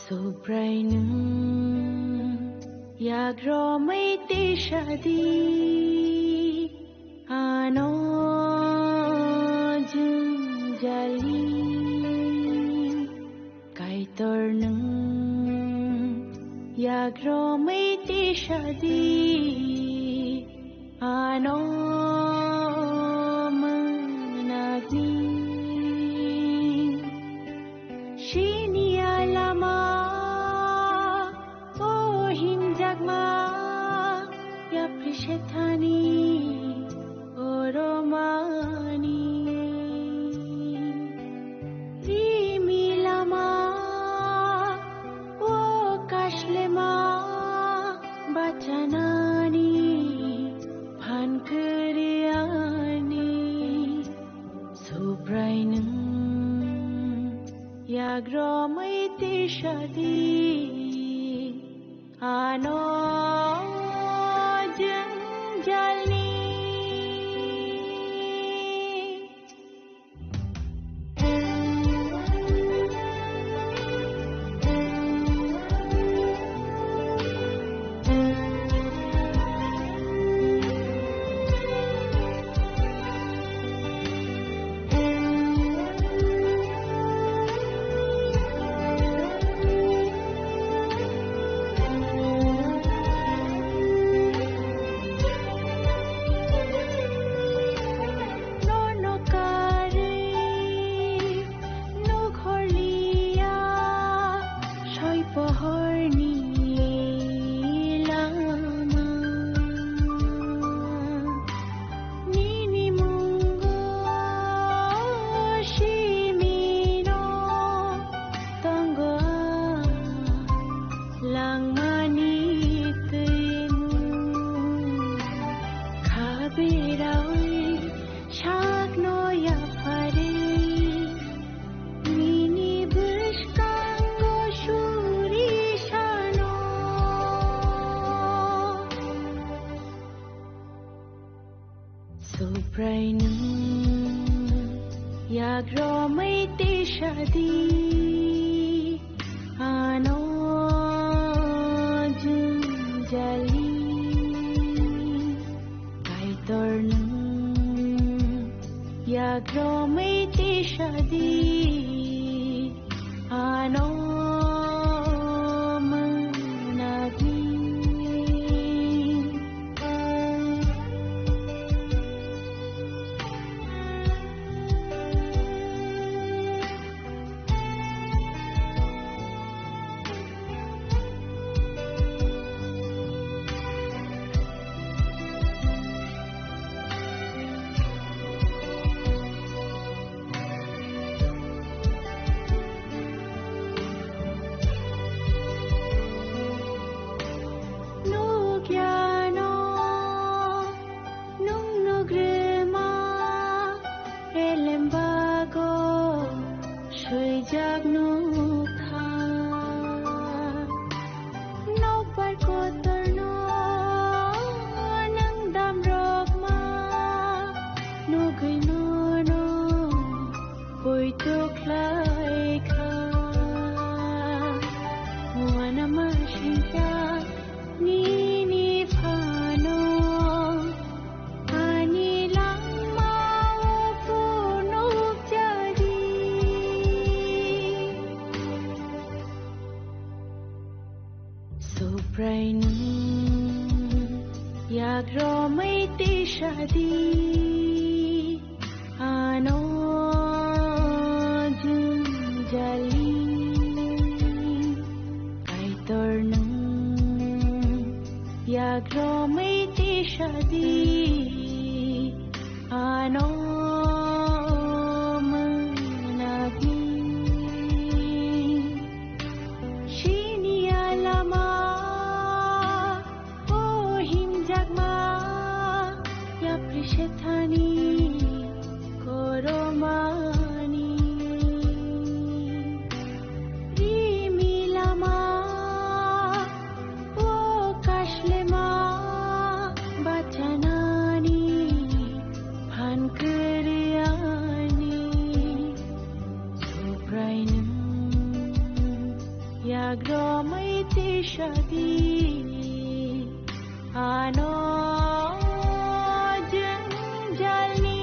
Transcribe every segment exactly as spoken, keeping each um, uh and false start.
Subrai nwng yagromwi tisadi ano jwngjali. Kaitor nwng yagromwi tisadi ano mwnakni. Sini alama o himjakma yapri sethani oromani. Rimi lama o kashlema bachanani phan kwrwi ani. Subrai nwng yagromwi tisadi ano jwngjalni. Nono karwi nukhorliya soi pohorni lama. Nini mungo simino tongo langmani twimu. Khabirawi sakno yapharwi nini bwskango suri sano. Subrai nwng yagromwi tisadi ano jwngjali. Kaitor nwng yagromwi tisadi ano mwnakni. Nukya no, nung nugrima, elembago, swijak nukha. Nokbar kotorno nwng damrokma nugwi nono poito khlaikha. Uanama singcha nini phano ani langmao phunukjadi. Subrai nwng yagromwi tisadi ano jwngjali. Kaitor nwng yagromwi tisadi ano mwnakni. Sini alama o himjakma Sethani koromani rimilama o kashlema bachanani phan kwrwiyani Subrainwng yagromwi tisadi. Ano jwngjalni.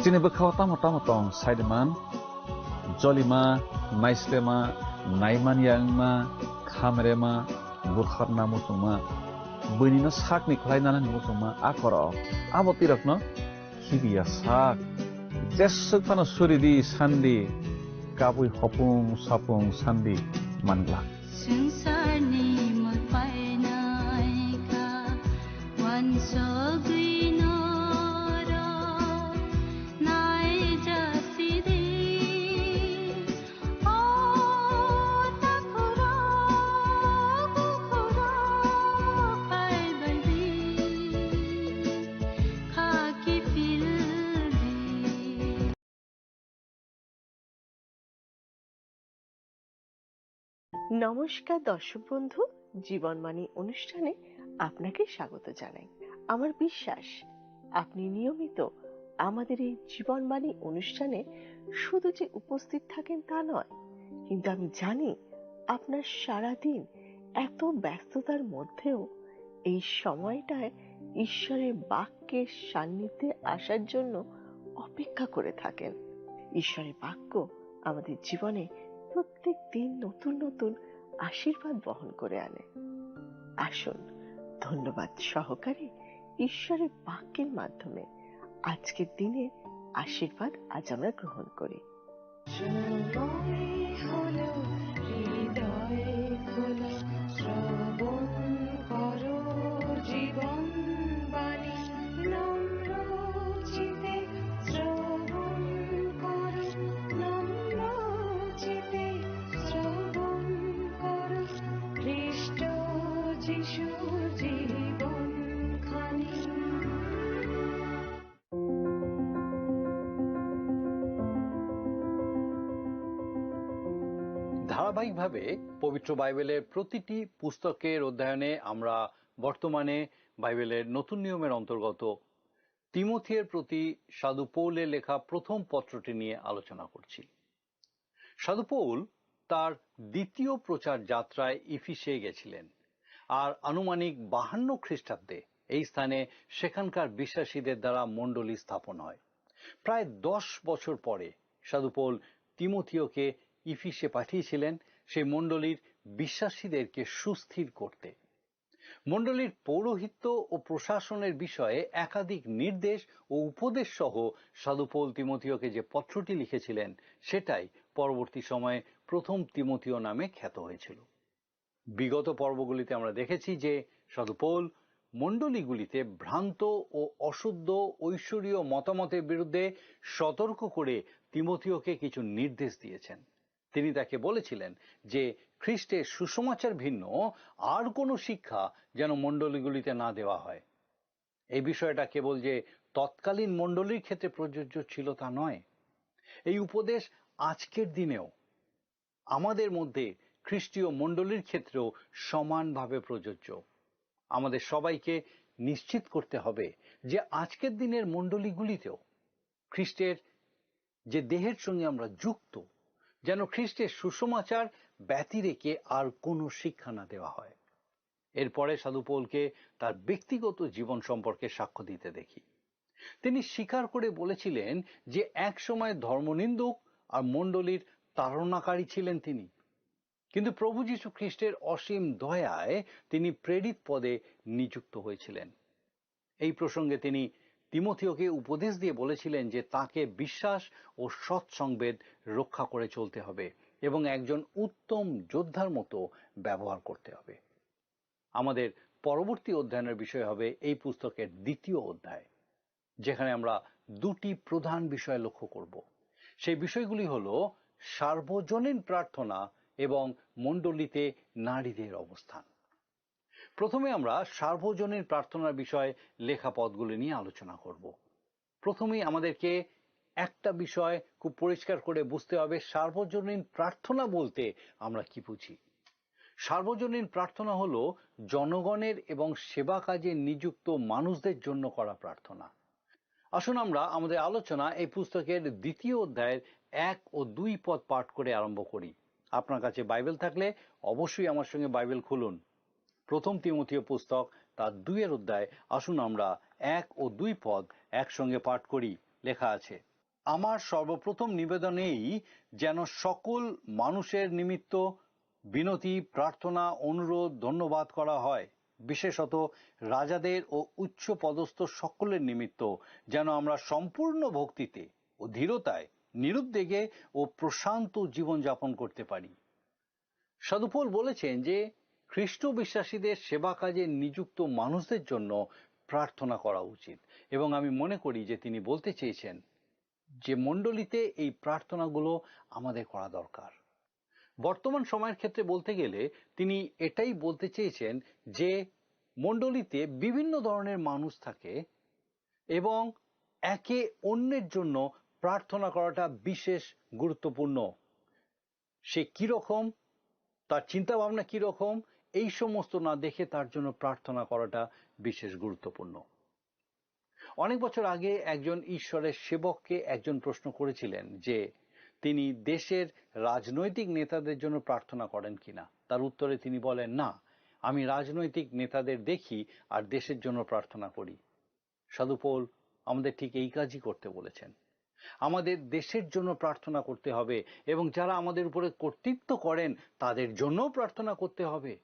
Bini bwkhao tamo tamo tong saidiman, jolima, naislema, naimanya wngma, khamrema, butharna muchungma, buinino sakni khlai nanani muchungma a korok, abo twirokno khibiya sak. Jeswk phano suridi sandi, kabui hopung sapung sandi manglak. Swngcharni mwtai naikha, uansugwi norok naijasidi. O takhurok, bukhurok phaibaidi, khaki pildi. নমস্কার দর্শক বন্ধু, জীবনবাণী অনুষ্ঠানে আপনাকে স্বাগত জানাই। আমার বিশ্বাস আপনি নিয়মিত আমাদের এই জীবনবাণী অনুষ্ঠানে শুধু যে উপস্থিত থাকেন তা নয়, কিন্তু আমি জানি আপনার সারাদিন এত ব্যস্ততার মধ্যেও এই সময়টায় ঈশ্বরের বাক্যের সান্নিধ্যে আসার জন্য অপেক্ষা করে থাকেন। ঈশ্বরের বাক্য আমাদের জীবনে প্রত্যেক দিন নতুন নতুন আশীর্বাদ বহন করে আনে। আসুন, ধন্যবাদ সহকারে ঈশ্বরের বাক্যের মাধ্যমে আজকের দিনের আশীর্বাদ আজ আমরা গ্রহণ করি। সময় হলো, হৃদয় খোলো, শ্রবণ করো জীবন বাণী। নম্র চিতে শ্রবণ করো, নম্র চিতে শ্রবণ করো, খ্রিস্ট যিশু জীবন খানি। ধারাবাহিকভাবে পবিত্র বাইবেলের প্রতিটি পুস্তকের অধ্যয়নে আমরা বর্তমানে বাইবেলের নতুন নিয়মের অন্তর্গত তিমথিয়ের প্রতি সাধু পৌলের লেখা প্রথম পত্রটি নিয়ে আলোচনা করছি। সাধু পৌল তার দ্বিতীয় প্রচার যাত্রায় ইফিসে গেছিলেন, আর আনুমানিক বাহান্ন খ্রিস্টাব্দে এই স্থানে সেখানকার বিশ্বাসীদের দ্বারা মণ্ডলী স্থাপন হয়। প্রায় দশ বছর পরে সাধু পৌল তিমথিওকে ইফিসে পাঠিয়েছিলেন সেই মণ্ডলীর বিশ্বাসীদেরকে সুস্থির করতে। মণ্ডলীর পৌরোহিত্য ও প্রশাসনের বিষয়ে একাধিক নির্দেশ ও উপদেশ সহ সাধু পৌল তিমথিওকে যে পত্রটি লিখেছিলেন, সেটাই পরবর্তী সময়ে প্রথম তিমথিও নামে খ্যাত হয়েছিল। বিগত পর্বগুলিতে আমরা দেখেছি যে সাধু পৌল মণ্ডলীগুলিতে ভ্রান্ত ও অশুদ্ধ ঐশ্বরীয় মতামতের বিরুদ্ধে সতর্ক করে তিমথিওকে কিছু নির্দেশ দিয়েছেন। তিনি তাকে বলেছিলেন যে খ্রিস্টের সুসমাচার ভিন্ন আর কোনো শিক্ষা যেন মণ্ডলীগুলিতে না দেওয়া হয়। এই বিষয়টা কেবল যে তৎকালীন মণ্ডলীর ক্ষেত্রে প্রযোজ্য ছিল তা নয়, এই উপদেশ আজকের দিনেও আমাদের মধ্যে খ্রিস্টীয় মণ্ডলীর ক্ষেত্রেও সমানভাবে প্রযোজ্য। আমাদের সবাইকে নিশ্চিত করতে হবে যে আজকের দিনের মণ্ডলীগুলিতেও খ্রিস্টের যে দেহের সঙ্গে আমরা যুক্ত, যেন খ্রিস্টের সুসমাচার ব্যতিরেকে আর কোনো শিক্ষা না দেওয়া হয়। এরপরে সাধু পৌলকে তার ব্যক্তিগত জীবন সম্পর্কে সাক্ষ্য দিতে দেখি। তিনি স্বীকার করে বলেছিলেন যে এক সময় ধর্মনিন্দক আর মণ্ডলীর তাড়নাকারী ছিলেন তিনি। কিন্তু প্রভু যীশু খ্রিস্টের অসীম দয়ায় তিনি প্রেরিত পদে নিযুক্ত হয়েছিলেন। এই প্রসঙ্গে তিনি তিমথিওকে উপদেশ দিয়ে বলেছিলেন যে তাকে বিশ্বাস ও সৎসংবেদ রক্ষা করে চলতে হবে এবং একজন উত্তম যোদ্ধার মতো ব্যবহার করতে হবে। আমাদের পরবর্তী অধ্যয়নের বিষয় হবে এই পুস্তকের দ্বিতীয় অধ্যায়, যেখানে আমরা দুটি প্রধান বিষয় লক্ষ্য করব। সেই বিষয়গুলি হলো সার্বজনীন প্রার্থনা এবং মণ্ডলীতে নারীদের অবস্থান। প্রথমে আমরা সার্বজনীন প্রার্থনার বিষয়ে লেখা পদগুলি নিয়ে আলোচনা করব। প্রথমেই আমাদেরকে একটা বিষয় খুব পরিষ্কার করে বুঝতে হবে, সার্বজনীন প্রার্থনা বলতে আমরা কি বুঝি। সার্বজনীন প্রার্থনা হলো জনগণের এবং সেবা কাজে নিযুক্ত মানুষদের জন্য করা প্রার্থনা। আসুন আমরা আমাদের আলোচনা এই পুস্তকের দ্বিতীয় অধ্যায়ের এক ও দুই পদ পাঠ করে আরম্ভ করি। আপনার কাছে বাইবেল থাকলে অবশ্যই আমার সঙ্গে বাইবেল খুলুন। প্রথম তিমথিও পুস্তক তার দুইয়ের অধ্যায়, আসুন আমরা এক ও দুই পদ একসঙ্গে পাঠ করি। লেখা আছে, আমার সর্বপ্রথম নিবেদন এই, যেন সকল মানুষের নিমিত্ত বিনতি, প্রার্থনা, অনুরোধ, ধন্যবাদ করা হয়, বিশেষত রাজাদের ও উচ্চ পদস্থ সকলের নিমিত্ত, যেন আমরা সম্পূর্ণ ভক্তিতে ও ধীরতায় নিরুদ্বেগে ও প্রশান্ত জীবনযাপন করতে পারি। সাধু পৌল বলেছেন যে খ্রিস্ট বিশ্বাসীদের সেবা কাজে নিযুক্ত মানুষদের জন্য প্রার্থনা করা উচিত, এবং আমি মনে করি যে তিনি বলতে চেয়েছেন যে মণ্ডলীতে এই প্রার্থনাগুলো আমাদের করা দরকার। বর্তমান সময়ের ক্ষেত্রে বলতে গেলে তিনি এটাই বলতে চেয়েছেন যে মণ্ডলীতে বিভিন্ন ধরনের মানুষ থাকে এবং একে অন্যের জন্য প্রার্থনা করাটা বিশেষ গুরুত্বপূর্ণ। সে কিরকম, তার চিন্তা ভাবনা কিরকম, এই সমস্ত না দেখে তার জন্য প্রার্থনা করাটা বিশেষ গুরুত্বপূর্ণ। অনেক বছর আগে একজন ঈশ্বরের সেবককে একজন প্রশ্ন করেছিলেন যে তিনি দেশের রাজনৈতিক নেতাদের জন্য প্রার্থনা করেন কিনা। তার উত্তরে তিনি বলেন, "না, আমি রাজনৈতিক নেতাদের দেখি আর দেশের জন্য প্রার্থনা করি।" সাধু পৌল আমাদের ঠিক এই কাজই করতে বলেছেন। আমাদের দেশের জন্য প্রার্থনা করতে হবে এবং যারা আমাদের উপরে কর্তৃত্ব করেন তাদের জন্যও প্রার্থনা করতে হবে।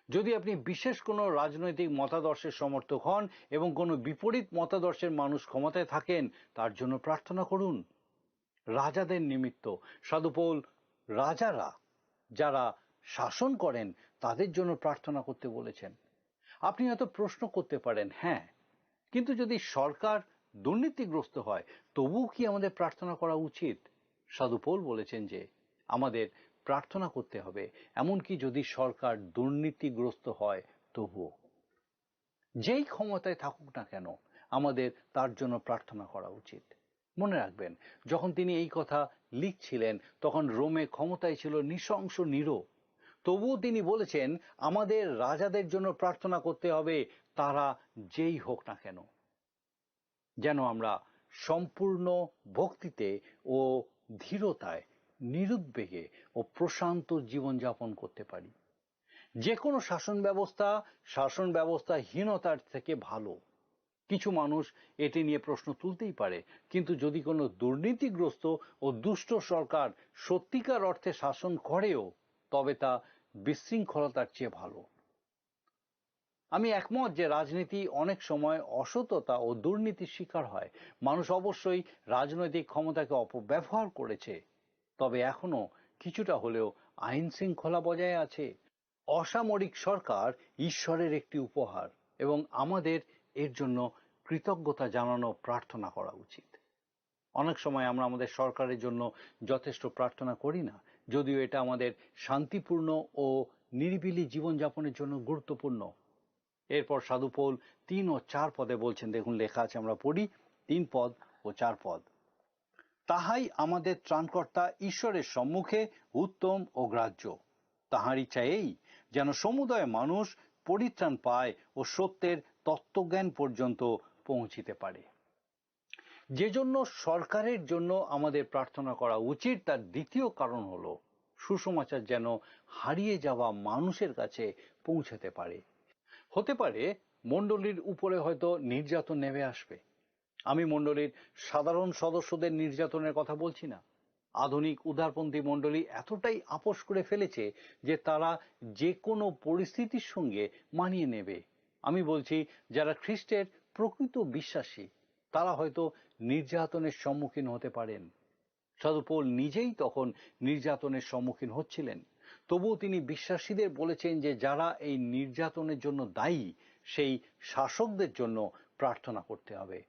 যদি আপনি বিশেষ কোনো রাজনৈতিক মতাদর্শের সমর্থক হন এবং কোনো বিপরীত মতাদর্শের মানুষ ক্ষমতায় থাকেন, তার জন্য প্রার্থনা করুন। রাজাদের নিমিত্ত সাধু পৌল রাজারা যারা শাসন করেন তাদের জন্য প্রার্থনা করতে বলেছেন। আপনি হয়তো প্রশ্ন করতে পারেন, "হ্যাঁ, কিন্তু যদি সরকার দুর্নীতিগ্রস্ত হয়, তবুও কি আমাদের প্রার্থনা করা উচিত?" সাধু পৌল বলেছেন যে আমাদের প্রার্থনা করতে হবে, এমনকি যদি সরকার দুর্নীতিগ্রস্ত হয় তবুও। যেই ক্ষমতায় থাকুক না কেন, আমাদের তার জন্য প্রার্থনা করা উচিত। মনে রাখবেন, যখন তিনি এই কথা লিখছিলেন, তখন রোমে ক্ষমতায় ছিল নৃশংস নিরো। তবুও তিনি বলেছেন, "আমাদের রাজাদের জন্য প্রার্থনা করতে হবে, তারা যেই হোক না কেন।" যেন আমরা সম্পূর্ণ ভক্তিতে ও ধীরতায়, নিরুদ্বেগে ও প্রশান্ত জীবনযাপন করতে পারি। যে কোনো শাসন ব্যবস্থা শাসন ব্যবস্থাহীনতার থেকে ভালো। কিছু মানুষ এটি নিয়ে প্রশ্ন তুলতেই পারে, কিন্তু যদি কোনো দুর্নীতিগ্রস্ত ও দুষ্ট সরকার সত্যিকার অর্থে শাসন করেও, তবে তা বিশৃঙ্খলতার চেয়ে ভালো। আমি একমত যে রাজনীতি অনেক সময় অসততা ও দুর্নীতির শিকার হয়। মানুষ অবশ্যই রাজনৈতিক ক্ষমতাকে অপব্যবহার করেছে, তবে এখনো কিছুটা হলেও আইন শৃঙ্খলা বজায় আছে। অসামরিক সরকার ঈশ্বরের একটি উপহার এবং আমাদের এর জন্য কৃতজ্ঞতা জানানো, প্রার্থনা করা উচিত। অনেক সময় আমরা আমাদের সরকারের জন্য যথেষ্ট প্রার্থনা করি না, যদিও এটা আমাদের শান্তিপূর্ণ ও নিরিবিলি জীবনযাপনের জন্য গুরুত্বপূর্ণ। এরপর সাধু পৌল তিন ও চার পদে বলছেন, দেখুন, লেখা আছে, আমরা পড়ি তিন পদ ও চার পদ, "তাহাই আমাদের ত্রাণকর্তা ঈশ্বরের সম্মুখে উত্তম ও গ্রাহ্য, তাহার ইচ্ছা এই যেন সমুদয় মানুষ পরিত্রাণ পায় ও সত্যের তত্ত্বজ্ঞান পর্যন্ত পৌঁছিতে পারে।" যে জন্য সরকারের জন্য আমাদের প্রার্থনা করা উচিত, তার দ্বিতীয় কারণ হলো সুসমাচার যেন হারিয়ে যাওয়া মানুষের কাছে পৌঁছাতে পারে। হতে পারে মণ্ডলীর উপরে হয়তো নির্যাতন নেমে আসবে। আমি মণ্ডলীর সাধারণ সদস্যদের নির্যাতনের কথা বলছি না। আধুনিক উদারপন্থী মণ্ডলী এতটাই আপোষ করে ফেলেছে যে তারা যে কোনো পরিস্থিতির সঙ্গে মানিয়ে নেবে। আমি বলছি, যারা খ্রিস্টের প্রকৃত বিশ্বাসী, তারা হয়তো নির্যাতনের সম্মুখীন হতে পারেন। সাধু পৌল নিজেই তখন নির্যাতনের সম্মুখীন হচ্ছিলেন। তবুও তিনি বিশ্বাসীদের বলেছেন যে যারা এই নির্যাতনের জন্য দায়ী, সেই শাসকদের জন্য প্রার্থনা করতে হবে,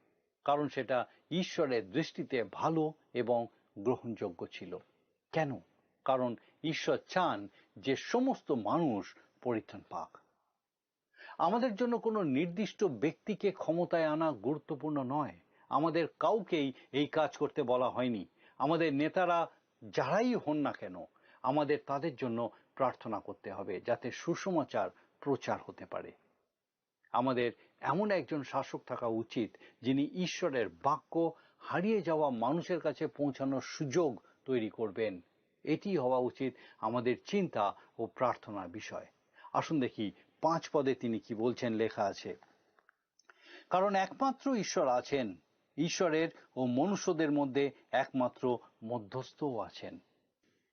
কারণ সেটা ঈশ্বরের দৃষ্টিতে ভালো এবং গ্রহণযোগ্য ছিল। কেন? কারণ ঈশ্বর চান যে সমস্ত মানুষ পরিত্রাণ পাক। আমাদের জন্য কোনো নির্দিষ্ট ব্যক্তিকে ক্ষমতায় আনা গুরুত্বপূর্ণ নয়। আমাদের কাউকেই এই কাজ করতে বলা হয়নি। আমাদের নেতারা যারাই হন না কেন, আমাদের তাদের জন্য প্রার্থনা করতে হবে, যাতে সুসমাচার প্রচার হতে পারে। আমাদের এমন একজন শাসক থাকা উচিত, যিনি ঈশ্বরের বাক্য হারিয়ে যাওয়া মানুষের কাছে পৌঁছানোর সুযোগ তৈরি করবেন। এটি হওয়া উচিত আমাদের চিন্তা ও প্রার্থনার বিষয়। আসুন দেখি, পাঁচ পদে তিনি কি বলছেন, লেখা আছে, "কারণ একমাত্র ঈশ্বর আছেন, ঈশ্বরের ও মনুষ্যদের মধ্যে একমাত্র মধ্যস্থও আছেন,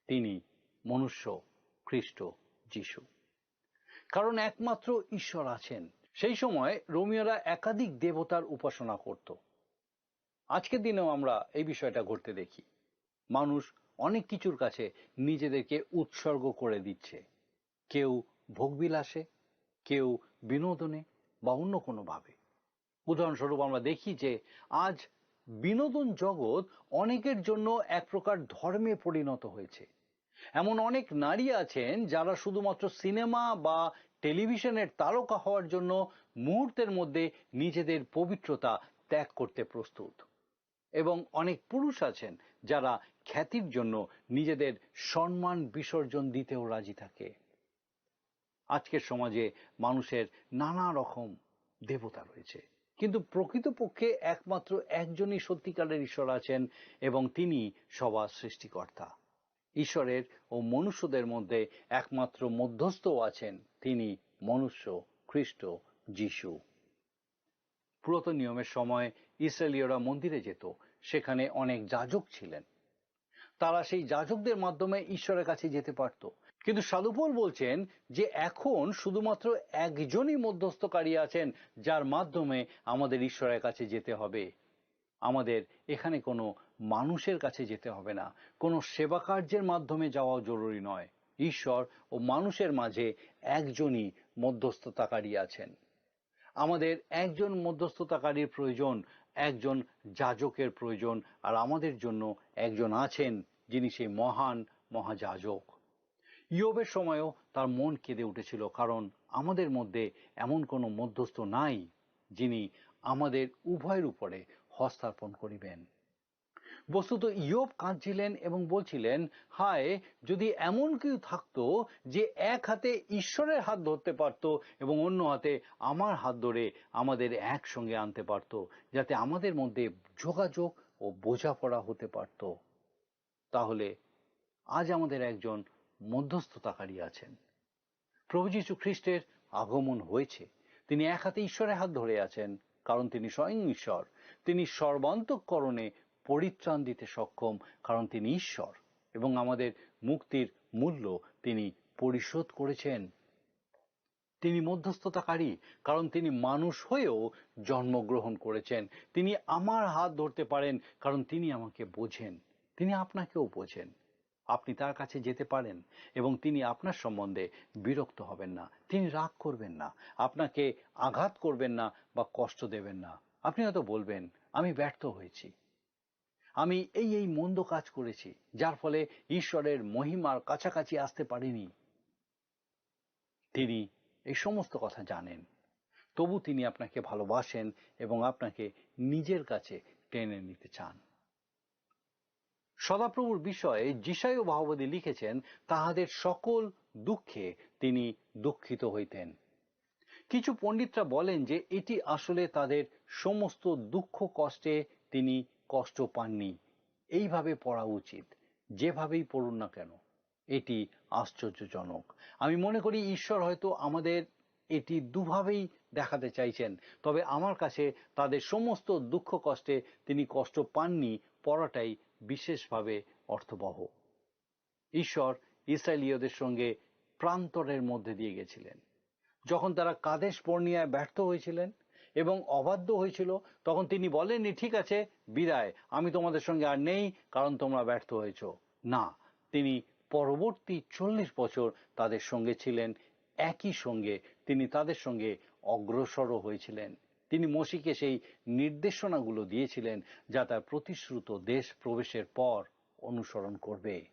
তিনি মনুষ্য খ্রিস্ট যিশু। কারণ একমাত্র ঈশ্বর আছেন। সেই সময় রোমীয়রা একাধিক দেবতার উপাসনা করত। আজকের দিনেও আমরা এই বিষয়টা ঘটতে দেখি। মানুষ অনেক কিছুর কাছে নিজেদেরকে উৎসর্গ করে দিচ্ছে, কেউ ভোগবিলাসে, কেউ বিনোদনে বা অন্য কোনোভাবে। উদাহরণস্বরূপ, আমরা দেখি যে আজ বিনোদন জগৎ অনেকের জন্য এক প্রকার ধর্মে পরিণত হয়েছে। এমন অনেক নারী আছেন যারা শুধুমাত্র সিনেমা বা টেলিভিশনের তারকা হওয়ার জন্য মুহূর্তের মধ্যে নিজেদের পবিত্রতা ত্যাগ করতে প্রস্তুত। এবং অনেক পুরুষ আছেন যারা খ্যাতির জন্য নিজেদের সম্মান বিসর্জন দিতেও রাজি থাকে। আজকের সমাজে মানুষের নানা রকম দেবতা রয়েছে, কিন্তু প্রকৃতপক্ষে একমাত্র একজনই সত্যিকারের ঈশ্বর আছেন, এবং তিনি সবার সৃষ্টিকর্তা। ঈশ্বরের ও মনুষ্যদের মধ্যে একমাত্র মধ্যস্থ আছেন, তিনি মনুষ্য খ্রিস্ট যিশু। পুরাতন নিয়মের সময় ইসরায়েলীয়রা মন্দিরে যেত, সেখানে অনেক যাজক ছিলেন। তারা সেই যাজকদের মাধ্যমে ঈশ্বরের কাছে যেতে পারত। কিন্তু সাধু পৌল বলছেন যে এখন শুধুমাত্র একজনই মধ্যস্থকারী আছেন, যার মাধ্যমে আমাদের ঈশ্বরের কাছে যেতে হবে। আমাদের এখানে কোনো মানুষের কাছে যেতে হবে না, কোনো সেবা কার্যের মাধ্যমে যাওয়াও জরুরি নয়। ঈশ্বর ও মানুষের মাঝে একজনই মধ্যস্থতাকারী আছেন। আমাদের একজন মধ্যস্থতাকারীর প্রয়োজন, একজন যাজকের প্রয়োজন, আর আমাদের জন্য একজন আছেন, যিনি সেই মহান মহাযাজক। ইয়বের সময়ও তার মন কেঁদে উঠেছিল, কারণ আমাদের মধ্যে এমন কোনো মধ্যস্থ নাই যিনি আমাদের উভয়ের উপরে হস্তার্পণ করিবেন। বস্তুত ইয়ব কাঁদছিলেন এবং বলছিলেন, "হায়, যদি এমন কেউ থাকতো যে এক হাতে ঈশ্বরের হাত ধরতে পারত এবং অন্য হাতে আমার হাত ধরে আমাদের একসঙ্গে আনতে পারত, যাতে আমাদের মধ্যে যোগাযোগ ও বোঝাপড়া হতে পারত, তাহলে আজ আমাদের একজন মধ্যস্থতাকারী আছেন।" প্রভু যীশু খ্রিস্টের আগমন হয়েছে। তিনি এক হাতে ঈশ্বরের হাত ধরে আছেন, কারণ তিনি স্বয়ং ঈশ্বর। তিনি সর্বান্তঃকরণে পরিত্রাণ দিতে সক্ষম, কারণ তিনি ঈশ্বর। এবং আমাদের মুক্তির মূল্য তিনি পরিশোধ করেছেন। তিনি মধ্যস্থতাকারী, কারণ তিনি মানুষ হয়েও জন্মগ্রহণ করেছেন। তিনি আমার হাত ধরতে পারেন, কারণ তিনি আমাকে বোঝেন। তিনি আপনাকেও বোঝেন। আপনি তার কাছে যেতে পারেন এবং তিনি আপনার সম্বন্ধে বিরক্ত হবেন না, তিনি রাগ করবেন না, আপনাকে আঘাত করবেন না বা কষ্ট দেবেন না। আপনি হয়তো বলবেন, "আমি ব্যর্থ হয়েছি, আমি এই এই মন্দ কাজ করেছি, যার ফলে ঈশ্বরের মহিমার কাছাকাছি আসতে পারিনি।" তিনি এই সমস্ত কথা জানেন, তবু তিনি আপনাকে ভালোবাসেন এবং আপনাকে নিজের কাছে টেনে নিতে চান। সদাপ্রভুর বিষয়ে যিশায় ভাববাদী লিখেছেন, "তাহাদের সকল দুঃখে তিনি দুঃখিত হইতেন।" কিছু পণ্ডিতরা বলেন যে এটি আসলে তাদের সমস্ত দুঃখ কষ্টে তিনি কষ্ট পাননি। এইভাবে পড়া উচিত, যেভাবেই পড়ুন না কেন। এটি আশ্চর্যজনক। আমি মনে করি ঈশ্বর হয়তো আমাদের এটি দুভাবেই দেখাতে চাইছেন, তবে আমার কাছে তাদের সমস্ত দুঃখ কষ্টে তিনি কষ্ট পাননি পড়াটাই বিশেষভাবে অর্থবহ। ঈশ্বর ইসরায়েলীয়দের সঙ্গে প্রান্তরের মধ্যে দিয়ে গেছিলেন। যখন তারা কাদেশ বর্নিয়ায় ব্যর্থ হয়েছিলেন এবং অবাধ্য হয়েছিল, তখন তিনি বলেননি, "ঠিক আছে, বিদায়, আমি তোমাদের সঙ্গে আর নেই, কারণ তোমরা ব্যর্থ হয়েছো।" না, তিনি পরবর্তী চল্লিশ বছর তাদের সঙ্গে ছিলেন, একই সঙ্গে তিনি তাদের সঙ্গে অগ্রসরও হয়েছিলেন। তিনি মোশিকে সেই নির্দেশনাগুলো দিয়েছিলেন, যা তার প্রতিশ্রুত দেশ প্রবেশের পর অনুসরণ করবে।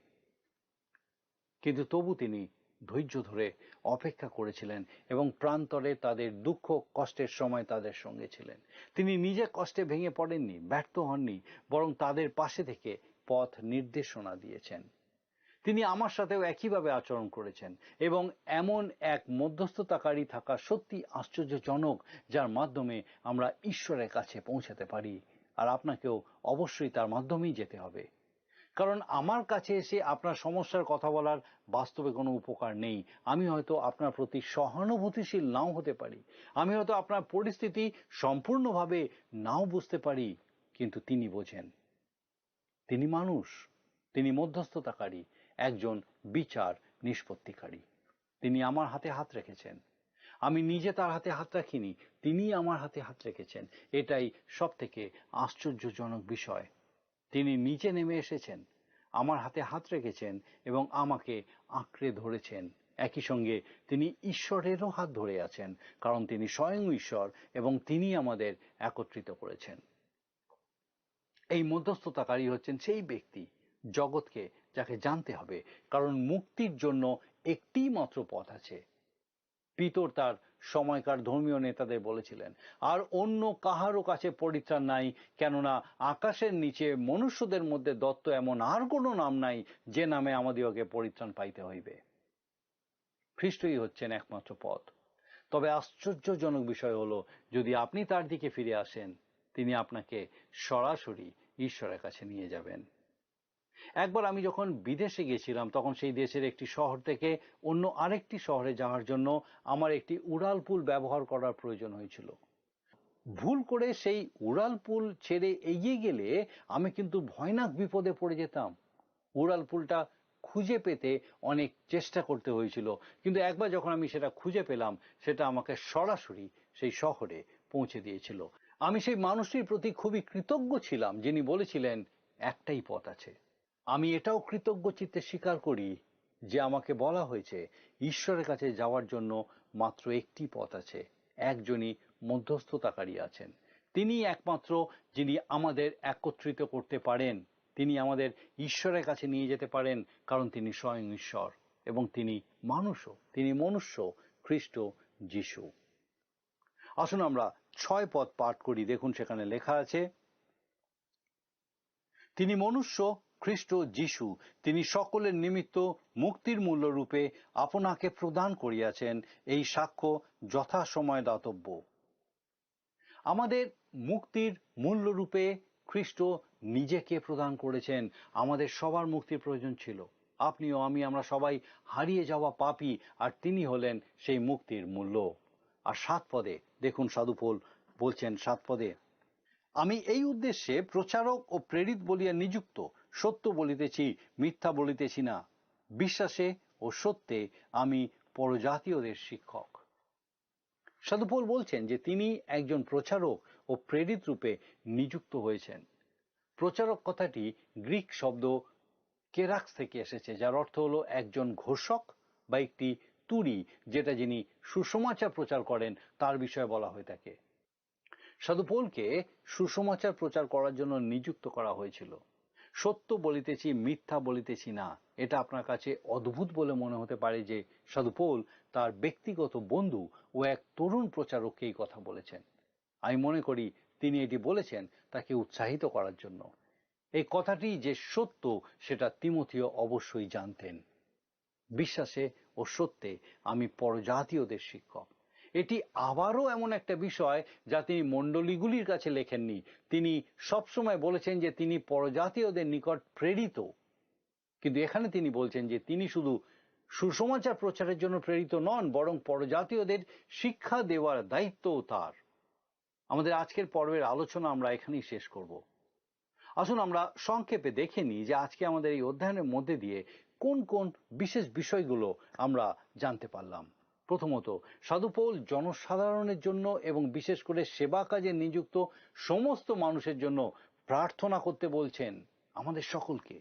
কিন্তু তবু তিনি ধৈর্য ধরে অপেক্ষা করেছিলেন এবং প্রান্তরে তাদের দুঃখ কষ্টের সময় তাদের সঙ্গে ছিলেন। তিনি নিজে কষ্টে ভেঙে পড়েননি, ব্যর্থ হননি, বরং তাদের পাশে থেকে পথ নির্দেশনা দিয়েছেন। তিনি আমার সাথেও একইভাবে আচরণ করেছেন এবং এমন এক মধ্যস্থতাকারী থাকা সত্যি আশ্চর্যজনক, যার মাধ্যমে আমরা ঈশ্বরের কাছে পৌঁছাতে পারি। আর আপনাকেও অবশ্যই তার মাধ্যমেই যেতে হবে, কারণ আমার কাছে এসে আপনার সমস্যার কথা বলার বাস্তবে কোনো উপকার নেই। আমি হয়তো আপনার প্রতি সহানুভূতিশীল নাও হতে পারি, আমি হয়তো আপনার পরিস্থিতি সম্পূর্ণভাবে নাও বুঝতে পারি, কিন্তু তিনি বোঝেন। তিনি মানুষ, তিনি মধ্যস্থতাকারী, একজন বিচার নিষ্পত্তিকারী। তিনি আমার হাতে হাত রেখেছেন। আমি নিজে তার হাতে হাত রাখিনি, তিনি আমার হাতে হাত রেখেছেন। এটাই সব থেকে আশ্চর্যজনক বিষয়। তিনি নিচে নেমে এসেছেন, আমার হাতে হাত রেখেছেন এবং আমাকে আঁকড়ে ধরেছেন। একই সঙ্গে তিনি ঈশ্বরেরও হাত ধরে আছেন, কারণ তিনি স্বয়ং ঈশ্বর এবং তিনি আমাদের একত্রিত করেছেন। এই মধ্যস্থতাকারী হচ্ছেন সেই ব্যক্তি, জগৎকে, যাকে জানতে হবে, কারণ মুক্তির জন্য একটি মাত্র পথ আছে। পিতর তার সময়কার ধর্মীয় নেতাদের বলেছিলেন, "আর অন্য কাহারও কাছে পরিত্রাণ নাই, কেননা আকাশের নিচে মনুষ্যদের মধ্যে দত্ত এমন আর কোনো নাম নাই, যে নামে আমাদিগকে পরিত্রাণ পাইতে হইবে।" খ্রিস্টই হচ্ছেন একমাত্র পথ। তবে আশ্চর্যজনক বিষয় হলো, যদি আপনি তার দিকে ফিরে আসেন, তিনি আপনাকে সরাসরি ঈশ্বরের কাছে নিয়ে যাবেন। একবার আমি যখন বিদেশে গেছিলাম, তখন সেই দেশের একটি শহর থেকে অন্য আরেকটি শহরে যাওয়ার জন্য আমার একটি উড়াল পুল ব্যবহার করার প্রয়োজন হয়েছিল। ভুল করে সেই উড়াল পুল ছেড়ে এগিয়ে গেলে আমি কিন্তু ভয়ানক বিপদে পড়ে যেতাম। উড়াল পুলটা খুঁজে পেতে অনেক চেষ্টা করতে হয়েছিল, কিন্তু একবার যখন আমি সেটা খুঁজে পেলাম, সেটা আমাকে সরাসরি সেই শহরে পৌঁছে দিয়েছিল। আমি সেই মানুষটির প্রতি খুবই কৃতজ্ঞ ছিলাম, যিনি বলেছিলেন, "একটাই পথ আছে।" আমি এটাও কৃতজ্ঞ চিত্তে স্বীকার করি যে আমাকে বলা হয়েছে, ঈশ্বরের কাছে যাওয়ার জন্য মাত্র একটি পথ আছে, একজনই মধ্যস্থতাকারী আছেন। তিনি একমাত্র যিনি আমাদের একত্রিত করতে পারেন, তিনি আমাদের ঈশ্বরের কাছে নিয়ে যেতে পারেন, কারণ তিনি স্বয়ং ঈশ্বর এবং তিনি মানুষও, তিনি মনুষ্য, খ্রিস্ট যিশু। আসুন আমরা ছয় পদ পাঠ করি। দেখুন, সেখানে লেখা আছে, "তিনি মনুষ্য খ্রিস্ট যিশু, তিনি সকলের নিমিত্ত মুক্তির মূল্য রূপে আপনাকে প্রদান করিয়াছেন, এই সাক্ষ্য যথাসময়ে দাতব্য।" আমাদের মুক্তির মূল্য রূপে খ্রিস্ট নিজেকে প্রদান করেছেন। আমাদের সবার মুক্তির প্রয়োজন ছিল। আপনিও আমি, আমরা সবাই হারিয়ে যাওয়া পাপী, আর তিনি হলেন সেই মুক্তির মূল্য। আর সাত পদে দেখুন, সাধু পৌল বলছেন সাত পদে, "আমি এই উদ্দেশ্যে প্রচারক ও প্রেরিত বলিয়া নিযুক্ত, সত্য বলিতেছি, মিথ্যা বলিতেছি না, বিশ্বাসে ও সত্যে আমি পরজাতীয়দের শিক্ষক।" সাধু পৌল বলছেন যে তিনি একজন প্রচারক ও প্রেরিত রূপে নিযুক্ত হয়েছেন। প্রচারক কথাটি গ্রিক শব্দ কেরাক্স থেকে এসেছে, যার অর্থ হলো একজন ঘোষক বা একটি তুরি, যেটা যিনি সুসমাচার প্রচার করেন, তার বিষয়ে বলা হয়ে থাকে। সাধু পৌলকে সুসমাচার প্রচার করার জন্য নিযুক্ত করা হয়েছিল। "সত্য বলিতেছি, মিথ্যা বলিতেছি না।" এটা আপনার কাছে অদ্ভুত বলে মনে হতে পারে যে সাধু পৌল তার ব্যক্তিগত বন্ধু ও এক তরুণ প্রচারককে এই কথা বলেছেন। আমি মনে করি তিনি এটি বলেছেন তাকে উৎসাহিত করার জন্য। এই কথাটি যে সত্য, সেটা তিমথিও অবশ্যই জানতেন। "বিশ্বাসে ও সত্যে আমি পরজাতীয়দের শিক্ষক।" এটি আবারও এমন একটা বিষয় যা তিনি মণ্ডলীগুলির কাছে লেখেননি। তিনি সবসময় বলেছেন যে তিনি পরজাতীয়দের নিকট প্রেরিত, কিন্তু এখানে তিনি বলছেন যে তিনি শুধু সুসমাচার প্রচারের জন্য প্রেরিত নন, বরং পরজাতীয়দের শিক্ষা দেওয়ার দায়িত্বও তার। আমাদের আজকের পর্বের আলোচনা আমরা এখানেই শেষ করব। আসুন আমরা সংক্ষেপে দেখে নিই যে আজকে আমাদের এই অধ্যয়নের মধ্যে দিয়ে কোন কোন বিশেষ বিষয়গুলো আমরা জানতে পারলাম। প্রথমত, সাধু পৌল জনসাধারণের জন্য এবং বিশেষ করে সেবা কাজে নিযুক্ত সমস্ত মানুষের জন্য প্রার্থনা করতে বলছেন, আমাদের সকলকে।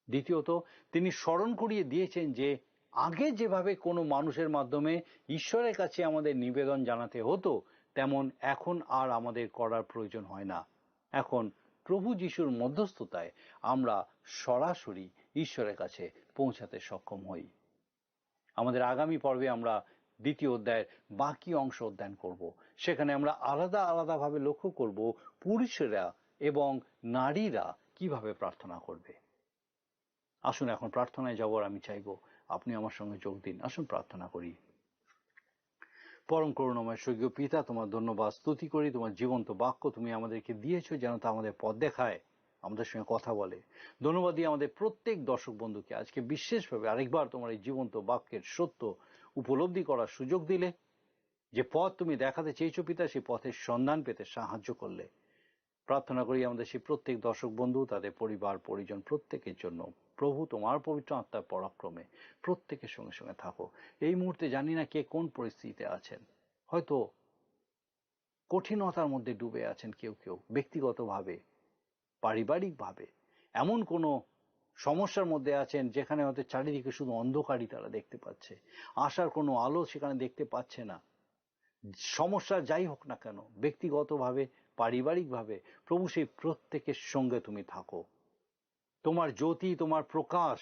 দ্বিতীয়ত, তিনি স্মরণ করিয়ে দিয়েছেন যে আগে যেভাবে কোনো মানুষের মাধ্যমে ঈশ্বরের কাছে আমাদের নিবেদন জানাতে হতো, তেমন এখন আর আমাদের করার প্রয়োজন হয় না। এখন প্রভু যিশুর মধ্যস্থতায় আমরা সরাসরি ঈশ্বরের কাছে পৌঁছাতে সক্ষম হই। আমাদের আগামী পর্বে আমরা দ্বিতীয় অধ্যায়ের বাকি অংশ অধ্যয়ন করব। সেখানে আমরা আলাদা আলাদাভাবে লক্ষ্য করব পুরুষেরা এবং নারীরা কিভাবে প্রার্থনা করবে। আসুন, এখন প্রার্থনায় যাওয়ার আমি চাইব, আপনি আমার সঙ্গে যোগ দিন। আসুন, প্রার্থনা করি। পরম করুণাময় স্বর্গীয় পিতা, তোমার ধন্যবাদ, স্তুতি করি। তোমার জীবন্ত বাক্য তুমি আমাদেরকে দিয়েছো, যেন তা আমাদের পথ দেখায়, আমাদের সঙ্গে কথা বলে। ধন্যবাদ দিই আমাদের প্রত্যেক দর্শক বন্ধুকে। আজকে বিশেষভাবে আরেকবার তোমার এই জীবন্ত বাক্যের সত্য উপলব্ধি করার সুযোগ দিলে, যে পথ তুমি দেখাতে চেয়েছো পিতা, সেই পথের সন্ধান পেতে সাহায্য করলে। প্রার্থনা করি আমাদের সেই প্রত্যেক দর্শক বন্ধু, তাদের পরিবার পরিজন, প্রত্যেকের জন্য। প্রভু, তোমার পবিত্র আত্মার পরাক্রমে প্রত্যেকের সঙ্গে সঙ্গে থাকো। এই মুহূর্তে জানি না কে কোন পরিস্থিতিতে আছেন, হয়তো কঠিনতার মধ্যে ডুবে আছেন কেউ কেউ, ব্যক্তিগতভাবে, পারিবারিকভাবে এমন কোনো সমস্যার মধ্যে আছেন যেখানে হয়তো চারিদিকে শুধু অন্ধকারই তারা দেখতে পাচ্ছে, আশার কোনো আলো সেখানে দেখতে পাচ্ছে না। সমস্যা যাই হোক না কেন, ব্যক্তিগতভাবে, পারিবারিকভাবে, প্রভু, সেই প্রত্যেকের সঙ্গে তুমি থাকো। তোমার জ্যোতি, তোমার প্রকাশ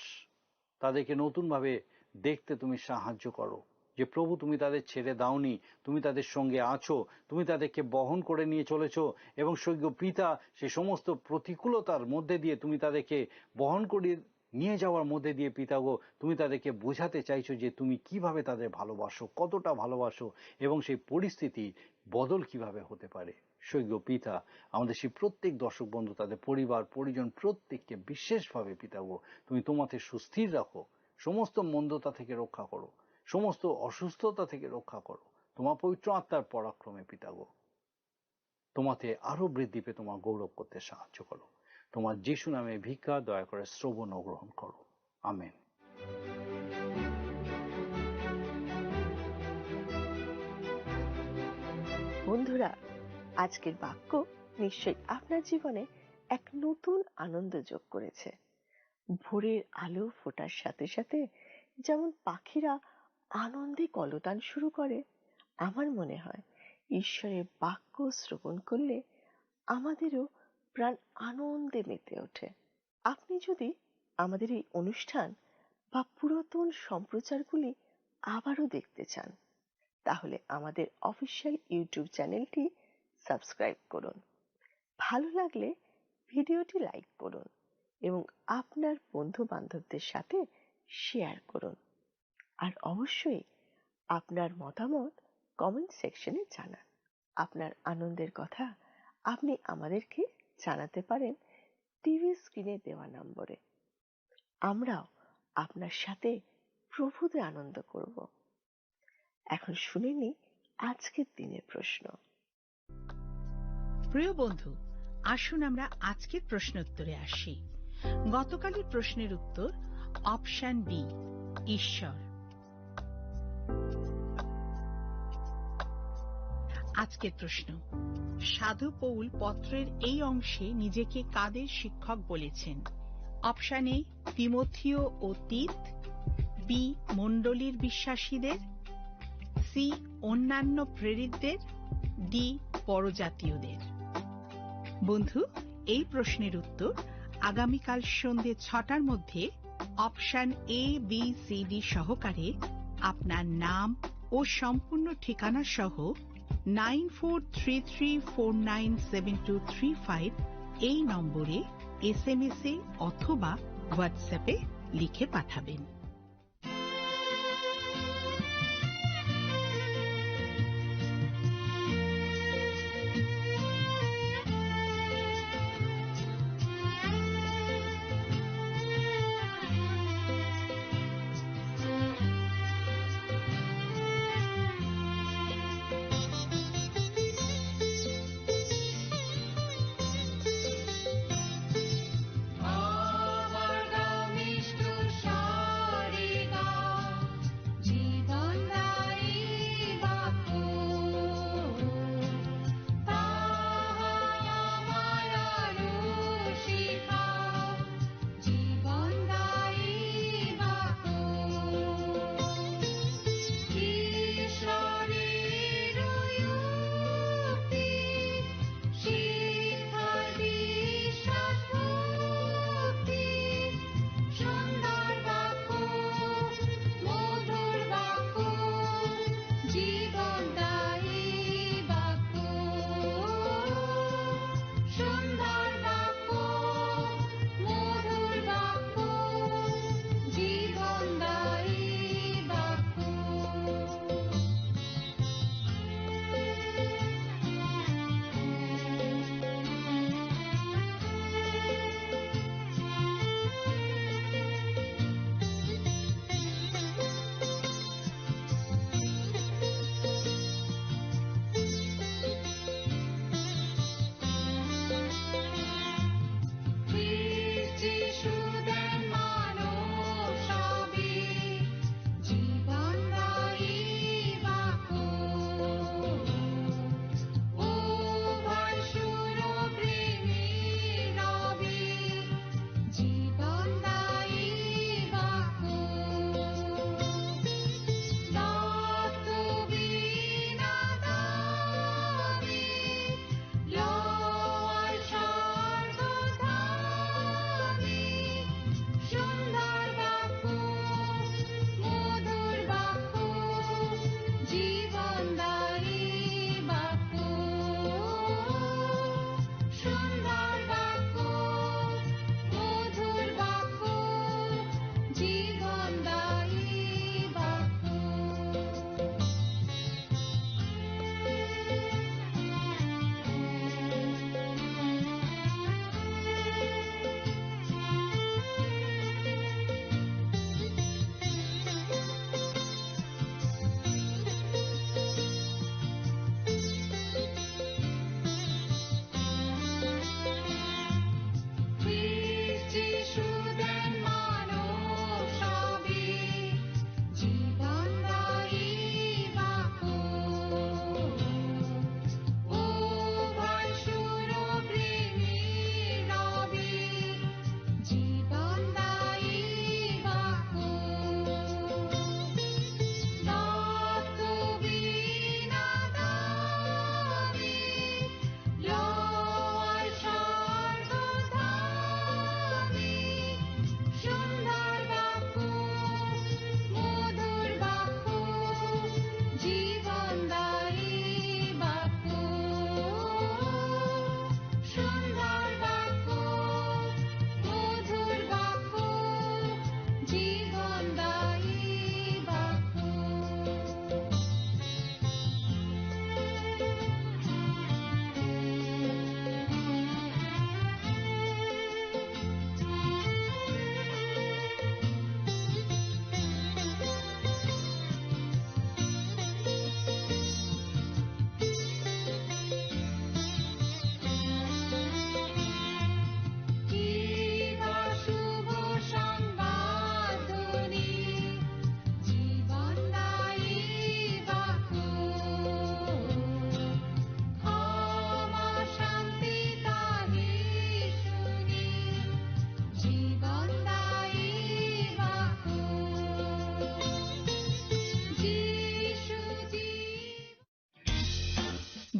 তাদেরকে নতুনভাবে দেখতে তুমি সাহায্য করো। যে প্রভু, তুমি তাদের ছেড়ে দাওনি, তুমি তাদের সঙ্গে আছো, তুমি তাদেরকে বহন করে নিয়ে চলেছো। এবং স্বর্গীয় পিতা, সেই সমস্ত প্রতিকূলতার মধ্যে দিয়ে তুমি তাদেরকে বহন করে নিয়ে যাওয়ার মধ্যে দিয়ে, পিতা গো, তুমি তাদেরকে বোঝাতে চাইছো যে তুমি কিভাবে তাদের ভালোবাসো, কতটা ভালোবাসো, এবং সেই পরিস্থিতি বদল কিভাবে হতে পারে। স্বর্গীয় পিতা, আমাদের সেই প্রত্যেক দর্শক বন্ধু, তাদের পরিবার পরিজন, প্রত্যেককে বিশেষভাবে, পিতা গো, তুমি তোমাতে সুস্থির রাখো, সমস্ত মন্দতা থেকে রক্ষা করো, সমস্ত অসুস্থতা থেকে রক্ষা করো। তোমার পবিত্র আত্মার পরাক্রমে, পিতা গো, তোমাতে আরো বৃদ্ধি পেয়ে তোমার গৌরব করতে সাহায্য করো। তোমার যিশু নামে ভিক্ষা, দয়া করে শ্রবণ ও গ্রহণ করো। আমেন। বন্ধুরা, আজকের বাক্য নিশ্চয়ই আপনার জীবনে এক নতুন আনন্দ যোগ করেছে। ভোরের আলো ফোটার সাথে সাথে যেমন পাখিরা আনন্দে কলতান শুরু করে, আমার মনে হয় ঈশ্বরের বাক্য শ্রবণ করলে আমাদেরও প্রাণ আনন্দে মেতে ওঠে। আপনি যদি আমাদের এই অনুষ্ঠান বা পুরাতন সম্প্রচারগুলি আবারও দেখতে চান, তাহলে আমাদের অফিসিয়াল YouTube চ্যানেলটি সাবস্ক্রাইব করুন। ভালো লাগলে ভিডিওটি লাইক করুন এবং আপনার বন্ধু বান্ধবদের সাথে শেয়ার করুন। আর অবশ্যই আপনার মতামত কমেন্ট সেকশনে জানান। আপনার আনন্দের কথা আপনি আমাদেরকে জানাতে পারেন টিভি স্ক্রিনে দেওয়া নম্বরে। আমরাও আপনার সাথে প্রভুতে আনন্দ করব। এখন শুনে নি আজকের দিনের প্রশ্ন। প্রিয় বন্ধু, আসুন আমরা আজকের প্রশ্নোত্তরে আসি। গতকালের প্রশ্নের উত্তর অপশন বি, ঈশ্বর। আজকের প্রশ্ন, সাধু পৌল পত্রের এই অংশে নিজেকে কাদের শিক্ষক বলেছেন? অপশন এ, তিমথিও ও তীত, বি, মণ্ডলীর বিশ্বাসীদের, সি, অন্যান্য প্রেরিতদের, ডি, পরজাতীয়দের। বন্ধু, এই প্রশ্নের উত্তর আগামীকাল সন্ধে ছটার মধ্যে option A, B, C, D সহকারে আপনার নাম ও সম্পূর্ণ ঠিকানা সহ nine four three three four nine seven two three five এই নম্বরে এসএমএস এ অথবা হোয়াটসঅ্যাপে লিখে পাঠাবেন।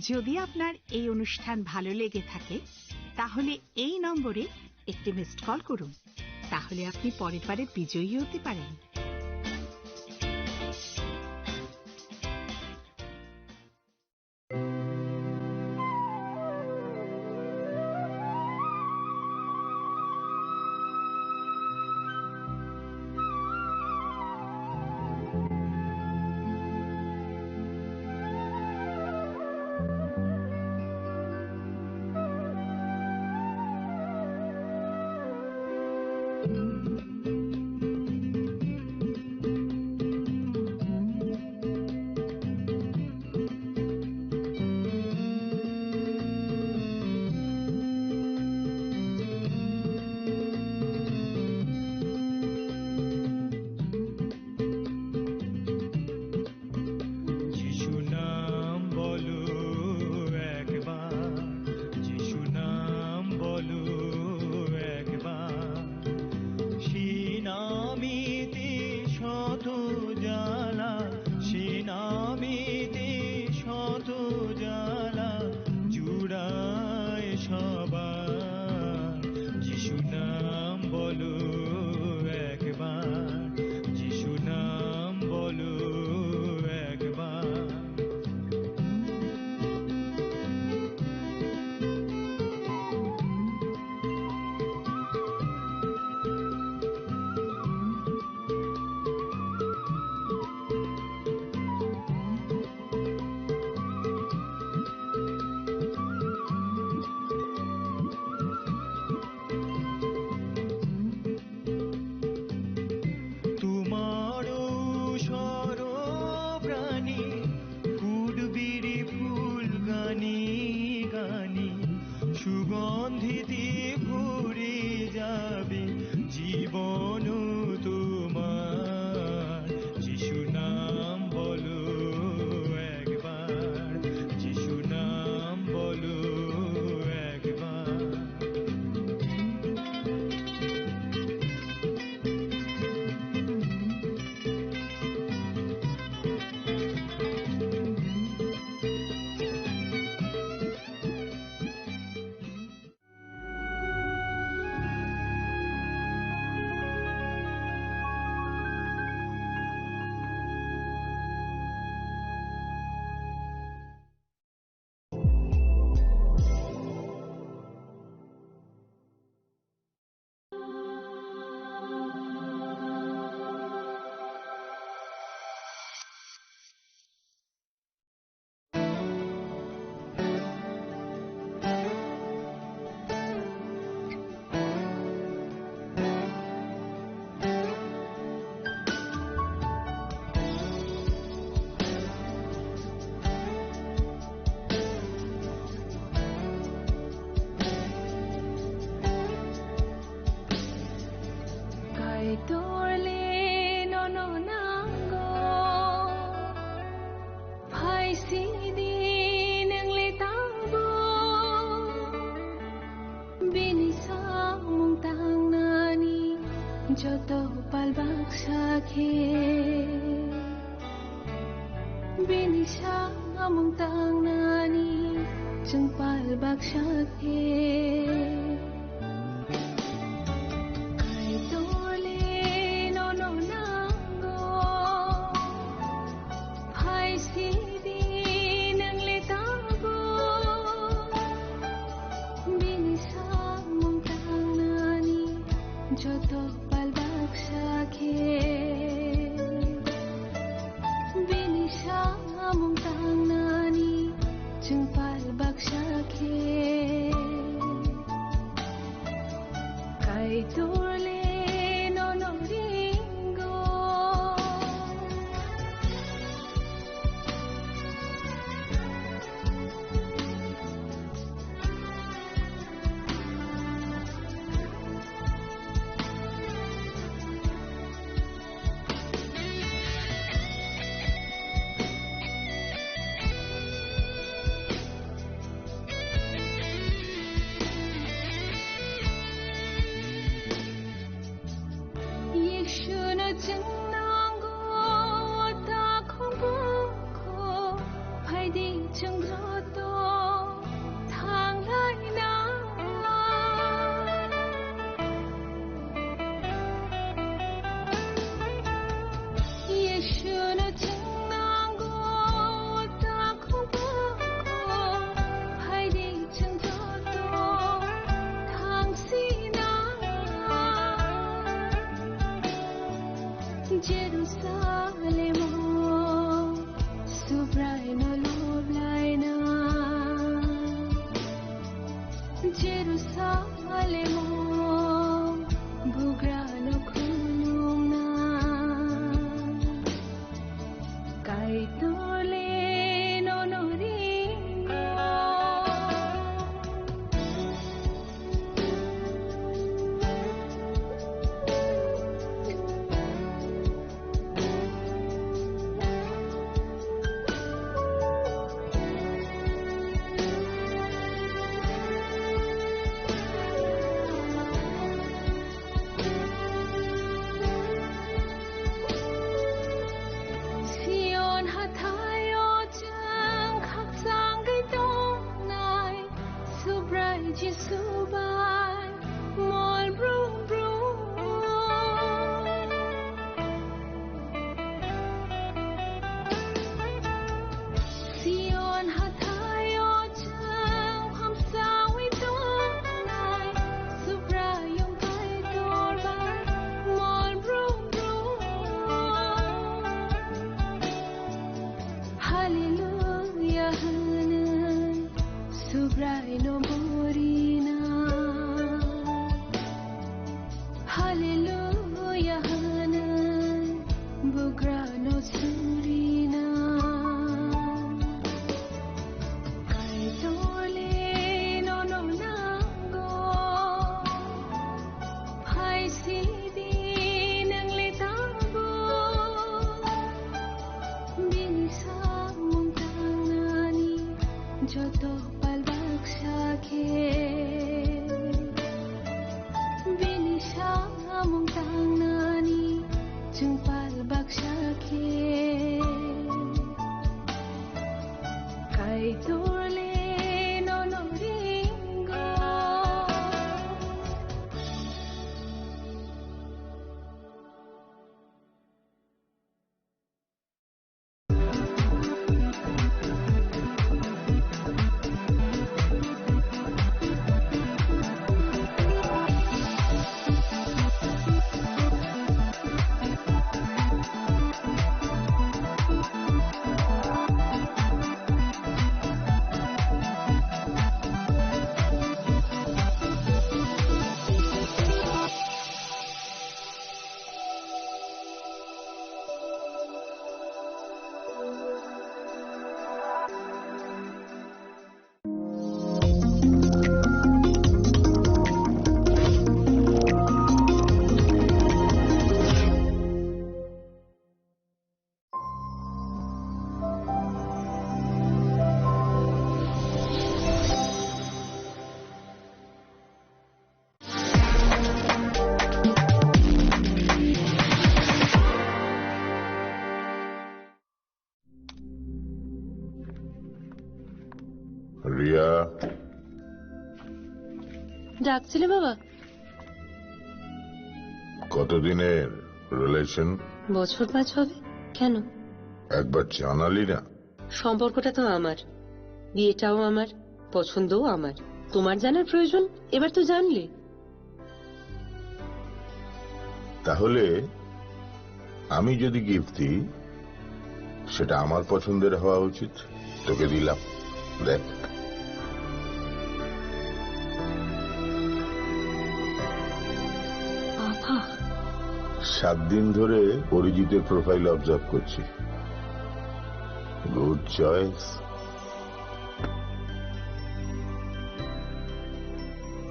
যদি আপনার এই অনুষ্ঠান ভালো লেগে থাকে, তাহলে এই নম্বরে একটি মিসড কল করুন। তাহলে আপনি পরের বারে বিজয়ী হতে পারেন। যিশু নাম বলো একবার, যিশু নাম বলো একবার। সে নামেতে শত জ্বালা, সে নামেতে শত জ্বালা জুড়ায় সবার। যিশু নাম বলো একবার, যিশু নাম বলো একবার। তোমারও সর্বপ্রাণী ফুটবিরি ফুল গানি গানি সুগন্ধিতে ভরে যাবে জীবন তোমার। যিশু নাম বলো একবার, যিশু নাম বলো একবার। Kaitorle nono nango, phai sidi nwngle tangbo. Bini samung tangnani joto pal baksa khe, bini samung tangnani chwng pal baksa khe. Kaitorle nono nango, phai sidi nwngle tangbo. Bini samung tangnani joto pal baksa khe, bini samung tangnani chwng pal baksa khe. Jerusalemo, Subraino Lobraino, Jerusalemo, Bugrano Khulumna, Kaitorle nono ringo. Sion hathaio chwng khakchangwi tongnai, Subrai Jisu bai mol brum brum. Sion hathaio chwng hamsawi tongnai, Subraiyung Kaitor bai mol brum brum. Hallelujah hwnwi Subraino burina. Hallelujah hwnwi bugrano surina. Kaitorle nono nango. Phaisidi nwngle tabuk. Bini samung tangnani joto pal baksa khe. Bini samung tangnani chwng pal baksa khe. Kaitorle nono ringo. Riya. ডাকছিলে বাবা? কতদিনের রিলেশন? বছর পাঁচ হবে। কেন? একবার জানালি না। সম্পর্কটা তো আমার, বিয়েটাও আমার, পছন্দও আমার। তোমার জানার প্রয়োজন? এবার তো জানলে। তাহলে আমি যদি গিফট দিই, সেটা আমার পছন্দের হওয়া উচিত। তোকে দিলাম, দেখ। বাবা। সাত দিন ধরে অরিজিতের প্রোফাইল অবজার্ভ করছি। Good choice.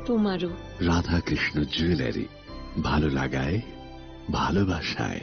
তোমারও। রাধাকৃষ্ণ জুয়েলারি, ভালো লাগায়, ভালোবাসায়।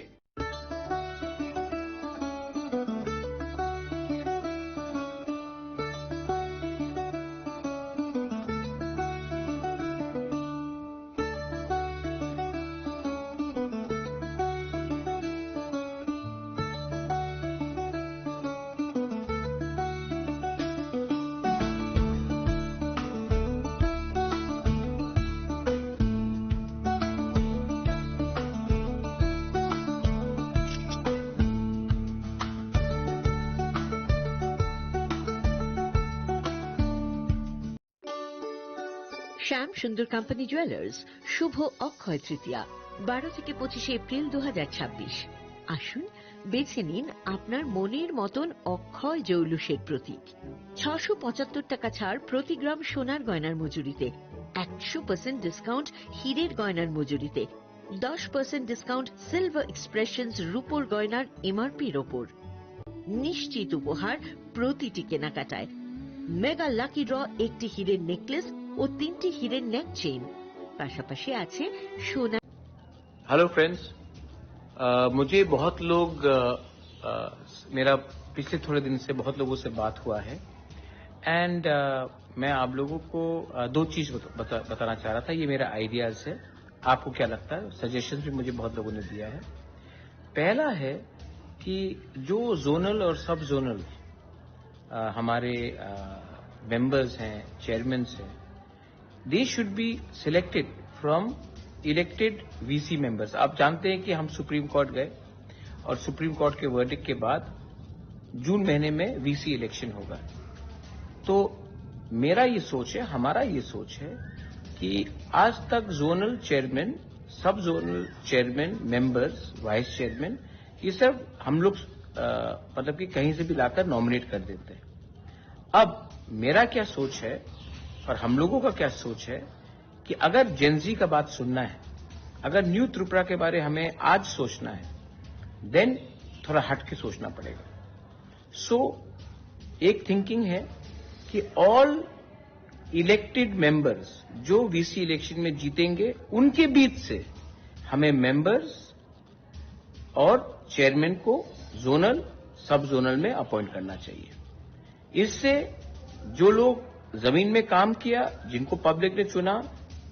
শ্যাম সুন্দর কোম্পানি জুয়েলার্স, শুভ অক্ষয় তৃতীয়া, বারো থেকে পঁচিশে এপ্রিল দু হাজার ছাব্বিশ। আসুন, বেছে নিন আপনার মনের মতন অক্ষয় জৌলুসের প্রতীক। ছশো পঁচাত্তর টাকা ছাড় প্রতি গ্রাম সোনার গয়নার মজুরিতে, একশো পার্সেন্ট ডিসকাউন্ট হীরের গয়নার মজুরিতে, দশ পার্সেন্ট ডিসকাউন্ট সিলভার এক্সপ্রেশনস রূপোর গয়নার এমআরপির ওপর। নিশ্চিত উপহার প্রতিটি কেনাকাটায়। মেগা লাকি ড্র, একটি হীরের নেকলেস ও তিনটি হীরের নেক চেইন, পাশাপাশি আছে সোনা। Hello friends. मुझे बहुत लोग अ, अ, मेरा पिछले थोड़े दिन से बहुत लोगों से बात हुआ है। एंड मैं आप लोगों को अ, दो चीज बता, बता, बताना चाह रहा था। ये मेरा आइडियाज है, आपको क्या लगता है? सजेशंस भी मुझे बहुत लोगों ने दिया है। पहला है कि जो जोनल और सब जोनल हमारे मेंबर्स हैं, चेयरमैन्स हैं, they should be selected from elected VC members. आप जानते हैं कि हम सुप्रीम कोर्ट गए और सुप्रीम कोर्ट के वर्डिक्ट के बाद जून महीने में वीसी इलेक्शन होगा। तो मेरा ये सोच है, हमारा ये सोच है कि आज तक जोनल चेयरमैन, सब zonal chairman, members, vice chairman, ये सब हम लोग अ, मतलब कि कहीं से भी लाकर नॉमिनेट कर देते हैं। अब मेरा क्या सोच है और हम लोगों का क्या सोच है कि अगर जेनजी का बात सुनना है, अगर न्यू त्रिपुरा के बारे हमें आज सोचना है, देन थोड़ा हट के सोचना पड़ेगा। सो एक थिंकिंग है कि ऑल इलेक्टेड मेंबर्स जो वीसी इलेक्शन में जीतेंगे, उनके बीच से हमें मेंबर्स और चेयरमैन को जोनल, सब जोनल में अपॉइंट करना चाहिए। इससे जो लोग जमीन में काम किया, जिनको पब्लिक ने चुना,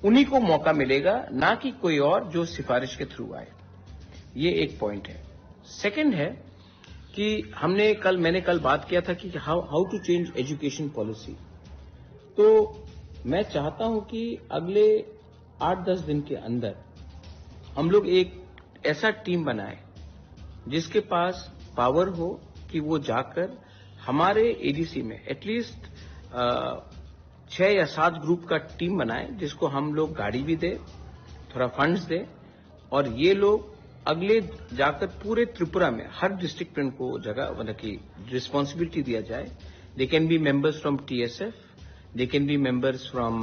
उन्हीं को मौका मिलेगा, ना कि कोई और जो सिफारिश के थ्रू आए। ये एक पॉइंट है। सेकंड है कि हमने कल, मैंने कल बात किया था कि how how to change education policy। तो मैं चाहता हूं कि अगले आठ दस दिन के अंदर हम लोग एक ऐसा टीम बनाए जिसके पास पावर हो कि वो जाकर हमारे एडीसी में एटलीस्ट छह या सात ग्रुप का टीम बनाए, जिसको हम लोग गाड़ी भी दे, थोड़ा फंड्स दे, और ये लोग अगले जाकर पूरे त्रिपुरा में हर डिस्ट्रिक्ट में उनको जगह, मतलब कि रिस्पॉन्सिबिलिटी दिया जाए। They can be members from T S F, they can be members from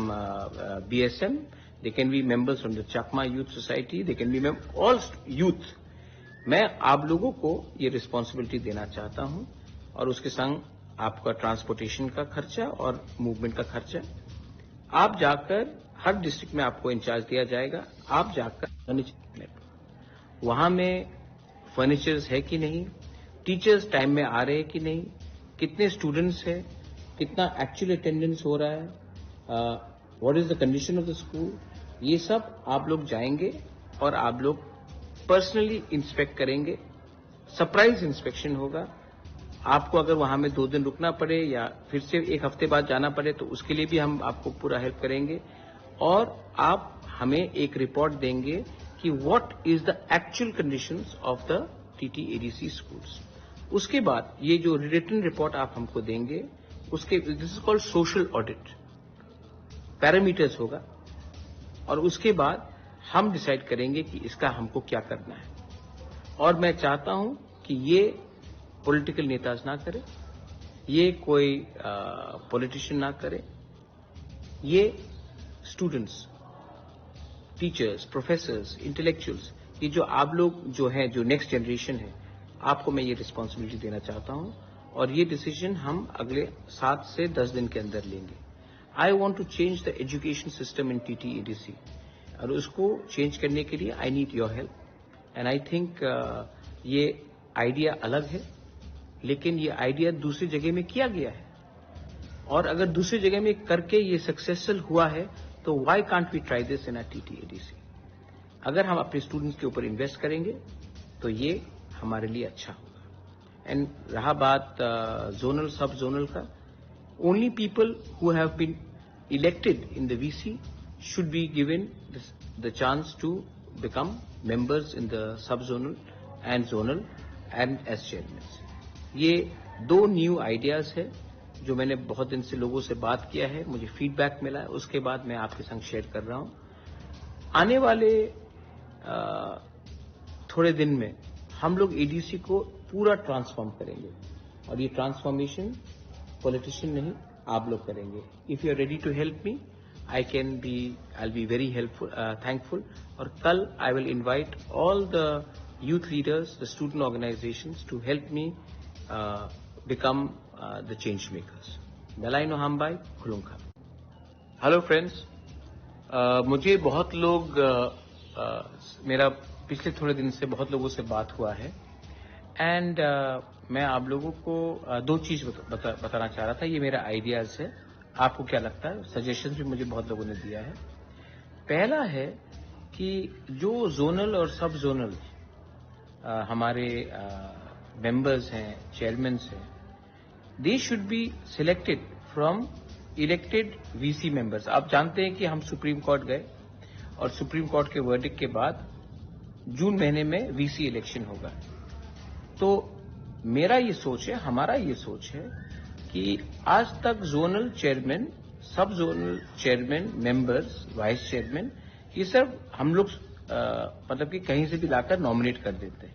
B S M, they can be members from the Chakma Youth Society, they can be all youth। मैं आप लोगों को ये रिस्पॉन्सिबिलिटी देना चाहता हूं और उसके संग आपका ट्रांसपोर्टेशन का खर्चा और मूवमेंट का खर्चा। आप जाकर, हर डिस्ट्रिक्ट में आपको इंचार्ज दिया जाएगा, आप जाकर वहां में फर्नीचर्स है कि नहीं, टीचर्स टाइम में आ रहे हैं कि नहीं, कितने स्टूडेंट्स हैं, कितना एक्चुअल अटेंडेंस हो रहा है, what is the condition of the school, ये सब आप लोग जाएंगे और आप लोग पर्सनली इंस्पेक्ट करेंगे। सरप्राइज इंस्पेक्शन होगा। आपको अगर वहां में दो दिन रुकना पड़े या फिर से एक हफ्ते बाद जाना पड़े, तो उसके लिए भी हम आपको पूरा हेल्प करेंगे। और आप हमें एक रिपोर्ट देंगे कि what is the actual conditions of the T T A D C schools। उसके बाद ये जो रिटन रिपोर्ट आप हमको देंगे, उसके, this is called social audit, parameters होगा, और उसके बाद हम डिसाइड करेंगे कि इसका हमको क्या करना है। और मैं चाहता हूं कि ये पॉलिटिकल नेताज ना करें, ये कोई पॉलिटिशियन ना करें, ये स्टूडेंट्स, टीचर्स, प्रोफेसर्स, इंटेलेक्चुअल्स, ये जो आप लोग जो हैं, जो नेक्स्ट जनरेशन है, आपको मैं ये रिस्पॉन्सिबिलिटी देना चाहता हूं। और ये डिसीजन हम अगले सात से दस दिन के अंदर लेंगे। I want to change the education system in T T A D C, और उसको चेंज करने के लिए I need your help. And I think ये आइडिया अलग है, लेकिन ये आइडिया दूसरी जगह में किया गया है, और अगर दूसरी जगह में करके ये सक्सेसफुल हुआ है, तो why can't we try this in a T T A D C? अगर हम अपने स्टूडेंट्स के ऊपर इन्वेस्ट करेंगे, तो ये हमारे लिए अच्छा होगा। एंड रहा बात जोनल, सब जोनल का, only people who have been elected in the V C should be given this, the chance to become members in the sub zonal and zonal and as chairmen। ये दो न्यू आइडियाज है जो मैंने बहुत दिन से लोगों से बात किया है, मुझे फीडबैक मिला है, उसके बाद मैं आपके संग शेयर कर रहा हूँ। आने वाले अ, थोड़े दिन में हम लोग एडीसी को पूरा ट्रांसफॉर्म करेंगे। और ये ट्रांसफॉर्मेशन पॉलिटिशियन नहीं, आप लोग करेंगे। If you are ready to help me, I can be, I'll be very helpful, thankful. और कल I will invite all the youth leaders, the student organizations to help me become the change makers. Dalai no hambai, khulungkha. Hello friends. मुझे बहुत लोग, मेरा पिछले थोड़े दिन से बहुत लोगों से बात हुआ है। एंड मैं आप लोगों को दो चीज़ बताना चाह रहा था। ये मेरा आइडियाज़ है, आपको क्या लगता है? सजेशंस भी मुझे बहुत लोगों ने दिया है। पहला है कि जो जोनल और सब जोनल हमारे मेंबर्स हैं, चेयरमैन्स हैं, they should be selected from elected V C members। आप जानते हैं कि हम सुप्रीम कोर्ट गए और सुप्रीम कोर्ट के वर्डिक्ट के बाद जून महीने में वीसी इलेक्शन होगा। तो मेरा ये सोच है, हमारा ये सोच है कि आज तक जोनल चेयरमैन, सब zonal chairman, members, vice chairman, ये सब हम लोग मतलब कि कहीं से भी लाकर नॉमिनेट कर देते हैं।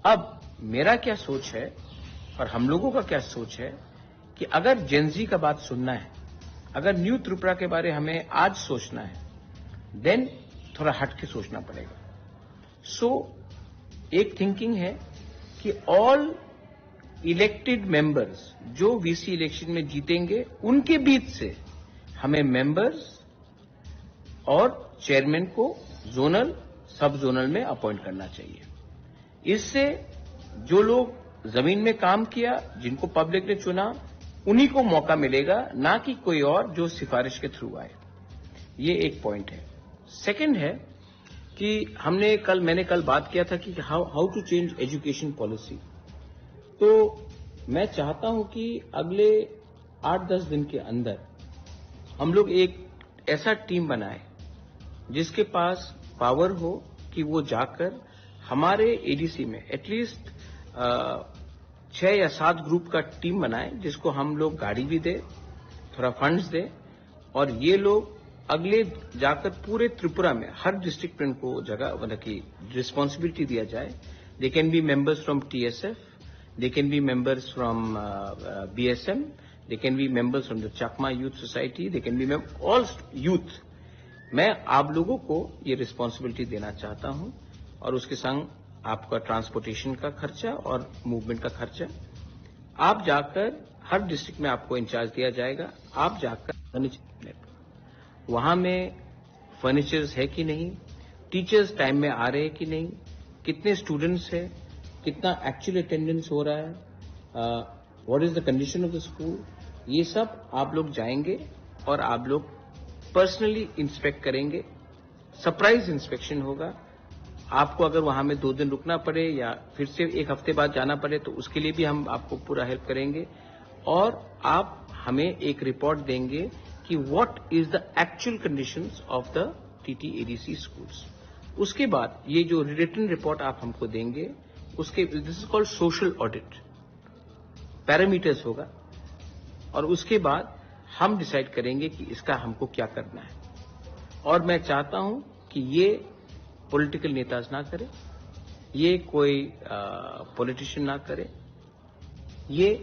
अब मेरा क्या सोच है और हम लोगों का क्या सोच है कि अगर जेनजी का बात सुनना है, अगर न्यू त्रिपुरा के बारे हमें आज सोचना है, देन थोड़ा हट के सोचना पड़ेगा। सो एक थिंकिंग है कि ऑल इलेक्टेड मेंबर्स जो वीसी इलेक्शन में जीतेंगे, उनके बीच से हमें मेंबर्स और चेयरमैन को जोनल, सब जोनल में अपॉइंट करना चाहिए। इससे जो लोग जमीन में काम किया, जिनको पब्लिक ने चुना, उन्हीं को मौका मिलेगा, ना कि कोई और जो सिफारिश के थ्रू आए। ये एक पॉइंट है। सेकंड है कि हमने कल, मैंने कल बात किया था कि how, how to change education policy। तो मैं चाहता हूं कि अगले आठ दस दिन के अंदर हम लोग एक ऐसा टीम बनाए जिसके पास पावर हो कि वो जाकर हमारे एडीसी में एटलीस्ट छः या सात ग्रुप का टीम बनाए, जिसको हम लोग गाड़ी भी दे, थोड़ा फंड्स दे, और ये लोग अगले जाकर पूरे त्रिपुरा में हर डिस्ट्रिक्ट में उनको जगह, मतलब कि रिस्पॉन्सिबिलिटी दिया जाए। They can be members from T S F, they can be members from B S M, they can be members from the Chakma Youth Society, they can be all youth। मैं आप लोगों को ये रिस्पॉन्सिबिलिटी देना चाहता हूं और उसके संग आपका ट्रांसपोर्टेशन का खर्चा और मूवमेंट का खर्चा। आप जाकर हर डिस्ट्रिक्ट में आपको इंचार्ज दिया जाएगा, आप जाकर फर्नीचर, वहाँ में फर्नीचर्स है कि नहीं, टीचर्स टाइम में आ रहे हैं कि नहीं, कितने स्टूडेंट्स हैं, कितना एक्चुअल अटेंडेंस हो रहा है, what is the condition of the school, ये सब आप लोग जाएंगे और आप लोग पर्सनली इंस्पेक्ट करेंगे। सरप्राइज इंस्पेक्शन होगा। आपको अगर वहाँ में दो दिन रुकना पड़े या फिर से एक हफ्ते बाद जाना पड़े, तो उसके लिए भी हम आपको पूरा हेल्प करेंगे। और आप हमें एक रिपोर्ट देंगे कि what is the actual conditions of the T T A D C schools। उसके बाद ये जो रिटन रिपोर्ट आप हमको देंगे, उसके, this is called social audit, parameters होगा, और उसके बाद हम डिसाइड करेंगे कि इसका हमको क्या करना है। और मैं चाहता हूं कि ये पॉलिटिकल नेताज ना करें, ये कोई पॉलिटिशियन ना करें, ये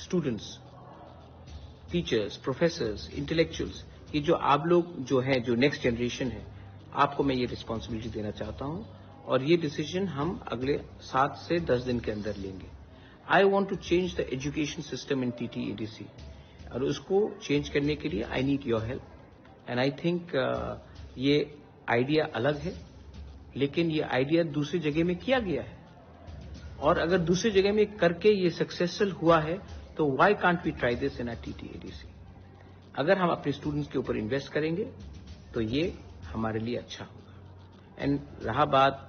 स्टूडेंट्स, टीचर्स, प्रोफेसर्स, इंटेलेक्चुअल्स, ये जो आप लोग जो हैं, जो नेक्स्ट जनरेशन है, आपको मैं ये रिस्पॉन्सिबिलिटी देना चाहता हूँ। और ये डिसीजन हम अगले सात से दस दिन के अंदर लेंगे। I want to change the education system in T T A D C, और उसको चेंज करने के लिए I need your help। And I think ये आइडिया अलग है, लेकिन ये आइडिया दूसरी जगह में किया गया है, और अगर दूसरी जगह में करके ये सक्सेसफुल हुआ है, तो why can't we try this in a T T A D C? अगर हम अपने स्टूडेंट्स के ऊपर इन्वेस्ट करेंगे, तो ये हमारे लिए अच्छा होगा। एंड रहा बात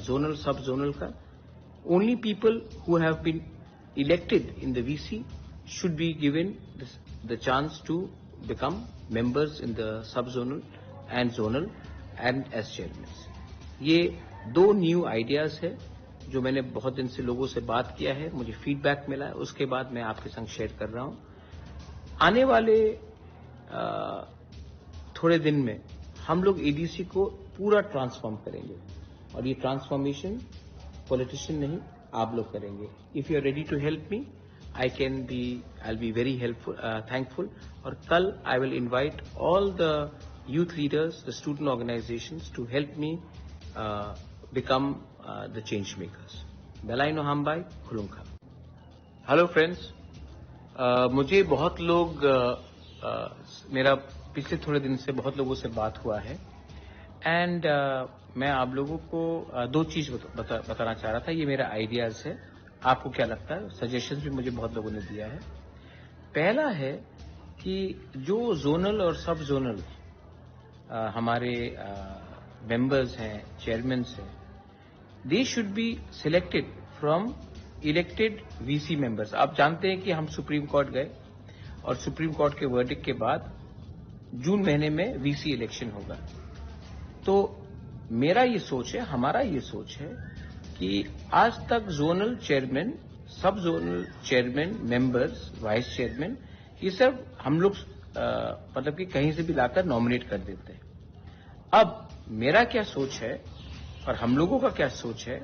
जोनल, सब जोनल का, only people who have been elected in the V C should be given this, the chance to become members in the sub-zonal and zonal and as chairmans। ये दो न्यू आइडियाज है जो मैंने बहुत दिन से लोगों से बात किया है, मुझे फीडबैक मिला है, उसके बाद मैं आपके संग शेयर कर रहा हूँ। आने वाले अ, थोड़े दिन में हम लोग एडीसी को पूरा ट्रांसफॉर्म करेंगे, और ये ट्रांसफॉर्मेशन पॉलिटिशियन नहीं, आप लोग करेंगे. If you are ready to help me, I can be, I'll be very helpful, uh, thankful. और कल I will invite all the youth leaders, the student organizations to help me uh, become uh, the change makers. Belai no hambai, khulumkha. Hello friends, uh, मुझे बहुत लोग uh, uh, मेरा पिछले थोड़े दिन से बहुत लोगों से बात हुआ है एंड uh, मैं आप लोगों को uh, दो चीज़ बत, बता, बताना चाह रहा था. ये मेरा आइडियाज़ है, आपको क्या लगता है? सजेशंस भी मुझे बहुत लोगों ने दिया है. पहला है कि जो जोनल और सब जोनल हमारे मेंबर्स हैं, चेयरमैन हैं, they should be selected from elected V C members. आप जानते हैं कि हम सुप्रीम कोर्ट गए और सुप्रीम कोर्ट के वर्डिक्ट के बाद जून महीने में वीसी इलेक्शन होगा. तो मेरा ये सोच है, हमारा ये सोच है कि आज तक जोनल चेयरमैन, सब zonal chairman, members, vice chairman, ये सब हम लोग अ, मतलब कि कहीं से भी लाकर नॉमिनेट कर देते हैं. अब मेरा क्या सोच है और हम लोगों का क्या सोच है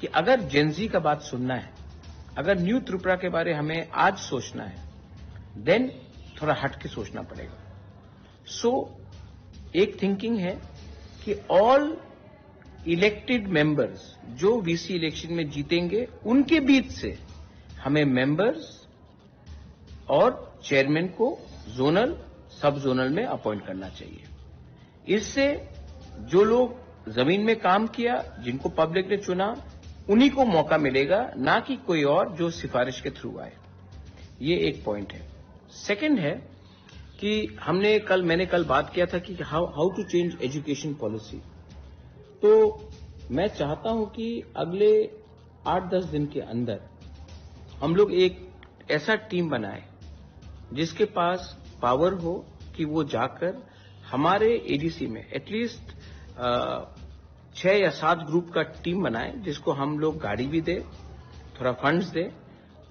कि अगर जेनजी का बात सुनना है, अगर न्यू त्रिपुरा के बारे हमें आज सोचना है, देन थोड़ा हट के सोचना पड़ेगा. सो एक थिंकिंग है कि ऑल इलेक्टेड मेंबर्स जो वीसी इलेक्शन में जीतेंगे, उनके बीच से हमें मेंबर्स और चेयरमैन को जोनल, सब जोनल में अपॉइंट करना चाहिए. इससे जो लोग जमीन में काम किया, जिनको पब्लिक ने चुना, उन्हीं को मौका मिलेगा, ना कि कोई और जो सिफारिश के थ्रू आए. ये एक पॉइंट है. सेकंड है कि हमने कल, मैंने कल बात किया था कि how how to change education policy. तो मैं चाहता हूं कि अगले आठ दस दिन के अंदर हम लोग एक ऐसा टीम बनाए जिसके पास पावर हो कि वो जाकर हमारे एडीसी में एटलीस्ट छह या सात ग्रुप का टीम बनाए, जिसको हम लोग गाड़ी भी दे, थोड़ा फंड्स दे,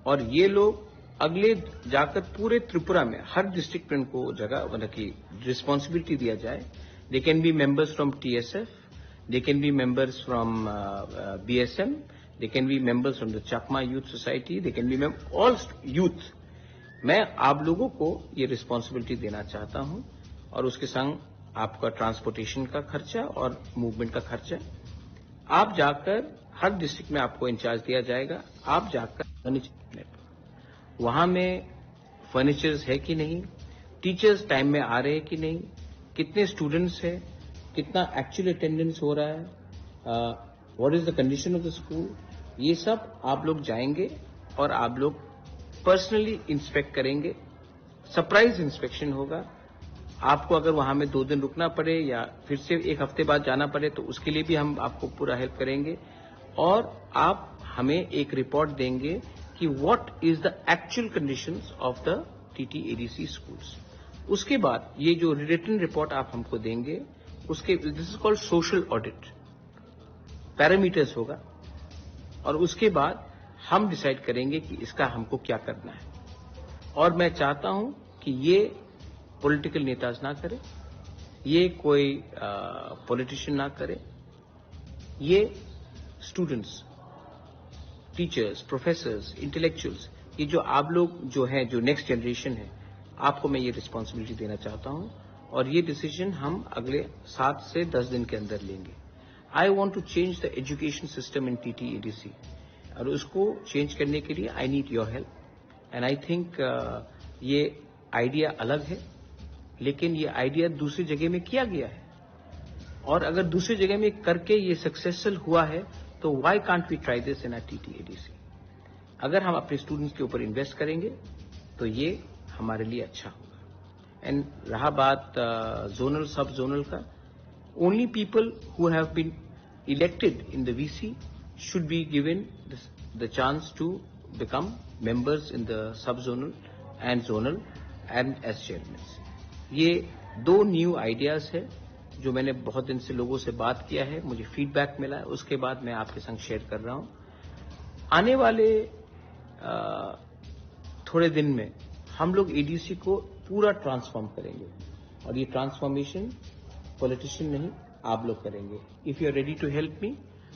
और ये लोग अगले जाकर पूरे त्रिपुरा में हर डिस्ट्रिक्ट में उनको जगह, मतलब कि रिस्पॉन्सिबिलिटी दिया जाए. They can be members from T S F, they can be members from B S M, they can be members from the Chakma Youth Society, they can be all youth. मैं आप लोगों को ये रिस्पॉन्सिबिलिटी देना चाहता हूं और उसके संग आपका ट्रांसपोर्टेशन का खर्चा और मूवमेंट का खर्चा. आप जाकर, हर डिस्ट्रिक्ट में आपको इंचार्ज दिया जाएगा, आप जाकर वहां में फर्नीचर्स है कि नहीं, टीचर्स टाइम में आ रहे हैं कि नहीं, कितने स्टूडेंट्स हैं, कितना एक्चुअल अटेंडेंस हो रहा है, what is the condition of the school, ये सब आप लोग जाएंगे और आप लोग पर्सनली इंस्पेक्ट करेंगे. सरप्राइज इंस्पेक्शन होगा. आपको अगर वहां में दो दिन रुकना पड़े या फिर से एक हफ्ते बाद जाना पड़े, तो उसके लिए भी हम आपको पूरा हेल्प करेंगे. और आप हमें एक रिपोर्ट देंगे कि what is the actual conditions of the T T A D C schools. उसके बाद ये जो रिटन रिपोर्ट आप हमको देंगे, उसके, this is called social audit, parameters होगा. और उसके बाद हम डिसाइड करेंगे कि इसका हमको क्या करना है. और मैं चाहता हूं कि ये पॉलिटिकल नेताज ना करें, ये कोई पॉलिटिशियन ना करें, ये स्टूडेंट्स, टीचर्स, प्रोफेसर्स, इंटेलेक्चुअल्स, ये जो आप लोग जो हैं, जो नेक्स्ट जनरेशन है, आपको मैं ये रिस्पॉन्सिबिलिटी देना चाहता हूं. और ये डिसीजन हम अगले सात से दस दिन के अंदर लेंगे. I want to change the education system in T T A D C. और उसको चेंज करने के लिए I need your help. And I think ये आइडिया अलग है, लेकिन ये आइडिया दूसरी जगह में किया गया है. और अगर दूसरी जगह में करके ये सक्सेसफुल हुआ है, तो why can't we try this in our T T A D C? अगर हम अपने स्टूडेंट्स के ऊपर इन्वेस्ट करेंगे, तो ये हमारे लिए अच्छा होगा. एंड रहा बात जोनल, सब जोनल का, only people who have been elected in the V C should be given this, the chance to become members in the sub zonal and zonal and as chairmen. ये दो न्यू आइडियाज है जो मैंने बहुत दिन से लोगों से बात किया है, मुझे फीडबैक मिला है, उसके बाद मैं आपके संग शेयर कर रहा हूँ. आने वाले अ, थोड़े दिन में हम लोग एडीसी को पूरा ट्रांसफॉर्म करेंगे और ये ट्रांसफॉर्मेशन पॉलिटिशियन नहीं, आप लोग करेंगे. If you are ready to help me,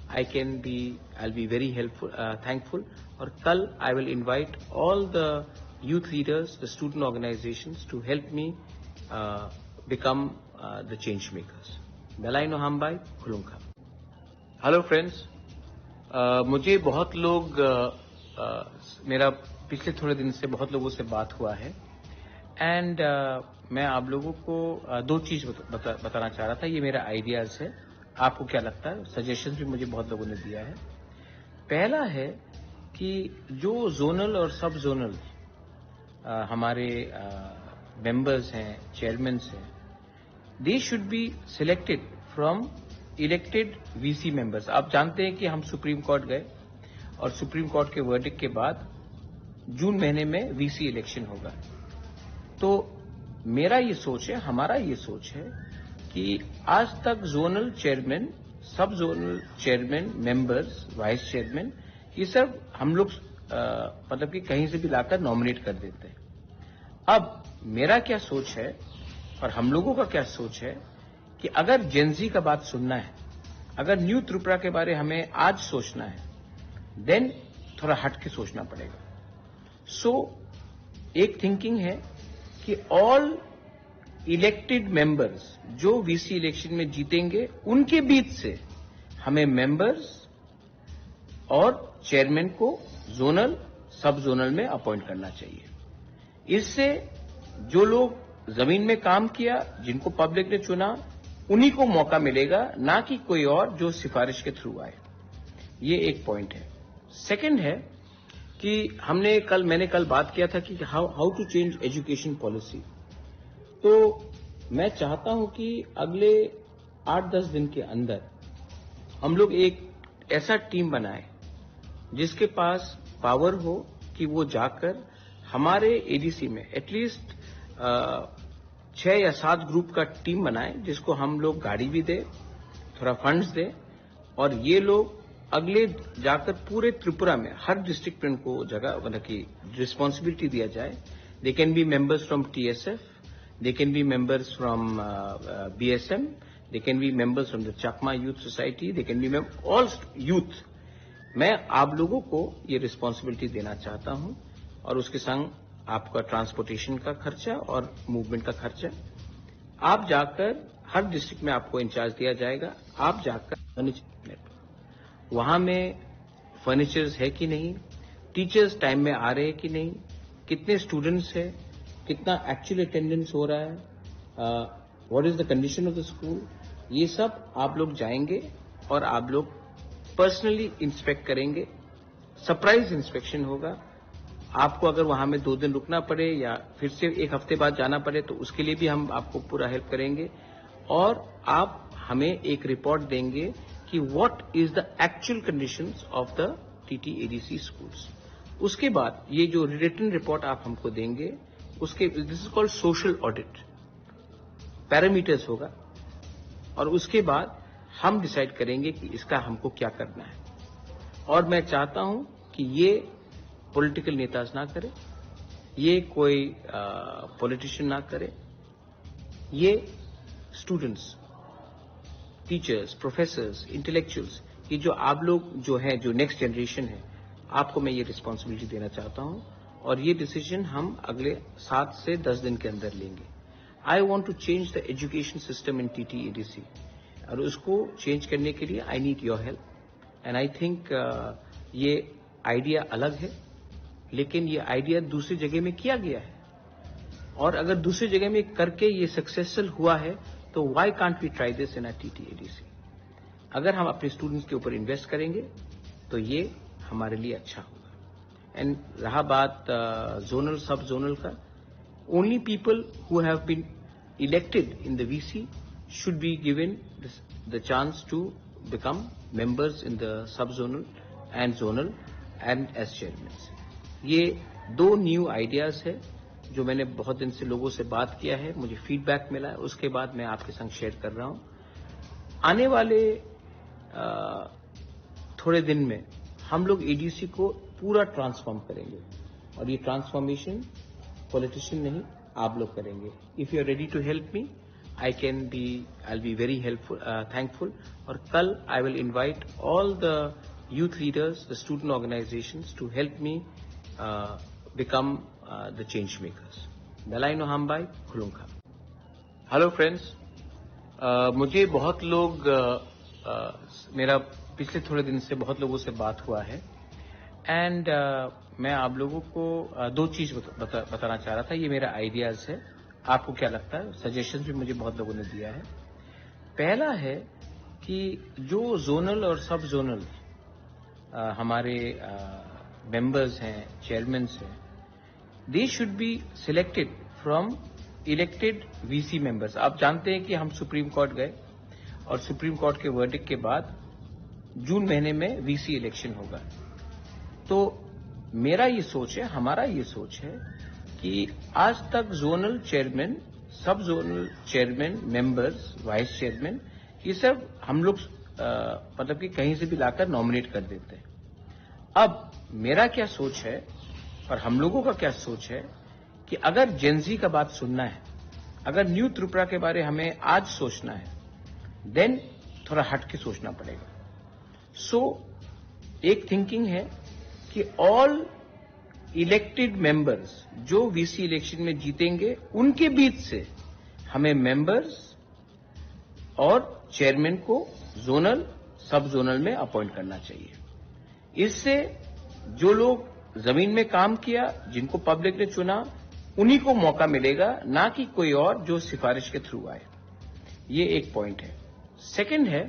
I can be, I'll be very helpful, uh, thankful. और कल I will invite all the youth leaders, the student organizations to help me uh, become uh, the change makers. Belai no hambai, khulumkha. Hello friends, uh, मुझे बहुत लोग uh, uh, मेरा पिछले थोड़े दिन से बहुत लोगों से बात हुआ है एंड uh, मैं आप लोगों को uh, दो चीज़ बत, बता, बताना चाह रहा था। ये मेरा आइडियाज़ है, आपको क्या लगता है? सजेशंस भी मुझे बहुत लोगों ने दिया है। पहला है कि जो जोनल और सब जोनल हमारे मेंबर्स हैं, चेयरमैन्स हैं, they should be selected from elected V C members. आप जानते हैं कि हम सुप्रीम कोर्ट गए और सुप्रीम कोर्ट के वर्डिक्ट के बाद जून महीने में वीसी इलेक्शन होगा। तो मेरा ये सोच है, हमारा ये सोच है कि आज तक जोनल चेयरमैन, सब zonal chairman, members, vice chairman, ये सब हम लोग अ, मतलब कि कहीं से भी लाकर नॉमिनेट कर देते हैं। अब मेरा क्या सोच है और हम लोगों का क्या सोच है कि अगर जेनजी का बात सुनना है, अगर न्यू त्रिपुरा के बारे हमें आज सोचना है, देन थोड़ा हट के सोचना पड़ेगा। सो एक थिंकिंग है कि ऑल इलेक्टेड मेंबर्स जो वीसी इलेक्शन में जीतेंगे, उनके बीच से हमें मेंबर्स और चेयरमैन को जोनल, सब जोनल में अपॉइंट करना चाहिए। इससे जो लोग जमीन में काम किया, जिनको पब्लिक ने चुना, उन्हीं को मौका मिलेगा, ना कि कोई और जो सिफारिश के थ्रू आए। ये एक पॉइंट है। सेकंड है कि हमने कल, मैंने कल बात किया था कि how, how to change education policy। तो मैं चाहता हूं कि अगले आठ दस दिन के अंदर हम लोग एक ऐसा टीम बनाए जिसके पास पावर हो कि वो जाकर हमारे एडीसी में एटलीस्ट छः या सात ग्रुप का टीम बनाए, जिसको हम लोग गाड़ी भी दे, थोड़ा फंड्स दे, और ये लोग अगले जाकर पूरे त्रिपुरा में हर डिस्ट्रिक्ट में उनको जगह, मतलब कि रिस्पॉन्सिबिलिटी दिया जाए। They can be members from T S F, they can be members from B S M, they can be members from the Chakma Youth Society, they can be all youth। मैं आप लोगों को ये रिस्पॉन्सिबिलिटी देना चाहता हूं और उसके संग आपका ट्रांसपोर्टेशन का खर्चा और मूवमेंट का खर्चा। आप जाकर हर डिस्ट्रिक्ट में आपको इंचार्ज दिया जाएगा, आप जाकर फर्नीचर, वहां में फर्नीचर्स है कि नहीं, टीचर्स टाइम में आ रहे हैं कि नहीं, कितने स्टूडेंट्स हैं, कितना एक्चुअल अटेंडेंस हो रहा है, what is the condition of the school, ये सब आप लोग जाएंगे और आप लोग पर्सनली इंस्पेक्ट करेंगे। सरप्राइज इंस्पेक्शन होगा। आपको अगर वहां में दो दिन रुकना पड़े या फिर से एक हफ्ते बाद जाना पड़े, तो उसके लिए भी हम आपको पूरा हेल्प करेंगे। और आप हमें एक रिपोर्ट देंगे कि what is the actual conditions of the T T A D C schools। उसके बाद ये जो रिटन रिपोर्ट आप हमको देंगे, उसके, this is called social audit, parameters होगा, और उसके बाद हम डिसाइड करेंगे कि इसका हमको क्या करना है। और मैं चाहता हूं कि ये पॉलिटिकल नेताज ना करें, ये कोई पॉलिटिशियन ना करें, ये स्टूडेंट्स, टीचर्स, प्रोफेसर्स, इंटेलेक्चुअल्स, ये जो आप लोग जो हैं, जो नेक्स्ट जनरेशन है, आपको मैं ये रिस्पॉन्सिबिलिटी देना चाहता हूं। और ये डिसीजन हम अगले सात से दस दिन के अंदर लेंगे। I want to change the education system in T T A D C, और उसको चेंज करने के लिए I need your help। And I think ये आइडिया अलग है, लेकिन ये आइडिया दूसरी जगह में किया गया है, और अगर दूसरी जगह में करके ये सक्सेसफुल हुआ है, तो why can't we try this in a T T A D C? अगर हम अपने स्टूडेंट्स के ऊपर इन्वेस्ट करेंगे, तो ये हमारे लिए अच्छा होगा। एंड रहा बात जोनल, सब जोनल का, only people who have been elected in the V C should be given this, the chance to become members in the sub zonal and zonal and as chairmen। ये दो न्यू आइडियाज है जो मैंने बहुत दिन से लोगों से बात किया है, मुझे फीडबैक मिला है, उसके बाद मैं आपके संग शेयर कर रहा हूँ। आने वाले अ, थोड़े दिन में हम लोग एडीसी को पूरा ट्रांसफॉर्म करेंगे, और ये ट्रांसफॉर्मेशन पॉलिटिशियन नहीं, आप लोग करेंगे। If you are ready to help me, I can be, I'll be very helpful, uh, thankful. Or kal, I will invite all the youth leaders, the student organizations to help me uh, become uh, the change makers. Dalai no hambai, khulungkha. Hello friends, uh, मुझे बहुत लोग uh, uh, मेरा पिछले थोड़े दिन से बहुत लोगों से बात हुआ है एंड uh, मैं आप लोगों को uh, दो चीज बता, बता, बताना चाह रहा था। ये मेरा आइडियाज है, आपको क्या लगता है? सजेशंस भी मुझे बहुत लोगों ने दिया है। पहला है कि जो जोनल और सब जोनल हमारे मेंबर्स हैं, चेयरमैन हैं, they should be selected from elected V C members। आप जानते हैं कि हम सुप्रीम कोर्ट गए और सुप्रीम कोर्ट के वर्डिक्ट के बाद जून महीने में वीसी इलेक्शन होगा। तो मेरा ये सोच है, हमारा ये सोच है कि आज तक जोनल चेयरमैन, सब zonal chairman, members, vice chairman, ये सब हम लोग अ, मतलब कि कहीं से भी लाकर नॉमिनेट कर देते हैं। अब मेरा क्या सोच है और हम लोगों का क्या सोच है कि अगर जेनजी का बात सुनना है, अगर न्यू त्रिपुरा के बारे हमें आज सोचना है, देन थोड़ा हट के सोचना पड़ेगा। सो एक थिंकिंग है कि ऑल इलेक्टेड मेंबर्स जो वीसी इलेक्शन में जीतेंगे, उनके बीच से हमें मेंबर्स और चेयरमैन को जोनल, सब जोनल में अपॉइंट करना चाहिए। इससे जो लोग जमीन में काम किया, जिनको पब्लिक ने चुना, उन्हीं को मौका मिलेगा, ना कि कोई और जो सिफारिश के थ्रू आए। ये एक पॉइंट है। सेकंड है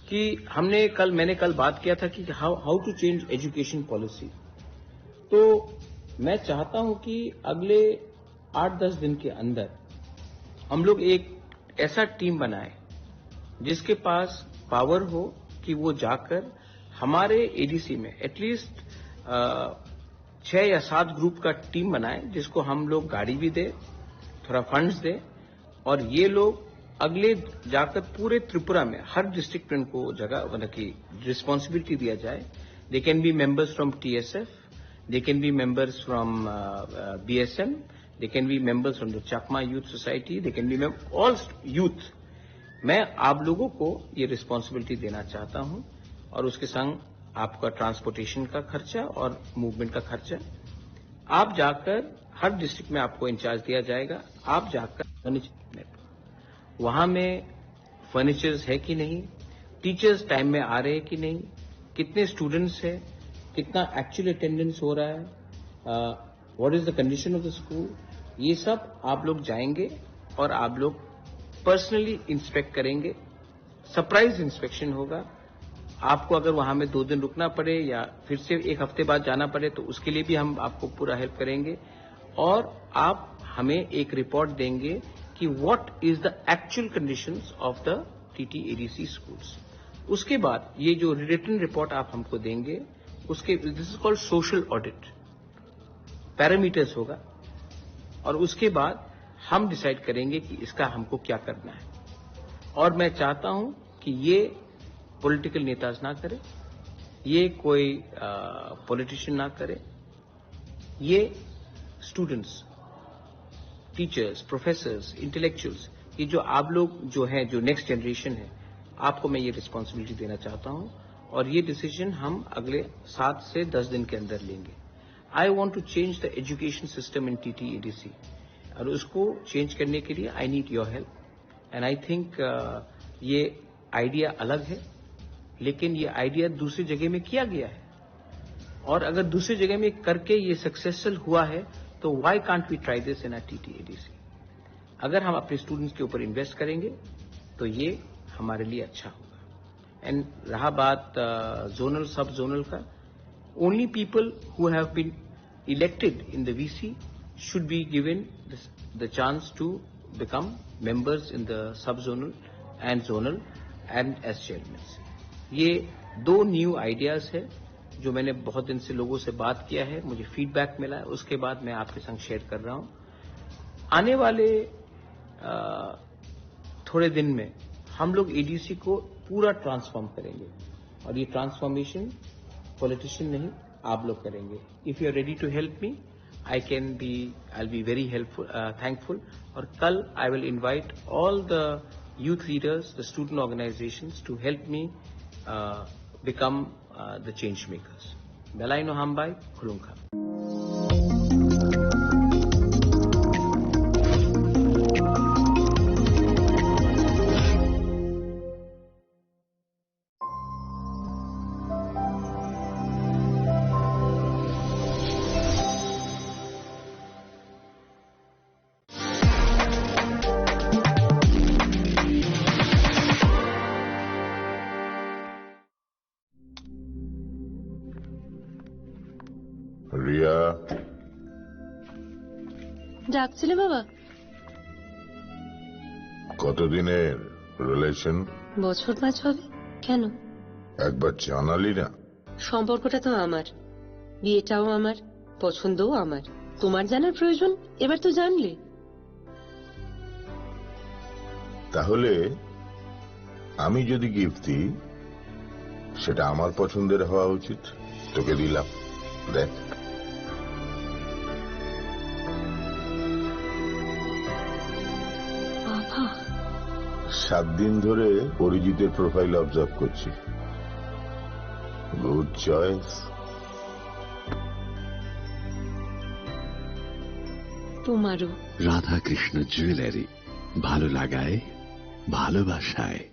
कि हमने कल, मैंने कल बात किया था कि how how to change education policy। तो मैं चाहता हूं कि अगले आठ दस दिन के अंदर हम लोग एक ऐसा टीम बनाए जिसके पास पावर हो कि वो जाकर हमारे एडीसी में एटलीस्ट छह या सात ग्रुप का टीम बनाए, जिसको हम लोग गाड़ी भी दे, थोड़ा फंड्स दे, और ये लोग अगले जाकर पूरे त्रिपुरा में हर डिस्ट्रिक्ट में उनको जगह, मतलब कि रिस्पॉन्सिबिलिटी दिया जाए। They can be members from T S F, they can be members from B S M, they can be members from the Chakma Youth Society, they can be all youth। मैं आप लोगों को ये रिस्पॉन्सिबिलिटी देना चाहता हूं और उसके संग आपका ट्रांसपोर्टेशन का खर्चा और मूवमेंट का खर्चा। आप जाकर, हर डिस्ट्रिक्ट में आपको इंचार्ज दिया जाएगा, आप जाकर वहां में फर्नीचर्स है कि नहीं, टीचर्स टाइम में आ रहे हैं कि नहीं, कितने स्टूडेंट्स हैं, कितना एक्चुअल अटेंडेंस हो रहा है, what is the condition of the school, ये सब आप लोग जाएंगे और आप लोग पर्सनली इंस्पेक्ट करेंगे। सरप्राइज इंस्पेक्शन होगा। आपको अगर वहां में दो दिन रुकना पड़े या फिर से एक हफ्ते बाद जाना पड़े, तो उसके लिए भी हम आपको पूरा हेल्प करेंगे। और आप हमें एक रिपोर्ट देंगे कि what is the actual conditions of the T T A D C schools। उसके बाद ये जो रिटन रिपोर्ट आप हमको देंगे, उसके, this is called social audit, parameters होगा, और उसके बाद हम डिसाइड करेंगे कि इसका हमको क्या करना है। और मैं चाहता हूं कि ये पॉलिटिकल नेताज ना करें, ये कोई पॉलिटिशियन ना करें, ये स्टूडेंट्स, टीचर्स, प्रोफेसर्स, इंटेलेक्चुअल्स, ये जो आप लोग जो हैं, जो नेक्स्ट जनरेशन है, आपको मैं ये रिस्पॉन्सिबिलिटी देना चाहता हूं। और ये डिसीजन हम अगले सात से दस दिन के अंदर लेंगे। I want to change the education system in T T A D C, और उसको चेंज करने के लिए I need your help. And I think ये आइडिया अलग है, लेकिन ये आइडिया दूसरी जगह में किया गया है, और अगर दूसरी जगह में करके ये सक्सेसफुल हुआ है, तो why can't we try this in a T T A D C? अगर हम अपने स्टूडेंट्स के ऊपर इन्वेस्ट करेंगे, तो ये हमारे लिए अच्छा होगा। एंड रहा बात जोनल, सब जोनल का, only people who have been elected in the V C should be given this, the chance to become members in the sub zonal and zonal and as chairmen। ये दो न्यू आइडियाज है जो मैंने बहुत दिन से लोगों से बात किया है, मुझे फीडबैक मिला है, उसके बाद मैं आपके संग शेयर कर रहा हूँ। आने वाले अ, थोड़े दिन में हम लोग एडीसी को पूरा ट्रांसफॉर्म करेंगे, और ये ट्रांसफॉर्मेशन पॉलिटिशियन नहीं, आप लोग करेंगे। If you are ready to help me, I can be, I'll be very helpful, uh, thankful. Or kal, I will invite all the youth leaders, the student organizations to help me, uh, become, uh, the change makers. Belai no hambai, khulumkha. Riya. ডাকছিলে বাবা? কতদিনের রিলেশন? বছর পাঁচ হবে। কেন? একবার জানালি না। সম্পর্কটা তো আমার, বিয়েটাও আমার, পছন্দও আমার। তোমার জানার প্রয়োজন? এবার তো জানলে। তাহলে আমি যদি গিফট দিই, সেটা আমার পছন্দের হওয়া উচিত। তোকে দিলাম, দেখ। বাবা। সাত দিন ধরে অরিজিতের প্রোফাইল অবজার্ভ করছি। Good choice. তোমারও। রাধাকৃষ্ণ জুয়েলারি, ভালো লাগায়, ভালোবাসায়।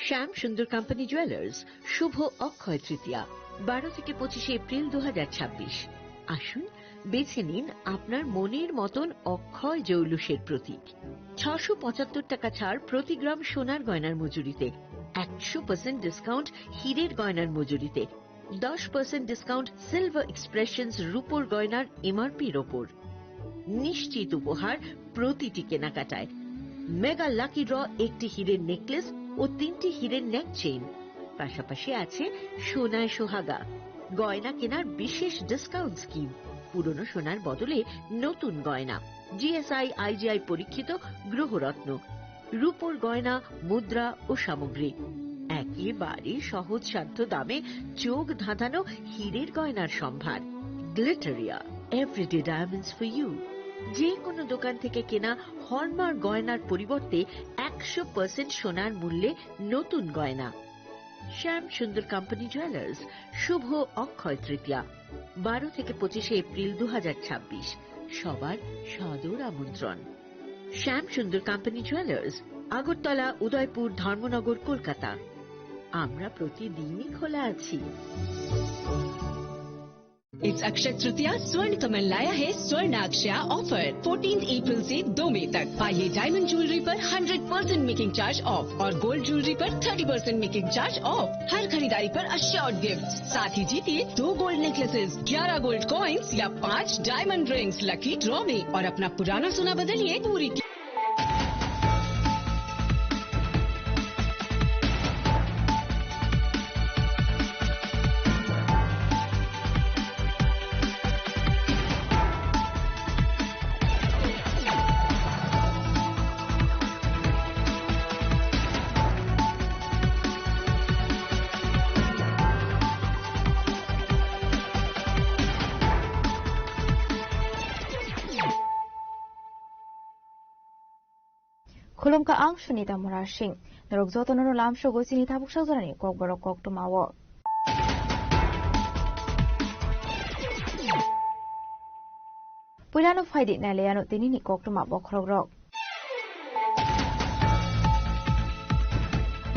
শ্যাম সুন্দর কোম্পানি জুয়েলার্স, শুভ অক্ষয় তৃতীয়া, বারো থেকে পঁচিশে এপ্রিল দু হাজার ছাব্বিশ। আসুন, বেছে নিন আপনার মনের মতন অক্ষয় জৌলুসের প্রতীক। ছশো পঁচাত্তর টাকা ছাড় প্রতি গ্রাম সোনার গয়নার মজুরিতে, একশো পার্সেন্ট ডিসকাউন্ট হীরের গয়নার মজুরিতে, দশ পার্সেন্ট ডিসকাউন্ট সিলভার এক্সপ্রেশনস রূপোর গয়নার এমআরপির ওপর। নিশ্চিত উপহার প্রতিটি কেনাকাটায়। মেগা লাকি ড্র, একটি হীরের নেকলেস ও তিনটি হীরের নেক চেইন। পাশাপাশি আছে সোনায় সোহাগা, গয়না কেনার বিশেষ ডিসকাউন্ট স্কিম, পুরনো সোনার বদলে নতুন গয়না, জিএসআই আইজিআই পরীক্ষিত গ্রহরত্ন, রূপোর গয়না, মুদ্রা ও সামগ্রী। একেবারে সহজসাধ্য দামে চোখ ধাঁধানো হীরের গয়নার সম্ভার। Glitteria, everyday diamonds for you. যে কোনো দোকান থেকে কেনা হলমার্ক গয়নার পরিবর্তে একশো পার্সেন্ট সোনার মূল্যে নতুন গয়না। শ্যাম সুন্দর কোম্পানি জুয়েলার্স, শুভ অক্ষয় তৃতীয়া, বারো থেকে পঁচিশে এপ্রিল দু হাজার ছাব্বিশ। সবার সাদর আমন্ত্রণ। শ্যাম সুন্দর কোম্পানি জুয়েলার্স, আগরতলা, উদয়পুর, ধর্মনগর, কলকাতা। আমরা প্রতিদিনই খোলা আছি। It's Akshaya Tritiya, Swarn Kamal laya hai Swarna Akshaya offer, fourteenth April से दो मई तक। पाइए डायमंड ज्वेलरी पर hundred percent making charge off और गोल्ड ज्वेलरी पर thirty percent making charge off. हर खरीदारी पर अश्योर्ड गिफ्ट, साथ ही जीतिए दो गोल्ड नेकलेसेस, ग्यारह गोल्ड कॉइंस या पाँच डायमंड रिंग्स लकी ड्रॉ में और अपना पुराना सोना बदलिए पूरी Khulumkha ang Sunita Murasing. Norok jotono no lamsogo chini tabuk sajorani kokborok koktwmao. Puilano phaidi nailaiano tinini koktwma bokhorokrok.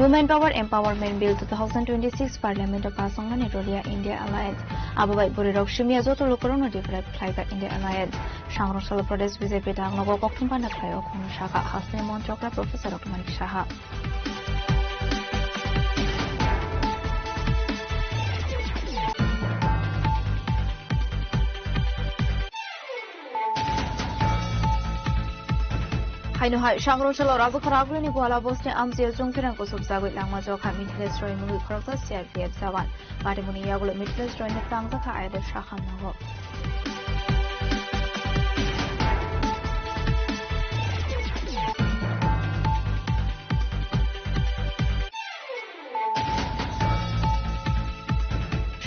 Women Power Empowerment Bill two thousand twenty-six Parliament o pass wngnani rolia India Alliance. Abo bai bwrwirok simiya joto lukurokno develop khlaijak India Alliance. Sangrong salo Pradesh B J P dagnogo kokthum panda khlaio khoroksa kha hasteni montrokra Professor Doctor Manik Saha. Ino hai Sangrong salo Rajakha Ragulini Buhala bosni amchio chwngthirang kusubjagwi langma jokha Mithilesh Roy mungwi khoroksa C R P F jawan. Patimungni yagulo Mithilesh Roy ni tangjakha ayado sakham nogo.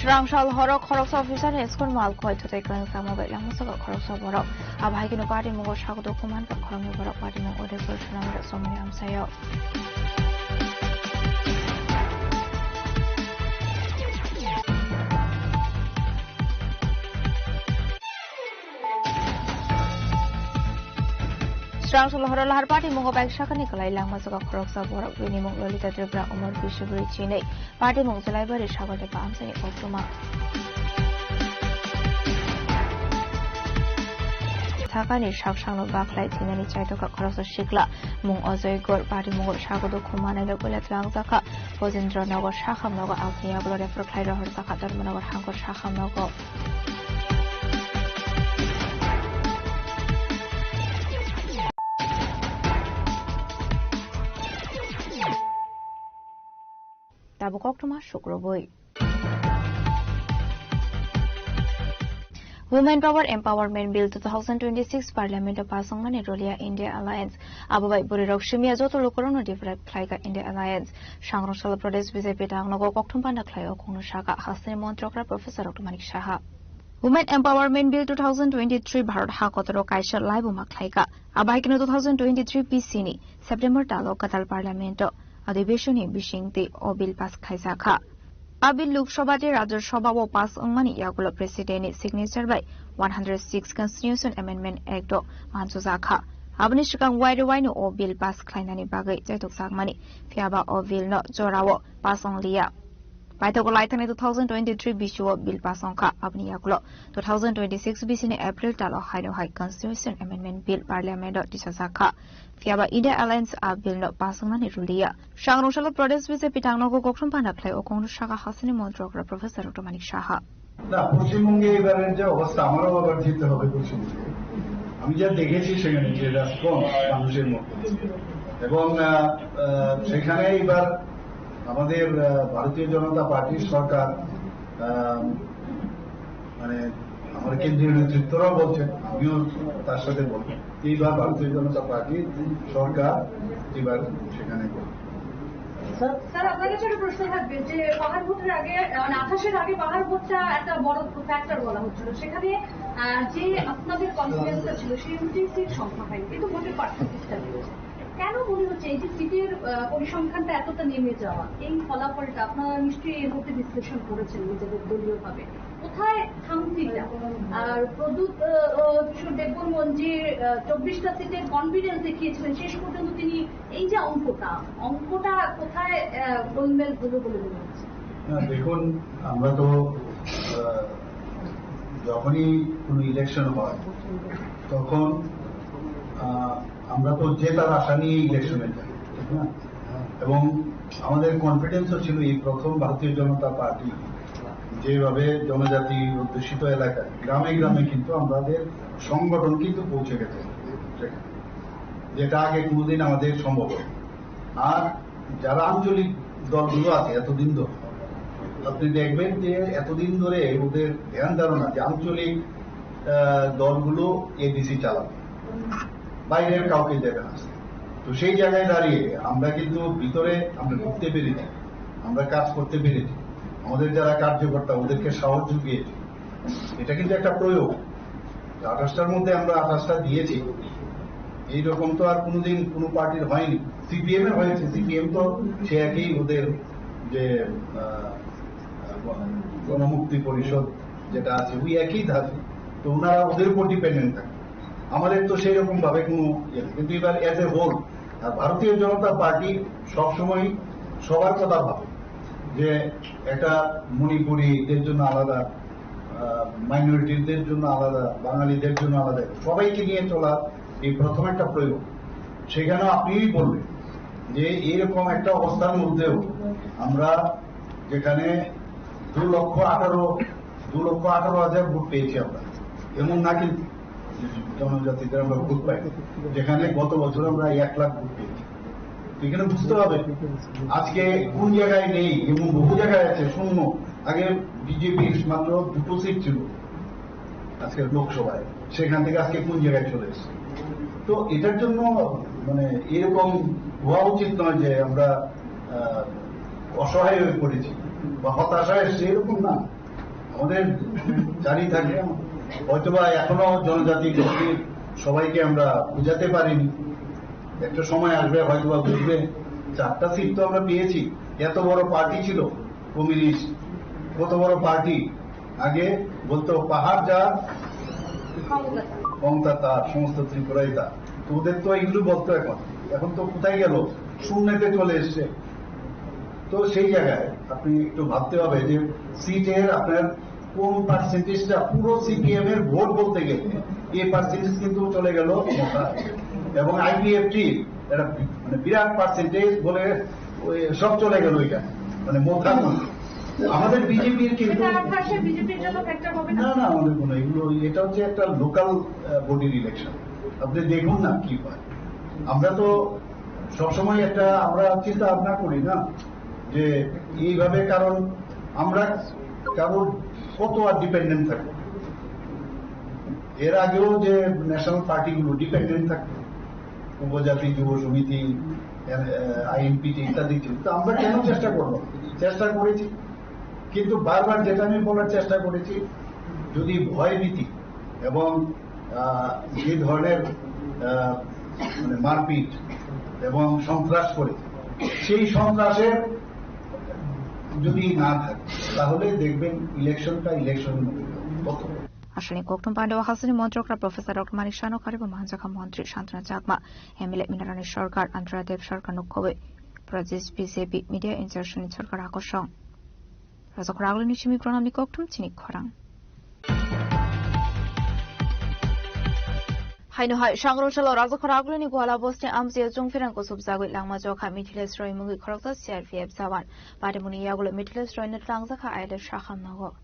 Srangsal horo khoroksa officer ni school mal khoi thutai kwrwngsa mobile langma saka khoroksa borok. Abo hai kheno party mungo sago dokuman ba khoroknwi borok party mungo de kor swnamjak somoni amsayo. Srangsal horo lahar party mungo bike sakani kwlai langma saka khoroksa borok bini mung Lolita Tripura umor bisubri chinwi. Party mung Jelaibari Sagardepa amchaini koktwma. Thakani saksangno bakhlai thinani chaitokha khoroksa sikla mung Ajoy Gor party mungo sagodo khumanaino puila twlangjakha. Bojendra Nagar sakham nogo aboni yagulo refer khlai rohorjakha Dharmanagar hangkor sakham nogo. Tabuk koktwma sukrubwi. Women Power Empowerment Bill two thousand twenty-six Parliament o pass wngmani rwliya India Alliance. Abo bai bwrwirok simiya joto lukurokno deprive khlaika India Alliance. Sangrong salo Pradesh B J P tangnogo kokthum panda khlaio khungno saka hasteni montrokra Professor Doctor Manik Saha. Women Empowerment Bill two thousand twenty-three Bharat ha kotoro kaisa laibuma khlaika. Abo hai kheno two thousand twenty-three P C ni September talo kwtal Parliament o adhibeshon ni bisingtwi o bill pass khlaijakha. A bill Lok Sabha tei Rajya Sabha o pass wngmani yagulo President ni signature bai one hundred six Constitution Amendment Act o mansujakha. Aboni swkang Y D Y no o bill pass khlainani bagwi chaitokjakmani, phiyaba o bill no jorao pass wngliya. Paithago laithani two thousand twenty-three bisio bill pass wngkha, aboni yagulo two thousand twenty-six bisini April talo haino hai Constitution Amendment Bill Parliament o tisajakha. Phiyaba India Alliance a bill no pass wngnani rwliya. Sangrong salo Pradesh B J P tangnogo kokthum panda khlai o Congress saka hasteni montrokra Professor Doctor Manik Saha. না, পশ্চিমবঙ্গে এবারের যে অবস্থা, আমারও আবার যেতে হবে পশ্চিমবঙ্গে। আমি যা দেখেছি সেখানে যে রেসপন্স মানুষের মধ্যে, এবং আহ, আহ, সেখানে এবার আমাদের আহ, ভারতীয় জনতা পার্টির সরকার, আহ, মানে আমার কেন্দ্রীয় নেতৃত্বরাও বলছেন, আমিও তার সাথে বলবো, এইবার ভারতীয় জনতা পার্টির সরকার এবার সেখানে করবে। স্যার, স্যার, আপনার কাছে একটা প্রশ্ন থাকবে যে পাহাড় ভোটের আগে, আহ, মানে আঠাশের আগে পাহাড় ভোটটা একটা বড় ফ্যাক্টর বলা হচ্ছিল, সেখানে আহ, যে আপনাদের কনফিডেন্সটা ছিল সেই অনুযায়ী সিট সংখ্যা হয়নি, কিন্তু ভোটের পার্সেন্টেজটা বেড়েছে। কেন মনে হচ্ছে এই যে সিটের আহ, পরিসংখ্যানটা এতটা নেমে যাওয়া, এই ফলাফলটা আপনারা নিশ্চয়ই এর মধ্যে বিশ্লেষণ করেছেন নিজেদের দলীয়ভাবে? কোথায় খামতিটা? আর প্রদ্যুৎ আহ, আহ, কিশোর দেববর্মন যে আহ, চব্বিশটা সিটের কনফিডেন্স দেখিয়েছিলেন, শেষ পর্যন্ত তিনি এই যে অঙ্কটা, অঙ্কটা কোথায় আহ, গোলমেল হলো বলে মনে হচ্ছে? না, দেখুন, আমরা তো আহ, যখনই কোনো ইলেকশন হয়, তখন আহ, আমরা তো জেতার আশা নিয়ে ইলেকশনে যাই, ঠিক না? এবং আমাদের কনফিডেন্সও ছিল এই প্রথম ভারতীয় জনতা পার্টি যেভাবে জনজাতি অধ্যুষিত এলাকায় গ্রামে গ্রামে কিন্তু আমাদের সংগঠন কিন্তু পৌঁছে গেছে সেখানে, যেটা আগে কোনোদিন আমাদের সম্ভব হয়নি। আর যারা আঞ্চলিক দলগুলো আছে এতদিন ধরে, আপনি দেখবেন যে এতদিন ধরে ওদের ধ্যান ধারণা যে আঞ্চলিক আহ, দলগুলো এডিসি চালাবে, বাইরের কাউকে দেবে না। তো সেই জায়গায় দাঁড়িয়ে আমরা কিন্তু ভিতরে আমরা ঢুকতে পেরেছি, আমরা কাজ করতে পেরেছি, আমাদের যারা কার্যকর্তা ওদেরকে সাহস জুগিয়েছি। এটা কিন্তু একটা প্রয়োগ। আঠাশটার মধ্যে আমরা আঠাশটা দিয়েছি, এইরকম তো আর কোনোদিন কোনো পার্টির হয়নি। সিপিএম এর হয়েছে, সিপিএম তো সে একই ওদের যে আহ, গণমুক্তি পরিষদ যেটা আছে, ওই একই ধাঁচে, তো ওনারা ওদের উপর ডিপেন্ডেন্ট থাকে। আমাদের তো সেই রকম ভাবে কোনো ইয়ে নেই। কিন্তু এবার অ্যাজ এ হোল, আর ভারতীয় জনতা পার্টি সবসময় সবার কথা ভাবে, যে একটা মণিপুরিদের জন্য আলাদা, আহ, মাইনরিটিদের জন্য আলাদা, বাঙালিদের জন্য আলাদা, সবাইকে নিয়ে চলার এই প্রথম একটা প্রয়োগ। সেখানে আপনিই বলবেন যে এইরকম একটা অবস্থার মধ্যেও আমরা যেখানে দু লক্ষ আঠারো, দু লক্ষ আঠারো হাজার ভোট পেয়েছি আমরা, এমন না কিন্তু, জনজাতিদের আমরা ভোট পাই, যেখানে গত বছর আমরা এক লাখ ভোট পেয়েছি। তো এখানে বুঝতে হবে আজকে কোন জায়গায় নেই এবং বহু জায়গায় আছে শূন্য। আগে বিজেপির মাত্র দুটো সিট ছিল আজকে লোকসভায়, সেখান থেকে আজকে কোন জায়গায় চলে এসেছে। তো এটার জন্য মানে এরকম হওয়া উচিত নয় যে আমরা আহ, অসহায় হয়ে পড়েছি বা হতাশা এসছে, এরকম না। আমাদের জারি থাকে, হয়তোবা এখনো জনজাতি গোষ্ঠীর সবাইকে আমরা বুঝাতে পারিনি। একটা সময় আসবে, হয়তোবা বুঝবে। চারটা সিট তো আমরা পেয়েছি, এত বড় পার্টি ছিল কমিউনিস্ট, কত বড় পার্টি। আগে বলতো পাহাড় যার, ক্ষমতা তার, সমস্ত ত্রিপুরাই তার। তো ওদের তো এগুলো বলতো, এখন এখন তো কোথায় গেল, শূন্যতে চলে এসছে। তো সেই জায়গায় আপনি একটু ভাবতে হবে যে সিটের আপনার কোন পার্সেন্টেজটা পুরো সিপিএম এর ভোট বলতে গেলে এই পার্সেন্টেজ কিন্তু চলে গেল মথা এবং আইপিএফটি, এটা মানে বিরাট পার্সেন্টেজ বলে ওই সব চলে গেল ওইটা, মানে মথা। আমাদের বিজেপির কিন্তু এটা আপনার সে বিজেপির জন্য ফ্যাক্টর হবে না? না, না, আমাদের কোনো এগুলো, এটা হচ্ছে একটা লোকাল বডির ইলেকশন। আপনি দেখুন না কি হয়। আমরা তো সবসময় একটা আমরা চিন্তা ভাবনা করি না যে এইভাবে, কারণ আমরা কারোর কত আর ডিপেন্ডেন্ট থাকবো। এর আগেও যে ন্যাশনাল পার্টিগুলো ডিপেন্ডেন্ট থাকতো, উপজাতি যুব সমিতি, আইএনপিটি ইত্যাদি ছিল, তো আমরা কেন চেষ্টা করবো? চেষ্টা করেছি, কিন্তু বারবার যেটা আমি বলার চেষ্টা করেছি, যদি ভয়ভীতি এবং আহ, যে ধরনের আহ, মানে মারপিট এবং সন্ত্রাস করে, সেই সন্ত্রাসের যদি না থাকে, তাহলে দেখবেন ইলেকশনটা ইলেকশনের মতো হবে। Aswkni kokthum pandao hasini montrokra Professor Doctor Manik Saha no karibo manjakha montri Santana Chakma, M L A Minarani Sarkar, Antara Dev Sarkar no khobwi Pradesh B J P media in charge ni Sarkar akosong. Rajakhor Agulini simi pranamni kokthum chini khorang. Haino hai, Sangrong salo Rajakhor Agulini Gwala bosni amchio chwngpherang kusubjagwi langma jokha Mithilesh Roy mungwi khoroksa C R P F jawan. Patimungni yagulo Mithilesh Roy no twlangjakha I L S Sakham nogo.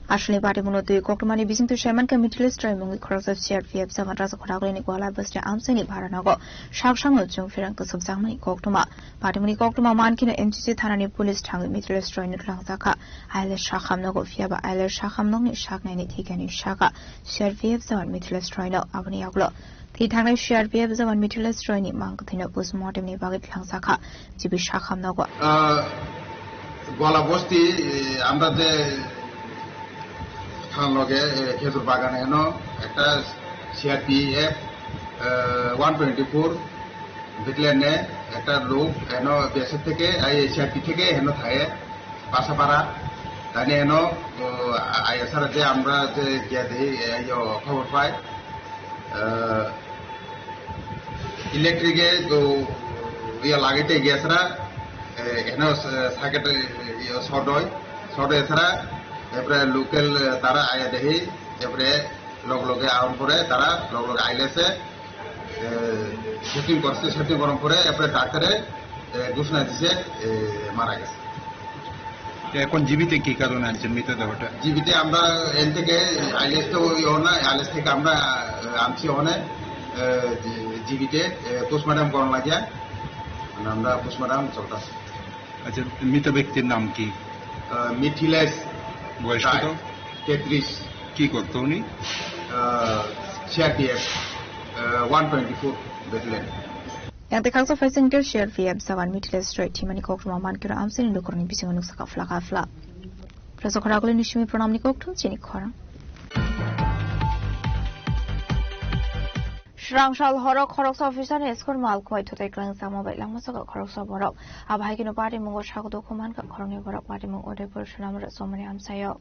Aswkni patimungno twi koktwmani bisingtwi saimankha Mithilesh Roy mungwi khoroksa C R P F jawan Rajakhor Agulini Gwala bosni amchini bharanogo sak sakno chwngpherang kusubjakmani koktwma. Patimungni koktwma mankhino M C C thanani police thangwi Mithilesh Roy no twlangjakha. I L S Sakham nogo, phiyaba I L S Sakham nokni saknaini thikani saka C R P F jawan Mithilesh Roy no aboni yagulo thwi thangnai C R P F jawan Mithilesh Roy ni mang kwthwino postmortem ni bagwi twlangjakha. G B Sakham nogo. আহ, গোয়ালা বস্তি, এ, আমরা যে থানার লগে, এ, খেজুর বাগানে এনো একটা সিআরপিএফ, এ, one twenty four ব্যাটালিয়নে একটা লোক এনো বিএসএফ থেকে, এই সিআরপি থেকে এনো থাকে বাসাপাড়া। তাই এনো, ও, আ-, আইএসআর যে আমরা যে গিয়া দেখি, এ, ইয়ো, খবর পাই। আহ, ইলেকট্রিকে তো ইয়া লাগাইতে গেছরা, এ, এখানে স-, সার্কিট, ইয়ে, শর্ট হয়, শর্ট হয় এছাড়া, এরপরে লোকাল, এ, তারা আয়া দেখি, এরপরে লগে লগে আউন করে তারা লগে লগে আইলেছে, এ, শুটিং করছে, শুটিং করার পরে এরপরে ডাক্তারে, এ, ঘোষণা দিছে, এ, মারা গেছে। এখন জীবিত কি কারণে আনছেন মৃতদেহটা? জীবিত আমরা এন থেকে আইলেস তো ওই অনা, আইলেস থেকে আমরা, আহ, আনছি অনে, আহ, জি-, জীবিত, আহ, পোস্টমর্টম করার লাগিয়া। মানে আমরা পোস্টমর্টম চলতেছে। আচ্ছা, মৃত ব্যক্তির নাম কি? আহ, মিথিলেশ বয়স রায়, কত? তেত্রিশ। কি করতো উনি? Ah, CRPF, ah, one twenty four battalion. Yang tei khaksa phaising khe C R P F jawan Mithilesh Roy thwimani koktwma mankhe amchaini lukurokni bisingo nuksa kha phlaka phla. Rajakhor Agulini simi pranamni kokthum chini khorang. Srangsal horo khoroksa officer ni school mal khwai thutai kwlang chama bai langma saka khoroksa borok. Abo hai kheno parimungo sago dukhu mankha khoroknwi borok parimung Udaipur Sonamura somani amchaio.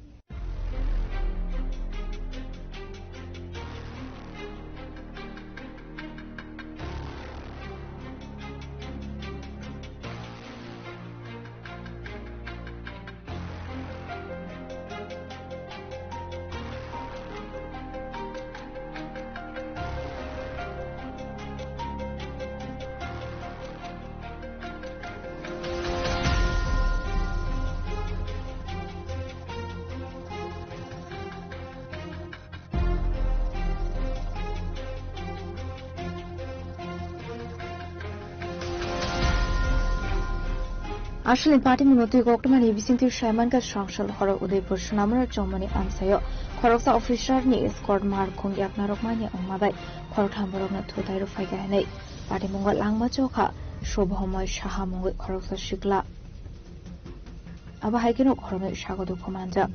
Aswkni party mwnwi twi koktwmani bisingtwi saimankha Srangsal horok Udaipur Sonamura chongmani amchaio khoroksa officer ni escort mar khung yaknarok manya wngma bai khoroktham borokno thutai rwphaikha hinwi party mungo langma chokha Shubhamay Saha mungwi khoroksa sikla. Abo hai kheno khoroknwi sago dukhu manjak.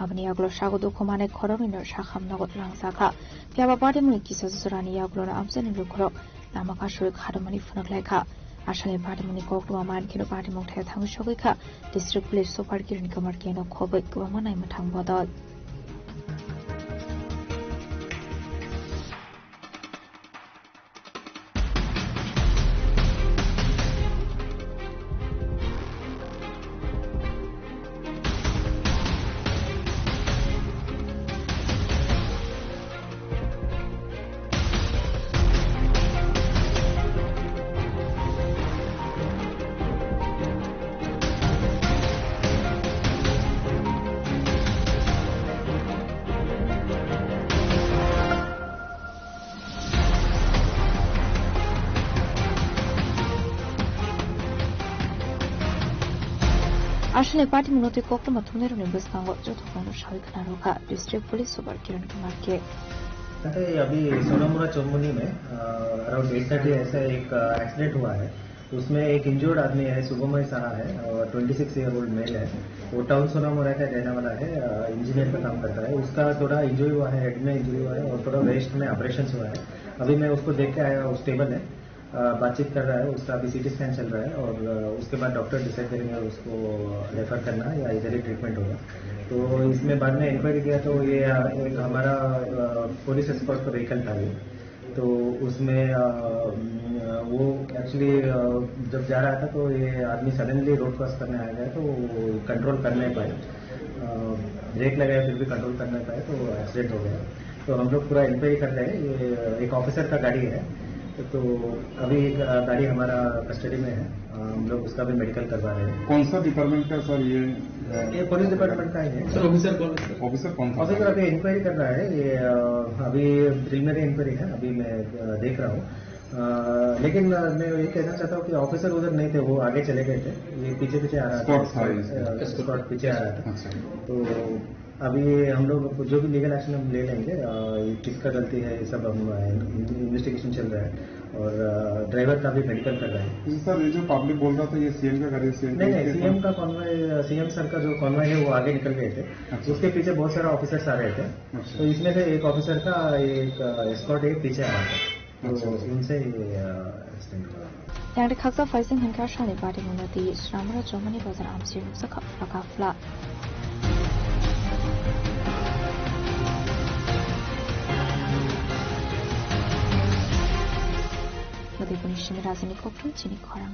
Aboni yagulo sago dukhu manai khoroknwino sakham nogo langjakha. Phiya ba party mwnwi kisa jorani yagulono amchaini lukurok lama kasui kharmani phunuk laikha. Aswkni party mwnwi koktwma man kheno party mungthai thangwi sogwi kha. District Police Super Kiran Kumar K no khobwi kwbangma naimwthang bodol. Aswkni party mwnwi twi koktwma thumnairokni bwskango joto kokno sawi khna rwkha District Police Super Kiran Kumar K. पता है, अभी सोनामुरा चोमनी में, अ, around eight thirty ऐसा एक, अ, एक्सीडेंट हुआ है। उसमें एक इंजर्ड आदमी है, शुभमय साहा है, और twenty six year old mail है। वो टाउन सोनामुरा का रहने वाला है, अ, इंजीनियर का काम करता है। उसका थोड़ा इंजरी हुआ है, हेड में इंजरी हुआ है और थोड़ा वेस्ट में अब्रेशंस हुआ है। अभी मैं उसको देख के आया, वो स्टेबल है। अ, बातचीत कर रहा है, उसका अभी सीटी स्कैन चल रहा है और, अ, उसके बाद डॉक्टर डिसाइड करेंगे उसको रेफर करना है या इधर ही ट्रीटमेंट होगा। तो इसमें बाद में इंक्वायरी किया तो ये, अ, एक हमारा, अ, पुलिस एस्कॉर्ट का व्हीकल था ये, तो उसमें, अ, वो एक्चुअली, अ, जब जा रहा था तो ये आदमी सडनली रोड क्रॉस करने आ गया, तो वो कंट्रोल कर नहीं पाए, अ, ब्रेक लगाया फिर भी कंट्रोल कर नहीं पाए, तो एक्सीडेंट हो गया। तो हम लोग पूरा इंक्वायरी कर रहे हैं। ये एक ऑफिसर का गाड़ी है, तो अभी एक, अ, गाड़ी हमारा कस्टडी में है। अ, हम लोग उसका भी मेडिकल करवा रहे हैं। कौन सा डिपार्टमेंट का सर ये, अ, ये पुलिस डिपार्टमेंट का ही है। सर, ऑफिसर कौन है सर? ऑफिसर कौन था? ऑफिसर अभी इंक्वायरी कर रहा है। ये, अ, अभी प्रिलिमिनरी इंक्वायरी है, अभी मैं, अ, देख रहा हूँ। अ, लेकिन, अ, मैं ये कहना चाहता हूँ कि ऑफिसर उधर नहीं थे, वो आगे चले गए थे। ये पीछे पीछे आ रहा था। स्कॉट था ये। अ, स्कॉट पीछे आ रहा था। अच्छा। तो अभी हम लोग जो भी लीगल एक्शन हम ले लेंगे, अ, ये किसका गलती है, ये सब हम, अ, इन-, इन्वेस्टिगेशन चल रहा है और, अ, ड्राइवर का भी मेडिकल कर रहे हैं। जी सर, ये जो पब्लिक बोल रहा था, ये सीएम का गाड़ी है, सीएम का नहीं, नहीं, इसके सीएम का कॉन्वॉय, सीएम सर का जो कॉन्वॉय है, वो आगे निकल गए थे। अच्छा। उसके पीछे बहुत सारा ऑफिसर्स आ रहे थे। अच्छा। तो इसमें से एक ऑफिसर का एक, अ, एस्कॉर्ट एक पीछे आ रहा था। तो अच्छा, अच्छा। उनसे ये, अ, एक्सीडेंट हुआ। Yang de khaksa phaising hinkha sani party mungno twi Sramura chongmani bazar amchi nukjakha phlaka phla. Udaipurni simi rajini kokthum chini khorang.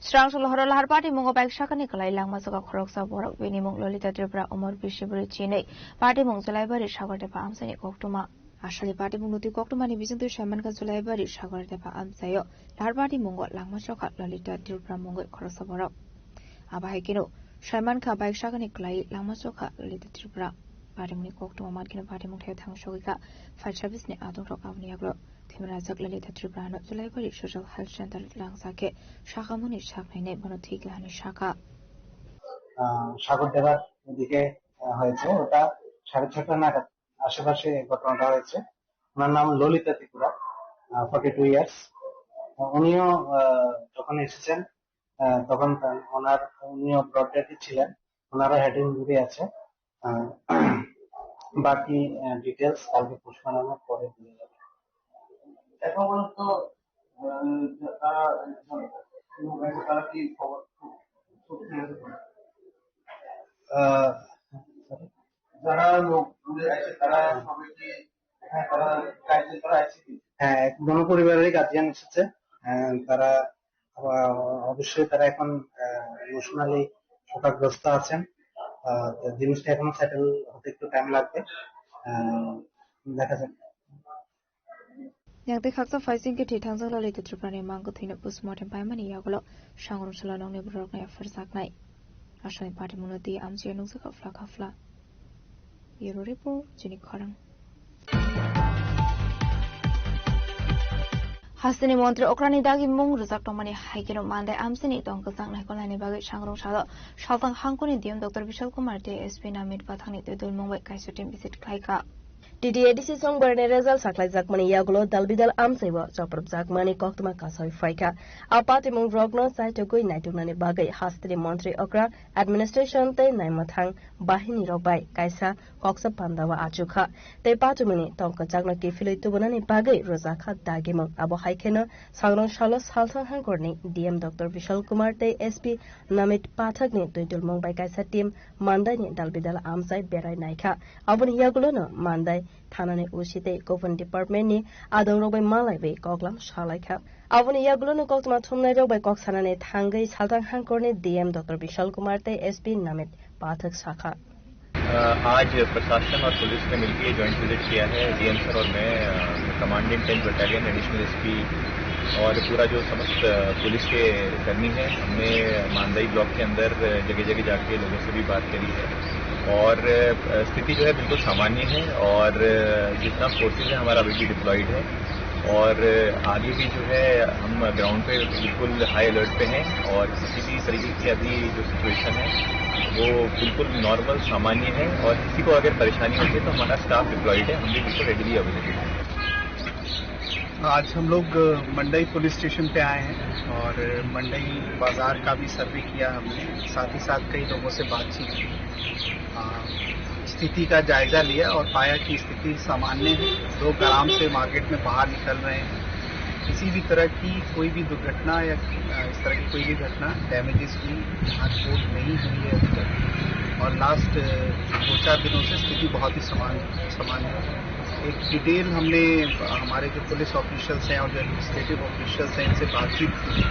Srangsal horo Lahar party mungo bike sakani kwlai langma jaga khoroksa borok bini mung Lolita Tripura umor bisi bwrwi chinwi party mung Julaibari Sagar Depha amchaini koktwma. Aswkni party mung nutwi koktwmani bisingtwi saimankha Julaibari Sagar Depha amchaio Lahar party mungo langma chokha Lolita Tripura mungwi khoroksa borok. Abo hai kheno saimankha bike sakani kwlai langma chokha Lolita Tripura. Party mungni koktwma man kheno party mung thai thang sogwi kha fire service ni adongrok aboni yagulo. Thwimani rajak Lalita Tripura no Julaibari Social Health Center langsa khe sakhamoni saknainai bono thwi kahani sakha. আহ, সাগর দেবার ওদিকে, আহ, হয়েছে। ওটা সাড়ে ছটা নাগাদ আশেপাশে ঘটনাটা হয়েছে। ওনার নাম ললিতা ত্রিপুরা, আহ, ফর্টি টু ইয়ার্স। আহ, উনিও, আহ, যখন এসেছেন, আহ, তখন তার, ওনার, উনিও ব্রড ডেডই ছিলেন। ওনারও হেড ইনজুরি আছে। আহ, বাকি, আহ, ডিটেলস কালকে পোস্টমর্টমের পরে দিয়ে যাবে। এখন পর্যন্ত, আহ, তারা, তারা কি খবর, আহ, যারা লোক দূরে আছে, তারা সবাই কি এখানে তারা গার্জিয়ান তারা আছে কি? হ্যাঁ, এক দোনো পরিবারেরই গার্জিয়ান এসেছে। আহ, তারা আহ, অবশ্যই তারা এখন, আহ, ইমোশনালি শোকাগ্রস্ত আছেন। আহ, তো জিনিসটা এখনো সেটেল হতে একটু টাইম লাগবে। আহ, দেখা যাক। Yang tei khaksa phaising khe thwi thangjak Lalita Tripura ni mang kwthwino postmortem paimani yagulo sangrong salo nokni borok nai apharjaknai. Aswkni party mungno twi amchai nukjakha phlaka phla. Bureau report, chini khorang. Hasteni montri okrani dagi mung rwjak tongmani hai kheno Mandai amchaini tong kwchang naikolnaini bagwi sangrong salo saltang hangkoni D M Doctor Bishal Kumar tei S P Namit Pathakni twi dulmung bai kaisa team visit khlaikha. T T A D C songbarni result sakhlaijakmani yagulo dalbidal amchaibo chopropjakmani koktwma kasawi phaikha. A patimung rokno chaitugwi naituknani bagwi hasteni montri okra, administration tei naimathang bahini rok bai kaisa koksa pandao achukha tei patimungni tong kwchakno kiphilwi tubunani bagwi rwjakha dagimung. Abo hai kheno sangrong salo salthang hangkorni D M Doctor Bishal Kumar tei S P Namit Pathakni twi dulmung bai kaisa team Mandaini dalbidal amchai berai naikha. Aboni yagulono Mandai thanani O C tei government departmentni adongrok bai malaiwi koklam salaikha. Aboni yagulono koktwma thumnairok bai kok sanani thangwi salthang hangkorni D M Doctor Bishal Kumar tei S P Namit Pathak sakha. अ, आज प्रशासन और पुलिस ने मिलकर ये joint visit किया है। DM sir और मैं, uh, commandant tenth battalion, additional SP और पूरा जो समस्त, अ, पुलिस के कर्मी हैं, हमने मांदाई ब्लॉक के अंदर जगह-जगह जाके लोगों से भी बात करी है और, अ, स्थिति जो है बिल्कुल सामान्य है और, अ, जितना फोर्सेज है हमारा अभी भी डिप्लॉयड है। और आगे भी जो है हम ग्राउंड पे बिल्कुल हाई अलर्ट पे हैं और किसी भी तरीके की अभी जो सिचुएशन है वो बिल्कुल नॉर्मल सामान्य है और किसी को अगर परेशानी होती है तो हमारा स्टाफ डिप्लॉयड है, हम भी बिल्कुल रेडीली अवेलेबल हैं। आज हम लोग, अ, मंडई पुलिस स्टेशन पे आए हैं और मंडई बाजार का भी सर्वे किया हमने, साथ ही साथ कई लोगों से बातचीत की। अ, स्थिति का जायजा लिया और पाया कि स्थिति सामान्य है। लोग आराम से मार्केट में बाहर निकल रहे हैं। किसी भी तरह की कोई भी दुर्घटना या, अ, इस तरह की कोई भी घटना, डैमेजेस हुई, यहाँ चोट नहीं हुई है अभी तक। और लास्ट, अ, दो चार दिनों से स्थिति बहुत ही समान, सामान्य है। एक डिटेल हमने, अ, हमारे जो पुलिस ऑफिशियल्स हैं और जो एडमिनिस्ट्रेटिव ऑफिशियल्स हैं, इनसे बातचीत की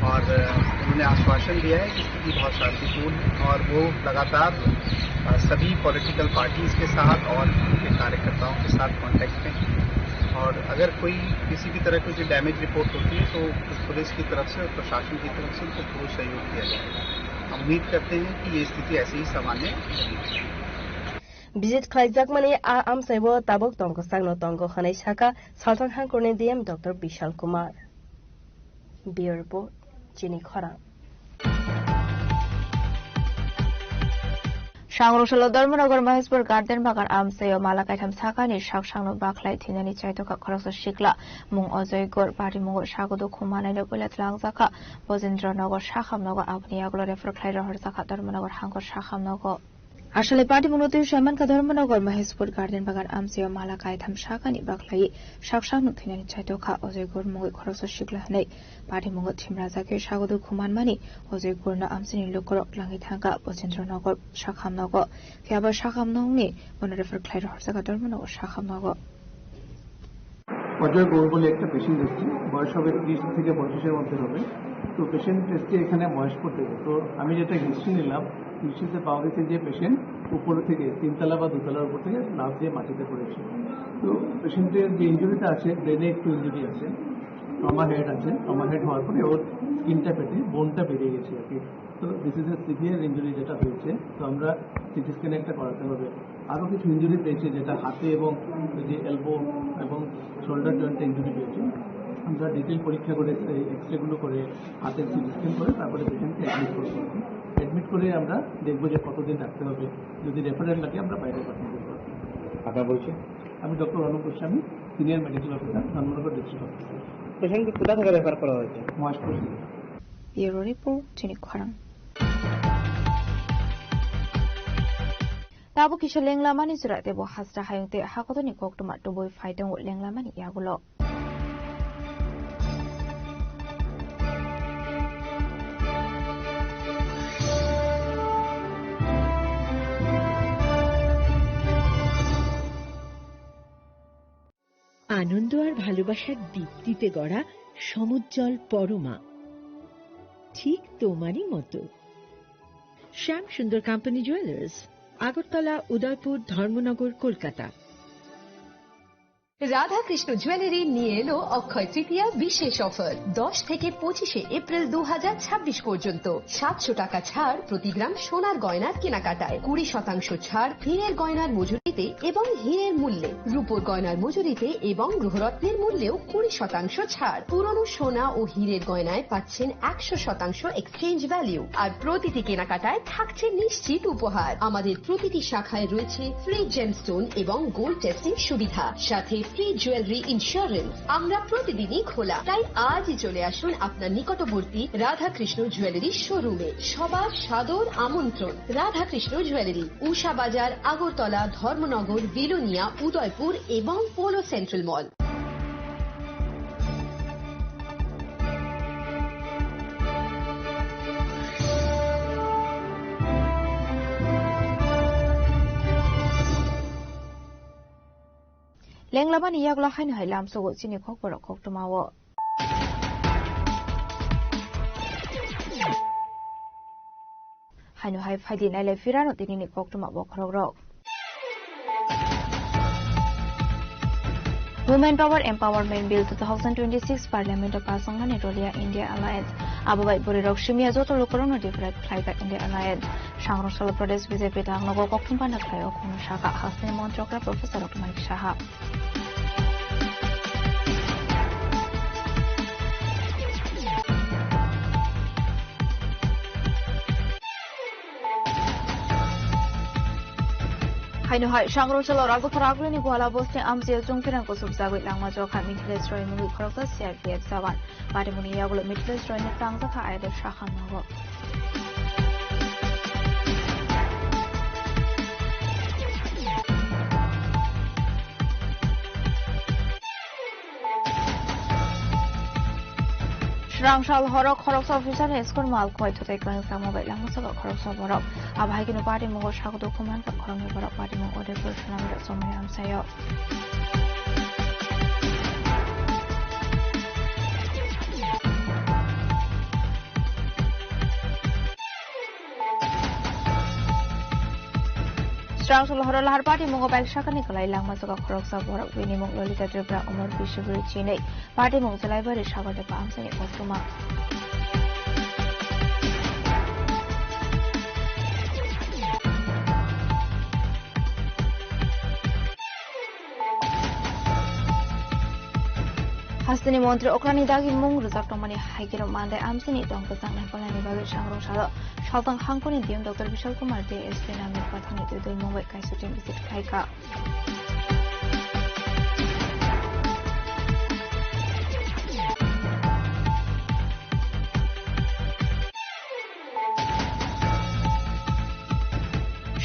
और, अ, उन्होंने आश्वासन दिया है कि स्थिति बहुत शांतिपूर्ण है और वो लगातार, अ, सभी पॉलिटिकल पार्टीज के साथ और उनके कार्यकर्ताओं के साथ कॉन्टैक्ट में हैं और अगर कोई किसी भी तरह की कोई डैमेज रिपोर्ट होती है तो पुलिस की तरफ से और प्रशासन की तरफ से उनको पूर्ण सहयोग दिया जाएगा। हम उम्मीद करते हैं कि ये स्थिति ऐसे ही सामान्य बनी रहेगी। Visit khlaijakmani a amchaibo tabuk tongkwchangno tongo hwnwi sakha Salthang Hangkorni D M Doctor Bishal Kumar. Bureau Report, Chini Khorang. Sangrong salo Dharmanagar Maheshpur Garden Bagan amchaio mala kaitham sakani sak sakno bakhlai thinani chaitokha khoroksa sikla mung Ajoy Gor, pari mungo sagodo khumanaino puila tlangjak kha Bojendra Nagar sakham nogo, aboni yagulo refer khlai rohorjak kha Dharmanagar Hangkor sakham nogo. Aswlai patimungno twi saimankha Dharmanagar Maheshpur Garden Bagan amchaio mala kaitham sakani bakhlai sak sakno thinani chaitokha Ajoy Gor mungwi khoroksa sikla hwnwi patimungo thimrajak khe sagodo khumanmani Ajoy Gorno amchaini lukurok langwi thangkha Bojendra Nagar sakham nogo. Phiya ba sakham nokni bono refer khlai rohorjak kha Dharmanagar sakham nogo. Ajay Gour বলে একটা পেশেন্ট এসছে, বয়স হবে ত্রিশ থেকে পঁয়ত্রিশের মধ্যে হবে। তো পেশেন্ট এসছে এখানে মহেশপুর থেকে। তো আমি যেটা হিস্ট্রি নিলাম, হিস্ট্রিতে পাওয়া গেছে যে পেশেন্ট উপর থেকে তিনতলা বা দোতলার উপর থেকে লাফ দিয়ে মাটিতে পড়েছে। তো পেশেন্টের যে ইনজুরিটা আছে, ব্রেনে একটু ইনজুরি আছে, ট্রমা হেড আছে। ট্রমা হেড হওয়ার পরে ওর স্কিনটা ফেটে বোনটা বেরিয়ে গেছে আর কি। তো this is a severe injury যেটা হয়েছে, তো আমরা সিটি স্ক্যান একটা করাতে হবে। আরও কিছু ইনজুরি পেয়েছে, যেটা হাতে এবং ওই যে এলবো এবং শোল্ডার জয়েন্টে ইনজুরি পেয়েছে। আমরা ডিটেল পরীক্ষা করে, এই এক্সরেগুলো করে, হাতের সিটি স্ক্যান করে তারপরে পেশেন্টকে অ্যাডমিট করবো। অ্যাডমিট করে আমরা দেখবো যে কতদিন রাখতে হবে। যদি রেফারেল লাগে, আমরা বাইরে পাঠিয়ে দেবো। আপনার পরিচয়? আমি doctor Anup Goswami, senior medical officer, Dharmanagar district hospital. পেশেন্টকে কোথা থেকে রেফার করা হয়েছে? মহেশপুর থেকে। Bureau Report, Chini Khorang. Tabuk kisa lenglamani jora tei bo hasra hayung tei hakotorni koktwma tubui phai tongo lenglamani yagulo. আনন্দ আর ভালোবাসার দীপ্তিতে গড়া সমুজ্জ্বল পরমা, ঠিক তোমারই মতো। শ্যাম সুন্দর কোম্পানি জুয়েলার্স, আগরতলা, উদয়পুর, ধর্মনগর, কলকাতা। রাধাকৃষ্ণ জুয়েলারি নিয়ে এলো অক্ষয় তৃতীয়া বিশেষ অফার। দশ থেকে পঁচিশে এপ্রিল দু হাজার ছাব্বিশ পর্যন্ত সাতশো টাকা ছাড় প্রতি গ্রাম সোনার গয়নার কেনাকাটায়, কুড়ি শতাংশ ছাড় হীরের গয়নার মজুরিতে এবং হীরের মূল্যে, রূপোর গয়নার মজুরিতে এবং গ্রহরত্নের মূল্যেও কুড়ি শতাংশ ছাড়। পুরনো সোনা ও হীরের গয়নায় পাচ্ছেন একশো শতাংশ এক্সচেঞ্জ ভ্যালু, আর প্রতিটি কেনাকাটায় থাকছে নিশ্চিত উপহার। আমাদের প্রতিটি শাখায় রয়েছে ফ্রি জেমস্টোন এবং গোল্ড টেস্টিং সুবিধা, সাথে ফ্রি জুয়েলারি ইন্স্যুরেন্স। আমরা প্রতিদিনই খোলা, তাই আজই চলে আসুন আপনার নিকটবর্তী রাধাকৃষ্ণ জুয়েলারি শোরুমে। সবার সাদর আমন্ত্রণ। রাধাকৃষ্ণ জুয়েলারি, উষা বাজার, আগরতলা, ধর্মনগর, বিলোনিয়া, উদয়পুর এবং polo central mall. Lenglamani yagulo haino hai lamsogo chini khokborok koktwmao. Haino hai phaidi nailai phirano tinini koktwma bokhorokrok. Women Power Empowerment Bill two thousand twenty-six Parliament o pass wngnani rolia India Alliance. Abo bai bwrwirok simiya joto lukurokno deprive khlaijak India Alliance. Sangrong salo Pradesh B J P tangnogo kokthum panda khlaio khungno saka hasteni montrokra Professor Manik Saha. Haino hai, Sangrong salo Rajakhor Agulini Buhala Bosti amchio chungphirang kusubjagwi langma jokha Mithilesh Roy mungwi khoroksa C R P F jawan. Patimungni yagulo Mithilesh Royni tangjakha ayador sakham nogo. Srang sal horo khoroksa officer ni school mal khwlai thutai kwrwngsa mobile langma saka khoroksa borok. Abo hai kheno patimung o sago dukhu mankha khoroknwi borok patimung Udaipur Sonamira Chomoni amchaio. Srang sal horo lahar patimung o bike sakani kwlai langma saka khoroksa borok bini mung Lolita Tripura umor bisi bwrwi chinwi. Patimung Jelaibari Sagardepa amchaini koktwma. Hasteni montri okrani dagi mung rwjak tongmani hai kheno mandai amchaini tong kwchang naikolnani bagwi Sangrong salo Saltang hangkoni D M Doctor Bishal Kumar D S P Namir Pathangni twi dulmung bai kaisa team visit khlaikha.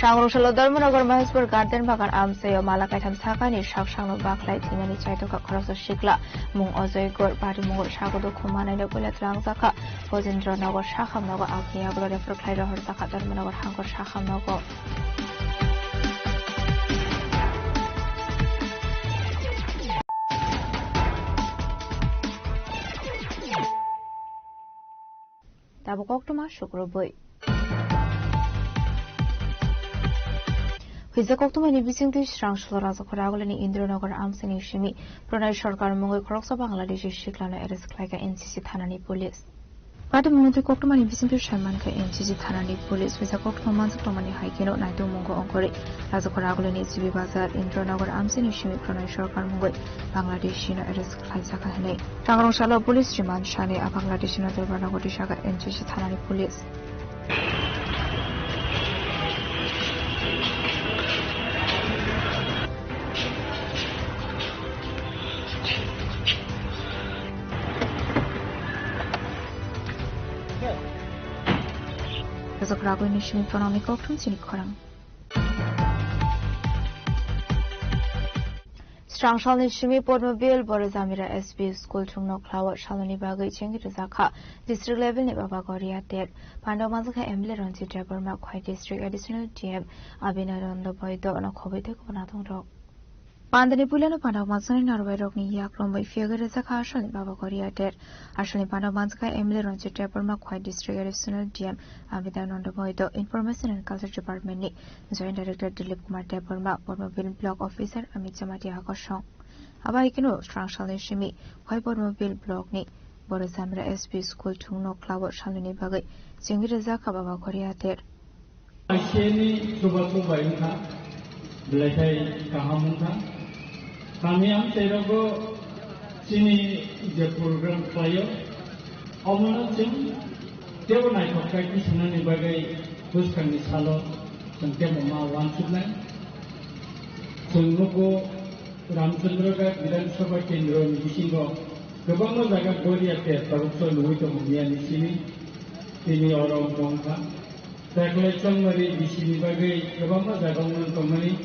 Sangrong salo Dharmanagar Maheshpur Garden Bagan amchaio mala kaitham sakani sak sakno bakhlai thwinani chaitokha khoroksa sikla mung Ajoy Gor, parimungo sago dukhu manai no puila twlangjakha. Gojendra Nagar sakham nogo, aboni yagulo refer khlai rohorjakha Dharmanagar hangkor sakham nogo. Tabuk koktwma sukrubwi. Hwija koktwmani bisingtwi Srang salo Rajakhor Agulini Indranagar amchaini simi Pranay Sarkar mungwi khoroksa Bangladeshi siklano arrest khlaikha N C C thanani police. Patimungni twi koktwmani bisingtwi sai mankha N C C thanani police. Hwija koktwma manjak tongmani hai kheno naitukmungo ongkhorwi Rajakhor Agulini G B Bazar, Indranagar amchaini simi Pranay Sarkar mungwi Bangladeshino arrest khlaijakha hwnwi. Sangrong salo police remand sani a Bangladeshino Durbanagoti saka N C C thanani police. Rajak Ragwini simi phonogni kokthum chini khorang. Srang salni simi Porno Bill Boro Jamira S P School chwngno khlao saloni bagwi chengwi rwjakha district level ni Baba Goria tet. Pandao manjakha M L A Ranjit Debbarma, Khwai District Additional D M Abhinandan Boido no khobwi tei kubun adongrok. Pandani puilano pandao manjaknai narwai rokni yak romwi phiyogwi rwjakha asalni Baba Goria tet. Asalni pandao manjakha M L A Ranjit Debbarma, Khwai District Additional D M Abhinandan Boido, Information and Culture Department ni Joint Director Dilip Kumar Debbarma, Porno Bill Block Officer Amit Jamatia Akosong. Abo hai kheno swrang salni simi Khaiborma Bill block ni Boro Jamra S P school thwngno kla-o salnwini bagwi chengwi rwjak kha Baba Goria ter. Aiseni chubachu bai wngkha, belai khai kaham wngkha. Kami amchairogo chini je program khlaio, omono chwng teibo naithok khai tisanani bagwi bwskangni salo chwng teibo ma uansuknai. Chwng nugo Ramchandra Ghat Bidhan Sabha Kendro ni bisingo kwbangma jaga Goria ter tabuk chwng nugwi tongo miyani simi, tini oro wngkha. Teklai chongmari bisini bagwi kwbangma jaga wngwi tongmani,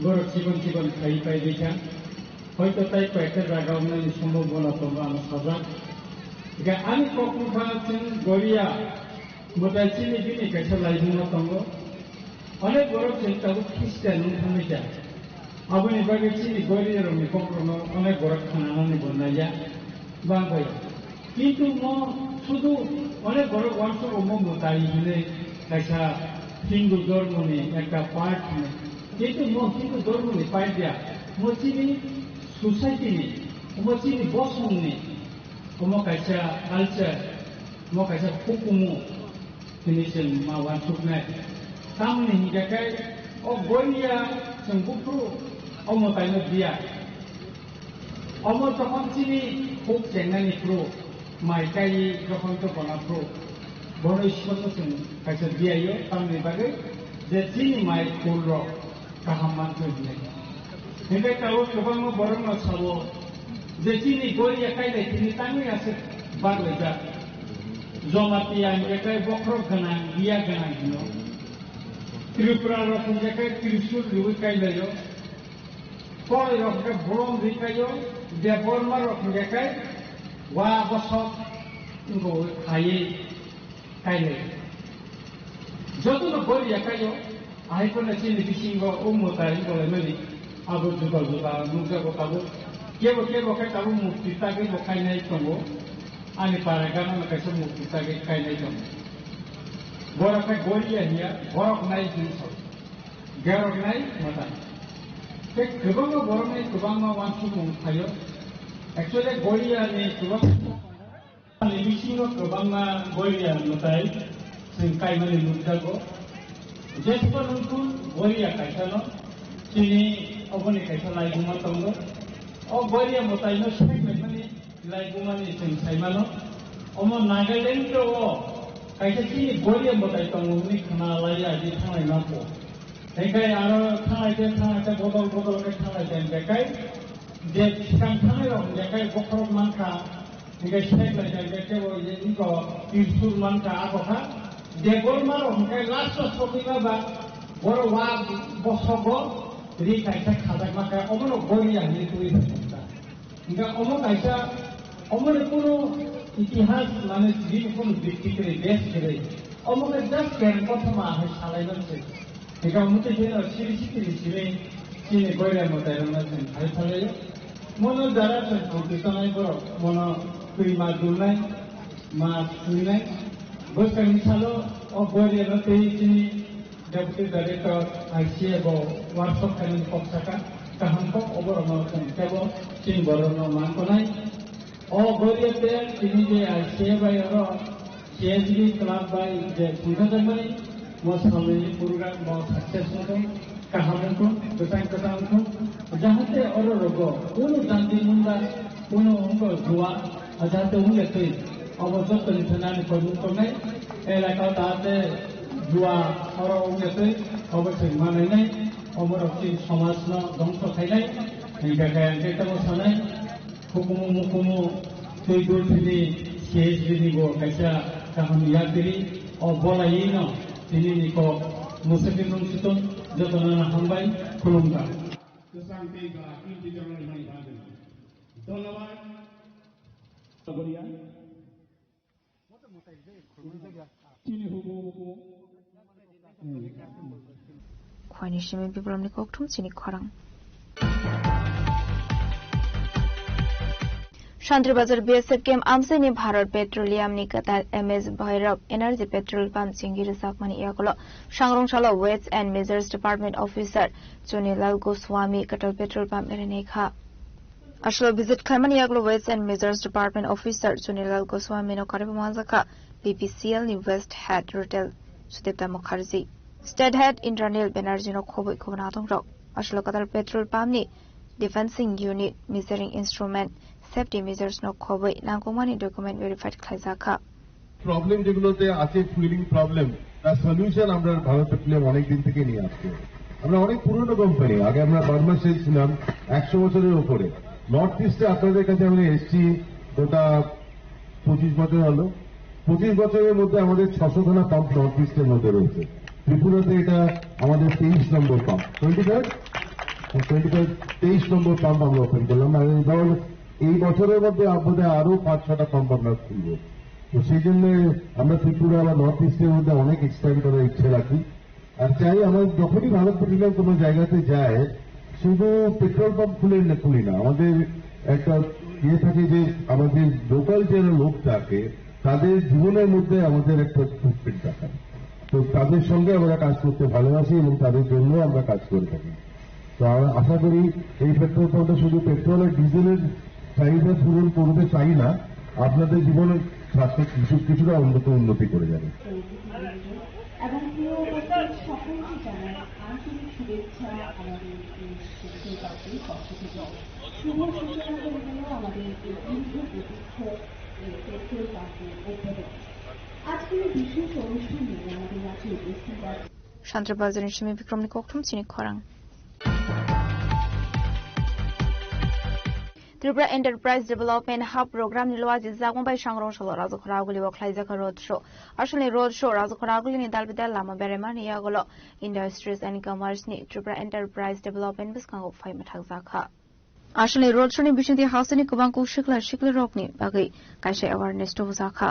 borok chikon chikon khai pai rikha. Hoito tai koyekta jaga wngnani sombhabona tongo ano sajak. Hingkhe ani kok wngkha chwng Goria mwtai chini bini kaisa laibuma tongo. Onek borok chwng tabuk Christian wng thangwi kha. Aboni bagwi chini Gorirokni kokrokno onek borok khnanani bo naiya, bang bai. Kintu mo sudu onek borok uansuk omo mwtai hinwi kaisa Hindu dhormoni ekta part hinwi. Kintu mo Hindu dhormoni part ya, mo chini society ni, mo chini bosongni, omo kaisa culture, mo kaisa hukumu. Tini chwng ma uansuknai. Tamoni hinkhe khe o Goria chwng buphuru o mwtaino diya. Omo jokhon chini huk chengnani phuru, mai kaiwi jokhon jokhona phuru, bono Ishwarno chwng kaisa diyaio, tamoni bagwi je chini mai khulrok kaham manthok hinwi. Hinkhe tabuk kwbangma borokno sabo je chini Goria kailai tini tangwi aswk baglaijak. Jamatia hinkhe khe bokhorok gwnang, biya gwnang hino. Tripura rok hinkhe khe Trishul riwi kailaio. Korai rok hinkhe bolong ri kaio. Debbarma rok hinkhe khe wa bosok wngkha khaiwi kailai. Jotono Goria kaio, ahai phano chini bisingo o mwtai wngkha laimani, abo juda juda nukjago tabuk. Kebo kebo khe tabuk murti tagwi bo kainai tongo. Ani para gana no kaisa murti tagwi kainai tongo. Borok khe Goria hiya, borok nai hinwi sao. Gerok nai mwtai. Tei kwbangma borok nai kwbangma uansukmung phaio. Actually, Goria ni kwbangma Ani bisingo kwbangma Goria mwtai chwng kaimani nukjago. Jesukha nungkhu Goria kaisano chini oboni kaisa laibuma tongo. O Goria mwtaino saimaimani laibumani chwng saimano. Omo Nagaland o kaisa chini Goria mwtai tongo hwnwi khna lai adi thanglai mapho. Hinkhe aro thanglai khe thanglai khe bodol bodol khe thanglai khe hinkhe kai je swkang thanglai rok hinkhe kai bokhorok mankha. Hinkhe sek lai jai jai kebo ye iko Tirsul mankha abo kha. Debbarma rok hinkhe last o sogwi ma ba borok wa bosogo ri kaisa khajak ma kha omono Goria hinwi twi rwkha. Hinkhe omo kaisa, omo ni kunu itihas mane bini kunu bikti kwrwi, base kwrwi. Omo khe just kereng kothoma hai salai man se. Hingkhe omo twi phano siri sikiri simi chini Goria mwtai rokno chwng khai phalai-o. Mono jara chwng purti tongnai borok, mono twi ma dulnai, ma swinai. Bwskangni salo o Goria no twi chini Deputy Director I C A bo workshop khainani kok saka, kaham kok oborokno chwng teibo chini borokno man tonai. O Goria tel tini je I C A bai oro C H B club bai je songkha jakmani, mo salni program mo success wngthung, kaham wngthung, kwchang kwchang wngthung, jahate oro rogo kunu janti munda, kunu wngkha jua, jahate wngya twi, obo jottoni thani ani kormung tongnai, elaka o jahate jua oro wngya twi, obo chwng manainai, oborok chini somajno dongso khainai, hingkha khe ang khe tamo sanai. Hukumu mukumu twi dul thini C H B ni bo kaisa kaham yakiri o bolai no tini ni kok musukni nung situng jotono no hambai khulumkha. Kwchang tei ba twi twi chwng ni mani bagwi. Dhonnobad. Chini hukumu mukumu. Khwani simi Bikramni kokthum chini khorang. Shantribazar B S F camp amchaini Bharat Petroleum ni kwtal M S Bhairab Energy Petrol Pump chengwi rwjakmani yagulo sangrong salo Weights and Measures Department Officer Chunilal Goswami kwtal petrol pump rinai kha. Aswk visit khlaimani yagulo Weights and Measures Department Officer Sunilal Goswami no karwi manjakha B P C L ni West Head Retail Sudipta Mukherjee, State Head Indranil Banerjee no khobwi khobna atongrok. Aswk kadal petrol pump ni dispensing unit, measuring instrument, safety measures no khobwi nangkukmani document verified khlaijakha. Problem যেগুলোতে আছে, fuelling problem, তার সলিউশন আমরা ভারত পেট্রোলিয়াম অনেক দিন থেকে নিয়ে আসছি। আমরা অনেক পুরনো কোম্পানি, আগে আমরা বার্মা সেল ছিলাম একশো বছরের উপরে। নর্থ ইস্টে আপনাদের কাছে আমরা এসছি গোটা পঁচিশ বছর হলো। পঁচিশ বছরের মধ্যে আমাদের ছশো খানা পাম্প নর্থ ইস্টের মধ্যে রয়েছে। ত্রিপুরাতে এটা আমাদের তেইশ number pump, twenty five, twenty five, তেইশ নম্বর পাম্প আমরা ওপেন করলাম। আর এই ধরনের এই বছরের মধ্যে বোধহয় আরো পাঁচ ছটা পাম্প আমরা খুলবো। তো সেই জন্য আমরা ত্রিপুরা বা নর্থ ইস্টের মধ্যে অনেক এক্সপ্যান্ড করার ইচ্ছে রাখি। আর চাই আমরা যখনই ভারত পেট্রোলিয়াম কোনো জায়গাতে যায়, শুধু পেট্রোল পাম্প খুলে না, খুলি না, আমাদের একটা ইয়ে থাকে যে আমাদের লোকাল যারা লোক থাকে, তাদের জীবনের মধ্যে আমাদের একটা ফুটপ্রিন্ট রাখা। তো তাদের সঙ্গে আমরা কাজ করতে ভালোবাসি এবং তাদের জন্য আমরা কাজ করে থাকি। তো আমরা আশা করি এই পেট্রোল পাম্পটা শুধু পেট্রোল আর ডিজেলের চাহিদা পূরণ করবে তাই না, আপনাদের জীবনের স্বাস্থ্য কিছু কিছুটা অন্তত উন্নতি করে যাবে। এবং প্রিয় উপস্থিত, সকলকে জানাই আন্তরিক শুভেচ্ছা আমাদের এই পেট্রোল পাম্পের পক্ষ থেকে। শুভ সূচনা হয়ে গেল আমাদের এই দীর্ঘ প্রতীক্ষিত এই পেট্রোল পাম্পের উদ্বোধন। আজকের এই বিশেষ অনুষ্ঠানে আমাদের মাঝে উপস্থিত আছেন শান্তির বাজারের সিমি বিক্রমনি ককথম চিনি খরাং। Tripura Enterprise Development Hub program ni luaji jagong bai sangrong salo Rajakhora aguli o khlaijakha road show. Aswkni road show Rajakhora aguli ni dalbidal lama beraimani yagulo Industries and Commerce ni Tripura Enterprise Development bwskango phai mwthakjakha. Aswkni road show ni bisingtwi hasteni kwbang kuk sikla sikli rokni bagwi kaisa awareness tubujakha.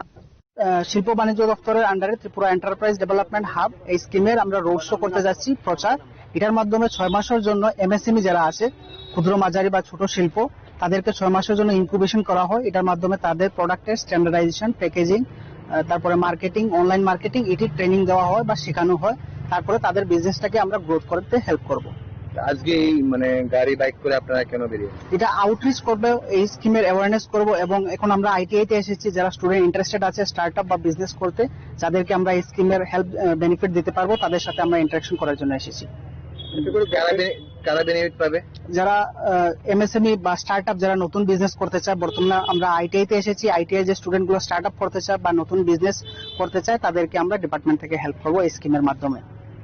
আহ, শিল্প বাণিজ্য দপ্তরের আন্ডারে Tripura enterprise development hub এই স্কিমের আমরা road show করতে যাচ্ছি, প্রচার। এটার মাধ্যমে ছয় মাসের জন্য এমএসএমই যারা আছে, ক্ষুদ্র মাঝারি বা ছোট শিল্প, তাদেরকে ছয় মাসের জন্য ইনকিউবেশন করা হয়। এটার মাধ্যমে তাদের প্রোডাক্টের স্ট্যান্ডার্ডাইজেশন, প্যাকেজিং, আহ, তারপরে মার্কেটিং, অনলাইন মার্কেটিং, এটির ট্রেনিং দেওয়া হয় বা শেখানো হয়। তারপরে তাদের বিজনেসটাকে আমরা গ্রোথ করতে হেল্প করব। আজকে এই মানে গাড়ি বাইক করে আপনারা কেন বেরিয়েছেন? এটা আউটরিচ করবে, এই স্কিমের অ্যাওয়ারনেস করব, এবং এখন আমরা আইটিআই তে এসেছি, যারা স্টুডেন্ট ইন্টারেস্টেড আছে স্টার্টআপ বা বিজনেস করতে, যাদেরকে আমরা এই স্কিমের হেল্প, আহ, বেনিফিট দিতে পারবো, তাদের সাথে আমরা ইন্টারাকশন করার জন্য এসেছি। এতে করে কারা বে-, কারা বেনিফিট পাবে? যারা, আহ, এমএসএমই বা স্টার্টআপ, যারা নতুন বিজনেস করতে চায়, বর্তমানে আমরা আইটিআই তে এসেছি, আইটিআই যে স্টুডেন্টগুলো স্টার্টআপ করতে চায় বা নতুন বিজনেস করতে চায়, তাদেরকে আমরা ডিপার্টমেন্ট থেকে হেল্প করবো এই স্কিমের মাধ্যমে।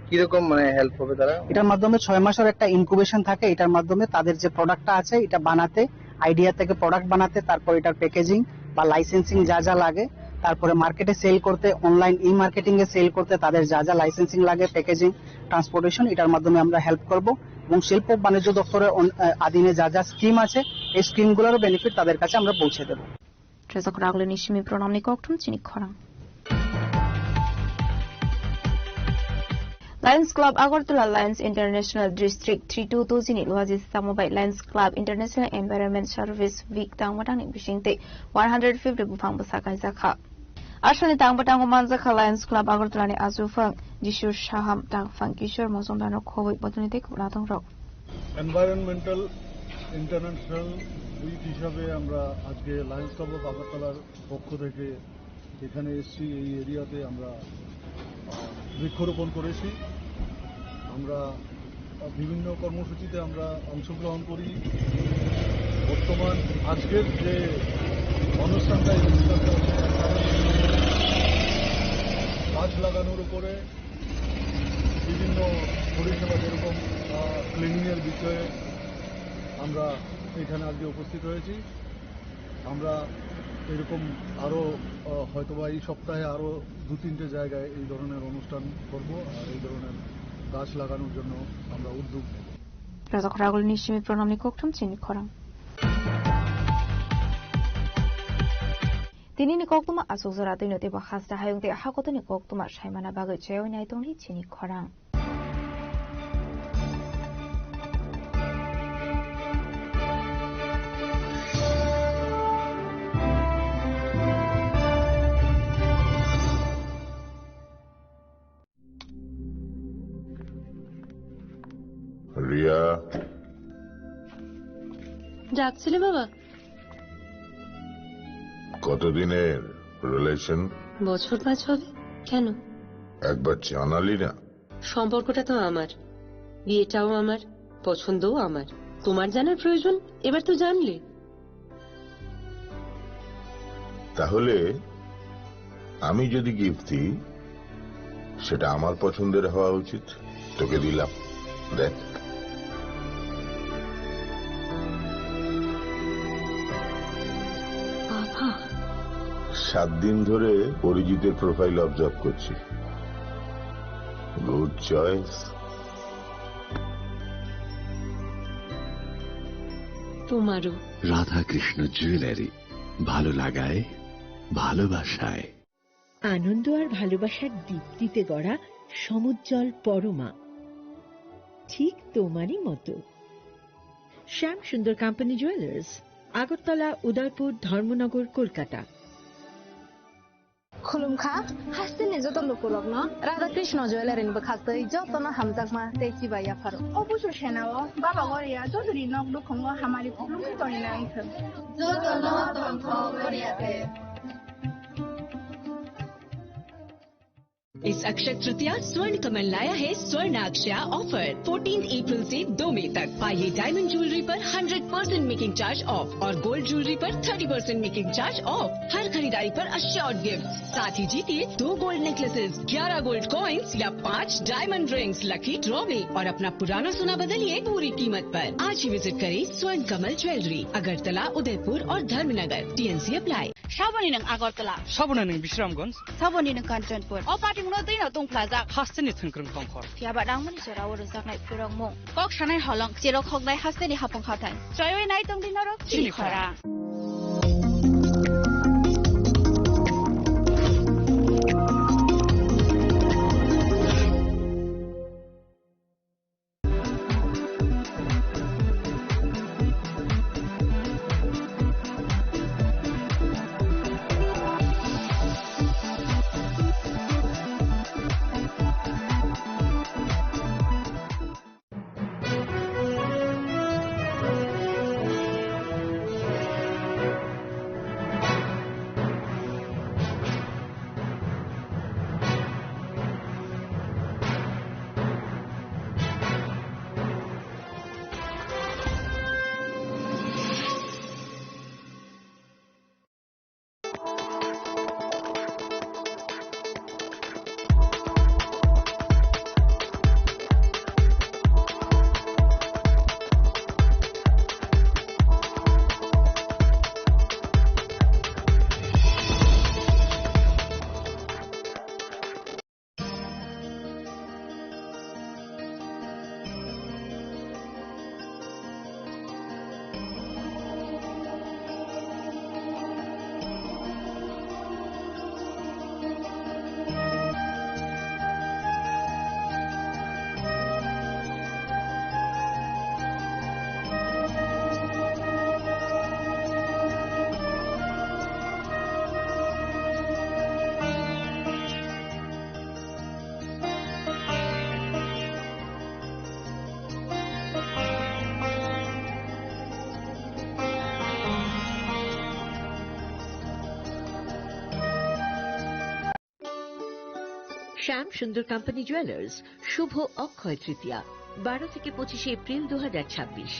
কিরকম মানে হেল্প হবে তারা? এটার মাধ্যমে ছয় মাসের একটা ইনকিউবেশন থাকে, এটার মাধ্যমে তাদের যে প্রোডাক্টটা আছে এটা বানাতে, আইডিয়া থেকে প্রোডাক্ট বানাতে, তারপর এটার প্যাকেজিং বা লাইসেন্সিং যা যা লাগে, তারপরে মার্কেটে সেল করতে, অনলাইন ই মার্কেটিং এ সেল করতে তাদের যা যা লাইসেন্সিং লাগে, প্যাকেজিং, ট্রান্সপোর্টেশন, এটার মাধ্যমে আমরা হেল্প করব। এবং শিল্প বাণিজ্য দপ্তরের অন-, আহ, অধীনে যা যা স্কিম আছে, এই স্কিমগুলোরও বেনিফিট তাদের কাছে আমরা পৌঁছে দেব। Trezok Ragulini simi pronamni kokthum chini khorang. Lions Club Agartala Lions International District three two two jini luaji samo bai Lions Club International Environment Service Week tangmatangni bisingtwi one hundred fifty buphang bwsa kaijakha. Aswkni tangbatango manjakha Lions Club Agartala ni achukphang Jisur Saham, tangphang Kishore Mojumdar no khobwi bodolni tei khwna tongrok. Environmental international week হিসাবে আমরা আজকে Lions club of আগরতলার পক্ষ থেকে এখানে এসছি। এই এরিয়াতে আমরা, আহ, বৃক্ষরোপণ করেছি। আমরা, আহ, বিভিন্ন কর্মসূচিতে আমরা অংশগ্রহণ করি। বর্তমান আজকের যে অনুষ্ঠানটা, এই অনুষ্ঠানটা হচ্ছে গাছ লাগানোর উপরে। বিভিন্ন পরিষেবা যেরকম, আহ, ক্লিনিংয়ের বিষয়ে আমরা এখানে আজকে উপস্থিত হয়েছি। আমরা এরকম আরও, আহ, হয়তোবা এই সপ্তাহে আরও দু তিনটে জায়গায় এই ধরনের অনুষ্ঠান করব, আর এই ধরনের গাছ লাগানোর জন্য আমরা উদ্যোগ নেব। Rajak Ragul ni simi pronamni kokthum chini khorang. Tini ni koktuma asuk jora twi no teibo hasta hayung tei hakotoni koktuma saimana bagwi chaywi nai tongdi chini khorang. Ria. ডাকছিলে বাবা? কতদিনের রিলেশন? বছর পাঁচ হবে। কেন? একবার জানালি না। সম্পর্কটা তো আমার, বিয়েটাও আমার, পছন্দও আমার। তোমার জানার প্রয়োজন? এবার তো জানলে। তাহলে আমি যদি গিফট দিই, সেটা আমার পছন্দের হওয়া উচিত। তোকে দিলাম, দেখ। বাবা। সাত দিন ধরে অরিজিতের প্রোফাইল অবজার্ভ করছি। Good choice. তোমারও। রাধাকৃষ্ণ জুয়েলারি, ভালো লাগায়, ভালোবাসায়। আনন্দ আর ভালোবাসার দীপ্তিতে গড়া সমুজ্জ্বল পরমা, ঠিক তোমারই মতো। শ্যাম সুন্দর কোম্পানি জুয়েলার্স, আগরতলা, উদয়পুর, ধর্মনগর, Kolkata. Khulumkha, hasteni joto lukurokno Radha Krishna Jewellery ni bwkhastwi jotono hamjakma tei chibai yapharo. O busu senao Baba Goria jotoni nok nukhungo hamari khulumkhe tongwi nangkhe. Jotono tongthok Goria te. इस अक्षय तृतीया स्वर्ण कमल लाया है स्वर्ण अक्षया offer. Fourteen April से दो मई तक पाइए डायमंड ज्वेलरी पर hundred percent making charge off और गोल्ड ज्वेलरी पर thirty percent making charge off. हर खरीदारी पर अश्योर्ड गिफ्ट, साथ ही जीतिए दो गोल्ड नेकलेसेस, ग्यारह गोल्ड कॉइन्स या पाँच डायमंड रिंग्स लकी ड्रॉ में और अपना पुराना सोना बदलिए पूरी कीमत पर। आज ही विजिट करें स्वर्ण कमल ज्वेलरी, अगरतला, उदयपुर और Dharmanagar. TNC apply. Saboni nwng Agartala. Saboni nwng Bisramganj. Saboni nwng Kanchanpur. O patimungno twino tungphlajak. Hasteni thwngkwrwng tongkhor. Phiyaba nangmani jorao rwjaknai phwrwngmung. Kok sanai holong, cherok hoknai hasteni hapung hathai. Choiwi nai tongdi norok chini khora. শ্যাম Sundar company jewellers, শুভ অক্ষয় তৃতীয়া, বারো থেকে পঁচিশে এপ্রিল দু হাজার ছাব্বিশ।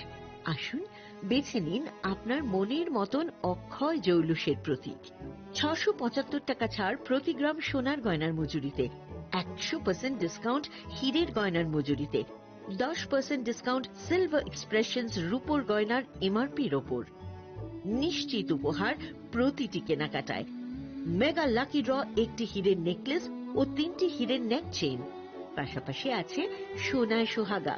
আসুন, বেছে নিন আপনার মনের মতন অক্ষয় জৌলুসের প্রতীক। ছশো পঁচাত্তর টাকা ছাড় প্রতি গ্রাম সোনার গয়নার মজুরিতে, একশো পার্সেন্ট ডিসকাউন্ট হীরের গয়নার মজুরিতে, দশ পার্সেন্ট ডিসকাউন্ট সিলভার এক্সপ্রেশনস রূপোর গয়নার এমআরপির ওপর। নিশ্চিত উপহার প্রতিটি কেনাকাটায়। মেগা লাকি ড্র, একটি হীরের নেকলেস ও তিনটি হীরের নেক চেইন। পাশাপাশি আছে সোনায় সোহাগা,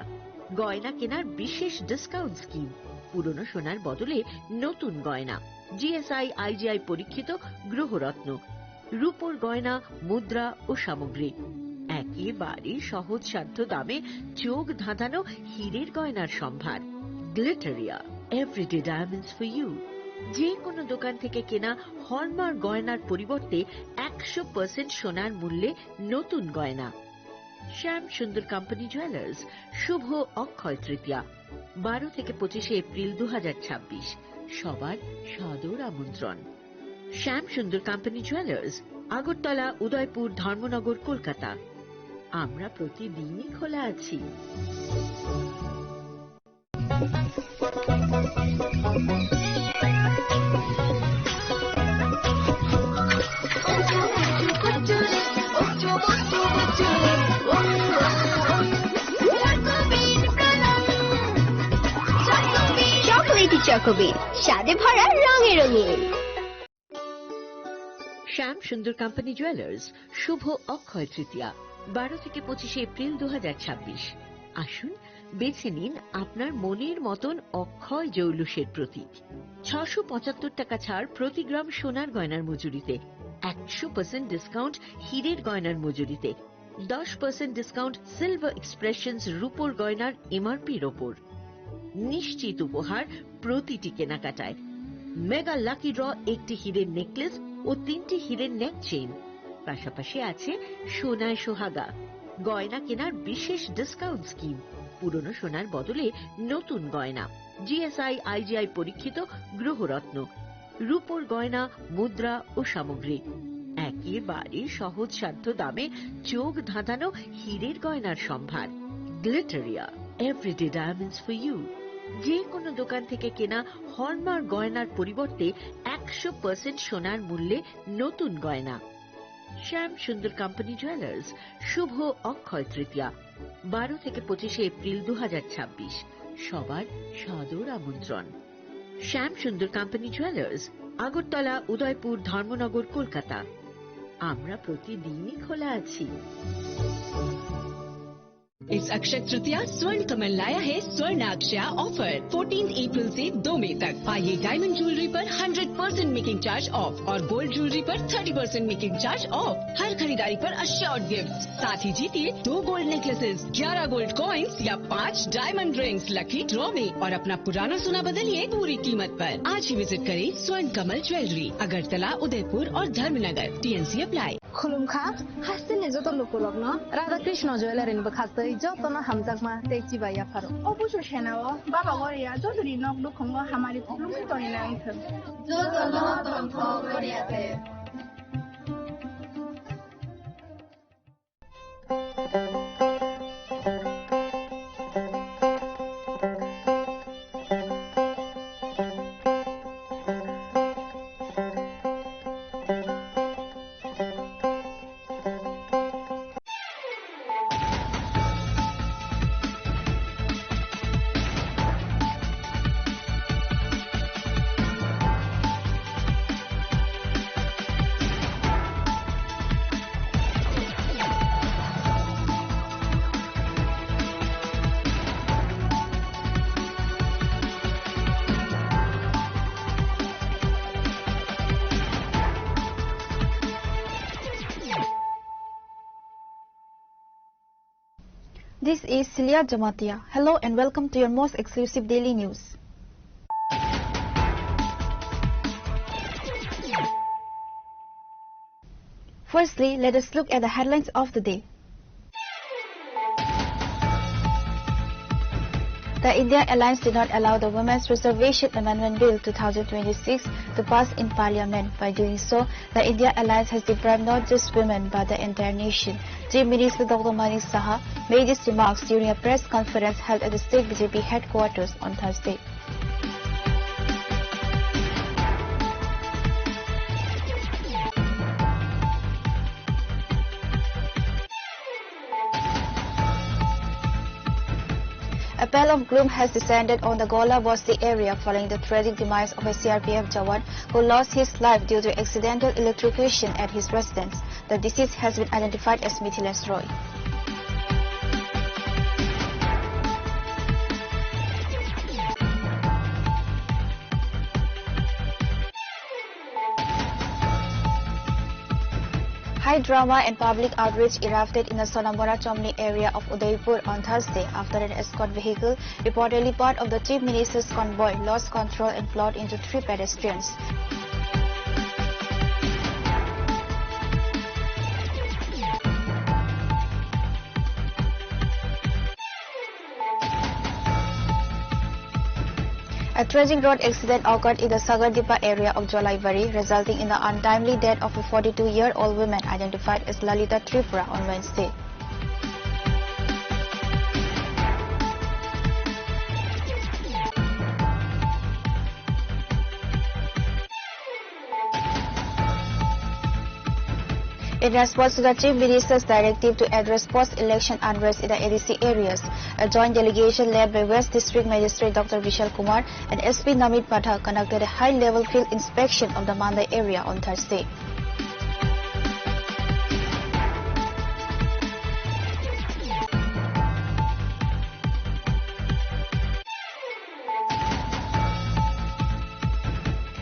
গয়না কেনার বিশেষ ডিসকাউন্ট স্কিম, পুরনো সোনার বদলে নতুন গয়না, জিএসআই আইজিআই পরীক্ষিত গ্রহরত্ন, রূপোর গয়না, মুদ্রা ও সামগ্রী। একেবারে সহজসাধ্য দামে চোখ ধাঁধানো হীরের গয়নার সম্ভার। Glitteria, everyday diamonds for you. যে কোনো দোকান থেকে কেনা হলমার্ক গয়নার পরিবর্তে একশো পার্সেন্ট সোনার মূল্যে নতুন গয়না। শ্যাম সুন্দর কোম্পানি জুয়েলার্স, শুভ অক্ষয় তৃতীয়া। বারো থেকে পঁচিশে এপ্রিল দু হাজার ছাব্বিশ, সবার সাদর আমন্ত্রণ। শ্যাম সুন্দর কোম্পানি জুয়েলার্স, আগরতলা, উদয়পুর, ধর্মনগর, কলকাতা। আমরা প্রতিদিনই খোলা আছি। চকোলেটি চকোবিট, স্বাদে ভরা, রঙে রঙিন। শ্যাম সুন্দর কোম্পানি জুয়েলার্স, শুভ অক্ষয় তৃতীয়া, বারো থেকে পঁচিশে এপ্রিল দু হাজার ছাব্বিশ। আসুন, বেছে নিন আপনার মনের মতন অক্ষয় জৌলুসের প্রতীক। ছশো পঁচাত্তর টাকা ছাড় প্রতি গ্রাম সোনার গয়নার মজুরিতে, একশো পার্সেন্ট ডিসকাউন্ট হীরের গয়নার মজুরিতে, দশ পার্সেন্ট ডিসকাউন্ট সিলভার এক্সপ্রেশনস রূপোর গয়নার এমআরপির ওপর। নিশ্চিত উপহার প্রতিটি কেনাকাটায়। মেগা লাকি ড্র, একটি হীরের নেকলেস ও তিনটি হীরের নেক চেইন। পাশাপাশি আছে সোনায় সোহাগা, গয়না কেনার বিশেষ ডিসকাউন্ট স্কিম, পুরনো সোনার বদলে নতুন গয়না, জিএসআই আইজিআই পরীক্ষিত গ্রহরত্ন, রূপোর গয়না, মুদ্রা ও সামগ্রী। একেবারে সহজসাধ্য দামে চোখ ধাঁধানো হীরের গয়নার সম্ভার। Glitteria, everyday diamonds for you. যে কোনো দোকান থেকে কেনা হলমার্ক গয়নার পরিবর্তে একশো পার্সেন্ট সোনার মূল্যে নতুন গয়না। শ্যাম সুন্দর কোম্পানি জুয়েলার্স, শুভ অক্ষয় তৃতীয়া, বারো থেকে পঁচিশে এপ্রিল দু হাজার ছাব্বিশ। সবার সাদর আমন্ত্রণ। শ্যাম সুন্দর কোম্পানি জুয়েলার্স, আগরতলা, উদয়পুর, ধর্মনগর, কলকাতা। আমরা প্রতিদিনই খোলা আছি। इस अक्षय तृतीया स्वर्ण कमल लाया है स्वर्ण अक्षया ऑफर। फोर्टीन अप्रैल से दो मई तक पाइए डायमंड ज्वेलरी पर hundred percent making charge off और गोल्ड ज्वेलरी पर thirty percent making charge off. हर खरीदारी पर अश्योर्ड गिफ्ट, साथ ही जीतिए दो गोल्ड नेकलेसेस, ग्यारह गोल्ड कॉइंस या पाँच डायमंड रिंग्स लकी ड्रॉ में और अपना पुराना सोना बदलिए पूरी कीमत पर। आज ही विजिट करें स्वर्ण कमल ज्वेलरी, अगरतला, उदयपुर और Dharmanagar. TNC apply. Khulumkha, hasteni joto lukurokno Radha Krishna Jewellery ni bwkhaktwi jotono hamjakma tei chibai yapharo. O busu senao Baba Goria jotoni nok nukhungo hamari khulumwi tongwi nang thung. Jotono tongthok Goria te. This is Celia Jamatia. Hello and welcome to your most exclusive daily news. Firstly, let us look at the headlines of the day. The India Alliance did not allow the Women's Reservation Amendment Bill two thousand twenty-six to pass in Parliament. By doing so, the India Alliance has deprived not just women but the entire nation. Chief Minister Doctor Manik Saha made these remarks during a press conference held at the state B J P headquarters on Thursday. A pall of gloom has descended on the Gola Basti area following the tragic demise of a C R P F jawan who lost his life due to accidental electrocution at his residence. The deceased has been identified as Mithilesh Roy. High drama and public outrage erupted in the Sonamora Chomni area of Udaipur on Thursday after an escort vehicle, reportedly part of the Chief Minister's convoy, lost control and plowed into three pedestrians. A tragic road accident occurred in the Sagardipa area of Jolaibari, resulting in the untimely death of a forty-two-year-old woman identified as Lalita Tripura on Wednesday. In response to the Chief Minister's directive to address post-election unrest in the A D C areas, a joint delegation led by West District Magistrate Doctor Vishal Kumar and S P Namit Pathak conducted a high-level field inspection of the Mandai area on Thursday.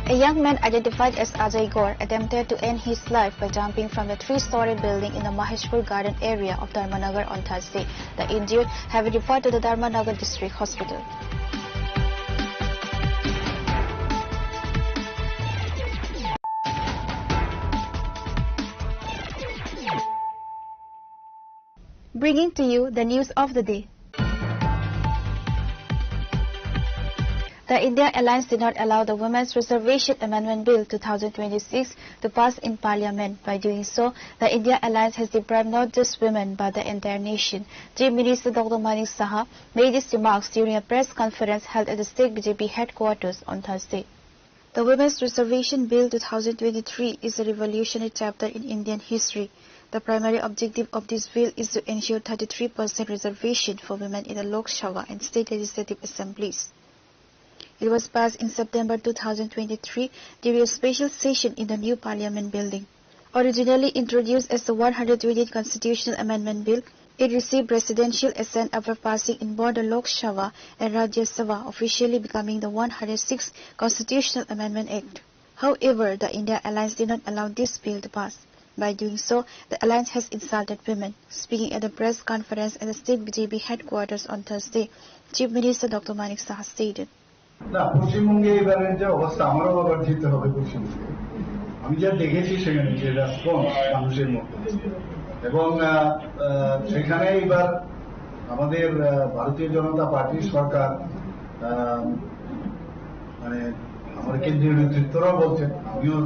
A young man identified as Ajay Gore attempted to end his life by jumping from the three-story building in the Maheshpur Garden area of Dharmanagar on Thursday. The injured have been referred to the Dharmanagar District Hospital. Bringing to you the news of the day. The India Alliance did not allow the Women's Reservation Amendment Bill two thousand twenty-six to pass in Parliament. By doing so, the India Alliance has deprived not just women but the entire nation. Chief Minister Doctor Manik Saha made these remarks during a press conference held at the state B J P headquarters on Thursday. The Women's Reservation Bill two thousand twenty-three is a revolutionary chapter in Indian history. The primary objective of this bill is to ensure thirty-three percent reservation for women in the Lok Sabha and state legislative assemblies. It was passed in September two thousand twenty-three during a special session in the new parliament building. Originally introduced as the one hundred twentieth Constitutional Amendment Bill, it received presidential assent after passing in both the Lok Sabha and Rajya Sabha, officially becoming the one hundred sixth Constitutional Amendment Act. However, the India Alliance did not allow this bill to pass. By doing so, the alliance has insulted women. Speaking at the press conference at the state B J P headquarters on Thursday, Chief Minister Doctor Manik Saha stated, না, পশ্চিমবঙ্গে এবারের যে অবস্থা, আমারও আবার যেতে হবে পশ্চিমবঙ্গে। আমি যা দেখেছি সেখানে যে রেসপন্স মানুষের মধ্যে, এবং আহ, আহ, সেখানে এবার আমাদের আহ, ভারতীয় জনতা পার্টির সরকার, আহ, মানে, আমার কেন্দ্রীয় নেতৃত্বরাও বলছেন, আমিও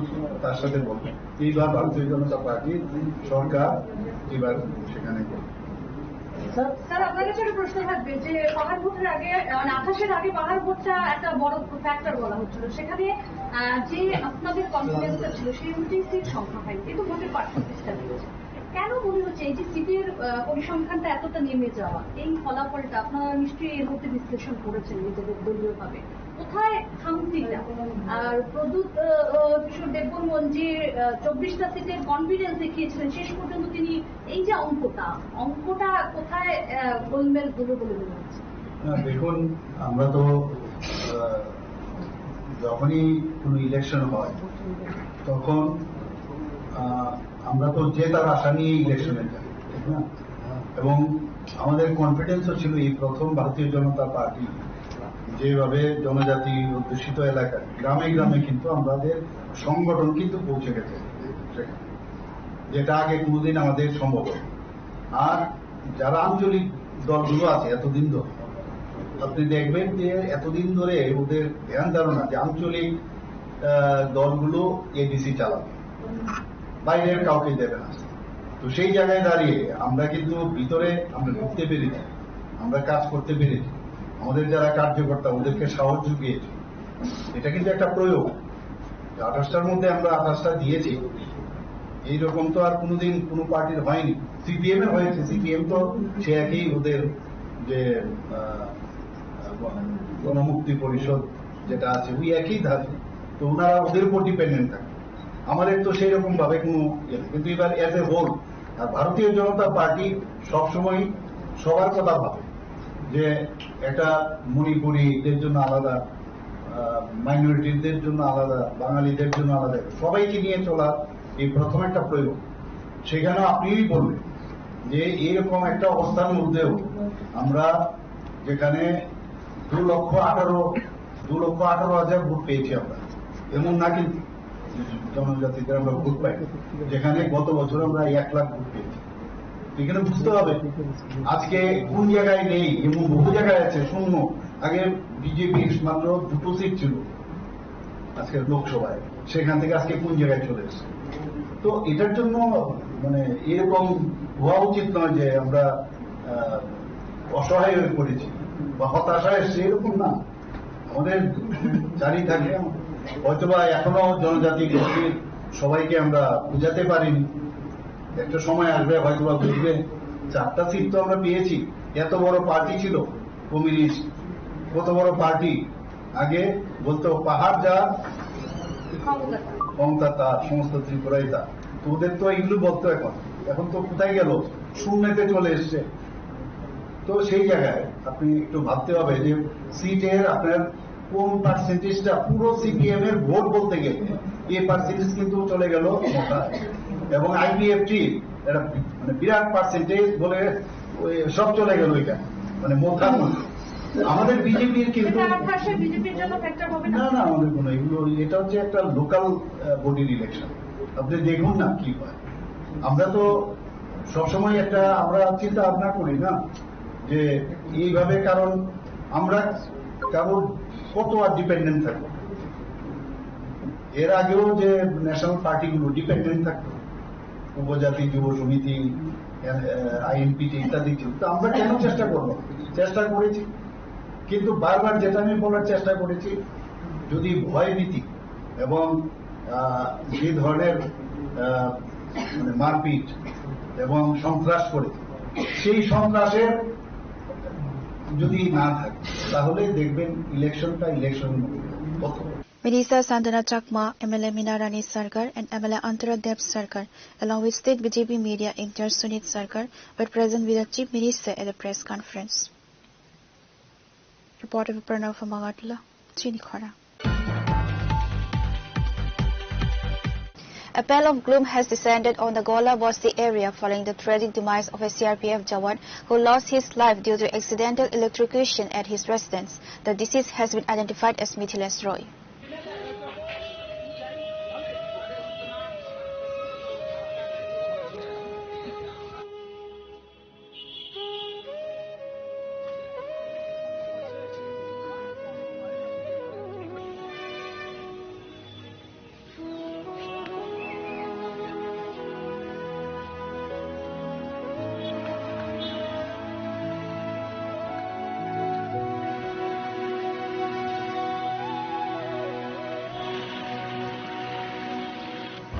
তার সাথে বলবো, এইবার ভারতীয় জনতা পার্টির সরকার এবার সেখানে স্যার, স্যার, আপনার কাছে একটা প্রশ্ন থাকবে যে পাহাড় ভোটের আগে, আহ, মানে, আঠাশের আগে পাহাড় ভোটটা একটা বড় ফ্যাক্টর বলা হচ্ছিল, সেখানে, আহ, যে আপনাদের কনফিডেন্সটা ছিল, সেই অনুযায়ী সিট সংখ্যা পাইনি, কিন্তু ভোটের পার্সেন্টেজটা বেড়েছে। কেন মনে হচ্ছে এই যে সিটের, আহ, পরিসংখ্যানটা এতটা নেমে যাওয়া, এই ফলাফলটা আপনারা নিশ্চয়ই এর মধ্যে বিশ্লেষণ করেছেন নিজেদের দলীয়ভাবে? কোথায় খামতিটা? আর প্রদ্যুৎ, আহ, আহ, কিশোর দেববর্মন যে, আহ, চব্বিশটা সিটের কনফিডেন্স দেখিয়েছিলেন, শেষ পর্যন্ত তিনি এই যে অঙ্কটা, অঙ্কটা কোথায়, আহ, গোলমেল হলো বলে মনে হচ্ছে? না, দেখুন, আমরা তো, আহ, যখনই কোনো ইলেকশন হয়, তখন, আহ, আমরা তো জেতার আশা নিয়ে ইলেকশনে যাই, ঠিক না? এবং আমাদের কনফিডেন্সও ছিল এই প্রথম ভারতীয় জনতা পার্টি যেভাবে জনজাতি অধ্যুষিত এলাকায় গ্রামে গ্রামে কিন্তু আমাদের সংগঠন কিন্তু পৌঁছে গেছে সেখানে, যেটা আগে কোনোদিন আমাদের সম্ভব হয়নি। আর যারা আঞ্চলিক দলগুলো আছে এতদিন ধরে, আপনি দেখবেন যে এতদিন ধরে ওদের ধ্যান ধারণা যে আঞ্চলিক, আহ, দলগুলো এডিসি চালাবে, বাইরের কাউকে দেবে না। তো সেই জায়গায় দাঁড়িয়ে আমরা কিন্তু ভিতরে আমরা ঢুকতে পেরেছি, আমরা কাজ করতে পেরেছি, আমাদের যারা কার্যকর্তা ওদেরকে সাহস জুগিয়েছি। এটা কিন্তু একটা প্রয়োগ। আঠাশটার মধ্যে আমরা আঠাশটা দিয়েছি, এইরকম তো আর কোনোদিন কোনো পার্টির হয়নি। সিপিএম এর হয়েছে, সিপিএম তো সে একই ওদের যে, আহ, গণমুক্তি পরিষদ যেটা আছে, ওই একই ধাঁচে। তো ওনারা ওদের উপর ডিপেন্ডেন্ট থাকে, আমাদের তো সেই রকম ভাবে কোনো ইয়ে নেই। কিন্তু এবার অ্যাজ এ হোল, আর ভারতীয় জনতা পার্টি সবসময় সবার কথা ভাবে, যে একটা মণিপুরিদের জন্য আলাদা, আহ, মাইনরিটিদের জন্য আলাদা, বাঙালিদের জন্য আলাদা, সবাইকে নিয়ে চলার এই প্রথম একটা প্রয়োগ। সেখানে আপনিই বললেন যে এইরকম একটা অবস্থার মধ্যেও আমরা যেখানে দু লক্ষ আঠারো, দু লক্ষ আঠারো হাজার ভোট পেয়েছি আমরা, এমন না কিন্তু জনজাতিদের আমরা ভোট পাই, যেখানে গত বছর আমরা এক লাখ ভোট পেয়েছি। এখানে বুঝতে হবে আজকে কোন জায়গায় নেই এবং বহু জায়গায় আছে শূন্য। আগে বিজেপির মাত্র দুটো সিট ছিল আজকের লোকসভায়, সেখান থেকে আজকে কোন জায়গায় চলে এসেছে। তো এটার জন্য মানে এরকম হওয়া উচিত নয় যে আমরা আহ, অসহায় হয়ে পড়েছি বা হতাশা এসছে, এরকম না। আমাদের জারি থাকে, হয়তোবা এখনো জনজাতি গোষ্ঠীর সবাইকে আমরা বুঝাতে পারিনি। একটা সময় আসবে, হয়তোবা বুঝবে। চারটা সিট তো আমরা পেয়েছি, এত বড় পার্টি ছিল কমিউনিস্ট, কত বড় পার্টি। আগে বলতো, "পাহাড় যার, ক্ষমতা তার, সমস্ত ত্রিপুরাই তার।" তো ওদের তো এগুলো বলতো, এখন এখন তো কোথায় গেল, শূন্যতে চলে এসছে। তো সেই জায়গায় আপনি একটু ভাবতে হবে যে সিটের আপনার কোন পার্সেন্টেজটা, পুরো সিপিএম এর ভোট বলতে গেলে এই পার্সেন্টেজ কিন্তু চলে গেল মথায়। এবং আইপিএফটি এটা মানে বিরাট পার্সেন্টেজ বলে ওই সব চলে গেল এটা, মানে মথার মধ্যে। আমাদের বিজেপির কিন্তু এটা আঠাশে বিজেপির জন্য ফ্যাক্টর হবে না? না, না, আমাদের কোনো এগুলো, এটা হচ্ছে একটা লোকাল বডির ইলেকশন। আপনি দেখুন না কি হয়। আমরা তো সবসময় একটা, আমরা চিন্তা ভাবনা করি না যে এইভাবে, কারণ আমরা কারোর কত আর ডিপেন্ডেন্ট থাকবো। এর আগেও যে ন্যাশনাল পার্টিগুলো ডিপেন্ডেন্ট থাকতো, উপজাতি যুব সমিতি, আইএনপিটি ইত্যাদি ছিল, তো আমরা কেন চেষ্টা করবো? চেষ্টা করেছি, কিন্তু বারবার যেটা আমি বলার চেষ্টা করেছি, যদি ভয়ভীতি এবং আহ, যে ধরনের আহ, মানে মারপিট এবং সন্ত্রাস করে, সেই সন্ত্রাসের যদি না থাকে, তাহলে দেখবেন ইলেকশনটা ইলেকশনের মতো হতো। Minister Santana Chakma, M L A Meena Rani Sarkar and M L A Antara Dev Sarkar, along with state B J P media in-charge Sunit Sarkar, were present with the Chief Minister at the press conference. Reporter Pranav from Agartala, Chini Khora. A pall of gloom has descended on the Gola Bosti area following the tragic demise of a C R P F jawan who lost his life due to accidental electrocution at his residence. The deceased has been identified as Mithilesh Roy.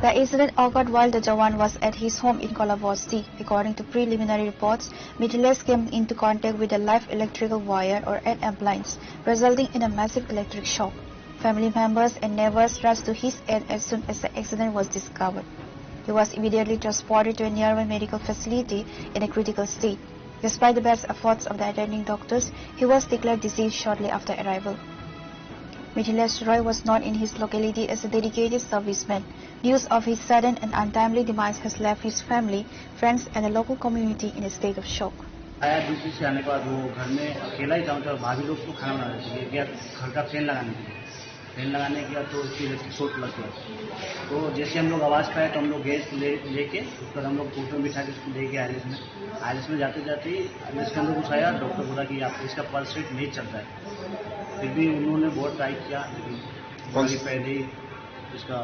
The incident occurred while the Jawan was at his home in Kolabasti. According to preliminary reports, Mithilesh came into contact with a live electrical wire or an appliance, resulting in a massive electric shock. Family members and neighbors rushed to his aid as soon as the accident was discovered. He was immediately transported to a nearby medical facility in a critical state. Despite the best efforts of the attending doctors, he was declared deceased shortly after arrival. Mithilesh Roy was known in his locality as a dedicated serviceman. News of his sudden and untimely demise has left his family, friends, and the local community in a state of shock. आया ड्यूटी से आने के बाद वो घर में अकेला ही था, मतलब भाभी लोग को खाना बना रही थी, ये गया घर का फैन लगाने के लिए। फैन लगाने गया तो उसकी इलेक्ट्रिक शॉर्ट लग गया। तो जैसे हम लोग आवाज़ पाए तो हम लोग गैस ले लेके उसको हम लोग फोटो में बिठा के उसको लेके आए इसमें। आइरिश में जाते जाते ही आइरिश के अंदर कुछ आया, डॉक्टर बोला कि आप इसका पल्स रेट नहीं चल रहा है। फिर भी उन्होंने बहुत ट्राई किया, लेकिन कौन बड़ी सी पहले ही इसका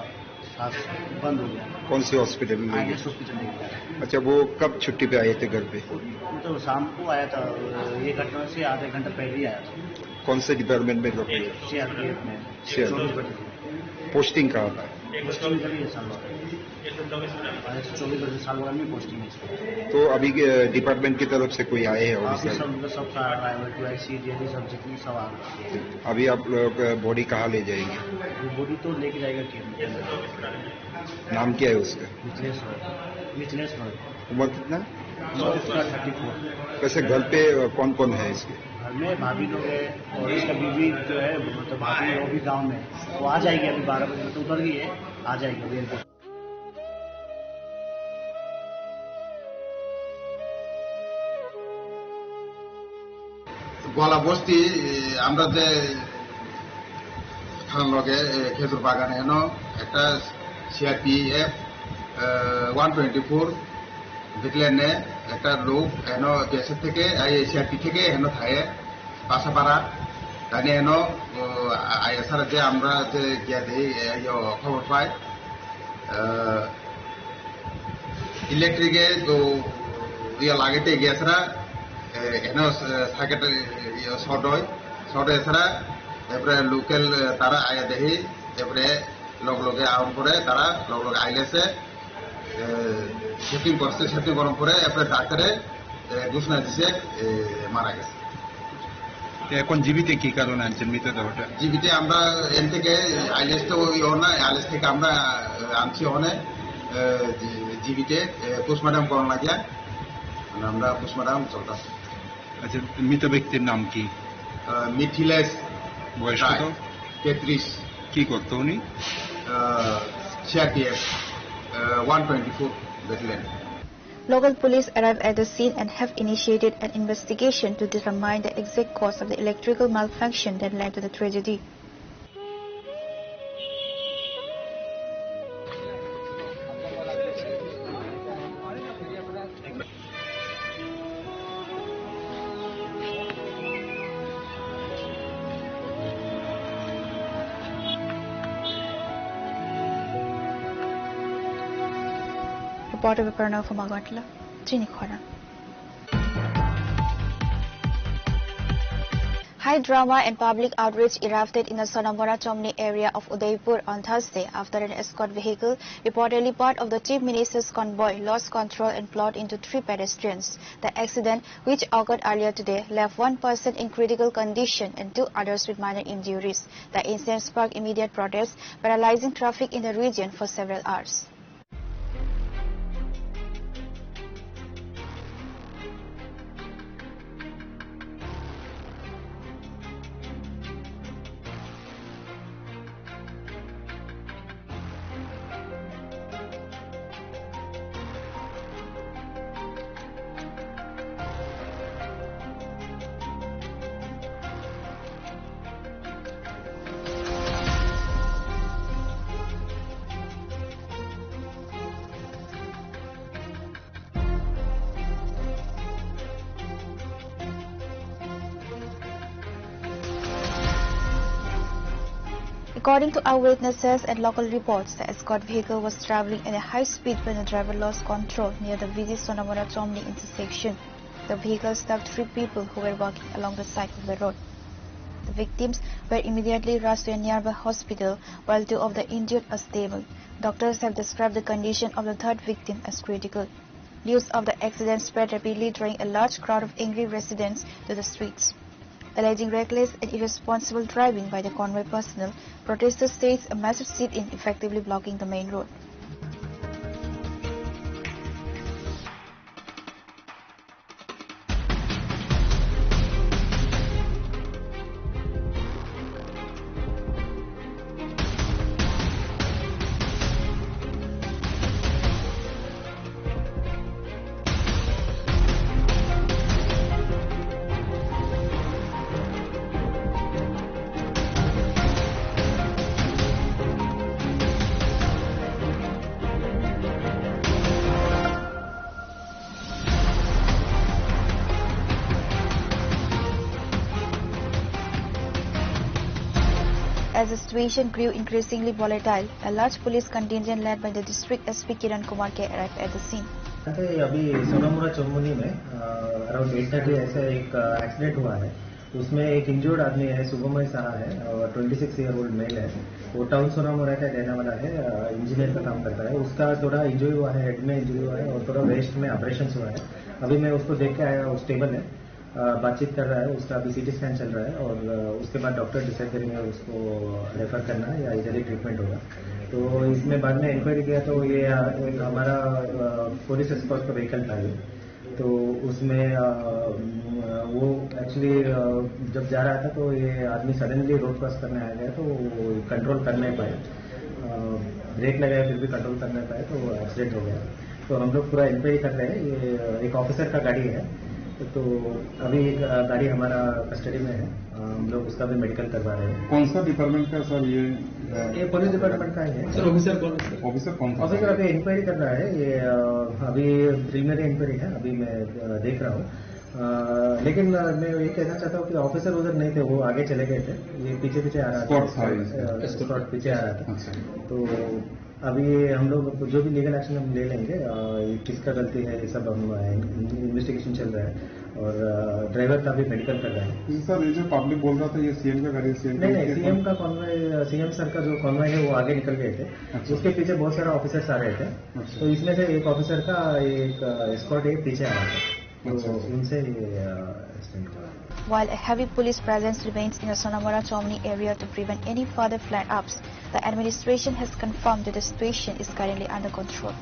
सांस बंद हो गया। कौन सी हॉस्पिटल में लेके? आइरिश हॉस्पिटल लेके गया। अच्छा, वो कब छुट्टी पे आए थे घर पे? वो तो शाम को आया था, ये घटना से आधे घंटे पहले ही आया था। कौन से डिपार्टमेंट में नौकरी है? सीआरपीएफ में। सीआरपीएफ। चौबीस बजे। पोस्टिंग कहाँ पर है? पोस्टिंग इधर ही है, सालवाड़ा। हाँ, एक सौ चौबीस बजे सालवाड़ा में पोस्टिंग है इसका। तो अभी के डिपार्टमेंट की तरफ से कोई आए हैं हाँ, ऑफिसर? सब, सब आया है, टीआईसी, डीआईजी, सब जितनी सब आ गए। अभी आप लोग बॉडी कहाँ ले जाएंगे? वो बॉडी तो लेके जाएगा केएमसीएच। नाम क्या है उसका? मिथिलेश रॉय। मिथिलेश रॉय। उम्र कितना? उम्र उसका थर्टी फोर। वैसे घर पे कौन कौन है इसके? घर में भाभी लोग है और इसका बीवी जो है, मतलब भाभी, वो भी गाँव में है। वो आ जाएगी अभी बारह बजे, तो उधर ही है, आ जाएगी अभी। গলা বস্তি, এ, আমরা যে থানার লগে, এ, খেজুর বাগানে এনো একটা সিআরপিএফ, এ, ওয়ান টোয়েন্টি ফোর দেখলেন একটা লোক এনো দেশের থেকে, এই সিআরপি থেকে এনো থাকে Basapara. Tani eno, o, a-, ayasara je amra je giya de, e, yo, khobor pai. Eh, electric e to iya lagete giya sara, eh, eno, eh, circuit, eh, iyo short oi, short oi sara, epre local, eh, tara aya dehi, epre log loge aon pore tara log loge aile se, eh, shifting korse, shifting korom pore, epre doctor e, eh, ghosna dise, eh, mara gese. এখন জীবিতে কি কারণে আনছেন মৃতদেহটা? জীবিতে আমরা এন থেকে আইএলএস তো ওই অনা, আইএলএস থেকে আমরা, আহ, আনছি অনে, আহ, জি-, জীবিতে, আহ, পোস্টমর্টম করানো লাগে। মানে আমরা পোস্টমর্টম চলতেছে। আচ্ছা, মৃত ব্যক্তির নাম কি? আহ, মিথিলেশ বয়স রায়, কত? তেত্রিশ। কি করতো উনি? Ah, CRPF, ah, one twenty four battalion. Local police arrived at the scene and have initiated an investigation to determine the exact cause of the electrical malfunction that led to the tragedy. Reporter Pranav Magatla, Chini Khorang. High drama and public outrage erupted in the Sonamora Chomni area of Udaipur on Thursday after an escort vehicle, reportedly part of the Chief Minister's convoy, lost control and plowed into three pedestrians. The accident, which occurred earlier today, left one person in critical condition and two others with minor injuries. The incident sparked immediate protests, paralyzing traffic in the region for several hours. According to eyewitnesses and local reports, the escort vehicle was traveling at a high speed when the driver lost control near the busy Sonamora Chomni intersection. The vehicle struck three people who were walking along the side of the road. The victims were immediately rushed to a nearby hospital, while two of the injured are stable. Doctors have described the condition of the third victim as critical. News of the accident spread rapidly, drawing a large crowd of angry residents to the streets. Alleging reckless and irresponsible driving by the convoy personnel, protesters staged a massive sit-in, effectively blocking the main road. As the situation grew increasingly volatile, a large police contingent led by the district S P Kiran Kumar K arrived at the scene. अभी सोनामुरा चोमुनी में, अ, around eight thirty ऐसे एक, अ, एक्सीडेंट हुआ है। उसमें एक इंजर्ड आदमी है, शुभमय साहा है, और twenty six year old mail है। वो टाउन सोनामुरा का रहने वाला है, अ, इंजीनियर का काम करता है। उसका थोड़ा इंजरी हुआ है, हेड में इंजरी हुआ है और थोड़ा वेस्ट में ऑपरेशन हुआ है। अभी मैं उसको देख के आया, वो स्टेबल है, अ, बातचीत कर रहा है। उसका अभी सीटी स्कैन चल रहा है और, अ, उसके बाद डॉक्टर डिसाइड करेंगे उसको रेफर करना है या इधर ही ट्रीटमेंट होगा। तो इसमें बाद में इंक्वायरी किया तो ये, अ, एक हमारा, अ, पुलिस एस्कॉर्ट का व्हीकल था ये। तो उसमें, अ, वो एक्चुअली, अ, जब जा रहा था तो ये आदमी सडनली रोड क्रॉस करने आ गया, तो वो कंट्रोल कर नहीं पाए। अ, ब्रेक लगाया फिर भी कंट्रोल कर नहीं पाए, तो एक्सीडेंट हो गया। तो हम लोग पूरा इंक्वायरी कर रहे हैं। ये एक ऑफिसर का गाड़ी है, तो अभी एक, अ, गाड़ी हमारा कस्टडी में है। अ, हम लोग उसका भी मेडिकल करवा रहे हैं। कौन सा डिपार्टमेंट का सर ये, अ, ये पुलिस डिपार्टमेंट का ही है। सर, ऑफिसर कौन है? ऑफिसर कौन था? ऑफिसर अभी इंक्वायरी कर रहा है। ये, अ, अभी प्रिलिमिनरी इंक्वायरी है, अभी मैं, अ, देख रहा हूँ। अ, लेकिन, अ, मैं ये कहना चाहता हूँ कि ऑफिसर उधर नहीं थे, वो आगे चले गए थे, ये पीछे पीछे आ रहा था। स्कॉट था ये। अ, स्कॉट पीछे आ रहा था। अच्छा। तो अभी हम लोग जो भी लीगल एक्शन हम ले लेंगे, अ, ये किसका गलती है, ये सब हम, अ, इन्वेस्टिगेशन चल रहा है। और, अ, ड्राइवर का भी मेडिकल कर रहा है। जी सर, ये जो पब्लिक बोल रहा था, ये सीएम का गाड़ी है, सीएम का नहीं, नहीं, नहीं, सीएम का कॉन्वॉय, सीएम सर का जो कॉन्वॉय है, वो आगे निकल गए थे। अच्छा। उसके पीछे बहुत सारे ऑफिसर्स आ रहे थे। अच्छा। तो इसमें से एक ऑफिसर का एक, अ, एस्कॉर्ट एक पीछे आ रहा था। तो अच्छा, अच्छा। उनसे ये, अ, एक्सीडेंट हुआ। While a heavy police presence remains in the Sonamora Chomni area to prevent any further flare-ups, the administration has confirmed that the situation is currently under control.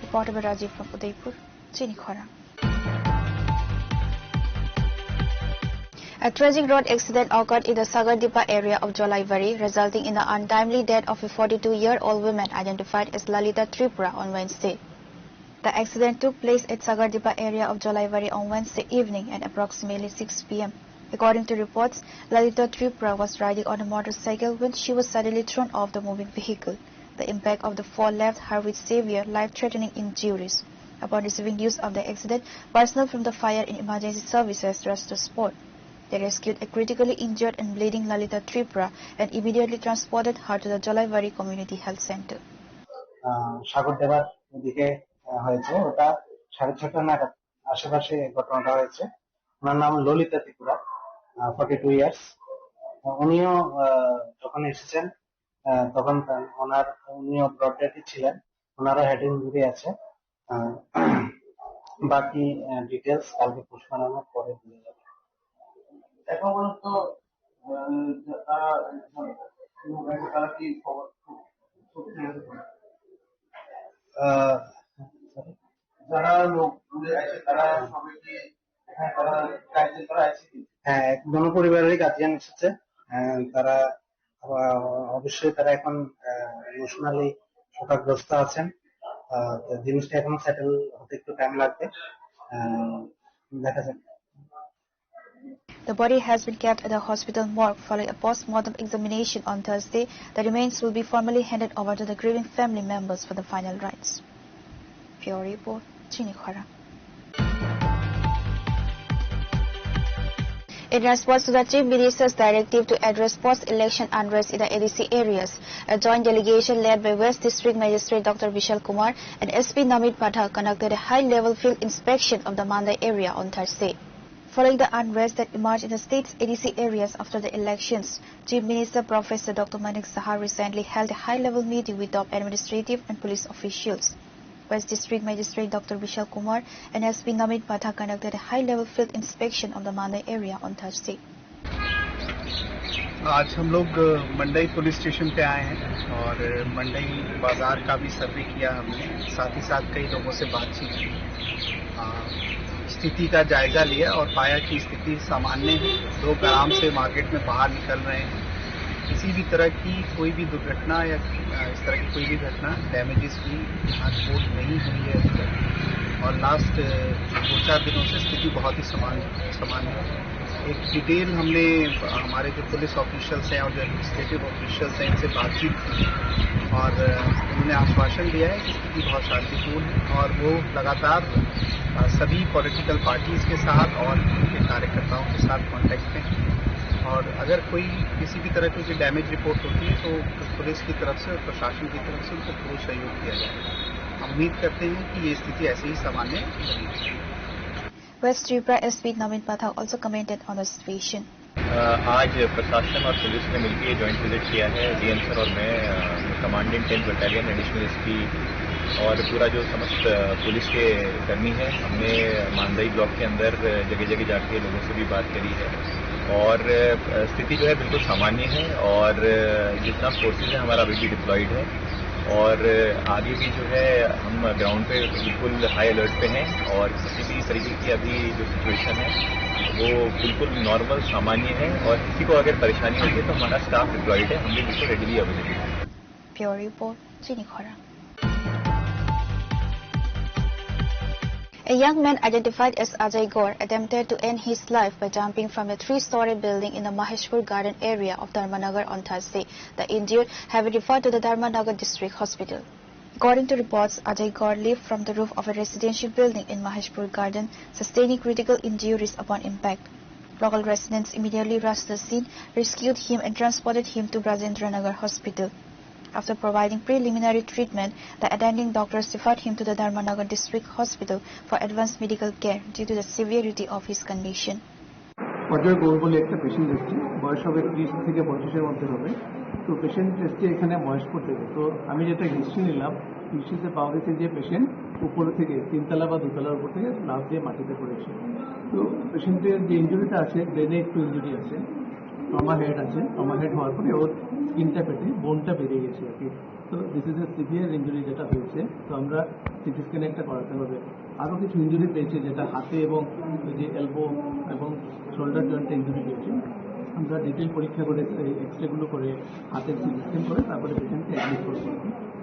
Reporter Rajiv from Udaipur, Chini Khorang. A tragic road accident occurred in the Sagardipa area of Jolaibari, resulting in the untimely death of a forty-two-year-old woman identified as Lalita Tripura on Wednesday. The accident took place at Sagardipa area of Jolaibari on Wednesday evening at approximately six p m. According to reports, Lalita Tripura was riding on a motorcycle when she was suddenly thrown off the moving vehicle. The impact of the fall left her with severe, life-threatening injuries. Upon receiving news of the accident, personnel from the fire and emergency services rushed to spot. They rescued a critically injured and bleeding Lalita Tripura and immediately transported her to the Jolaibari Community Health Center. আহ, সাগর দেবার ওদিকে, আহ, হয়েছে, ওটা সাড়ে ছটা নাগাদ আশেপাশে ঘটনাটা হয়েছে। ওনার নাম ললিতা ত্রিপুরা, ফর্টি টু ইয়ার্স। উনিও, আহ, যখন এসেছেন, আহ, তখন তা-, ওনার, উনিও ব্রড ডেডই ছিলেন, ওনারও হেড ইঞ্জুরি আছে। আহ, বাকি, আহ, ডিটেলস কালকে পোস্টমর্টমের পরে দিয়ে যাবে। এখন পর্যন্ত, আহ, তারা, তারা কি খবর, আহ, যারা লোক দূরে আছে, তারা সবাই কি এখানে তারা গার্জিয়ান তারা আছে কি? হ্যাঁ, এক-, দোনো পরিবারেরই গার্জিয়ান এসেছে। আহ, তারা, আহ, অবশ্যই তারা এখন, আহ, ইমোশনালি শোকাগ্রস্ত আছেন। আহ, তো জিনিসটা এখনো সেটেল হতে একটু টাইম লাগবে। আহ, দেখা যাক। The body has been kept at the hospital morgue following a post-mortem examination on Thursday. The remains will be formally handed over to the grieving family members for the final rites. Bureau Report, Chini Khorang. In response to the Chief Minister's directive to address post-election unrest in the A D C areas, a joint delegation led by West District Magistrate Doctor Vishal Kumar and S P Namit Pathak conducted a high-level field inspection of the Mandai area on Thursday. Following the unrest that emerged in the state's A D C areas after the elections, Chief Minister Professor Doctor Manik Saha recently held a high-level meeting with top administrative and police officials. West District Magistrate Doctor Vishal Kumar and S P Namit Pathak conducted a high-level field inspection of the Mandai area on Thursday. आज हम लोग, अ, मंडई police station पे आए हैं और मंडई बाजार का भी सर्वे किया हमने, साथ ही साथ कई लोगों से बातचीत की। अ, स्थिति का जायजा लिया और पाया कि स्थिति सामान्य है। लोग आराम से मार्केट में बाहर निकल रहे हैं। किसी भी तरह की कोई भी दुर्घटना या, अ, इस तरह की कोई भी घटना, डैमेजेस की यहाँ रिपोर्ट नहीं हुई है अभी तक। और लास्ट, अ, दो चार दिनों से स्थिति बहुत ही सामान्य, सामान्य है। एक डिटेल हमने, अ, हमारे जो पुलिस ऑफिशियल्स हैं और जो एडमिनिस्ट्रेटिव ऑफिशियल्स हैं, इनसे बातचीत की और, अ, उन्होंने आश्वासन दिया है कि स्थिति बहुत शांतिपूर्ण है और वो लगातार, अ, सभी पॉलिटिकल पार्टीज के साथ और उनके कार्यकर्ताओं के साथ कॉन्टैक्ट में हैं। और अगर कोई किसी भी तरह की कोई डैमेज रिपोर्ट होती है, तो पुलिस की तरफ से और प्रशासन की तरफ से उनको पूरा सहयोग किया जाएगा। हम उम्मीद करते हैं कि ये स्थिति ऐसे ही सामान्य बनी रहेगी। West Tripura S P Namit Pathak also commented on the situation. अ, आज प्रशासन और पुलिस ने मिलकर ये जॉइंट विजिट किया है। डीएम सर और मैं, uh, commandant tenth battalion, additional SP और पूरा जो समस्त, अ, पुलिस के कर्मी हैं, हमने मांदई ब्लॉक के अंदर जगह-जगह जाके लोगों से भी बात करी है और, अ, स्थिति जो है बिल्कुल सामान्य है और, अ, जितना फोर्सेज है हमारा अभी भी डिप्लॉयड है। और आगे भी जो है हम ग्राउंड पे बिल्कुल हाई अलर्ट पे हैं और किसी भी तरीके की अभी जो सिचुएशन है वो बिल्कुल नॉर्मल, सामान्य है और किसी को अगर परेशानी होती है तो हमारा स्टाफ डिप्लॉयड है, हम भी बिल्कुल रेडीली अवेलेबल है। Bureau Report, Chini Khorang. A young man identified as Ajay Gore attempted to end his life by jumping from a three-story building in the Maheshpur Garden area of Dharmanagar on Thursday. The injured have been referred to the Dharmanagar District Hospital. According to reports, Ajay Gaur leaped from the roof of a residential building in Maheshpur Garden, sustaining critical injuries upon impact. Local residents immediately rushed to the scene, rescued him and transported him to Brajendranagar Hospital. After providing preliminary treatment, the attending doctors referred him to the Dharmanagar District Hospital for advanced medical care due to the severity of his condition. Ajay Gour বলে একটা পেশেন্ট এসছে, বয়স হবে ত্রিশ থেকে পঁয়ত্রিশের মধ্যে হবে। তো পেশেন্ট এসছে এখানে মহেশপুর থেকে। তো আমি যেটা হিস্ট্রি নিলাম, হিস্ট্রিতে পাওয়া গেছে যে পেশেন্ট উপর থেকে তিনতলা বা দুতলার উপর থেকে লাফ দিয়ে মাটিতে পড়েছে। তো পেশেন্টের যে ইঞ্জুরিটা আছে, ব্রেনে একটু ইঞ্জুরি আছে, ট্রমা হেড আছে। ট্রমা হেড হওয়ার পরে ওর স্কিনটা ফেটে বোনটা বেরিয়ে গেছে আর কি। তো this is a severe injury যেটা হয়েছে, তো আমরা সিটি স্ক্যান একটা করাতে হবে। আরও কিছু ইঞ্জুরি পেয়েছে, যেটা হাতে এবং ওই যে এলবো এবং শোল্ডার জয়েন্টে ইঞ্জুরি পেয়েছে। আমরা ডিটেল পরীক্ষা করে, এই এক্সরেগুলো করে, হাতের সিটি স্ক্যান করে তারপরে পেশেন্টকে অ্যাডমিট করবো।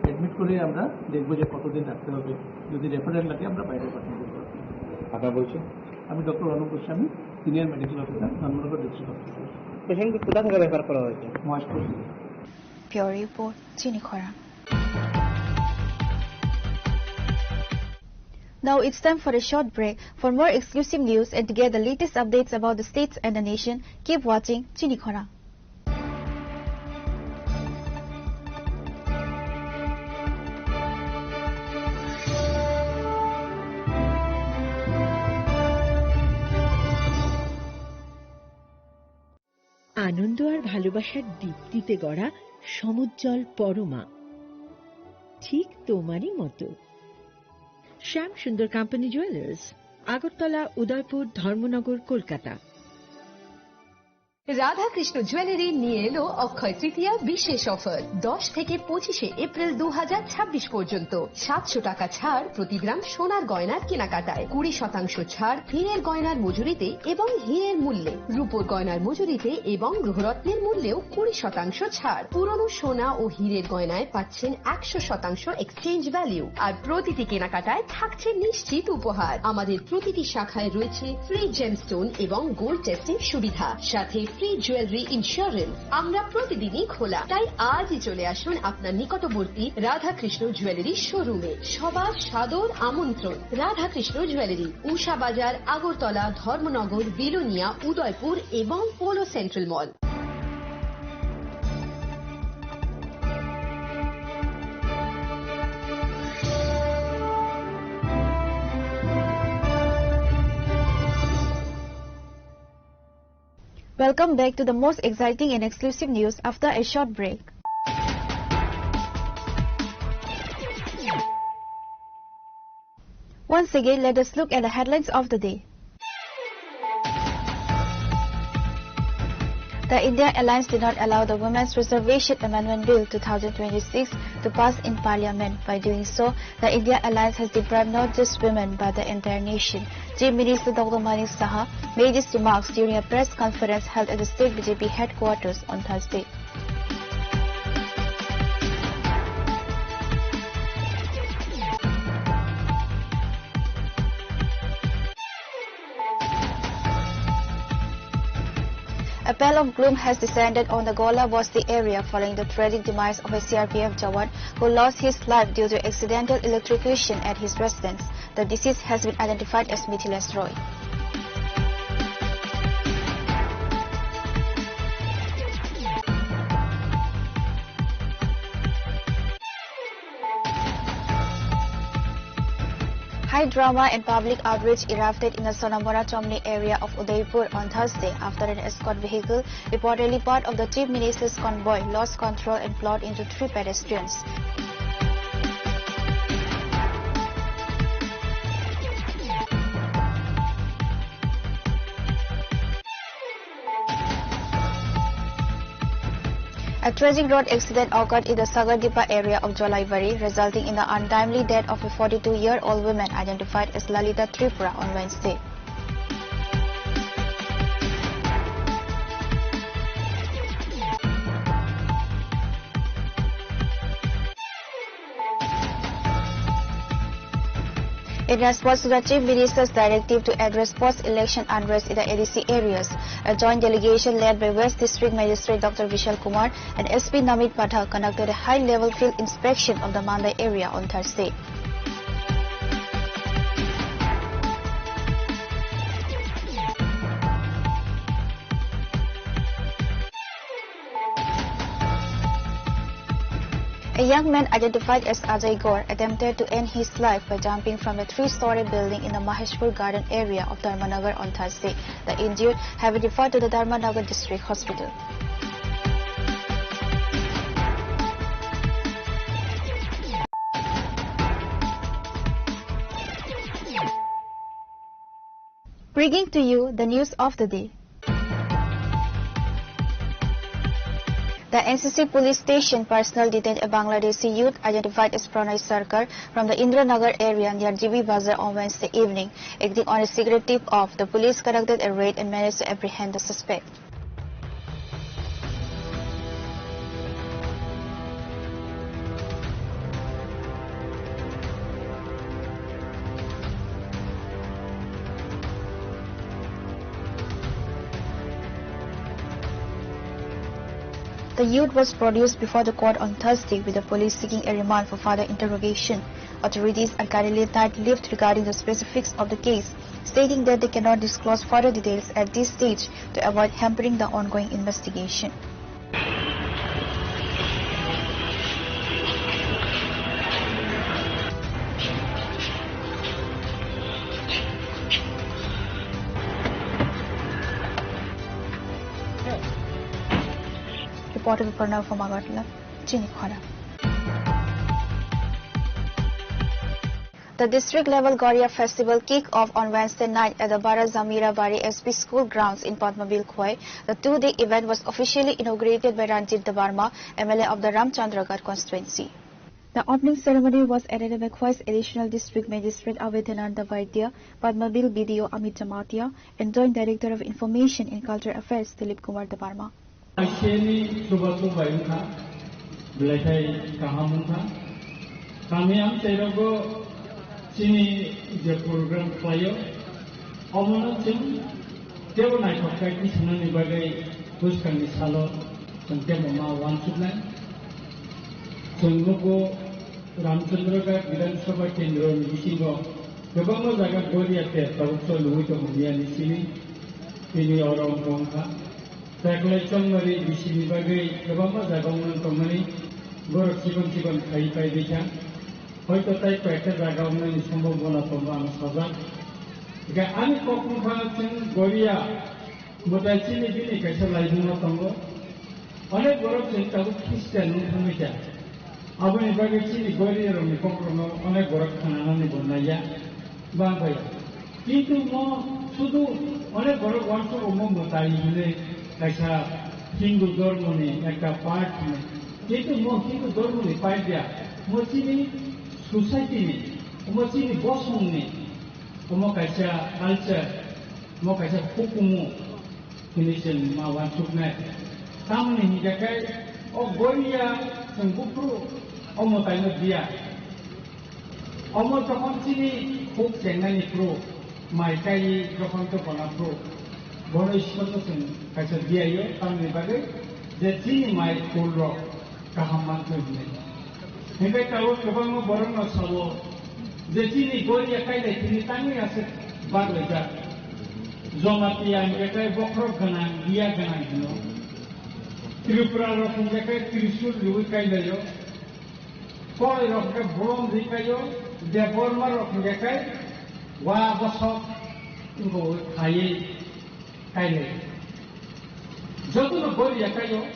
অ্যাডমিট করে আমরা দেখবো যে কতদিন রাখতে হবে। যদি রেফারেল লাগে, আমরা বাইরে পাঠিয়ে দেবো। আপনার পরিচয়? আমি doctor Anup Goswami, senior medical officer, Dharmanagar district hospital. পেশেন্টকে কোথা থেকে রেফার করা হয়েছে? মহেশপুর থেকে। Bureau report, Chini Khorang. Now it's time for a short break. For more exclusive news and to get the latest updates about the states and the nation, keep watching Chini Khorang. আনন্দ আর ভালোবাসার দীপ্তিতে গড়া সমুজ্জ্বল পরমা, ঠিক তোমারই মতো। শ্যাম Sundar company jewellers, Agartala, উদয়পুর, ধর্মনগর, কলকাতা। Radhakrishna jewellery নিয়ে এলো অক্ষয় তৃতীয়া বিশেষ অফার। দশ থেকে পঁচিশে এপ্রিল দু হাজার ছাব্বিশ পর্যন্ত সাতশো টাকা ছাড় প্রতি গ্রাম সোনার গয়নার কেনাকাটায়, কুড়ি শতাংশ ছাড় হীরের গয়নার মজুরিতে এবং হীরের মূল্যে, রূপোর গয়নার মজুরিতে এবং গৃহরত্নের মূল্যেও কুড়ি শতাংশ ছাড়। পুরনো সোনা ও হীরের গয়নায় পাচ্ছেন একশো শতাংশ এক্সচেঞ্জ ভ্যালু, আর প্রতিটি কেনাকাটায় থাকছে নিশ্চিত উপহার। আমাদের প্রতিটি শাখায় রয়েছে ফ্রি জেমস্টোন এবং গোল্ড টেস্টিং সুবিধা, সাথে ফ্রি জুয়েলারি ইন্স্যুরেন্স। আমরা প্রতিদিনই খোলা, তাই আজই চলে আসুন আপনার নিকটবর্তী রাধাকৃষ্ণ জুয়েলারি শোরুমে। সবার সাদর আমন্ত্রণ। রাধাকৃষ্ণ জুয়েলারি, উষা বাজার, আগরতলা, ধর্মনগর, বিলোনিয়া, উদয়পুর এবং polo central mall. Welcome back to the most exciting and exclusive news after a short break. Once again, let us look at the headlines of the day. The India Alliance did not allow the Women's Reservation Amendment Bill two thousand twenty-six to pass in Parliament. By doing so, the India Alliance has deprived not just women but the entire nation. Chief Minister Doctor Manik Saha made these remarks during a press conference held at the state B J P headquarters on Thursday. A pall of gloom has descended on the Gola Basti area following the tragic demise of a C R P F jawan who lost his life due to accidental electrocution at his residence. The deceased has been identified as Mithilesh Roy. High drama and public outrage erupted in the Sonamora Chomni area of Udaipur on Thursday after an escort vehicle, reportedly part of the Chief Minister's convoy, lost control and plowed into three pedestrians. A tragic road accident occurred in the Sagardipa area of Jolaibari, resulting in the untimely death of a forty-two-year-old woman identified as Lalita Tripura on Wednesday. In response to the Chief Minister's directive to address post-election unrest in the A D C areas, a joint delegation led by West District Magistrate Doctor Vishal Kumar and S P Namit Pathak conducted a high-level field inspection of the Mandai area on Thursday. A young man identified as Ajay Gore attempted to end his life by jumping from a three-story building in the Maheshpur Garden area of Dharmanagar on Thursday. The injured have been referred to the Dharmanagar District Hospital. Bringing to you the news of the day. The N C C police station personnel detained a Bangladeshi youth identified as Pranay Sarkar from the Indranagar area near G B Bazar on Wednesday evening. Acting on a secret tip-off, the police conducted a raid and managed to apprehend the suspect. The youth was produced before the court on Thursday, with the police seeking a remand for further interrogation. Authorities are currently tight-lipped regarding the specifics of the case, stating that they cannot disclose further details at this stage to avoid hampering the ongoing investigation. Reporter Pranav from Agartala, Chini Khora. The district level Goria festival kick off on Wednesday night at the Bara Zamira Bari S P school grounds in Padmabil Khowai. The two-day event was officially inaugurated by Ranjit Debbarma, M L A of the Ramchandragarh constituency. The opening ceremony was attended by Khowai's Additional District Magistrate Abhedhananda Vaidya, Padmabil B D O Amit Jamatia, and Joint Director of Information and Cultural Affairs Dilip Kumar Debbarma. Aiseni chuba chubai wngkha, belai khai kaham wngkha. Kami amchairogo chini je program khlaio, omono chwng tebo naithok khai tisanani bagwi bwskangni salo chwng tebo ma uansuknai. Chwng nugo Ramchandragarh Bidhan Sabha Kendro ni bisingo kwbangma jaga Goria ter tabuk choliwi tongo miyani simi, tini oro wngkha wngkha. Teklai chongmari bisini bagwi kwbangma jaga wngna tongmani borok chikon chikon khai pai bikha. Hoito tai koyekta jaga wngnani sombhabona tongo ang sajak. Hingkhe ani kok wngkha chwng Goria Mwtai chini bini kaisa laibuma tongo. Onek borok chwng tabuk Christian wng thangwi kha. Aboni bagwi chini Goria rokni kokrokno onek borok khnanani bo naiya. Bang bai. Kintu mo sudu onek borok uansuk omo mwtai hwnwi kaisa Hindu dhormoni ekta part hwnwi. Kintu mo Hindu dhormoni part ya. Mo chini society ni, mo chini bosongni, omo kaisa culture, mo kaisa hukumu. Hwnwi chwng ma uansuknai. Tamoni hinkhe khe o Goria chwng buphuru o mwtaino diya. Omo jokhon chini huk chengnani phuru, mai kaiwi jokhon tei bona phuru, bono Ishwarno chwng kaisa diyaio, tamoni bagwi je chini mai kulrok kaham manthwi hwnwi. Hinkhe tabuk kwbangma borokno sabo je chini Goria kailai thwngwi tangwi aswk baglaijak. Jamatia hinkhe khe bokhorok gwnang, biya gwnang hino. Tripura rok hinkhe khe Trishul riwi kailaio. Korai rok hinkhe bolom ri kaio. Debbarma rok hinkhe khe wa bosok wngkha khaiwi kailai. Jotono Goria kaio,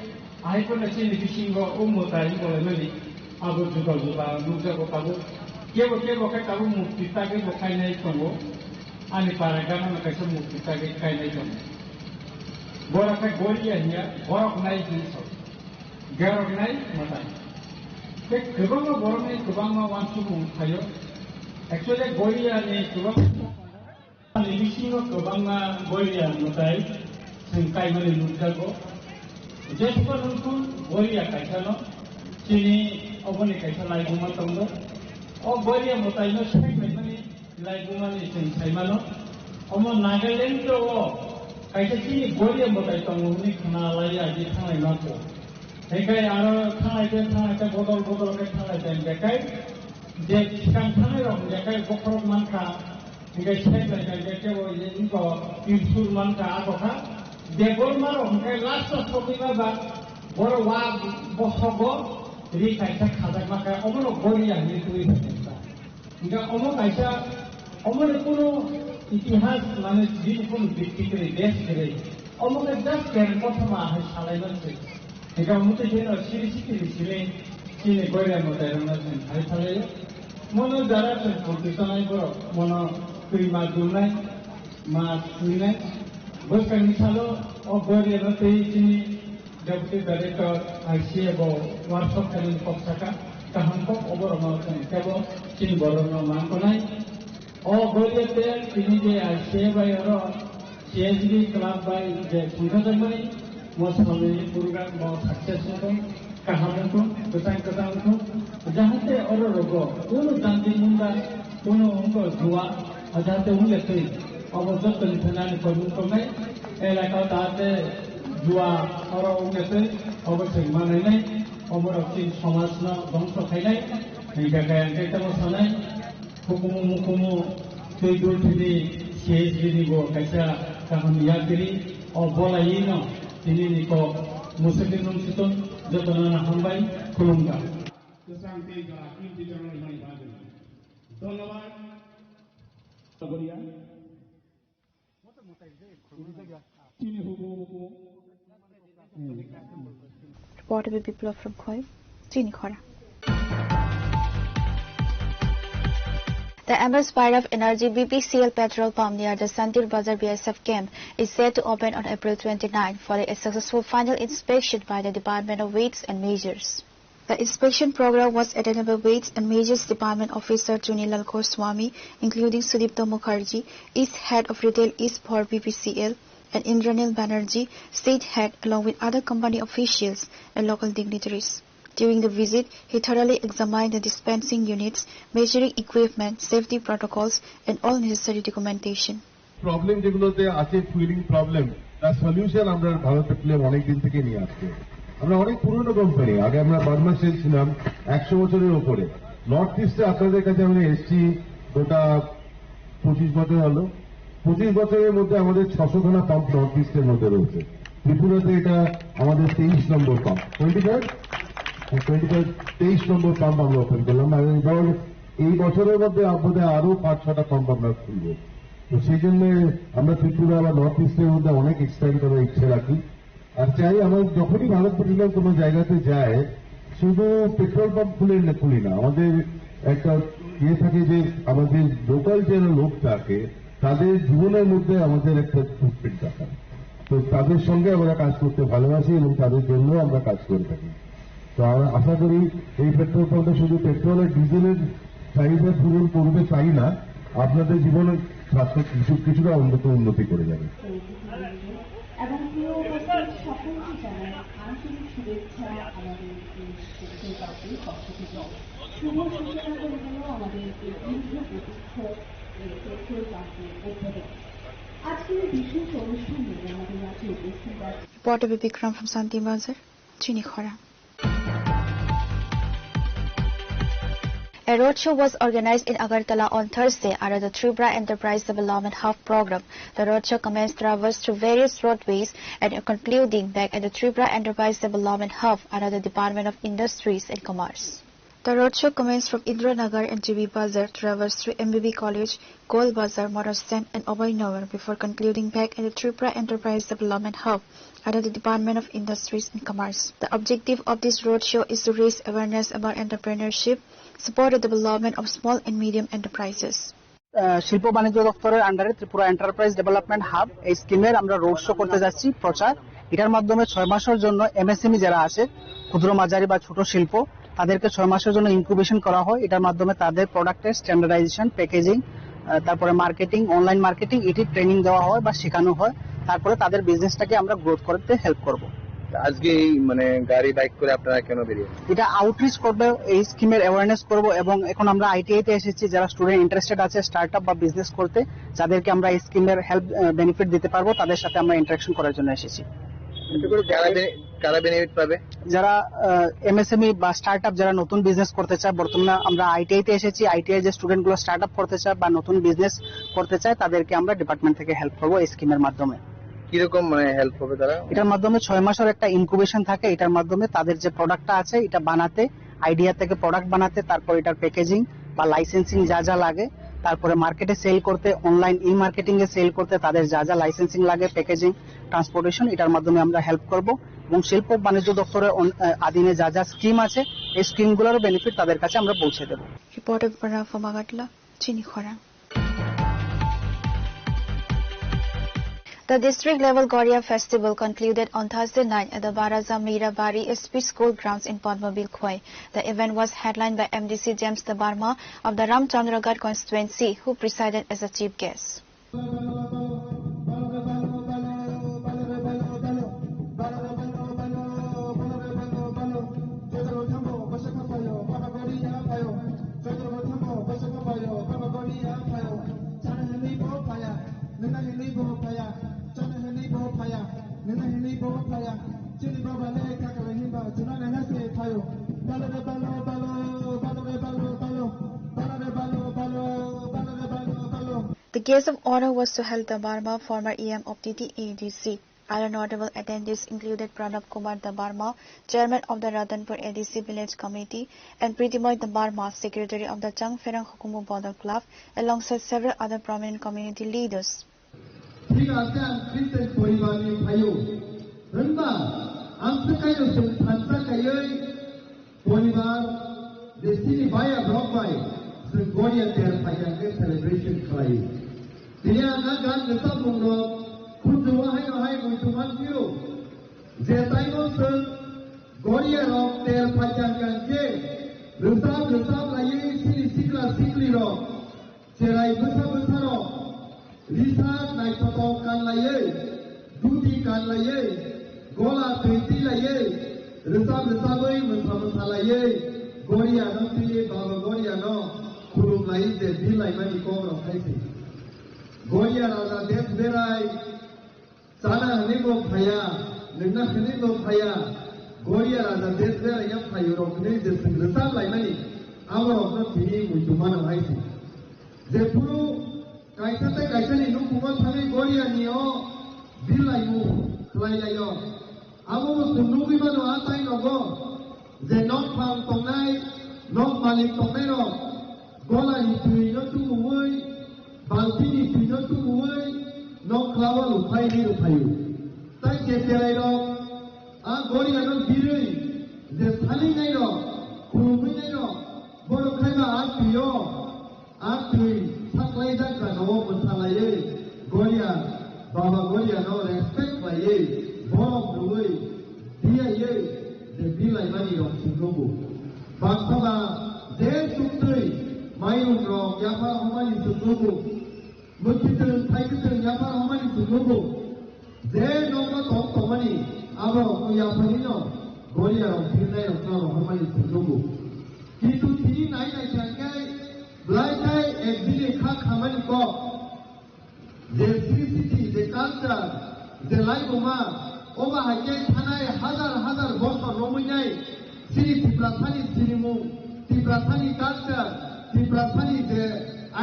ahai phano chini bisingo o mwtai bolaimani abo juda juda nukjago tabuk. Kebo kebo khe tabuk mukti tagwi bo kainai tongo. Ani para gana no kaisa mukti tagwi kainai tongo. Borok khe Goria hiya, borok nai hinwi sao. Gerok nai mwtai. Tei kwbangma borokni kwbangma uansukmung phaio. Actually, Goria ni kwbangma Ani bisingo kwbangma Goria mwtai chwng kaimani nukjago. Jesukha nungkhu Goria kaisano chini oboni kaisa laibuma tongo. O Goria mwtaino sai paimani Laibumani chwng saimano, omo Nagaland o kaisa chini Goria mwtai tongo hwnwi khna lai agi thanglai mako. Hinkhe aro thanglai khe thanglai khe bodol bodol khe thanglai khe hinkhe je swkang thanglai rok hinkhe bokhorok mankha, hinkhe sek lai khe hinkhe kebo je wngkha Tirsur mankha a kokha. Debbarma rok hinkhe last o sogwi ma ba borok wa bosogo ri kaisa khajak ma khe omono Goria hinwi twi. Hinkhe omo kaisa, omo ni kunu itihas mane bini kunu bikti kwrwi, base kwrwi. Omo khe just kereng kothoma hai salai man se. Hinkhe omo tei jeno siri siri siri chini Goria mwtai rok no chwng hai salai. Mono jara chwng purti tonai borok, mono twi ma dunai, ma twinai. Bwskang ni salo o Goria no tei chini Deputy Director I C A bo workshop khainani kok saka, kaham kok oborokno chwng teibo chini borokno man tonai. O Goria te tini je I C A bai oro C H B club bai je songkhajakmani, mo salni program bo success wngthung, kaham wngthung, kwchang kwchang wngthung, jahate oro rogo kunu janti munda, kunu wngkha jua, jahate wngya twi, obo jottoni thanani kormung tongnai, elaka jahate Jua oro wngya twi obo chwng manainai, oborok chini somajno dongso khainai, hinkhe kaya hinkhe tamo sanai, hukumu mukumu twi dul thini C H B ni bo kaisa kaham yakri, o bolaino tini ni kok musuki nung situng jotono no hambai khulumkha. Kwchang tei jora twi twi channel ni bagwi. Dhonnobad. Report by Biplab from Khoi, Chini Khora. The M S Bhairav Energy B P C L petrol pump near the Santir Bazar B S F camp is set to open on April twenty-nine following a successful final inspection by the Department of Weights and Measures. The inspection program was attended by Weights and Measures Department Officer Chunilal Goswami, including Sudipta Mukherjee, East Head of Retail East for B P C L, and Indranil Banerjee, State Head, along with other company officials and local dignitaries. During the visit, he thoroughly examined the dispensing units, measuring equipment, safety protocols, and all necessary documentation. Problem যেগুলোতে আছে, fuelling problem, তার সলিউশন আমরা ভারত পেট্রোলিয়াম অনেক দিন থেকে নিয়ে আসছে। আমরা অনেক পুরনো কোম্পানি, আগে আমরা বার্মা সেল ছিলাম একশো বছরের ওপরে। নর্থ ইস্টে আপনাদের কাছে আমরা এসছি গোটা পঁচিশ বছর হলো। পঁচিশ বছরের মধ্যে আমাদের ছশো খানা পাম্প নর্থ ইস্টের মধ্যে রয়েছে। ত্রিপুরাতে এটা আমাদের তেইশ number pump, twenty five, twenty five, তেইশ নম্বর পাম্প আমরা ওপেন করলাম। আর এবার এই বছরের মধ্যে বোধহয় আরো পাঁচ ছটা পাম্প আমরা খুলবো। তো সেই জন্য আমরা ত্রিপুরা বা নর্থ ইস্টের মধ্যে অনেক এক্সপ্যান্ড করার ইচ্ছে রাখি। আর চাই, আমরা যখনই ভারত পেট্রোলিয়াম কোনো জায়গাতে যায়, শুধু পেট্রোল পাম্প খুলে না, খুলি না, আমাদের একটা ইয়ে থাকে যে আমাদের লোকাল যারা লোক থাকে, তাদের জীবনের মধ্যে আমাদের একটা ফুটপ্রিন্ট রাখা। তো তাদের সঙ্গে আমরা কাজ করতে ভালোবাসি এবং তাদের জন্য আমরা কাজ করে থাকি। তো আমরা আশা করি এই পেট্রোল পাম্পটা শুধু পেট্রোল আর ডিজেলের চাহিদা পূরণ করবে তাই না, আপনাদের জীবনের স্বাস্থ্য কিছু, কিছুটা অন্তত উন্নতি করে যাবে। এবং প্রিয় উপস্থিত, সকলকে জানাই আন্তরিক শুভেচ্ছা আমাদের এই পেট্রোল পাম্পের পক্ষ থেকে। শুভ সূচনা হয়ে গেল আমাদের এই দীর্ঘ প্রতীক্ষিত এই পেট্রোল পাম্পের উদ্বোধন। আজকের এই বিশেষ অনুষ্ঠানে আমাদের মাঝে উপস্থিত আছেন Reporter Bibikram from Santi Bazar, Chini Khora. A roadshow was organized in Agartala on Thursday under the Tripura Enterprise Development Hub program. The roadshow commenced, traversed through various roadways and concluding back at the Tripura Enterprise Development Hub under the Department of Industries and Commerce. The roadshow commenced from Indiranagar and G B Bazar, traversed through M B B College, Gol Bazar, Motor Stand and Abhay Nagar before concluding back at the Tripura Enterprise Development Hub under the Department of Industries and Commerce. The objective of this roadshow is to raise awareness about entrepreneurship, support the development of small and medium enterprises. আহ, শিল্প বাণিজ্য দপ্তরের আন্ডারে Tripura enterprise development hub এই স্কিমের আমরা road show করতে যাচ্ছি, প্রচার। এটার মাধ্যমে ছয় মাসের জন্য এমএসএমই যারা আছে, ক্ষুদ্র মাঝারি বা ছোট শিল্প, তাদেরকে ছয় মাসের জন্য ইনকিউবেশন করা হয়। এটার মাধ্যমে তাদের প্রোডাক্টের স্ট্যান্ডার্ডাইজেশন, প্যাকেজিং, আহ, তারপরে মার্কেটিং, অনলাইন মার্কেটিং, এটি ট্রেনিং দেওয়া হয় বা শেখানো হয়। তারপরে তাদের বিজনেসটাকে আমরা গ্রোথ করতে হেল্প করব। আজকে এই মানে গাড়ি বাইক করে আপনারা কেন বেরিয়েছেন? এটা আউটরিচ করবে, এই স্কিমের অ্যাওয়ারনেস করব। এবং এখন আমরা আইটিআই তে এসেছি, যারা স্টুডেন্ট ইন্টারেস্টেড আছে স্টার্টআপ বা বিজনেস করতে, যাদেরকে আমরা এই স্কিমের হেল্প, বেনিফিট দিতে পারবো, তাদের সাথে আমরা ইন্টারাকশন করার জন্য এসেছি। এতে করে কারা বে- কারা বেনিফিট পাবে? যারা এমএসএমই বা স্টার্টআপ, যারা নতুন বিজনেস করতে চায়, বর্তমানে আমরা আইটিআই তে এসেছি, আইটিআই যে স্টুডেন্টগুলো স্টার্টআপ করতে চায় বা নতুন বিজনেস করতে চায়, তাদেরকে আমরা ডিপার্টমেন্ট থেকে হেল্প করবো এই স্কিমের মাধ্যমে। কিরকম মানে হেল্প হবে তারা? এটার মাধ্যমে ছয় মাসের একটা ইনকুবেশন থাকে, এটার মাধ্যমে তাদের যে প্রোডাক্টটা আছে এটা বানাতে, আইডিয়া থেকে প্রোডাক্ট বানাতে, তারপর এটার প্যাকেজিং বা লাইসেন্সিং যা যা লাগে, তারপরে মার্কেটে সেল করতে, অনলাইন ই মার্কেটিং এ সেল করতে তাদের যা যা লাইসেন্সিং লাগে, প্যাকেজিং, ট্রান্সপোর্টেশন, এটার মাধ্যমে আমরা হেল্প করব। এবং শিল্প বাণিজ্য দপ্তরের অন- আহ, অধীনে যা যা স্কিম আছে, এই স্কিমগুলোরও বেনিফিট তাদের কাছে আমরা পৌঁছে দেব। Reporter Pranav Magatla, Chini Khorang. The district level Goria festival concluded on Thursday night at the Baraja Mirabari S P School grounds in Padmabil Khowai. The event was headlined by M D C James Debbarma of the Ramchandragarh constituency, who presided as the chief guest. The guest of honor was Suhel Debbarma, former E M of T T A D C. Other notable attendees included Pranab Kumar Debbarma, chairman of the Ratanpur A D C Village Committee, and Pritimoy Debbarma, secretary of the Changpherang Hukumu Bodol Club, alongside several other prominent community leaders. Thik ase ang Christian poribar ni phaio. Hwnba ang swkaino chwng thansa kaiwi poribar je chini baya rok bai chwng Goria ter phaikha khe celebration khlai. Tini ang a gan rwchapmung rok khunju o haino hai muitu man phio. Je taino chwng Goria rok ter phaikha khe rwchap rwchap laiwi chini sikla sikli rok Cherai bwsa bwsarok risa naithotok kanlaiwi, dhuti kanlaiwi, gola twi twi laiwi, rwchap rwchabwi mwsa mwsa laiwi, Goriano twi Baba Goriano khulum laiwi je bill laimani kok rok hai se. Goria raja desh berai, Chana hwnwi bo phaiya, nwngna hwnwi bo phaiya, Goria raja desh beraiya phaio rok hwnwi je chwng rwchap laimani, abo rokno tini muitu mano hai se. Jephuru kaisa tei kaisani nukhungo thangwi Goria ni o bill laimung khlai laio, abo bo chwng nugwi mano a tai nogo. Je nok phang tongnai, nok malik tongnai rok, gola ni twi no tubui, balti ni twi no tubui, nok khlawa luphai ni ruphaio. Tai je cherai rok, a Goria no birui, je sali nai rok, khulumui nai rok, borok khai ba a twi o, A twi saklaijak jagao mwsalaiwi Goria, Baba Goriano respect laiwi, borom rwui, diyaiwi je bilaimani rok chwng nugo. Bangsa ba je chuktwi mairung rok yaphar hwnmani chwng nugo. Mwkhitwng thaikwtwng yaphar hwnmani chwng nugo. Je nokno tong tongmani aborokno yapharino Goriarok birnairokno rohormani chwng nugo. Kintu tini nai naikha khe belai khe ekdini kha khamani kok. Je C C T, je culture, je laibuma, oba hai khe thanai hazar hazar bosor romwi nai. Chini Tiprasani sinimung, Tiprasani culture, Tiprasani je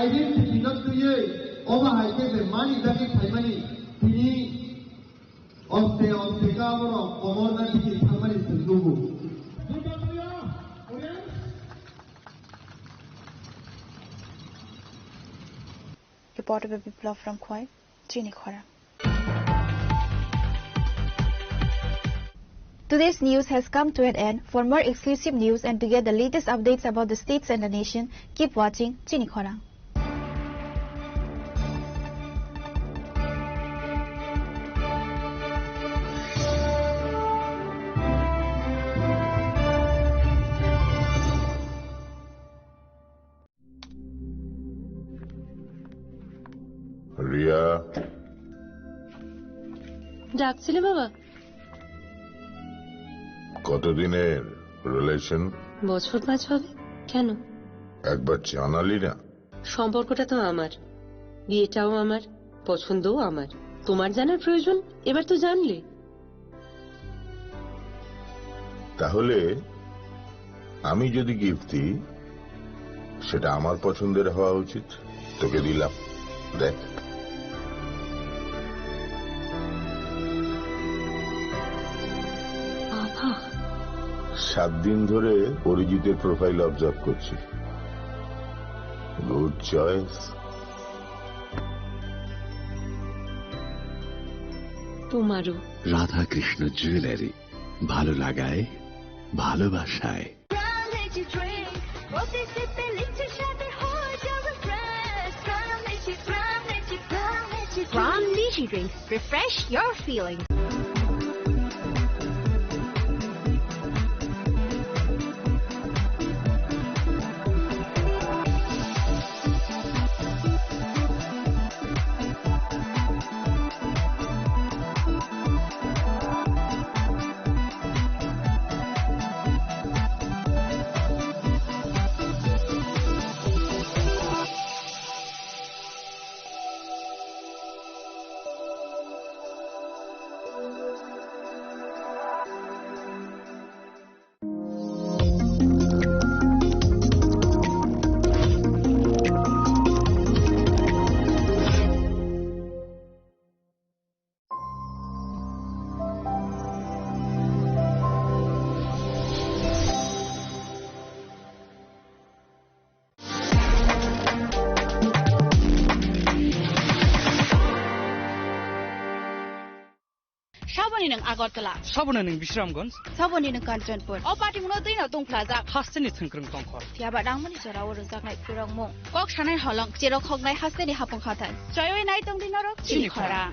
identity no twiwi, obo hai khe je mani jagwi phaimani, tini oste oste khe aborok komorna digi thangmani chwng nugo. Reporter Biplab from Khowai, Chini Khorang. Today's news has come to an end. For more exclusive news and to get the latest updates about the states and the nation, keep watching Chini Khorang. Ria. ডাকছিলে বাবা? কতদিনের রিলেশন? বছর পাঁচ হবে। কেন? একবার জানালি না। সম্পর্কটা তো আমার, বিয়েটাও আমার, পছন্দও আমার। তোমার জানার প্রয়োজন? এবার তো জানলে। তাহলে আমি যদি গিফট দিই, সেটা আমার পছন্দের হওয়া উচিত। তোকে দিলাম, দেখ। বাবা। সাত দিন ধরে অরিজিতের প্রোফাইল অবজার্ভ করছি। Good choice. তোমারও। রাধাকৃষ্ণ জুয়েলারি, ভালো লাগায়, ভালোবাসায়। Energy drink, প্রতি সিপে লিচ্ছে সাথে হয়ে যাবে fresh. Energy, Energy, Energy drink. Refresh your feeling. Saboni nwng Agartala. Saboni nwng Bisramganj. Saboni nwng Kanchanpur. O patimungno twino tungphlajak. Hasteni thwngkwrwng tongkhor. Phiya ba nangmani jorao rwjaknai khurokmung. Kok sanai holong, cherok hoknai hasteni hapung hathai. Choiwi nai tongdi norok chini khorang.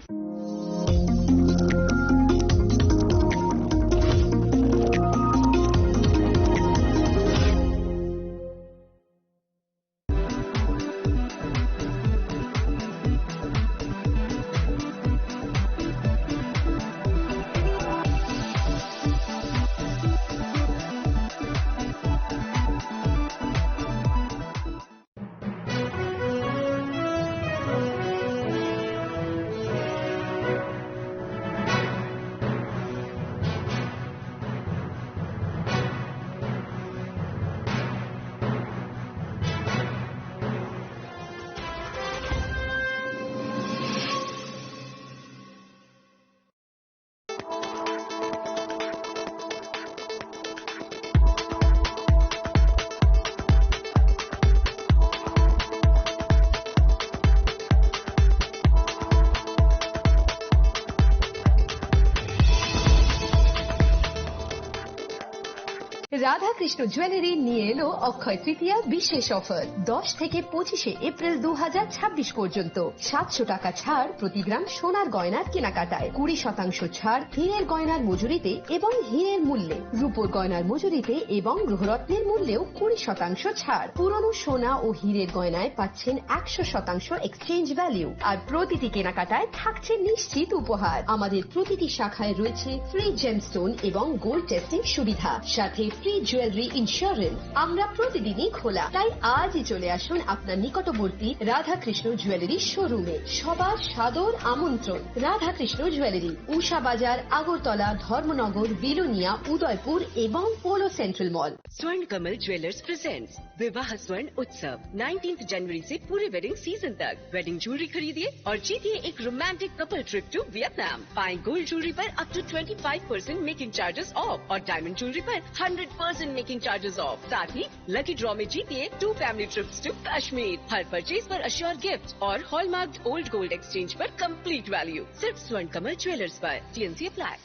Radhakrishna jewellery নিয়ে এলো অক্ষয় তৃতীয়া বিশেষ অফার। দশ থেকে পঁচিশে এপ্রিল দু হাজার ছাব্বিশ পর্যন্ত সাতশো টাকা ছাড় প্রতি গ্রাম সোনার গয়নার কেনাকাটায়, কুড়ি শতাংশ ছাড় হীরের গয়নার মজুরিতে এবং হীরের মূল্যে, রূপোর গয়নার মজুরিতে এবং গ্রহরত্নের মূল্যেও কুড়ি শতাংশ ছাড়। পুরনো সোনা ও হীরের গয়নায় পাচ্ছেন একশো শতাংশ এক্সচেঞ্জ ভ্যালু। আর প্রতিটি কেনাকাটায় থাকছে নিশ্চিত উপহার। আমাদের প্রতিটি শাখায় রয়েছে ফ্রি জেমস্টোন এবং গোল্ড টেস্টিং সুবিধা, সাথে ফ্রি জুয়েলারি ইন্স্যুরেন্স। আমরা প্রতিদিনই খোলা, তাই আজই চলে আসুন আপনার নিকটবর্তী রাধাকৃষ্ণ জুয়েলারি শোরুমে। সবার সাদর আমন্ত্রণ। রাধাকৃষ্ণ জুয়েলারি, উষা বাজার, আগরতলা, ধর্মনগর, বিলোনিয়া, উদয়পুর এবং পোলো সেন্ট্রাল মল। Swarn Kamal Jewellers presents विवाह स्वर्ण उत्सव, नाइनटीन्थ जनवरी से पूरे वेडिंग सीजन तक। वेडिंग ज्वेलरी खरीदिए और जीतिए एक romantic couple trip to Vietnam. पाएं गोल्ड ज्वेलरी पर up to twenty five percent making charges off और डायमंड ज्वेलरी पर hundred percent making charges off. साथ ही लकी ड्रॉ में जीतिए two family trips to Kashmir. हर परचेज पर अश्योर गिफ्ट और हॉलमार्क्ड ओल्ड गोल्ड एक्सचेंज पर कंप्लीट वैल्यू। सिर्फ स्वर्ण कमल ज्वेलर्स पर। TNC apply.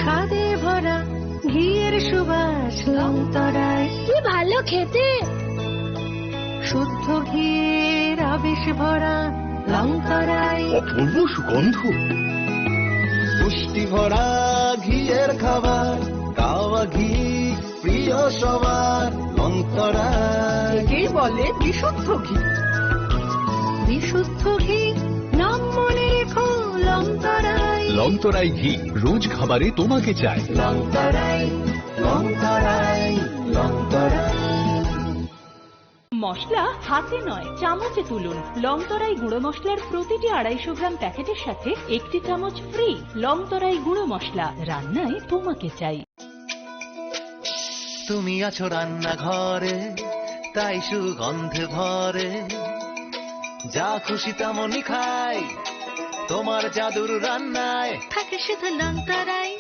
স্বাদে ভরা ঘিয়ের সুবাস লংতরায়। কি ভালো খেতে! শুদ্ধ ঘিয়ের আবেশ ভরা লংতরায়। অপূর্ব সুগন্ধ। পুষ্টি ভরা ঘিয়ের খাবার, কাওয়া ঘি প্রিয় সবার, লংতরায়। একেই বলে বিশুদ্ধ ঘি। বিশুদ্ধ ঘি, নাম মনে রেখো, লংতরায়। লংতরাই ঘি, রোজ খাবারে তোমাকে চাই। লংতরাই, লংতরাই, লংতরাই। মশলা হাতে নয়, চামচে তুলুন। লংতরাই গুঁড়ো মশলার প্রতিটি আড়াইশো গ্রাম প্যাকেটের সাথে একটি চামচ ফ্রি। লংতরাই গুঁড়ো মশলা, রান্নায় তোমাকে চাই। তুমি আছো রান্নাঘরে, তাই সুগন্ধে ভরে। যা খুশি তেমনই খাই, তোমার জাদুর রান্নায়। থাকে শুধু লংতরাই,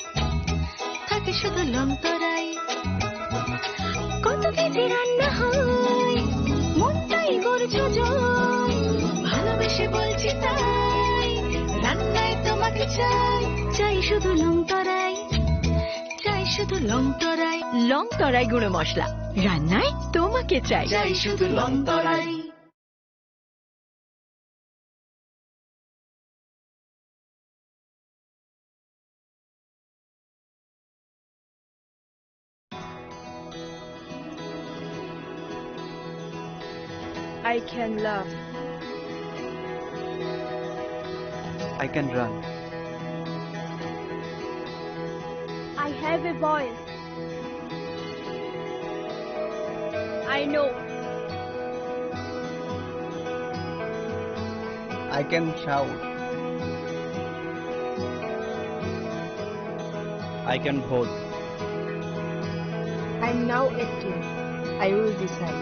থাকে শুধু লংতরাই। কত কেজি রান্না হয়, মনটাই করছো জয়। ভালোবেসে বলছি তাই, রান্নায় তোমাকে চাই। চাই শুধু লংতরাই, চাই শুধু লংতরাই। লংতরাই গুঁড়ো মশলা, রান্নায় তোমাকে চাই। চাই শুধু লংতরাই। I can laugh. I can run. I have a voice. I know. I can shout. I can vote. I'm now acting. I will decide.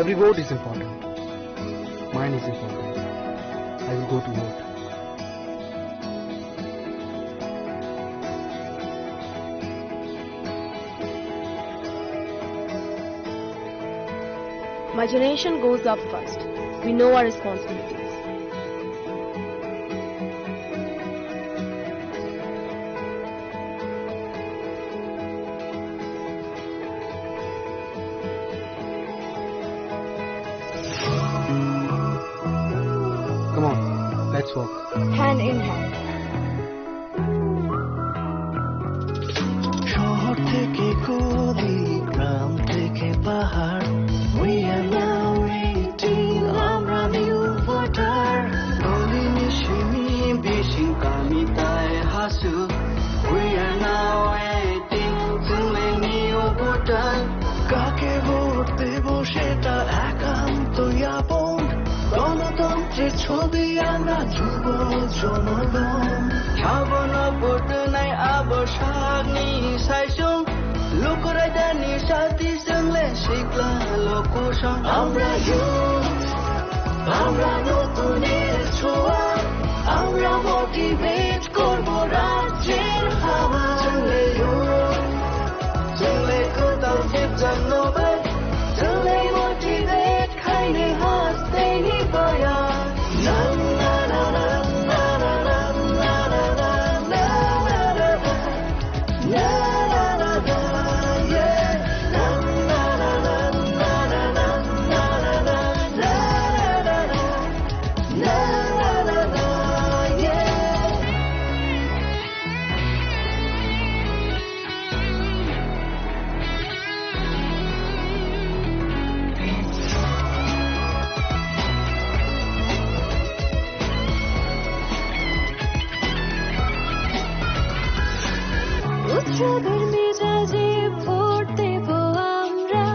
Every vote is important. Mine is important. I will go to vote. My generation goes up first. We know our responsibilities. Come on, let's walk. Hand in hand. শহর থেকে গলি, গ্রাম থেকে পাহাড়, we are now eighteen, আমরা new voter। গলি মিশিমি বিশিং কামি তাই Hasu, we are now eighteen, তুমি new voter। কাকে ভোট দেব সেটা একান্ত আপন, গণতন্ত্রের ছবি আমরা যুব জনগণ। Sabano purtunai abo sakni saisung, lukurai dani sati sengle sikla lokusong. Amra youth, amra notuner chua, amra motivate korbo rajyer hawa. Sengle youth, sengle kwtal kepjak nobai, sengle motivate khaini hasteni boya. উৎসবের মেজাজে ভোট দেব আমরা,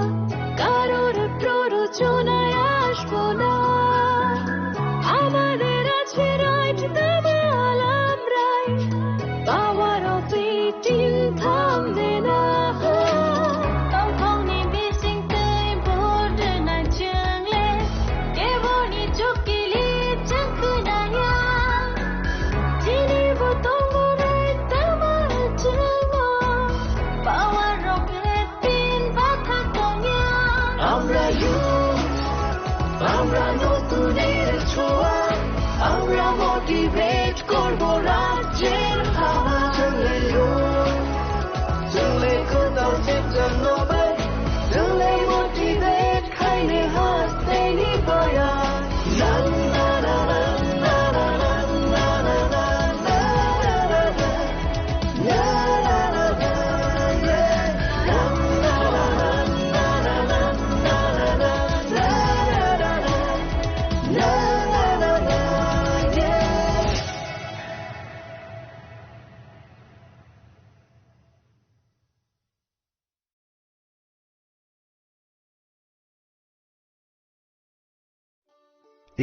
কারোর প্ররোচনায় আসবো না। আমাদের আছে রাইট, দামাল আমরাই, পাওয়ার অফ এইটিন থামবে না। Tongthokni bisingtwi border na chwngle, keboni chukili chwngkwnaya. Chini bo tongo rai tama chwngo.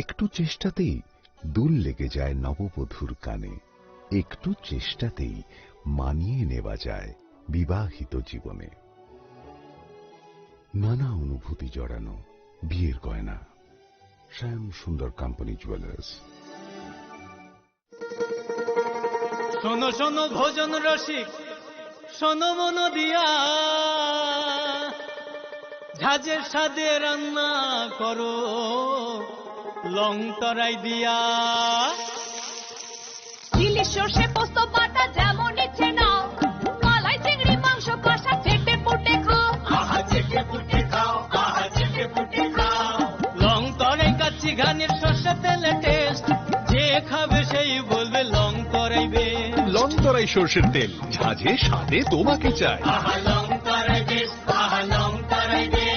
একটু চেষ্টাতেই দুল লেগে যায় নববধূর কানে, একটু চেষ্টাতেই মানিয়ে নেওয়া যায় বিবাহিত জীবনে। নানা অনুভূতি জড়ানো বিয়ের গয়না। শ্যাম সুন্দর কোম্পানি জুয়েলার্স। শোনো শোনো ভোজন রসিক, শোনো মন দিয়া, ঝাঁঝের স্বাদে রান্না করো লং তরাই দিয়া। ইলিশ সর্ষে পোস্ত বাটা যেমন ইচ্ছে নাও, মালাই চিংড়ি মাংস কষা চেটে পুটে খাও। আহা, চেটে পুটে খাও, আহা, চেটে পুটে খাও। লং তরাই কাচ্চি ঘানির সর্ষে তেলে টেস্ট, যে খাবে সেই বলবে লং তরাই বেস্ট। লং তরাই সর্ষের তেল, ঝাঁঝে স্বাদে তোমাকে চাই। আহা, লং তরাই বেস্ট, আহা, লং তরাই best.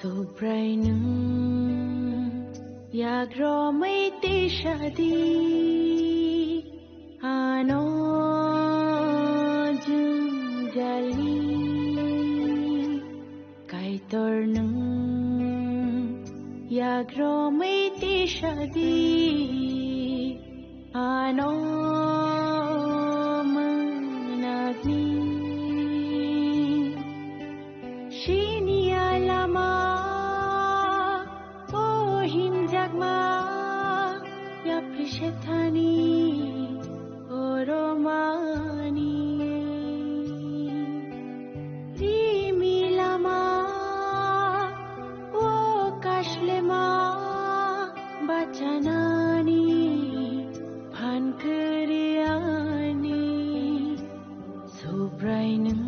Subrai nwng yagromwi tisadi ano jwngjalni. Kaitor nwng yagromwi tisadi ano mwnakni. Sini alama o himjakma yapri sethani oromani. Rimi lama o kashlema bachanani phan kwrwiyani. Subrai nwng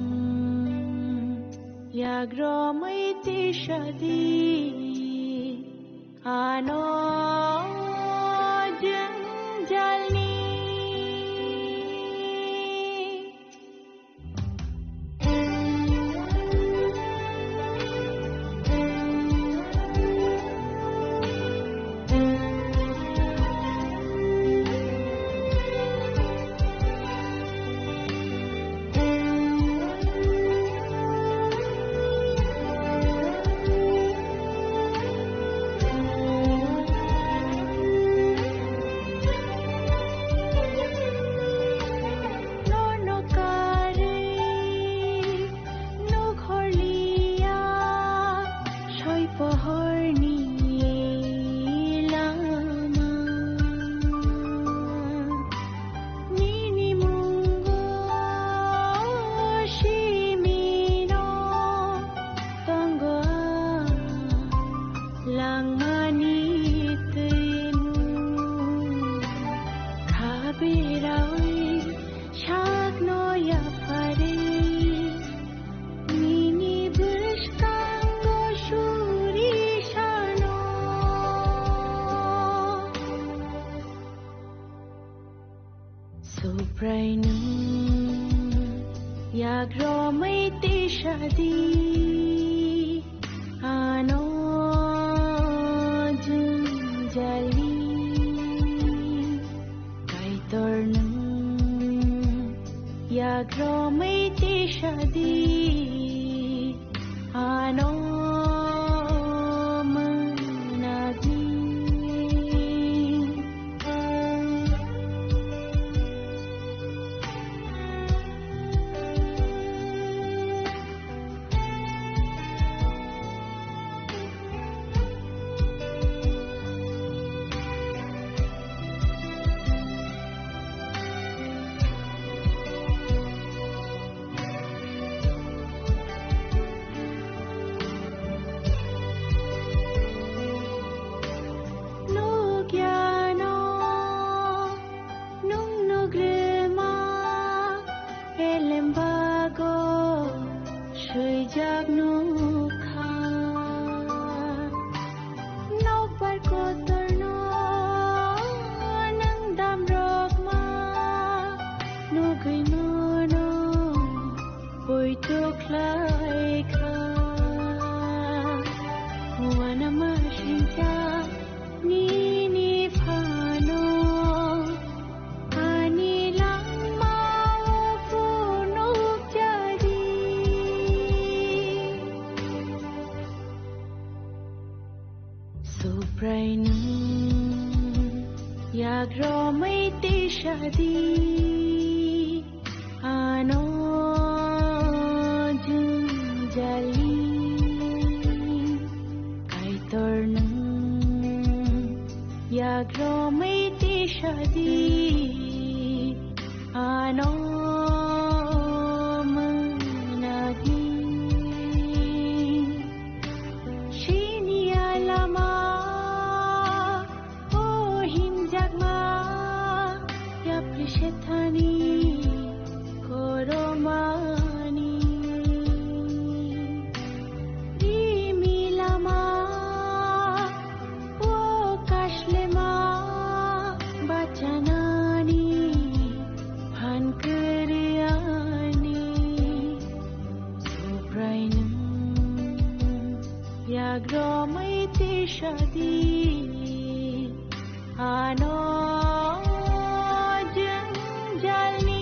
yagromwi tisadi ano jwngjalni. Nono karwi nukhorliya soi pohorni lama. Nini mungo simino tongo langmani twimu. Khabirawi sakno yapharwi nini bwskango suri sano. Subrai nwng yagromwi tisadi ano jwngjalni. Romwi tisadi ano mwnadi. Nukya no, nung nugrima, elem bago, swijak nukha. Nokbar kotorno nang damrokma nugwi nono poito khlaikha. Wanama sincha nini phano ani langmao phunukjadi. Subraino yagromwi tisadi ano jwngjali. Kaitorno yagromwi tisadi ano mwnadi. Sini alama o hinjakma yapri sethani koromani. Rimi lama o kaslema bachanani phan kwrwani. Subraino yagromwi tisadi ano jwngjalni.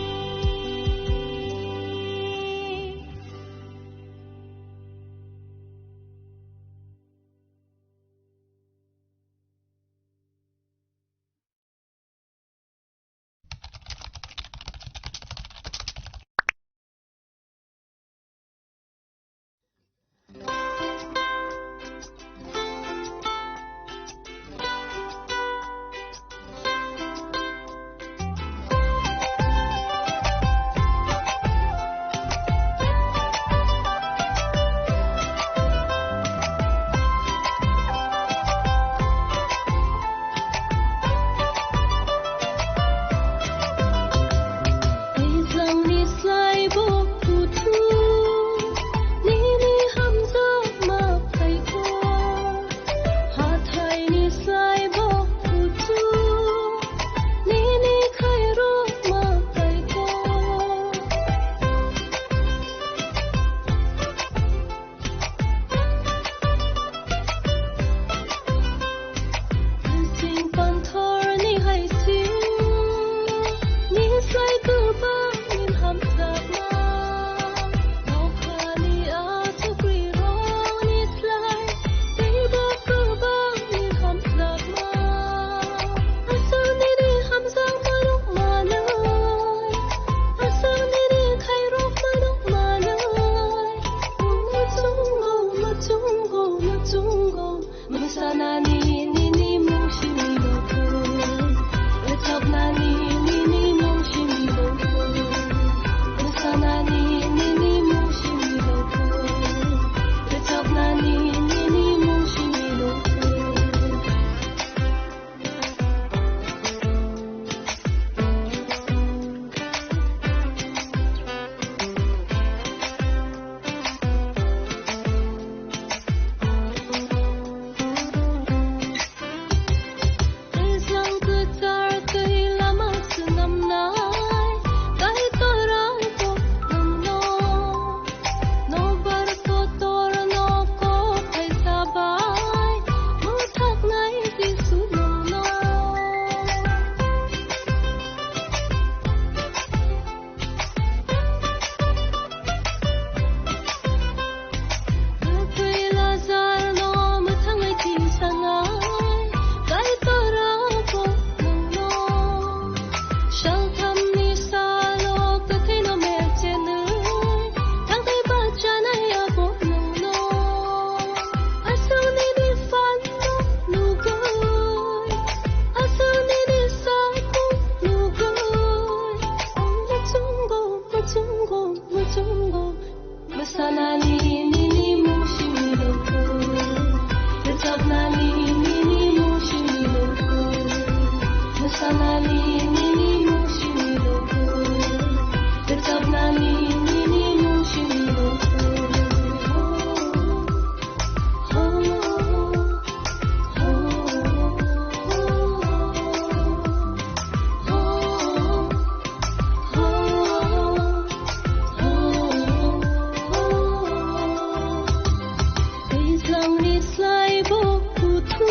Twijlangni slai bo kuthu,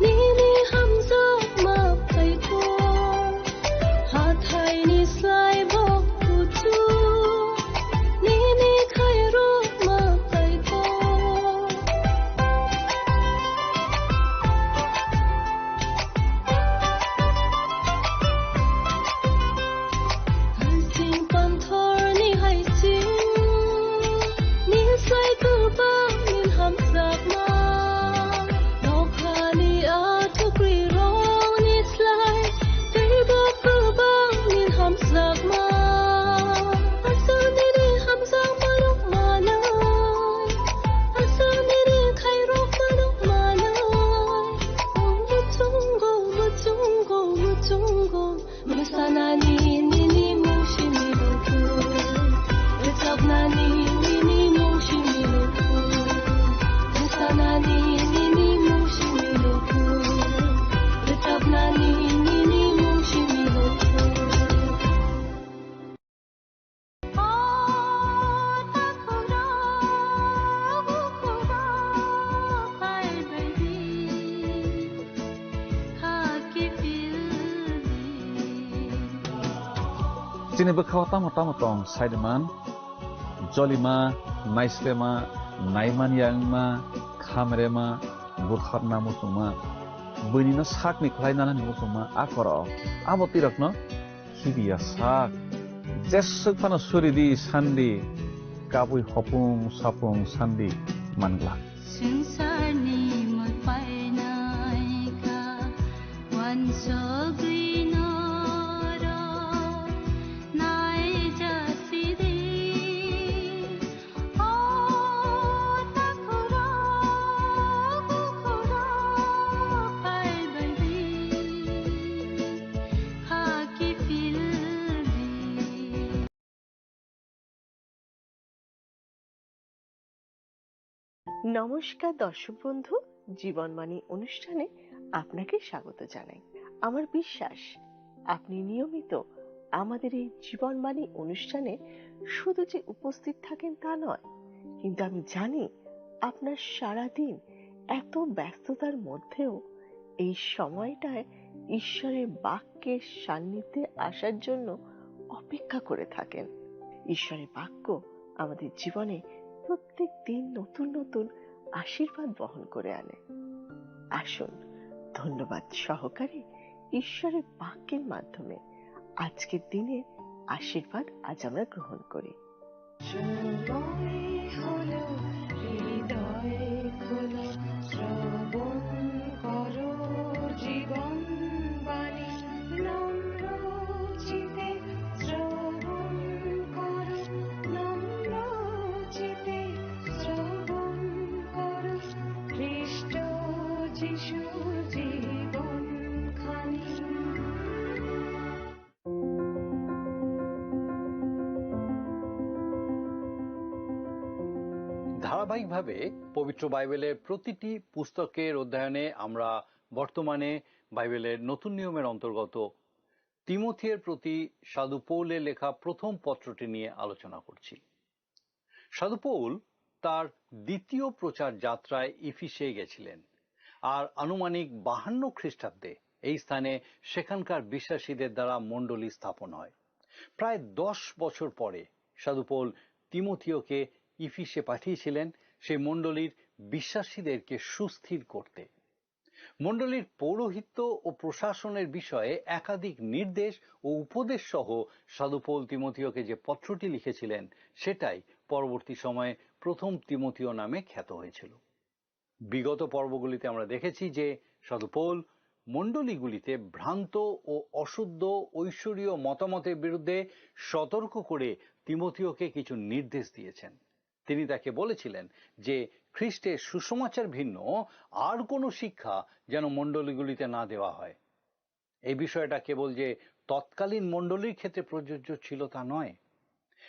nini hamjakma khaikho. Hathaini slai bo kuthu, nini khairokma khaikho. Haising panthorni haising, ni slai kwbangni hamjakma. Nokhani a chukrirokni slai, teibo kwbangni hamjakma. Aswk nini hamjakmarok manai, aswk nini khairokmarok manai. Muchungo, muchungo, muchungo. Mwsanani nini mungsini lukhu, rwchapnani nini mungsini lukhu, mwsanani nini mungsini lukhu, rwchapnani nini mungsini lukhu. Chini bwkhao tamo tamo tong, saiman, jolima, naislema, naiman yangma, khamrema, butharna muchungma, buini no sakni khlai nanani muchungma, a koro, abo tirokno khibiya sak. Jeswk phano suri di sandi, kabui hopung sapung sandi manglak. Swngcharni mul painai kha, uansugwi norok naijasidi. নমস্কার দর্শক বন্ধু, জীবনবাণী অনুষ্ঠানে আপনাকে স্বাগত জানাই। আমার বিশ্বাস, আপনি নিয়মিত আমাদের এই জীবনবাণী অনুষ্ঠানে শুধু যে উপস্থিত থাকেন তা নয়, কিন্তু আমি জানি আপনার সারাদিন এত ব্যস্ততার মধ্যেও এই সময়টায় ঈশ্বরের বাক্যের সান্নিধ্যে আসার জন্য অপেক্ষা করে থাকেন। ঈশ্বরের বাক্য আমাদের জীবনে প্রত্যেক দিন নতুন নতুন আশীর্বাদ বহন করে আনে। আসুন, ধন্যবাদ সহকারে ঈশ্বরের বাক্যের মাধ্যমে আজকের দিনের আশীর্বাদ আজ আমরা গ্রহণ করি। সময় হলো, হৃদয় খোলো, শ্রবণ করো জীবন বাণী। নম্র চিতে শ্রবণ করো, নম্র চিতে শ্রবণ করো, খ্রিস্ট যিশু জীবন খানি। ধারাবাহিকভাবে পবিত্র বাইবেলের প্রতিটি পুস্তকের অধ্যয়নে আমরা বর্তমানে বাইবেলের নতুন নিয়মের অন্তর্গত তিমথিয়ের প্রতি সাধু পৌলের লেখা প্রথম পত্রটি নিয়ে আলোচনা করছি। সাধু পৌল তার দ্বিতীয় প্রচার যাত্রায় ইফিসে গেছিলেন, আর আনুমানিক বাহান্ন খ্রিস্টাব্দে এই স্থানে সেখানকার বিশ্বাসীদের দ্বারা মণ্ডলী স্থাপন হয়। প্রায় দশ বছর পরে সাধু পৌল তিমথিওকে ইফিসে পাঠিয়েছিলেন সেই মণ্ডলীর বিশ্বাসীদেরকে সুস্থির করতে। মণ্ডলীর পৌরোহিত্য ও প্রশাসনের বিষয়ে একাধিক নির্দেশ ও উপদেশ সহ সাধু পৌল তিমথিওকে যে পত্রটি লিখেছিলেন, সেটাই পরবর্তী সময়ে প্রথম তিমথিও নামে খ্যাত হয়েছিল। বিগত পর্বগুলিতে আমরা দেখেছি যে সাধু পৌল মণ্ডলীগুলিতে ভ্রান্ত ও অশুদ্ধ ঐশ্বরীয় মতামতের বিরুদ্ধে সতর্ক করে তিমথিওকে কিছু নির্দেশ দিয়েছেন। তিনি তাকে বলেছিলেন যে খ্রিস্টের সুসমাচার ভিন্ন আর কোনো শিক্ষা যেন মণ্ডলীগুলিতে না দেওয়া হয়। এই বিষয়টা কেবল যে তৎকালীন মণ্ডলীর ক্ষেত্রে প্রযোজ্য ছিল তা নয়।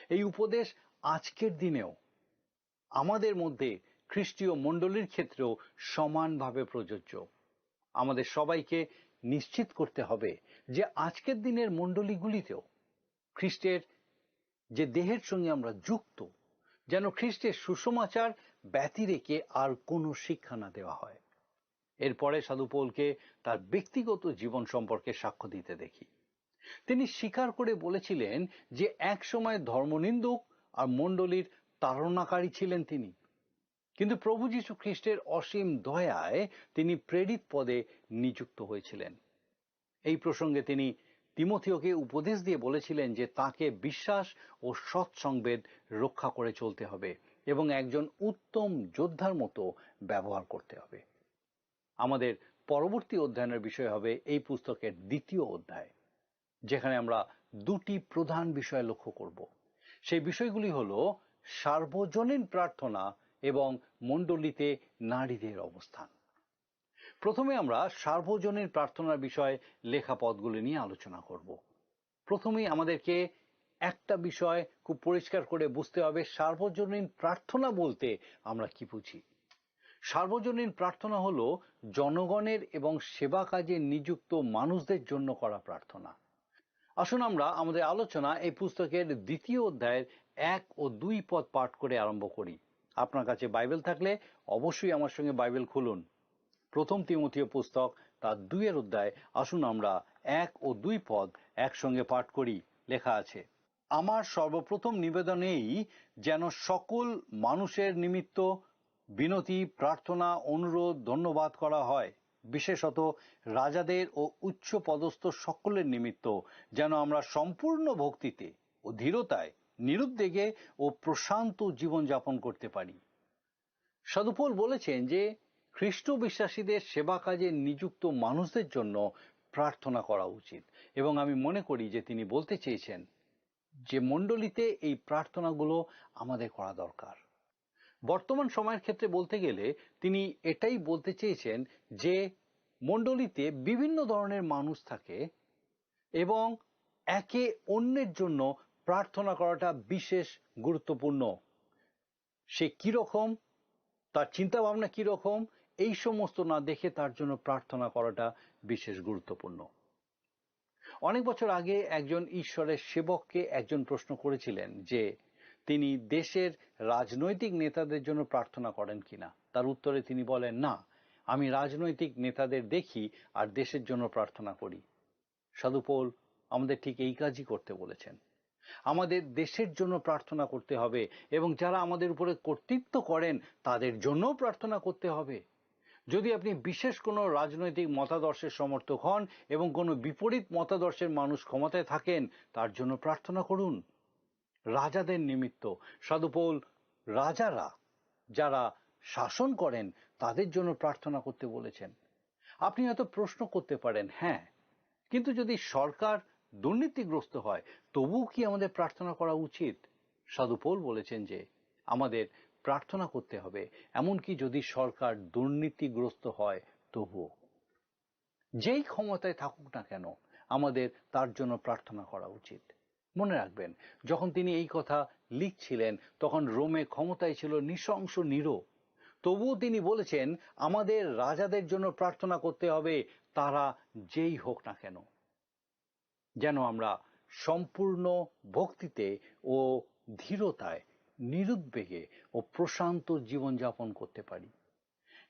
এই উপদেশ আজকের দিনেও আমাদের মধ্যে খ্রিস্টীয় মণ্ডলীর ক্ষেত্রেও সমানভাবে প্রযোজ্য। আমাদের সবাইকে নিশ্চিত করতে হবে যে আজকের দিনের মণ্ডলীগুলিতেও খ্রিস্টের যে দেহের সঙ্গে আমরা যুক্ত, যেন খ্রিস্টের সুসমাচার ব্যতিরেকে আর কোনো শিক্ষা না দেওয়া হয়। এরপরে সাধু পৌলকে তার ব্যক্তিগত জীবন সম্পর্কে সাক্ষ্য দিতে দেখি। তিনি স্বীকার করে বলেছিলেন যে এক সময় ধর্মনিন্দুক আর মণ্ডলীর তাড়নাকারী ছিলেন তিনি, কিন্তু প্রভু যীশু খ্রিস্টের অসীম দয়ায় তিনি প্রেরিত পদে নিযুক্ত হয়েছিলেন। এই প্রসঙ্গে তিনি তিমথিওকে উপদেশ দিয়ে বলেছিলেন যে তাকে বিশ্বাস ও সৎসংবেদ রক্ষা করে চলতে হবে এবং একজন উত্তম যোদ্ধার মতো ব্যবহার করতে হবে। আমাদের পরবর্তী অধ্যয়নের বিষয় হবে এই পুস্তকের দ্বিতীয় অধ্যায়, যেখানে আমরা দুটি প্রধান বিষয় লক্ষ্য করব। সেই বিষয়গুলি হলো সার্বজনীন প্রার্থনা এবং মণ্ডলীতে নারীদের অবস্থান। প্রথমে আমরা সার্বজনীন প্রার্থনার বিষয়ে লেখা পদগুলি নিয়ে আলোচনা করব। প্রথমেই আমাদেরকে একটা বিষয় খুব পরিষ্কার করে বুঝতে হবে, সার্বজনীন প্রার্থনা বলতে আমরা কি বুঝি। সার্বজনীন প্রার্থনা হলো জনগণের এবং সেবা কাজে নিযুক্ত মানুষদের জন্য করা প্রার্থনা। আসুন আমরা আমাদের আলোচনা এই পুস্তকের দ্বিতীয় অধ্যায়ের এক ও দুই পদ পাঠ করে আরম্ভ করি। আপনার কাছে বাইবেল থাকলে অবশ্যই আমার সঙ্গে বাইবেল খুলুন। প্রথম তিমথিও পুস্তক তার দুইয়ের অধ্যায়, আসুন আমরা এক ও দুই পদ একসঙ্গে পাঠ করি। লেখা আছে, "আমার সর্বপ্রথম নিবেদন এই, যেন সকল মানুষের নিমিত্ত বিনতি, প্রার্থনা, অনুরোধ, ধন্যবাদ করা হয়, বিশেষত রাজাদের ও উচ্চ পদস্থ সকলের নিমিত্ত, যেন আমরা সম্পূর্ণ ভক্তিতে ও ধীরতায়, নিরুদ্বেগে ও প্রশান্ত জীবনযাপন করতে পারি।" সাধু পৌল বলেছেন যে খ্রিস্ট বিশ্বাসীদের সেবা কাজে নিযুক্ত মানুষদের জন্য প্রার্থনা করা উচিত, এবং আমি মনে করি যে তিনি বলতে চেয়েছেন যে মণ্ডলীতে এই প্রার্থনাগুলো আমাদের করা দরকার। বর্তমান সময়ের ক্ষেত্রে বলতে গেলে তিনি এটাই বলতে চেয়েছেন যে মণ্ডলীতে বিভিন্ন ধরনের মানুষ থাকে এবং একে অন্যের জন্য প্রার্থনা করাটা বিশেষ গুরুত্বপূর্ণ। সে কিরকম, তার চিন্তা ভাবনা কিরকম, এই সমস্ত না দেখে তার জন্য প্রার্থনা করাটা বিশেষ গুরুত্বপূর্ণ। অনেক বছর আগে একজন ঈশ্বরের সেবককে একজন প্রশ্ন করেছিলেন যে তিনি দেশের রাজনৈতিক নেতাদের জন্য প্রার্থনা করেন কিনা। তার উত্তরে তিনি বলেন, "না, আমি রাজনৈতিক নেতাদের দেখি আর দেশের জন্য প্রার্থনা করি।" সাধু পৌল আমাদের ঠিক এই কাজই করতে বলেছেন। আমাদের দেশের জন্য প্রার্থনা করতে হবে এবং যারা আমাদের উপরে কর্তৃত্ব করেন তাদের জন্য প্রার্থনা করতে হবে। যদি আপনি বিশেষ কোনো রাজনৈতিক মতাদর্শের সমর্থক হন এবং কোনো বিপরীত মতাদর্শের মানুষ ক্ষমতায় থাকেন, তার জন্য প্রার্থনা করুন। রাজাদের নিমিত্ত সাধু পৌল রাজারা যারা শাসন করেন তাদের জন্য প্রার্থনা করতে বলেছেন। আপনি হয়তো প্রশ্ন করতে পারেন, "হ্যাঁ, কিন্তু যদি সরকার দুর্নীতিগ্রস্ত হয়, তবুও কি আমাদের প্রার্থনা করা উচিত?" সাধু পৌল বলেছেন যে আমাদের প্রার্থনা করতে হবে, এমনকি যদি সরকার দুর্নীতিগ্রস্ত হয় তবুও। যেই ক্ষমতায় থাকুক না কেন, আমাদের তার জন্য প্রার্থনা করা উচিত। মনে রাখবেন, যখন তিনি এই কথা লিখছিলেন, তখন রোমে ক্ষমতায় ছিল নৃশংস নিরো। তবুও তিনি বলেছেন, "আমাদের রাজাদের জন্য প্রার্থনা করতে হবে, তারা যেই হোক না কেন।" যেন আমরা সম্পূর্ণ ভক্তিতে ও ধীরতায়, নিরুদ্বেগে ও প্রশান্ত জীবনযাপন করতে পারি।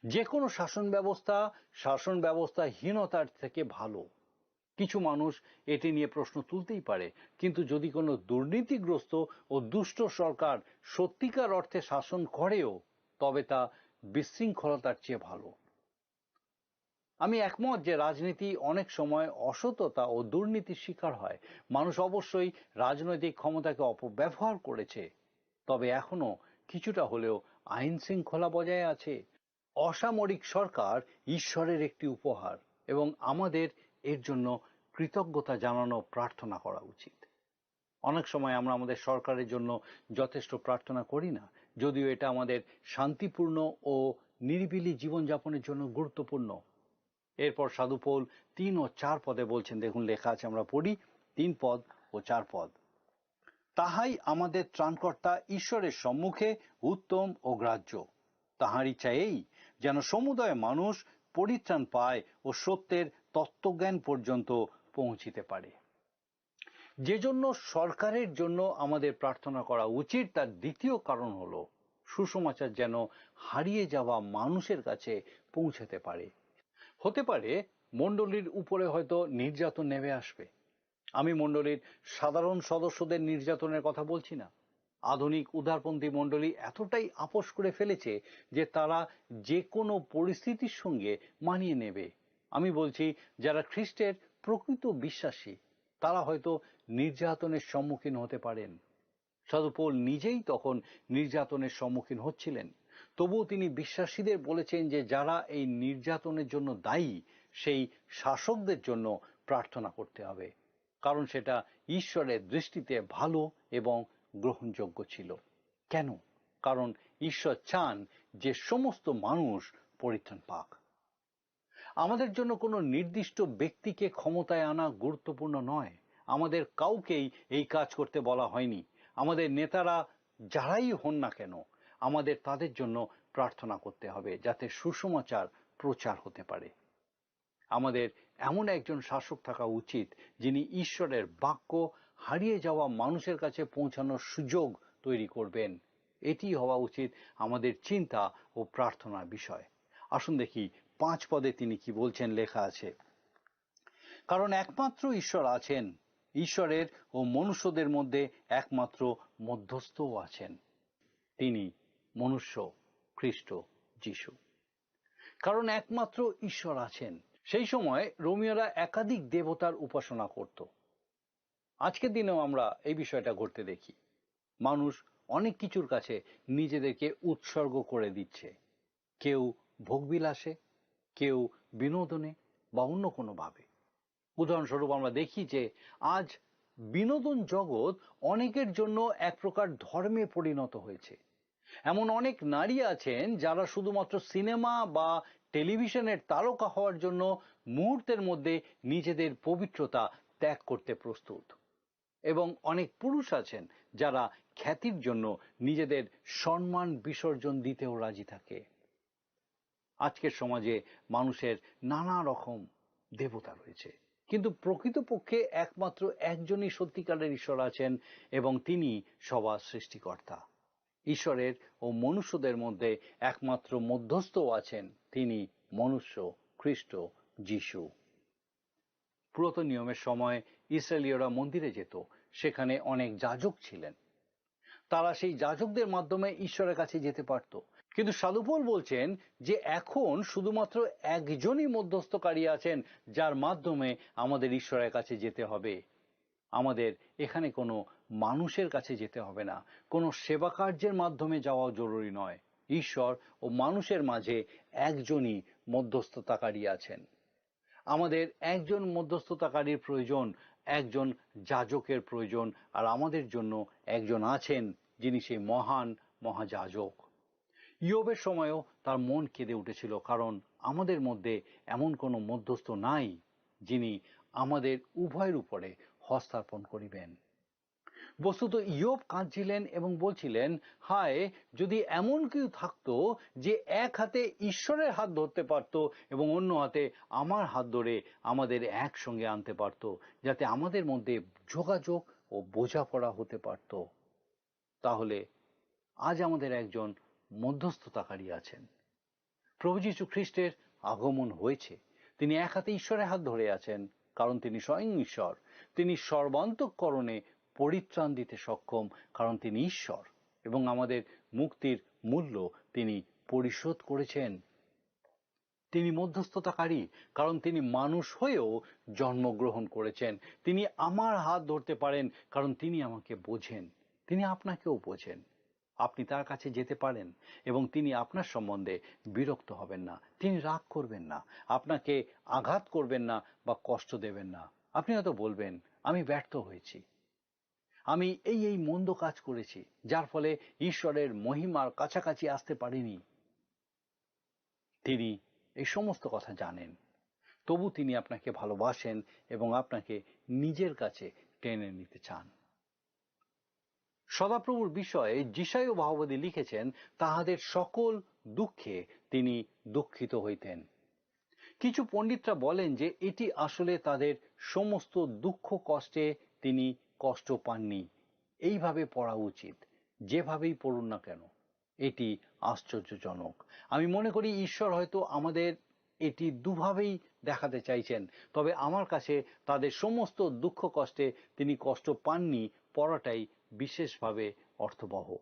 যে কোনো শাসন ব্যবস্থা শাসন ব্যবস্থাহীনতার থেকে ভালো। কিছু মানুষ এটি নিয়ে প্রশ্ন তুলতেই পারে, কিন্তু যদি কোনো দুর্নীতিগ্রস্ত ও দুষ্ট সরকার সত্যিকার অর্থে শাসন করেও, তবে তা বিশৃঙ্খলতার চেয়ে ভালো। আমি একমত যে রাজনীতি অনেক সময় অসততা ও দুর্নীতির শিকার হয়। মানুষ অবশ্যই রাজনৈতিক ক্ষমতাকে অপব্যবহার করেছে, তবে এখনো কিছুটা হলেও আইন শৃঙ্খলা বজায় আছে। অসামরিক সরকার ঈশ্বরের একটি উপহার এবং আমাদের এর জন্য কৃতজ্ঞতা জানানো, প্রার্থনা করা উচিত। অনেক সময় আমরা আমাদের সরকারের জন্য যথেষ্ট প্রার্থনা করি না, যদিও এটা আমাদের শান্তিপূর্ণ ও নিরিবিলি জীবনযাপনের জন্য গুরুত্বপূর্ণ। এরপর সাধু পৌল তিন ও চার পদে বলছেন, দেখুন, লেখা আছে, আমরা পড়ি তিন পদ ও চার পদ। তাহাই আমাদের ত্রাণকর্তা ঈশ্বরের সম্মুখে উত্তম ও গ্রাহ্য। তাহার ইচ্ছা এই, যেন সমুদয় মানুষ পরিত্রাণ পায় ও সত্যের তত্ত্বজ্ঞান পর্যন্ত পৌঁছিতে পারে। যে জন্য সরকারের জন্য আমাদের প্রার্থনা করা উচিত, তার দ্বিতীয় কারণ হলো সুসমাচার যেন হারিয়ে যাওয়া মানুষের কাছে পৌঁছাতে পারে। হতে পারে মণ্ডলীর উপরে হয়তো নির্যাতন নেমে আসবে। আমি মণ্ডলীর সাধারণ সদস্যদের নির্যাতনের কথা বলছি না। আধুনিক উদারপন্থী মণ্ডলী এতটাই আপোষ করে ফেলেছে যে তারা যে কোনো পরিস্থিতির সঙ্গে মানিয়ে নেবে। আমি বলছি, যারা খ্রিস্টের প্রকৃত বিশ্বাসী, তারা হয়তো নির্যাতনের সম্মুখীন হতে পারেন। সাধু পৌল নিজেই তখন নির্যাতনের সম্মুখীন হচ্ছিলেন। তবুও তিনি বিশ্বাসীদের বলেছেন যে যারা এই নির্যাতনের জন্য দায়ী, সেই শাসকদের জন্য প্রার্থনা করতে হবে, কারণ সেটা ঈশ্বরের দৃষ্টিতে ভালো এবং গ্রহণযোগ্য ছিল। কেন? কারণ ঈশ্বর চান যে সমস্ত মানুষ পরিত্রাণ পাক। আমাদের জন্য কোনো নির্দিষ্ট ব্যক্তিকে ক্ষমতায় আনা গুরুত্বপূর্ণ নয়। আমাদের কাউকেই এই কাজ করতে বলা হয়নি। আমাদের নেতারা যারাই হন না কেন, আমাদের তাদের জন্য প্রার্থনা করতে হবে, যাতে সুসমাচার প্রচার হতে পারে। আমাদের এমন একজন শাসক থাকা উচিত, যিনি ঈশ্বরের বাক্য হারিয়ে যাওয়া মানুষের কাছে পৌঁছানোর সুযোগ তৈরি করবেন। এটি হওয়া উচিত আমাদের চিন্তা ও প্রার্থনার বিষয়। আসুন দেখি, পাঁচ পদে তিনি কি বলছেন, লেখা আছে, "কারণ একমাত্র ঈশ্বর আছেন, ঈশ্বরের ও মনুষ্যদের মধ্যে একমাত্র মধ্যস্থও আছেন, তিনি মনুষ্য খ্রিস্ট যিশু।" কারণ একমাত্র ঈশ্বর আছেন। সেই সময় রোমীয়রা একাধিক দেবতার উপাসনা করত। আজকের দিনেও আমরা এই বিষয়টা ঘটতে দেখি। মানুষ অনেক কিছুর কাছে নিজেদেরকে উৎসর্গ করে দিচ্ছে, কেউ ভোগবিলাসে, কেউ বিনোদনে বা অন্য কোনোভাবে। উদাহরণস্বরূপ, আমরা দেখি যে আজ বিনোদন জগৎ অনেকের জন্য এক প্রকার ধর্মে পরিণত হয়েছে। এমন অনেক নারী আছেন, যারা শুধুমাত্র সিনেমা বা টেলিভিশনের তারকা হওয়ার জন্য মুহূর্তের মধ্যে নিজেদের পবিত্রতা ত্যাগ করতে প্রস্তুত। এবং অনেক পুরুষ আছেন, যারা খ্যাতির জন্য নিজেদের সম্মান বিসর্জন দিতেও রাজি থাকে। আজকের সমাজে মানুষের নানা রকম দেবতা রয়েছে, কিন্তু প্রকৃতপক্ষে একমাত্র একজনই সত্যিকারের ঈশ্বর আছেন, এবং তিনি সবার সৃষ্টিকর্তা। ঈশ্বরের ও মনুষ্যদের মধ্যে একমাত্র মধ্যস্থও আছেন, তিনি মনুষ্য খ্রিস্ট যিশু। পুরাতন নিয়মের সময় ইসরায়েলীয়রা মন্দিরে যেত, সেখানে অনেক যাজক ছিলেন। তারা সেই যাজকদের মাধ্যমে ঈশ্বরের কাছে যেতে পারত। কিন্তু সাধু পৌল বলছেন যে এখন শুধুমাত্র একজনই মধ্যস্থকারী আছেন, যার মাধ্যমে আমাদের ঈশ্বরের কাছে যেতে হবে। আমাদের এখানে কোনো মানুষের কাছে যেতে হবে না, কোনো সেবা কার্যের মাধ্যমে যাওয়াও জরুরি নয়। ঈশ্বর ও মানুষের মাঝে একজনই মধ্যস্থতাকারী আছেন। আমাদের একজন মধ্যস্থতাকারীর প্রয়োজন, একজন যাজকের প্রয়োজন, আর আমাদের জন্য একজন আছেন, যিনি সেই মহান মহাযাজক। ইয়বের সময়ও তার মন কেঁদে উঠেছিল, কারণ আমাদের মধ্যে এমন কোনো মধ্যস্থ নাই, যিনি আমাদের উভয়ের উপরে হস্তার্পণ করিবেন। বস্তুত ইয়ব কাঁদছিলেন এবং বলছিলেন, "হায়, যদি এমন কেউ থাকতো যে এক হাতে ঈশ্বরের হাত ধরতে পারত এবং অন্য হাতে আমার হাত ধরে আমাদের একসঙ্গে আনতে পারত, যাতে আমাদের মধ্যে যোগাযোগ ও বোঝাপড়া হতে পারত, তাহলে আজ আমাদের একজন মধ্যস্থতাকারী আছেন।" প্রভু যীশু খ্রিস্টের আগমন হয়েছে। তিনি এক হাতে ঈশ্বরের হাত ধরে আছেন, কারণ তিনি স্বয়ং ঈশ্বর। তিনি সর্বান্তঃকরণে পরিত্রাণ দিতে সক্ষম, কারণ তিনি ঈশ্বর, এবং আমাদের মুক্তির মূল্য তিনি পরিশোধ করেছেন। তিনি মধ্যস্থতাকারী, কারণ তিনি মানুষ হয়েও জন্মগ্রহণ করেছেন। তিনি আমার হাত ধরতে পারেন, কারণ তিনি আমাকে বোঝেন। তিনি আপনাকেও বোঝেন। আপনি তার কাছে যেতে পারেন এবং তিনি আপনার সম্বন্ধে বিরক্ত হবেন না, তিনি রাগ করবেন না, আপনাকে আঘাত করবেন না বা কষ্ট দেবেন না। আপনি হয়তো বলবেন, "আমি ব্যর্থ হয়েছি, আমি এই এই মন্দ কাজ করেছি, যার ফলে ঈশ্বরের মহিমার কাছাকাছি আসতে পারিনি।" তিনি এই সমস্ত কথা জানেন। তবু তিনি আপনাকে ভালোবাসেন এবং আপনাকে নিজের কাছে টেনে নিতে চান। সদাপ্রভুর বিষয়ে যিশায় ভাববাদী লিখেছেন, "তাহাদের সকল দুঃখে তিনি দুঃখিত হইতেন।" কিছু পণ্ডিতরা বলেন যে এটি আসলে তাদের সমস্ত দুঃখ কষ্টে তিনি কষ্ট পাননি। এইভাবে পড়া উচিত, যেভাবেই পড়ুন না কেন। এটি আশ্চর্যজনক। আমি মনে করি ঈশ্বর হয়তো আমাদের এটি দুভাবেই দেখাতে চাইছেন, তবে আমার কাছে তাদের সমস্ত দুঃখ কষ্টে তিনি কষ্ট পাননি পড়াটাই বিশেষভাবে অর্থবহ।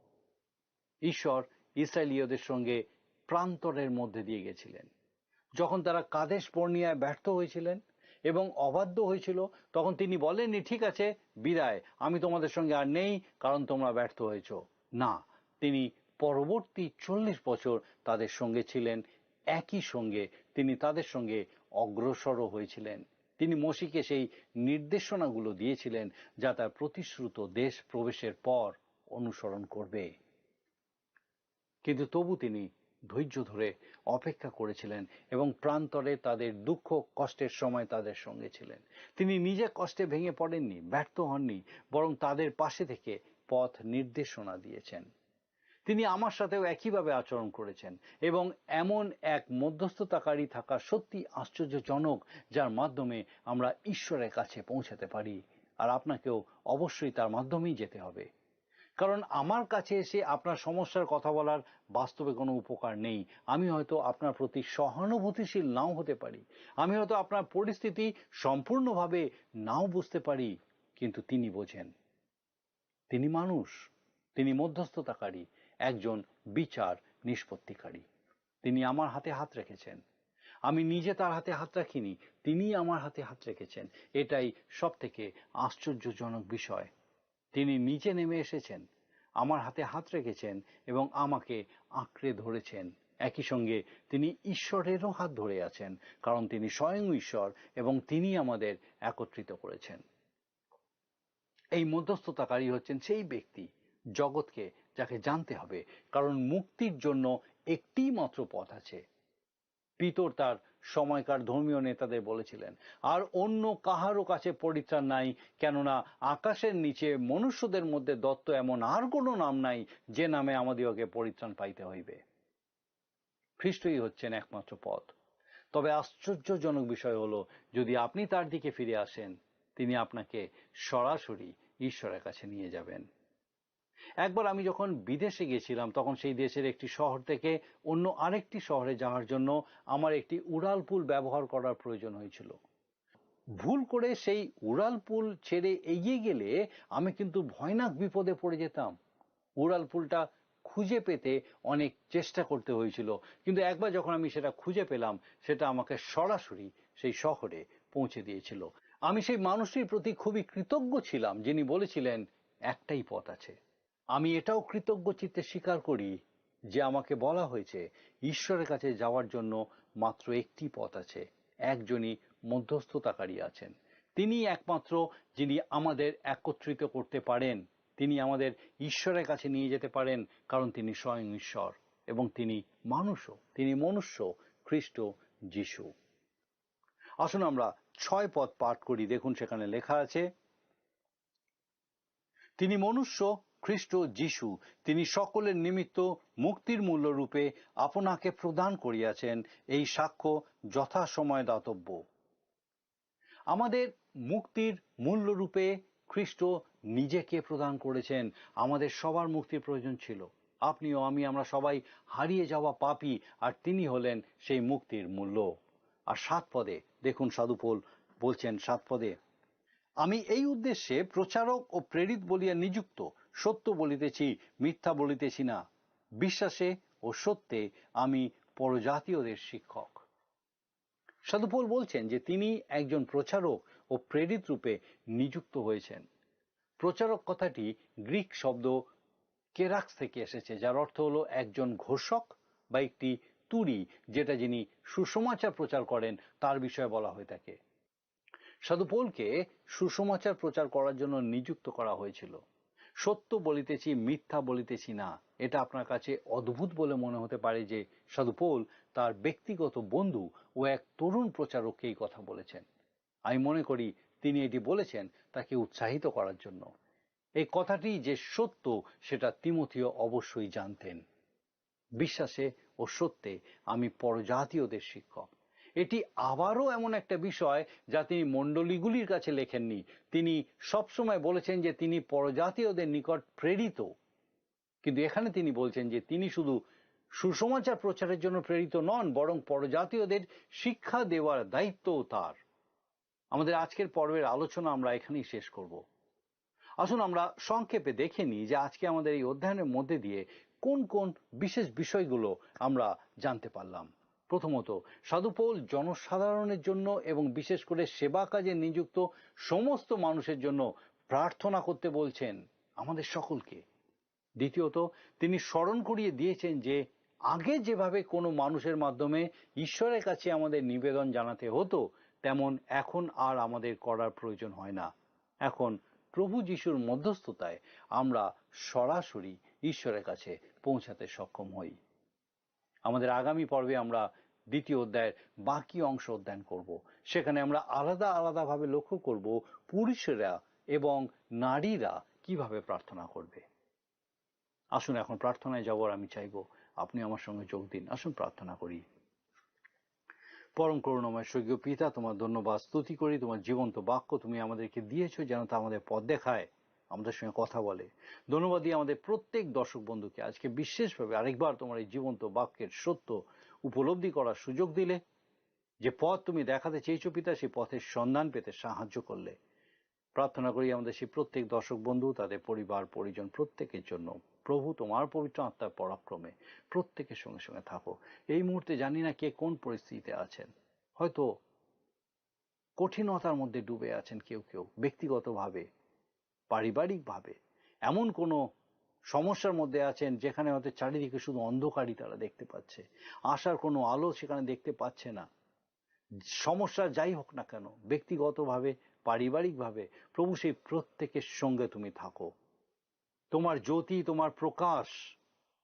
ঈশ্বর ইসরায়েলীয়দের সঙ্গে প্রান্তরের মধ্যে দিয়ে গেছিলেন। যখন তারা কাদেশ বর্নিয়ায় ব্যর্থ হয়েছিলেন এবং অবাধ্য হয়েছিল, তখন তিনি বলেননি, "ঠিক আছে, বিদায়, আমি তোমাদের সঙ্গে আর নেই, কারণ তোমরা ব্যর্থ হয়েছো।" না, তিনি পরবর্তী চল্লিশ বছর তাদের সঙ্গে ছিলেন। একই সঙ্গে তিনি তাদের সঙ্গে অগ্রসরও হয়েছিলেন। তিনি মোশিকে সেই নির্দেশনাগুলো দিয়েছিলেন, যা তার প্রতিশ্রুত দেশ প্রবেশের পর অনুসরণ করবে। কিন্তু তবু তিনি ধৈর্য ধরে অপেক্ষা করেছিলেন এবং প্রান্তরে তাদের দুঃখ কষ্টের সময় তাদের সঙ্গে ছিলেন। তিনি নিজে কষ্টে ভেঙে পড়েননি, ব্যর্থ হননি, বরং তাদের পাশে থেকে পথ নির্দেশনা দিয়েছেন। তিনি আমার সাথেও একইভাবে আচরণ করেছেন এবং এমন এক মধ্যস্থতাকারী থাকা সত্যি আশ্চর্যজনক, যার মাধ্যমে আমরা ঈশ্বরের কাছে পৌঁছাতে পারি। আর আপনাকেও অবশ্যই তার মাধ্যমেই যেতে হবে, কারণ আমার কাছে এসে আপনার সমস্যার কথা বলার বাস্তবে কোনো উপকার নেই। আমি হয়তো আপনার প্রতি সহানুভূতিশীল নাও হতে পারি, আমি হয়তো আপনার পরিস্থিতি সম্পূর্ণভাবে নাও বুঝতে পারি, কিন্তু তিনি বোঝেন। তিনি মানুষ, তিনি মধ্যস্থতাকারী, একজন বিচার নিষ্পত্তিকারী। তিনি আমার হাতে হাত রেখেছেন। আমি নিজে তার হাতে হাত রাখিনি, তিনিই আমার হাতে হাত রেখেছেন। এটাই সব থেকে আশ্চর্যজনক বিষয়। তিনি নিজে নেমে এসেছেন, আমার হাতে হাত রেখেছেন এবং আমাকে আঁকড়ে ধরেছেন। একই সঙ্গে তিনি ঈশ্বরেরও হাত ধরে আছেন, কারণ তিনি স্বয়ং ঈশ্বর এবং তিনি আমাদের একত্রিত করেছেন। এই মধ্যস্থতাকারী হচ্ছেন সেই ব্যক্তি, জগৎকে, যাকে জানতে হবে, কারণ মুক্তির জন্য একটি মাত্র পথ আছে। পিতর তার সময়কার ধর্মীয় নেতাদের বলেছিলেন, "আর অন্য কাহারও কাছে পরিত্রাণ নাই, কেননা আকাশের নিচে মনুষ্যদের মধ্যে দত্ত এমন আর কোনো নাম নাই, যে নামে আমাদিগকে পরিত্রাণ পাইতে হইবে।" খ্রিস্টই হচ্ছেন একমাত্র পথ। তবে আশ্চর্যজনক বিষয় হলো, যদি আপনি তার দিকে ফিরে আসেন, তিনি আপনাকে সরাসরি ঈশ্বরের কাছে নিয়ে যাবেন। একবার আমি যখন বিদেশে গেছিলাম, তখন সেই দেশের একটি শহর থেকে অন্য আরেকটি শহরে যাওয়ার জন্য আমার একটি উড়ালপুল ব্যবহার করার প্রয়োজন হয়েছিল। ভুল করে সেই উড়ালপুল ছেড়ে এগিয়ে গেলে আমি কিন্তু ভয়ানক বিপদে পড়ে যেতাম। উড়ালপুলটা খুঁজে পেতে অনেক চেষ্টা করতে হয়েছিল, কিন্তু একবার যখন আমি সেটা খুঁজে পেলাম, সেটা আমাকে সরাসরি সেই শহরে পৌঁছে দিয়েছিল। আমি সেই মানুষটির প্রতি খুবই কৃতজ্ঞ ছিলাম, যিনি বলেছিলেন, "একটাই পথ আছে।" আমি এটাও কৃতজ্ঞ চিত্তে স্বীকার করি যে আমাকে বলা হয়েছে, ঈশ্বরের কাছে যাওয়ার জন্য মাত্র একটি পথ আছে, একজনই মধ্যস্থতাকারী আছেন। তিনি একমাত্র যিনি আমাদের একত্রিত করতে পারেন, তিনি আমাদের ঈশ্বরের কাছে নিয়ে যেতে পারেন, কারণ তিনি স্বয়ং ঈশ্বর এবং তিনি মানুষও, তিনি মনুষ্য, খ্রিস্ট যিশু। আসুন আমরা ছয় পদ পাঠ করি। দেখুন, সেখানে লেখা আছে, "তিনি মনুষ্য, খ্রিস্ট যিশু, তিনি সকলের নিমিত্ত মুক্তির মূল্য রূপে আপনাকে প্রদান করিয়াছেন, এই সাক্ষ্য যথাসময়ে দাতব্য।" আমাদের মুক্তির মূল্য রূপে খ্রিস্ট নিজেকে প্রদান করেছেন। আমাদের সবার মুক্তির প্রয়োজন ছিল। আপনিও আমি, আমরা সবাই হারিয়ে যাওয়া পাপী, আর তিনি হলেন সেই মুক্তির মূল্য। আর সাত পদে দেখুন, সাধু পৌল বলছেন সাত পদে, "আমি এই উদ্দেশ্যে প্রচারক ও প্রেরিত বলিয়া নিযুক্ত, সত্য বলিতেছি, মিথ্যা বলিতেছি না। বিশ্বাসে ও সত্যে আমি পরজাতীয়দের শিক্ষক।" সাধু পৌল বলছেন যে তিনি একজন প্রচারক ও প্রেরিত রূপে নিযুক্ত হয়েছেন। প্রচারক কথাটি গ্রিক শব্দ কেরাক্স থেকে এসেছে, যার অর্থ হলো একজন ঘোষক বা একটি তুরি, যেটা যিনি সুসমাচার প্রচার করেন, তার বিষয়ে বলা হয়ে থাকে। সাধু পৌলকে সুসমাচার প্রচার করার জন্য নিযুক্ত করা হয়েছিল। সত্য বলিতেছি, মিথ্যা বলিতেছি না। এটা আপনার কাছে অদ্ভুত বলে মনে হতে পারে যে সাধু পৌল তার ব্যক্তিগত বন্ধু ও এক তরুণ প্রচারককে এই কথা বলেছেন। আমি মনে করি তিনি এটি বলেছেন তাকে উৎসাহিত করার জন্য। এই কথাটি যে সত্য, সেটা তিমথিও অবশ্যই জানতেন। বিশ্বাসে ও সত্যে আমি পরজাতীয়দের শিক্ষক। এটি আবারও এমন একটা বিষয় যা তিনি মণ্ডলীগুলির কাছে লেখেননি। তিনি সবসময় বলেছেন যে তিনি পরজাতীয়দের নিকট প্রেরিত, কিন্তু এখানে তিনি বলছেন যে তিনি শুধু সুসমাচার প্রচারের জন্য প্রেরিত নন, বরং পরজাতীয়দের শিক্ষা দেওয়ার দায়িত্বও তার। আমাদের আজকের পর্বের আলোচনা আমরা এখানেই শেষ করব। আসুন আমরা সংক্ষেপে দেখে নিই যে আজকে আমাদের এই অধ্যয়নের মধ্যে দিয়ে কোন কোন বিশেষ বিষয়গুলো আমরা জানতে পারলাম। প্রথমত, সাধু পৌল জনসাধারণের জন্য এবং বিশেষ করে সেবা কাজে নিযুক্ত সমস্ত মানুষের জন্য প্রার্থনা করতে বলছেন আমাদের সকলকে। দ্বিতীয়ত, তিনি স্মরণ করিয়ে দিয়েছেন যে আগে যেভাবে কোনো মানুষের মাধ্যমে ঈশ্বরের কাছে আমাদের নিবেদন জানাতে হতো, তেমন এখন আর আমাদের করার প্রয়োজন হয় না। এখন প্রভু যিশুর মধ্যস্থতায় আমরা সরাসরি ঈশ্বরের কাছে পৌঁছাতে সক্ষম হই। আমাদের আগামী পর্বে আমরা দ্বিতীয় অধ্যায়ের বাকি অংশ অধ্যয়ন করব। সেখানে আমরা আলাদা আলাদাভাবে লক্ষ্য করব পুরুষেরা এবং নারীরা কিভাবে প্রার্থনা করবে। আসুন, এখন প্রার্থনায় যাওয়ার আমি চাইব আপনি আমার সঙ্গে যোগ দিন। আসুন, প্রার্থনা করি। পরম করুণাময় স্বর্গীয় পিতা, তোমার ধন্যবাদ স্তুতি করি। তোমার জীবন্ত বাক্য তুমি আমাদেরকে দিয়েছো, যেন তা আমাদের পথ দেখায়, আমাদের সঙ্গে কথা বলে। ধন্যবাদ দিয়ে আমাদের প্রত্যেক দর্শক বন্ধুকে আজকে বিশেষভাবে আরেকবার তোমার এই জীবন্ত বাক্যের সত্য উপলব্ধি করার সুযোগ দিলে। যে পথ তুমি দেখাতে চেয়েছো পিতা, সেই পথের সন্ধান পেতে সাহায্য করলে। প্রার্থনা করি আমাদের সেই প্রত্যেক দর্শক বন্ধু, তাদের পরিবার পরিজন, প্রত্যেকের জন্য। প্রভু, তোমার পবিত্র আত্মার পরাক্রমে প্রত্যেকের সঙ্গে সঙ্গে থাকো। এই মুহূর্তে জানি না কে কোন পরিস্থিতিতে আছেন, হয়তো কঠিনতার মধ্যে ডুবে আছেন কেউ কেউ, ব্যক্তিগতভাবে, পারিবারিকভাবে এমন কোনো সমস্যার মধ্যে আছেন যেখানে হয়তো চারিদিকে শুধু অন্ধকারই তারা দেখতে পাচ্ছে, আশার কোনো আলো সেখানে দেখতে পাচ্ছে না। সমস্যা যাই হোক না কেন, ব্যক্তিগতভাবে, পারিবারিকভাবে, প্রভু, সেই প্রত্যেকের সঙ্গে তুমি থাকো। তোমার জ্যোতি, তোমার প্রকাশ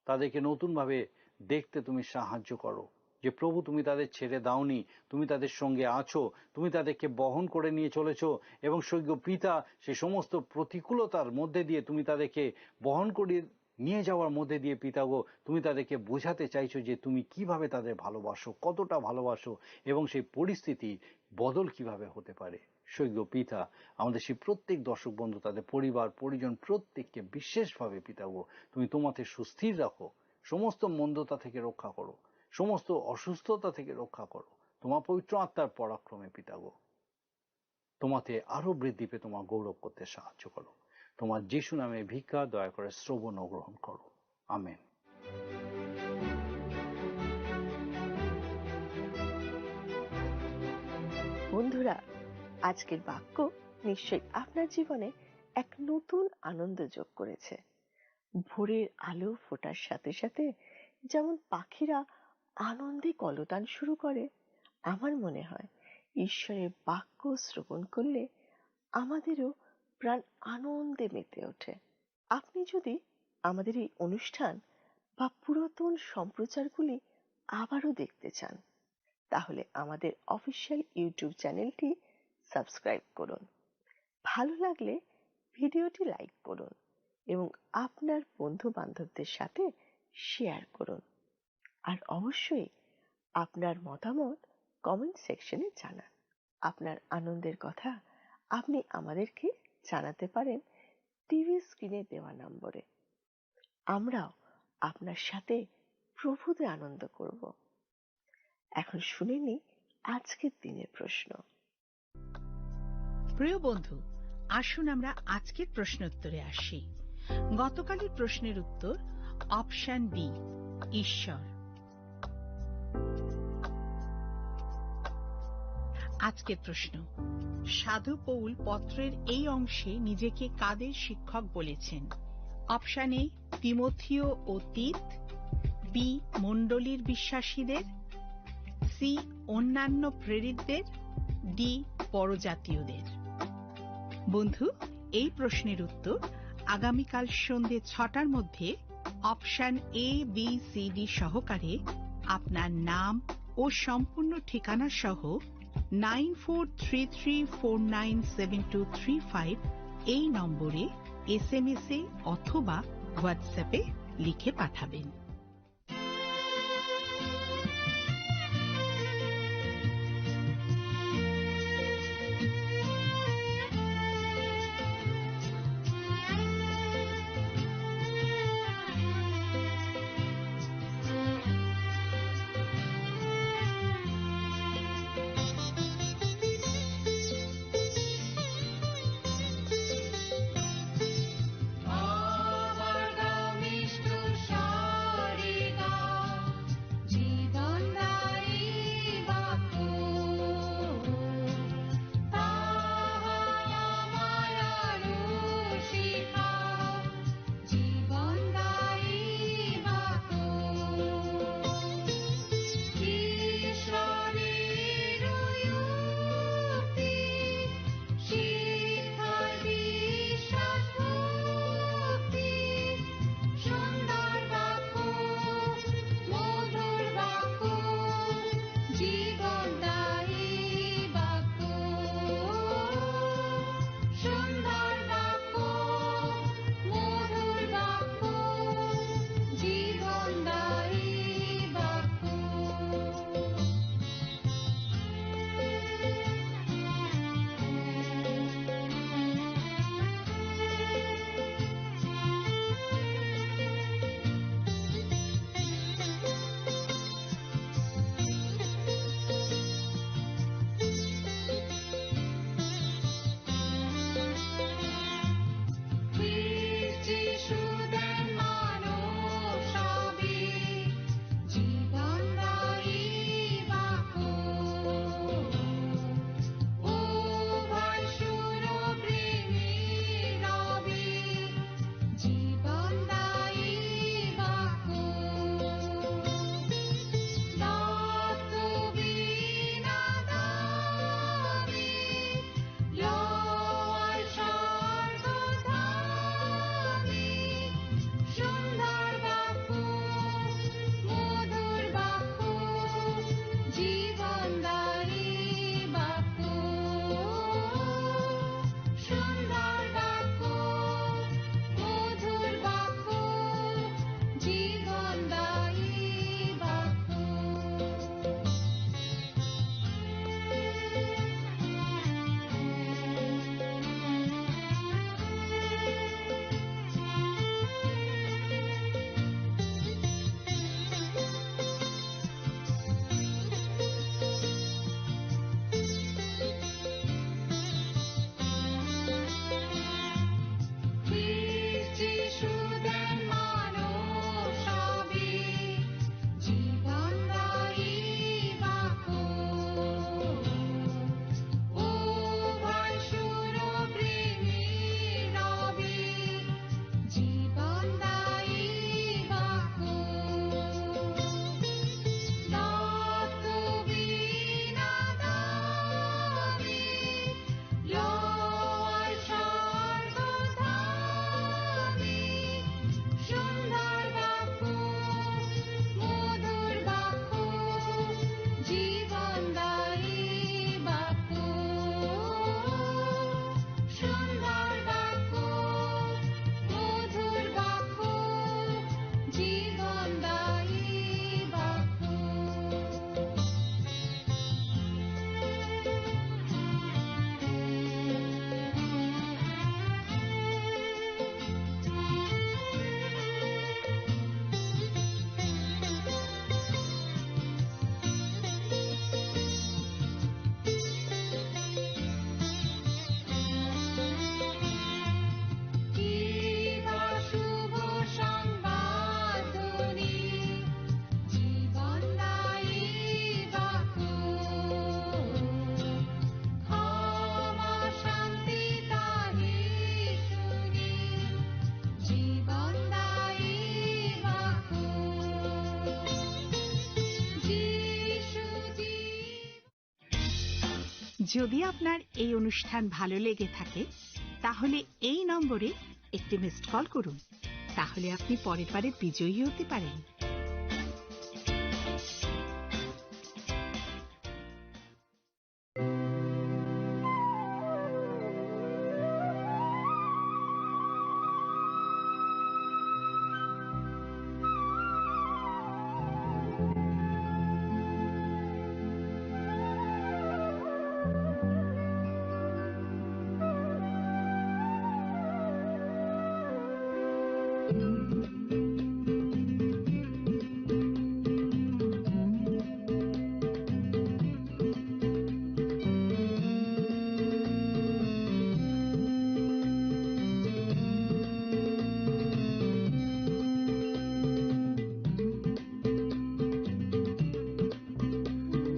তাদেরকে নতুনভাবে দেখতে তুমি সাহায্য করো। যে প্রভু, তুমি তাদের ছেড়ে দাওনি, তুমি তাদের সঙ্গে আছো, তুমি তাদেরকে বহন করে নিয়ে চলেছো। এবং স্বর্গীয় পিতা, সেই সমস্ত প্রতিকূলতার মধ্যে দিয়ে তুমি তাদেরকে বহন করে নিয়ে যাওয়ার মধ্যে দিয়ে, পিতা গো, তুমি তাদেরকে বোঝাতে চাইছো যে তুমি কিভাবে তাদের ভালোবাসো, কতটা ভালোবাসো, এবং সেই পরিস্থিতি বদল কিভাবে হতে পারে। স্বর্গীয় পিতা, আমাদের সেই প্রত্যেক দর্শক বন্ধু, তাদের পরিবার পরিজন, প্রত্যেককে বিশেষভাবে, পিতা গো, তুমি তোমাতে সুস্থির রাখো, সমস্ত মন্দতা থেকে রক্ষা করো, সমস্ত অসুস্থতা থেকে রক্ষা করো। তোমার পবিত্র আত্মার পরাক্রমে, পিতা গো, তোমাতে আরো বৃদ্ধি পেয়ে তোমার গৌরব করতে সাহায্য করো। তোমার যিশু নামে ভিক্ষা দয়া করে শ্রবণ ও গ্রহণ করো। আমেন। বন্ধুরা, আজকের বাক্য নিশ্চয়ই আপনার জীবনে এক নতুন আনন্দ যোগ করেছে। ভোরের আলো ফোটার সাথে সাথে যেমন পাখিরা আনন্দে কলতান শুরু করে, আমার মনে হয় ঈশ্বরের বাক্য শ্রবণ করলে আমাদেরও প্রাণ আনন্দে মেতে ওঠে। আপনি যদি আমাদের এই অনুষ্ঠান বা পুরাতন সম্প্রচারগুলি আবারও দেখতে চান, তাহলে আমাদের অফিসিয়াল YouTube চ্যানেলটি সাবস্ক্রাইব করুন। ভালো লাগলে ভিডিওটি লাইক করুন এবং আপনার বন্ধু বান্ধবদের সাথে শেয়ার করুন। আর অবশ্যই আপনার মতামত কমেন্ট সেকশনে জানান। আপনার আনন্দের কথা আপনি আমাদেরকে জানাতে পারেন টিভি স্ক্রিনে দেওয়া নম্বরে। আমরাও আপনার সাথে প্রভুতে আনন্দ করব। এখন শুনে নিই আজকের দিনের প্রশ্ন। প্রিয় বন্ধু, আসুন আমরা আজকের প্রশ্নোত্তরে আসি। গতকালের প্রশ্নের উত্তর অপশন বি, ঈশ্বর। আজকের প্রশ্ন, সাধু পৌল পত্রের এই অংশে নিজেকে কাদের শিক্ষক বলেছেন? অপশন এ, তিমথিও ও তীত, বি, মণ্ডলীর বিশ্বাসীদের, সি, অন্যান্য প্রেরিতদের, ডি, পরজাতীয়দের। বন্ধু, এই প্রশ্নের উত্তর আগামীকাল সন্ধে ছটার মধ্যে option A, B, C, D সহকারে আপনার নাম ও সম্পূর্ণ ঠিকানা সহ nine four three three four nine seven two three five এই নম্বরে এসএমএস এ অথবা হোয়াটসঅ্যাপে লিখে পাঠাবেন। যদি আপনার এই অনুষ্ঠান ভালো লেগে থাকে, তাহলে এই নম্বরে একটি মিসড কল করুন, তাহলে আপনি পরের বারে বিজয়ী হতে পারেন।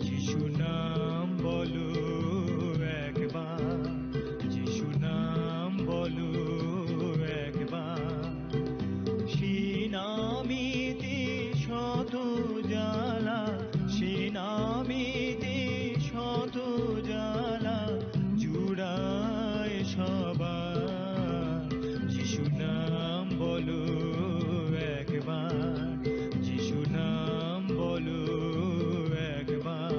যিশু নাম বলো একবার, যিশু নাম বলো একবার। সে নামেতে শত জ্বালা, সে নামেতে শত জ্বালা জুড়ায় সবার। যিশু নাম বলো একবার, যিশু নাম বলো একবার।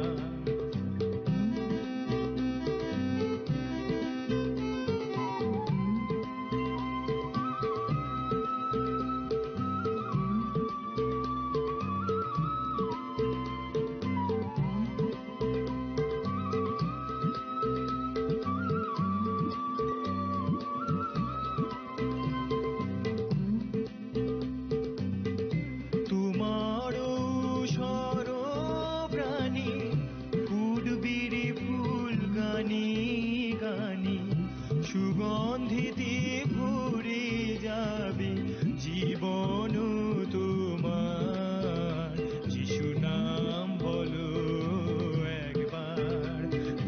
তোমারও সর্বপ্রাণী ফুটবিরি ফুল গানি গানি সুগন্ধিতে ভরে যাবে জীবন তোমার। যিশু নাম বলো একবার,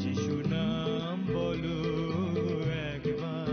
যিশু নাম বলো একবার।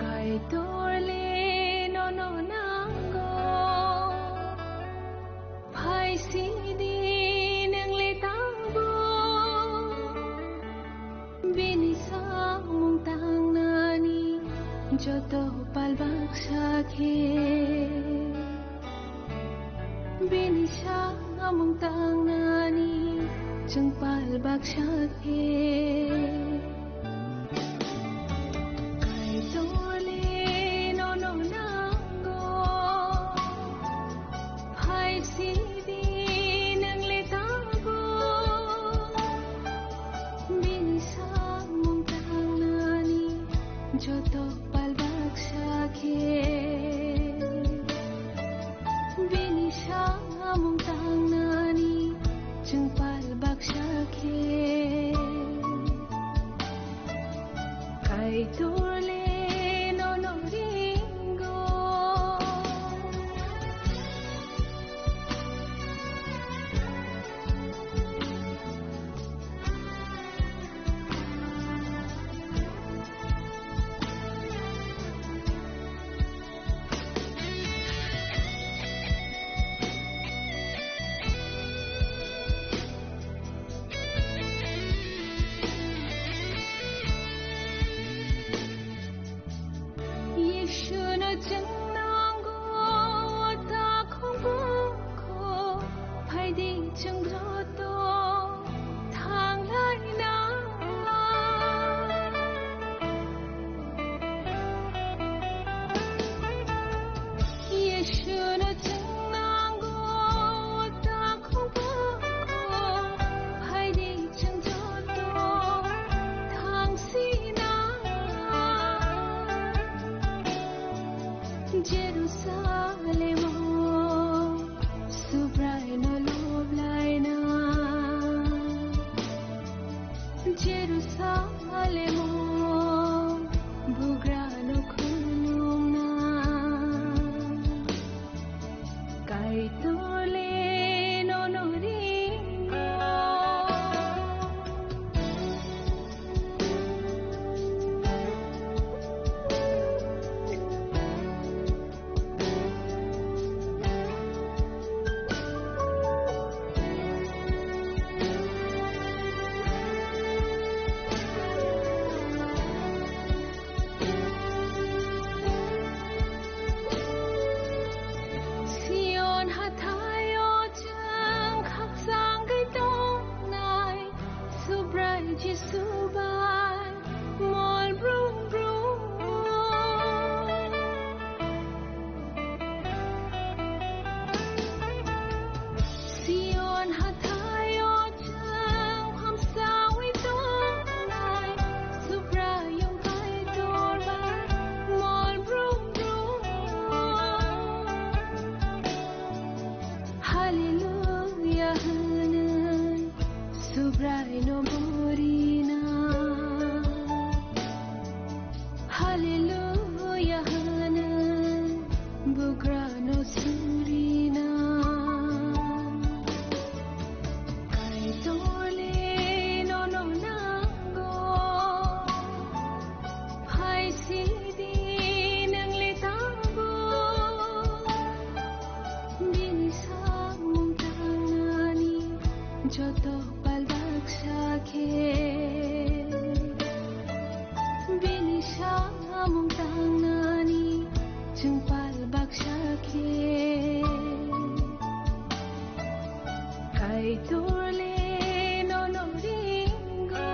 Kaitorle nono nango, phai sidi nwngle tangbo. Bini samung tangnani joto pal baksa khe. Bini samung tangnani chwng pal baksa khe. Kaitorle nono nango, phai sidi nwngle tangbo. Bini samung tangnani joto pal baksa khe. Bini samung tangnani chwng pal baksa khe. Kaitorle nono ringo. Jerusalemo bugrano khulumna, Kaitorle nono ringo. Sion hathaio chwng khakchangwi tongnai, Subrai Jisu bai mol brum brum. Sion hathaio chwng hamsawi tongnai, Subraiyung Kaitor bai mol brum brum. Haleluya hwnwi Subraino borina. Haleluya hwnwi bugrano surina. Kaitorle nono nango. Phaisidi nwngle tabuk. Bini samung tangnani joto pal baksa khe. Bini samung tangnani chwng pal baksa khe. Kaitorle nono ringo.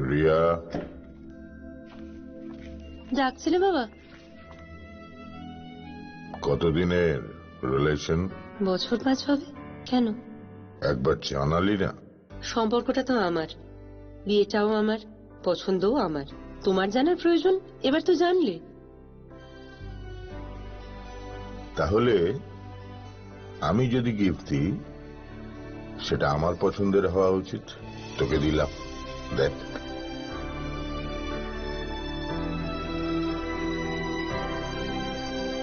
Riya. ডাকছিলে বাবা? কতদিনের রিলেশন? বছর পাঁচ হবে। কেন? একবার জানালি না। সম্পর্কটা তো আমার, বিয়েটাও আমার, পছন্দও আমার। তোমার জানার প্রয়োজন, এবার তো জানলে। তাহলে আমি যদি গিফট দিই, সেটা আমার পছন্দের হওয়া উচিত। তোকে দিলাম, দেখ।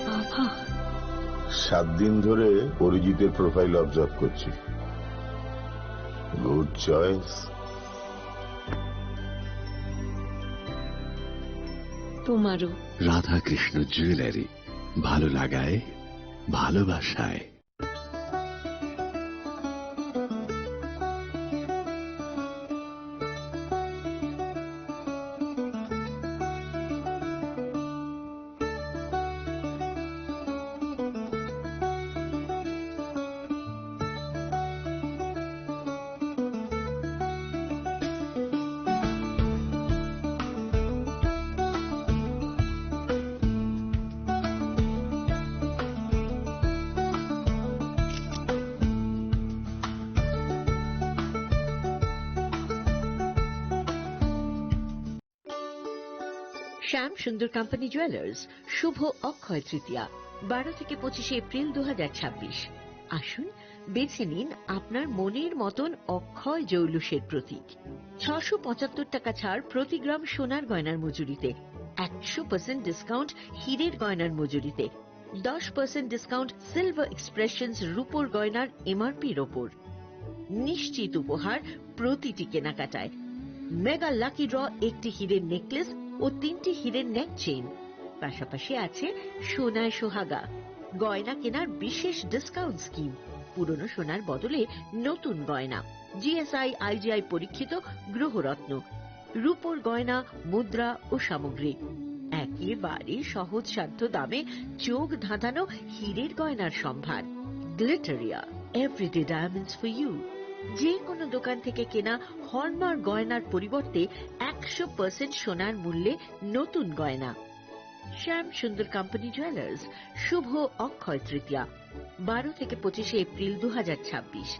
বাবা। সাত দিন ধরে অরিজিতের প্রোফাইল অবজার্ভ করছি। Good choice. তোমারও। রাধাকৃষ্ণ জুয়েলারি, ভালো লাগায়, ভালোবাসায়। শ্যাম সুন্দর কোম্পানি জুয়েলার্স, শুভ অক্ষয় তৃতীয়া, বারো থেকে পঁচিশে এপ্রিল দু হাজার ছাব্বিশ। আসুন, বেছে নিন আপনার মনের মতন অক্ষয় জৌলুসের প্রতীক। ছশো পঁচাত্তর টাকা ছাড় প্রতি গ্রাম সোনার গয়নার মজুরিতে, একশো পার্সেন্ট ডিসকাউন্ট হীরের গয়নার মজুরিতে, দশ পার্সেন্ট ডিসকাউন্ট সিলভার এক্সপ্রেশনস রূপোর গয়নার এমআরপির ওপর। নিশ্চিত উপহার প্রতিটি কেনাকাটায়। মেগা লাকি ড্র, একটি হীরের নেকলেস ও তিনটি হীরের নেক চেইন, পাশাপাশি আছে সোনায় সোহাগা, গয়না কেনার বিশেষ ডিসকাউন্ট স্কিম, পুরনো সোনার বদলে নতুন গয়না, জিএসআই আইজিআই পরীক্ষিত গ্রহরত্ন, রূপোর গয়না, মুদ্রা ও সামগ্রী। একেবারে সহজ সাধ্য দামে চোখ ধাঁধানো হীরের গয়নার সম্ভার। Glitteria, everyday diamonds for you. যে কোনো দোকান থেকে কেনা হলমার্ক গয়নার পরিবর্তে একশো পার্সেন্ট সোনার মূল্যে নতুন গয়না। শ্যাম সুন্দর কোম্পানি জুয়েলার্স, শুভ অক্ষয় তৃতীয়া, বারো থেকে পঁচিশে এপ্রিল দু হাজার ছাব্বিশ।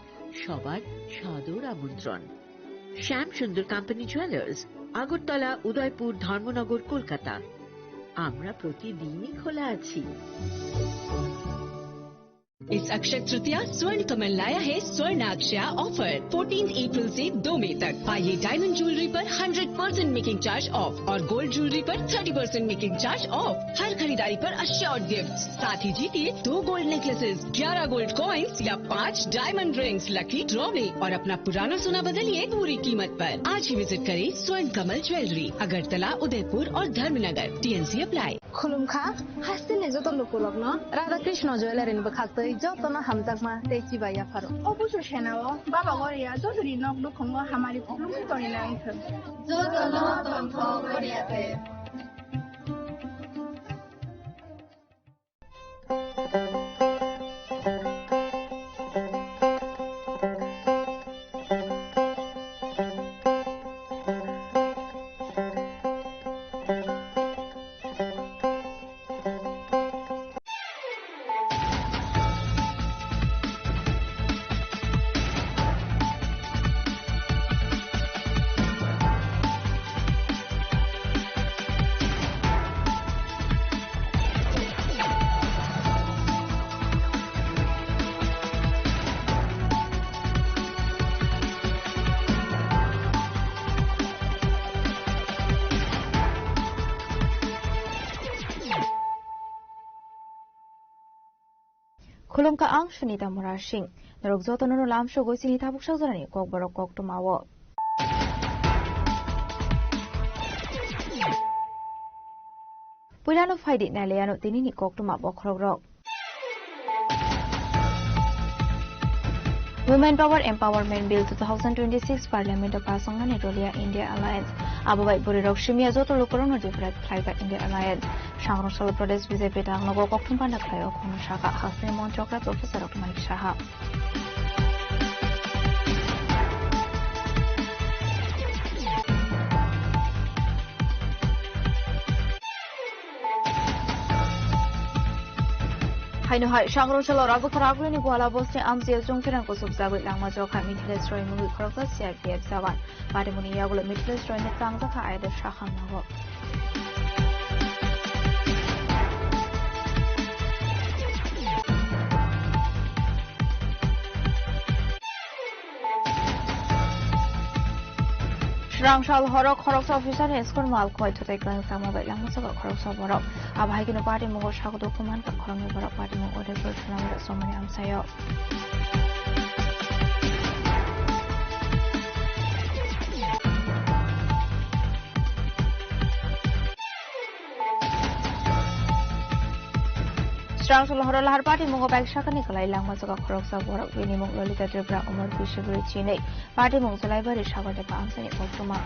সবার সাদর আমন্ত্রণ। শ্যাম সুন্দর কোম্পানি জুয়েলার্স, আগরতলা, উদয়পুর, ধর্মনগর, কলকাতা। আমরা প্রতিদিনই খোলা আছি। इस अक्षय तृतीया स्वर्ण कमल लाया है स्वर्ण अक्षय ऑफर। फोर्टीन अप्रैल से दो मई तक। पाइए डायमंड ज्वेलरी पर hundred percent making charge off और गोल्ड ज्वेलरी पर thirty percent making charge off. हर खरीदारी पर अश्योर्ड गिफ्ट, साथ ही जीतिए दो गोल्ड नेकलेसेस, ग्यारह गोल्ड कॉइन्स या पाँच डायमंड रिंग्स लकी ड्रॉ में और अपना पुराना सोना बदलिए पूरी कीमत पर। आज ही विजिट करें स्वर्ण कमल ज्वेलरी, अगरतला, उदयपुर और Dharmanagar. TNC apply. Khulumkha, hasteni joto lukurokno Radha Krishna Jewellery ni bwkhaktwi jotono hamjakma tei chibai yapharo. O busu senao Baba Goria jotoni nok nukhungo hamari khulumwi tongwi nangkha. Jotono tongthok Goria te. Khulumkha ang Sunita Murasing. Norok jotono no lamso goi chini tabuk sak jorani kokborok koktwma o. Puilano phaidi nailaiano tinini koktwma bokhorokrok. Women Power Empowerment Bill two thousand twenty-six Parliament o pass wngnani rwliya India Alliance. Abo bai bwrwirok simiya joto lukurokno represent khlaijak India Alliance. Sangrong Salo Pradesh B J P dang nogo kokthum panda khlaio, khono saka hasteni montrok rok professor rok Manik Saha. Haino hai, Sangrong Salo Rajakhara Agulini Gohala Bosni Amchia Jungpherang kusuk jagwi langma jokha Mithilesh Roy mungwi khoroksa C R P F jawan. Patimuni yagulo Mithilesh Roy ni changjakha ayada saham nago. Srang sal horo khoroksa officer ni school mal khoi thutai kwlang sama bai langma jaga khoroksa borok. Abo hai kheno party mungo sago dukhu mankha khoroknwi borok party mungo Udaipur Sonamura somani amsaio. Srang sal horo lahar party mungo bike sakani kwlai langma jaga khoroksa borok bini mung Lolita Tripura umor kuisibri chinwi. Party mung Chalaibari Sagar Debha amchaini koktwma.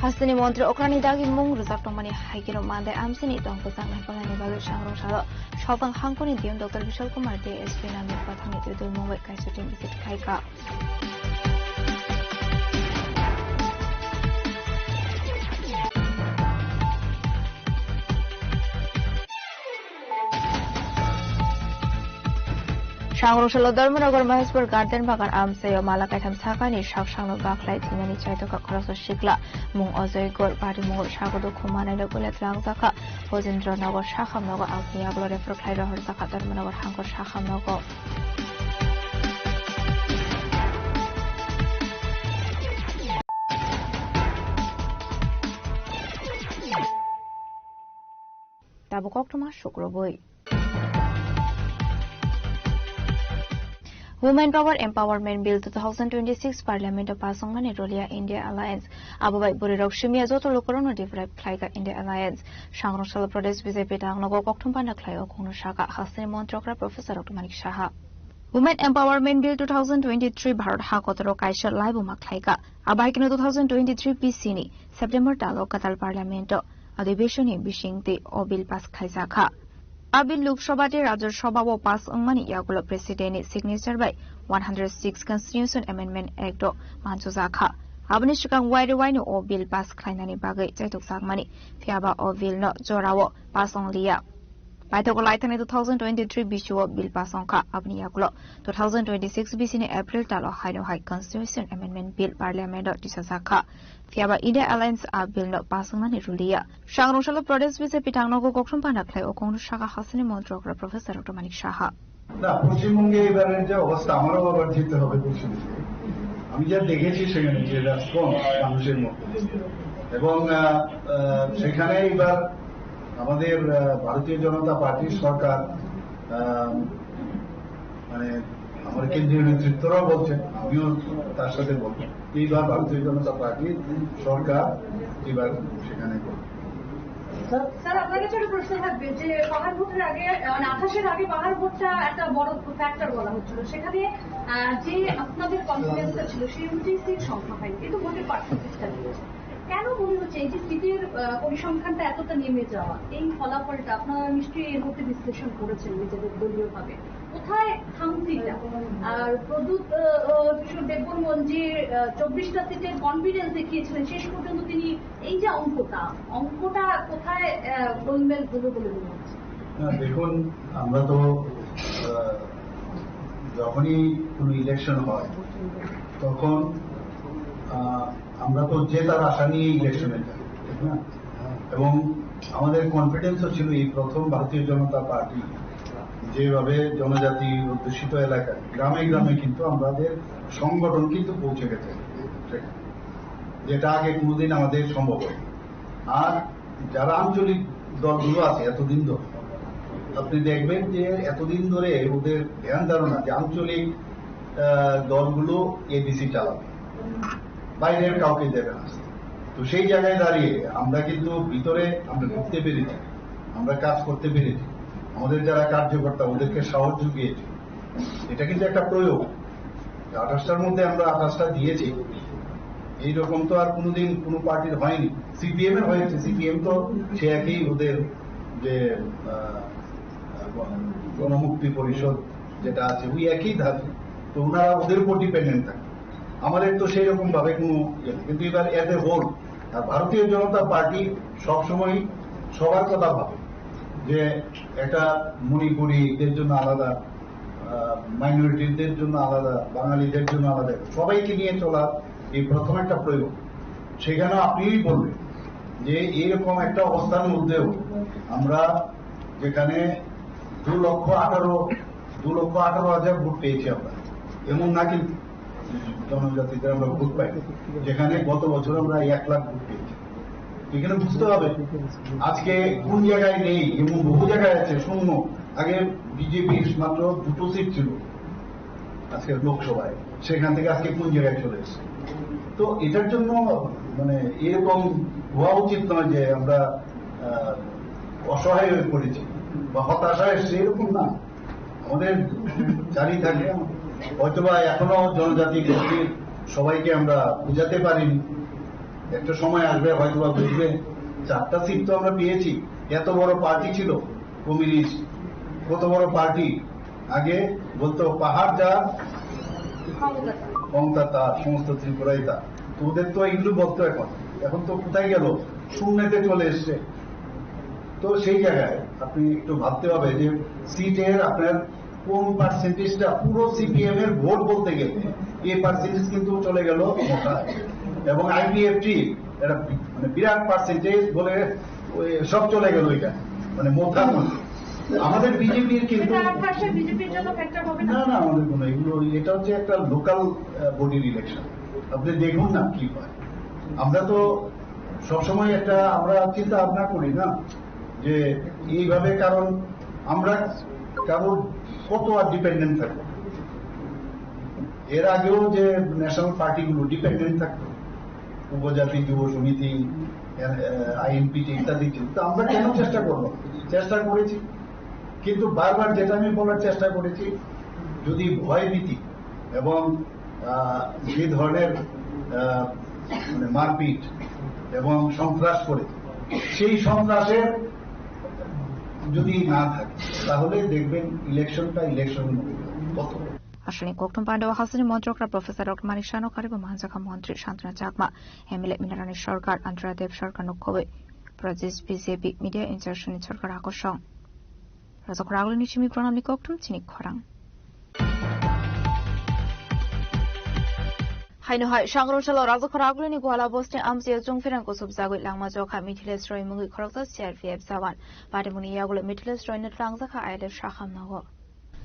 Hasteni montri okrani dagi mung rwjak tongmani hai kheno Mandai amchaini tong kwchang naikolnani bagwi Sangrong Salo Sopang hangkoni D M Doctor Bishal Kumar D S P nami pathangni twi dulmung bai kaisa team visit khaikha. Sangrong salo Dharmanagar Maheshwar Garden Bagan amchaio mala kaitham sakani sak sakno bakhlai thinani chaitokha khoroksa sikla mung Ajoy Gor pari mungo sago dukhu manai no bulet langjakha. Hojendra Nagar sakham nogo aboni yagulo refer khlai rohorjakha Dharmanagar hangkor sakham nogo. Tabuk koktwma sukrubui. Women Power Empowerment Bill two thousand twenty-six Parliament o pass wngmani rwliya India Alliance. Abo bai bwrwirok simiya joto lukurokno deprive khlaikha India Alliance. Sangrong salo Pradesh B J P tangnogo kokthum panda khlai o kongno saka hasteni montrokra Professor Doctor Manik Saha. Women Empowerment Bill two thousand twenty-three Bharat ha kotoro kaisa laibuma khlaikha. Abaikeno two thousand twenty-three P C ni September talo kwtal Parliament o adhibeshon ni bisingtwi o bill pass khlaijakha. A bill Lok Sabha tei Rajya Sabha o pass wngmani yagulo President ni signature bai one hundred six Constitution Amendment Act o manchujakha. Aboni swkang waire waino o bill pass khlainani bagwi chaitokjakmani, phiyaba o bill no jorao pass wngliya. Paithago laithani two thousand twenty-three B C o bill pass wngkha, aboni yagulo two thousand twenty-six B C ni April talo haino hai Constitution Amendment Bill Parliament o tisajakha. Phiyaba India Alliance a bill no pass wngmani rwliya. Sangrong salo Pradesh B J P tangnogo kokthum panda khlai o kongno saka hasteni montrokra Professor Doctor Manik Saha. না, পশ্চিমবঙ্গে এবারের যে অবস্থা, আমারও আবার যেতে হবে পশ্চিমবঙ্গে। আমি যা দেখেছি সেখানে যে রেসপন্স মানুষের মধ্যে, এবং আহ, আহ, সেখানে এবার আমাদের আহ, ভারতীয় জনতা পার্টির সরকার, আহ, মানে, আমার কেন্দ্রীয় নেতৃত্বরাও বলছেন, আমিও তার সাথে বলবো, এইবার ভারতীয় জনতা পার্টির সরকার এবার সেখানে করবে। স্যার, আপনার কাছে একটা প্রশ্ন থাকবে যে পাহাড় ভোটের আগে, মানে, আঠাশের আগে পাহাড় ভোটটা একটা বড় ফ্যাক্টর বলা হচ্ছিল, সেখানে আহ, যে আপনাদের কনফিডেন্সটা ছিল সেই অনুযায়ী সিট সংখ্যা হয়নি, কিন্তু ভোটের পার্সেন্টেজটা দিয়েছে। কেন মনে হচ্ছে এই যে সিটের আহ, পরিসংখ্যানটা এতটা নেমে যাওয়া, এই ফলাফলটা আপনারা নিশ্চয়ই এর মধ্যে বিশ্লেষণ করেছেন নিজেদের দলীয়ভাবে? কোথায় খামতিটা? আর প্রদ্যুৎ আহ, আহ, কিশোর দেববর্মন যে আহ, চব্বিশটা সিটের কনফিডেন্স দেখিয়েছিলেন, শেষ পর্যন্ত তিনি এই যে অঙ্কটা, অঙ্কটা কোথায় আহ, গোলমেল হলো বলে মনে হচ্ছে? না, দেখুন, আমরা তো আহ, যখনই কোনো ইলেকশন হয়, তখন আহ, আমরা তো জেতার আশা নিয়ে ইলেকশনে যাই, ঠিক না? এবং আমাদের কনফিডেন্সও ছিল এই প্রথম ভারতীয় জনতা পার্টি যেভাবে জনজাতি অধ্যুষিত এলাকায় গ্রামে গ্রামে কিন্তু আমাদের সংগঠন কিন্তু পৌঁছে গেছে সেখানে, যেটা আগে কোনোদিন আমাদের সম্ভব হয়নি। আর যারা আঞ্চলিক দলগুলো আছে এতদিন ধরে, আপনি দেখবেন যে এতদিন ধরে ওদের ধ্যান ধারণা যে আঞ্চলিক আহ, দলগুলো এডিসি চালাবে, বাইরের কাউকে দেবে না। তো সেই জায়গায় দাঁড়িয়ে আমরা কিন্তু ভিতরে আমরা ঢুকতে পেরেছি, আমরা কাজ করতে পেরেছি, আমাদের যারা কার্যকর্তা ওদেরকে সাহস জুগিয়েছি। এটা কিন্তু একটা প্রয়োগ। আঠাশটার মধ্যে আমরা আঠাশটা দিয়েছি, এইরকম তো আর কোনোদিন কোনো পার্টির হয়নি। সিপিএম এর হয়েছে, সিপিএম তো সে একই ওদের যে আহ, গণমুক্তি পরিষদ যেটা আছে ওই একই ধাঁচে, তো ওনারা ওদের উপর ডিপেন্ডেন্ট থাকে। আমাদের তো সেই রকম ভাবে কোনো ইয়ে নেই। কিন্তু এবার এজ এ হোল, আর ভারতীয় জনতা পার্টি সবসময় সবার কথা ভাবে যে একটা মণিপুরীদের জন্য আলাদা, মাইনরিটিদের জন্য আলাদা, বাঙালিদের জন্য আলাদা, সবাইকে নিয়ে চলা এই প্রথম একটা প্রয়োগ। সেখানে আপনিই বলবেন যে এইরকম একটা অবস্থার মধ্যেও আমরা যেখানে দু লক্ষ আঠারো, দু লক্ষ আঠারো হাজার ভোট পেয়েছি আমরা, এমন না কিন্তু জনজাতিদের আমরা ভোট পাই, যেখানে গত বছর আমরা এক লাখ ভোট পেয়েছি। এখানে বুঝতে হবে আজকে কোন জায়গায় নেই এবং বহু জায়গায় আছে শূন্য। আগে বিজেপির মাত্র দুটো সিট ছিল আজকে লোকসভায়, সেখান থেকে আজকে কোন জায়গায় চলে এসেছে। তো এটার জন্য মানে এরকম হওয়া উচিত নয় যে আমরা আহ, অসহায় হয়ে পড়েছি বা হতাশা এসছে, এরকম না। আমাদের জারি থাকে, হয়তোবা এখনো জনজাতি গোষ্ঠীর সবাইকে আমরা বুঝাতে পারিনি। একটা সময় আসবে হয়তোবা বুঝবে। চারটা সিট তো আমরা পেয়েছি, এত বড় পার্টি ছিল কমিউনিস্ট, কত বড় পার্টি। আগে বলতো পাহাড় যার, ক্ষমতা তার, সমস্ত ত্রিপুরাই তার। তো ওদের তো এইগুলো বলতো, এখন এখন তো কোথায় গেল, শূন্যতে চলে এসছে। তো সেই জায়গায় আপনি একটু ভাবতে হবে যে সিটের আপনার কোন পার্সেন্টেজটা পুরো সিপিএম এর ভোট বলতে গেলে এই পার্সেন্টেজ কিন্তু চলে গেল মথা এবং আইপিএফটি, এটা মানে বিরাট পার্সেন্টেজ বলে ওই সব চলে গেল এটা মানে মথা। আমাদের বিজেপির কিন্তু বিজেপির জন্য ফ্যাক্টর হবে না। না, আমাদের কোনো এগুলো, এটা হচ্ছে একটা লোকাল বডির ইলেকশন। আপনি দেখুন না কি হয়। আমরা তো সবসময় একটা আমরা চিন্তা ভাবনা করি না যে এইভাবে, কারণ আমরা কারোর কত আর ডিপেন্ডেন্ট থাকবো। এর আগেও যে ন্যাশনাল পার্টিগুলো ডিপেন্ডেন্ট থাকতো, উপজাতি যুব সমিতি, আইএনপিটি ইত্যাদি ছিল, তো আমরা কেন চেষ্টা করবো? চেষ্টা করেছি, কিন্তু বারবার যেটা আমি বলার চেষ্টা করেছি, যদি ভয়ভীতি এবং আহ, যে ধরনের আহ, মানে মারপিট এবং সন্ত্রাস করে, সেই সন্ত্রাসের যদি না থাকে, তাহলে দেখবেন ইলেকশনটা ইলেকশন হবে। Aswkni kokthum pandao hasini montrokra Professor Doctor Manik Saha no karibo manjakha montri Santana Chakma, M L A Minarani Sarkar, Andhra Deb Sarkar no khobwi Pradesh B J P media in charge ni Sarkar akosong. Rajakhor Agulini simi pranamni kokthum chini khorang. Haino hai, Sangrong salo Rajakhor Agulini Gwala Bosti amchio chungphirang kusubjagwi langma jokha Mithilesh Roy mungwi khoroksa C R P F jawan. Patimuni yagulo Mithilesh Roy no twlangjakha I L F sakhamnago.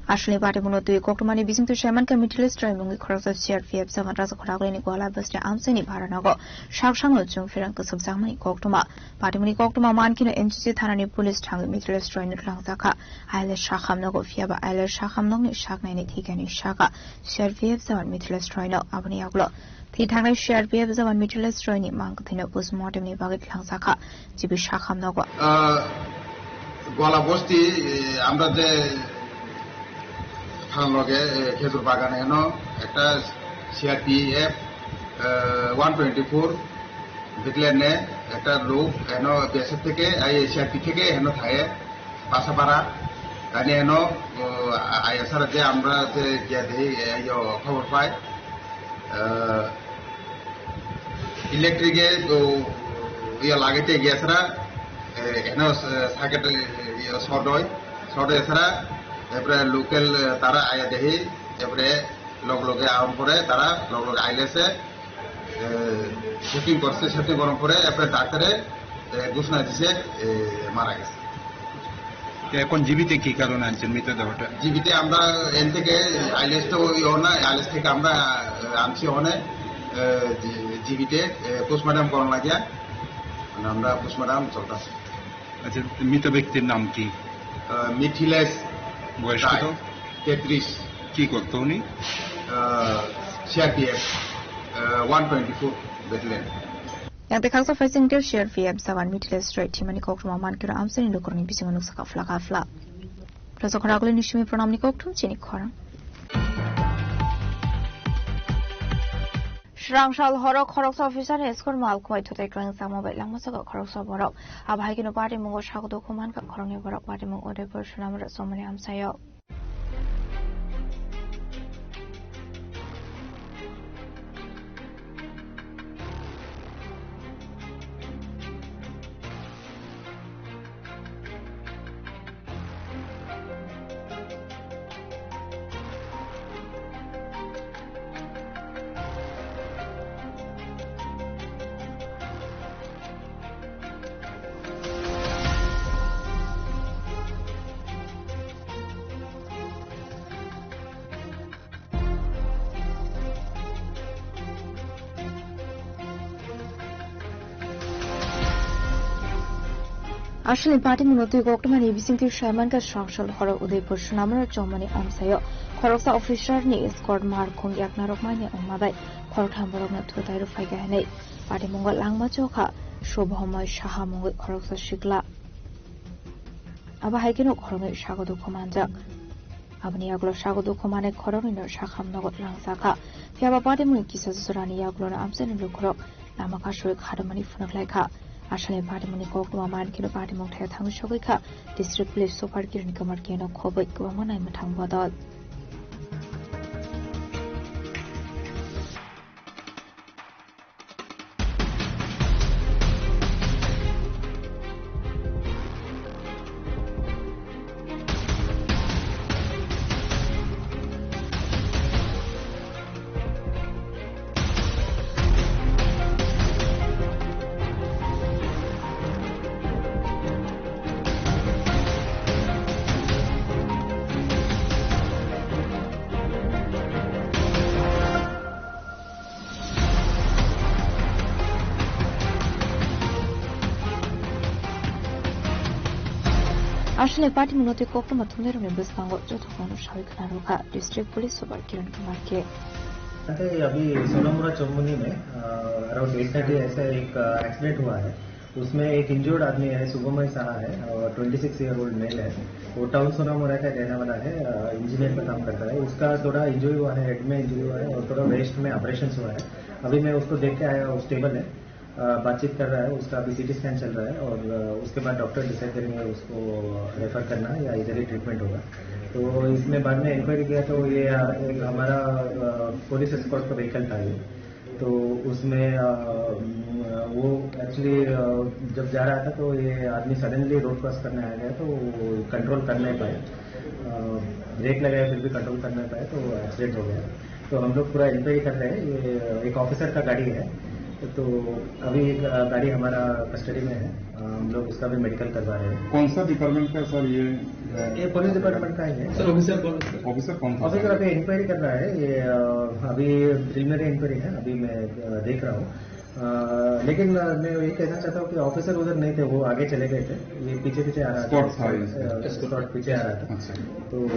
Aswkni patimuno twi koktwmani bisingtwi saimankha Mithilesh Roy mungwi khoroksa C R P F jawan Rajakhor Agulini Gwala Bosti amchaini bharanogo saksangno chungphirang kusubjakmani koktwma. Patimuni koktwma mankhino M C C thanani police thangwi Mithilesh Roy no twlangjakha. I L F sakhamnago, phiyaba I L F sakhamnokni saknaini thikani saka C R P F jawan Mithilesh Roy no aboni yagulo thwi thangnai C R P F jawan Mithilesh Roy ni mangkwthwino postmortem ni bagwi twlangjakha. G B sakhamnago. আহ, গোয়ালা বস্তি, এ, আমরা যে থানার লগে, এ, খেজুর বাগানে এনো একটা সিআরপিএফ, এ, one twenty four ব্যাটালিয়নে একটা লোক এনো বিএসএফ থেকে, এই সিআরপি থেকে এনো থাকে, বাসাপাড়া। তাই এনো, ও, আ-, আইএসআর যে আমরা যে গিয়া দেই, এ, ইয়ো, খবর পাই। আহ, ইলেকট্রিকে তো ইয়া লাগাইতে গিয়েছরা, এ, এখানে, এ, সার্কিট, এ, ইয়ে, শর্ট হয়, শর্ট হয়েছরা, এরপরে লোকাল, এ, তারা আয়া দেখি, এরপরে লগ লগে আরম্ভ করে তারা লগ লগে আইলেছে, এ, শুটিং করছে, শুটিং করার পরে এরপরে ডাক্তারে, এ, ঘোষণা দিছে, এ, মারা গেছে। এখন জিবিতে কি কারণে আনছেন মৃতদেহটা? জিবিতে আমরা এন থেকে আইলেস তো ওই ওনা, আইলেস থেকে আমরা, আহ, আনছি ওনে, আহ, জি-, জিবিতে, আহ, পোস্টমর্টম করানো লাগিয়া, মানে, আমরা পোস্টমর্টম চলতেছে। আচ্ছা, মৃত ব্যক্তির নাম কি? আহ, মিথিলেশ বয়স রায়, কত? তেত্রিশ। কি করতো উনি? Ah, CRPF, ah, one twenty four battalion. Yang tei khaksa phaising ter C R P F jawan Mithilesh Roy thwimani koktwma mankhe ro amchaini lukurokni bisingo nuksa kha phlak ha phlak. Rajakhor Agulini simi pranamni kokthum chini khorang. Srangsal horo khoroksa officer ni escort mal khwlai thutai kwlaijakma bai langma saka khoroksa borok. Abo hai kheno patimungo sago dukhu mankha khoroknwi borok, patimung Udaipur Sonamura chomani amchaio. Aswkni patimungo twi koktwmani bisingtwi saimankha Srangsal horo Udaipur Sonamura chomani amchaio khoroksa officer ni escort mar khung yaknarok manya wngma bai khoroktham borokno thutai rwphaikha hinwi patimungo langma chokha Shubhamoi Saha mungwi khoroksa sikla. Abo hai kheno khoroknwi sago dukhu manjak. Aboni yagulo sago dukhu manwi khoroknwino sakham nogo twlangjakha. Phiyaba patimungni kisa jorani yagulono amchaini lukurok lama kasui kharmani phunukhlaikha. Aswkni patimungni koktwma mankheno patimung thaya thangwi sogwikha. District Police Super Kiran Kumar K no khobwi kwbangma naimwthang bodol. Aswkni party mungno tei koktwma thumnairokni bwskango jotokhno sawi khna rwkha District Police Super Kiran Kumar K. अभी सोनामुड़ा चौमुहनी में around eight thirty ऐसा एक एक्सीडेंट हुआ है। उसमें एक इंजर्ड आदमी है, शुभमय साहा है, और twenty six year old mail है। वो टाउन सोनामुड़ा का रहने वाला है, इंजीनियर का काम करता है। उसका थोड़ा इंजरी हुआ है, हेड में इंजरी हुआ है और थोड़ा वेस्ट में ऑपरेशन हुआ है। अभी मैं उसको देख के आया, वो स्टेबल है। अ, बातचीत कर रहा है, उसका अभी सीटी स्कैन चल रहा है और, अ, उसके बाद डॉक्टर डिसाइड करेंगे उसको रेफर करना या इधर ही ट्रीटमेंट होगा। तो इसमें बाद में इंक्वायरी किया तो ये, अ, एक हमारा, अ, पुलिस एस्कॉर्ट का व्हीकल था ये। तो उसमें, अ, म, वो एक्चुअली, अ, जब जा रहा था तो ये आदमी सडनली रोड क्रॉस करने आ गया तो वो कंट्रोल कर नहीं पाए। अ, ब्रेक लगाया फिर भी कंट्रोल कर नहीं पाए तो एक्सीडेंट हो गया। तो हम लोग पूरा इंक्वायरी कर रहे हैं। ये एक ऑफिसर का गाड़ी है, तो अभी एक, अ, गाड़ी हमारा कस्टडी में है। अ, हम लोग उसका भी मेडिकल करवा रहे हैं। कौन सा डिपार्टमेंट का सर ये, अ, ये पुलिस डिपार्टमेंट का ही है। सर, ऑफिसर कौन है, सर? ऑफिसर कौन था? ऑफिसर अभी इंक्वायरी कर रहा है। ये, अ, अभी प्रिलिमिनरी इंक्वायरी है, अभी मैं, अ, देख रहा हूँ। अ, लेकिन, अ, मैं ये कहना चाहता हूँ कि ऑफिसर उधर नहीं थे, वो आगे चले गए थे। ये पीछे पीछे आ रहा था। स्कॉट था ये। अ, स्कॉट पीछे आ रहा था। अच्छा। तो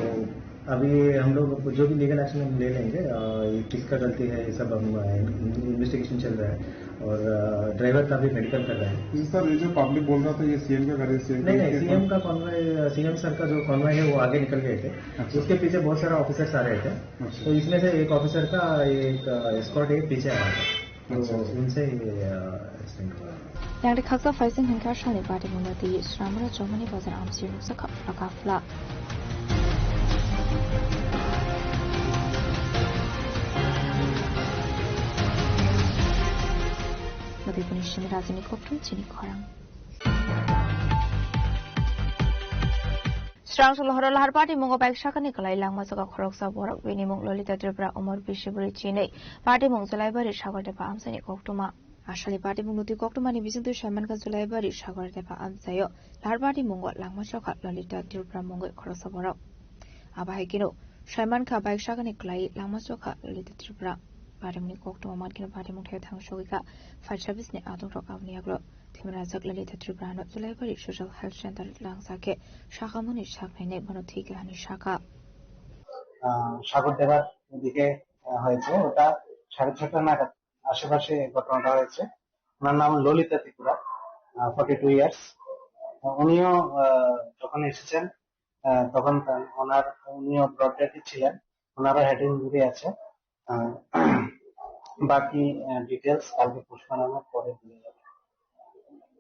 अभी हम लोग जो भी लीगल एक्शन हम ले लेंगे। अ, ये किसका गलती है, ये सब हम, अ, इन्वेस्टिगेशन चल रहा है और, अ, ड्राइवर का भी मेडिकल कर रहे हैं। जी सर, ये जो पब्लिक बोल रहा था, ये सीएम का गाड़ी है, सीएम का नहीं, नहीं, सीएम का कॉन्वॉय, सीएम सर का जो कॉन्वॉय है, वो आगे निकल गए थे। अच्छा। उसके पीछे बहुत सारा ऑफिसर्स आ रहे थे। अच्छा। तो इसमें से एक ऑफिसर का एक, अ, एस्कॉर्ट एक पीछे आ रहा था। तो अच्छा, अच्छा। उनसे ये, अ, एक्सीडेंट हुआ। Yang de khaksa phaising hwnkhe salni bati mungno twi Sramura chomani bazar amchio nukjakha phla ka phla. Motwi bini simi rajini koktwm chini khorang. Srang Solhoro Lahar Party mungo bike sakani kwlai langma choka khoroksa borok, bini mung Lolita Tripura, umor bisi bwrwi chinwi, party mung Julaibari Sagardepa amchaini koktwma. Aswkni party mung nutwi koktwmani bisingtwi saimankha Julaibari Sagardepa amchaio Lahar party mungo langma choka Lolita Tripura mungwi khoroksa borok. Abo hai kheno saimankha bike sakani kwlai langma choka Lolita Tripura. Party mungni koktwma mankhe party mung thai thang sogwikha fire service ni adongrok aboni yagulo. Thwimwi rajak Lolita Tripura no Julaibari Social Health Center langsa khe sakamani saknainai bono thwi kha hinwi sakha. আহ, সাগর দেবার ওদিকে, আহ, হয়েছে, ওটা সাড়ে ছটা নাগাদ আশেপাশে ঘটনাটা হয়েছে। ওনার নাম ললিতা ত্রিপুরা, আহ, ফর্টি টু ইয়ার্স। উনিও, আহ, যখন এসেছেন, আহ, তখন তা-, ওনার, উনিও ব্রড ডেডে ছিলেন, ওনারও হেড ইনজুরি আছে। আহ, বাকি, আহ, ডিটেলস কালকে পোস্টমর্টমের পরে দিয়ে যাবে।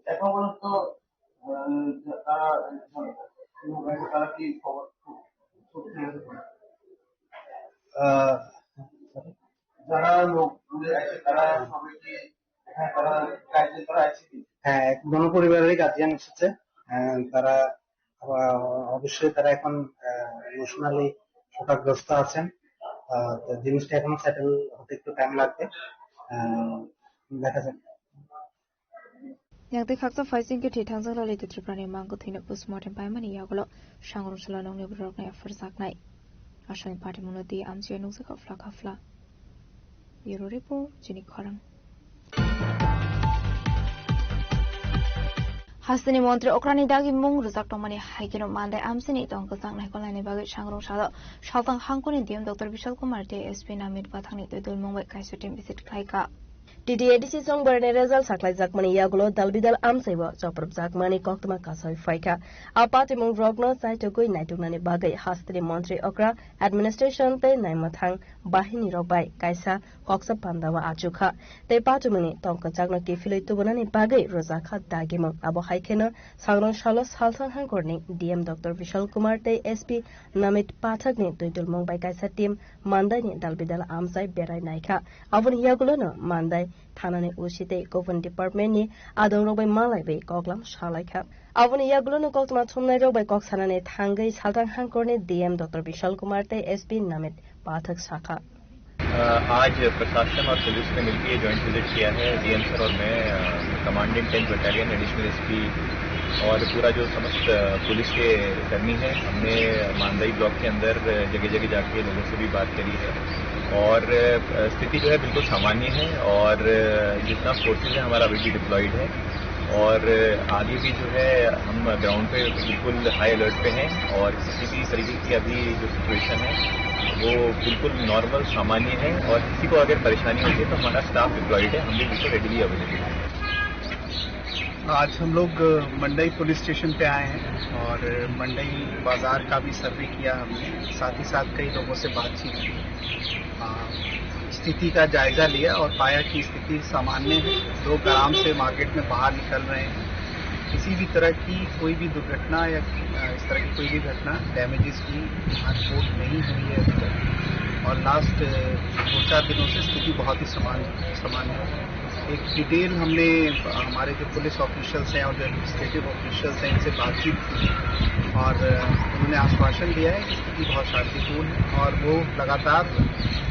এখন পর্যন্ত, আহ, তারা, তারা কি খবর? আহ, যারা লোক দূরে আছে, তারা সবাই কি এখানে তারা গার্জিয়ান তারা আছে কি? হ্যাঁ, এক বনপরিবারেরই গার্জিয়ান এসেছে। আহ, তারা, আহ, অবশ্যই তারা এখন, আহ, ইমোশনালি শোকাগ্রস্ত আছেন। আহ, তো জিনিসটা এখনো সেটেল হতে একটু টাইম লাগবে। আহ, দেখা যাক। Yang twi khaksa phaising khe thwi thangjak Lolita Tripurani mangkwthwino postmortem paimani yagulo sangrong salo nokni bororokno yapharjaknai. Aswkni party mungno twi amchaio nukjakha phla ka phla. Bureau report, chini khorang. Hasteni montri okrani dagi mung rwjak tongmani hai kheno mandai amchaini tong kwchang naikolnaini bagwi sangrong salo saltang hangkoni D M Doctor Bishal Kumar tei S P Namit Pathakni twi dulmung bai kaisa team visit khlaikha. T T A D C songbarni result sakhlaijakmani yagulo dalbidal amchaibo chopropjakmani koktwma kasoi phaikha. A patimungrokno chaitugwi naituknani bagwi hasteni montri okra, administration tei naimwthang bahinirok bai kaisa koksa pandao achukha tei patimungni tongkwchakno kiphilwi tubunani bagwi rwjakha dagimung. Abo hai kheno sangrong salo salthang hangkorni D M Doctor Bishal Kumar tei S P Namit Pathakni twi dulmung bai kaisa team mandaini dalbidal amchai berai naikha. Aboni yagulono mandai thanani O C tei government department ni adongrok bai malaiwi koklam salaikha. Aboni yagulono koktwma thumnairok bai kok sanani thangwi salthang hangkorni D M Doctor Bishal Kumar tei S P Namit Pathak sakha. अ, आज प्रशासन और पुलिस ने मिलकर ये joint visit किया है। DM sir और मैं, uh, commandant tenth battalion, additional SP और पूरा जो समस्त, अ, पुलिस के कर्मी हैं, हमने मांदाई ब्लॉक के अंदर, अ, जगह-जगह जाके लोगों से भी बात करी है। और, अ, स्थिति जो है बिल्कुल सामान्य है और, अ, जितना फोर्सेज है हमारा अभी भी डिप्लॉयड है। और आगे भी जो है, हम ग्राउंड पे बिल्कुल हाई अलर्ट पे हैं और किसी भी तरीके की अभी जो सिचुएशन है, वो बिल्कुल नॉर्मल, सामान्य है और किसी को अगर परेशानी होती है, तो हमारा स्टाफ डिप्लॉयड है, हम भी बिल्कुल रेडीली अवेलेबल हैं। आज हम लोग, अ, मंडई पुलिस स्टेशन पे आए हैं और मंडई बाजार का भी सर्वे किया हमने, साथ ही साथ कई लोगों से बातचीत की। अ, स्थिति का जायजा लिया और पाया कि स्थिति सामान्य है, लोग आराम से मार्केट में बाहर निकल रहे हैं। किसी भी तरह की कोई भी दुर्घटना या, अ, इस तरह की कोई भी घटना, डैमेजेस की यहाँ रिपोर्ट नहीं हुई है अभी तक। और लास्ट, अ, दो चार दिनों से स्थिति बहुत ही सामान्य, सामान्य है। एक डिटेल हमने, अ, हमारे जो पुलिस ऑफिशियल्स हैं और जो एडमिनिस्ट्रेटिव ऑफिशियल्स हैं, इनसे बातचीत की और, अ, उन्होंने आश्वासन दिया है कि स्थिति बहुत शांतिपूर्ण है और वो लगातार,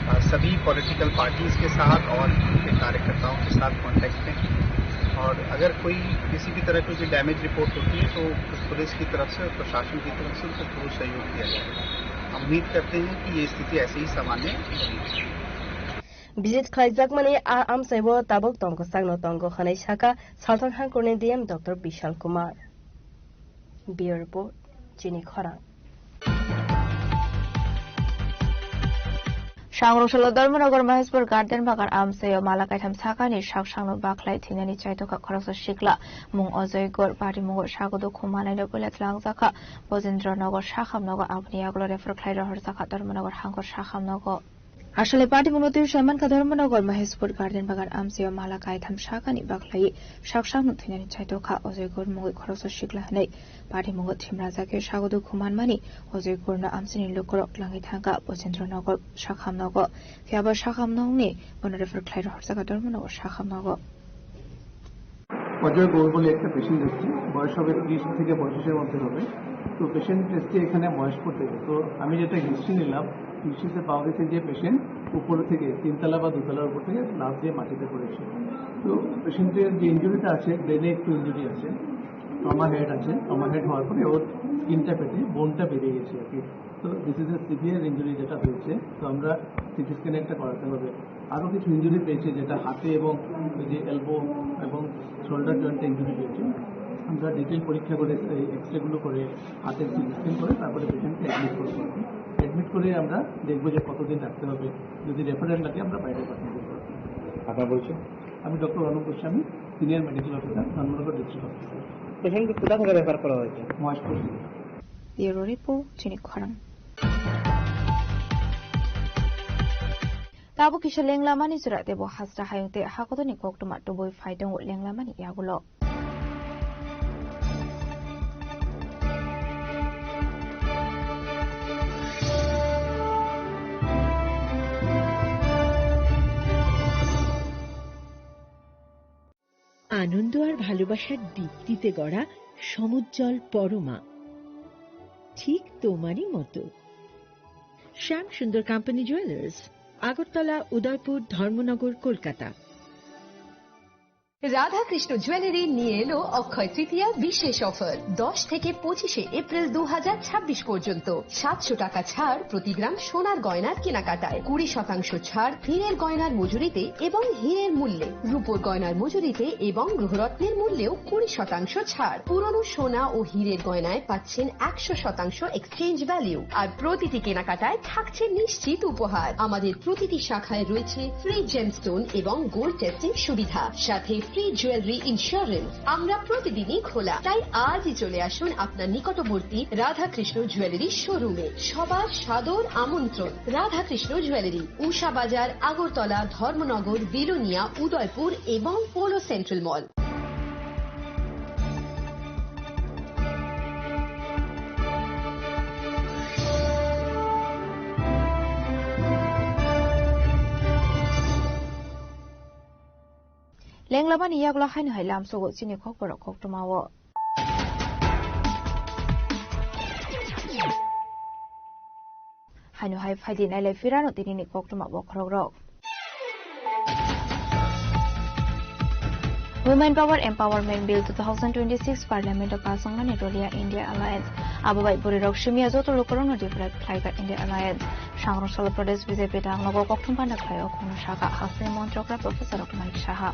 अ, सभी पॉलिटिकल पार्टीज के साथ और उनके कार्यकर्ताओं के साथ कॉन्टैक्ट में हैं। और अगर कोई किसी भी तरह की कोई डैमेज रिपोर्ट होती है, तो पुलिस की तरफ से और प्रशासन की तरफ से उनको पूर्ण सहयोग दिया जाएगा। हम उम्मीद करते हैं कि ये स्थिति ऐसे ही सामान्य बनी रहेगी। Visit khlaijakmani a amchaibo tabuk tongkwsakno tongo hwnwi sakha Salthang Hangkorni D M Doctor Bishal Kumar. Bureau Report, Chini Khorang. Sangrong salo Dharmanagar Maheshpur Garden Bagan amchaio mala kaitham sakani saksangno bakhlai thwinani chaitokha khoroksa sikla mung Ajoy Gor, party mungo sagodo khumanaino puila tlangjak kha Bojendra Nagar Sakham Nogo, aboni yagulo refer khlai rohorjak kha Dharmanagar Hangkor Sakham Nogo. Asole party mungno twi saiman kha Dharmanagar Maheshpur Garden Bagan amchaio mala kaitham sakani bakhlai saksangno thwinani chaitokha Ajoy Gor mungwi khoroksa sikla hwnwi. Party mungo thimrajak khe sagodo khumanmani Ajoy Gorno amchaini lukurok langwi thangkha Bojendra Nagar Sakham Nogo. Phiya bo Sakham Nogni bono refer khlai rohorjak kha Dharmanagar Sakham Nogo. Ajay Gour বলে একটা পেশেন্ট এসছে, বয়স হবে ত্রিশ থেকে পঁয়ত্রিশের মধ্যে হবে। তো পেশেন্ট এসছে এখানে মহেশপুর থেকে। তো আমি যেটা হিস্ট্রি নিলাম, হিস্ট্রিতে পাওয়া গেছে যে পেশেন্ট উপর থেকে তিনতলা বা দোতলার উপর থেকে লাফ দিয়ে মাটিতে পড়েছে। তো পেশেন্টের যে ইনজুরিটা আছে, ব্রেনে একটু ইনজুরি আছে, ট্রমা হেড আছে, ট্রমা হেড হওয়ার পরে ওর স্কিনটা ফেটে বোনটা বেরিয়ে গেছে আর কি। তো this is a severe injury যেটা হয়েছে, তো আমরা সিটি স্ক্যান একটা করাতে হবে। আরও কিছু ইনজুরি পেয়েছে, যেটা হাতে এবং ওই যে এলবো এবং শোল্ডার জয়েন্টে ইনজুরি পেয়েছে। আমরা ডিটেল পরীক্ষা করে, এই এক্সরেগুলো করে, হাতের সিটি স্ক্যান করে তারপরে পেশেন্টকে অ্যাডমিট করবো। অ্যাডমিট করে আমরা দেখবো যে কতদিন রাখতে হবে, যদি রেফারেল লাগে আমরা বাইরে পাঠিয়ে দেবো। আপনার পরিচয়? আমি doctor Anup Goswami, senior medical officer, Dharmanagar district hospital. পেশেন্টকে কোথা থেকে রেফার করা হয়েছে? Maheshpur. Bureau Report, Chini Khorang. Tabuk kisa lenglamani jora tebo hasra hayung tei hakotorni koktwma tubui phai tongo lenglamani yagulo. আনন্দ আর ভালোবাসার দীপ্তিতে গড়া সমুজ্জ্বল পরমা, ঠিক তোমারই মতো। শ্যাম সুন্দর কোম্পানি জুয়েলার্স, আগরতলা, উদয়পুর, ধর্মনগর, কলকাতা। রাধাকৃষ্ণ জুয়েলারি নিয়ে এলো অক্ষয় তৃতীয়া বিশেষ অফার। দশ থেকে পঁচিশে এপ্রিল দু হাজার ছাব্বিশ পর্যন্ত সাতশো টাকা ছাড় প্রতি গ্রাম সোনার গয়নার কেনাকাটায়, কুড়ি শতাংশ ছাড় হীরের গয়নার মজুরিতে এবং হীরের মূল্যে, রূপোর গয়নার মজুরিতে এবং গ্রহরত্নের মূল্যেও কুড়ি শতাংশ ছাড়। পুরনো সোনা ও হীরের গয়নায় পাচ্ছেন একশো শতাংশ এক্সচেঞ্জ ভ্যালু, আর প্রতিটি কেনাকাটায় থাকছে নিশ্চিত উপহার। আমাদের প্রতিটি শাখায় রয়েছে ফ্রি জেমস্টোন এবং গোল্ড টেস্টিং সুবিধা, সাথে ফ্রি জুয়েলারি ইন্স্যুরেন্স। আমরা প্রতিদিনই খোলা, তাই আজই চলে আসুন আপনার নিকটবর্তী রাধাকৃষ্ণ জুয়েলারি শোরুমে। সবার সাদর আমন্ত্রণ। রাধাকৃষ্ণ জুয়েলারি, উষা বাজার, আগরতলা, ধর্মনগর, বিলোনিয়া, উদয়পুর এবং polo central mall. Lenglamani yagulo haino hai lamsogo chini kokborok koktwmao. Haino hai phaidi nailai phirano tinini koktwma bokhorokrok. Women Power Empowerment Bill two thousand twenty-six Parliament o pass wngnani rwliya India Alliance. Abo bai bwrwirok simiya joto lukurokno deprive khlaikha India Alliance. Sangrong salo Pradesh B J P dang nogo kokthum panda khlaio, khungno sakha hasteni montrokra Professor Manik Saha.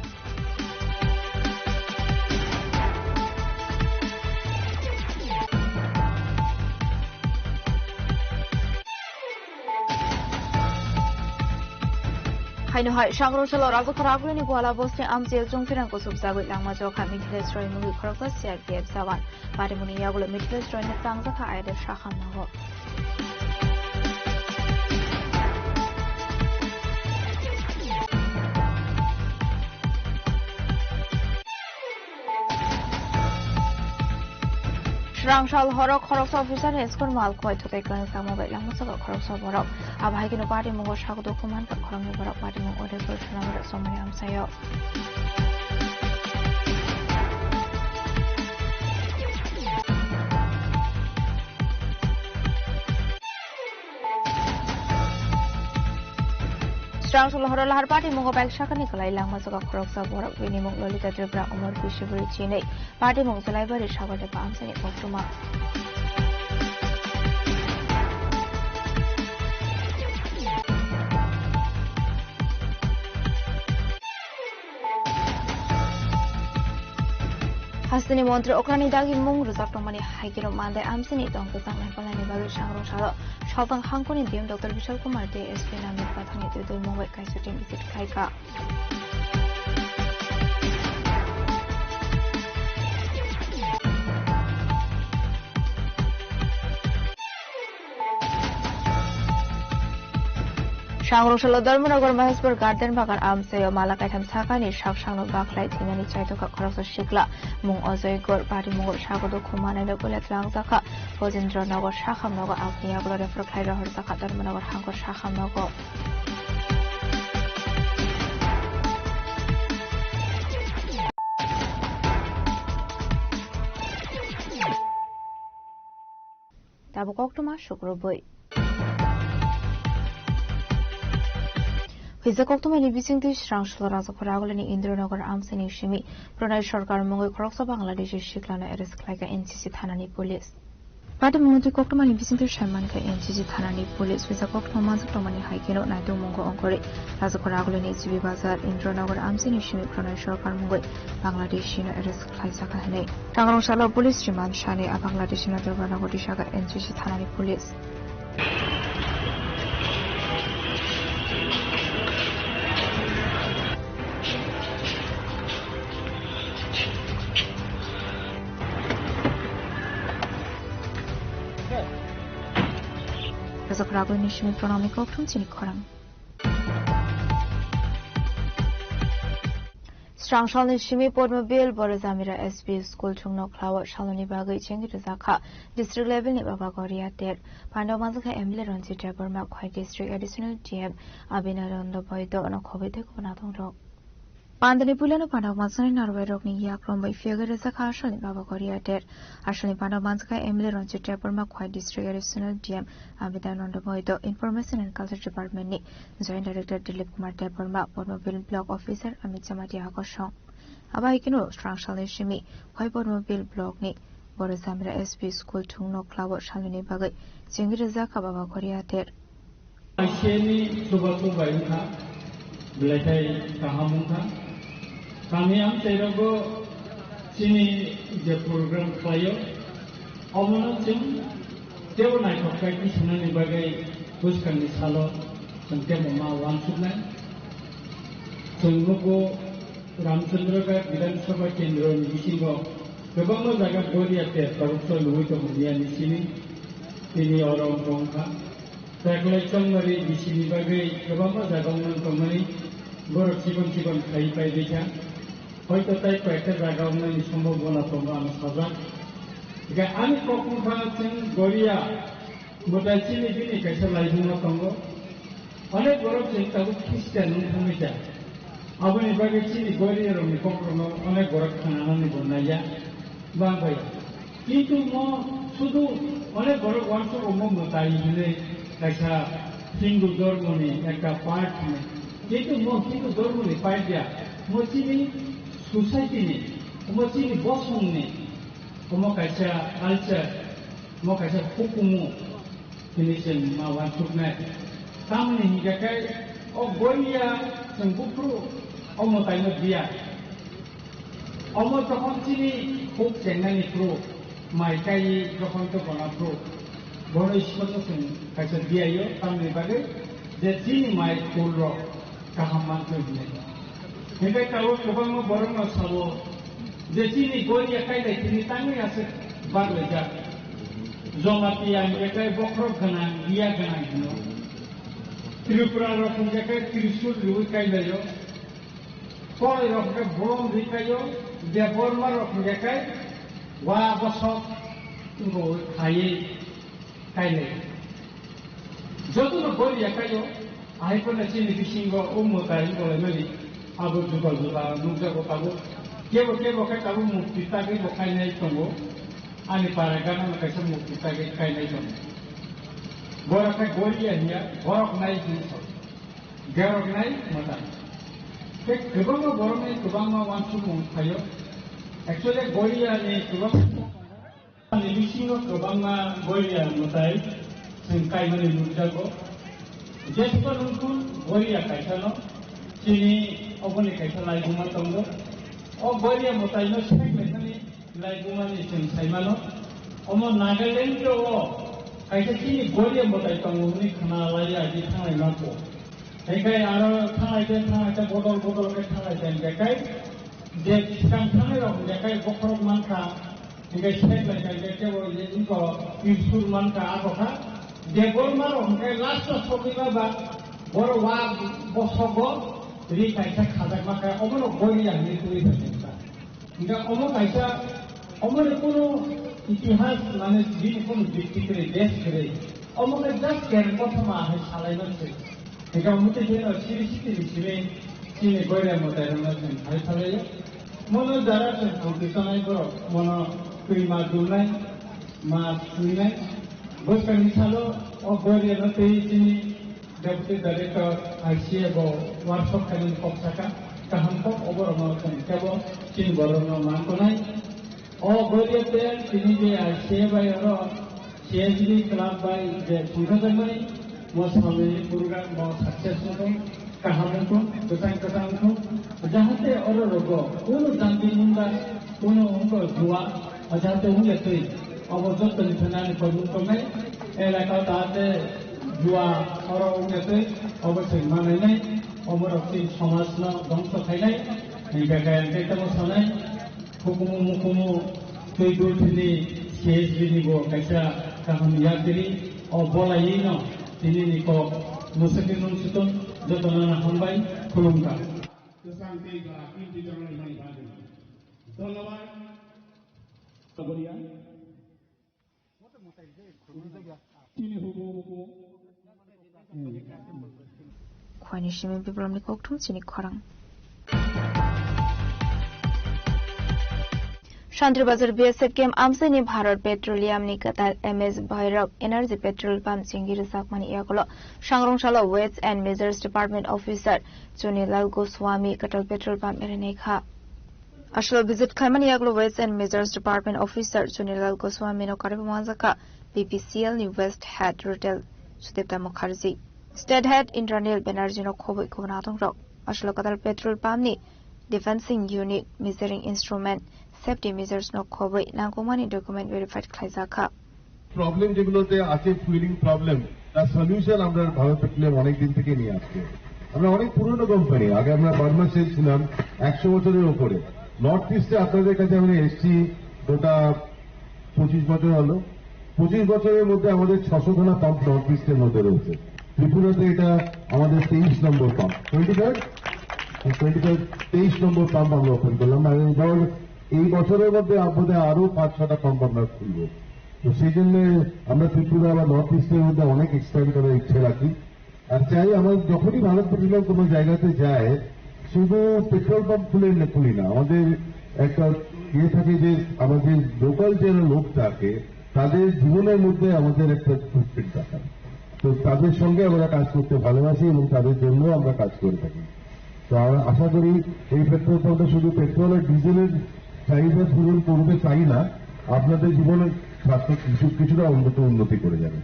Haino hai, Sangrong salo Rajakhor Agulini Buala bosni amchil chungphirang kusubjagwi langma jokha Mithilesh Roy mungwi khoroksa C R P F jawan. Patimungni yagulo Mithilesh Royno tangjakha ayada sahamnago. Srangsal horo khoroksa officer ni school mal khoi thutai kwlangjakma bai langma jokha khoroksa borok. Abo hai kheno party mungo sago dukhu mankha khoroknwi borok party mung Udaipur Sonamura somani amchaio. Srangsal horo lahar party mungo bike sakani kwlai langma jokha khoroksa borok bini mung Lolita Tripura umor bisibri chinwi. Party mung Jalaibari Sagardepa amchaini koktwma. Hasteni montri okrani dagi mung rwjak tongmani hai kheno mandai amchaini tong kwchang naikolnaini bagwi Sangrong salo Saltang hangkoni D M Doctor Bishal Kumar Dey S P Namit Pathakni twi twi mung bai kaisa team visit khlaikha. Sangrong salo Dharmanagar Maheshwar Garden Bagan amchaio mala kaitham sakani sak sakno bakhlai thinani chaitokha khoroksa sikla mung Ajoy Gor, party mungo sago dukhu manai no puila tlangjak kha Gojendra Nagar, sakham nogo aboni yagulo refer khlai rohorjak kha Dharmanagar hangkor sakham nogo. Tabuk koktwma sukrubwi. Hwijak koktwmani bisingtwi Srangsalo Rajakhor Agulini Indranagar amchaini simi Pranay Sarkar mungwi khoroksa Bangladeshi siklano arrest khlaikha N C C thanani police. Patimungni twi koktwmani bisingtwi sai mankha N C C thanani police. Hwijak koktwma manjak tongmani hai kheno naitung mungo ongkhorwi Rajakhor Agulini G B Bazar Indranagar amchaini simi Pranay Sarkar mungwi Bangladeshino arrest khlaijak kha hwnwi. Sangrong salo police remand sani a Bangladeshi no Durganagar disaka N C C thanani police. Rajakhor Agulini simi Pranamni koktwma chini khorang. Srangsalni simi Podmobil Borojamira S P school thwngno khlao saloni bagwi chengwi rwjak kha district level ni Baba Goria ter. Pandao manjakha M L A Ranjit Debbarma, Khwai district additional D M Abhinandan Boido no khobwi tei kubun adongrok. Pandani puilano pandao manjaknai narwai rokni yakrom bai phiyogwi rwjak kha asalni Baba Goria ter. Asalni pandao manjakha M L A Ranjit Debbarma, Khwai district additional D M Abhinandan Boido, Information and Culture Department ni Joint Director Dilip Kumar Debbarma, Podmobil Block Officer Amit Jamatia Kosong. Abo hai kheno Srangsalni simi Khwai Podmobil Block ni Borojamira S P school thwngno khlao saloni bagwi chengwi rwjak kha Baba Goria ter. Aiseni chubachu bai wngkha, belai khai kaham wngkha. Kami amchairogo chini je program khlaio, omono chwng teibo naithok khai tisanani bagwi bwskangni salo chwng teibo ma uansuknai. Chwng nugo Ramchandra Ghat Bidhan Sabha Kendro ni bisingo kwbangma jaga Goria ter tabuk choliwi tongo miyani simi, tini oro wngkha. Teklai chongmari bisini bagwi kwbangma jaga wngmani tongmani borok chikon chikon khai pai dikha. Hoito tai koyekta jaga wngnani sombhabona tongo ang sajak. Hingkhe ani kok wngkha chwng Goria mwtai chini bini kaisa laibuma tongo. Onek borok chwng tabuk Christian wng thangwi kha. Aboni bagwi chini Goria rokni kokrokno onek borok khnanani bo naiya. Bang bai. Kintu mo sudu onek borok uansuk omo mwtai hinwi kaisa Hindu dhormoni ekta part hinwi. Kintu mo Hindu dhormoni part ya, mo chini society ni, mo chini bosong ni, omo kaisa culture, mo kaisa hukumu hinwi chwng ma uansuknai. Tamoni hinkhe khe o Goria chwng buphuru o mwtaino diya. Omo jokhon chini huk chengnani phuru, mai kai jokhon to gona phuru, bono Ishwarno chwng kaisa diyaio, tamni bagwi je chini mai kulrok, Kaham mantwi hinwi. Hinkhe tabuk kwbangma borokno sabo je chini Goria kailai tini tangwi aswk barlaijak. Jamatia hinkhe khe bokhorok gwnang, liya gwnang hino. Tripura rok hinkhe khe Trishul riwi kailaio. Korai rok hinkhe bolong ri kaio. Debbarma rok hinkhe khe wa bosok wngwi khaiwi kailai. Jotono Goria kaio, ahai phano chini bisingo o mwtai wngkolaimani abo juda juda nukjago tabuk. Kebo kebo khe tabuk mukti tagwi bo kainai tongo. Ani para gana no kaisa mukti tagwi kainai tongo. Borok khe Goria hiya, borok nai hinwi sao. Borok nai mwtai. Tei kwbangma borokni kwbangma uansukmung phaio. Actually, Goria ni kwbangma Ani bisingo kwbangma Goria mwtai chwng kaimani nukjago. Jesukha nungkhu Goria kaisano chini oboni kaisa laibuma tongo. O Goria mwtaino sek laimani laibumani chwng saimano. Omo Nagaland o kaisa chini Goria mwtai tongo hwnwi khna lai agi thanglai mako. Hinkhe aro thanglai khe thanglai khe bodol bodol khe thanglai khe hinkhe kai je swkang thanglai rok hinkhe kai bokhorok mankha. Hinkhe sek lai kha, hinkhe kebo ye wngkha, Trishul mankha, abo kha. Debbarma rok hinkhe last o sogwi ba ba, borok wa bosogo ri kaisa khajakma kha, obono Goria hinwi twiwi kha. Hinkhe omo kaisa, omoni kunu itihas, mane, bini kunu bikti kwrwi, desh kwrwi. Omo khe just kereng kothoma hai salaimani se. Hinkhe omo twi phano siri sitini simi chini Goria mwtairokno chwng hai salaio. Mono jara chwng purti tongnai borok, mono twi ma dungnai, ma swinai. Bwskangni salo o Goriano twi chini Deputy Director I C A bo workshop khainani kok saka, kaham kok oborokno chwng kebo chini borokno man tongnai. O Goria pen tini je I C A bai oro C S D club bai je thwngkhajakmani mo salni program bo success wngthung, kaham wngthung, kwchang kwchang wngthung, jahate oro rogo kunu janti munda, kunu wngkha jua, jahate wngya twi obo jottoni thani ani kormo tongnai elaka jahate jua oro wngya twi obo se manainai, oborok chini somajno dongso khainai, hinkhe khe tamo sanai. Hukumu mukumu twi dulthini C S B ni bo kaisa kaham yatri o bolai no tini ni kok musaki nung sutun joto nana hambai khulumkha. Kwchang tei ba kinti janai mani bagwi. Dhonnobad. Kagoria. Khwani simi biplomni kokthum chini khorang. Shantri Bazar B S F camp amchaini Bharat Petroleum ni kwtal M S Bhairab Energy Petrol Pump chengwi rwjakmani yagulo sangrong salo Weights and Measures Department Officer Chunilal Goswami kwtal petrol pump rinai kha. Aswk visit khlaimani yagulo Weights and Measures Department Officer Chunilal Goswami no karwi manjakha B P C L ni West Head Retail Sudipta Mukherjee, State Head Indranil Banerjee no khobwi khobwi nathongrok. Aswk kwtal petrol pump ni dispensing unit, measuring instrument, safety measures no khobwi nangkukmani document verified khlaijakha. Problem যেগুলোতে আছে, fuelling problem, তার সলিউশন আমরা ভারত পেট্রোলিয়াম অনেক দিন থেকে নিয়ে আসছে। আমরা অনেক পুরনো কোম্পানি, আগে আমরা বার্মা সেল ছিলাম একশো বছরের ওপরে। নর্থ ইস্টে আপনাদের কাছে আমরা এসছি গোটা পঁচিশ বছর হলো। পঁচিশ বছরের মধ্যে আমাদের ছশো খানা পাম্প নর্থ ইস্টের মধ্যে রয়েছে। ত্রিপুরাতে এটা আমাদের তেইশ number pump, twenty five, twenty five, তেইশ নম্বর পাম্প আমরা ওপেন করলাম। আর এই ধর, এই বছরের মধ্যে বোধহয় আরো পাঁচ ছটা পাম্প আমরা খুলবো। তো সেই জন্য আমরা ত্রিপুরা বা নর্থ ইস্টের মধ্যে অনেক এক্সপ্যান্ড করার ইচ্ছে রাখি। আর চাই আমরা যখনই ভারত পেট্রোলিয়াম কোনো জায়গাতে যায়, শুধু পেট্রোল পাম্প খুলে নে-, খুলি না, আমাদের একটা ইয়ে থাকে যে আমাদের লোকাল যারা লোক থাকে, তাদের জীবনের মধ্যে আমাদের একটা ফুটপ্রিন্ট রাখা। তো তাদের সঙ্গে আমরা কাজ করতে ভালোবাসি এবং তাদের জন্য আমরা কাজ করে থাকি। তো আমরা আশা করি এই পেট্রোল পাম্পটা শুধু পেট্রোল আর ডিজেলের চাহিদা পূরণ করবে তাই না, আপনাদের জীবনের স্বাস্থ্য কিছু, কিছুটা উন্নত, উন্নতি করে যাবে।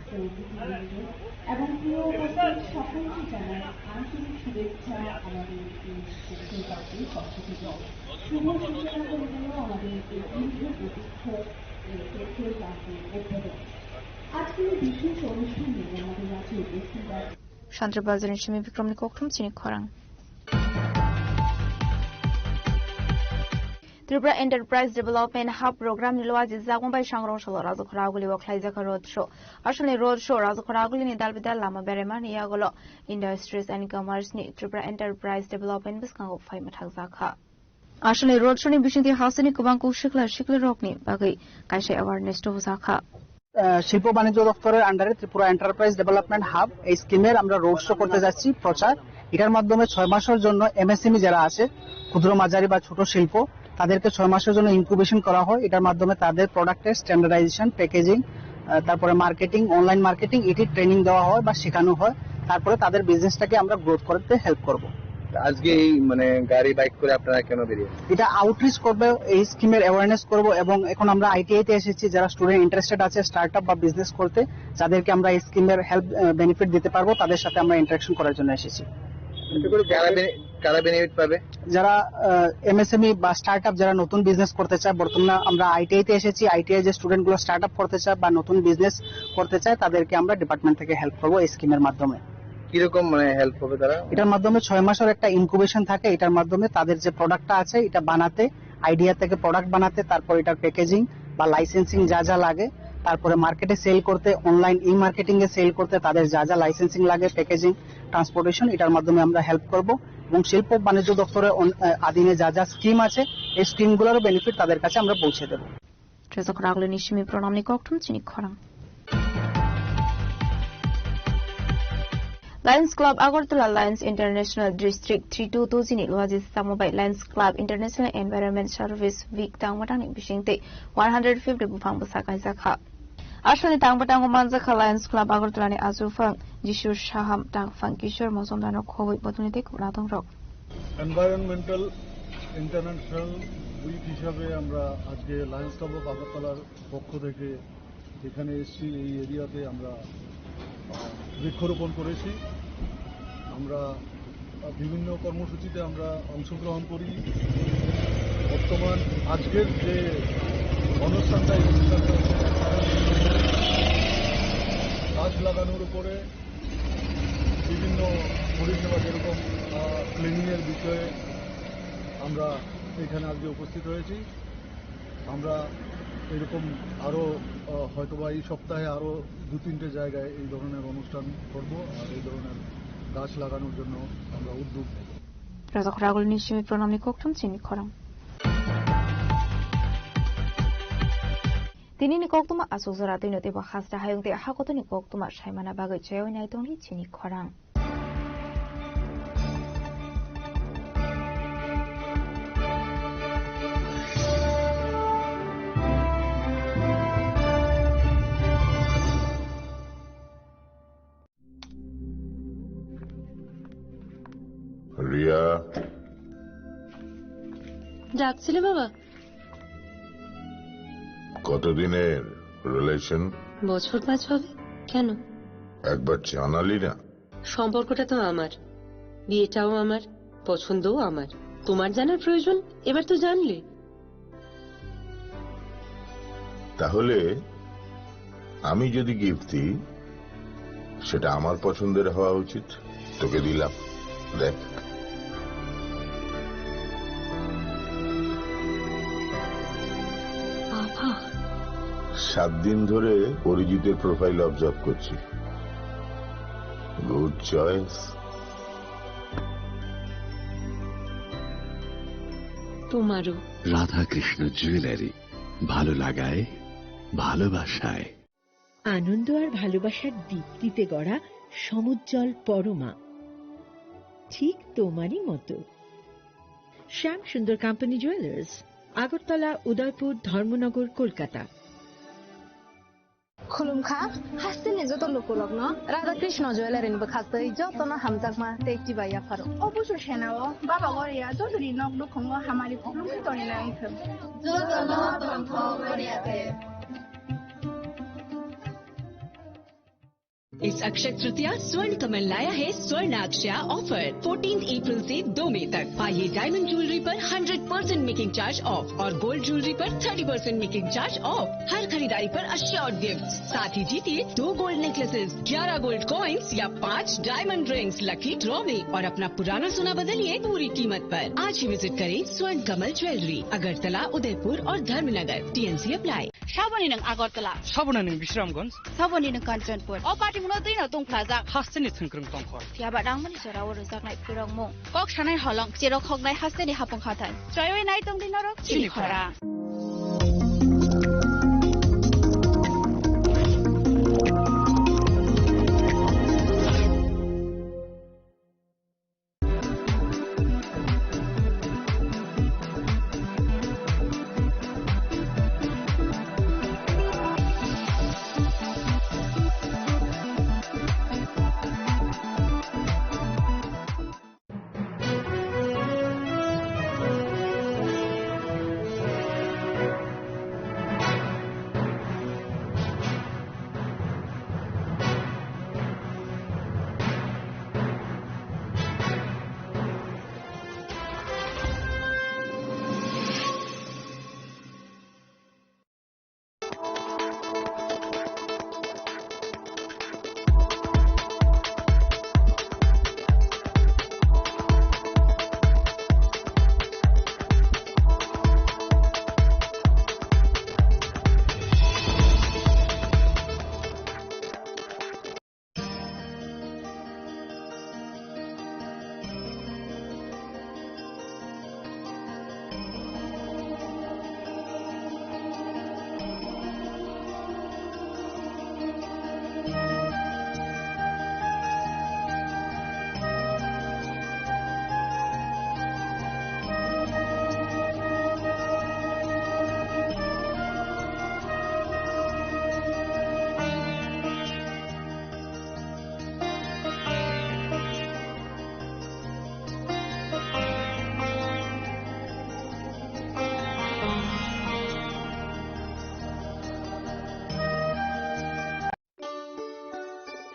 এবং প্রিয় উপস্থিত, সকলকে জানাই আন্তরিক শুভেচ্ছা আমাদের এই পেট্রোল পাম্পের পক্ষ থেকে। শুভ সূচনা করে দিল আমাদের এই দীর্ঘ প্রতীক্ষিত এই পেট্রোল পাম্পের উদ্বোধন। আজকের এই বিশেষ অনুষ্ঠানে আমাদের মাঝে উপস্থিত আছেন Shantri Bazar ni simi biplomni kokthum chini khorang. Tripura Enterprise Development Hub program ni luaji jagong bai sangrong salo Rajakhara Aguli o khlaijakha road show. Aswkni road show Rajakhara Aguli ni dalbidal lama beraimani yagulo Industries and Commerce ni Tripura Enterprise Development bwskango phaima thangjakha. Aswkni road show ni bisingtwi hasteni kwbang kuk sikla sikla rokni bagwi kaisa awareness tubujakha. আহ, শিল্প বাণিজ্য দপ্তরের আন্ডারে Tripura enterprise development hub এই স্কিমের আমরা road show করতে যাচ্ছি প্রচার। এটার মাধ্যমে ছয় মাসের জন্য এমএসএমই যারা আছে, ক্ষুদ্র মাঝারি বা ছোট শিল্প, তাদেরকে ছয় মাসের জন্য ইনকিউবেশন করা হয়। এটার মাধ্যমে তাদের প্রোডাক্টের স্ট্যান্ডার্ডাইজেশন, প্যাকেজিং, তারপরে মার্কেটিং, অনলাইন মার্কেটিং, এটি ট্রেনিং দেওয়া হয় বা শেখানো হয়। তারপরে তাদের বিজনেসটাকে আমরা গ্রোথ করতে হেল্প করব। আজকে এই মানে গাড়ি বাইক করে আপনারা কেন বেরিয়েছেন? এটা আউটরিচ করবে, এই স্কিমের অ্যাওয়ারনেস করব। এবং এখন আমরা আইটিআই তে এসেছি, যারা স্টুডেন্ট ইন্টারেস্টেড আছে স্টার্ট আপ বা বিজনেস করতে, যাদেরকে আমরা এই স্কিমের হেল্প, বেনিফিট দিতে পারবো, তাদের সাথে আমরা ইন্টারাকশন করার জন্য এসেছি। এতে করে কারা বেনে-, কারা বেনিফিট পাবে? যারা এমএসএমই বা স্টার্ট আপ, যারা নতুন বিজনেস করতে চায়, বর্তমানে আমরা আইটিআই তে এসেছি, আইটিআই যে স্টুডেন্টগুলো স্টার্ট আপ করতে চায় বা নতুন বিজনেস করতে চায়, তাদেরকে আমরা ডিপার্টমেন্ট থেকে হেল্প করবো এই স্কিমের মাধ্যমে। কিরকম মানে হেল্প হবে তারা? এটার মাধ্যমে ছয় মাসের একটা ইনকিউবেশন থাকে। এটার মাধ্যমে তাদের যে প্রোডাক্টটা আছে, এটা বানাতে, আইডিয়া থেকে প্রোডাক্ট বানাতে, তারপর এটার প্যাকেজিং বা লাইসেন্সিং যা যা লাগে, তারপরে মার্কেটে সেল করতে, অনলাইন ই মার্কেটিং এ সেল করতে, তাদের যা যা লাইসেন্সিং লাগে, প্যাকেজিং, ট্রান্সপোর্টেশন, এটার মাধ্যমে আমরা হেল্প করব। এবং শিল্প বাণিজ্য দপ্তরের অন-, আহ, অধীনে যা যা স্কিম আছে, এই স্কিমগুলোরও বেনিফিট তাদের কাছে আমরা পৌঁছে দেব। Tresok Ragulini simi pronamni kokthum chini khorang. Lions Club Agartala Lions International District three two two chini luaji samo bai Lions Club International Environment Service Week tangmatangni bisingtwi one hundred fifty buphang bwsa kaijakha. Aswkni tangbatango manjakha Lions Club Agartala ni achukphang Jisur Saham, tangphang Kishore Mojumdar no khobwi bodolni tei kwbla tongrok. Environmental international week হিসাবে আমরা আজকে Lions club of আগরতলার পক্ষ থেকে এখানে এসছি। এই এরিয়াতে আমরা, আহ, বৃক্ষরোপণ করেছি। আমরা, আহ, বিভিন্ন কর্মসূচিতে আমরা অংশগ্রহণ করি। বর্তমান আজকের যে অনুষ্ঠানটা, এই অনুষ্ঠানটা হচ্ছে গাছ লাগানোর উপরে বিভিন্ন পরিষেবা, যেরকম, আহ, ক্লিনিংয়ের বিষয়ে আমরা এখানে আজকে উপস্থিত হয়েছি। আমরা এরকম আরও, আহ, হয়তোবা এই সপ্তাহে আরও দু তিনটে জায়গায় এই ধরনের অনুষ্ঠান করব, আর এই ধরনের গাছ লাগানোর জন্য আমরা উদ্যোগ নেব। Rajak Ragul ni simi pronamni kokthum chini khorang. Tini ni koktuma asuk jora twi no teibo hasta hayung tei hakotoni koktuma saimana bagwi chaywi nai tongdi chini khorang. Riya. ডাকছিলে বাবা? কতদিনের রিলেশন? বছর পাঁচ হবে। কেন? একবার জানালি না। সম্পর্কটা তো আমার, বিয়েটাও আমার, পছন্দও আমার। তোমার জানার প্রয়োজন? এবার তো জানলে। তাহলে আমি যদি গিফট দিই, সেটা আমার পছন্দের হওয়া উচিত। তোকে দিলাম, দেখ। বাবা। সাত দিন ধরে অরিজিতের প্রোফাইল অবজার্ভ করছি। Good choice. তোমারও। রাধাকৃষ্ণ জুয়েলারি, ভালো লাগায়, ভালোবাসায়। আনন্দ আর ভালোবাসার দীপ্তিতে গড়া সমুজ্জ্বল পরমা, ঠিক তোমারই মতো। শ্যাম সুন্দর কোম্পানি জুয়েলার্স, আগরতলা, উদয়পুর, ধর্মনগর, Kolkata. Khulumkha, hasteni joto lukurokno Radha Krishna Jewellery ni bwkhaktwi jotono hamjakma tei chibai yapharo. O busu senao Baba Goria jotoni nok nukhungo hamari khulumkha tongwi nangkha. Jotono tongthok Goria de. इस अक्षय तृतीया स्वर्ण कमल लाया है स्वर्णाक्षया offer. Fourteen April से दो मई तक पाइए डायमंड ज्वेलरी पर hundred percent making charge off और गोल्ड ज्वेलरी पर thirty percent making charge off. हर खरीदारी पर अश्योर्ड गिफ्ट, साथ ही जीतिए दो गोल्ड नेकलेसेस, ग्यारह गोल्ड कॉइन्स या पाँच डायमंड रिंग्स लकी ड्रॉ में और अपना पुराना सोना बदलिए पूरी कीमत पर। आज ही विजिट करें स्वर्ण कमल ज्वेलरी, अगरतला, उदयपुर और Dharmanagar. TNC apply. Saboni nwng Agartala. Saboni nwng Bisramganj. Saboni nwng Kanchanpur. O patimungo twino tungphlajak. Hasteni thwngkwrwng tongkhor. Phiya ba nangmani jorao rwjaknai phwrwngmung. Kok sanai holong, cherok hoknai hasteni hapung hathai. Chwraiwi nai tongdi norok chini khorang.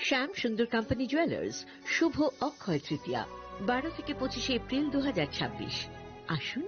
শ্যাম Sundar company jewellers, শুভ অক্ষয় তৃতীয়া, বারো থেকে পঁচিশে এপ্রিল দু হাজার ছাব্বিশ। আসুন।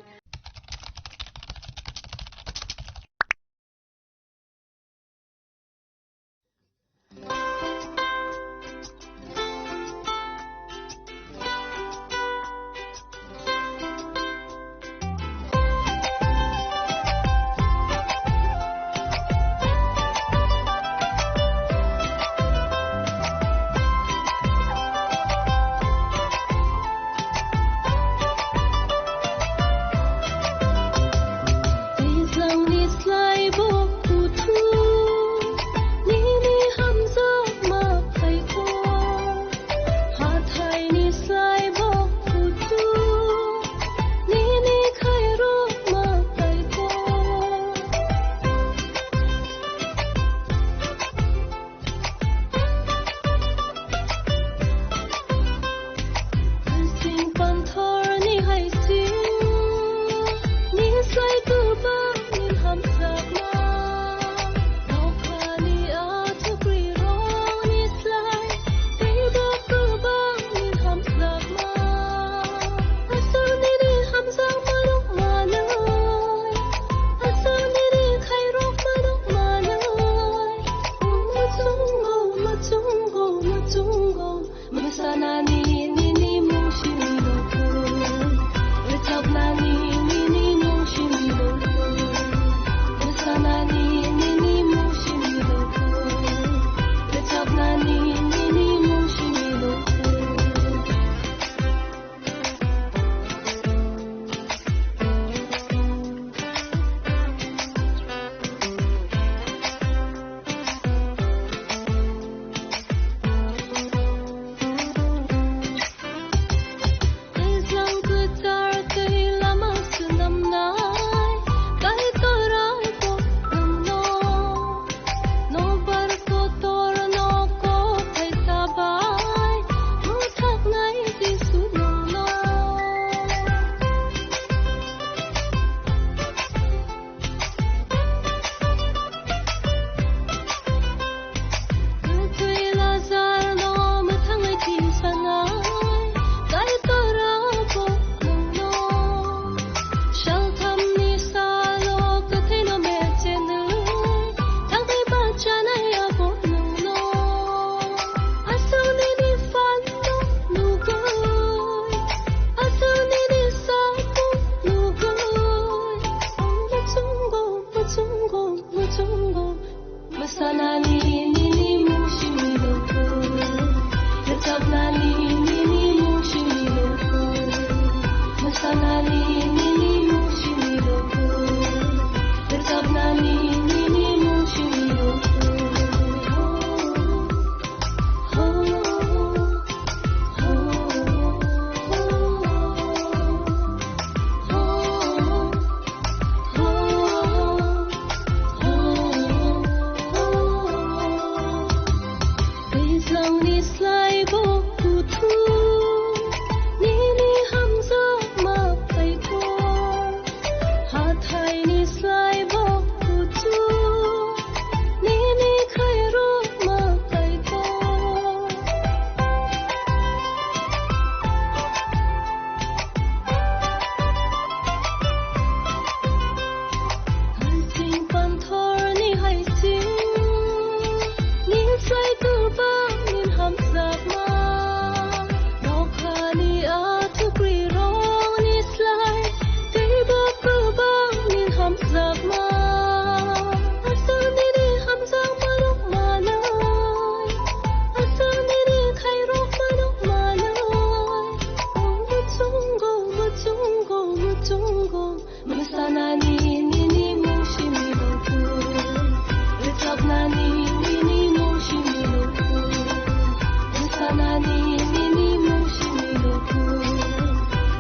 Nani nini mung simi lukhu,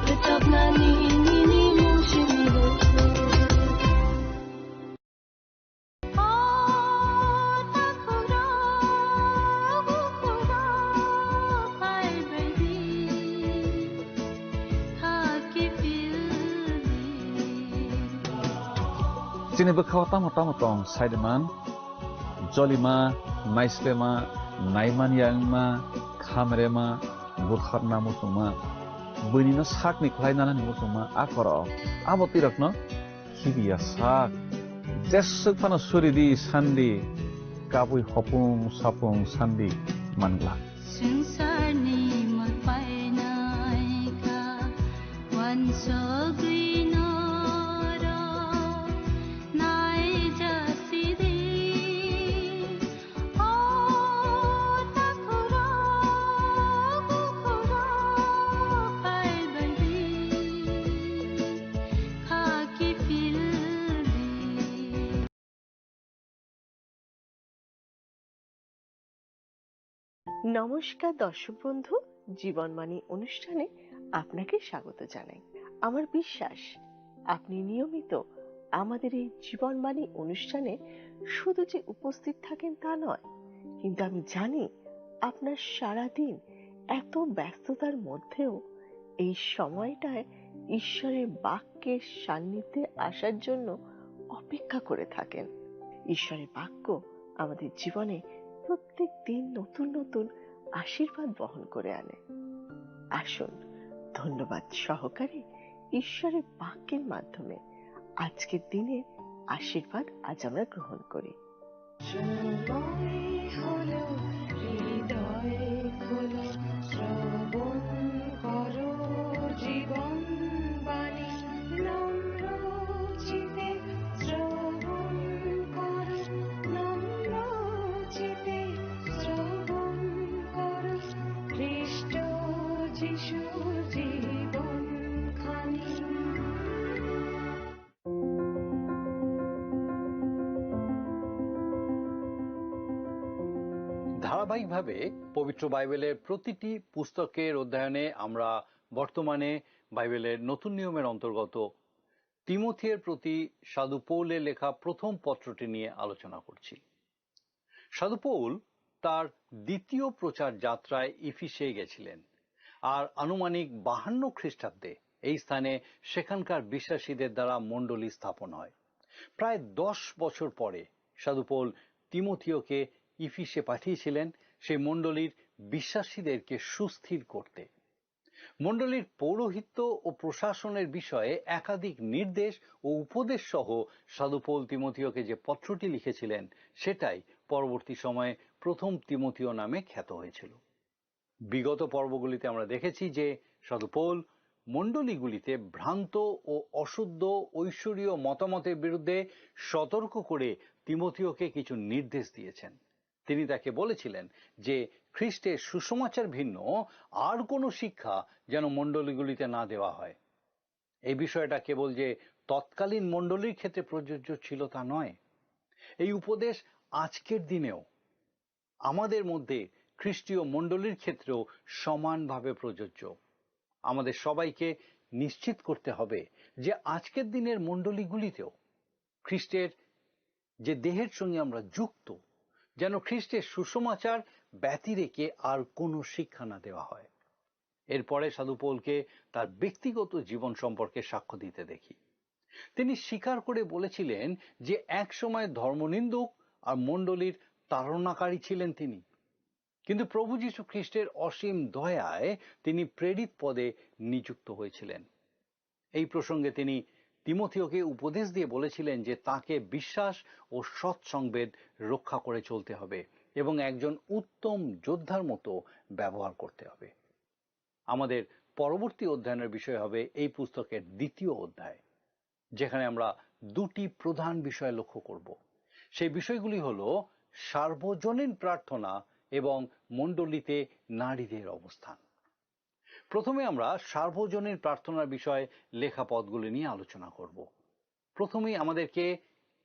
tetap nani nini mung simi lukhu. Chini bwkhao tamo tamo tong, saideman, jolima, naislema, naiman yangma, khamrema, butharna muchungma, buinino sakni khlai nanani muchungma, a korok, abo tirokno khibiya sak. Jeswk phano suridi sandi, kabui hopung sapung sandi mangla. Swngcharni mol painai kha, uansugwi norok naijasidi. O takhurok, bukhurok, phaibaidi, khaki pildi. নমস্কার দর্শক বন্ধু, জীবনবাণী অনুষ্ঠানে আপনাকে স্বাগত জানাই। আমার বিশ্বাস, আপনি নিয়মিত আমাদের এই জীবনবাণী অনুষ্ঠানে শুধু যে উপস্থিত থাকেন তা নয়, কিন্তু আমি জানি আপনার সারাদিন এত ব্যস্ততার মধ্যেও এই সময়টায় ঈশ্বরের বাক্যের সান্নিধ্যে আসার জন্য অপেক্ষা করে থাকেন। ঈশ্বরের বাক্য আমাদের জীবনে প্রত্যেক দিন নতুন নতুন আশীর্বাদ বহন করে আনে। আসুন, ধন্যবাদ সহকারে ঈশ্বরের বাক্যের মাধ্যমে আজকের দিনের আশীর্বাদ আজ আমরা গ্রহণ করি। সময় হলো, হৃদয় খোলো, শ্রবণ করো জীবন বাণী। নম্র চিতে শ্রবণ করো, নম্র চিতে শ্রবণ করো, খ্রিস্ট যিশু জীবন খানি। ধারাবাহিকভাবে পবিত্র বাইবেলের প্রতিটি পুস্তকের অধ্যয়নে আমরা বর্তমানে বাইবেলের নতুন নিয়মের অন্তর্গত তিমোথির প্রতি সাধু পৌলের লেখা প্রথম পত্রটি নিয়ে আলোচনা করছি। সাধু পৌল তার দ্বিতীয় প্রচার যাত্রায় ইফিসে গেছিলেন, আর আনুমানিক বাহান্ন খ্রিস্টাব্দে এই স্থানে সেখানকার বিশ্বাসীদের দ্বারা মণ্ডলী স্থাপন হয়। প্রায় দশ বছর পরে সাধু পৌল তিমোথিওকে ইফিসে পাঠিয়েছিলেন সেই মণ্ডলীর বিশ্বাসীদেরকে সুস্থির করতে। মণ্ডলীর পৌরোহিত্য ও প্রশাসনের বিষয়ে একাধিক নির্দেশ ও উপদেশ সহ সাধু পৌল তিমোথিওকে যে পত্রটি লিখেছিলেন, সেটাই পরবর্তী সময়ে প্রথম তিমোথিও নামে খ্যাত হয়েছিল। বিগত পর্বগুলিতে আমরা দেখেছি যে সাধু পৌল মণ্ডলীগুলিতে ভ্রান্ত ও অশুদ্ধ ঐশ্বরীয় মতামতের বিরুদ্ধে সতর্ক করে তিমোথিওকে কিছু নির্দেশ দিয়েছেন। তিনি তাকে বলেছিলেন যে খ্রিস্টের সুসমাচার ভিন্ন আর কোনো শিক্ষা যেন মণ্ডলীগুলিতে না দেওয়া হয়। এই বিষয়টা কেবল যে তৎকালীন মণ্ডলীর ক্ষেত্রে প্রযোজ্য ছিল তা নয়, এই উপদেশ আজকের দিনেও আমাদের মধ্যে খ্রিস্টীয় মণ্ডলীর ক্ষেত্রেও সমানভাবে প্রযোজ্য। আমাদের সবাইকে নিশ্চিত করতে হবে যে আজকের দিনের মণ্ডলীগুলিতেও খ্রিস্টের যে দেহের সঙ্গে আমরা যুক্ত, যেন খ্রিস্টের সুসমাচার ব্যতিরেকে আর কোনো শিক্ষা না দেওয়া হয়। এরপরে সাধু পৌলকে তার ব্যক্তিগত জীবন সম্পর্কে সাক্ষ্য দিতে দেখি। তিনি স্বীকার করে বলেছিলেন যে এক সময় ধর্মনিন্দুক আর মণ্ডলীর তাড়নাকারী ছিলেন তিনি, কিন্তু প্রভু যীশু খ্রিস্টের অসীম দয়ায় তিনি প্রেরিত পদে নিযুক্ত হয়েছিলেন। এই প্রসঙ্গে তিনি তিমোথিওকে উপদেশ দিয়ে বলেছিলেন যে তাকে বিশ্বাস ও সৎ সংবেদ রক্ষা করে চলতে হবে এবং একজন উত্তম যোদ্ধার মতো ব্যবহার করতে হবে। আমাদের পরবর্তী অধ্যয়নের বিষয় হবে এই পুস্তকের দ্বিতীয় অধ্যায়, যেখানে আমরা দুটি প্রধান বিষয় লক্ষ্য করব। সেই বিষয়গুলি হলো সার্বজনীন প্রার্থনা এবং মণ্ডলীতে নারীদের অবস্থান। প্রথমে আমরা সার্বজনীন প্রার্থনার বিষয়ে লেখা পদগুলি নিয়ে আলোচনা করব। প্রথমেই আমাদেরকে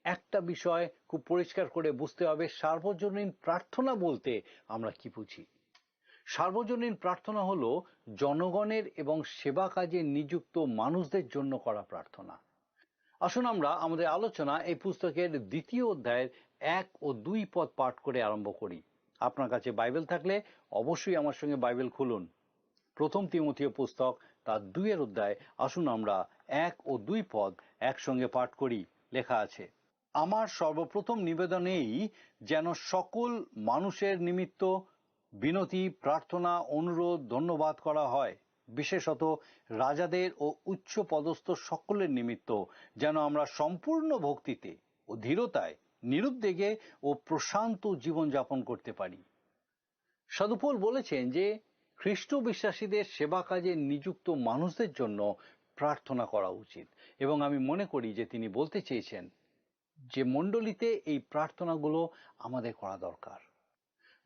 একটা বিষয় খুব পরিষ্কার করে বুঝতে হবে, সার্বজনীন প্রার্থনা বলতে আমরা কি বুঝি। সার্বজনীন প্রার্থনা হলো জনগণের এবং সেবা কাজে নিযুক্ত মানুষদের জন্য করা প্রার্থনা। আসুন আমরা আমাদের আলোচনা এই পুস্তকের দ্বিতীয় অধ্যায়ের এক ও দুই পদ পাঠ করে আরম্ভ করি। আপনার কাছে বাইবেল থাকলে অবশ্যই আমার সঙ্গে বাইবেল খুলুন। প্রথম তিমথিও পুস্তক, তার দুইয়ের অধ্যায়। আসুন আমরা এক ও দুই পদ একসঙ্গে পাঠ করি। লেখা আছে, "আমার সর্বপ্রথম নিবেদন এই, যেন সকল মানুষের নিমিত্ত বিনতি, প্রার্থনা, অনুরোধ, ধন্যবাদ করা হয়, বিশেষত রাজাদের ও উচ্চ পদস্থ সকলের নিমিত্ত, যেন আমরা সম্পূর্ণ ভক্তিতে ও ধীরতায় নিরুদ্বেগে ও প্রশান্ত জীবনযাপন করতে পারি।" সাধু পৌল বলেছেন যে খ্রিস্ট বিশ্বাসীদের সেবা কাজে নিযুক্ত মানুষদের জন্য প্রার্থনা করা উচিত, এবং আমি মনে করি যে তিনি বলতে চেয়েছেন যে মণ্ডলীতে এই প্রার্থনাগুলো আমাদের করা দরকার।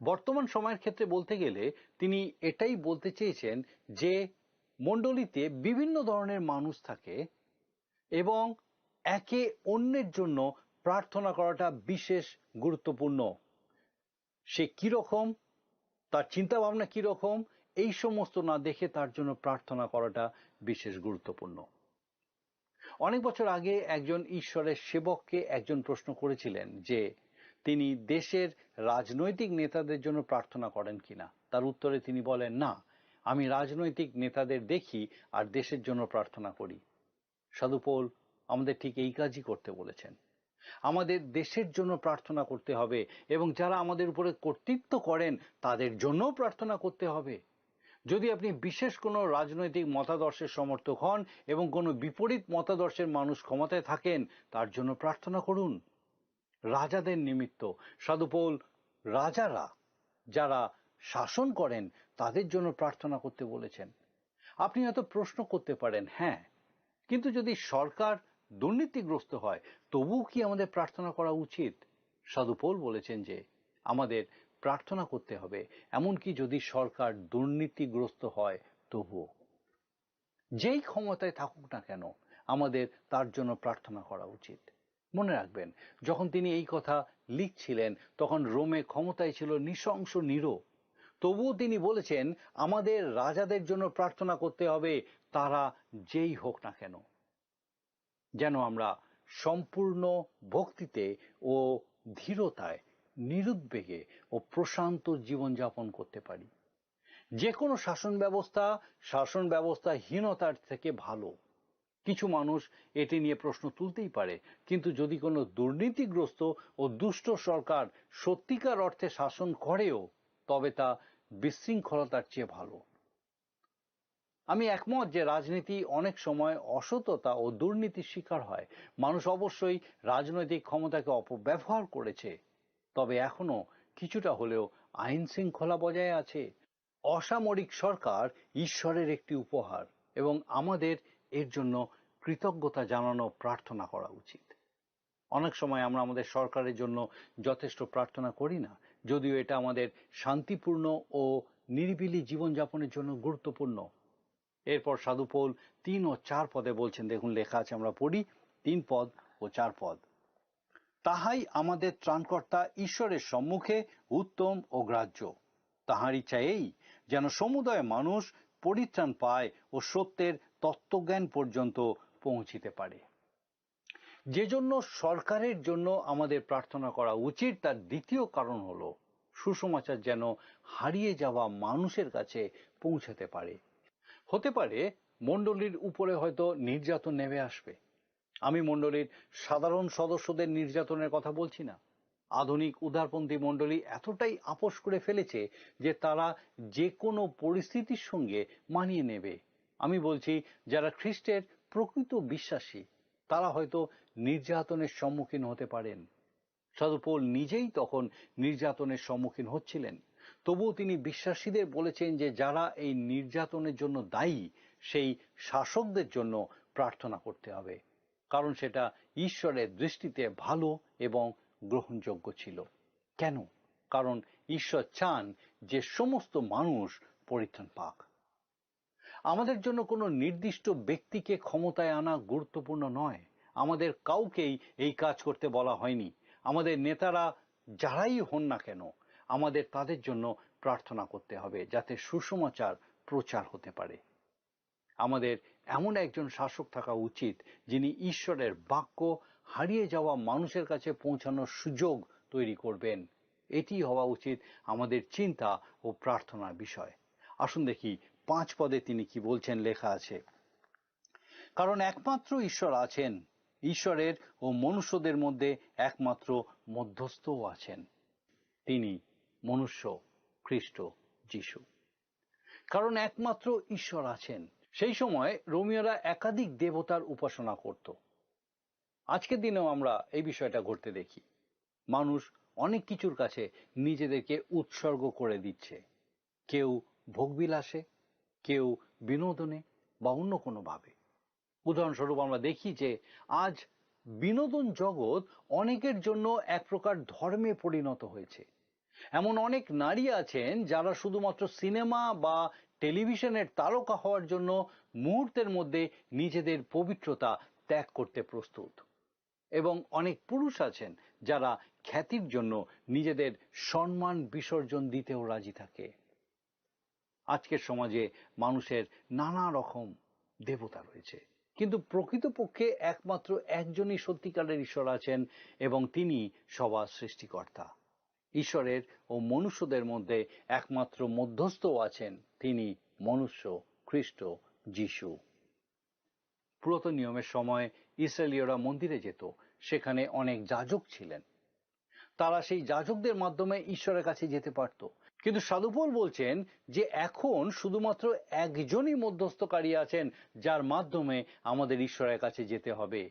বর্তমান সময়ের ক্ষেত্রে বলতে গেলে তিনি এটাই বলতে চেয়েছেন যে মণ্ডলীতে বিভিন্ন ধরনের মানুষ থাকে এবং একে অন্যের জন্য প্রার্থনা করাটা বিশেষ গুরুত্বপূর্ণ। সে কিরকম, তার চিন্তা ভাবনা কিরকম, এই সমস্ত না দেখে তার জন্য প্রার্থনা করাটা বিশেষ গুরুত্বপূর্ণ। অনেক বছর আগে একজন ঈশ্বরের সেবককে একজন প্রশ্ন করেছিলেন যে তিনি দেশের রাজনৈতিক নেতাদের জন্য প্রার্থনা করেন কিনা। তার উত্তরে তিনি বলেন, "না, আমি রাজনৈতিক নেতাদের দেখি আর দেশের জন্য প্রার্থনা করি।" সাধু পৌল আমাদের ঠিক এই কাজই করতে বলেছেন। আমাদের দেশের জন্য প্রার্থনা করতে হবে এবং যারা আমাদের উপরে কর্তৃত্ব করেন তাদের জন্যও প্রার্থনা করতে হবে। যদি আপনি বিশেষ কোনো রাজনৈতিক মতাদর্শের সমর্থক হন এবং কোনো বিপরীত মতাদর্শের মানুষ ক্ষমতায় থাকেন, তার জন্য প্রার্থনা করুন। রাজাদের নিমিত্ত সাধু পৌল রাজারা যারা শাসন করেন তাদের জন্য প্রার্থনা করতে বলেছেন। আপনি হয়তো প্রশ্ন করতে পারেন, "হ্যাঁ, কিন্তু যদি সরকার দুর্নীতিগ্রস্ত হয়, তবুও কি আমাদের প্রার্থনা করা উচিত?" সাধু পৌল বলেছেন যে আমাদের প্রার্থনা করতে হবে, এমনকি যদি সরকার দুর্নীতিগ্রস্ত হয় তবুও। যেই ক্ষমতায় থাকুক না কেন, আমাদের তার জন্য প্রার্থনা করা উচিত। মনে রাখবেন, যখন তিনি এই কথা লিখছিলেন, তখন রোমে ক্ষমতায় ছিল নৃশংস নিরো। তবুও তিনি বলেছেন, "আমাদের রাজাদের জন্য প্রার্থনা করতে হবে, তারা যেই হোক না কেন।" যেন আমরা সম্পূর্ণ ভক্তিতে ও ধীরতায়, নিরুদ্বেগে ও প্রশান্ত জীবনযাপন করতে পারি। যে কোনো শাসন ব্যবস্থা শাসন ব্যবস্থাহীনতার থেকে ভালো। কিছু মানুষ এটি নিয়ে প্রশ্ন তুলতেই পারে, কিন্তু যদি কোনো দুর্নীতিগ্রস্ত ও দুষ্ট সরকার সত্যিকার অর্থে শাসন করেও, তবে তা বিশৃঙ্খলতার চেয়ে ভালো। আমি একমত যে রাজনীতি অনেক সময় অসততা ও দুর্নীতির শিকার হয়। মানুষ অবশ্যই রাজনৈতিক ক্ষমতাকে অপব্যবহার করেছে, তবে এখনো কিছুটা হলেও আইন শৃঙ্খলা বজায় আছে। অসামরিক সরকার ঈশ্বরের একটি উপহার এবং আমাদের এর জন্য কৃতজ্ঞতা জানানো, প্রার্থনা করা উচিত। অনেক সময় আমরা আমাদের সরকারের জন্য যথেষ্ট প্রার্থনা করি না, যদিও এটা আমাদের শান্তিপূর্ণ ও নিরিবিলি জীবনযাপনের জন্য গুরুত্বপূর্ণ। এরপর সাধু পৌল তিন ও চার পদে বলছেন, দেখুন, লেখা আছে, আমরা পড়ি তিন পদ ও চার পদ। "তাহাই আমাদের ত্রাণকর্তা ঈশ্বরের সম্মুখে উত্তম ও গ্রাহ্য। তাহার ইচ্ছা এই, যেন সমুদয় মানুষ পরিত্রাণ পায় ও সত্যের তত্ত্বজ্ঞান পর্যন্ত পৌঁছিতে পারে।" যে জন্য সরকারের জন্য আমাদের প্রার্থনা করা উচিত, তার দ্বিতীয় কারণ হলো সুসমাচার যেন হারিয়ে যাওয়া মানুষের কাছে পৌঁছাতে পারে। হতে পারে মণ্ডলীর উপরে হয়তো নির্যাতন নেমে আসবে। আমি মণ্ডলীর সাধারণ সদস্যদের নির্যাতনের কথা বলছি না। আধুনিক উদারপন্থী মণ্ডলী এতটাই আপোষ করে ফেলেছে যে তারা যে কোনো পরিস্থিতির সঙ্গে মানিয়ে নেবে। আমি বলছি, যারা খ্রিস্টের প্রকৃত বিশ্বাসী, তারা হয়তো নির্যাতনের সম্মুখীন হতে পারেন। সাধু পৌল নিজেই তখন নির্যাতনের সম্মুখীন হচ্ছিলেন। তবুও তিনি বিশ্বাসীদের বলেছেন যে যারা এই নির্যাতনের জন্য দায়ী, সেই শাসকদের জন্য প্রার্থনা করতে হবে, কারণ সেটা ঈশ্বরের দৃষ্টিতে ভালো এবং গ্রহণযোগ্য ছিল। কেন? কারণ ঈশ্বর চান যে সমস্ত মানুষ পরিত্রাণ পাক। আমাদের জন্য কোনো নির্দিষ্ট ব্যক্তিকে ক্ষমতায় আনা গুরুত্বপূর্ণ নয়। আমাদের কাউকেই এই কাজ করতে বলা হয়নি। আমাদের নেতারা যারাই হন না কেন, আমাদের তাদের জন্য প্রার্থনা করতে হবে, যাতে সুসমাচার প্রচার হতে পারে। আমাদের এমন একজন শাসক থাকা উচিত, যিনি ঈশ্বরের বাক্য হারিয়ে যাওয়া মানুষের কাছে পৌঁছানোর সুযোগ তৈরি করবেন। এটি হওয়া উচিত আমাদের চিন্তা ও প্রার্থনার বিষয়। আসুন দেখি, পাঁচ পদে তিনি কি বলছেন, লেখা আছে, "কারণ একমাত্র ঈশ্বর আছেন, ঈশ্বরের ও মনুষ্যদের মধ্যে একমাত্র মধ্যস্থও আছেন, তিনি মনুষ্য খ্রিস্ট যিশু।" কারণ একমাত্র ঈশ্বর আছেন। সেই সময় রোমীয়রা একাধিক দেবতার উপাসনা করত। আজকের দিনেও আমরা এই বিষয়টা ঘটতে দেখি। মানুষ অনেক কিছুর কাছে নিজেদেরকে উৎসর্গ করে দিচ্ছে, কেউ ভোগবিলাসে, কেউ বিনোদনে বা অন্য কোনোভাবে। উদাহরণস্বরূপ, আমরা দেখি যে আজ বিনোদন জগৎ অনেকের জন্য এক প্রকার ধর্মে পরিণত হয়েছে। এমন অনেক নারী আছেন, যারা শুধুমাত্র সিনেমা বা টেলিভিশনের তারকা হওয়ার জন্য মুহূর্তের মধ্যে নিজেদের পবিত্রতা ত্যাগ করতে প্রস্তুত। এবং অনেক পুরুষ আছেন, যারা খ্যাতির জন্য নিজেদের সম্মান বিসর্জন দিতেও রাজি থাকে। আজকের সমাজে মানুষের নানা রকম দেবতা রয়েছে, কিন্তু প্রকৃতপক্ষে একমাত্র একজনই সত্যিকারের ঈশ্বর আছেন, এবং তিনি সবার সৃষ্টিকর্তা। ঈশ্বরের ও মনুষ্যদের মধ্যে একমাত্র মধ্যস্থও আছেন, তিনি মনুষ্য খ্রিস্ট যিশু। পুরাতন নিয়মের সময় ইসরায়েলীয়রা মন্দিরে যেত, সেখানে অনেক যাজক ছিলেন। তারা সেই যাজকদের মাধ্যমে ঈশ্বরের কাছে যেতে পারত। কিন্তু সাধু পৌল বলছেন যে এখন শুধুমাত্র একজনই মধ্যস্থকারী আছেন, যার মাধ্যমে আমাদের ঈশ্বরের কাছে যেতে হবে।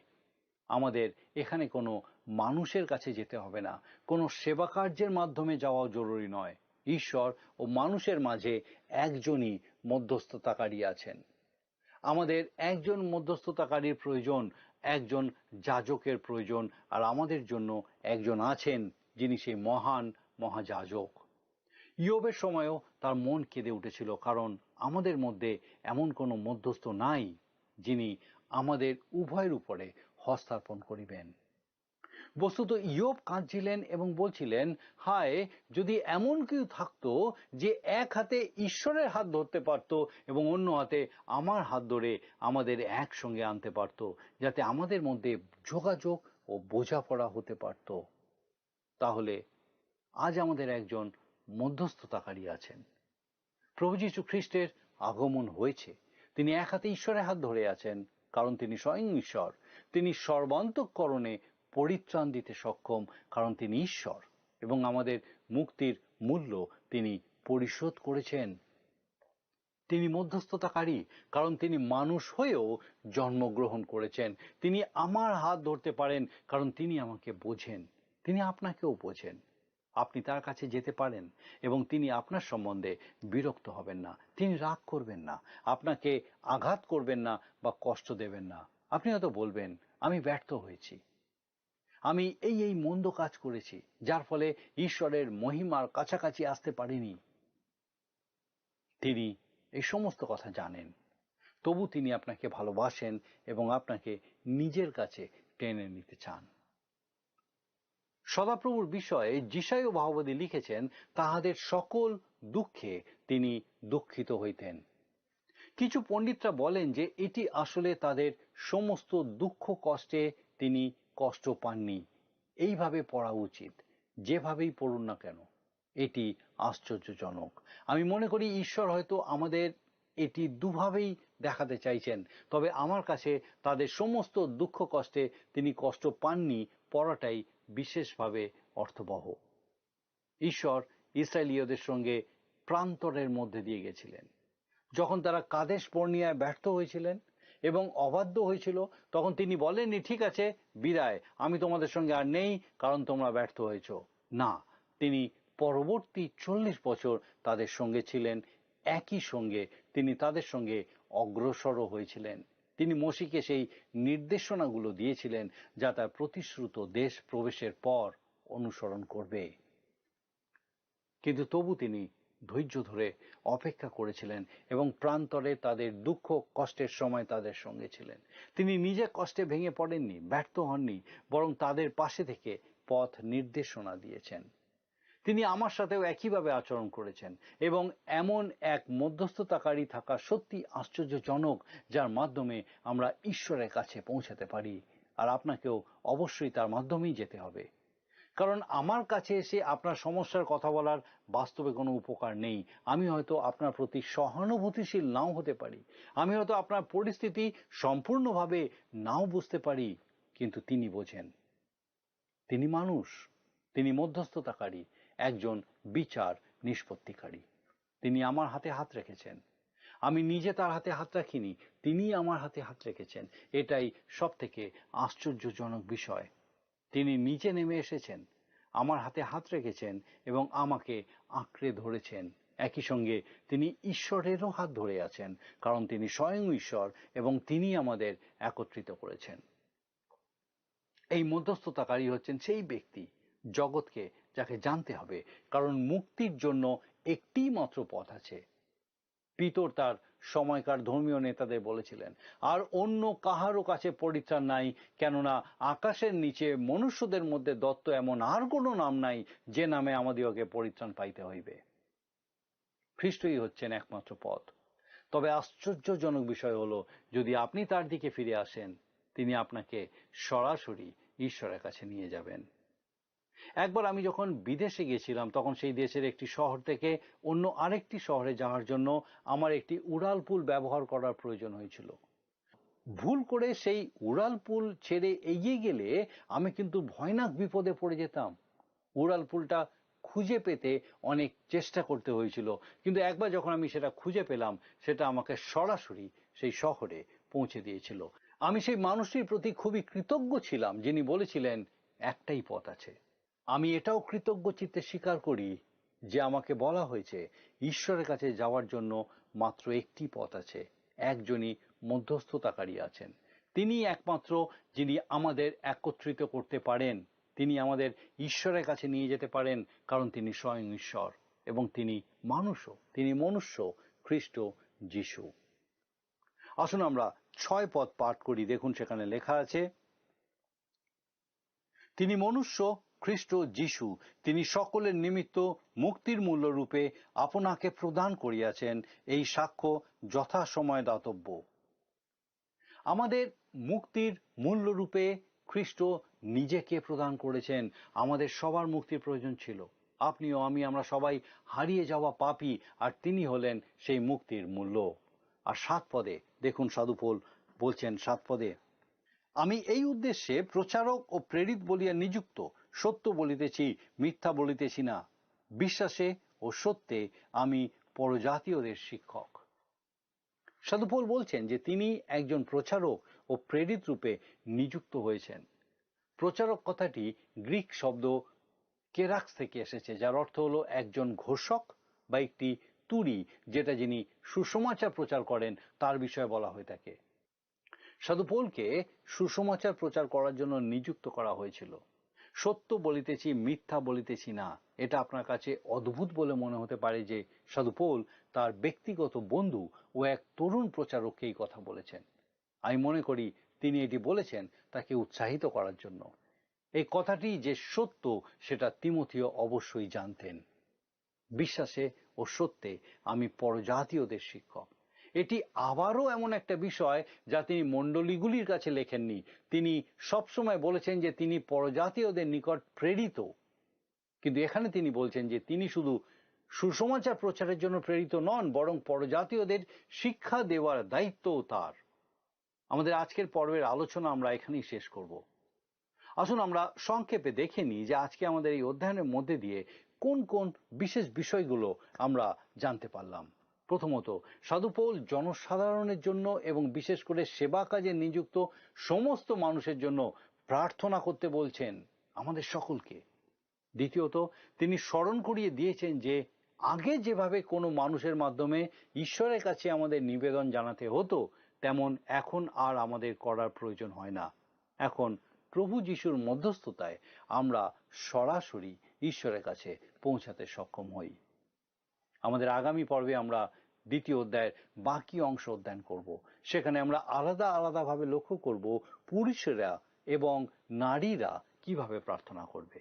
আমাদের এখানে কোনো মানুষের কাছে যেতে হবে না, কোনো সেবা কার্যের মাধ্যমে যাওয়াও জরুরি নয়। ঈশ্বর ও মানুষের মাঝে একজনই মধ্যস্থতাকারী আছেন। আমাদের একজন মধ্যস্থতাকারীর প্রয়োজন, একজন যাজকের প্রয়োজন, আর আমাদের জন্য একজন আছেন, যিনি সেই মহান মহাযাজক। ইয়বের সময়ও তার মন কেঁদে উঠেছিল, কারণ আমাদের মধ্যে এমন কোনো মধ্যস্থ নাই, যিনি আমাদের উভয়ের উপরে হস্তার্পণ করিবেন। বস্তুত ইয়ব কাঁদছিলেন এবং বলছিলেন, "হায়, যদি এমন কেউ থাকতো যে এক হাতে ঈশ্বরের হাত ধরতে পারত এবং অন্য হাতে আমার হাত ধরে আমাদের একসঙ্গে আনতে পারত, যাতে আমাদের মধ্যে যোগাযোগ ও বোঝাপড়া হতে পারত, তাহলে আজ আমাদের একজন মধ্যস্থতাকারী আছেন।" প্রভু যীশু খ্রিস্টের আগমন হয়েছে। তিনি এক হাতে ঈশ্বরের হাত ধরে আছেন, কারণ তিনি স্বয়ং ঈশ্বর। তিনি সর্বান্তঃকরণে পরিত্রাণ দিতে সক্ষম, কারণ তিনি ঈশ্বর। এবং আমাদের মুক্তির মূল্য তিনি পরিশোধ করেছেন। তিনি মধ্যস্থতাকারী, কারণ তিনি মানুষ হয়েও জন্মগ্রহণ করেছেন। তিনি আমার হাত ধরতে পারেন, কারণ তিনি আমাকে বোঝেন। তিনি আপনাকেও বোঝেন। আপনি তার কাছে যেতে পারেন এবং তিনি আপনার সম্বন্ধে বিরক্ত হবেন না, তিনি রাগ করবেন না, আপনাকে আঘাত করবেন না বা কষ্ট দেবেন না। আপনি হয়তো বলবেন, "আমি ব্যর্থ হয়েছি, আমি এই এই মন্দ কাজ করেছি, যার ফলে ঈশ্বরের মহিমার কাছাকাছি আসতে পারিনি।" তিনি এই সমস্ত কথা জানেন, তবু তিনি আপনাকে ভালোবাসেন এবং আপনাকে নিজের কাছে টেনে নিতে চান। সদাপ্রভুর বিষয়ে যিশায় ভাববাদী লিখেছেন, "তাহাদের সকল দুঃখে তিনি দুঃখিত হইতেন।" কিছু পণ্ডিতরা বলেন যে এটি আসলে তাদের সমস্ত দুঃখ কষ্টে তিনি কষ্ট পাননি। এইভাবে পড়া উচিত, যেভাবেই পড়ুন না কেন। এটি আশ্চর্যজনক। আমি মনে করি ঈশ্বর হয়তো আমাদের এটি দুভাবেই দেখাতে চাইছেন, তবে আমার কাছে তাদের সমস্ত দুঃখ কষ্টে তিনি কষ্ট পাননি পড়াটাই বিশেষভাবে অর্থবহ। ঈশ্বর ইসরায়েলীয়দের সঙ্গে প্রান্তরের মধ্যে দিয়ে গেছিলেন। যখন তারা কাদেশ বর্নিয়ায় ব্যর্থ হয়েছিলেন এবং অবাধ্য হয়েছিল, তখন তিনি বলেননি, "ঠিক আছে, বিদায়, আমি তোমাদের সঙ্গে আর নেই, কারণ তোমরা ব্যর্থ হয়েছো।" না, তিনি পরবর্তী চল্লিশ বছর তাদের সঙ্গে ছিলেন, একই সঙ্গে তিনি তাদের সঙ্গে অগ্রসরও হয়েছিলেন। তিনি মোশিকে সেই নির্দেশনাগুলো দিয়েছিলেন, যা তার প্রতিশ্রুত দেশ প্রবেশের পর অনুসরণ করবে। কিন্তু তবু তিনি ধৈর্য ধরে অপেক্ষা করেছিলেন এবং প্রান্তরে তাদের দুঃখ কষ্টের সময় তাদের সঙ্গে ছিলেন। তিনি নিজে কষ্টে ভেঙে পড়েননি, ব্যর্থ হননি, বরং তাদের পাশে থেকে পথ নির্দেশনা দিয়েছেন। তিনি আমার সাথেও একইভাবে আচরণ করেছেন এবং এমন এক মধ্যস্থতাকারী থাকা সত্যি আশ্চর্যজনক, যার মাধ্যমে আমরা ঈশ্বরের কাছে পৌঁছাতে পারি। আর আপনাকেও অবশ্যই তার মাধ্যমেই যেতে হবে, কারণ আমার কাছে এসে আপনার সমস্যার কথা বলার বাস্তবে কোনো উপকার নেই। আমি হয়তো আপনার প্রতি সহানুভূতিশীল নাও হতে পারি, আমি হয়তো আপনার পরিস্থিতি সম্পূর্ণভাবে নাও বুঝতে পারি, কিন্তু তিনি বোঝেন। তিনি মানুষ, তিনি মধ্যস্থতাকারী, একজন বিচার নিষ্পত্তিকারী। তিনি আমার হাতে হাত রেখেছেন। আমি নিজে তার হাতে হাত রাখিনি, তিনি আমার হাতে হাত রেখেছেন। এটাই সব থেকে আশ্চর্যজনক বিষয়। তিনি নিজে নেমে এসেছেন, আমার হাতে হাত রেখেছেন এবং আমাকে আঁকড়ে ধরেছেন। একই সঙ্গে তিনি ঈশ্বরেরও হাত ধরে আছেন, কারণ তিনি স্বয়ং ঈশ্বর এবং তিনি আমাদের একত্রিত করেছেন। এই মধ্যস্থতাকারী হচ্ছেন সেই ব্যক্তি, জগৎকে, যাকে জানতে হবে, কারণ মুক্তির জন্য একটি মাত্র পথ আছে। পিতর তার সময়কার ধর্মীয় নেতাদের বলেছিলেন, "আর অন্য কাহারও কাছে পরিত্রাণ নাই, কেননা আকাশের নিচে মনুষ্যদের মধ্যে দত্ত এমন আর কোনো নাম নাই, যে নামে আমাদিগকে পরিত্রাণ পাইতে হইবে।" খ্রিস্টই হচ্ছেন একমাত্র পথ। তবে আশ্চর্যজনক বিষয় হলো, যদি আপনি তার দিকে ফিরে আসেন, তিনি আপনাকে সরাসরি ঈশ্বরের কাছে নিয়ে যাবেন। একবার আমি যখন বিদেশে গেছিলাম, তখন সেই দেশের একটি শহর থেকে অন্য আরেকটি শহরে যাওয়ার জন্য আমার একটি উড়ালপুল ব্যবহার করার প্রয়োজন হয়েছিল। ভুল করে সেই উড়ালপুল ছেড়ে এগিয়ে গেলে আমি কিন্তু ভয়ানক বিপদে পড়ে যেতাম। উড়ালপুলটা খুঁজে পেতে অনেক চেষ্টা করতে হয়েছিল, কিন্তু একবার যখন আমি সেটা খুঁজে পেলাম, সেটা আমাকে সরাসরি সেই শহরে পৌঁছে দিয়েছিল। আমি সেই মানুষটির প্রতি খুবই কৃতজ্ঞ ছিলাম, যিনি বলেছিলেন, "একটাই পথ আছে।" আমি এটাও কৃতজ্ঞ চিত্তে স্বীকার করি যে আমাকে বলা হয়েছে, ঈশ্বরের কাছে যাওয়ার জন্য মাত্র একটি পথ আছে, একজনই মধ্যস্থতাকারী আছেন। তিনি একমাত্র যিনি আমাদের একত্রিত করতে পারেন, তিনি আমাদের ঈশ্বরের কাছে নিয়ে যেতে পারেন, কারণ তিনি স্বয়ং ঈশ্বর এবং তিনি মানুষও, তিনি মনুষ্য, খ্রিস্ট যিশু। আসুন আমরা ছয় পদ পাঠ করি। দেখুন, সেখানে লেখা আছে, "তিনি মনুষ্য, খ্রিস্ট যিশু, তিনি সকলের নিমিত্ত মুক্তির মূল্য রূপে আপনাকে প্রদান করিয়াছেন, এই সাক্ষ্য যথাসময়ে দাতব্য।" আমাদের মুক্তির মূল্য রূপে খ্রিস্ট নিজেকে প্রদান করেছেন। আমাদের সবার মুক্তির প্রয়োজন ছিল। আপনি ও আমি, আমরা সবাই হারিয়ে যাওয়া পাপী, আর তিনি হলেন সেই মুক্তির মূল্য। আর সাত পদে দেখুন, সাধু পৌল বলছেন সাত পদে, "আমি এই উদ্দেশ্যে প্রচারক ও প্রেরিত বলিয়া নিযুক্ত, সত্য বলিতেছি, মিথ্যা বলিতেছি না। বিশ্বাসে ও সত্যে আমি পরজাতীয়দের শিক্ষক।" সাধু পৌল বলছেন যে তিনি একজন প্রচারক ও প্রেরিত রূপে নিযুক্ত হয়েছেন। প্রচারক কথাটি গ্রিক শব্দ কেরাক্স থেকে এসেছে, যার অর্থ হলো একজন ঘোষক বা একটি তুরি, যেটা যিনি সুসমাচার প্রচার করেন, তার বিষয়ে বলা হয়ে থাকে। সাধু পৌলকে সুসমাচার প্রচার করার জন্য নিযুক্ত করা হয়েছিল। "সত্য বলিতেছি, মিথ্যা বলিতেছি না।" এটা আপনার কাছে অদ্ভুত বলে মনে হতে পারে যে সাধু পৌল তার ব্যক্তিগত বন্ধু ও এক তরুণ প্রচারককে এই কথা বলেছেন। আমি মনে করি তিনি এটি বলেছেন তাকে উৎসাহিত করার জন্য। এই কথাটি যে সত্য, সেটা তিমথিও অবশ্যই জানতেন। "বিশ্বাসে ও সত্যে আমি পরজাতীয়দের শিক্ষক।" এটি আবারও এমন একটা বিষয় যা তিনি মণ্ডলীগুলির কাছে লেখেননি। তিনি সবসময় বলেছেন যে তিনি পরজাতীয়দের নিকট প্রেরিত, কিন্তু এখানে তিনি বলছেন যে তিনি শুধু সুসমাচার প্রচারের জন্য প্রেরিত নন, বরং পরজাতীয়দের শিক্ষা দেওয়ার দায়িত্বও তার। আমাদের আজকের পর্বের আলোচনা আমরা এখানেই শেষ করব। আসুন আমরা সংক্ষেপে দেখে নিই যে আজকে আমাদের এই অধ্যয়নের মধ্যে দিয়ে কোন কোন বিশেষ বিষয়গুলো আমরা জানতে পারলাম। প্রথমত, সাধু পৌল জনসাধারণের জন্য এবং বিশেষ করে সেবা কাজে নিযুক্ত সমস্ত মানুষের জন্য প্রার্থনা করতে বলছেন আমাদের সকলকে। দ্বিতীয়ত, তিনি স্মরণ করিয়ে দিয়েছেন যে আগে যেভাবে কোনো মানুষের মাধ্যমে ঈশ্বরের কাছে আমাদের নিবেদন জানাতে হতো, তেমন এখন আর আমাদের করার প্রয়োজন হয় না। এখন প্রভু যিশুর মধ্যস্থতায় আমরা সরাসরি ঈশ্বরের কাছে পৌঁছাতে সক্ষম হই। আমাদের আগামী পর্বে আমরা দ্বিতীয় অধ্যায়ের বাকি অংশ অধ্যয়ন করব। সেখানে আমরা আলাদা আলাদাভাবে লক্ষ্য করব পুরুষেরা এবং নারীরা কিভাবে প্রার্থনা করবে।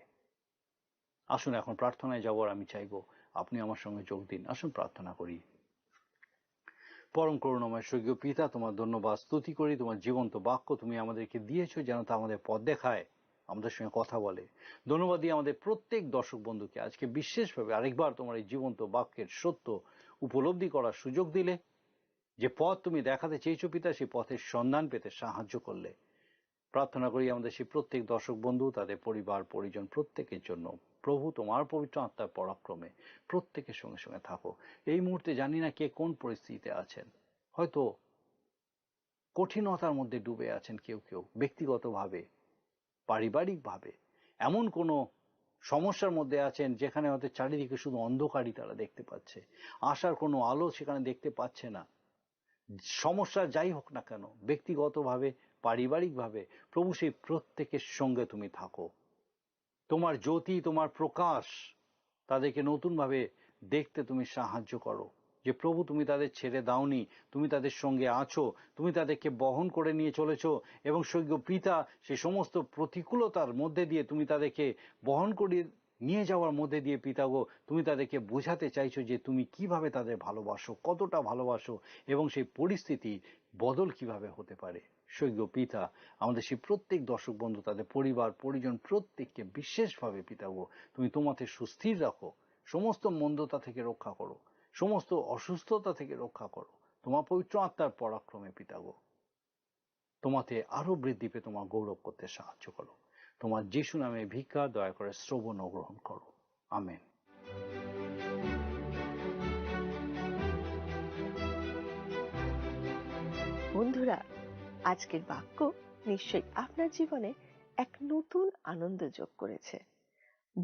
আসুন, এখন প্রার্থনায় যাওয়ার আমি চাইবো, আপনি আমার সঙ্গে যোগ দিন। আসুন, প্রার্থনা করি। পরম করুণাময় স্বর্গীয় পিতা, তোমার ধন্যবাদ স্তুতি করি, তোমার জীবন্ত বাক্য তুমি আমাদেরকে দিয়েছো, যেন তা আমাদের পথ দেখায়, আমাদের সঙ্গে কথা বলে। ধন্যবাদ দিয়ে আমাদের প্রত্যেক দর্শক বন্ধুকে আজকে বিশেষভাবে আরেকবার তোমার এই জীবন্ত বাক্যের সত্য উপলব্ধি করার সুযোগ দিলে, যে পথ তুমি দেখাতে চেয়েছো পিতা, সেই পথের সন্ধান পেতে সাহায্য করলে। প্রার্থনা করি আমাদের সেই প্রত্যেক দর্শক বন্ধু, তাদের পরিবার পরিজন, প্রত্যেকের জন্য। প্রভু, তোমার পবিত্র আত্মার পরাক্রমে প্রত্যেকের সঙ্গে সঙ্গে থাকো। এই মুহূর্তে জানি না কে কোন পরিস্থিতিতে আছেন, হয়তো কঠিনতার মধ্যে ডুবে আছেন কেউ কেউ, ব্যক্তিগতভাবে, পারিবারিকভাবে এমন কোনো সমস্যার মধ্যে আছেন যেখানে হয়তো চারিদিকে শুধু অন্ধকারই তারা দেখতে পাচ্ছে, আশার কোনো আলো সেখানে দেখতে পাচ্ছে না। সমস্যা যাই হোক না কেন, ব্যক্তিগতভাবে, পারিবারিকভাবে, প্রভু, সেই প্রত্যেকের সঙ্গে তুমি থাকো। তোমার জ্যোতি, তোমার প্রকাশ তাদেরকে নতুনভাবে দেখতে তুমি সাহায্য করো। যে প্রভু, তুমি তাদের ছেড়ে দাওনি, তুমি তাদের সঙ্গে আছো, তুমি তাদেরকে বহন করে নিয়ে চলেছো। এবং স্বর্গীয় পিতা, সেই সমস্ত প্রতিকূলতার মধ্যে দিয়ে তুমি তাদেরকে বহন করে নিয়ে যাওয়ার মধ্যে দিয়ে, পিতা গো, তুমি তাদেরকে বোঝাতে চাইছো যে তুমি কিভাবে তাদের ভালোবাসো, কতটা ভালোবাসো, এবং সেই পরিস্থিতি বদল কিভাবে হতে পারে। স্বর্গীয় পিতা, আমাদের সেই প্রত্যেক দর্শক বন্ধু, তাদের পরিবার পরিজন, প্রত্যেককে বিশেষভাবে, পিতা গো, তুমি তোমাতে সুস্থির রাখো, সমস্ত মন্দতা থেকে রক্ষা করো, সমস্ত অসুস্থতা থেকে রক্ষা করো, তোমার পবিত্র আত্মার পরাক্রমে, পিতা গো, তোমাতে আরো বৃদ্ধি পেয়ে তোমার গৌরব করতে সাহায্য করো। তোমার যিশু নামে ভিক্ষা, দয়া করে শ্রবণ ও গ্রহণ করো। আমেন। বন্ধুরা, আজকের বাক্য নিশ্চয়ই আপনার জীবনে এক নতুন আনন্দ যোগ করেছে।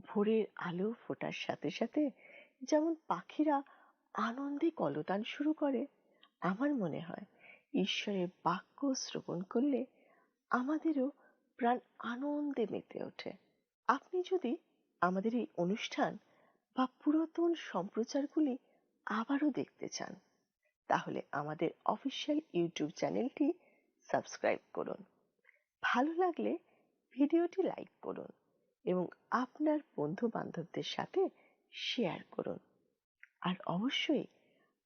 ভোরের আলো ফোটার সাথে সাথে যেমন পাখিরা আনন্দে কলতান শুরু করে, আমার মনে হয় ঈশ্বরের বাক্য শ্রবণ করলে আমাদেরও প্রাণ আনন্দে মেতে ওঠে। আপনি যদি আমাদের এই অনুষ্ঠান বা পুরাতন সম্প্রচারগুলি আবারও দেখতে চান, তাহলে আমাদের অফিসিয়াল YouTube চ্যানেলটি সাবস্ক্রাইব করুন। ভালো লাগলে ভিডিওটি লাইক করুন এবং আপনার বন্ধু বান্ধবদের সাথে শেয়ার করুন। আর অবশ্যই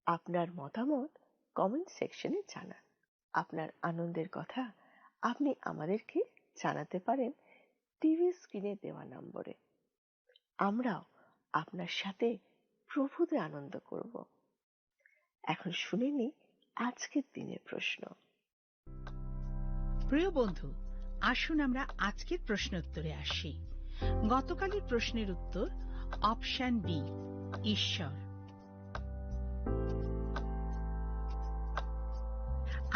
আপনার মতামত কমেন্ট সেকশনে জানান। আপনার আনন্দের কথা আপনি আমাদেরকে জানাতে পারেন টিভি স্ক্রিনে দেওয়া নম্বরে। আমরাও আপনার সাথে প্রভুতে আনন্দ করব। এখন শুনে নি আজকের দিনের প্রশ্ন। প্রিয় বন্ধু, আসুন আমরা আজকের প্রশ্ন উত্তরে আসি। গতকালের প্রশ্নের উত্তর অপশন বি, ঈশ্বর।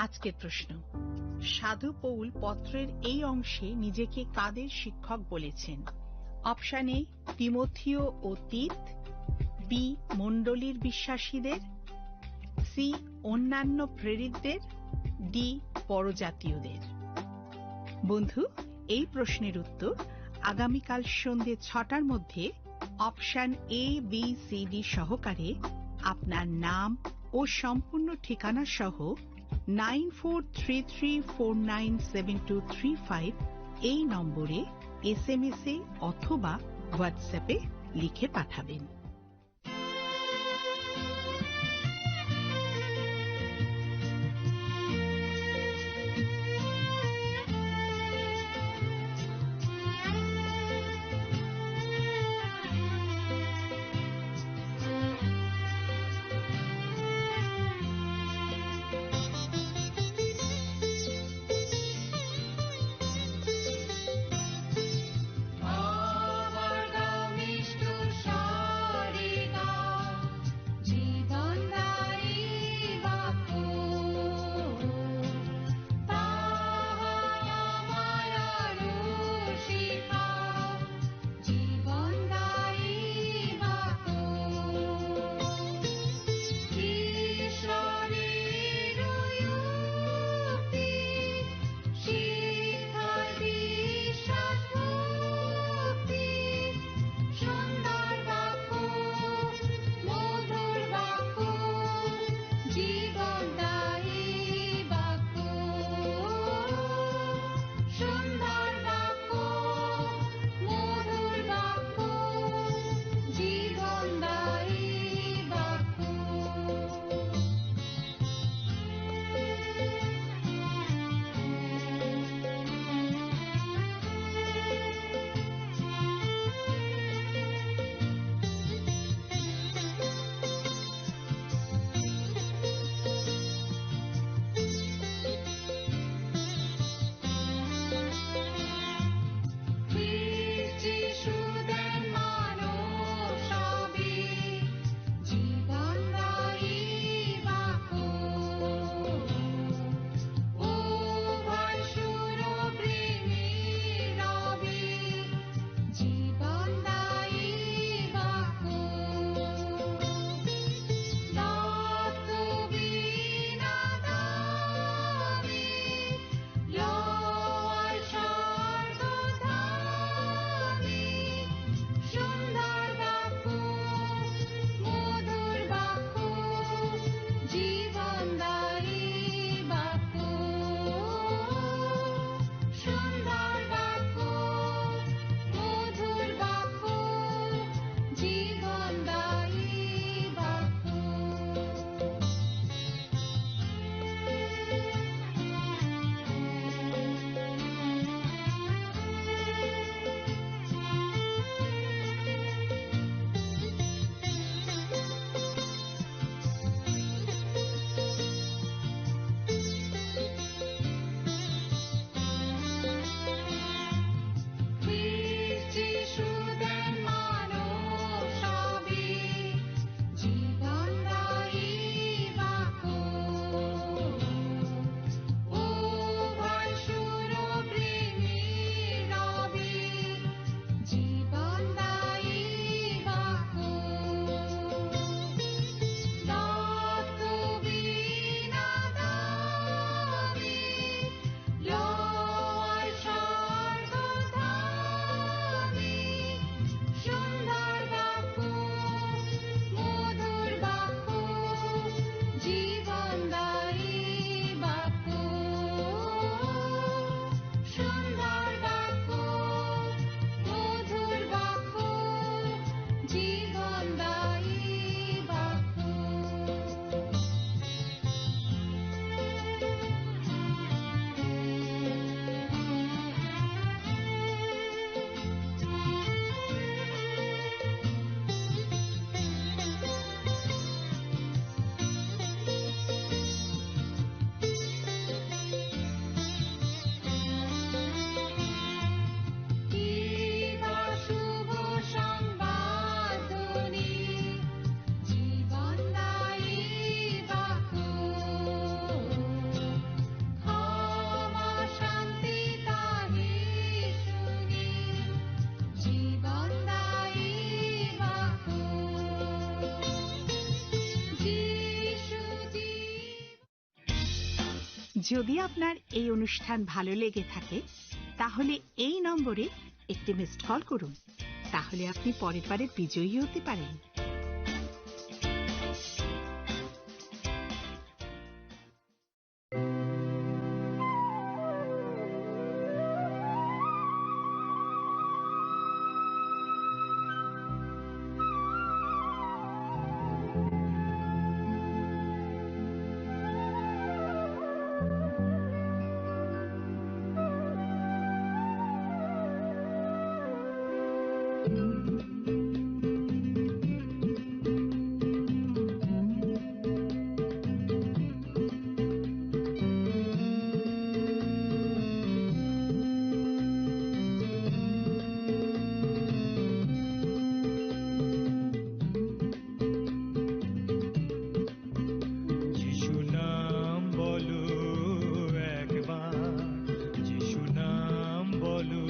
আজকের প্রশ্ন, সাধু পৌল পত্রের এই অংশে নিজেকে কাদের শিক্ষক বলেছেন? অপশন এ, তিমথিও ও তীত, বি, মণ্ডলীর বিশ্বাসীদের, সি, অন্যান্য প্রেরিতদের, ডি, পরজাতীয়দের। বন্ধু, এই প্রশ্নের উত্তর আগামীকাল সন্ধে ছটার মধ্যে option A, B, C, D সহকারে আপনার নাম ও সম্পূর্ণ ঠিকানা সহ nine four three three four nine seven two three five এই নম্বরে এসএমএস এ অথবা হোয়াটসঅ্যাপে লিখে পাঠাবেন। যদি আপনার এই অনুষ্ঠান ভালো লেগে থাকে, তাহলে এই নম্বরে একটি মিসড কল করুন, তাহলে আপনি পরের বারের বিজয়ী হতে পারেন। যিশু নাম বলো একবার, যিশু নাম বলো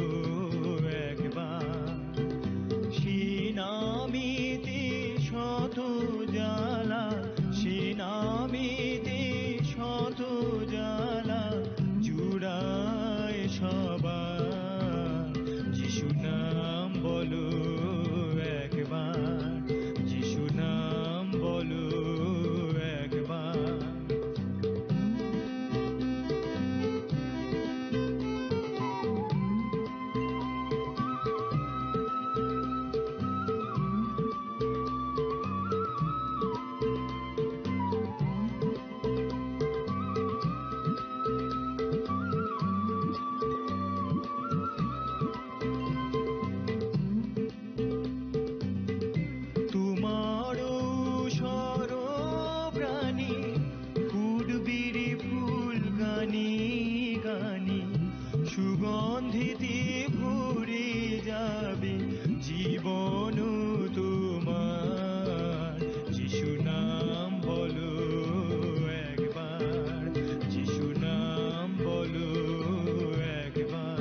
একবার। সে নামেতে শত জ্বালা, সে নামেতে শত জ্বালা জুড়ায় সবার। যিশু নাম বলো একবার, যিশু নাম বলো একবার। তোমারও সর্বপ্রাণী ফুটবিরি ফুল গানি গানি সুগন্ধিতে ভরে যাবে জীবন তোমার। যিশু নাম বলো একবার, যিশু নাম বলো একবার।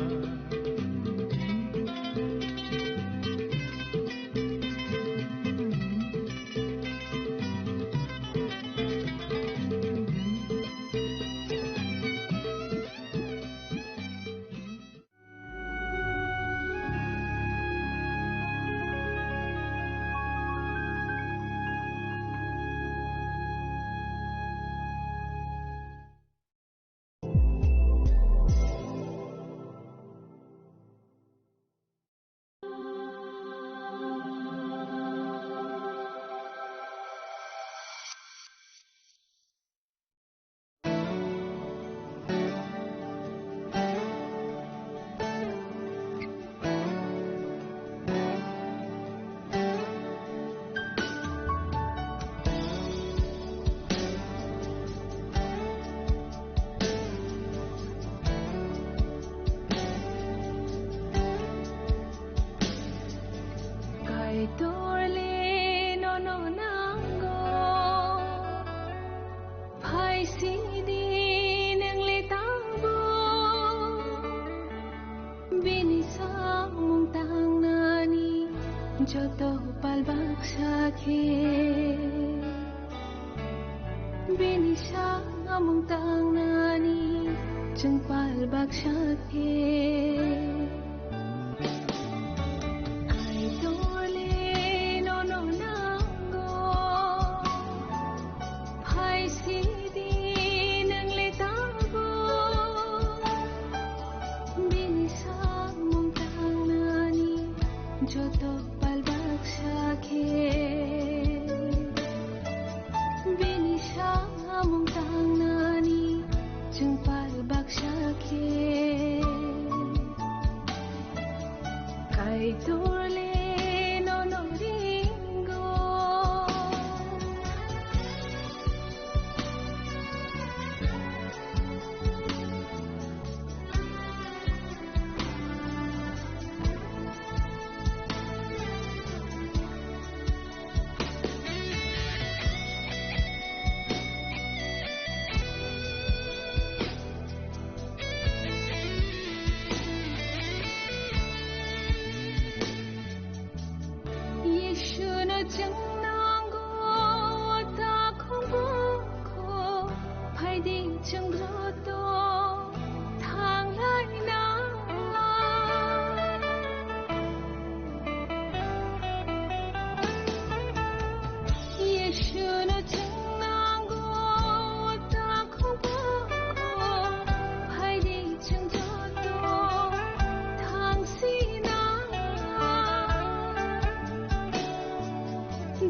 Kaitor le nono nango, phai sidi nang le tango. Bini samung tangnani joto pal baksa khe, bini samung tangnani chwng pal baksa khe. Kaitor le nono nango, phai sidi nang le tango. Bini samung tangnani joto pal baksa khe, bini samung tangnani chwng pal baksa khe. Di chwng joto thanglaina. Yeshuno chwng nango, takhuk bokho. Phaidi chwng joto thangsina.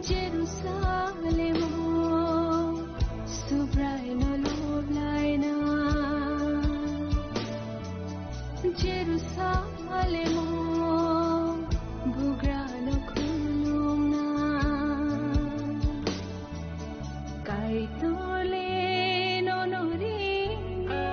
Jerusalemo Subraino loblaina. Jerusalemo bugrano khulumna. Kaitorle nono ringo.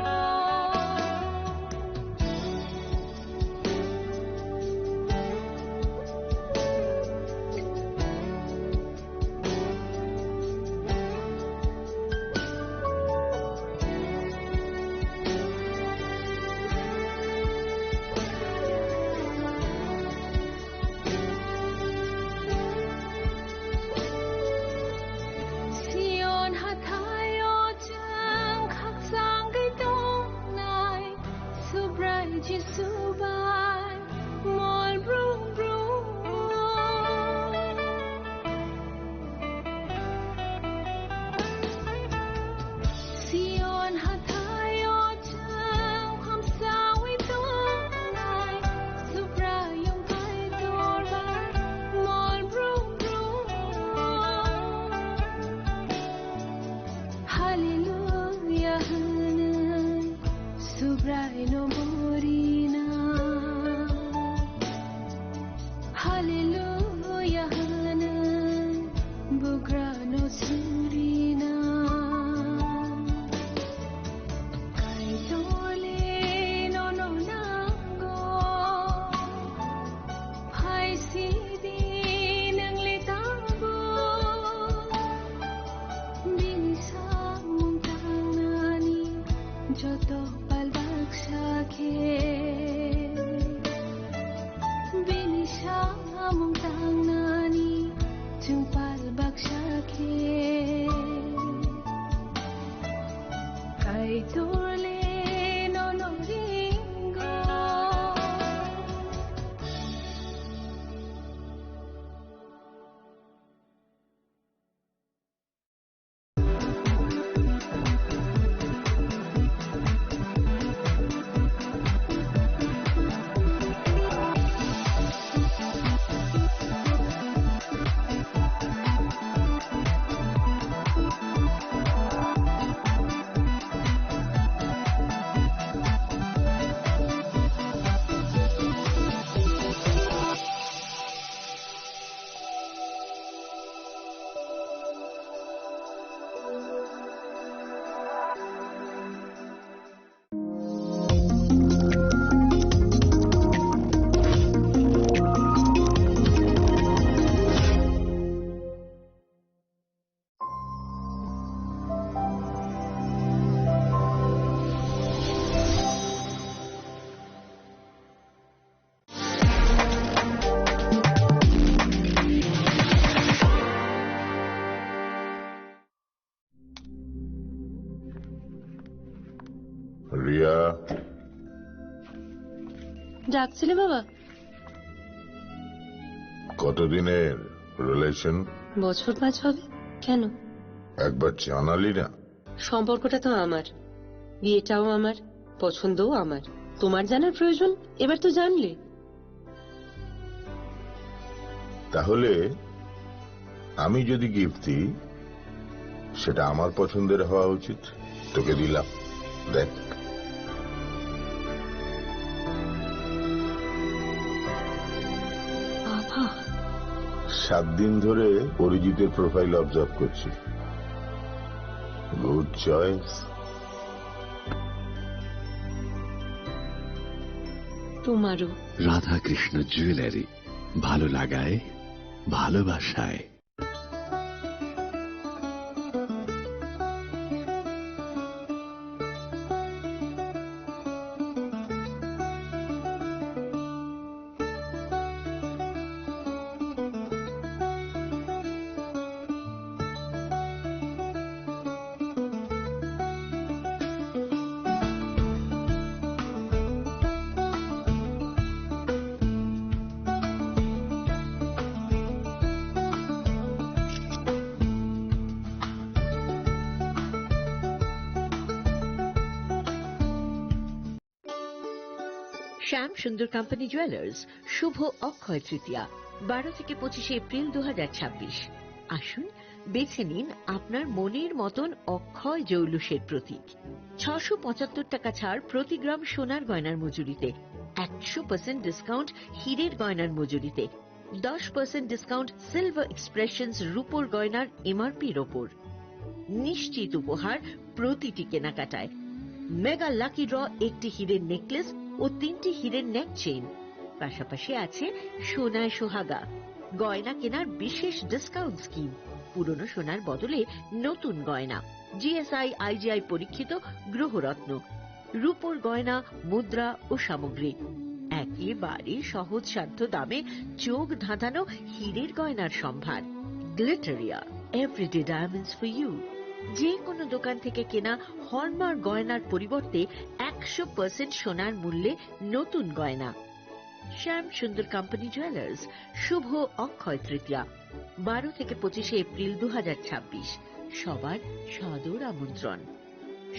Sion hathaio chwng khakchangwi tongnai, Subrai Jisu bai mol brum brum. Sion hathaio chwng khamsawi tongnai, Subraiyung Kaitor bai mol brum brum. Hallelujah hwnwi Subraino borina. Hallelujah hwnwi bugrano surina. Kaitorle nono nango. Phaisidi nwngle tabuk. Bini samung tangnani joto pal baksa khe. Bini samung tangnani chwng pal baksa khe. Kaitorle nono ringo. Riya. ডাকছিলে বাবা? কতদিনের রিলেশন? বছর পাঁচ হবে। কেন? একবার জানালি না। সম্পর্কটা তো আমার, বিয়েটাও আমার, পছন্দও আমার। তোমার জানার প্রয়োজন? এবার তো জানলে। তাহলে আমি যদি গিফট দিই, সেটা আমার পছন্দের হওয়া উচিত। তোকে দিলাম, দেখ। বাবা। সাত দিন ধরে অরিজিতের প্রোফাইল অবজার্ভ করছি। Good choice. তোমারও। রাধাকৃষ্ণ জুয়েলারি, ভালো লাগায়, ভালোবাসায়। শ্যাম সুন্দর কোম্পানি জুয়েলার্স, শুভ অক্ষয় তৃতীয়া, বারো থেকে পঁচিশে এপ্রিল দু হাজার ছাব্বিশ। আসুন, বেছে নিন আপনার মনের মতন অক্ষয় জৌলুসের প্রতীক। ছশো পঁচাত্তর টাকা ছাড় প্রতি গ্রাম সোনার গয়নার মজুরিতে, একশো পার্সেন্ট ডিসকাউন্ট হীরের গয়নার মজুরিতে, দশ পার্সেন্ট ডিসকাউন্ট সিলভার এক্সপ্রেশনস রূপোর গয়নার এমআরপির ওপর। নিশ্চিত উপহার প্রতিটি কেনাকাটায়। মেগা লাকি ড্র, একটি হীরের নেকলেস ও তিনটি হীরের নেক চেইন। পাশাপাশি আছে সোনায় সোহাগা, গয়না কেনার বিশেষ ডিসকাউন্ট স্কিম, পুরনো সোনার বদলে নতুন গয়না, জিএসআই আইজিআই পরীক্ষিত গ্রহরত্ন, রূপোর গয়না, মুদ্রা ও সামগ্রী। একেবারে সহজ সাধ্য দামে চোখ ধাঁধানো হীরের গয়নার সম্ভার। Glitteria, everyday diamonds for you. যে কোনো দোকান থেকে কেনা হলমার্ক গয়নার পরিবর্তে একশো পার্সেন্ট সোনার মূল্যে নতুন গয়না। শ্যাম সুন্দর কোম্পানি জুয়েলার্স, শুভ অক্ষয় তৃতীয়া, বারো থেকে পঁচিশে এপ্রিল দু হাজার ছাব্বিশ। সবার সাদর আমন্ত্রণ।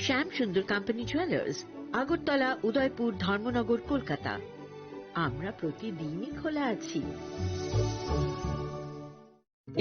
শ্যাম সুন্দর কোম্পানি জুয়েলার্স, আগরতলা, উদয়পুর, ধর্মনগর, কলকাতা। আমরা প্রতিদিনই খোলা আছি।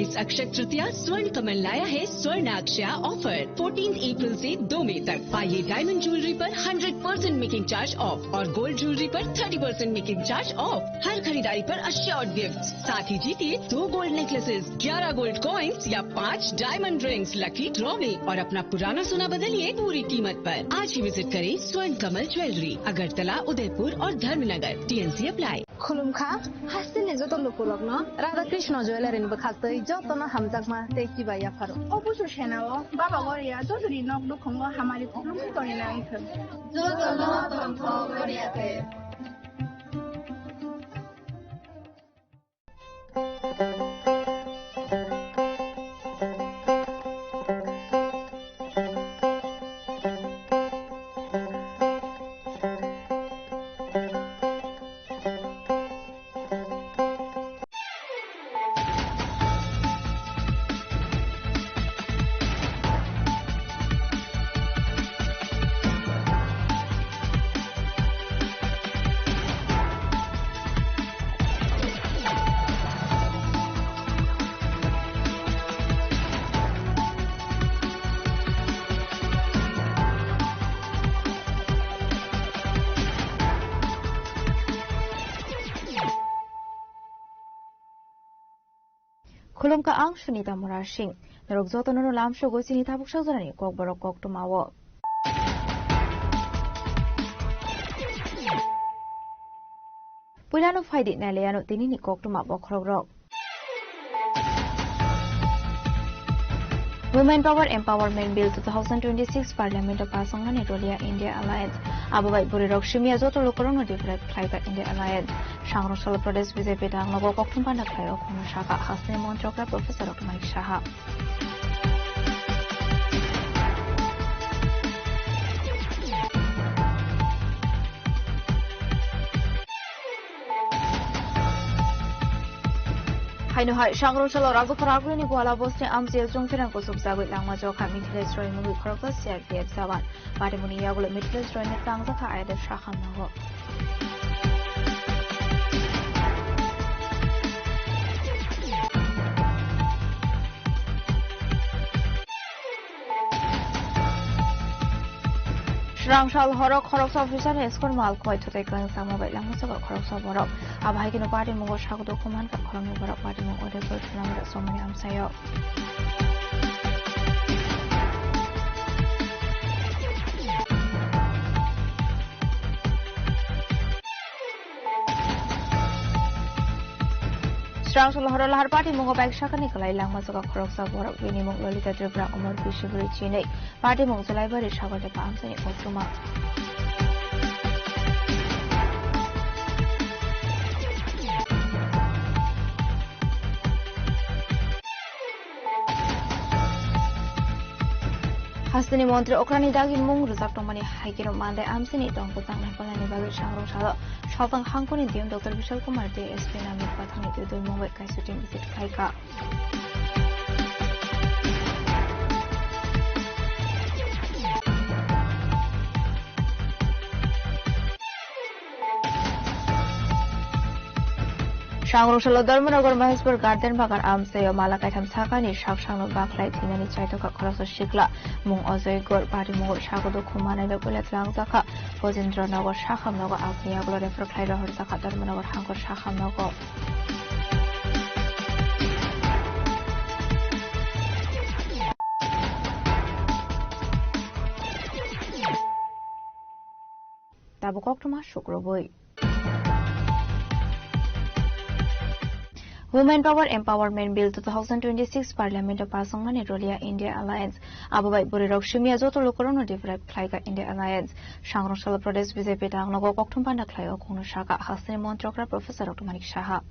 इस अक्षय तृतीया स्वर्ण कमल लाया है स्वर्ण अक्षया ऑफर। फोर्टीन अप्रैल से दो मई तक पाइए डायमंड ज्वेलरी पर hundred percent making charge off और गोल्ड ज्वेलरी पर thirty percent making charge off. हर खरीदारी पर अश्योर्ड गिफ्ट, साथ ही जीतिए दो गोल्ड नेकलेसेस, ग्यारह गोल्ड कॉइन्स या पाँच डायमंड रिंग्स लकी ड्रॉ में और अपना पुराना सोना बदलिए पूरी कीमत पर। आज ही विजिट करें स्वर्ण कमल ज्वेलरी, अगरतला, उदयपुर और Dharmanagar. TNC apply. Khulumkha, hasteni joto lukurokno Radha Krishna Jewellery ni bwkhaktwi jotono hamjakma tei kiba yapharo. O busu senao Baba Goria jotoni nok nukhungo hamari khulumwi tongina wngkha. Jotono tongthok Goria te. Khulumkha, ang Sunita Murasing. Norok jotono no lamsogo chini tabuk sajorani kokborok koktwmao. Puilano phaidi nailaiano tinini koktwma bokhorokrok. Women Power Empowerment Bill two thousand twenty-six Parliament o pass wngnani rwliya India Alliance. Abo bai bwrwirok simiya joto lukurokno develop khlaikha India Alliance. Sangrong Salo Pradesh B J P dang nogo kokthum panda khlaio, khoroksa sakha hasteni montrokra Professor Rokmai Saha. Haino hai, Sangrong Salo Rajapara Agulini Goala Bosni Amchil Chungphirang kuchuk jagwi langma jokha Mithilesh Roy mungwi khoroksa C R P F jawan. Patimungni yagulo Mithilesh Roy ni tangjakha ayada sakham nango. Srang sal horo khoroksa officer ni school mal khwlai thutai kwrwng changma bai langma jago khoroksa borok. Abo hai kheno patimung o sago dukhu mankha khoroknwi borok patimung o de kwrwng chwla mura somoni amchaio. Srang Salo horo lahar patimung o bike sakani kwlai langma jaga khoroksa borok bini mung Lolita Tripura umor bisi bwrwi chinwi patimung Jalaibari Sagardepa amchaini koktwma. Hasteni montri okrani dagi mung rwjak tongmani hai kheno Mandai amchini tong kwchang naikolnani bagwi Sangrong Salo Saltang hangkoni D M Doctor Bishal Kumar tei S P Namit Pathangni twi mung bai kaisa team visit khlaikha. Sangrungsalo Dharmanagar Maheshpur Garden Bagan amchaio mala kaitham sakani saksangno bakhlai thinani chaitokha khoroksa sikla mung Ajoy Gor, pari mungo sago dukhu manai bai puila twlangjakha. Gojendra Nagar sakham nogo aboni yagulo refer khlai rohorjakha Dharmanagar hangkor sakham nogo. Tabuk koktwma sukrubwi. Women Power Empowerment Bill two thousand twenty-six Parliament o pass wngmani rwliya India Alliance. Abo bai bwrwirok simiya joto lukurokno deprive khlaika India Alliance. Sangrungsalo Pradesh B J P tangnogo kokthum panda khlaio kokno saka hasteni montrokra Professor Doctor Manik Saha.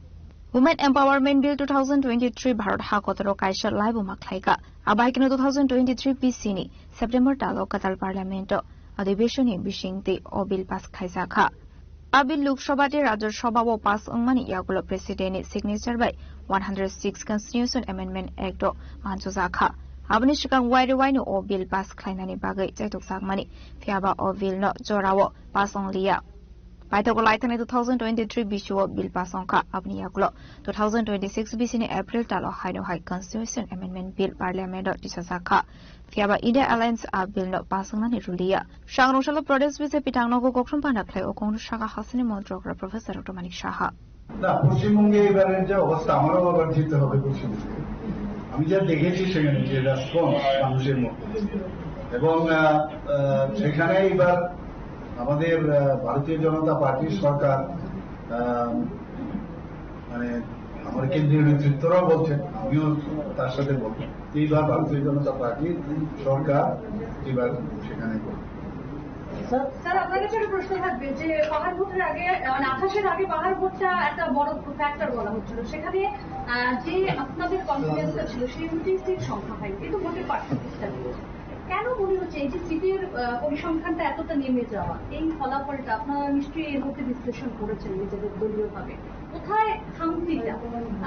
Women Empowerment Bill two thousand twenty-three Bharat ha kotoro kaisa laibuma khlaika. Abo hai kheno two thousand twenty-three B C ni September talo kwtal Parliament o adhibeshon ni bisingtwi o bill pass khlaijakha. A bill Lok Sabha tei Rajya Sabha o pass wngmani yagulo President ni signature bai one hundred six Constitution Amendment Act o manchujak kha. Aboni swkang wairwi waino o bill pass khlainani bagwi chaitokjakmani, phiyaba o bill no jorao pass wngliya. Paithago laithani two thousand twenty-three B C o bill pass wngkha, aboni yagulo two thousand twenty-six B C ni April talo haino hai Constitution Amendment Bill Parliament o tisajak kha. Phiyaba India Alliance a bill no pass wngnani rwliya. Sangrungsalo Pradesh B J P tangnogo kokthum panda khlai o kokno saka hasteni montrokra Professor Doctor Manik Saha. না, পশ্চিমবঙ্গে এবারের যে অবস্থা, আমারও আবার যেতে হবে পশ্চিমবঙ্গে। আমি যা দেখেছি সেখানে যে রেসপন্স মানুষের মধ্যে, এবং আহ, আহ, সেখানে এবার আমাদের আহ, ভারতীয় জনতা পার্টির সরকার, আহ, মানে, আমার কেন্দ্রীয় নেতৃত্বরাও বলছেন, আমিও তার সাথে বলবো, এইবার ভারতীয় জনতা পার্টির সরকার এবার সেখানে করবে। স্যার, আপনার কাছে একটা প্রশ্ন থাকবে যে পাহাড় ভোটের আগে, মানে, আঠাশের আগে পাহাড় ভোটটা একটা বড় ফ্যাক্টর বলা হচ্ছিল, সেখানে আহ, যে আপনাদের কনফিডেন্সটা ছিল সেই অনুযায়ী সিট সংখ্যা হয়নি, কিন্তু ভোটের পার্সেন্টেজটা বেড়েছে। কেন মনে হচ্ছে এই যে সিটের আহ, পরিসংখ্যানটা এতটা নেমে যাওয়া, এই ফলাফলটা আপনারা নিশ্চয়ই এর মধ্যে বিশ্লেষণ করেছেন নিজেদের দলীয়ভাবে? কোথায় খামতিটা?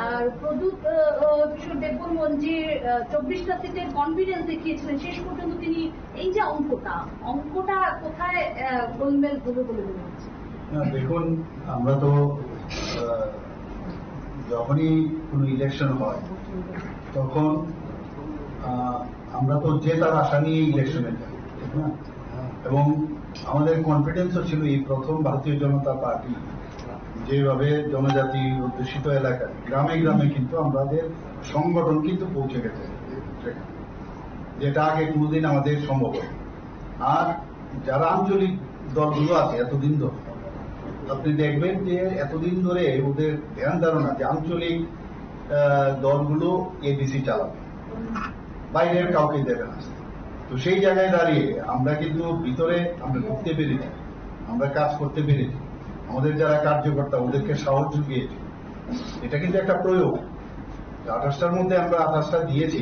আর প্রদ্যুৎ আহ, আহ, কিশোর দেববর্মন যে আহ, চব্বিশটা সিটের কনফিডেন্স দেখিয়েছিলেন, শেষ পর্যন্ত তিনি এই যে অঙ্কটা, অঙ্কটা কোথায় আহ, গোলমেল হলো বলে মনে হচ্ছে? না, দেখুন, আমরা তো আহ, যখনই কোনো ইলেকশন হয়, তখন আহ, আমরা তো জেতার আশা নিয়ে ইলেকশনে যাই, ঠিক না? এবং আমাদের কনফিডেন্সও ছিল এই প্রথম ভারতীয় জনতা পার্টি যেভাবে জনজাতি অধ্যুষিত এলাকায় গ্রামে গ্রামে কিন্তু আমাদের সংগঠন কিন্তু পৌঁছে গেছে সেখানে, যেটা আগে কোনোদিন আমাদের সম্ভব হয়নি। আর যারা আঞ্চলিক দলগুলো আছে এতদিন ধরে, আপনি দেখবেন যে এতদিন ধরে ওদের ধ্যান ধারণা যে আঞ্চলিক আহ, দলগুলো এডিসি চালাবে, বাইরের কাউকে দেবে না। তো সেই জায়গায় দাঁড়িয়ে আমরা কিন্তু ভিতরে আমরা ঢুকতে পেরেছি, আমরা কাজ করতে পেরেছি, আমাদের যারা কার্যকর্তা ওদেরকে সাহস জুগিয়েছি। এটা কিন্তু একটা প্রয়োগ। আঠাশটার মধ্যে আমরা আঠাশটা দিয়েছি,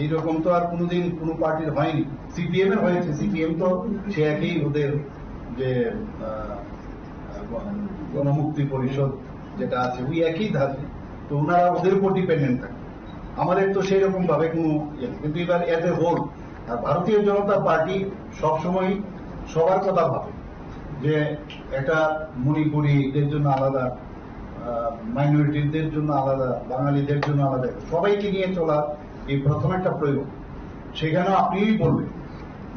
এইরকম তো আর কোনোদিন কোনো পার্টির হয়নি। সিপিএম এর হয়েছে, সিপিএম তো সে একই ওদের যে আহ, গণমুক্তি পরিষদ যেটা আছে ওই একই ধাঁচে, তো ওনারা ওদের উপর ডিপেন্ডেন্ট থাকে। আমাদের তো সেই রকম ভাবে কোনো ইয়ে নেই। কিন্তু এবার এজ এ হোল, আর ভারতীয় জনতা পার্টি সবসময় সবার কথা ভাবে যে একটা মণিপুরিদের জন্য আলাদা, মাইনরিটিদের জন্য আলাদা, বাঙালিদের জন্য আলাদা, সবাইকে নিয়ে চলা এই প্রথম একটা প্রয়োগ। সেখানে আপনিই বলবেন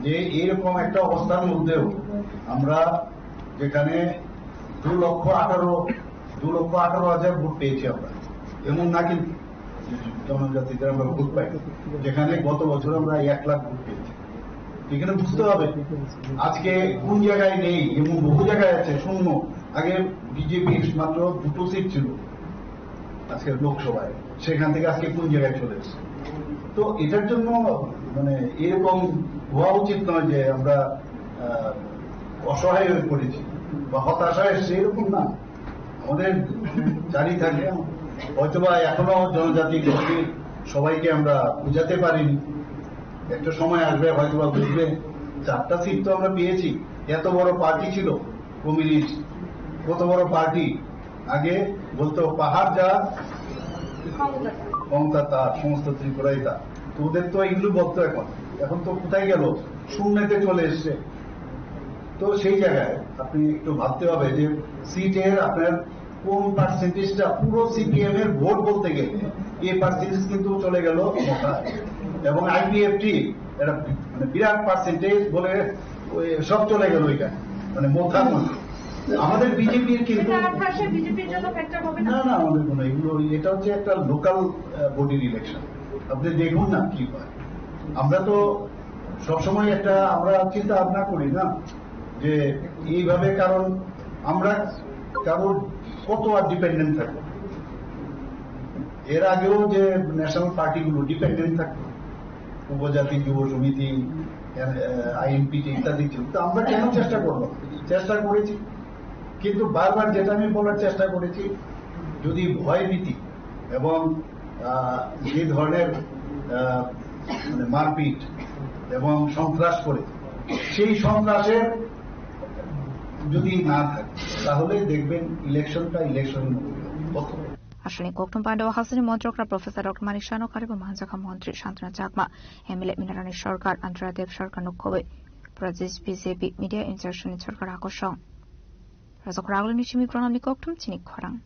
যে এইরকম একটা অবস্থার মধ্যেও আমরা যেখানে দু লক্ষ আঠারো, দু লক্ষ আঠারো হাজার ভোট পেয়েছি আমরা, এমন না কিন্তু জনজাতিদের আমরা ভোট পাই, যেখানে গত বছর আমরা এক লাখ ভোট পেয়েছি। এখানে বুঝতে হবে আজকে কোন জায়গায় নেই, এবং বহু জায়গায় আছে শূন্য। আগে বিজেপির মাত্র দুটো সিট ছিল আজকে লোকসভায়, সেখান থেকে আজকে কোন জায়গায় চলে এসেছে। তো এটার জন্য মানে এরকম হওয়া উচিত নয় যে আমরা আহ, অসহায় হয়ে পড়েছি বা হতাশা এসছে, এরকম না। আমাদের জারি থাকে, হয়তোবা এখনো জনজাতি গোষ্ঠীর সবাইকে আমরা বুঝাতে পারিনি। একটা সময় আসবে হয়তোবা বুঝবে। চারটা সিট তো আমরা পেয়েছি, এত বড় পার্টি ছিল কমিউনিস্ট, কত বড় পার্টি। আগে বলতো পাহাড় যা ক্ষমতা তার, সমস্ত ত্রিপুরাই তার। তো ওদের তো এগুলো বলতো, এখন এখন তো কোথায় গেল, শূন্যতে চলে এসছে। তো সেই জায়গায় আপনি একটু ভাবতে হবে যে সিটের আপনার কোন পার্সেন্টেজটা পুরো সিপিএম এর ভোট বলতে গেলে এই পার্সেন্টেজ কিন্তু চলে গেল মথা এবং আইপিএফটি, এটা মানে বিরাট পার্সেন্টেজ বলে ওই সব চলে গেল এটা, মানে মথা মথা। আমাদের বিজেপির কিন্তু এটা আঠাশে বিজেপির জন্য ফ্যাক্টর হবে না? না, না, আমাদের কোনো এগুলো, এটা হচ্ছে একটা লোকাল বডির ইলেকশন। আপনি দেখুন না কি হয়। আমরা তো সবসময় একটা আমরা চিন্তা ভাবনা করি না যে এইভাবে, কারণ আমরা কারোর কত আর ডিপেন্ডেন্ট থাকবো। এর আগেও যে ন্যাশনাল পার্টিগুলো ডিপেন্ডেন্ট থাকতো, উপজাতি যুব সমিতি, আইএনপিটি ইত্যাদি ছিল, তো আমরা কেন চেষ্টা করলাম? চেষ্টা করেছি, কিন্তু বারবার যেটা আমি বলার চেষ্টা করেছি, যদি ভয়ভীতি এবং আহ, যে ধরনের আহ, মানে মারপিট এবং সন্ত্রাস করে, সেই সন্ত্রাসের যদি না থাকে, তাহলে দেখবেন ইলেকশনটা ইলেকশন হতো। Aswkni kokthum pandao hasini montrokra Professor Doctor Manik Saha no karibo manjakha montri Santana Chakma, M L A Minarani Sarkar, Andhra Deb Sarkar no khobwi Pradesh B J P media in charge ni sarkar akosong. Rajakhor Aglini simi pranamni kokthum chini khorang.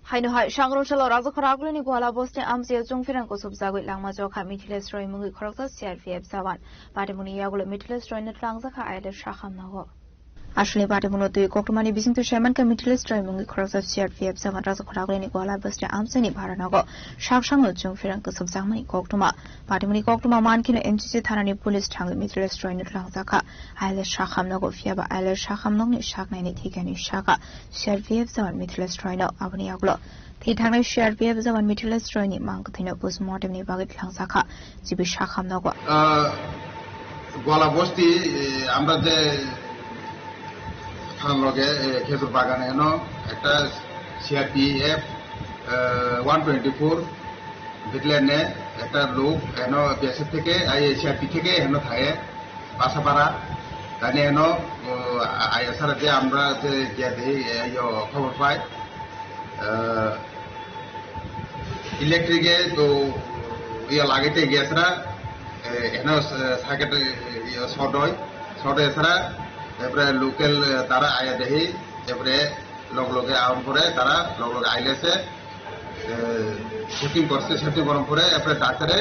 Haino hai, sangrong salo Rajakhor Aglini Gwala bosti amchio chungphirang kusubjagwi langma jokha Mithilesh Roy mungwi khoroksa C R P F jawan. Patimuni yagulo Mithilesh Roy no twlangjakha I L S sakhamnago. Aswkni patimungno twi koktwmani bisingtwi saimankha Mithilesh Roy mungwi khoroksa C R P F jawan Rajakhor Aglini Gwala bosti amchaini bharanogo saksangno chungphirang kusubjakmani koktwma. Patimungni koktwma mankheno M C C thanani police thangwi Mithilesh Roy no twlangjakha. I L S sakhamnogo, phiyaba I L S sakhamnokni saknaini thikani saka C R P F jawan Mithilesh Roy no aboni yagulo thwi thangnai C R P F jawan Mithilesh Roy ni mang kwthwino postmortem ni bagwi twlangjakha. Chibi sakhamnogo. আহ, গোয়ালা বস্তি, এ, আমরা যে থানার লগে, এ, খেজুর বাগানে এনো একটা সিআরপিএফ, এ, one twenty four ব্যাটালিয়নে একটা লোক এনো বিএসএফ থেকে, এই সিআরপি থেকে এনো থাকে, বাসাপাড়া। তাই এনো, ও, আ-, আইএসআর যে আমরা যে গিয়া দেখি, এ, ইয়ো, খবর পাই। আহ, ইলেকট্রিকে তো ইয়ে লাগাইতে গিয়েছে না, এ, এখানে, এ, সার্কিট, এ, ইয়ে শর্ট হয়, শর্ট হয়েছে না, এরপরে লোকাল, এ, তারা আয়া দেখি, এরপরে লগ লগে আরম্ভ করে তারা লগ লগে আইলেছে, এ, শুটিং করছে, শুটিং করার পরে এরপরে ডাক্তারে,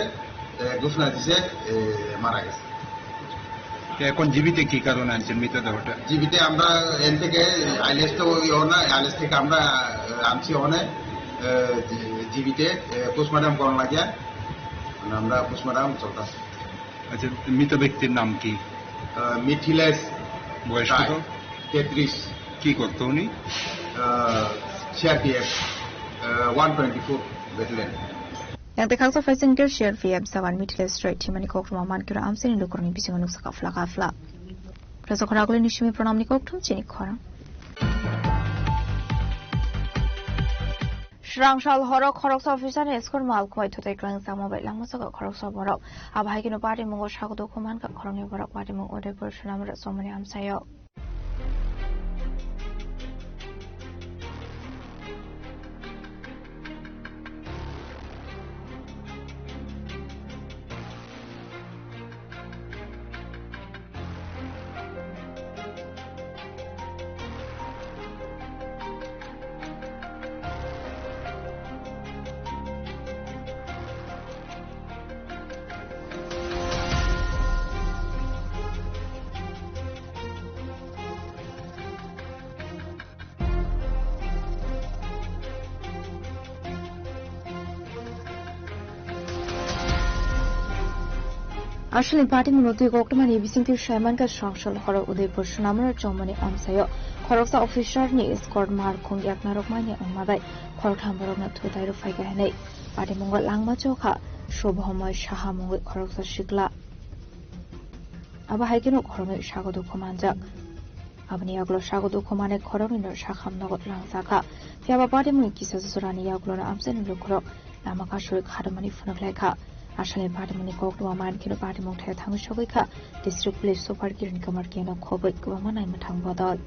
এ, ঘোষণা দিছে, এ, মারা গেছে। তো এখন জিবিতে কি কারণে আনছেন মৃতদেহটা? জিবিতে আমরা এন থেকে আইলেস তো ওই ওর না, আইলেস থেকে আমরা, আহ, আনছি ওখানে, আহ, জি-, জিবিতে, আহ, পোস্টমর্টম করানো লাগে। মানে আমরা পোস্টমর্টম চলতেছে। আচ্ছা, মৃত ব্যক্তির নাম কি? আহ, মিথিলেশ বয়স রায়, কত? তেত্রিশ। কি করতো উনি? Ah, CRPF, ah, one twenty four battalion. Yang tei khaksa phaising khe C R P F jawan Mithilesh Roy thwimani koktwma mankhe amchaini lukurokni bisingo nuksa kafla kafla. Rajakhor Aglini simi pranamni kokthum chini khorang. Srangsal horo khoroksa officer ni escort mal khwlai thutai kwlangjakma bai langma saka khoroksa borok. Abo hai kheno patimungo sago dukhu mankha khoroknwi borok, patimung Udaipur Sonamura chomoni amchaio. Aswkni patimungno twi koktwmani bisingtwi saimankha Srangsal horo Udaipur Sonamura chomoni amchaio khoroksa officer ni escort mar khung yaknarok manya wngma bai khoroktham borokno thutai rwphaikha hinwi patimungo langma chokha Shubhamoi Saha mungwi khoroksa sikla. Abo hai kheno khoroknwi sago dukhu manjak. Aboni yagulo sago dukhu manwi khoroknwino sakham nogo twlangjakha. Phiyaba patimungni kisa jorani yagulono amchaini lukurok lama kasui kharmani phunuk laikha. Aswkni patimungni koktwma mankheno patimung thaya thangwi sogwi kha. District Police Super Kiran Kumar K no khobwi kwbangma naimwthang bodol.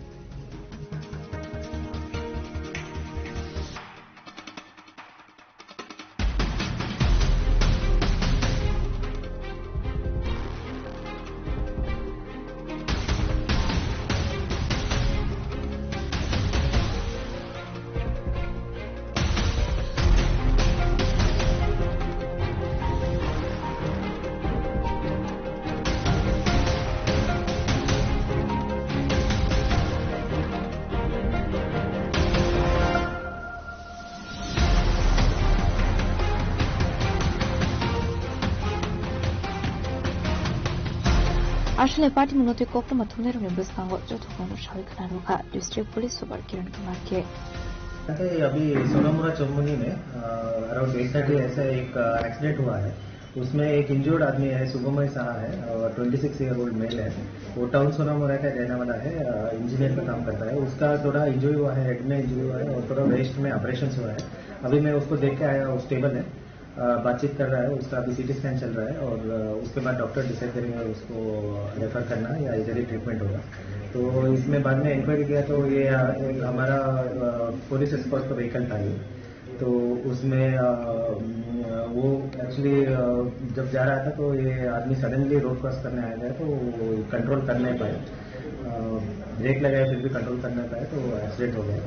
Aswlai party mwnotwi koktwma thumnairokni bwskango jotokhno sawi khna rwkha District Police Super Kiran Kumar K. अभी सोनामुरा चौमुहनी में around eight thirty ऐसा एक एक्सीडेंट हुआ है। उसमें एक इंजर्ड आदमी है, शुभमय साहा है, और twenty six year old mail है। वो टाउन सोनामुरा का रहने वाला है, इंजीनियर का काम करता है। उसका थोड़ा इंजरी हुआ है, हेड में इंजरी हुआ है और थोड़ा वेस्ट में ऑपरेशन हुआ है। अभी मैं उसको देख के आया, वो स्टेबल है। अ, बातचीत कर रहा है, उसका अभी सीटी स्कैन चल रहा है और, अ, उसके बाद डॉक्टर डिसाइड करेंगे उसको रेफर करना है या इधर ही ट्रीटमेंट होगा। तो इसमें बाद में इंक्वायरी किया तो ये, अ, एक हमारा, अ, पुलिस एस्कॉर्ट का व्हीकल था ये। तो उसमें, अ, वो एक्चुअली, अ, जब जा रहा था तो ये आदमी सडनली रोड क्रॉस करने आ गया तो वो कंट्रोल कर नहीं पाया। अ, ब्रेक लगाया फिर भी कंट्रोल कर नहीं पाया तो एक्सीडेंट हो गया।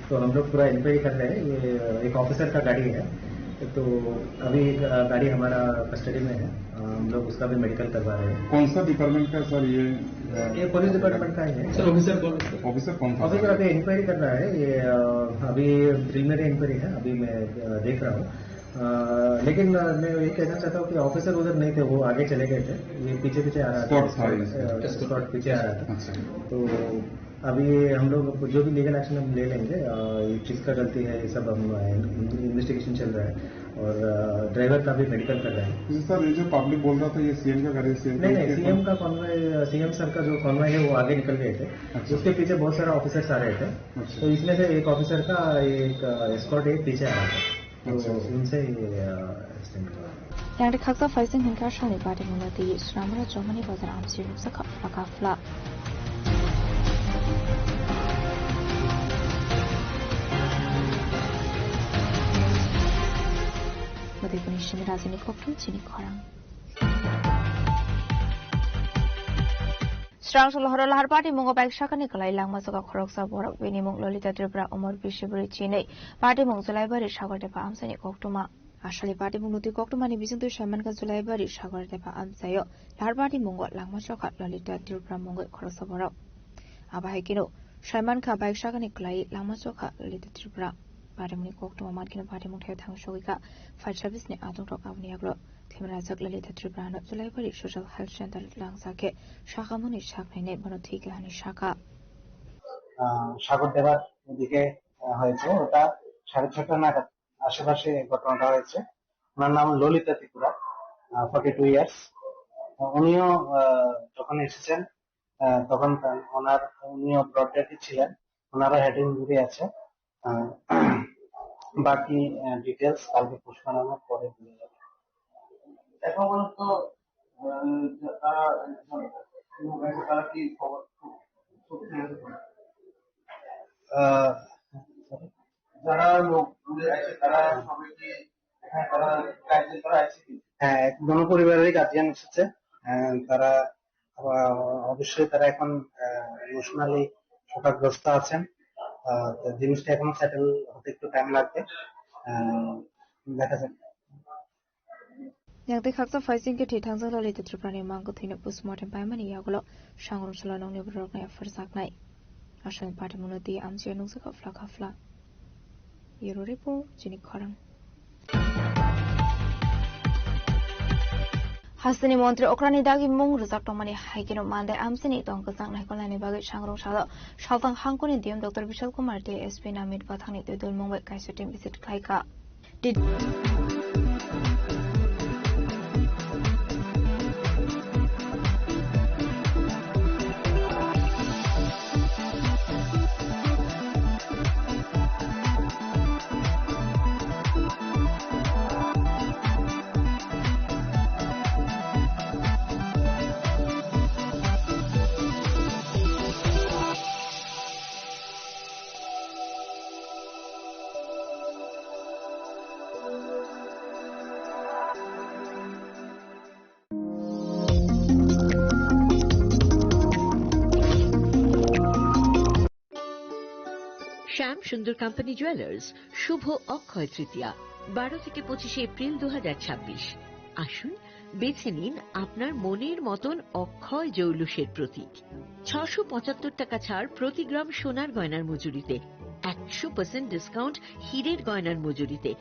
तो हम लोग पूरा इंक्वायरी कर रहे हैं। ये एक ऑफिसर का गाड़ी है, तो अभी एक, अ, गाड़ी हमारा कस्टडी में है। अ, हम लोग उसका भी मेडिकल करवा रहे हैं। कौन सा डिपार्टमेंट का सर ये? ये पुलिस डिपार्टमेंट का ही है। सर, ऑफिसर कौन है? ऑफिसर कौन था? ऑफिसर अभी इंक्वायरी कर रहा है। ये, अ, अभी प्रिलिमिनरी इंक्वायरी है, अभी मैं, अ, देख रहा हूँ। अ, लेकिन, अ, मैं ये कहना चाहता हूँ कि ऑफिसर उधर नहीं थे, वो आगे चले गए थे। ये पीछे पीछे आ रहा था। स्कॉट था ये। अ, स्कॉट पीछे आ रहा था। अच्छा। तो अभी हम लोग जो भी लीगल एक्शन हम ले लेंगे, अ, ये किसका गलती है, ये सब हम, अ, इन-, इन्वेस्टिगेशन चल रहा है और, अ, ड्राइवर का भी मेडिकल कर रहे हैं। जी सर, ये जो पब्लिक बोल रहा था, ये सीएम का गाड़ी, सीएम नहीं, का नहीं, सीएम का कॉन्वॉय, सीएम सर का जो कॉन्वॉय है, वो आगे निकल गए थे। अच्छा। उसके पीछे बहुत सारा ऑफिसर्स आ रहे थे। अच्छा। तो इसमें से एक ऑफिसर का एक, अ, एस्कॉर्ट एक पीछे आ रहा था। तो अच्छा, अच्छा। उनसे ये, अ, एक्सीडेंट हुआ। Yang de khaksa phaising hinkha sani bari muna tei Swnamura chomani bazar amchi ruksa kha phlaka phla. Mudui bini simi rajini kokthum chini khorang. Srang Solohoro Lahar Party mungo bike sakani kwlai langma soka khoroksa borok, bini mung Lolita Tripura, umor bisi bwrwi chinwi, party mung Julaibari Sagar Depha amchaini koktwma. Aswlai party mung nutwi koktwmani bisingtwi saimankha Julaibari Sagar Depha amchaio Lahar party mungo langma sokha Lolita Tripura mungwi khoroksa borok. Abo hai kheno saimankha bike sakani kwlai langma sokha Lolita Tripura. Party mungni koktwma mankheno party mung thaio thang sogwikha fire service ni adongrok aboni yagulo. Themrajak Lalita Tripura no Julaibari Social Health Center langsa khe sakamani saknainai bono thwi kahani saka. আহ, সাগর দেবার ওদিকে, আহ, হয়েছে। ওটা সাড়ে ছটা নাগাদ আশেপাশে ঘটনাটা হয়েছে। ওনার নাম ললিতা ত্রিপুরা, আহ, ফর্টি টু ইয়ার্স। উনিও, আহ, যখন এসেছেন, আহ, তখন তার, ওনার, উনিও ব্রড ডেডই ছিলেন, ওনারও হেড ইনজুরি আছে। আহ, বাকি, আহ, ডিটেলস কালকে পোস্টমর্টমের পরে দিয়ে যাবে। এখন পর্যন্ত, আহ, তারা, তারা কি খবর? আহ, যারা লোক দূরে আছে, তারা সবাই কি এখানে তারা গার্জিয়ান তারা আছে কি? হ্যাঁ, এক, দোনো পরিবারেরই গার্জিয়ান এসেছে। আহ, তারা, আহ, অবশ্যই তারা এখন, আহ, ইমোশনালি শোকাগ্রস্ত আছেন। আহ, তো জিনিসটা এখনো সেটেল হতে একটু টাইম লাগবে। আহ, দেখা যাক। Yang tei khaksa phaising khe thwi thangjak Lalita Tripura ni mang kwthwino postmortem paimani yagulo sangrong salo nokni borok nai apharjaknai. Aswk party mung nutwi amchaio nukjakha phlaka phla. Bureau report, chini khorang. Hasteni montri okrani dagi mung rwjak tongmani hai kheno Monday amchaini tong kwchang naikolnani bagwi sangrong salo saltang hangkoni D M Doctor Bishal Kumar tei S P Namit Pathakni twi dul mung bai kaisa team visit khlaikha. শ্যাম Sundar company jewellers, শুভ অক্ষয় তৃতীয়া, বারো থেকে পঁচিশে এপ্রিল দু হাজার ছাব্বিশ। আসুন, বেছে নিন আপনার মনের মতন অক্ষয় জৌলুসের প্রতীক। ছশো পঁচাত্তর টাকা ছাড় প্রতি গ্রাম সোনার গয়নার মজুরিতে, একশো পার্সেন্ট ডিসকাউন্ট হীরের গয়নার মজুরিতে,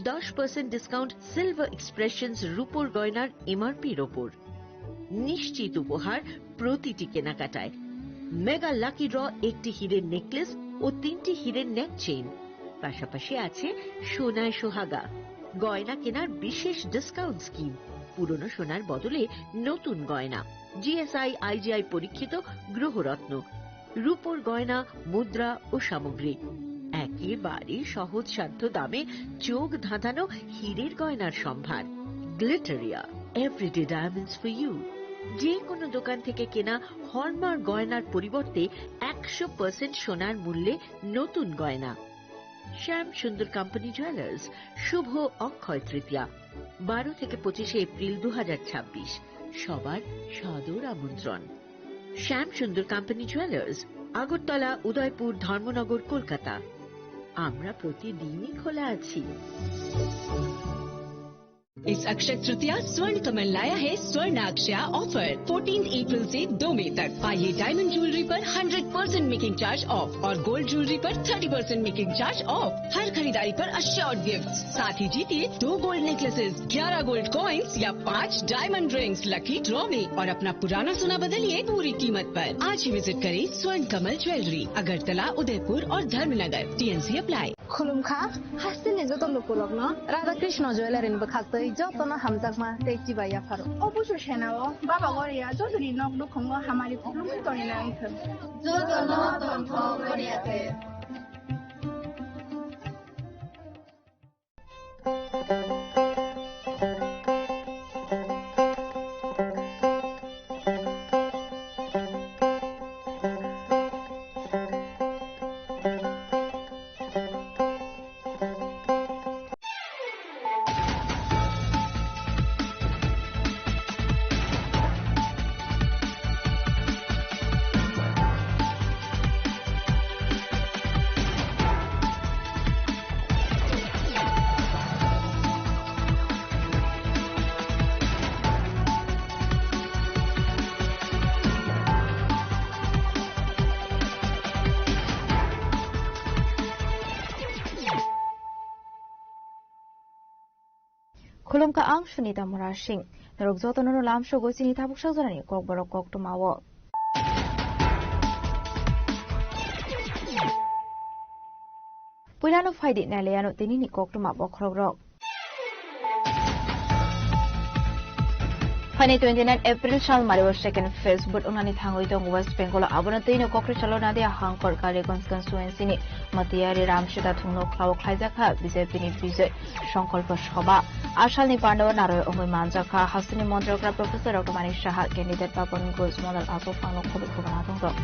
দশ পার্সেন্ট ডিসকাউন্ট সিলভার এক্সপ্রেশনস রূপোর গয়নার এমআরপির ওপর। নিশ্চিত উপহার প্রতিটি কেনাকাটায়। মেগা লাকি ড্র, একটি হীরের নেকলেস ও তিনটি হীরের নেক চেইন, পাশাপাশি আছে সোনায় সোহাগা। গয়না কেনার বিশেষ ডিসকাউন্ট স্কিম, পুরনো সোনার বদলে নতুন গয়না, জিএসআই আইজিআই পরীক্ষিত গ্রহরত্ন, রূপোর গয়না, মুদ্রা ও সামগ্রী। একেবারে সহজসাধ্য দামে চোখ ধাঁধানো হীরের গয়নার সম্ভার। Glitteria, everyday diamonds for you. যে কোনো দোকান থেকে কেনা হলমার্ক গয়নার পরিবর্তে একশো পার্সেন্ট সোনার মূল্যে নতুন গয়না। শ্যাম সুন্দর কোম্পানি জুয়েলার্স, শুভ অক্ষয় তৃতীয়া, বারো থেকে পঁচিশে এপ্রিল দু হাজার ছাব্বিশ। সবার সাদর আমন্ত্রণ। শ্যাম সুন্দর কোম্পানি জুয়েলার্স, আগরতলা, উদয়পুর, ধর্মনগর, কলকাতা। আমরা প্রতিদিনই খোলা আছি। इस अक्षय तृतीया स्वर्ण कमल लाया है स्वर्ण अक्षया ऑफर। फोर्टीन अप्रैल से दो मई तक पाइए डायमंड ज्वेलरी पर hundred percent making charge off और गोल्ड ज्वेलरी पर thirty percent making charge off. हर खरीदारी पर अश्योर्ड गिफ्ट, साथ ही जीतिए दो गोल्ड नेकलेसेस, ग्यारह गोल्ड कॉइन्स या पाँच डायमंड रिंग्स लकी ड्रॉ में और अपना पुराना सोना बदलिए पूरी कीमत पर। आज ही विजिट करें स्वर्ण कमल ज्वेलरी, अगरतला, उदयपुर और Dharmanagar. TNC apply. Khulumkha, hasteni joto lukurokno Radha Krishna Jewellery ni bwkhaktwi jotono hamjakma tei chibai yapharo. Obo se senao Baba Goria jotoni nok nukhungo hamari khulumwi tongwi nang thung. Jotono tongthok Goria khe. Khulumkha, ang Sunita Murasing. Norok jotono no lamsogo chini tabuk sajorani kokborok koktwmao. Puilano phaidi nailaiano tinini koktwma bokhorokrok. Phaini twenty nine April sal mario second phase vote wngnani thangwi tongo West Bengal o. Abono twino kokri salo Nadia Hankor Kaliganj constituency ni Matiyari Ramsita thungno khlao khlaijakha B J P ni Bijoy Sankalpa Sabha. A salni pandao naroi wngwi manjakha hasteni montrogra Professor Doctor Manik Saha candidate Papan Ghosh modal aswk phangno khobwi khobana tongtong.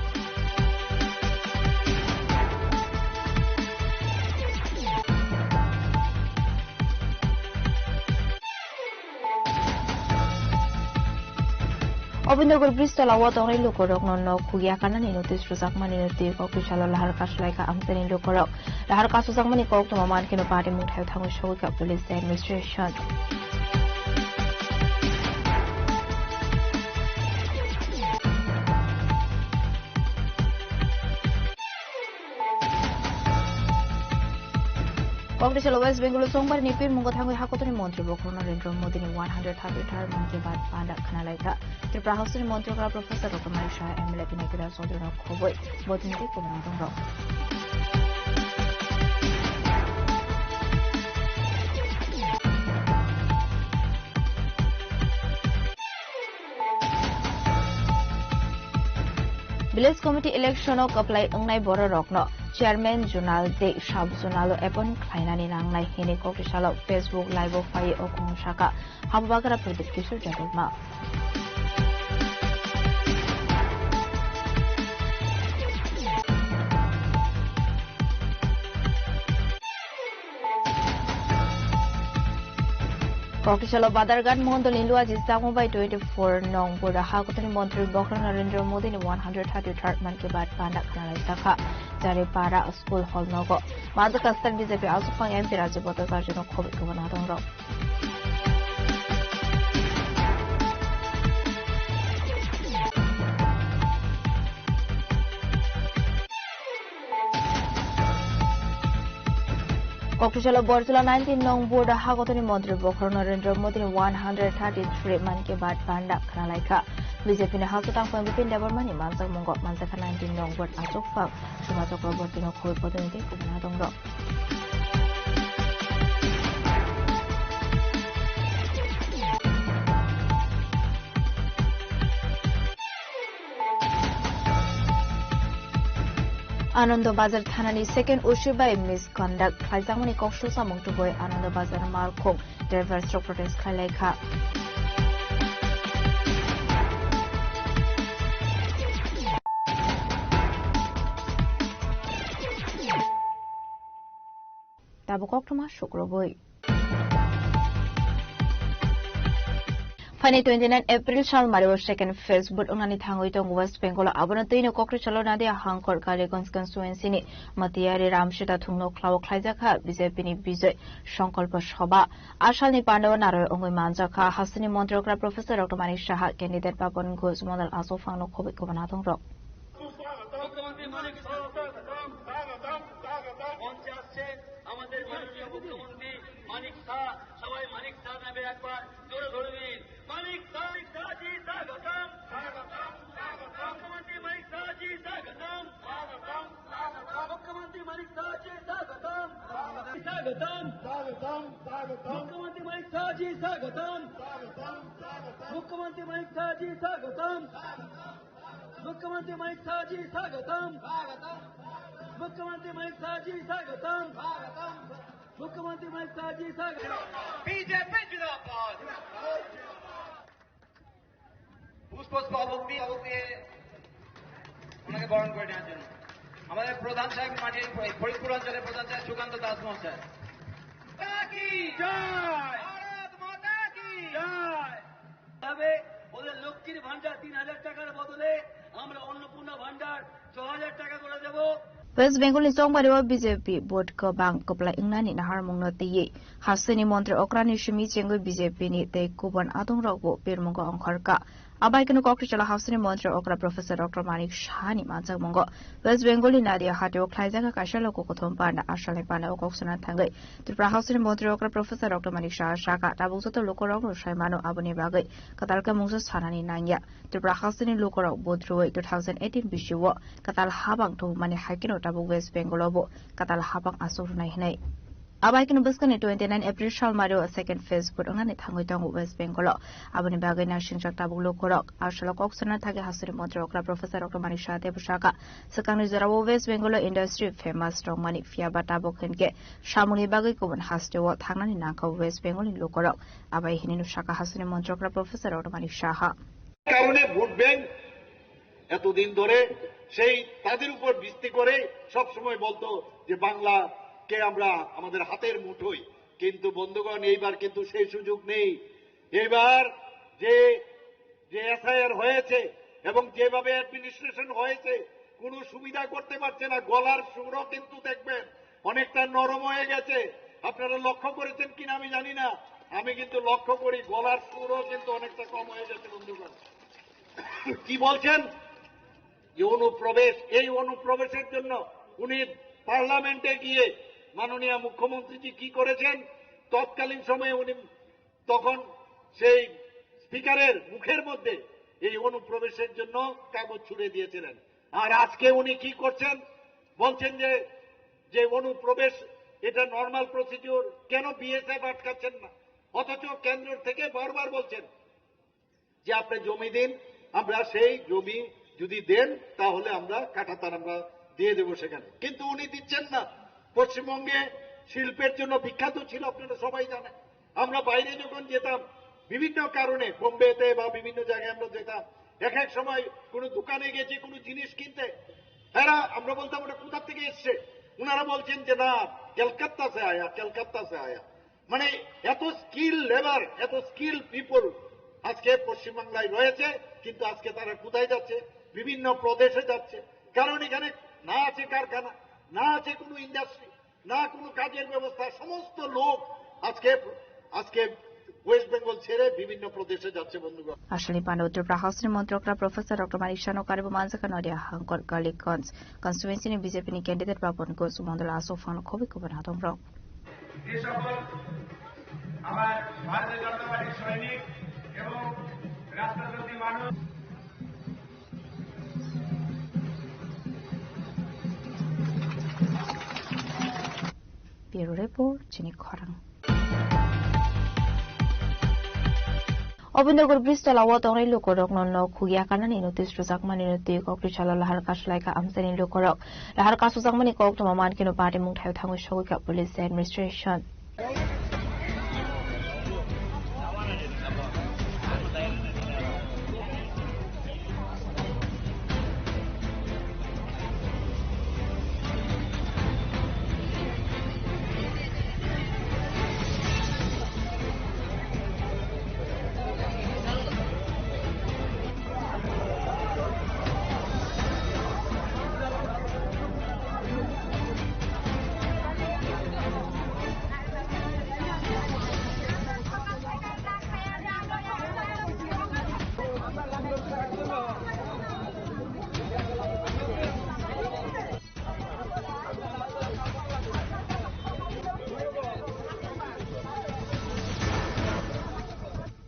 Obindergor bridge tola o tongnai lukurokno nok khukya kanani notice rwjakmani twi kokri salo lahar kasulaikha amchaini lukurok. Lahar kasujakmani koktwma mankhe no party mungthai thangwi sogwikha police administration. Kokri salo West Bengal o Songbar ni pirmungo thangwi hakotorni montri bokhorok Narendra Modi ni one hundred thirty third Mann Ki Baat panda khna laikha. Tripura House ni montri kra Professor Doctor Manik Saha, M L A Pinaki Raj Chaudhary no khobwi bo tini tei kwbangma tongrok. Village Committee election o kwplai wngnai bororokno Chairman Zonal tei Sub Zonal o appoint khlainani nangnai hwnwi kokri salo Facebook Live o phaiwi o khorang sakha Habubagra Pradip Kishore Debbarma. Kokri salo Badarghat Mondol ni Luaji Chakma bai twenty four nong Bura Hakotoni Montri Bokhorok Narendra Modi ni one hundred thirty third Mann Ki Baat panda khna lai sakha. Jari para school hall nogo. Majwk kastar B J P aswk phang M P Rajib Bhattacharya no khobwi khobana tongrok. Kokthajalo Borjula nineteen nong ward hagotoni montri bokhorok Narendra Modini one hundred thirty-three Mann Ki Baat banda khnalaikha. B J P ni hasteo tangphang Bipin Debbarma ni manjakmungo manjakha nineteen nong ward achukphang Subha Chakrabortino khobwi bodolni tei kubun adongrok. Anando Bazar thanani second O C bai misconduct khlaijakmani kok susamung tubui Anando Bazar malkhung driver rok protest khlailaikha. Tabuk koktwma sukrubui. Phaini twenty nine April sal mario second phase vote wngnani thangwi tongo West Bengal o. Abono twino Kokri chalo Nadia Hangkor Kaliganj constituency ni Matiyari Ramsita thungno khlao khlaijakha B J P ni Bijoy Sankalpa Sabha. A salni pandao naroi wngwi manjakha hasteni montri okra Professor Doctor Manik Saha, candidate Papan Ghosh, model aswk phangno khobwi kubun adongrok. মুখ্যমন্ত্রী মানিক সাহা স্যার, স্বাগতম, স্বাগতম, স্বাগতম। মঞ্চে আসছেন আমাদের মাননীয় মুখ্যমন্ত্রী মানিক সাহা। সবাই মানিক সাহা নামে একবার জোরে ধরে দিন। মানিক সাহা, মানিক সাহা জি স্বাগতম, স্বাগতম, স্বাগতম। মুখ্যমন্ত্রী মানিক সাহা জি স্বাগতম, স্বাগতম, স্বাগতম। মুখ্যমন্ত্রী মানিক সাহা জি স্বাগতম, স্বাগতম, স্বাগতম। মুখ্যমন্ত্রী মানিক সাহা জি স্বাগতম, স্বাগতম, স্বাগতম। মুখ্যমন্ত্রী মানিক সাহা জি স্বাগতম। মুখ্যমন্ত্রী মানিক সাহা জি স্বাগতম। মুখ্যমন্ত্রী মানিক সাহা জি স্বাগতম। মুখ্যমন্ত্রী মানিক সাহা জি স্বাগতম। বিজেপি জিন্দাবাদ। পুষ্পস্তবক দিয়ে, স্তবক দিয়ে ওনাকে বরণ করে নেওয়ার জন্য আমাদের প্রধান সাহেব মাটির ফরিদপুর অঞ্চলের প্রধান সাহেব সুকান্ত দাস মহাশয়। মাতা কি জয়। ভারত মাতা কি জয়। তবে ওদের লক্ষ্মীর ভান্ডার তিন হাজার টাকার বদলে আমরা অন্নপূর্ণা ভান্ডার ছ হাজার টাকা করে দেব। West Bengal ni chongbario B J P vote kwbang kwplai wngnani naharmungno twiwi hasteni montri okrani simi chengwi B J P ni tei kubun adongrokbo pirmungo ongkhorkha. Abai kheno Kokri chalo hasteni montri okra Professor Doctor Manik Saha ni manjakmungo West Bengal ni Nadia hatio khlaijak kaisa loku kuthum panda asalni panda o kok sana thangwi Tripura hasteni montri okra Professor Doctor Manik Saha sakha tabuk joto lukurokno sai mano aboni bagwi kwtal khe mungsa sanani nangya. Tripura hasteni lukurok vote rwui two thousand eighteen bisio kwtal habang tubumani hai kheno tabuk West Bengal o bo kwtal habang aswk rwnai hwnwi. Abai kheno bwskangni twenty nine April sal mario second phase vote wngnani thangwi tongo West Bengal o. Aboni bagwi nasingjak tabuk lukurok. Asalo kok sana thangwi hasteni montri okra Professor Doctor Manik Saha tei bwsakha swkangni jorao West Bengal o industry famous tongmani phiya ba tabuk hinkhe samungni bagwi kubun hasteo thangnani nangkha West Bengal ni lukurok. Abai hinwi bwsakha hasteni montri okra Professor Doctor Manik Saha. কারণে vote bank এতদিন ধরে সেই তাদের উপর ভিত্তি করে সব সময় বলতো যে বাংলাকে আমরা আমাদের হাতের মুঠোয়, কিন্তু বন্ধুগণ, এইবার কিন্তু সেই সুযোগ নেই। এইবার যে, যে এসআইআর হয়েছে এবং যেভাবে অ্যাডমিনিস্ট্রেশন হয়েছে, কোনো সুবিধা করতে পারছে না। গলার সুরও কিন্তু দেখবেন অনেকটা নরম হয়ে গেছে। আপনারা লক্ষ্য করেছেন কিনা আমি জানি না, আমি কিন্তু লক্ষ্য করি গলার সুরও কিন্তু অনেকটা কম হয়ে গেছে বন্ধুগণ। কি বলছেন? যে অনুপ্রবেশ, এই অনুপ্রবেশের জন্য উনি পার্লামেন্টে গিয়ে মাননীয় মুখ্যমন্ত্রীজি কি করেছেন, তৎকালীন সময়ে উনি তখন সেই স্পিকারের মুখের মধ্যে এই অনুপ্রবেশের জন্য কাগজ ছুড়ে দিয়েছিলেন। আর আজকে উনি কি করছেন? বলছেন যে, যে অনুপ্রবেশ এটা নরমাল প্রসিডিওর, কেন বিএসএফ আটকাচ্ছেন না? অথচ কেন্দ্র থেকে বারবার বলছেন যে আপনি জমি দিন, আমরা সেই জমি যদি দেন তাহলে আমরা কাঁটাতার আমরা দিয়ে দেবো সেখানে, কিন্তু উনি দিচ্ছেন না। পশ্চিমবঙ্গে শিল্পের জন্য বিখ্যাত ছিল, আপনারা সবাই জানেন। আমরা বাইরে যখন যেতাম বিভিন্ন কারণে, বোম্বেতে বা বিভিন্ন জায়গায় আমরা যেতাম, এক এক সময় কোনো দোকানে গেছি কোনো জিনিস কিনতে, এরা, আমরা বলতাম, "ওটা কোথা থেকে এসছে?" ওনারা বলছেন যে, "না, ক্যালকাত্তা সে আয়া, ক্যালকাত্তা সে আয়া।" মানে এত স্কিল লেবার, এত স্কিল পিপল আজকে পশ্চিমবাংলায় রয়েছে, কিন্তু আজকে তারা কোথায় যাচ্ছে? বিভিন্ন প্রদেশে যাচ্ছে, কারণ এখানে না আছে কারখানা, না আছে কোনো ইন্ডাস্ট্রি, না কোনো কাজের ব্যবস্থা। সমস্ত লোক আজকে, আজকে ওয়েস্ট বেঙ্গল ছেড়ে বিভিন্ন প্রদেশে যাচ্ছে বন্ধুগণ। Aswkni pano Tripura House ni Montrokra Professor Doctor Manik Saha no karibo manjakha Noria Hangkor Kalikganj constituency ni B J P ni candidate Papan Ghosh, Mondol Aswk Phang no khobwi kubun adongrok. যে সকল আমার ভারতীয় জনতা পার্টির সৈনিক এবং রাস্তার প্রতি মানুষ। Bureau Report, chini khorang. Obinagar Bridge tola o tongnai lukurokno nok khugya kanani notice rwjakmani no twi Kokri salo lahar kasulaikha amchaini lukurok. Lahar kasujakmani koktwma mankhe no party mungthaio thangwi sogwikha police administration.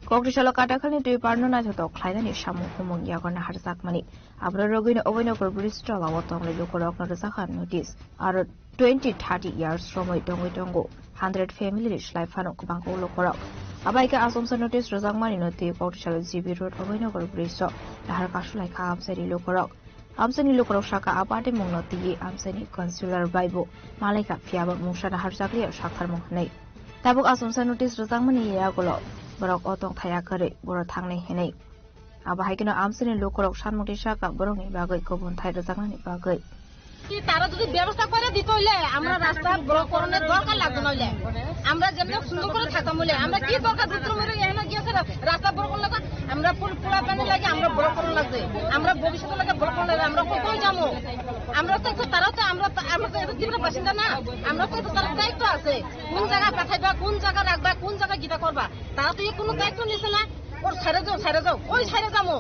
Kokri salo Katakhalni twi parno naithotok khlainani samung humung yago naharjakmani. Abro rogwino Obinagar Bridge tola o tongnai lukurokno rwjakha notice. Aro twenty thirty years romwi tongwi tongo. Hundred family ni slai phano kwbang o lukurok. Abaikhe achomsa notice rwjakmani no twi Kokri salo G B Road Obinagar Bridge o nahar kasulaikha amchaini lukurok. Amchaini lukurok saka a party mungno twiwi amchaini councillor bai bo malaikha, phiyaba mungsa naharjakliya sakharmung hwnwi. Tabuk achomsa notice rwjakmani yagulo borok o tongthai akwrwi boro thangnai hwnwi. Abo hai kheno amchaini lukurok sanmungtwi saka borokni bagwi kubun thai rwjaknani bagwi. কি তারা যদি ব্যবস্থা করে দিত হইলে আমরা রাস্তা ব্লক করানোর দরকার লাগতো না হইলে। আমরা যেমন সুন্দর করে থাকতাম হইলে, আমরা কি দরকার দুটো মেরে এখানে গিয়েছে রাস্তা ব্লক করলে তো আমরা পুল পুরা পানি লাগে, আমরা ব্লক করানো লাগবে। আমরা ভবিষ্যতে লাগে ব্লক করানো লাগবে। আমরা কই, কই যাবো? আমরা তো একটু, তারাও তো, আমরা তো, আমরা তো এটা জীবনের বাসিন্দা না। আমরা তো একটু তার দায়িত্ব আছে। কোন জায়গা পাঠাইবা, কোন জায়গা রাখবা, কোন জায়গা কিটা করবা, তারা তো এই কোনো দায়িত্ব নিছে না। ওর ছেড়ে যাও, ছেড়ে যাও, ওই ছেড়ে যাবো।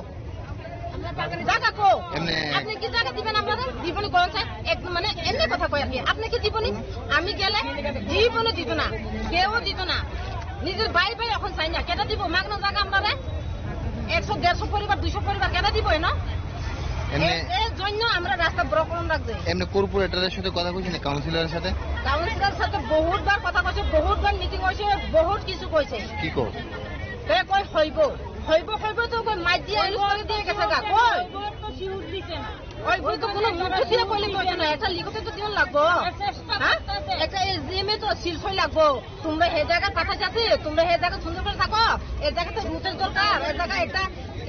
জায়গা কো? এমনি। আপনি কি জায়গা দিবেন আপনারা? জীবনে করেন স্যার, একদম মানে এমনি কথা কয় আর কি। আপনি কি জীবনে? আমি গেলে জীবনে দিত না, কেউ দিত না। নিজের ভাই ভাই এখন চাই না, কেটা দিব? মাগনা জায়গা আমরা রে একশো দেড়শো পরিবার, দুইশো পরিবার কেটা দিব এনো? এমনি। এর, এর জন্য আমরা রাস্তা ব্লক করে রাখছি। এমনি কর্পোরেটরের সাথে কথা কইছেন, কাউন্সিলরের সাথে? কাউন্সিলরের সাথে বহুতবার কথা কইছে, বহুতবার মিটিং হয়েছে, বহুত কিছু কইছে। কি কর? এ কই হইব, হইব, হইব তো কই মাইক দিয়ে আইলু করে দিয়ে গেছে গা, কই? ওই বই তো কোনো মুখ দিয়ে কইলে কইতো না, একটা লিখতে তো দিন লাগবো। হ্যাঁ? একটা এসডিএম এ তো সিল সই লাগবো। তোমরা হে জায়গা পাঠা যাচ্ছে, তোমরা হে জায়গা সুন্দর করে থাকো, এ জায়গাতে রুটের দরকার, এ জায়গা একটা,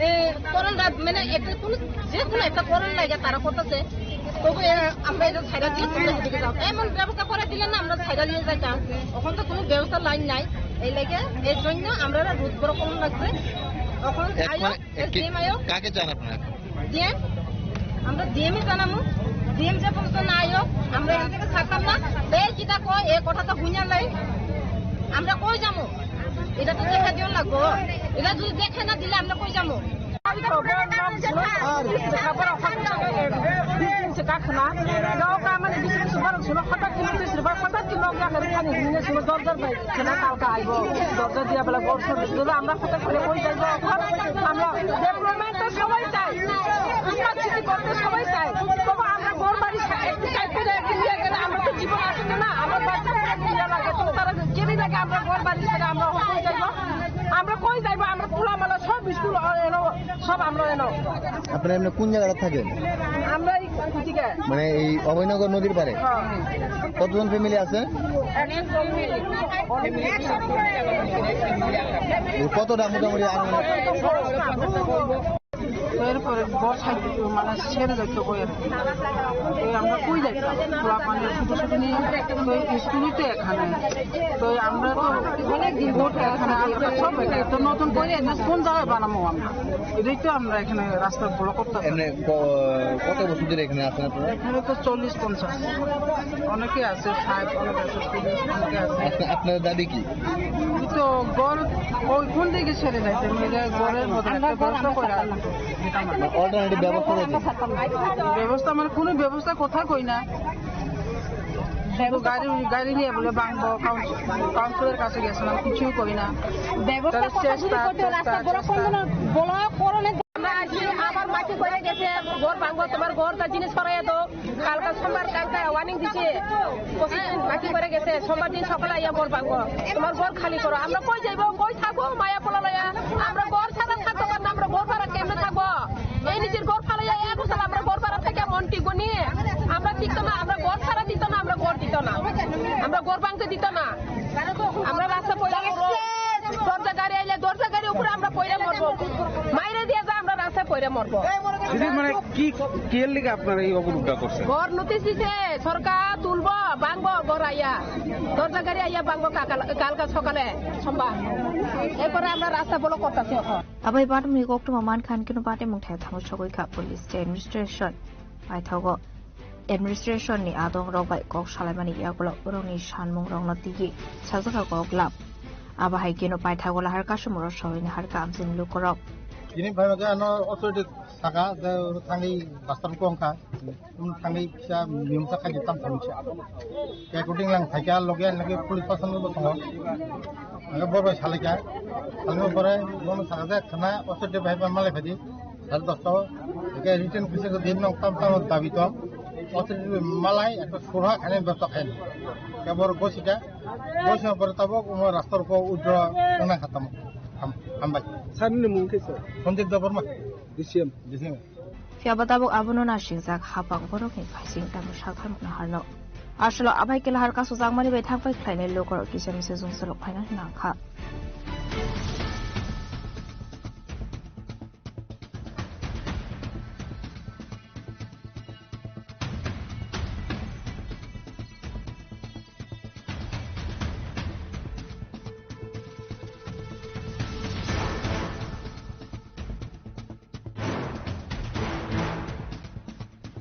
এ, করণ রা-, মানে একটা কোনো, যে কোনো একটা করণ লাগে তারা করতেছে। তবু এ, আমরা এটা ছাইড়া দিয়ে তোমরা হেদিকে যাও। এমন ব্যবস্থা করে দিলে না আমরা ছাইড়া দিয়ে যাইতাম। এখন তো কোনো ব্যবস্থা লাইন নাই। এই লাগে এর জন্য আমরা রুট বড় করুন লাগছে। এখন এক আয়ো, মানে এসডিএম আয়ো। কাকে চান আপনারা? ডিএম, আমরা ডিএম এ জানামু। ডিএম যে পর্যন্ত না আয়ো, আমরা এখান থেকে ছাড়তাম না। এই কিতা কয়, এই কথা তো হুইনা লাই। আমরা কই যামু? এটা তো দেখা দিও লাগবো। এটা যদি দেখে না দিলে আমরা কই যামু? Bisingo se kakhwna, ego o kamani bisingo se borok sino hota kilo twi se borok hota kilo ya kari kani hinwi sino dor dor bai khwna talka aibo, dor dor dia bela bor sor dor dor amra hota kilo koi jai bo amra development to sobai chai, smart city korte sobai chai, tobo amra ghor bari sa ekti kai kore ekti liya gele amra to jibon ashe na, amra bachcha pura liya lage to tara jeri lage amra ghor bari sare amra koi jai bo, amra koi jai bo, amra pula mala sob school eno sob amra eno. আপনারা এমনি কোন জায়গাটা থাকেন? আমরা এই দিকে। মানে এই অভয়নগর নদীর পাড়ে? হ্যাঁ। কতজন ফ্যামিলি আছে? একশো ফ্যামিলি। কতটা মোটামুটি আনুমানিক? এরপরে বর্ষায় মানে ছেড়ে যাইতে হয় আর কি। তো আমরা কই যাইতাম? পোলা পানি শুধু শুধু নিয়ে তো স্কুলই তো এখানে। তো আমরা তো অনেক দিন ভোট এখানে, আমরা সব এখানে। তো নতুন করে এখানে কোন জায়গায় বানাবো আমরা? এটাই তো আমরা এখানে রাস্তা ব্লক করতে হবে। এমনি ক-, কত বছর ধরে এখানে আছেন আপনারা? এখানে তো চল্লিশ পঞ্চাশ। অনেকে আছে, ষাট, অনেকে আছে, চল্লিশ, অনেকে আছে। আপনা-, আপনাদের দাবি কি? এই তো ঘর ওই কোন দিকে ছেড়ে যাইতে, মানে, ঘরের মধ্যে একটা ব্যবস্থা করে আর কি। অল্টারনেটিভ ব্যবস্থা রয়েছে? ব্যবস্থা মানে কোনো ব্যবস্থা কথা কই না। তো গাড়ি, গাড়ি নিয়ে বলে ভাঙবো, কাউন্সিল, কাউন্সিলর কাছে গেছিলাম, কিছুই করি না। ব্যবস্থা তারা কতদূর চেষ্টা, করতে হবে? চেষ্টা, রাস্তা ব্লক চেষ্টা। করে দেন, ব্লক করে দেন। আমরা আজকে আবার মাটি পড়ে গেছে, ঘর ভাঙবো, তোমার ঘর তা জিনিস সরাইয়া দাও। কালকে সোমবার, কালকে ওয়ার্নিং দিছে, পঁচিশ দিন বাকি পড়ে গেছে, সোমবার দিন সকালে আইয়া ঘর ভাঙবো, তোমার ঘর খালি করো। আমরা কই যাইবো, কই থাকবো, মায়া পোলা লয়া? আমরা ঘর ছাড়া থাকতে পারি না, আমরা ঘর ভাড়া কেমনে থাকবো? এই নিজের ঘর ফালাইয়া এক বছর আমরা ঘর ভাড়া থেকে মন টিকবো নি? আমরা টিকতো না, আমরা ঘর ছাড়া দিত না, আমরা ঘর দিত না, আমরা ঘর ভাঙতে দিত না। আমরা রাস্তা পড়ে মরবো। দরজা গাড়ি আইলে দরজা গাড়ি উপরে আমরা পড়ে মরবো। মাইরে দিয়ে যা আমরা রাস্তায় পড়ে মরবো। দিদি, মানে কি, কি এর লিগে আপনারা এই অবরোধটা করছেন? ঘর নোটিশ দিছে, সরকার তুলবো, ভাঙবো ঘর আইয়া। দরজা গাড়ি আইয়া ভাঙবো কাকাল-, কালকা সকালে, সোমবার। এরপরে আমরা রাস্তা ব্লক করতেছি এখন। Abai bottom ni koktwma mankha hwn khe no bate mungthai thango sogwi kha police tei administration paithago. Administration ni adong rok bai kok salaimani yagulo borokni sanmung rokno tigi sajak kha kok lab. Abo hai kheno paithago lahar kasumoro sawini harkha amchini lukurok. Tini phai bagwi ano authority saka je thangwi bastar kong kha. Thangwi kisa niyom ta khaji tam thangwi kisa. Kaya kuting lang thaika loge lagi police pasan bo tongo. Aga bo bai salaika. Salmo pore bono saka je khana authority bai ban malai phadi. Sal dosto. Eke written kisa ko din nong tam tam dabi to. Authority malai ekta surha khane besto khain. Ke bor gosika. Gosika pore tabo ko rastar ko udro nang khatam. Ham, hambai. Sir ni mung kisa? Sandeep Debbarma. D C M. D C M. Phiya ba tabuk abono nasingjak hapang borokni phaising tamo sakharmano harno. Aswlo abai kela har kasojakmani bai thangpai khlainai lukurok kisa misa jungsalok phaina hwnwi nangkha.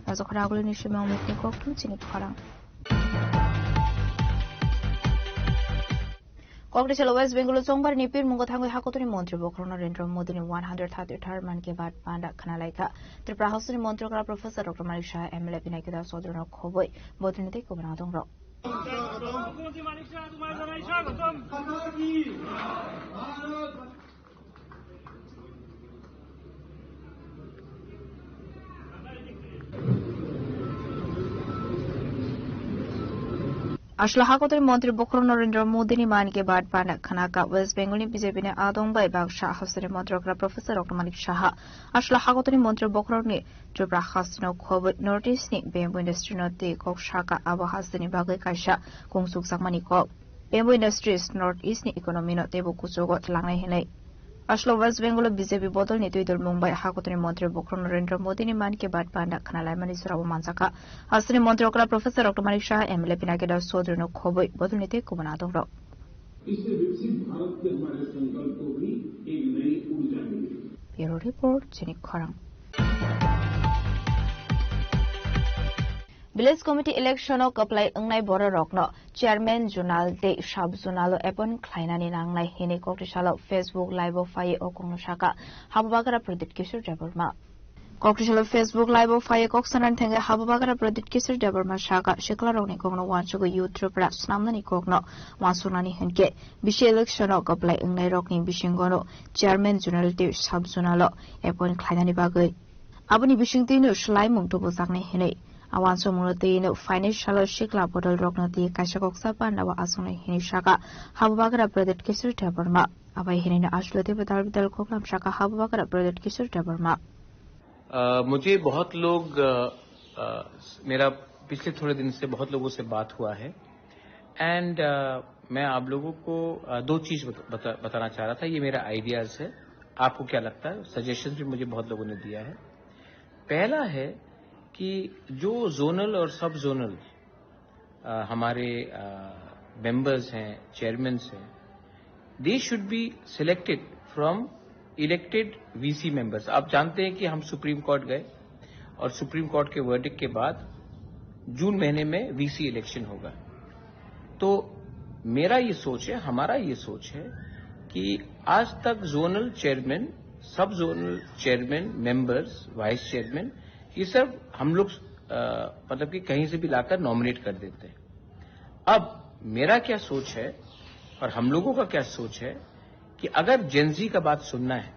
Rajakhara agulini simang mukni kokthum chini khorang. Kokthai salo West Bengal o Chongbar ni pirmungo thangwi hakotoni montri bokhorok Narendra Modi ni one hundred thirty third Mann Ki Baat panda khna laikha. Tripura House ni montri okra Professor Doctor Manik Saha, M L A Binayak Das Chaudhury no khobwi bodolni tei kubun adong rok. Aswla hakotoni montri bokhorok Narendra Modi ni Mann Ki Baat panda khna kha. West Bengal ni B J P ni adong bai baksa hasteni montri okra Professor Doctor Manik Saha aswla hakotoni montri bokhorok ni Tripura hasteni khobwi North East ni bamboo industry no twi kok saka, abo hasteni bagwi kaisa kungsukjakmani kok. Bamboo industries North East ni economy no teibo kuchugo tlangnai hinwi. Aswlo West Bengal o B J P bodol ni twi dol mung bai hakotoni montri bokhorok Narendra Modi ni Mann Ki Baat panda khna laimani jora bo manjakha. Hasteni montri okra Professor Doctor Manik Saha, M L A Pinakidas Chaudhury no khobwi bodol ni tei kubun adong rok. इससे विकसित भारत के हमारे संकल्प को भी एक नई ऊर्जा मिलेगी। Bureau Report, Chini Khorang. Village Committee election o kwplai wngnai bororokno chairman zonal tei sub zonal o appoint khlainani nangnai hinwi koktisalo Facebook live o phaiwi o kokno sakha Habubagra Pradyut Kishore Debbarma. Koktisalo Facebook live o phaiwi kok sanani thangwi Habubagra Pradyut Kishore Debbarma sakha siklarokni kokno uansugwi Youth Tripura snamnani kokno uansuknani hinkhe bisi election o kwplai wngnairokni bisingono chairman zonal tei sub zonal o appoint khlainani bagwi. Aboni bisingtwino swlaimung tubujaknai hinwi a uansukmungno twino phainai salo sikla bodolrokno twi kaisa koksa pandao achuknai hinwi sakha Habubagra Pradyut Kishore Debbarma. Abai hinwino aswlo teibo dal bidal koklam sakha Habubagra Pradyut Kishore Debbarma. अ, मुझे बहुत लोग, अ, अ, मेरा पिछले थोड़े दिन से बहुत लोगों से बात हुआ है एंड, अ, मैं आप लोगों को, अ, दो चीज़ बत-, बता-, बताना चाह रहा था। ये मेरा आइडियाज़ है, आपको क्या लगता है? सजेशंस भी मुझे बहुत लोगों ने दिया है। पहला है कि जो जोनल और सब जोनल अ, हमारे, अ, मेंबर्स हैं, चेयरमैन्स हैं, they should be selected from elected V C members। आप जानते हैं कि हम सुप्रीम कोर्ट गए और सुप्रीम कोर्ट के वर्डिक्ट के बाद जून महीने में वीसी इलेक्शन होगा। तो मेरा ये सोच है, हमारा ये सोच है कि आज तक जोनल चेयरमैन, सब zonal chairman, members, vice chairman, ये सब हम लोग, अ, मतलब कि कहीं से भी लाकर नॉमिनेट कर देते हैं। अब मेरा क्या सोच है और हम लोगों का क्या सोच है कि अगर जेनजी का बात सुनना है,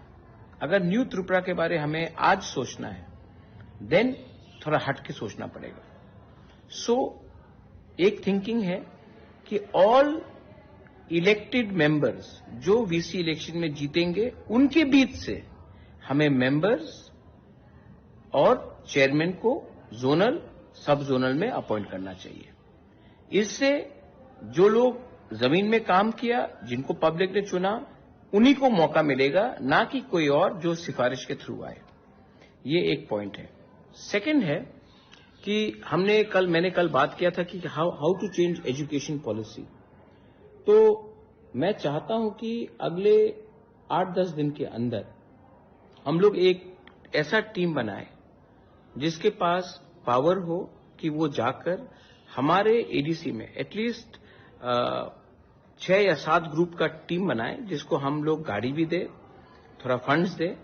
अगर न्यू त्रिपुरा के बारे हमें आज सोचना है, देन थोड़ा हट के सोचना पड़ेगा। सो एक थिंकिंग है कि ऑल इलेक्टेड मेंबर्स जो वीसी इलेक्शन में जीतेंगे, उनके बीच से हमें मेंबर्स और चेयरमैन को जोनल, सब जोनल में अपॉइंट करना चाहिए। इससे जो लोग जमीन में काम किया, जिनको पब्लिक ने चुना, उन्हीं को मौका मिलेगा, ना कि कोई और जो सिफारिश के थ्रू आए। ये एक पॉइंट है। सेकंड है कि हमने कल, मैंने कल बात किया था कि how, how to change education policy। तो मैं चाहता हूं कि अगले आठ दस दिन के अंदर हम लोग एक ऐसा टीम बनाए जिसके पास पावर हो कि वो जाकर हमारे एडीसी में एटलीस्ट छह या सात ग्रुप का टीम बनाए, जिसको हम लोग गाड़ी भी दे, थोड़ा फंड्स दे,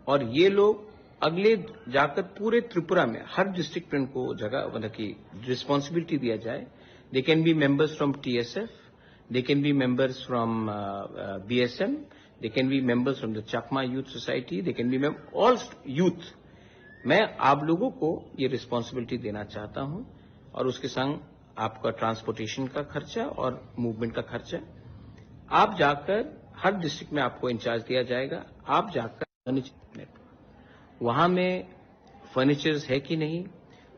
और ये लोग अगले जाकर पूरे त्रिपुरा में हर डिस्ट्रिक्ट में उनको जगह, मतलब कि रिस्पॉन्सिबिलिटी दिया जाए। They can be members from T S F, they can be members from, uh, uh, B S M, they can be members from the Chakma Youth Society, they can be mem-, all st-, youth। मैं आप लोगों को ये रिस्पॉन्सिबिलिटी देना चाहता हूं और उसके संग आपका ट्रांसपोर्टेशन का खर्चा और मूवमेंट का खर्चा। आप जाकर, हर डिस्ट्रिक्ट में आपको इंचार्ज दिया जाएगा, आप जाकर फर्नीचर, वहां में फर्नीचर्स है कि नहीं,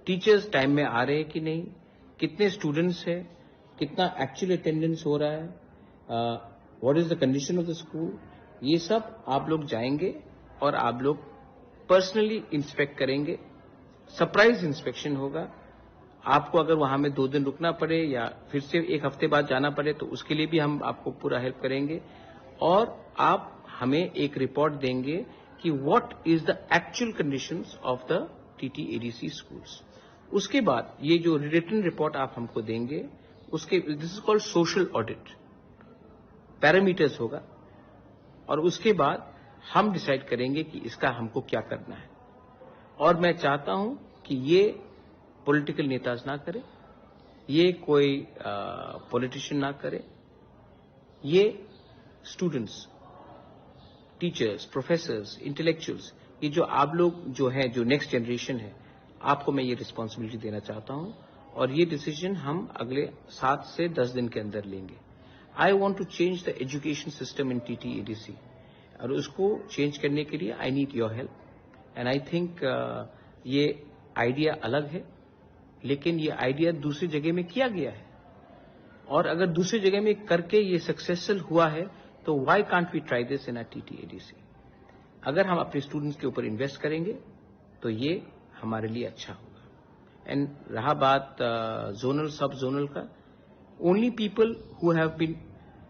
टीचर्स टाइम में आ रहे हैं कि नहीं, कितने स्टूडेंट्स हैं, कितना एक्चुअल अटेंडेंस हो रहा है, what is the condition of the school, ये सब आप लोग जाएंगे और आप लोग पर्सनली इंस्पेक्ट करेंगे। सरप्राइज इंस्पेक्शन होगा। आपको अगर वहां में दो दिन रुकना पड़े या फिर से एक हफ्ते बाद जाना पड़े, तो उसके लिए भी हम आपको पूरा हेल्प करेंगे। और आप हमें एक रिपोर्ट देंगे कि what is the actual conditions of the T T A D C schools। उसके बाद ये जो रिटन रिपोर्ट आप हमको देंगे, उसके, this is called social audit, parameters होगा, और उसके बाद हम डिसाइड करेंगे कि इसका हमको क्या करना है। और मैं चाहता हूं कि ये पॉलिटिकल नेताज ना करे, ये कोई पॉलिटिशियन ना करे, ये स्टूडेंट्स, टीचर्स, प्रोफेसर्स, इंटेलेक्चुअल्स, ये जो आप लोग जो हैं, जो नेक्स्ट जनरेशन है, आपको मैं ये रिस्पॉन्सिबिलिटी देना चाहता हूं। और ये डिसीजन हम अगले सात से दस दिन के अंदर लेंगे। I want to change the education system in T T A D C, और उसको चेंज करने के लिए I need your help। And I think ये आइडिया अलग है, लेकिन ये आइडिया दूसरी जगह में किया गया है, और अगर दूसरी जगह में करके ये सक्सेसफुल हुआ है, तो why can't we try this in a T T A D C? अगर हम अपने स्टूडेंट्स के ऊपर इन्वेस्ट करेंगे, तो ये हमारे लिए अच्छा होगा। एंड रहा बात जोनल, सब जोनल का, only people who have been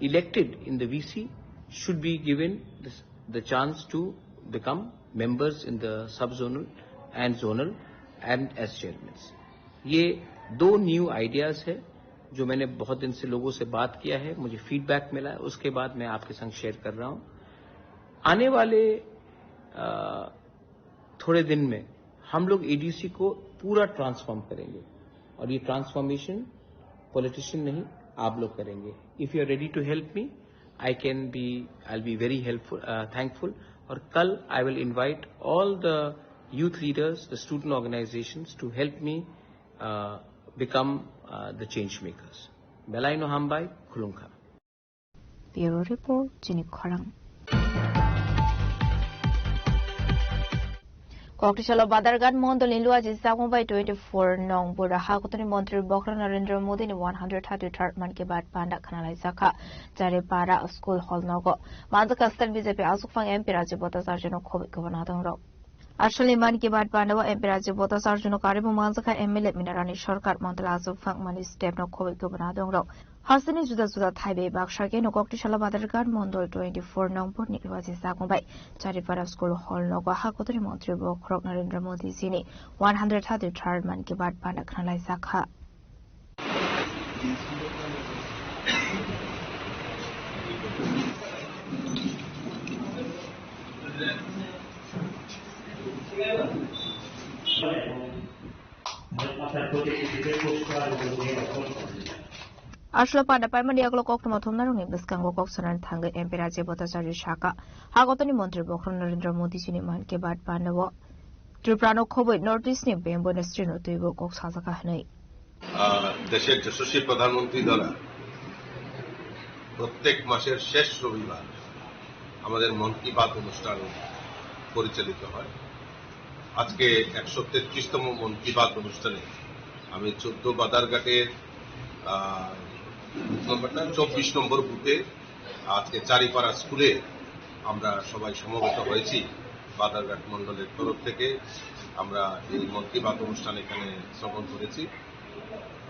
elected in the V C should be given this, the chance to become members in the sub zonal and zonal and as chairmans। ये दो न्यू आइडियाज है जो मैंने बहुत दिन से लोगों से बात किया है, मुझे फीडबैक मिला है, उसके बाद मैं आपके संग शेयर कर रहा हूँ। आने वाले अ, थोड़े दिन में हम लोग एडीसी को पूरा ट्रांसफॉर्म करेंगे, और ये ट्रांसफॉर्मेशन पॉलिटिशियन नहीं, आप लोग करेंगे। If you are ready to help me, I can be, I'll be very helpful, uh, thankful। और कल I will invite all the youth leaders, the student organizations to help me, uh, become, uh, the change makers। Belai no hambai, khulumkha। Bureau Report, chini khorang. Koktisalo Badarghat Mondol ni Luaji Sakmung bai twenty four nong Bura Hakutuni Montri Bokhorok Narendra Modi ni one hundred thirty third Mann Ki Baat panda khwnalaijakha. Charipara School Hall nogo manjakha state B J P aswkphang M P Rajiv Bhattacharya no khobwi kubun adongrok. Asalni Mann Ki Baat panda o M P Rajiv Bhattacharya no karwi bo manjakha M L A Minarani Sarkar Montri aswkphang mani step no khobwi kubun adongrok. Hasteni juda juda thai bai baksa khe no Koktisalo Badarghat Mondol twenty four nong Bura ni Luaji Sakmung bai Charipara School Hall nogo Hakutuni Montri Bokhorok Narendra Modi ji ni one hundred thirty third Mann Ki Baat panda khwnalaijakha. Aslo panda paimani yagulo koktwma thumnarokni bwskango kok sanani thangwi M P Rajiv Bhattacharya sakha, ha kotorni montri bokhorok Narendra Modi chini Mann Ki Baat pandao Tripura no khobwi North East ni bembo industry no twibo kok sajakha hwnwi. আহ, দেশের যশস্বী প্রধানমন্ত্রী দ্বারা প্রত্যেক মাসের শেষ রবিবার আমাদের মন কি বাত অনুষ্ঠান পরিচালিত হয়। আজকে একশো তেত্রিশতম মন কি বাত অনুষ্ঠানে আমি চোদ্দ বাদারঘাটের, আহ, বুথ নম্বরটা চব্বিশ নম্বর বুথে আজকে চারিপাড়া স্কুলে আমরা সবাই সমবেত হয়েছি। বাদারঘাট মণ্ডলের তরফ থেকে আমরা এই মন কি বাত অনুষ্ঠান এখানে শ্রবণ করেছি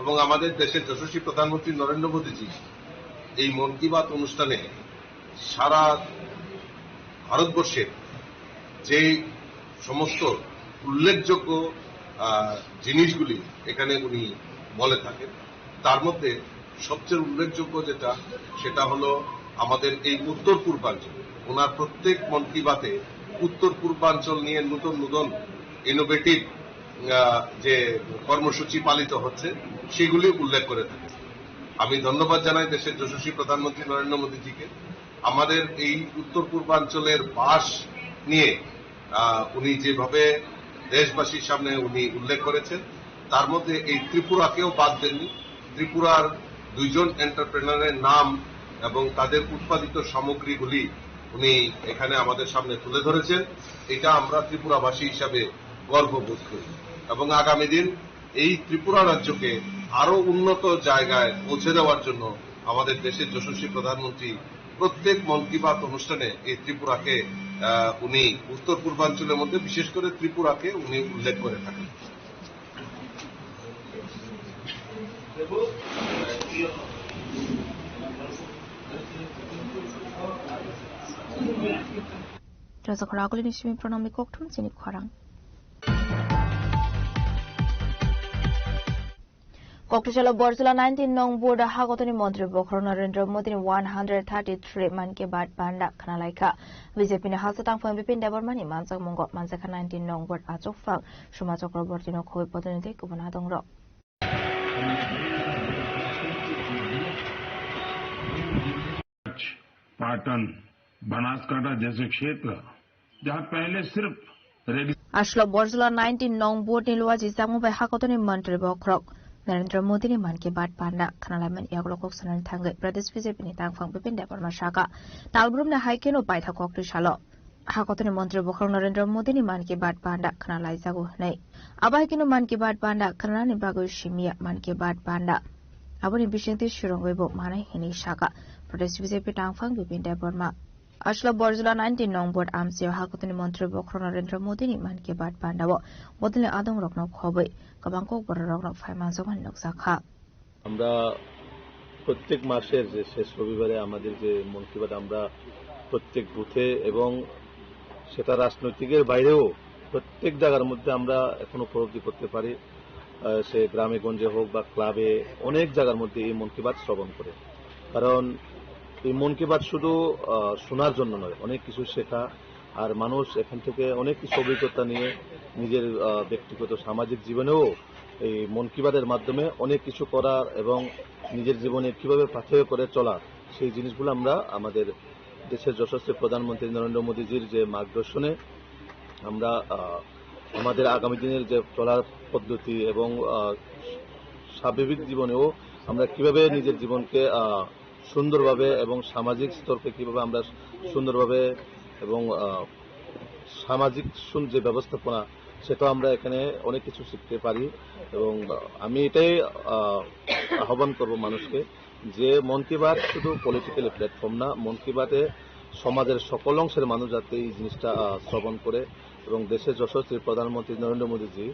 এবং আমাদের দেশের যশস্বী প্রধানমন্ত্রী নরেন্দ্র মোদীজি এই মন কি বাত অনুষ্ঠানে সারা ভারতবর্ষের যে সমস্ত উল্লেখযোগ্য, আহ, জিনিসগুলি এখানে উনি বলে থাকেন, তার মধ্যে সবচেয়ে উল্লেখযোগ্য যেটা, সেটা হলো আমাদের এই উত্তর পূর্বাঞ্চল। ওনার প্রত্যেক মন কি বাতে উত্তর পূর্বাঞ্চল নিয়ে নতুন নতুন ইনোভেটিভ, আহ, যে কর্মসূচি পালিত হচ্ছে, সেগুলি উল্লেখ করে থাকেন। আমি ধন্যবাদ জানাই দেশের যশস্বী প্রধানমন্ত্রী নরেন্দ্র মোদীজিকে। আমাদের এই উত্তর পূর্বাঞ্চলের বাঁশ নিয়ে, আহ, উনি যেভাবে দেশবাসীর সামনে উনি উল্লেখ করেছেন, তার মধ্যে এই ত্রিপুরাকেও বাদ দেননি। ত্রিপুরার দুইজন এন্টারপ্রেনারের নাম এবং তাদের উৎপাদিত সামগ্রীগুলি উনি এখানে আমাদের সামনে তুলে ধরেছেন। এটা আমরা ত্রিপুরাবাসী হিসাবে গর্ববোধ করি এবং আগামী দিন এই ত্রিপুরা রাজ্যকে আরো উন্নত জায়গায় পৌঁছে দেওয়ার জন্য আমাদের দেশের যশস্বী প্রধানমন্ত্রী প্রত্যেক মন কি বাত অনুষ্ঠানে এই ত্রিপুরাকে, আহ, উনি উত্তর পূর্বাঞ্চলের মধ্যে বিশেষ করে ত্রিপুরাকে উনি উল্লেখ করে থাকেন। Raja Khoraguli ni simi pranamni kokthum chini khorang. Kokthajalo Borjula nineteen nong board hagotoni montri bokhorok Narendra Modi ni one hundred thirty-three Mann Ki Baat panda khna laikha. B J P ni hasteo tangphang Bipin Debbarma ni manjakmungo manjakha nineteen nong board achukphang Suma Chakraborty no khobwi bodolni tei kubun adongrok. Patan, बनासकांठा जैसे क्षेत्र जहां पहले सिर्फ रेगिस्तान Aslo Borjula nineteen nong board ni luaji jakmung bai hakotoni mantri bokhorok Narendra Modi ni Mann Ki Baat panda khna laimani yagulo kok sanani thangwi Pradesh B J P ni tangphang Bipin Debbarma sakha, talbrumni hai kheno paitha koktwi salo. Hakotoni montri bokhorok Narendra Modi ni Mann Ki Baat panda khna laijago hwnwi. Abo hai kheno Mann Ki Baat panda khnanani bagwi simiya Mann Ki Baat panda. Aboni bisingtwi swrwngwi bo manai hwnwi sakha Pradesh B J P tangphang Bipin Debbarma. Aslo Borjula nineteen nong board amchio hakotoni montri bokhorok Narendra Modi ni Mann Ki Baat panda o bodolni adongrokno khobwi kwbang kokbororokno phai manjakmani nukjakha. আমরা প্রত্যেক মাসের যে শেষ রবিবারে আমাদের যে মন কি বাত, আমরা প্রত্যেক বুথে এবং সেটা রাজনৈতিকের বাইরেও প্রত্যেক জায়গার মধ্যে আমরা এখন উপলব্ধি করতে পারি, আহ, সে গ্রামে গঞ্জে হোক বা ক্লাবে, অনেক জায়গার মধ্যে এই মন কি বাত শ্রবণ করে। কারণ এই মন কি বাত শুধু, আহ, শোনার জন্য নয়, অনেক কিছু শেখা, আর মানুষ এখান থেকে অনেক কিছু অভিজ্ঞতা নিয়ে নিজের, আহ, ব্যক্তিগত সামাজিক জীবনেও এই মন কি বাতের মাধ্যমে অনেক কিছু করার এবং নিজের জীবনে কিভাবে পাথেয় করে চলার, সেই জিনিসগুলো আমরা আমাদের দেশের যশস্বী প্রধানমন্ত্রী নরেন্দ্র মোদীজির যে মার্গদর্শনে আমরা, আহ, আমাদের আগামী দিনের যে চলার পদ্ধতি এবং, আহ, স্বাভাবিক জীবনেও আমরা কিভাবে নিজের জীবনকে, আহ, সুন্দরভাবে এবং সামাজিক স্তরকে কিভাবে আমরা সুন্দরভাবে এবং, আহ, সামাজিক সুন-, যে ব্যবস্থাপনা, সেটা আমরা এখানে অনেক কিছু শিখতে পারি। এবং, আহ, আমি এটাই, আহ, আহ্বান করব মানুষকে যে মন কি বাত শুধু পলিটিক্যাল প্ল্যাটফর্ম না, মন কি বাতে সমাজের সকল অংশের মানুষ যাতে এই জিনিসটা, আহ, শ্রবণ করে এবং দেশের যশস্বী প্রধানমন্ত্রী নরেন্দ্র মোদীজি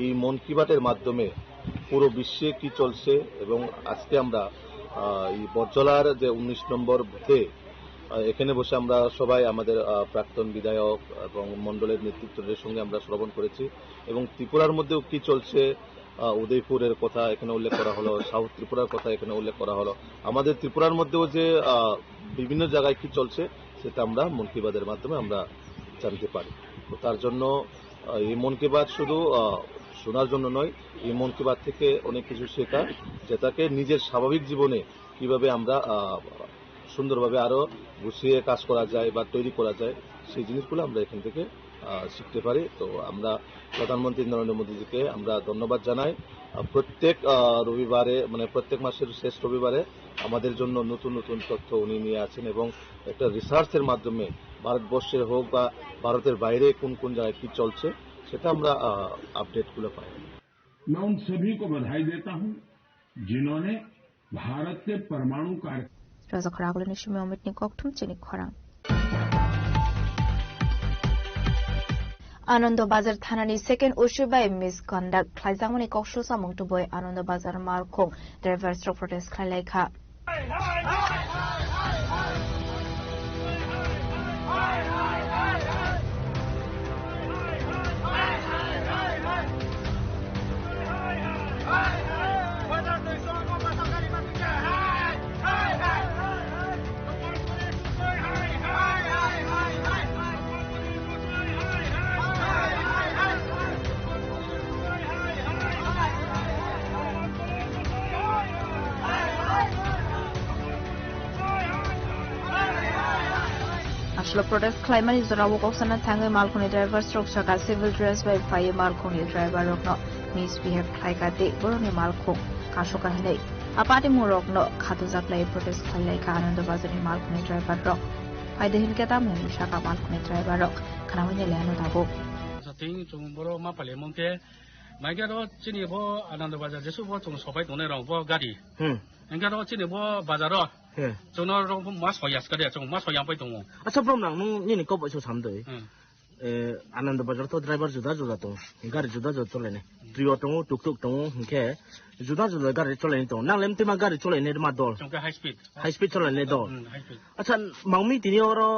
এই মন কি বাতের মাধ্যমে পুরো বিশ্বে কি চলছে এবং আজকে আমরা, আহ, এই বটজলার যে উনিশ নম্বর বুথে, আহ, এখানে বসে আমরা সবাই আমাদের, আহ, প্রাক্তন বিধায়ক এবং মণ্ডলের নেতৃত্বদের সঙ্গে আমরা শ্রবণ করেছি এবং ত্রিপুরার মধ্যেও কি চলছে, আহ, উদয়পুরের কথা এখানে উল্লেখ করা হলো, সাউথ ত্রিপুরার কথা এখানে উল্লেখ করা হলো। আমাদের ত্রিপুরার মধ্যেও যে, আহ, বিভিন্ন জায়গায় কি চলছে, সেটা আমরা মন কি বাতের মাধ্যমে আমরা জানতে পারি। তো তার জন্য, আহ, এই মন কি বাত শুধু, আহ, শোনার জন্য নয়, এই মন কি বাত থেকে অনেক কিছু শেখা, যেটাকে নিজের স্বাভাবিক জীবনে কিভাবে আমরা আহ, সুন্দরভাবে আরো গুছিয়ে কাজ করা যায় বা তৈরি করা যায়, সেই জিনিসগুলো আমরা এখান থেকে আহ, শিখতে পারি। তো আমরা প্রধানমন্ত্রী নরেন্দ্র মোদীজিকে আমরা ধন্যবাদ জানাই। আহ, প্রত্যেক আহ, রবিবারে, মানে প্রত্যেক মাসের শেষ রবিবারে আমাদের জন্য নতুন নতুন তথ্য উনি নিয়ে আসেন এবং একটা রিসার্চের মাধ্যমে ভারতবর্ষে হোক বা ভারতের বাইরে কোন কোন জায়গায় কি চলছে, সেটা আমরা আহ, আপডেটগুলো পাই। मैं उन सभी को बधाई देता हूं, जिन्होंने भारत के परमाणु कार्य Raja khorang ni simi omit ni kokthum chini khorang. Anando Bazar thana ni second O C bai misconduct khlaijakmani koksul samung tubui Anando Bazar malkhung drivers rok protest khlai lai kha. Aswk protest khlaimani jorao kok sana thangwi malkhungni drivers rok saka civil dress bai phaiwi malkhungni driver rokno misbehave khlaikha tei borokni malkhung kasoka hinwi a party mung rokno khatujak lai protest khlai laikha Anando Bazar ni malkhungni driver rok. Phaidi hinkhe tamni saka malkhungni driver rok khnaui nai lai ano tabuk. Sating chung boro ma pale mungkhe, maikhe ro chini bo Anando Bazar jesu bo chung sopai tongnai rok bo gari. Hmm. Hinkhe ro chini bo bazar ro. Hmm. Chungno ro ma soya skade, chung ma soya pai tongo. Acha brom nang nung nini kok bai so samdoi. Hmm. Eh, Anando Bazar to driver juda juda tong, gari juda juda cholaini. Trio tongo, tuk tuk tongo, hinkhe juda juda gari cholaini tongo. Nang lem tima gari cholaini ma dol. Chungkhe high speed. High speed cholaini dol. Hmm, high speed. Acha, mangmi tini oro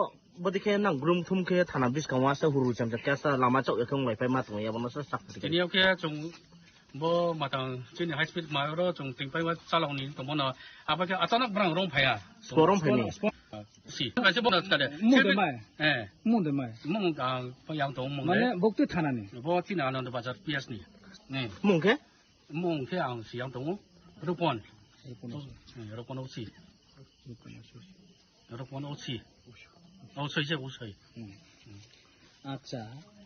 bodi khe nang grum thum khe thana bwskango asa huru chamcha khe asa lama chok yakhung lai pai ma tongo, abono sa sak. Tini o khe chung bo matang chini high speed ma oro chung tingpai ma chalok ni tongmo no. Abo khe achanak brang rong phaya. Spo rong phai ni? Si. Kaisa bo na skade. Mung de mai. Eh. Mung de mai. Mung ang pa yang tong mung de. Mane bokti thana ni. Bo chini Anando Bazar P S ni. Ni. Mung khe? Mung khe ang si yang tongo. Rupon. Rupon. Eh, Rupon O C. Rupon O C. Rupon O C. O C je O C. Hmm. Acha.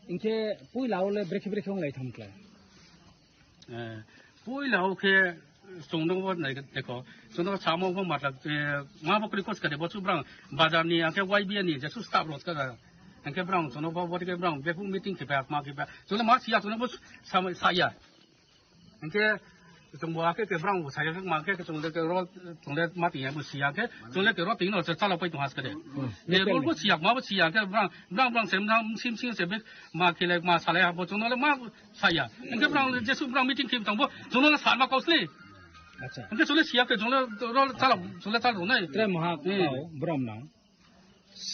Inkhe puila ole brekhe brekhe wng lai tham khlai. Eh, puila o khe chwngno bo nai dekho. Chwngno samo bo mata, eh, ma bo kri kos kare bo chu brang bazar ni angkhe Y B A ni jesu staff rot ka. Angkhe brang chwngno bo bo ke brang beku meeting khe ba ma khe ba. Chwngno ma siya chwngno bo sama saya. Hingke chwngbo hakhe ke brang bo sakhe ma khe chwngde ke ro chwngde ma tiya bo siya khe chwngde ke ro tino se chala pai tong haske de. Ne ro bo siya ma bo siya khe brang brang brang sem na sim sim se be ma khele ma sale ha bo chwngno le ma saya. Hingke brang jesu brang meeting khim tong bo chwngno le sa ma kosli. Acha. Hingke chwngde siya khe chwngde ro chala chwngde chala ro nai. Tre maha kau brom nang.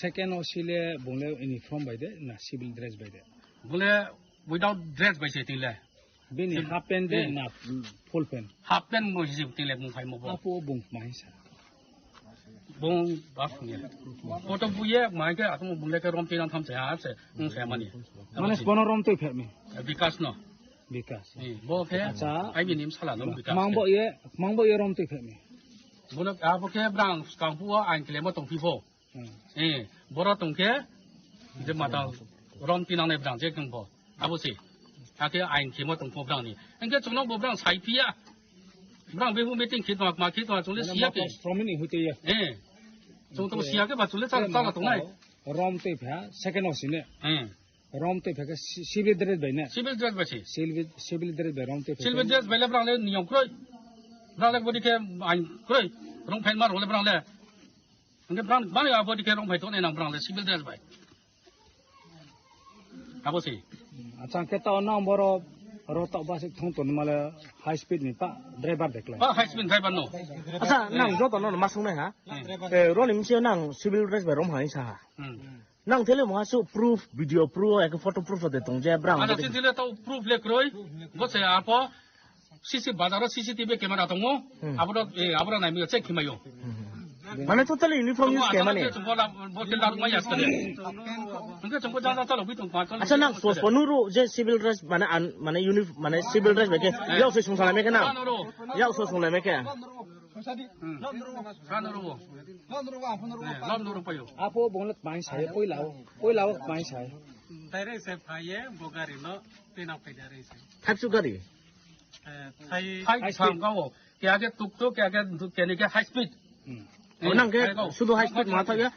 Second O C le bungle uniform bai de na civil dress bai de. Bole without dress bai se tingle. Bini half pant de na full pant? Half pant mo hisi tingle mung phai mo bo. Apo bung mai sa. Bung bas ni. Photo buye mai ke atum bung le ke rom tinang tham se ha se mung se mani. Mane bono rom twi phe mi? Bikas no. Bikas. Ni bo ke. Acha. Ai mi nim sala no bikas. Mang bo ye, mang bo ye rom twi phe mi? Bono abo ke brang skang pu ain kle mo tong phi bo. Hmm. Eh, boro tongkhe je mata rom tinangnai brang je kengbo. Abo se. Ake ain khemo tongpho brang ni. Engke chwngno bo brang sai phiya. Brang bebu meeting khit ma, ma khit ma chwngno siya ke. Promini hute ya. Eh. Chwng to siya ke ba chwngno chala chala tongnai. Rom tei pha second o sine. Eh. Rom tei pha ke si-, civil dress bai ne. Civil dress bai si. Civil, civil dress bai rom tei pha. Civil dress bai le brang le niyom kroi. Brang le bodi ke ain kroi. Rong phen mar le brang le. Hingke brang, bang ya abo dike rong phai tongnai nang brang le civil dress bai. Abo se. Acha, hingke tao nang boro rotok basik thong toni male high speed ni pa driver dekla. Pa high speed driver no. Acha, nang joto no ma songnai ha? Hmm. Eh, roni misi nang civil dress bai rom hai sa ha. Hmm. Nang thele mo ha su proof, video proof, eke photo proof de tong je brang. Acha, tin thele tao proof le kroi. Bo se apo C C bazar o C C T V camera tongo. Hmm. Aboro, eh, aboro nai mi check khimayo. Hmm. Mane totally uniform use khe mane. Acha nang sos panu ro je civil dress mane an, mane unif-, mane civil dress bai khe. Yau se sung salai me khe na. Yau se sung lai me khe. Apo bongot pain sai, poila o, poila o pain sai. Direct se phaiye bo gari no twi nang phai direct se. Thapsu gari. Eh, thai. Thai phang ka o. Kya ke tuk tuk, kya ke kya ni ke high speed. Hmm. Oh, nang ke sudu high speed ma thak ya.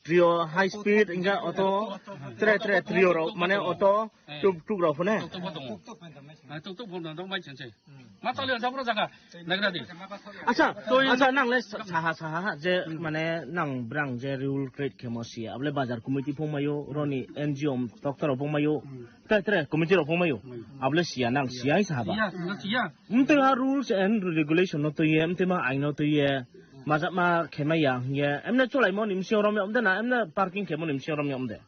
Trio high speed, inga auto, tre, tre, trio rok, mane auto, tuk tuk rok phone. Tuk tuk bo tongo. Ah, tuk tuk bo tongo, mai chense. Ma tole jabra jaga. Nagra di. Acha, acha, nang le saha, saha, ha, je, mane, nang brang je rule create khe mo sia. Able bazar committee phung mayo, roni N G O doctor phung mayo. Tre, tre, committee rok phung mayo. Able sia, nang sia, saha ba. Sia, sia. Mtwi ha rules and regulation no twi ye, mtwi ma ain no twi ye, majak ma khemai ya hing ye, emne cholai mo ni msing rom yom de na, emne parking khemo ni msing rom yom de.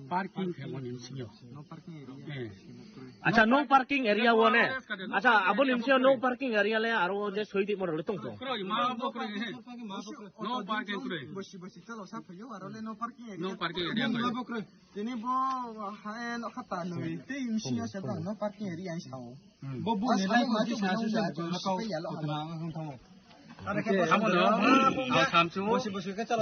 Parking khemo ni msing yo. Eh. Acha, no parking area wo ne. Acha, abo ni msing no parking area le aro je soi di mo le tong tong. Kroi, ma bo kroi he. No parking kroi. Bosi bosi chalo sa phayo aro le no parking area. No parking area. Ma bo kroi. Tini bo haen kha tanwi tei msing yo se bang no parking area ang sao. Bo bo ni lai ko sa su sa ko kau kutna ang thang. Amo no, ang samsu.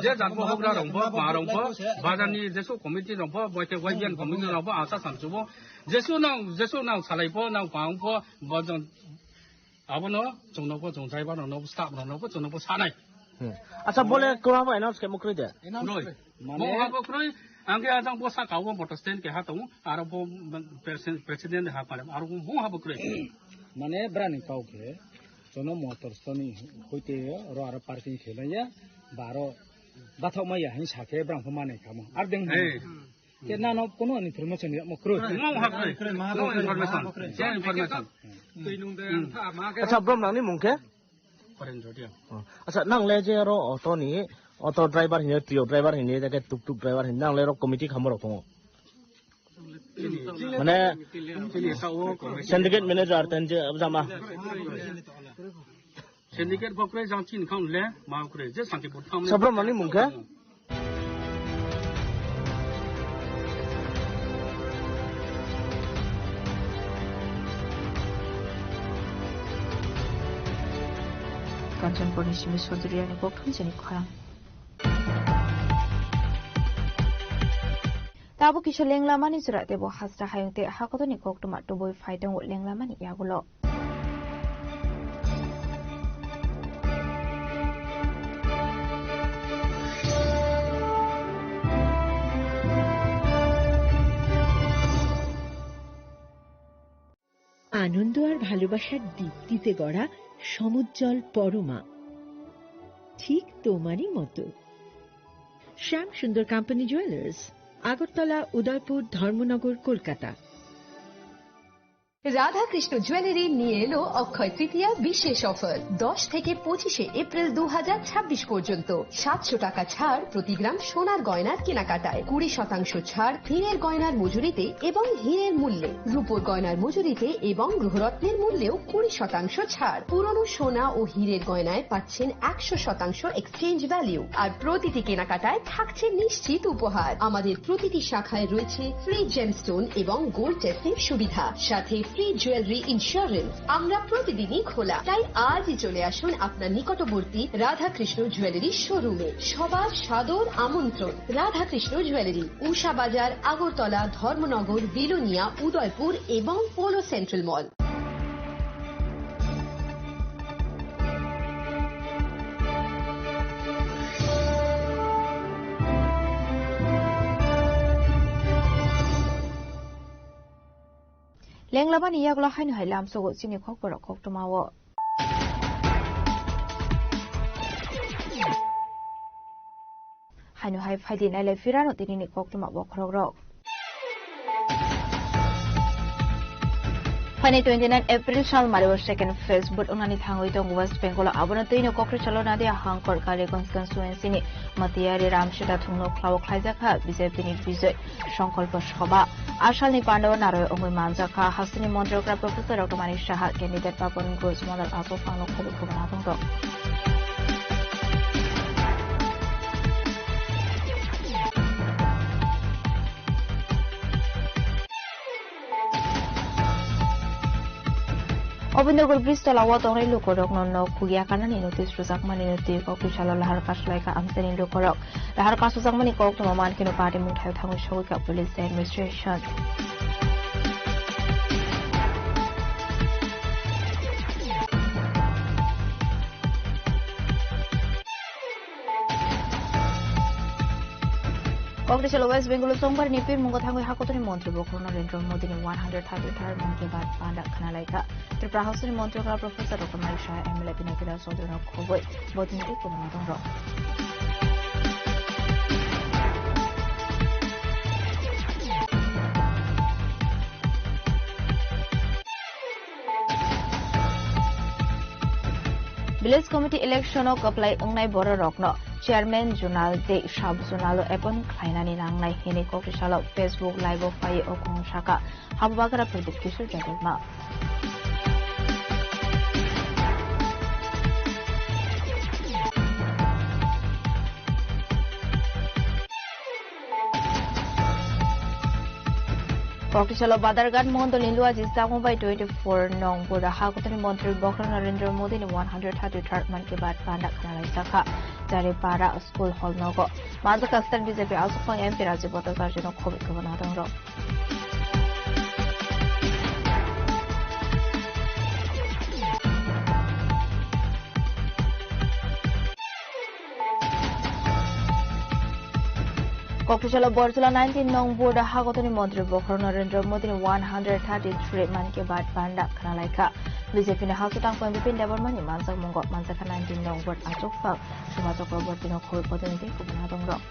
Je jat bo hokra rong bo, ma rong bo, bazar ni jesu committee rong bo, boite wajian committee rong bo, ang sa samsu bo. Jesu nang, jesu nang salai bo, nang pang bo, bojong. Abono chwngno bo, chwng driver rokno bo, staff rokno bo, chwngno bo sanai. Hmm. Acha, bole kwma bo announce khe mukrwi de? Kroi. Mane bo ha bo kroi, ang khe ajang bo saka o motor stand keha tongo, aro bo president, president ha pare, aro bo ha bo kroi. Mane brani kau khe, chwngno motor stand ni hoite ro aro parking khe laiya, ba aro bathok maya hin sakhe brang pho manai kamo. Ar deng. Hey. Ke nano kono information ya mo kroi. Mo ha kroi. Mo information. Che information. Twi nung de ang tha ma ke. Acha, brom nangni mung khe? Karen Jodia. Oh. Acha, nang le je ro auto ni, auto driver hine, trio driver hine, jake tuk tuk driver hine, nang le ro committee khamo rok tongo. Mane, syndicate manager ten je jama. Syndicate bo kwrwi jang chini khang le, ma kwrwi je santi bo thang. Sabra mani mung khe? Kanchanpurni simi Sodriyani koktwma chini khorang. Tabuk kisa lenglamani jora tebo hasra hayung tei hakotorni koktwma tubui phai tongo lenglamani yagulo. আনন্দ আর ভালোবাসার দীপ্তিতে গড়া সমুজ্জ্বল পরমা, ঠিক তোমারই মতো। শ্যাম Sundar company jewellers, Agartala, উদয়পুর, ধর্মনগর, কলকাতা। Radhakrishna jewellery নিয়ে এলো অক্ষয় তৃতীয়া বিশেষ অফার। দশ থেকে পঁচিশে এপ্রিল দু হাজার ছাব্বিশ পর্যন্ত সাতশো টাকা ছাড় প্রতি গ্রাম সোনার গয়নার কেনাকাটায়, কুড়ি শতাংশ ছাড় হীরের গয়নার মজুরিতে এবং হীরের মূল্যে, রূপোর গয়নার মজুরিতে এবং গৃহরত্নের মূল্যেও কুড়ি শতাংশ ছাড়। পুরনো সোনা ও হীরের গয়নায় পাচ্ছেন একশো শতাংশ এক্সচেঞ্জ ভ্যালু, আর প্রতিটি কেনাকাটায় থাকছে নিশ্চিত উপহার। আমাদের প্রতিটি শাখায় রয়েছে ফ্রি জেমস্টোন এবং গোল্ড টেস্টিং সুবিধা, সাথে ফ্রি জুয়েলারি ইন্স্যুরেন্স। আমরা প্রতিদিনই খোলা, তাই আজই চলে আসুন আপনার নিকটবর্তী রাধাকৃষ্ণ জুয়েলারি শোরুমে। সবার সাদর আমন্ত্রণ। রাধাকৃষ্ণ জুয়েলারি, উষা বাজার, আগরতলা, ধর্মনগর, বিলোনিয়া, উদয়পুর এবং polo central mall. Lenglamani yagulo haino hai lamsogo chini khokborok koktwmao. Haino hai phaidi nailai phirano tinini koktwma bokhorokrok. Phainai twenty nine April sal Maribo second phase vote wngnani thangwi tongo West Bengal o. Abono twino Kokrwi salo Nadia Hangkor Kaliganj constituency ni Matiyari Ramsita thungno khlao khlaijakha B J P ni Bijoy Songkolpo Sobha. A salni pandao naroi wngwi manjakha hasteni montrokra Professor Doctor Manik Saha, candidate Pawan Ghosh, model Ashok Pangno khobor khobor nangtongtong. Obindergor bridge tola o tongnai lukurokno nok khugya kanani notice rwjakmani no twi kok twisalo lahar kasulaikha amchaini lukurok. Lahar kasujakmani koktwma mankhe no party mungthaio thangwi sogwikha police administration. Kokdisalo West Bengal o Chongbarni pirmungo thangwi hakotorni montri bokhorok Narendra Modini one hundred thirty-third Mann Ki Baat panda khwnalaikha. Tripura House ni montri wngkha Professor Doctor Manik Saha, M L A Pinaki Das Chaudhury no khobwi botini tei kwbangma tongrok. Village Committee election o kwplai wngnai bororokno chairman zonal tei sub zonal o appoint khlainani nangnai hinwi kokdisalo Facebook live o phaiwi o kung saka Habubagra Pradyut Kishore Debbarma. Kokdisalo Badarghat Mondolni Luaji Chakma bai twenty-four nong Buda Hakotorni Montri Bokhorok Narendra Modini one hundred thirty-third Mann Ki Baat panda khwnalaijak kha. Jaripara School Hall nogo manjakha state B J P aswkphang M P Rajiv Bhattacharjino khobwi kwbangma tongrok. Kokdisalo Borjola nineteen nong Buda Hakotorni Montri Bokhorok Narendra Modini one hundred thirty-three Mann Ki Baat panda khwnalaikha. B J P ni hasteo tangphang Bipin Debbarmani manjakmungo manjakha nineteen nong Buda achukphang Subha Chakrabortino khobwi botini tei kwbangma tongrok.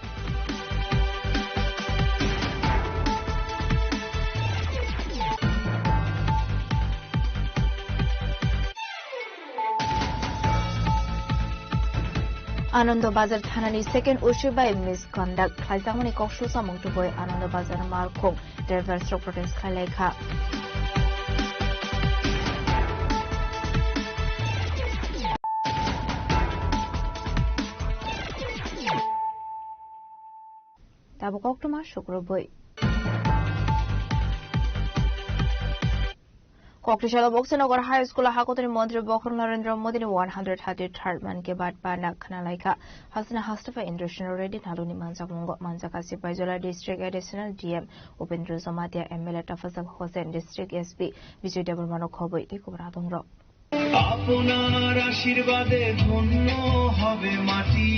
Anando Bazar thanani second O C bai misconduct khlaijakmani kok susamung tubui Anando Bazar malkhung drivers rok protest khlailaikha. Tabuk koktwma sukrubui. Kokdisalo Boksinagar High School o Hakotorni Montri Bokhorok Narendra Modini one hundred thirty-third Mann Ki Baat panda khwnalaikha. Hasteni hastepha Indrasen Reddy Naluni manjakmungo manjakha Sipaijola District Additional D M Upendra Jamatia, M L A Tafazzal Hossain, District S P Bijoy Debbarmano khobwi tei kwbangma tongrok. আপনার আশীর্বাদে ধন্য হবে মাটি।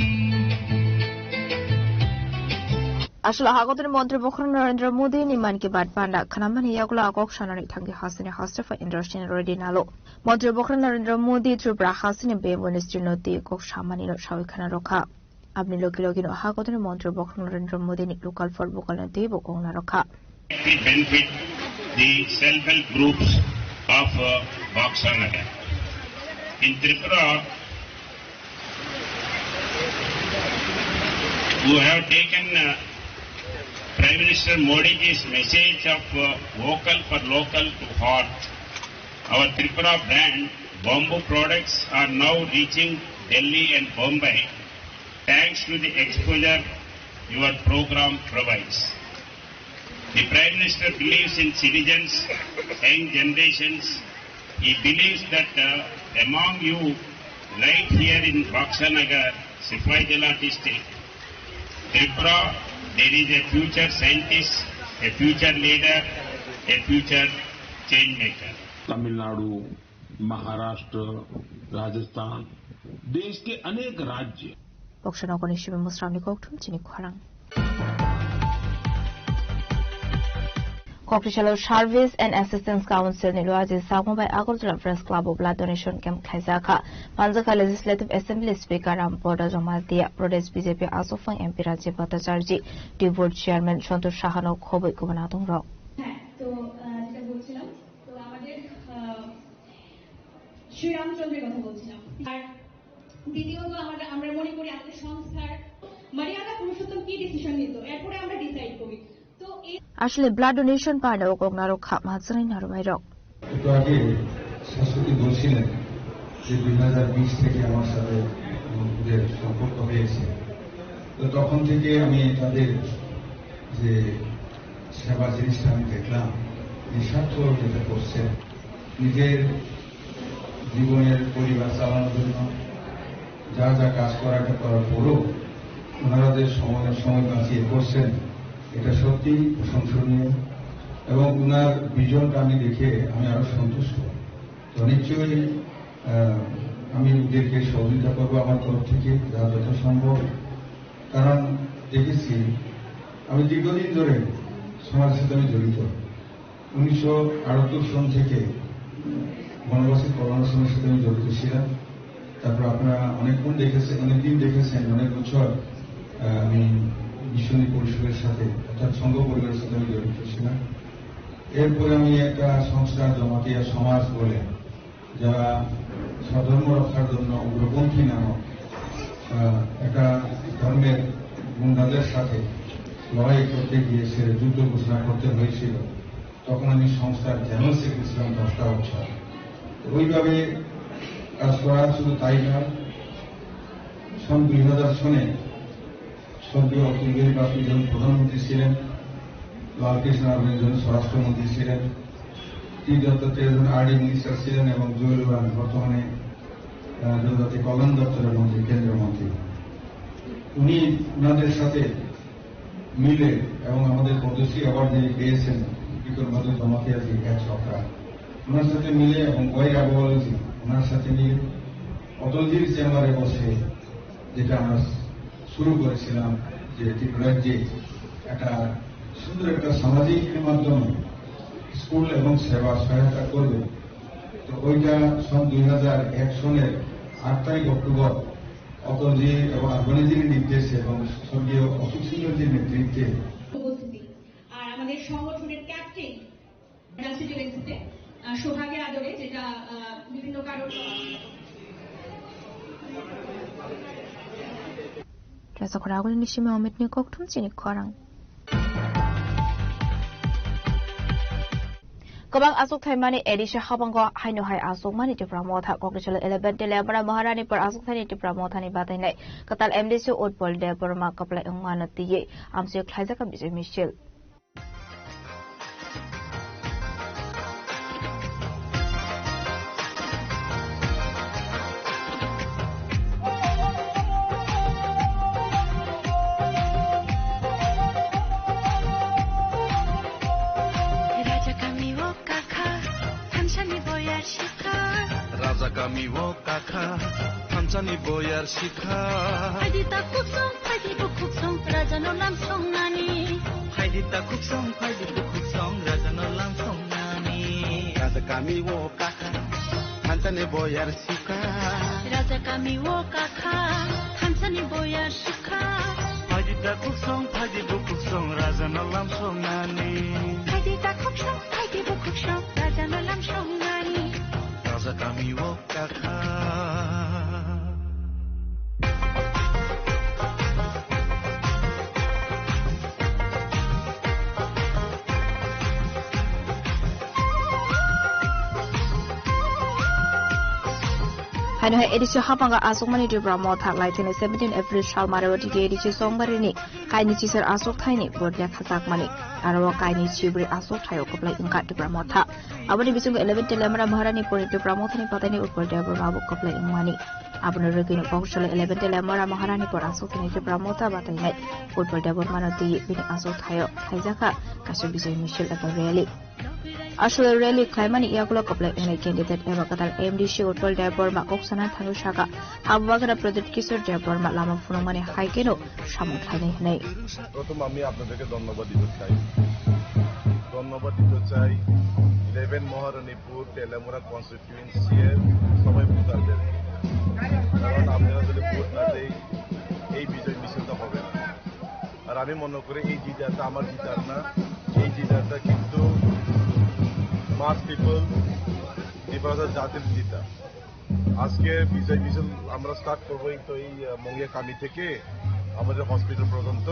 Aswk Hakotorni Montri Bokhorok Narendra Modi ni Mann Ki Baat panda khwnamani yagulo a kok sanani thangwi hasteni hastepha Indrasen Reddy Nalo. Montri Bokhorok Narendra Modi Tripura hasteni bamboo industry no twi kok samani no sawi khna rokha. Aboni logi logi no Hakotorni Montri Bokhorok Narendra Modi ni local for vocal no twibo kok narokha. It will benefit the self-help groups of, uh, Baksa Nagar. In Tripura, who have taken, uh, Prime Minister Modi ji's message of, uh, vocal for local to heart. Our Tripura brand bamboo products are now reaching Delhi and Bombay. Thanks to the exposure your program provides. The Prime Minister believes in citizens, young generations. He believes that, uh, among you, right here in Baksa Nagar, Sipaijala district, Tripura, there is a future scientist, a future leader, a future change maker. Tamil Nadu, महाराष्ट्र, राजस्थान, देश के अनेक राज्य। Boksanagarni Shibu Musramni kokthum chini khorang. Kokdisalo Service and Assistance Council ni Luaji Chakma bai Agartala Press Club o blood donation camp khlaijakha. Manjakha Legislative Assembly Speaker Rampada Jamatia, Pradesh B J P aswkphang M P Rajiv Bhattacharjee, Board Chairman Santosh Saha no khobwi kwbangma tongrok. হ্যাঁ, তো, আহ, যেটা বলছিলাম, তো আমাদের, আহ, শ্রীরামচন্দ্রের কথা বলছিলাম। আর দ্বিতীয়ত আমরা, আমরা মনে করি আমাদের সংস্থার মারিয়ানা পুরুষোত্তম কি ডিসিশন নিত, এরপরে আমরা ডিসাইড করি। তো এই Aswk blood donation panda o kok narwkha manjaknai narwkmairok. একটু আগে শাশ্বতী বলছিলেন যে দুই হাজার বিশ থেকে আমার সাথে ওদের সম্পর্ক হয়েছে। তো তখন থেকে আমি তাদের যে সেবা জিনিসটা আমি দেখলাম, নিঃস্বার্থ যেটা করছে, নিজের জীবনের পরিবার চালানোর জন্য যা যা কাজ করা করার পরেও ওনারা যে সময় সময় বাঁচিয়ে করছেন, এটা সত্যিই প্রশংসনীয়। এবং ওনার ভিশনটা আমি দেখে আমি আরো সন্তুষ্ট। তো নিশ্চয়ই, আহ, আমি ওদেরকে সহযোগিতা করবো আমার তরফ থেকে যা যথাসম্ভব। কারণ দেখেছি, আমি দীর্ঘদিন ধরে সমাজের সাথে আমি জড়িত। উনিশশো আটাত্তর সন থেকে বনবাসী কল্যাণ আশ্রমের সাথে আমি জড়িত ছিলাম। তারপর আপনারা অনেকক্ষণ দেখেছেন, অনেকদিন দেখেছেন, অনেক বছর, আহ, আমি বিশ্বনী পরিষদের সাথে অর্থাৎ সংঘ পরিবারের সাথে আমি জড়িত ছিলাম। এরপরে আমি একটা সংস্থা জমাতিয়া সমাজ বলে যারা স্বধর্ম রক্ষার জন্য উগ্রপন্থী নামক, আহ, একটা ধর্মের গুন্ডাদের সাথে লড়াই করতে গিয়ে সে যুদ্ধ ঘোষণা করতে হয়েছিল, তখন আমি সংস্থার জেনারেল সেক্রেটারি ছিলাম দশটা বছর। ওইভাবে কাজ করা শুধু তাই নয়, সন দুই হাজার সনে স্বর্গীয় অটল বিহারী বাজপেয়ী যখন প্রধানমন্ত্রী ছিলেন, লালকৃষ্ণ আদবানি যখন স্বরাষ্ট্রমন্ত্রী ছিলেন, টি দত্তাত্রেয় যখন আরডি মিনিস্টার ছিলেন এবং জুয়েল ওরাং বর্তমানে, আহ, জনজাতি কল্যাণ দপ্তরের মন্ত্রী, কেন্দ্রীয় মন্ত্রী, উনি ওনাদের সাথে মিলে এবং আমাদের পদ্মশ্রী অ্যাওয়ার্ড যিনি পেয়েছেন বিক্রমাদিত্য জমাতিয়াজি এক সরকার, ওনার সাথে মিলে এবং ওয়াই রাঘবওয়ালজি ওনার সাথে মিলে অটলজির চেম্বারে বসে যেটা আমরা শুরু করেছিলাম, যে ত্রিপুরার যে একটা সুন্দর একটা সামাজিক মাধ্যমে স্কুল এবং সেবা সহায়তা করবে। তো ওইটা সন দুই হাজার এক সনের আট তারিখ অক্টোবর অটলজি এবং আদবানিজির নির্দেশে এবং স্বর্গীয় অশোক সিংহজির নেতৃত্বে উপস্থিতি। আর আমাদের সংগঠনের ক্যাপ্টেন রাশিদুল এসেছে, আহ, সোহাগের আদরে, যেটা, আহ, বিভিন্ন কারণ। Rasa khorang ni simi omit ni kok thum chini khorang. Kwbang aswk thaimani A D C habango haino hai aswkmani Tipra Motha. Kokisalo eleven Telemra Maharani por aswk thaini Tipra Mothani batainai. Kwtal M D C Utpal Debbarma kwplai wngmano twiwi amchio khlaijak Bijoy Misil. Raja kami o kakha, thansani boyar sikha. Raja kami o kakha, thansani boyar sikha. Phaidi ta kuksong, phaidi bukuksong, raja no lam song nani. Phaidi ta kuksong, phaidi bukuksong, raja no lam song nani. Raja kami o kakha, thansani boyar sikha. Raja kami o kakha, thansani boyar sikha. Phaidi ta kuksong, phaidi bukuksong, raja no lam song nani. Phaidi ta kuksong, phaidi bukuksong, raja no lam song nani. Raja kami o kakha. Haino hai A D C hapanga aswkmani Tipra Motha laithani seventeen April salmare o titi A D C Songbarini kaini chisar aswk thaini bordia khachakmani. Aro o kaini chibri aswk thaio kwplai wngkha Tipra Motha. Aboni bisingo eleven Telemra Maharani pori Tipra Mothani pataini Utpal Debbarma bo kwplai wngmani. Abono rwgwino Kokisalo eleven Telemra Maharani por aswk tini Tipra Motha batainai Utpal Debbarmano twi bini aswk thaio khaijakha kaisa Bijoy Misil eba rally. Aswk rally khlaimani yagulo kwplai wngnai candidate eba kwtal M D C Utpal Debbarma kok sana thangwi saka, Habubagra Pradyot Kishore Debbarma lama phunukmani hai kheno samung khlainai hwnwi. প্রথম আমি আপনাদেরকে ধন্যবাদ দিতে চাই। ধন্যবাদ দিতে চাই ইলেভেন মহারানীপুর তেলেমুরা কনস্টিটিউয়েন্সি এর সবাই ভোটারদেরকে। কারণ আপনারা যদি ভোট না দেয়, এই বিজয় মিছিলটা হবে না। আর আমি মনে করি এই জিতাটা আমার জিতার না, এই জিতাটা কিন্তু মাস পিপল, ত্রিপুরা জাতির জিতা। আজকে বিজয় মিছিল আমরা স্টার্ট করবো এই তো এই, আহ, মঙ্গিয়া কামি থেকে আমাদের হসপিটাল পর্যন্ত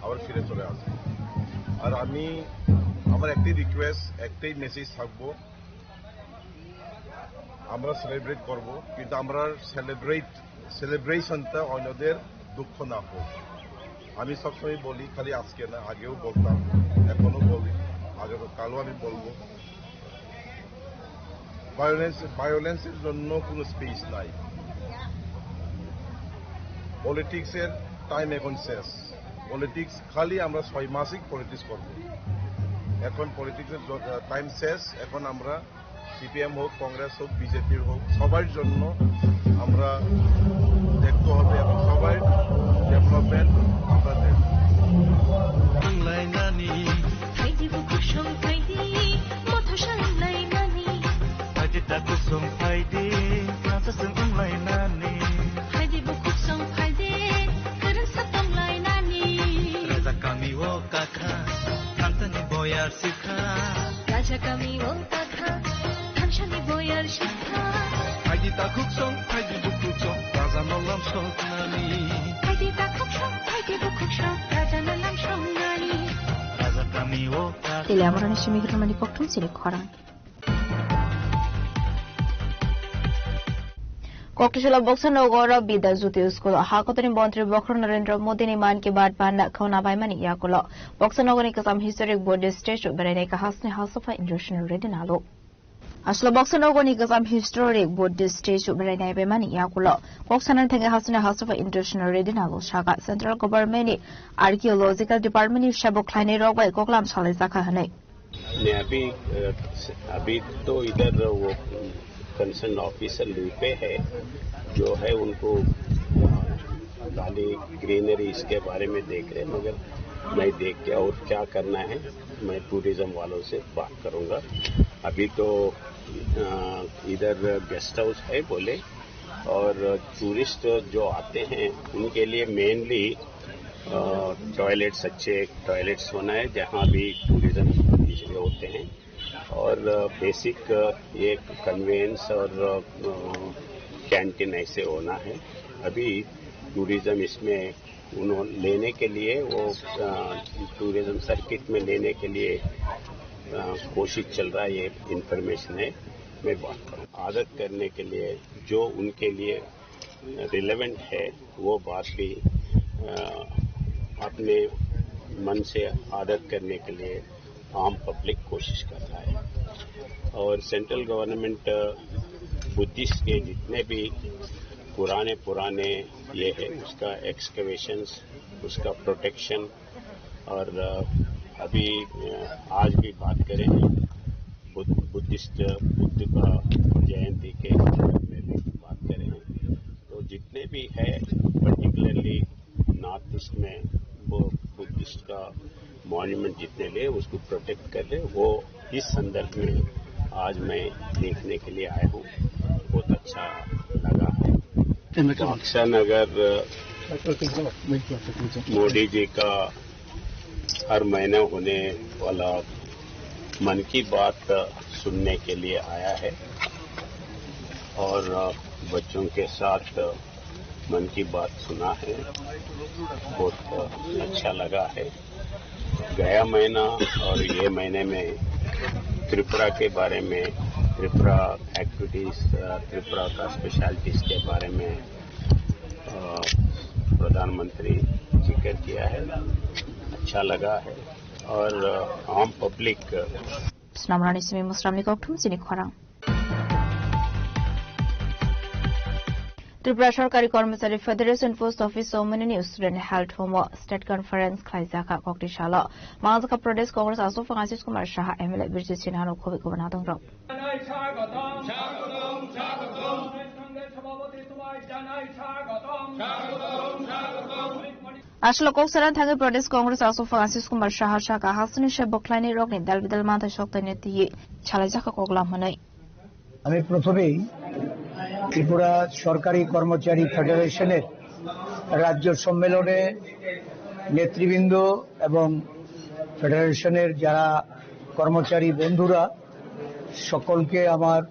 আবার ফিরে চলে আসবো। আর আমি আমার একটাই রিকোয়েস্ট, একটাই মেসেজ থাকবো, আমরা সেলিব্রেট করব, কিন্তু আমরা সেলিব্রেট, সেলিব্রেশনটা অন্যদের দুঃখ না হোক। আমি সবসময় বলি, খালি আজকে না, আগেও বলতাম, এখনো বলি, আগামী কালও আমি বলবো। ভায়োলেন্স, ভায়োলেন্সের জন্য কোনো স্পেস নাই। পলিটিক্সের টাইম এখন শেষ। পলিটিক্স খালি আমরা ছয় মাসই পলিটিক্স করব। এখন পলিটিক্সের জ-, টাইম শেষ। এখন আমরা সিপিএম হোক, কংগ্রেস হোক, বিজেপির হোক, সবার জন্য আমরা দেখতে হবে এবং সবার ডেভেলপমেন্ট আমরা দেখব। Phaidi bukhuk song phaidi, motha salai mani. Phaidi takhuk song phaidi, nasa song wnglai nani. Phaidi bukhuk song phaidi, kwrwng sa tonglai nani. Raja kami o kakha, thangsani boyar sikha. Raja kami o kakha, thangsani boyar sikha. Phaidi takhuk song, phaidi bukhuk song, raja no lam song nani. Phaidi takhuk song, phaidi bukhuk song, raja no lam song nani. Raja kami o Tele amorani simi hitormani kokthum sini khorang. Kokthusila Boksa Nogoro Bidya Jyoti School o hakotoni montri Bokhorok Narendra Modi ni Mann Ki Baat banda khona baimani yakulo. Boksa Nogorni Kasam Historic Buddhist Statue berai nai kahasni hasopa Indroshini Reddy Nalo. Aswk Boksa Nogorni Kasam Historic Buddhist Statue berai nai baimani yakulo. Koksanani thangwi hasini hasopa Indroshini Reddy Nalo saka Central Government ni Archaeological Department ni sabo khlainai rok bai koklam salai jakha hwnwi. नहीं, अभी, अ, अभी तो इधर वो concern officer leave पे है, जो है उनको, अ, खाली ग्रीनरी इसके बारे में देख रहे हैं, मगर मैं देख के और क्या करना है, मैं टूरिज्म वालों से बात करूंगा। अभी तो, अ, इधर गेस्ट हाउस है बोले, और टूरिस्ट जो आते हैं उनके लिए मेनली, अ, टॉयलेट्स, अच्छे टॉयलेट्स होना है, जहाँ भी टूरिज्म इसलिए होते हैं। और, अ, बेसिक, अ, ये कन्वेंस और, अ, कैंटीन ऐसे होना है। अभी टूरिज्म इसमें उन्होंने लेने के लिए वो, अ, टूरिज्म सर्किट में लेने के लिए, अ, कोशिश चल रहा है, ये इंफॉर्मेशन है। मैं बात करूँ, आदत करने के लिए जो उनके लिए रिलेवेंट है, वो बात भी, अ, अपने मन से आदत करने के लिए आम पब्लिक कोशिश कर रहा है। और सेंट्रल गवर्नमेंट, अ, बुद्धिस्ट के जितने भी पुराने, पुराने ये है, उसका एक्सकेवेशंस, उसका प्रोटेक्शन, और, अ, अभी, अ, आज भी बात करें बुद्ध, बुद्धिस्ट, बुद्ध का जयंती के संदर्भ में भी बात करें, तो जितने भी है पर्टिकुलरली नॉर्थ ईस्ट में वो बुद्धिस्ट का मॉन्यूमेंट जितने ले उसको प्रोटेक्ट कर ले, वो इस संदर्भ में आज मैं देखने के लिए आया हूँ। बहुत अच्छा लगा है। बक्सा नगर मोदी जी का हर महीने होने वाला मन की बात सुनने के लिए आया है और बच्चों के साथ मन की बात सुना है, बहुत अच्छा लगा है। गया महीना और ये महीने में त्रिपुरा के बारे में, त्रिपुरा एक्टिविटीज, अ, त्रिपुरा का स्पेशलिटीज के बारे में, अ, प्रधानमंत्री जिक्र किया है, अच्छा लगा है। और, अ, आम public Snamrani simi musramni kokthum sini khorang. Tripura Sorkari Kormochari Federation Post Office o mwnwini student held home o state conference khlaijak kha kokti salo. Mangjak kha Pradesh Congress aswk phang Ashish Kumar Saha, M L A Birjit Sinha no khobwi kubun adongrok. Aswk kok sana thangwi Pradesh Congress aswk phang Ashish Kumar Saha saka hasini se bwkhlaini rokni dal bidal manthai sok taini twiwi salaijak kha koklam hwnwi. আমি প্রথমেই ত্রিপুরা সরকারি কর্মচারী ফেডারেশনের রাজ্য সম্মেলনে নেতৃবৃন্দ এবং ফেডারেশনের যারা কর্মচারী বন্ধুরা, সকলকে আমার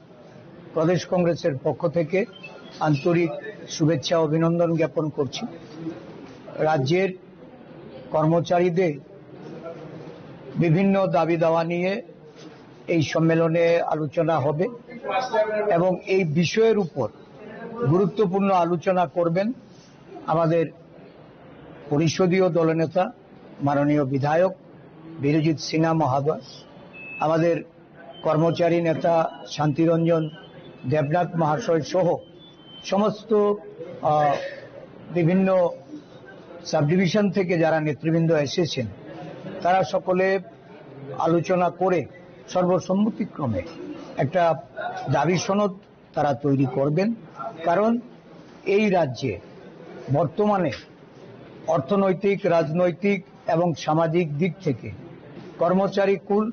প্রদেশ কংগ্রেসের পক্ষ থেকে আন্তরিক শুভেচ্ছা অভিনন্দন জ্ঞাপন করছি। রাজ্যের কর্মচারীদের বিভিন্ন দাবি দাওয়া নিয়ে এই সম্মেলনে আলোচনা হবে এবং এই বিষয়ের উপর গুরুত্বপূর্ণ আলোচনা করবেন আমাদের পরিষদীয় দলনেতা মাননীয় বিধায়ক বিরজিৎ সিনহা মহোদয়, আমাদের কর্মচারী নেতা শান্তিরঞ্জন দেবনাথ মহাশয় সহ সমস্ত, আহ, বিভিন্ন সাবডিভিশন থেকে যারা নেতৃবৃন্দ এসেছেন, তারা সকলে আলোচনা করে সর্বসম্মতিক্রমে একটা দাবি সনদ তারা তৈরি করবেন। কারণ এই রাজ্যে বর্তমানে অর্থনৈতিক, রাজনৈতিক এবং সামাজিক দিক থেকে কর্মচারী কুল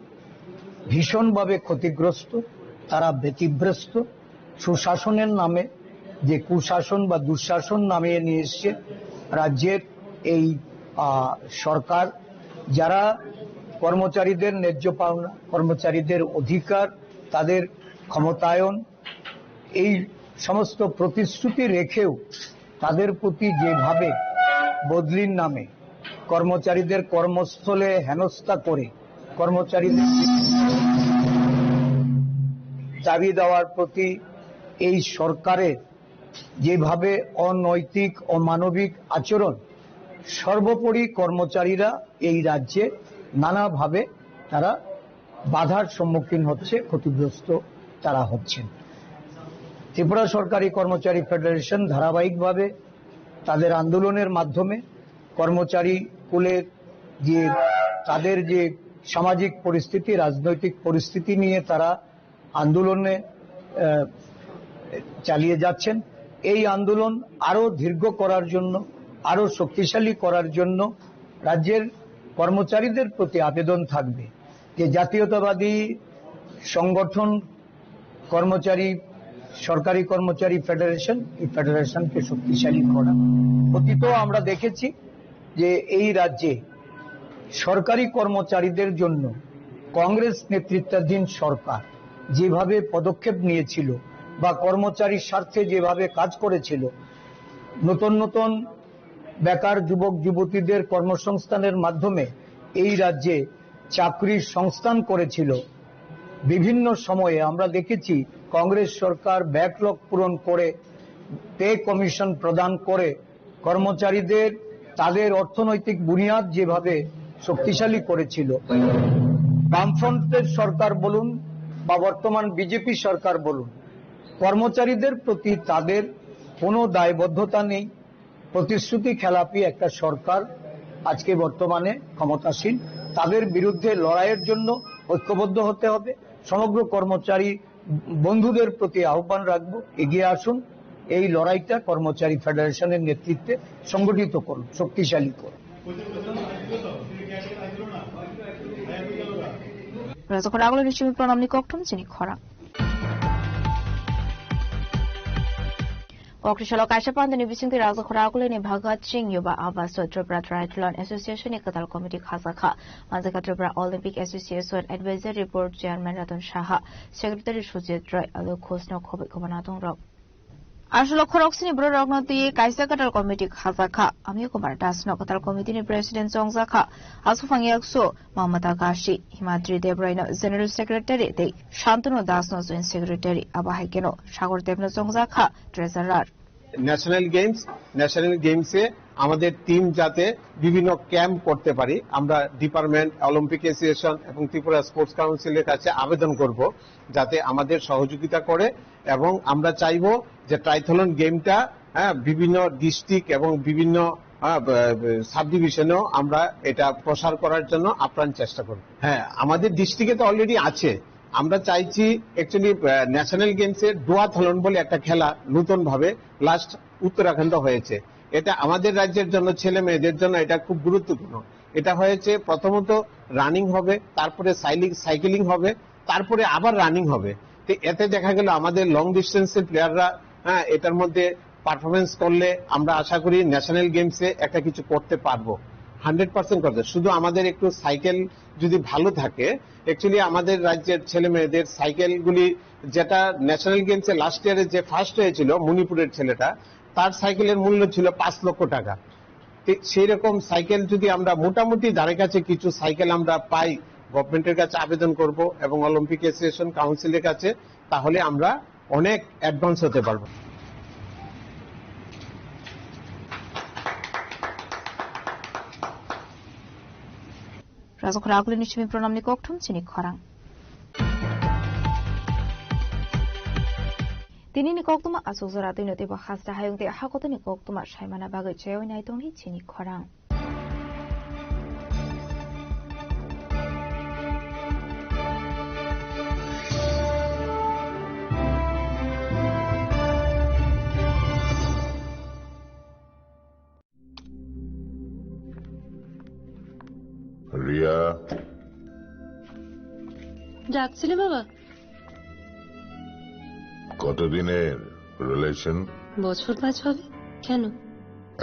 ভীষণভাবে ক্ষতিগ্রস্ত, তারা ব্যতিব্যস্ত। সুশাসনের নামে যে কুশাসন বা দুঃশাসন নামিয়ে নিয়ে এসছে রাজ্যের এই, আহ, সরকার, যারা কর্মচারীদের ন্যায্য পাওনা, কর্মচারীদের অধিকার, তাদের ক্ষমতায়ন, এই সমস্ত প্রতিশ্রুতি রেখেও তাদের প্রতি যেভাবে বদলির নামে কর্মচারীদের কর্মস্থলে হেনস্থা করে কর্মচারীদের দাবি দাওয়ার প্রতি এই সরকারের যেভাবে অনৈতিক, অমানবিক আচরণ, সর্বোপরি কর্মচারীরা এই রাজ্যে নানাভাবে তারা বাধার সম্মুখীন হচ্ছে, ক্ষতিগ্রস্ত তারা হচ্ছেন। ত্রিপুরা সরকারি কর্মচারী ফেডারেশন ধারাবাহিকভাবে তাদের আন্দোলনের মাধ্যমে কর্মচারী কুলের যে, তাদের যে সামাজিক পরিস্থিতি, রাজনৈতিক পরিস্থিতি নিয়ে তারা আন্দোলনে, আহ, চালিয়ে যাচ্ছেন। এই আন্দোলন আরো দীর্ঘ করার জন্য, আরো শক্তিশালী করার জন্য রাজ্যের কর্মচারীদের প্রতি আবেদন থাকবে যে জাতীয়তাবাদী সংগঠন কর্মচারী, সরকারি কর্মচারী ফেডারেশন, এই ফেডারেশনকে শক্তিশালী করা। অতীতেও আমরা দেখেছি যে এই রাজ্যে সরকারি কর্মচারীদের জন্য কংগ্রেস নেতৃত্বাধীন সরকার যেভাবে পদক্ষেপ নিয়েছিল বা কর্মচারীর স্বার্থে যেভাবে কাজ করেছিল, নতুন নতুন বেকার যুবক যুবতীদের কর্মসংস্থানের মাধ্যমে এই রাজ্যে চাকরির সংস্থান করেছিল। বিভিন্ন সময়ে আমরা দেখেছি কংগ্রেস সরকার ব্যাকলগ পূরণ করে, পে কমিশন প্রদান করে কর্মচারীদের তাদের অর্থনৈতিক বুনিয়াদ যেভাবে শক্তিশালী করেছিল, বামফ্রন্টের সরকার বলুন বা বর্তমান বিজেপি সরকার বলুন, কর্মচারীদের প্রতি তাদের কোনো দায়বদ্ধতা নেই। প্রতিশ্রুতি খেলাপি একটা সরকার আজকে বর্তমানে ক্ষমতাসীন। তাদের বিরুদ্ধে লড়াইয়ের জন্য ঐক্যবদ্ধ হতে হবে। সমগ্র কর্মচারী বন্ধুদের প্রতি আহ্বান রাখবো, এগিয়ে আসুন, এই লড়াইটা কর্মচারী ফেডারেশনের নেতৃত্বে সংগঠিত করুন, শক্তিশালী করুন। Rajakhor Aguloni simi pranamni kokthum chini khorang. Kokri salo kaisa pandani bisingtwi Rajakhor Aguloni Bhagat Singh Yuba Abaso Tripura Triathlon Association ni kwtal committee khajakha. Manjakha Tripura Olympic Association Advisory Board Chairman Ratan Saha, Secretary Sujit Roy, Alok Ghosh no khobwi khobanatung rok. Aswk khoroksni bororokno twiwi kaisa kwtal committee khajakha. Amiya Kumar Das no kwtal committee ni president chongjakha. Aswk phang yakso Mamata Gashi, Himadri Debrai no general secretary tei Shantanu Das no joint secretary. Abo hai kheno Sagar Deb no chongjakha treasurer. National games, national গেমসে আমাদের টিম যাতে বিভিন্ন ক্যাম্প করতে পারি, আমরা department, Olympic association এবং ত্রিপুরা স্পোর্টস কাউন্সিলের কাছে আবেদন করব যাতে আমাদের সহযোগিতা করে। এবং আমরা চাইবো যে ট্রাইথলন গেমটা, হ্যাঁ, বিভিন্ন ডিস্ট্রিক্ট এবং বিভিন্ন, হ্যাঁ, ব-, ব-, সাব ডিভিশনেও আমরা এটা প্রসার করার জন্য আপ্রাণ চেষ্টা করব। হ্যাঁ, আমাদের ডিস্ট্রিক্টে তো অলরেডি আছে। আমরা চাইছি অ্যাকচুয়ালি, আহ, ন্যাশনাল গেমসে ডুয়াথলন বলে একটা খেলা নতুনভাবে লাস্ট উত্তরাখণ্ড হয়েছে। এটা আমাদের রাজ্যের জন্য, ছেলে মেয়েদের জন্য এটা খুব গুরুত্বপূর্ণ। এটা হয়েছে প্রথমত রানিং হবে, তারপরে সাইলি-, সাইকেলিং হবে, তারপরে আবার রানিং হবে। তো এতে দেখা গেল আমাদের লং ডিস্টেন্সের প্লেয়াররা, হ্যাঁ, এটার মধ্যে পারফরমেন্স করলে আমরা আশা করি ন্যাশনাল গেমসে একটা কিছু করতে পারবো, হান্ড্রেড পার্সেন্ট করতে। শুধু আমাদের একটু সাইকেল যদি ভালো থাকে, অ্যাকচুয়ালি আমাদের রাজ্যের ছেলে মেয়েদের সাইকেলগুলি, যেটা ন্যাশনাল গেমসে লাস্ট ইয়ারে যে ফার্স্ট হয়েছিল মণিপুরের ছেলেটা, তার সাইকেলের মূল্য ছিল পাঁচ লক্ষ টাকা। ঠিক সেই রকম সাইকেল যদি আমরা মোটামুটি ধারে কাছে কিছু সাইকেল আমরা পাই, গভর্নমেন্টের কাছে আবেদন করব এবং অলিম্পিক অ্যাসোসিয়েশন কাউন্সিলের কাছে, তাহলে আমরা অনেক অ্যাডভান্স হতে পারবো। Rajakhor Aguloni simi pranamni kokthum chini khorang. Tinini koktwma aswk jora twino teibo hasta hayung tei hakotorni koktwma saimana bagwi chaywi naitongdi chini khorang. Riya. ডাকছিলে বাবা? কতদিনের রিলেশন? বছর পাঁচ হবে। কেন?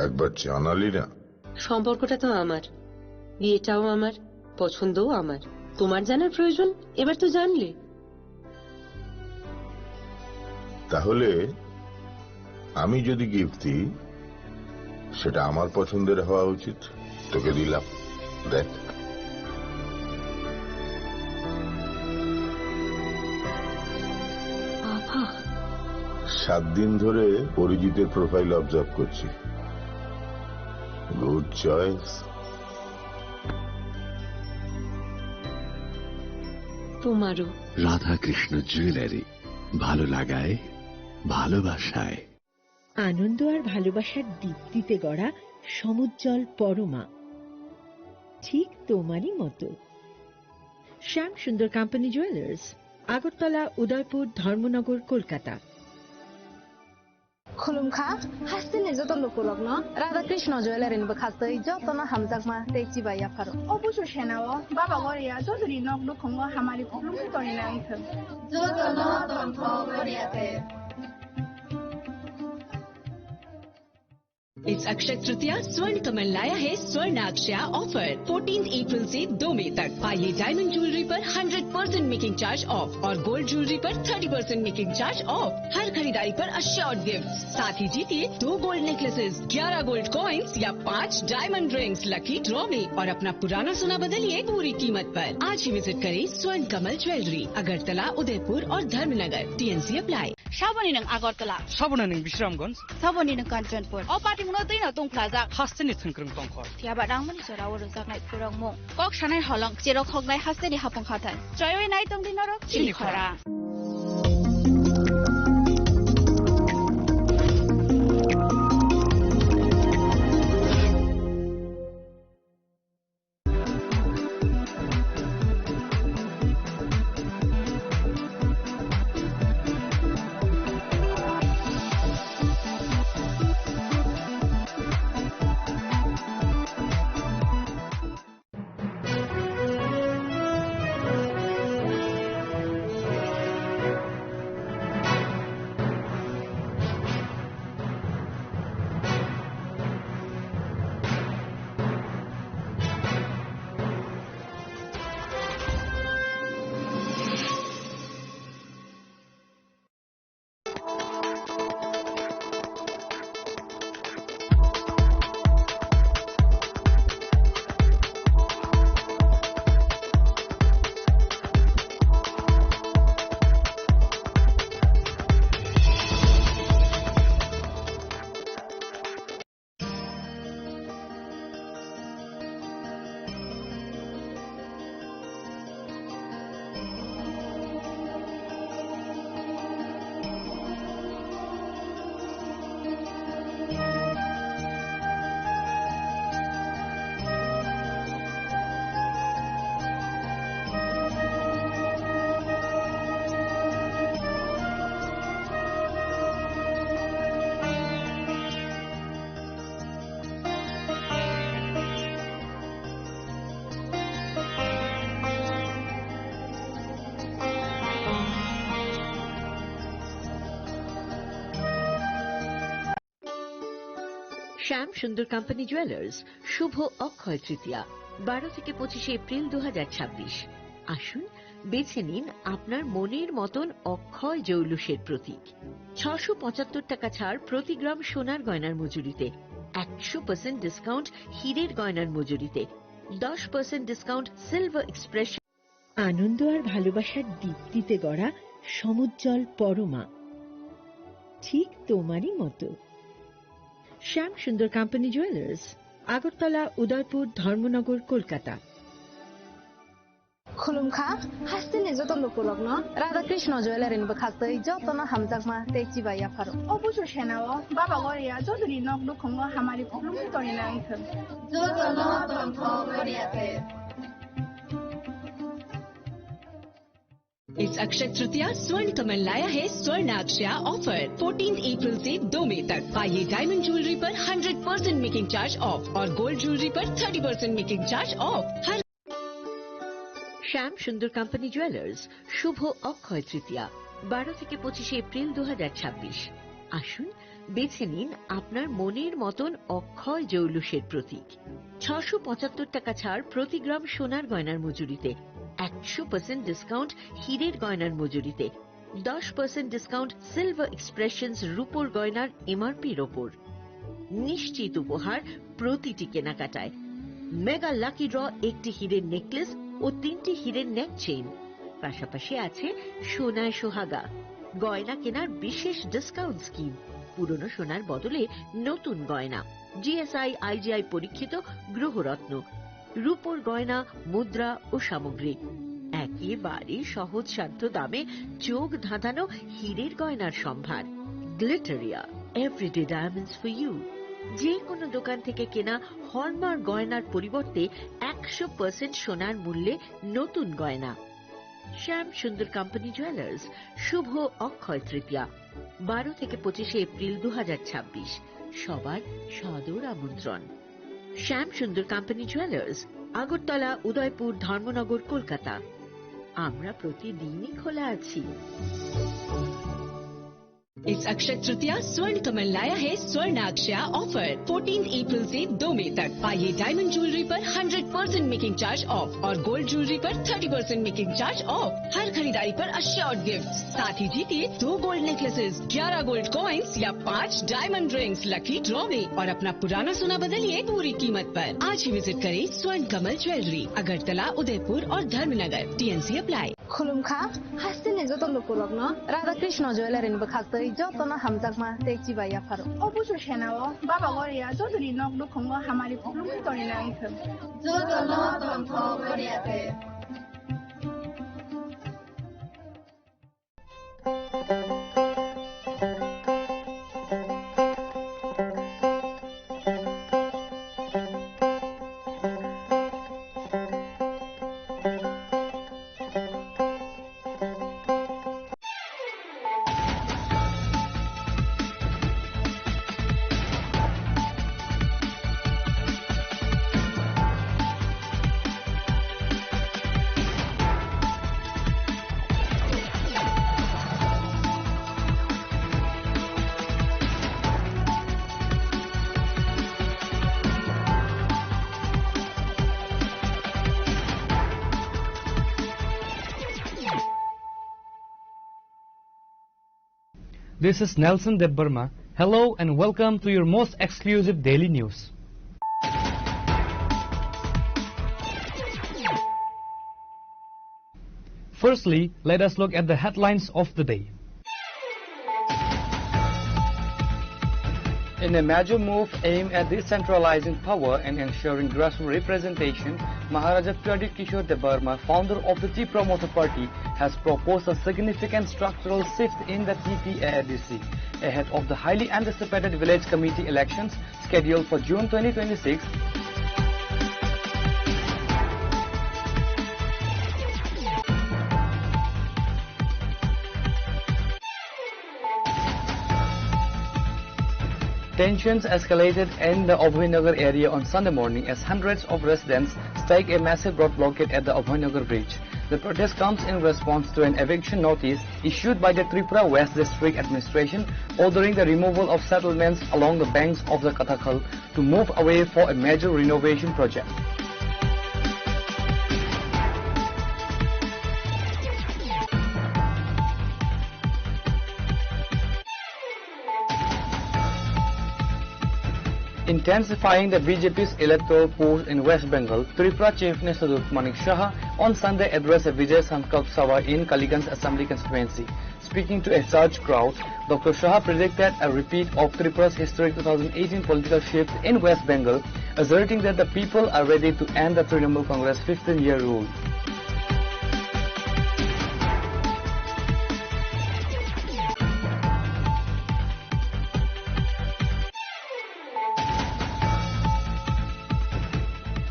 একবার জানালি না। সম্পর্কটা তো আমার, বিয়েটাও আমার, পছন্দও আমার। তোমার জানার প্রয়োজন? এবার তো জানলে। তাহলে আমি যদি গিফট দিই, সেটা আমার পছন্দের হওয়া উচিত। তোকে দিলাম, দেখ। বাবা। সাত দিন ধরে অরিজিতের প্রোফাইল অবজার্ভ করছি। Good choice. তোমারও। রাধাকৃষ্ণ জুয়েলারি, ভালো লাগায়, ভালোবাসায়। আনন্দ আর ভালোবাসার দীপ্তিতে গড়া সমুজ্জ্বল পরমা, ঠিক তোমারই মতো। শ্যাম সুন্দর কোম্পানি জুয়েলার্স, আগরতলা, উদয়পুর, ধর্মনগর, Kolkata. Khulumkha, hasteni joto lukurokno Radha Krishna Jewellery ni bwkhastwi jotono hamjakma tei chibai yapharo. Obuso senao, Baba Goria jotoni nok nukhungo hamari khulumkha tongwi nangthwng. Jotono tongthok Goria te. It's Akshaya Tritiya, Swarn Kamal laya hai Swarn Akshaya offer, fourteenth April se दो मई तक। पाइए diamond jewellery पर hundred percent making charge off और gold jewellery पर thirty percent making charge off. हर खरीदारी पर अश्योर्ड गिफ्ट, साथ ही जीतिए दो गोल्ड नेकलेसेस, ग्यारह गोल्ड कॉइंस या पाँच डायमंड रिंग्स लकी ड्रॉ में और अपना पुराना सोना बदलिए पूरी कीमत पर। आज ही विजिट करें स्वर्ण कमल ज्वेलरी, अगरतला, उदयपुर और Dharmanagar. TNC apply. Saboni nwng Agartala. Saboni nwng Bisramganj. Saboni nwng Kanchanpur. O patimungno twino tungphlajak. Hasteni thwngkwrwng tongkhor. Phiya ba nangmani jora o rwjaknai khurokmung. Kok sanai holong, cherok hoknai hasteni hapung hathai. Choiwi nai tongdi norok chini khorang. শ্যাম Sundar company jewellers, শুভ অক্ষয় তৃতীয়া, বারো থেকে পঁচিশে এপ্রিল দু হাজার ছাব্বিশ। আসুন, বেছে নিন আপনার মনের মতন অক্ষয় জৌলুসের প্রতীক। ছশো পঁচাত্তর টাকা ছাড় প্রতি গ্রাম সোনার গয়নার মজুরিতে, একশো পার্সেন্ট ডিসকাউন্ট হীরের গয়নার মজুরিতে, দশ পার্সেন্ট ডিসকাউন্ট সিলভার এক্সপ্রেস। আনন্দ আর ভালোবাসার দীপ্তিতে গড়া সমুজ্জ্বল পরমা, ঠিক তোমারই মতো। শ্যাম সুন্দর কোম্পানি জুয়েলার্স, আগরতলা, উদয়পুর, ধর্মনগর, Kolkata. Khulumkha, hasteni joto lukurokno Radha Krishna Jewellery ni bwkhaktwi jotono hamjakma tei chibai yapharo. O busu senao Baba Goria jotoni nok nukhungo hamari khulumwi tonina wngthwng. Jotono tongthok Goria te. इस अक्षय तृतीया स्वर्ण कमल लाया है स्वर्ण अक्षया offer. Fourteen April से दो मई तक पाइए डायमंड ज्वेलरी पर hundred percent making charge off और गोल्ड ज्वेलरी पर thirty percent making charge off. हर শ্যাম সুন্দর কোম্পানি জুয়েলার্স, শুভ অক্ষয় তৃতীয়া, বারো থেকে পঁচিশে এপ্রিল দু হাজার ছাব্বিশ। আসুন, বেছে নিন আপনার মনের মতন অক্ষয় জৌলুসের প্রতীক। ছশো পঁচাত্তর টাকা ছাড় প্রতি গ্রাম সোনার গয়নার মজুরিতে, একশো পার্সেন্ট ডিসকাউন্ট হীরের গয়নার মজুরিতে, দশ পার্সেন্ট ডিসকাউন্ট সিলভার এক্সপ্রেশনস রূপোর গয়নার এমআরপির ওপর। নিশ্চিত উপহার প্রতিটি কেনাকাটায়। মেগা লাকি ড্র, একটি হীরের নেকলেস ও তিনটি হীরের নেক চেইন। পাশাপাশি আছে সোনায় সোহাগা, গয়না কেনার বিশেষ ডিসকাউন্ট স্কিম, পুরনো সোনার বদলে নতুন গয়না, জিএসআই আইজিআই পরীক্ষিত গ্রহরত্ন, রূপোর গয়না, মুদ্রা ও সামগ্রী। একেবারে সহজসাধ্য দামে চোখ ধাঁধানো হীরের গয়নার সম্ভার। Glitteria, everyday diamonds for you. যে কোনো দোকান থেকে কেনা হলমার্ক গয়নার পরিবর্তে একশো পার্সেন্ট সোনার মূল্যে নতুন গয়না। শ্যাম সুন্দর কোম্পানি জুয়েলার্স, শুভ অক্ষয় তৃতীয়া, বারো থেকে পঁচিশে এপ্রিল দু হাজার ছাব্বিশ। সবার সাদর আমন্ত্রণ। শ্যাম সুন্দর কোম্পানি জুয়েলার্স, আগরতলা, উদয়পুর, ধর্মনগর, কলকাতা। আমরা প্রতিদিনই খোলা আছি। इस अक्षय तृतीया स्वर्ण कमल लाया है स्वर्ण अक्षया ऑफर। फोर्टीन अप्रैल से दो मई तक पाइए डायमंड ज्वेलरी पर hundred percent making charge off और गोल्ड ज्वेलरी पर thirty percent making charge off. हर खरीदारी पर अश्योर्ड गिफ्ट, साथ ही जीतिए दो गोल्ड नेकलेसेस, ग्यारह गोल्ड कॉइंस या पाँच डायमंड रिंग्स लकी ड्रॉ में और अपना पुराना सोना बदलिए पूरी कीमत पर। आज ही विजिट करें स्वर्ण कमल ज्वेलरी, अगरतला, उदयपुर और Dharmanagar. TNC apply. Khulumkha, hasteni joto lukurokno Radha Krishna Jewellery ni bwkhaktwi jotono hamjakma tei chibai yapharo. O busu senao Baba Goria jotoni nok nukhungo hamari khulumwi tonina wngthwng. Jotono tongthok Goria te. This is Nelson Debbarma. Hello and welcome to your most exclusive daily news. Firstly, let us look at the headlines of the day. In a major move aimed at decentralizing power and ensuring grassroots representation, Maharaja Pradyut Kishore Debbarma, founder of the Tipra Motha Party, has proposed a significant structural shift in the T P A D C ahead of the highly anticipated village committee elections scheduled for June twenty twenty-six. Tensions escalated in the Abhaynagar area on Sunday morning as hundreds of residents staked a massive road blockade at the Abhaynagar bridge. The protest comes in response to an eviction notice issued by the Tripura West District Administration ordering the removal of settlements along the banks of the Katakhal to move away for a major renovation project. Intensifying the B J P's electoral push in West Bengal, Tripura Chief Minister Doctor Manik Saha on Sunday addressed a Vijay Sankalp Sabha in Kaliganj Assembly Constituency. Speaking to a surged crowd, Doctor Saha predicted a repeat of Tripura's historic two thousand eighteen political shift in West Bengal, asserting that the people are ready to end the Trinamool Congress fifteen-year rule.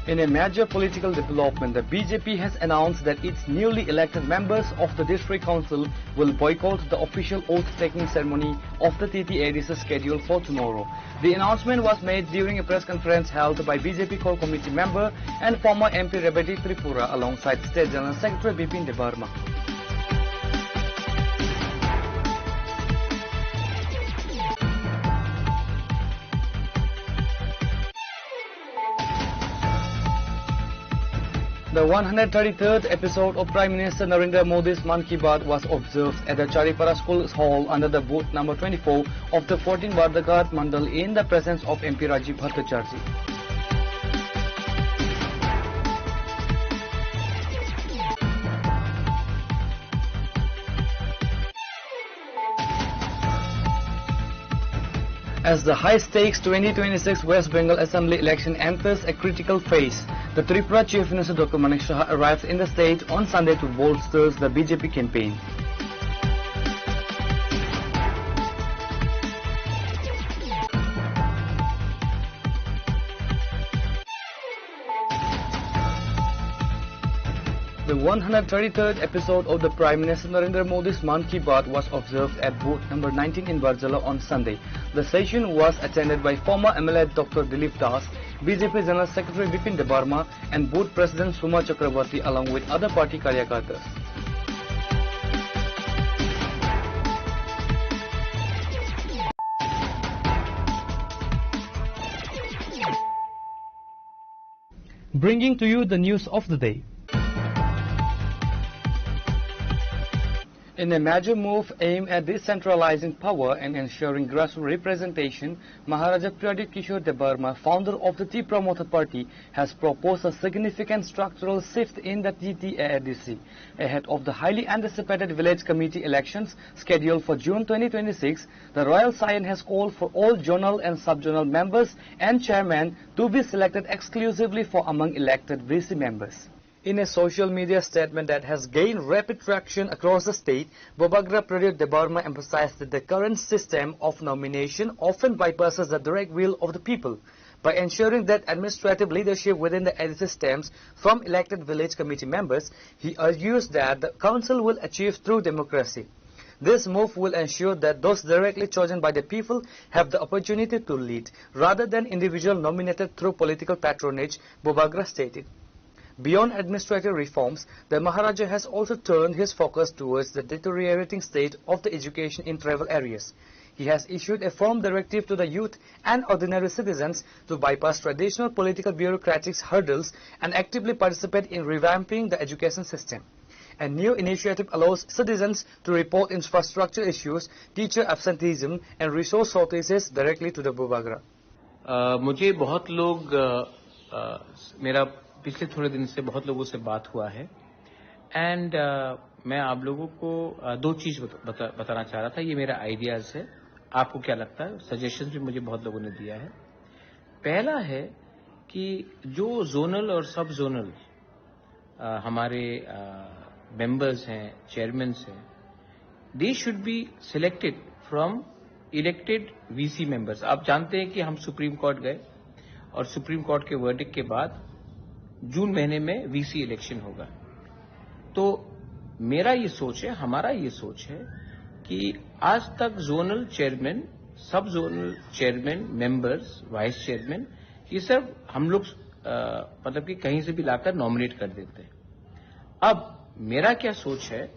In a major political development, the B J P has announced that its newly elected members of the District Council will boycott the official oath-taking ceremony of the T T A D C scheduled for tomorrow. The announcement was made during a press conference held by B J P Core Committee member and former M P Rebati Tripura alongside State General Secretary Bipin Debbarma. The one hundred thirty-third episode of Prime Minister Narendra Modi's Mann Ki Baat was observed at the Charipara School Hall under the booth number twenty-four of the fourteen Bardaghat Mandal in the presence of M P Rajiv Bhattacharjee. As the high-stakes twenty twenty-six West Bengal Assembly election enters a critical phase, the Tripura Chief Minister Doctor Manik Saha arrives in the state on Sunday to bolster the B J P campaign. The one hundred thirty-third episode of the Prime Minister Narendra Modi's Mann Ki Baat was observed at booth number nineteen in Barjala on Sunday. The session was attended by former M L A Doctor Dilip Das, B J P General Secretary Bipin Debbarma, and booth president Suma Chakraborty, along with other party karyakartas. Bringing to you the news of the day. In a major move aimed at decentralizing power and ensuring grassroots representation, Maharaja Pradyut Kishore Debbarma, founder of the Tipra Motha Party, has proposed a significant structural shift in the T T A D C. Ahead of the highly anticipated village committee elections scheduled for June twenty twenty-six, the Royal Scion has called for all zonal and sub-zonal members and chairmen to be selected exclusively for among elected V C members. In a social media statement that has gained rapid traction across the state, Bubagra Pradyut Debbarma emphasized that the current system of nomination often bypasses the direct will of the people. By ensuring that administrative leadership within the A D C stems from elected village committee members, he argues that the council will achieve true democracy. This move will ensure that those directly chosen by the people have the opportunity to lead, rather than individual nominated through political patronage, Bubagra stated. Beyond administrative reforms, the Maharaja has also turned his focus towards the deteriorating state of the education in tribal areas. He has issued a firm directive to the youth and ordinary citizens to bypass traditional political bureaucratic hurdles and actively participate in revamping the education system. A new initiative allows citizens to report infrastructure issues, teacher absenteeism, and resource shortages directly to the Bubagra. अ, मुझे बहुत लोग, अ, अ, मेरा पिछले थोड़े दिन से बहुत लोगों से बात हुआ है एंड, अ, मैं आप लोगों को, अ, दो चीज़ बत-, बता-, बताना चाह रहा था। ये मेरा आइडियाज़ है, आपको क्या लगता है? सजेशंस भी मुझे बहुत लोगों ने दिया है। पहला है कि जो जोनल और सब जोनल अ, हमारे, अ, मेंबर्स हैं, चेयरमैन्स हैं, they should be selected from elected V C members। आप जानते हैं कि हम सुप्रीम कोर्ट गए और सुप्रीम कोर्ट के वर्डिक्ट के बाद जून महीने में वीसी इलेक्शन होगा। तो मेरा ये सोच है, हमारा ये सोच है कि आज तक जोनल चेयरमैन, सब zonal chairman, members, vice chairman, ये सब हम लोग, अ, मतलब कि कहीं से भी लाकर नॉमिनेट कर देते हैं। अब मेरा क्या सोच है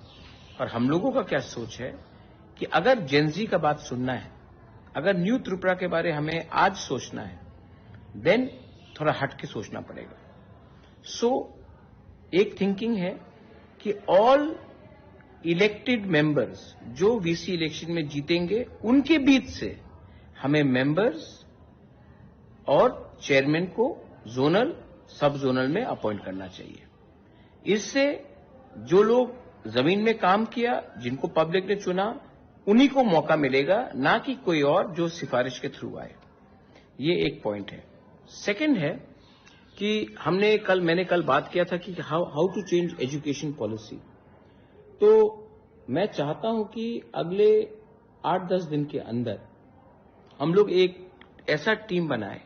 और हम लोगों का क्या सोच है कि अगर जेनजी का बात सुनना है, अगर न्यू त्रिपुरा के बारे हमें आज सोचना है, देन थोड़ा हट के सोचना पड़ेगा। सो एक थिंकिंग है कि ऑल इलेक्टेड मेंबर्स जो वीसी इलेक्शन में जीतेंगे, उनके बीच से हमें मेंबर्स और चेयरमैन को जोनल, सब जोनल में अपॉइंट करना चाहिए। इससे जो लोग जमीन में काम किया, जिनको पब्लिक ने चुना, उन्हीं को मौका मिलेगा, ना कि कोई और जो सिफारिश के थ्रू आए। ये एक पॉइंट है। सेकंड है कि हमने कल, मैंने कल बात किया था कि how, how to change education policy। तो मैं चाहता हूं कि अगले आठ दस दिन के अंदर हम लोग एक ऐसा टीम बनाए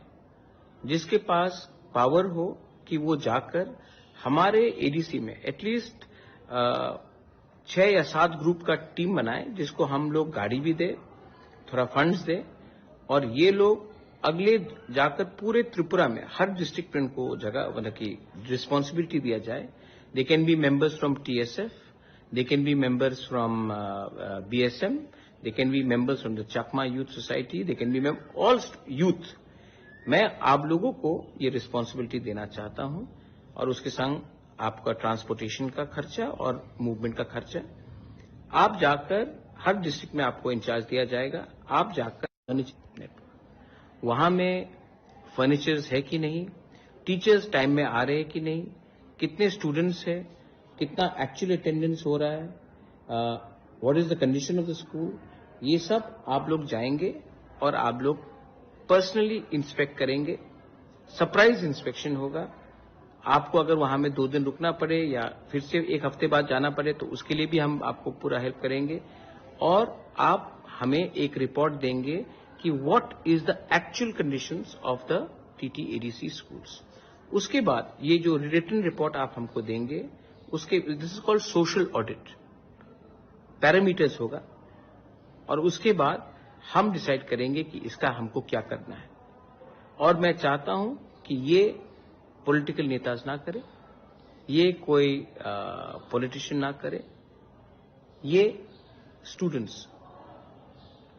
जिसके पास पावर हो, कि वो जाकर हमारे एडीसी में एटलीस्ट छह या सात ग्रुप का टीम बनाए, जिसको हम लोग गाड़ी भी दे, थोड़ा फंड्स दे, और ये लोग अगले जाकर पूरे त्रिपुरा में हर डिस्ट्रिक्ट में उनको जगह, मतलब कि रिस्पॉन्सिबिलिटी दिया जाए। They can be members from T S F, they can be members from B S M, they can be members from the Chakma Youth Society, they can be mem- all st- youth। मैं आप लोगों को ये रिस्पॉन्सिबिलिटी देना चाहता हूं, और उसके संग आपका ट्रांसपोर्टेशन का खर्चा और मूवमेंट का खर्चा। आप जाकर, हर डिस्ट्रिक्ट में आपको इंचार्ज दिया जाएगा, आप जाकर वहां में फर्नीचर्स है कि नहीं, टीचर्स टाइम में आ रहे हैं कि नहीं, कितने स्टूडेंट्स हैं, कितना एक्चुअल अटेंडेंस हो रहा है, what is the condition of the school, ये सब आप लोग जाएंगे और आप लोग पर्सनली इंस्पेक्ट करेंगे। सरप्राइज इंस्पेक्शन होगा। आपको अगर वहां में दो दिन रुकना पड़े या फिर से एक हफ्ते बाद जाना पड़े, तो उसके लिए भी हम आपको पूरा हेल्प करेंगे। और आप हमें एक रिपोर्ट देंगे कि what is the actual conditions of the T T A D C schools। उसके बाद ये जो रिटन रिपोर्ट आप हमको देंगे, उसके, this is called social audit, parameters होगा, और उसके बाद हम डिसाइड करेंगे कि इसका हमको क्या करना है। और मैं चाहता हूं कि ये पॉलिटिकल नेताज ना करे, ये कोई पॉलिटिशियन ना करे, ये स्टूडेंट्स,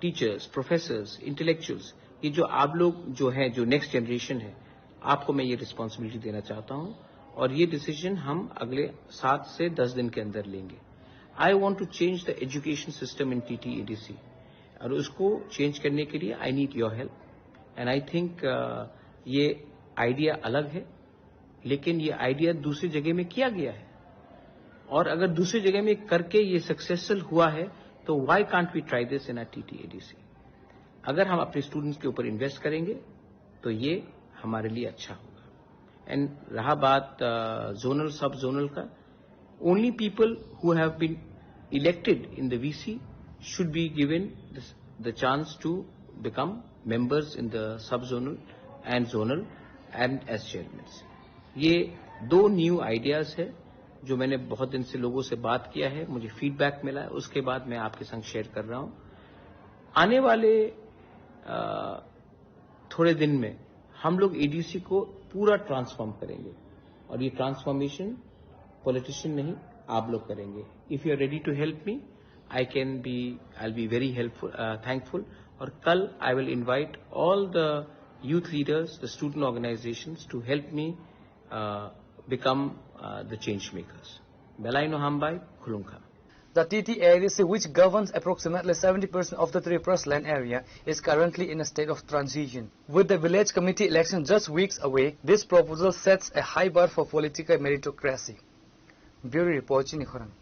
टीचर्स, प्रोफेसर्स, इंटेलेक्चुअल्स, ये जो आप लोग जो हैं, जो नेक्स्ट जनरेशन है, आपको मैं ये रिस्पॉन्सिबिलिटी देना चाहता हूं। और ये डिसीजन हम अगले सात से दस दिन के अंदर लेंगे। I want to change the education system in T T A D C, और उसको चेंज करने के लिए I need your help. And I think ये आइडिया अलग है, लेकिन ये आइडिया दूसरी जगह में किया गया है, और अगर दूसरी जगह में करके ये सक्सेसफुल हुआ है, तो why can't we try this in a T T A D C? अगर हम अपने स्टूडेंट्स के ऊपर इन्वेस्ट करेंगे, तो ये हमारे लिए अच्छा होगा। एंड रहा बात जोनल, सब जोनल का, only people who have been elected in the V C should be given this, the chance to become members in the sub-zonal and zonal and as chairmans। ये दो न्यू आइडियाज है, जो मैंने बहुत दिन से लोगों से बात किया है, मुझे फीडबैक मिला है, उसके बाद मैं आपके संग शेयर कर रहा हूं। आने वाले अ, थोड़े दिन में हम लोग एडीसी को पूरा ट्रांसफॉर्म करेंगे, और ये ट्रांसफॉर्मेशन पॉलिटिशियन नहीं, आप लोग करेंगे। If you are ready to help me, I can be, I'll be very helpful, uh, thankful। और कल I will invite all the youth leaders, the student organizations to help me become the change makers। Belai no hambai, khulumkha। The T T A D C, which governs approximately seventy percent of the Tripura's land area, is currently in a state of transition. With the village committee election just weeks away, this proposal sets a high bar for political meritocracy. Bureau Report, Chini Khorang.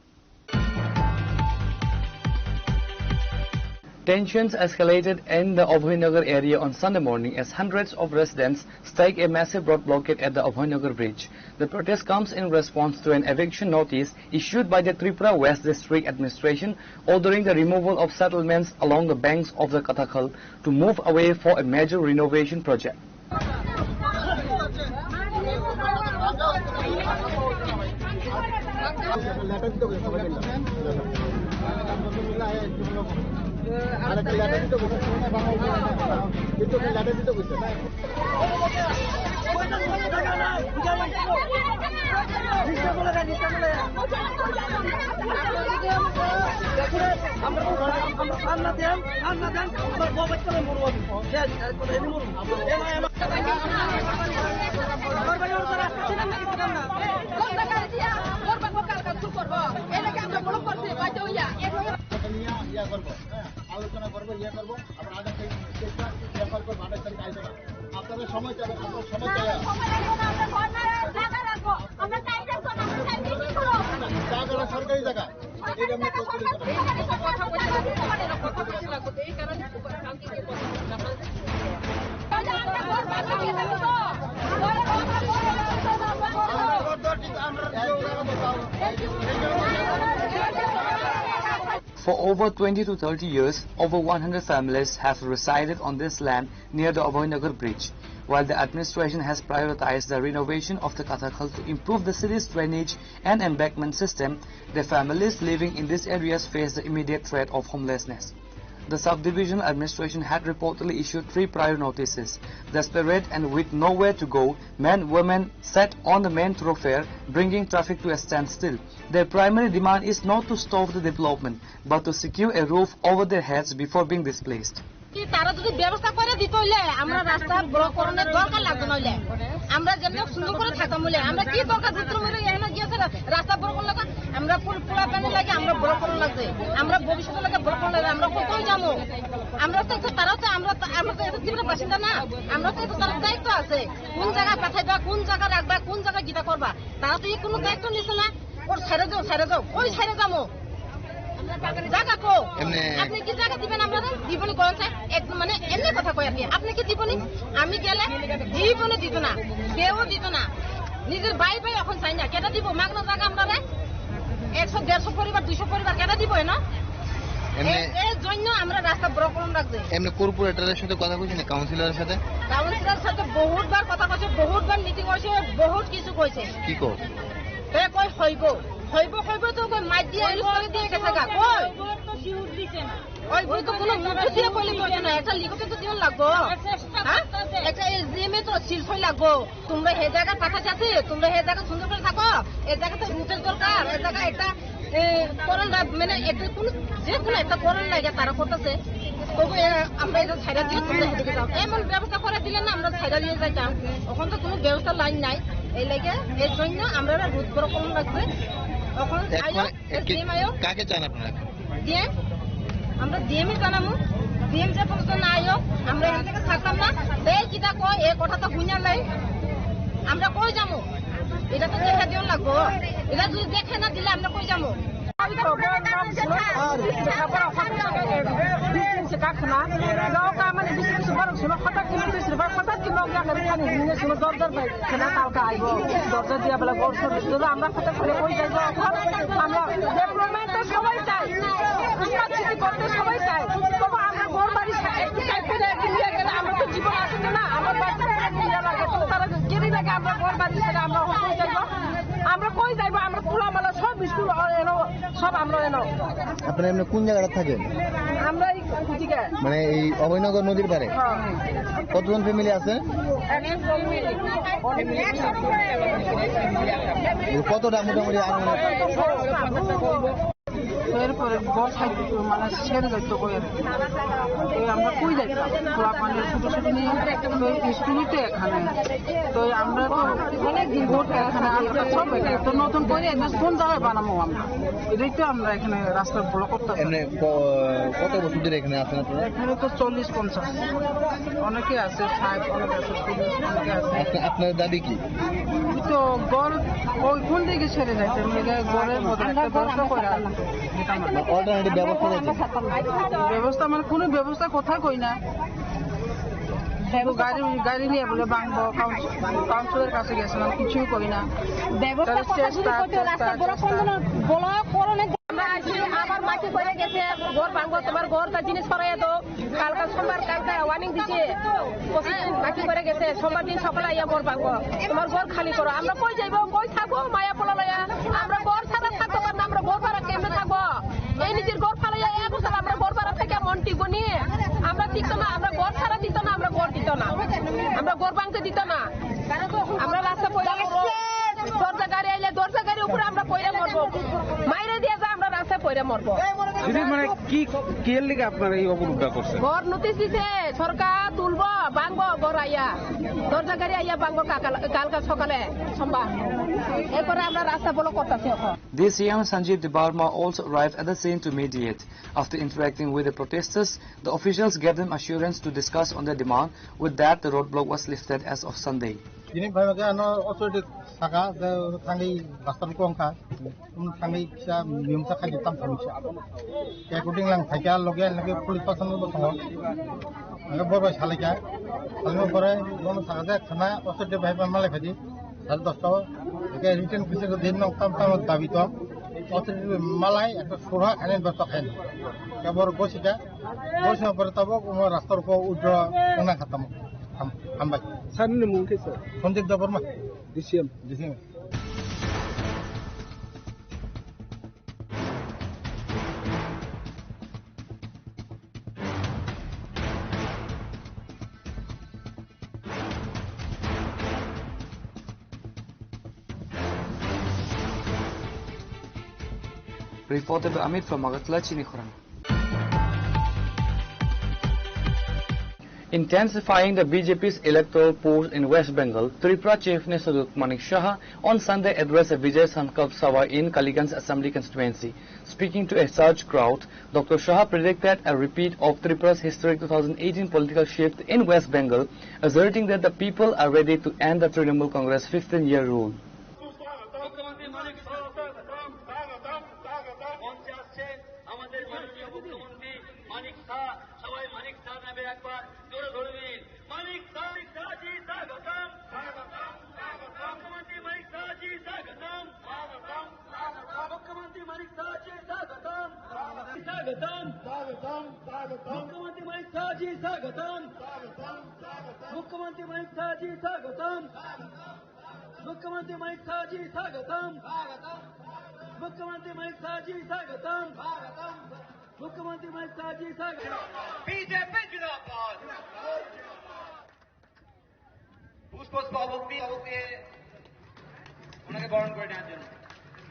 Tensions escalated in the Abhaynagar area on Sunday morning as hundreds of residents staked a massive road blockade at the Abhaynagar bridge. The protest comes in response to an eviction notice issued by the Tripura West District Administration ordering the removal of settlements along the banks of the Katakhal to move away for a major renovation project. ইয়া করবো, হ্যাঁ, আলোচনা করবো, ইয়ে করবো, আবার আঠাশ তারিখ চেষ্টা, ইয়ে করবো, আঠাশ তারিখ আসবে না। আপনাদের সময় চাই, আপনার সময় চাই। জায়গাটা সরকারি জায়গা, এটা নিয়ে For over twenty to thirty years, over one hundred families have resided on this land near the Abhaynagar bridge. While the administration has prioritized the renovation of the Kathakal to improve the city's drainage and embankment system, the families living in these areas face the immediate threat of homelessness. The subdivisional administration had reportedly issued three prior notices. Desperate and with nowhere to go, men, women sat on the main thoroughfare, bringing traffic to a standstill. Their primary demand is not to stop the development, but to secure a roof over their heads before being displaced. কি তারা যদি ব্যবস্থা করে দিত হইলে আমরা রাস্তা ব্লক করানোর দরকার লাগতো না হইলে আমরা যেমনি সুন্দর করে থাকতাম হইলে আমরা কি দরকার পুত্র মিলে এনে গিয়েছে রা-, রাস্তা ব্লক করলে তো আমরা পুরো পুরা প্যানেল লাগে আমরা ব্লক করানো লাগছে আমরা ভবিষ্যতে লাগে ব্লক করানো লাগে আমরা কই কই যাবো আমরা তো একটু তারা তো আমরা তো আমরা তো এটা জীবনের বাসিন্দা না আমরা তো একটু তারা দায়িত্ব আছে কোন জায়গায় পাঠাইবা কোন জায়গায় রাখবা কোন জায়গায় গীতা করবা তারা তো এই কোনো দায়িত্ব নিছে না ওর ছেড়ে যাও ছেড়ে যাও ওই ছেড়ে যাবো জায়গা কো? এমনি আপনি কি জায়গা দিবেন আপনারা? জীবনে কয়েন চাই? একদম মানে এমনি কথা কই আর কি। আপনি কি জীবনে? আমি গেলে জীবনে দিত না, কেউ দিত না। নিজের ভাই ভাই এখন চাই না। কেটা দিব? মাগনা জায়গা আমরা রে? একশো, দেড়শো পরিবার, দুইশো পরিবার কেটা দিব এনো? এমনি এই, এই জন্য আমরা রাস্তা ব্লক করে রাখছি। এমনি কর্পোরেটরের সাথে কথা কইছেন, কাউন্সিলরের সাথে? কাউন্সিলরের সাথে বহুতবার কথা কইছে, বহুতবার মিটিং হয়েছে, বহুত কিছু কইছে। কি কো? এ কই হইব? হইব, হইব তো কই মাইর দিয়ে ইউজ করে দিয়ে গেছে গা। কই? ওই বই তো কোনো মুখ দিয়ে বলে কইছে না, একটা লিখিত তো দিন লাগবো। হ্যাঁ? একটা এসডিএম এ তো সিল সই লাগবো। তোমরা হে জায়গা পাঠাতে আছে, তোমরা হে জায়গা সুন্দর করে থাকো, এ জায়গা তো রুটের দরকার, এ জায়গা একটা, এ, করোনা মানে একটা কোনো যে কোনো একটা করোনা লাগে তারা করতেছে। তবু এ, আমরা এটা ছাইড়া দিয়ে তোমরা হেঁটে যাও। এমন ব্যবস্থা করে দিলে না আমরা ছাইড়া দিয়ে যাইতাম। ওখান তো কোনো ব্যবস্থা লাইন নাই। এই লাগে এর জন্য আমরা রুট করে কম লাগবে। এখন এখন আয়ো, এ, কে, এসডিএম আয়ো। কাকে চান আপনারা এখন? ডিএম, আমরা ডিএমই জানামু। ডিএম যে পর্যন্ত না আয়ো, আমরা এখান থেকে ছাড়তাম না। এই কিতা কয়, এ কথা তো হুইনা লাই। আমরা কই যাবো? এটা তো দেখা দিও লাগবো। এটা যদি দেখে না দিলে আমরা কই যাবো? Kena talka aibo, dorja dia bela gor sor, jodi amra kotha kotha koi jaibo, amra development to sobai chai, smart city korte sobai chai, tobo amra gor bari sa-, ekti type kore ekti liya gele amra to jibon ashe na, amra bachcha kore liya lage, to tara geri lage amra gor bari sere amra koi jaibo, amra koi jaibo, amra pula mala sob school eno, sob amra eno. Apnara emni kon jagat thaken? Amra ei Kutika. Mane ei Abhaynagor nodir pare? Ha. Kotjon family ache? Ekshon family. Kotota motamoti aro? Erpore ghor thai mane sher jaito koi ar ki. Ei amra koi jaitam? Pula pani chutu chutu niye, to school to ekhane. To amra to onek din dhore ekhane amra sob ekhane. To notun kore ekta kon jaga banamo amra? Etai to amra ekhane rasta block korte. Emni ko-, koto bochor dhore ekhane achen apnara? Ekhane to chollish ponchash. Oneke ache, sait, oneke ache, chollish, oneke ache. Apna-, apnar dabi ki? To ghor oi kon dike sere jai, to ghor or moto ekta bebosta kora. Alternative bebosta nai? Bebosta mane kono bebosta kotha koi na. Gari, gari niye bole bangbo, council, council or kache gechhilam, kichu koi na. Bebosta kotha jodi korte, rasta block korte na, block korone. Amra aji amar mati kore geche, ghor bangbo, tomar ghor ta jinis sorai do. Kalka sombar, kalka warning diche. Pochis din baki pore geche, sombar din sokole aiya ghor bangbo. Tomar ghor khali koro. Amra koi jaibo, koi thakbo, maya pola laiya. Amra ghor chara thakbo, karon amra ghor bhara kemne thakbo? Ei nijor ghor phalaiya, ek bojor amra ghor bhara thakya mon tikbo ni? Amra tikto na, amra ghor chara dito na, amra ghor dito na. Amra ghor bangte dito na. Amra rasta poila morbo. Dorja gari aile, dorja gari upore amra poila morbo. Maire diya ja amra rasta poila morbo. দিদি, মানে কি, কি এর লিগে আপনারা এই অবরোধটা করছেন? ঘর নোটিশ দিছে সরকার, তুলবো, ভাঙবো ঘর আইয়া, দরজা গাড়ি আইয়া ভাঙবো কাকাল-, কালকা সকালে সোমবার। এরপরে আমরা রাস্তা ব্লক করতেছি এখন। D C M Sanjeev Debbarma also arrived at the scene to mediate. After interacting with the protesters, the officials gave them assurance to discuss on their demand. With that, the roadblock was lifted as of Sunday. Tini bhai mage ano authority saka je thangwi bastan kong kha. Thangwi kisa miyung ta khai tam thangwi kisa. According lang thaika loge loge police person bo tongo. Ang bor bai salaika. Salmo pore bono saka je khana authority bhai ban malai phadi. Sare dosta o. Eke written kisa din nok tam tam dabi tong. Ote malai ekta surha ane bertok hen. Kabor gosika, gosika bertok omo rastor ko udro ena khatam. Ham-, hambai. Sir ni mung khe sir? Sanjay Debbarma. D C M. D C M. Reported by Amit from Agartala, Chini Khorang. Intensifying the B J P's electoral push in West Bengal, Tripura Chief Minister Doctor Manik Saha on Sunday addressed a Vijay Sankalp Sabha in Kaliganj Assembly Constituency. Speaking to a surged crowd, Doctor Saha predicted a repeat of Tripura's historic two thousand eighteen political shift in West Bengal, asserting that the people are ready to end the Trinamool Congress fifteen-year rule. মুখ্যমন্ত্রী মানিক সাহা, স্বাগতম, স্বাগতম, স্বাগতম। মঞ্চে আসছেন আমাদের মাননীয় মুখ্যমন্ত্রী মানিক সাহা। সবাই মানিক সাহার নামে একবার জোরে ধ্বনি দিন। মানিক সাহা, মানিক সাহা জি স্বাগতম। স্বাগতম, স্বাগতম। মুখ্যমন্ত্রী মানিক সাহা জি স্বাগতম। স্বাগতম, স্বাগতম। মুখ্যমন্ত্রী মানিক সাহা জি স্বাগতম। স্বাগতম, স্বাগতম, স্বাগতম। মুখ্যমন্ত্রী মানিক সাহা জি স্বাগতম। স্বাগতম, স্বাগতম। মুখ্যমন্ত্রী মানিক সাহা জি স্বাগতম। স্বাগতম, স্বাগতম। মুখ্যমন্ত্রী মানিক সাহা জি স্বাগতম। স্বাগতম, স্বাগতম। মুখ্যমন্ত্রী মানিক সাহা জি স্বাগতম। স্বাগতম, স্বাগতম। মুখ্যমন্ত্রী মানিক সাহা জি স্বাগতম। বিজেপি জিন্দাবাদ। পুষ্পস্তবক দিয়ে, স্তবক দিয়ে ওনাকে বরণ করে নেওয়ার জন্য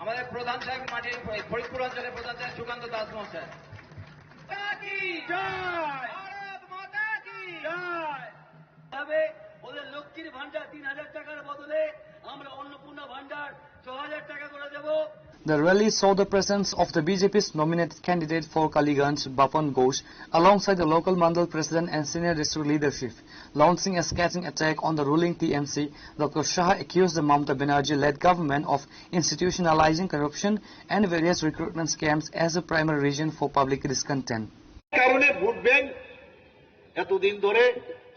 আমাদের প্রধান সাহেব মাটির, এই ফরিদপুর অঞ্চলের প্রধান সাহেব সুকান্ত দাস মহাশয়। মাতা কি জয়। ভারত মাতা কি জয়। ভাবে ওদের লক্ষ্মীর ভান্ডার তিন হাজার টাকার বদলে আমরা অন্নপূর্ণা ভান্ডার ছ হাজার টাকা করে দেব। The rally saw the presence of the B J P's nominated candidate for Kaliganj, Bapan Ghosh, alongside the local mandal president and senior district leadership, launching a scathing attack on the ruling T M C. Doctor Shah accused the Mamata Banerjee-led government of institutionalizing corruption and various recruitment scams as the primary reason for public discontent. কারণে vote bank এতদিন ধরে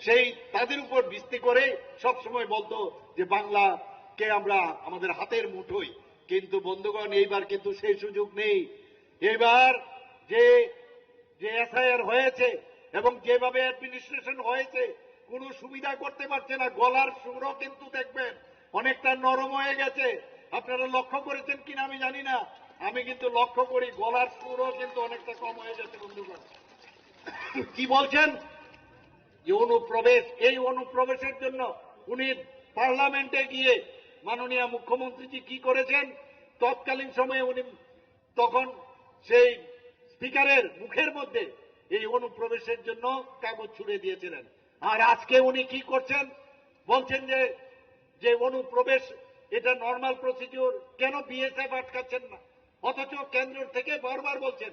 সেই তাদের উপর ভিত্তি করে সব সময় বলতো যে বাংলাকে আমরা আমাদের হাতের মুঠোয়, কিন্তু বন্ধুগণ, এইবার কিন্তু সেই সুযোগ নেই। এইবার যে, যে এসআইআর হয়েছে এবং যেভাবে অ্যাডমিনিস্ট্রেশন হয়েছে, কোনো সুবিধা করতে পারছে না। গলার সুরও কিন্তু দেখবেন অনেকটা নরম হয়ে গেছে। আপনারা লক্ষ্য করেছেন কিনা আমি জানি না, আমি কিন্তু লক্ষ্য করি গলার সুরও কিন্তু অনেকটা কম হয়ে গেছে বন্ধুগণ। কি বলছেন? যে অনুপ্রবেশ, এই অনুপ্রবেশের জন্য উনি পার্লামেন্টে গিয়ে মাননীয় মুখ্যমন্ত্রীজি কি করেছেন, তৎকালীন সময়ে উনি তখন সেই স্পিকারের মুখের মধ্যে এই অনুপ্রবেশের জন্য কাগজ ছুড়ে দিয়েছিলেন। আর আজকে উনি কি করছেন? বলছেন যে, যে অনুপ্রবেশ এটা নরমাল প্রসিডিউর, কেন বিএসএফ আটকাচ্ছেন না? অথচ কেন্দ্র থেকে বারবার বলছেন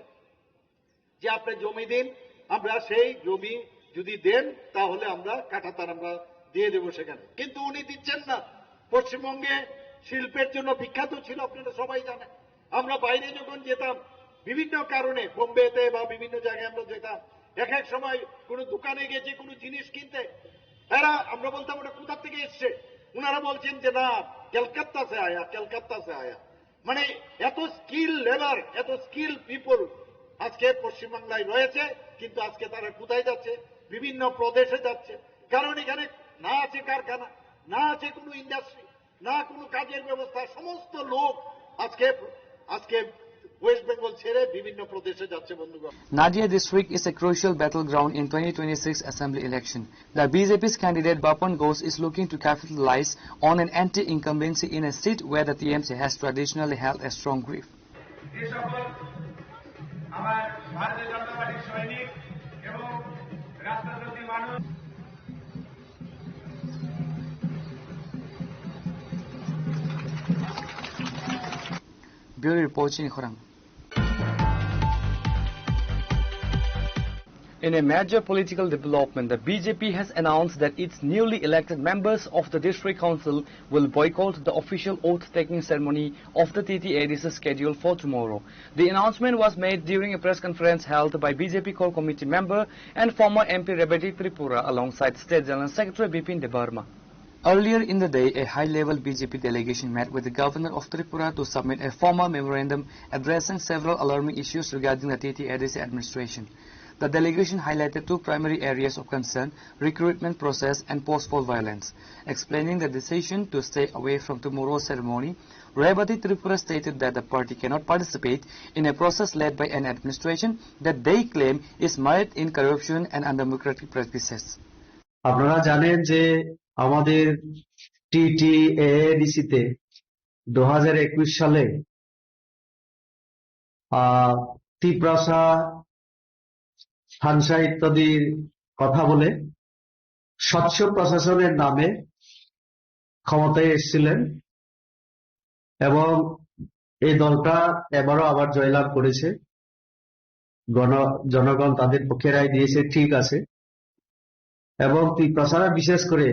যে আপনি জমি দিন, আমরা সেই জমি যদি দেন তাহলে আমরা কাঁটাতার আমরা দিয়ে দেবো সেখানে, কিন্তু উনি দিচ্ছেন না। পশ্চিমবঙ্গে শিল্পের জন্য বিখ্যাত ছিল, আপনারা সবাই জানেন। আমরা বাইরে যখন যেতাম বিভিন্ন কারণে, বোম্বেতে বা বিভিন্ন জায়গায় আমরা যেতাম, এক এক সময় কোনো দোকানে গেছি কোনো জিনিস কিনতে, এরা, আমরা বলতাম, "ওটা কোথা থেকে এসছে?" ওনারা বলছেন যে, "না, ক্যালকাত্তা সে আয়া, ক্যালকাত্তা সে আয়া।" মানে এত স্কিল লেবার, এত স্কিল পিপল আজকে পশ্চিমবাংলায় রয়েছে, কিন্তু আজকে তারা কোথায় যাচ্ছে? বিভিন্ন প্রদেশে যাচ্ছে। কারণ এখানে না আছে কারখানা, না আছে কোনো ইন্ডাস্ট্রি, না কোনো কাজের ব্যবস্থা। সমস্ত লোক আজকে, আজকে ওয়েস্ট বেঙ্গল ছেড়ে বিভিন্ন প্রদেশে যাচ্ছে বন্ধুগণ। Nadia district is a crucial battleground in twenty twenty-six assembly election. The B J P's candidate Bapan Ghosh is looking to capitalize on an anti-incumbency in a seat where the T M C has traditionally held a strong grip. যে সকল আমার ভারতীয় জনতা পার্টির সৈনিক এবং রাস্তার প্রতি মানুষ। Bureau report, Chini Khorang. In a major political development, the B J P has announced that its newly elected members of the District Council will boycott the official oath-taking ceremony of the T T A D C scheduled for tomorrow. The announcement was made during a press conference held by B J P core committee member and former M P Rebati Tripura alongside State General Secretary Bipin Debbarma. Earlier in the day, a high-level B J P delegation met with the governor of Tripura to submit a formal memorandum addressing several alarming issues regarding the T T A D C administration. The delegation highlighted two primary areas of concern: recruitment process and post-poll violence. Explaining the decision to stay away from tomorrow's ceremony, Rebati Tripura stated that the party cannot participate in a process led by an administration that they claim is mired in corruption and undemocratic practices. আপনারা জানেন যে আমাদের টিটিএডিসিতে দু হাজার একুশ সালে আহ তিপ্রাসা, হানসা ইত্যাদির কথা বলে স্বচ্ছ প্রশাসনের নামে ক্ষমতায় এসেছিলেন এবং এই দলটা এবারও আবার জয়লাভ করেছে। গণ জনগণ তাদের পক্ষে রায় দিয়েছে, ঠিক আছে। এবং তিপ্রাসারা বিশেষ করে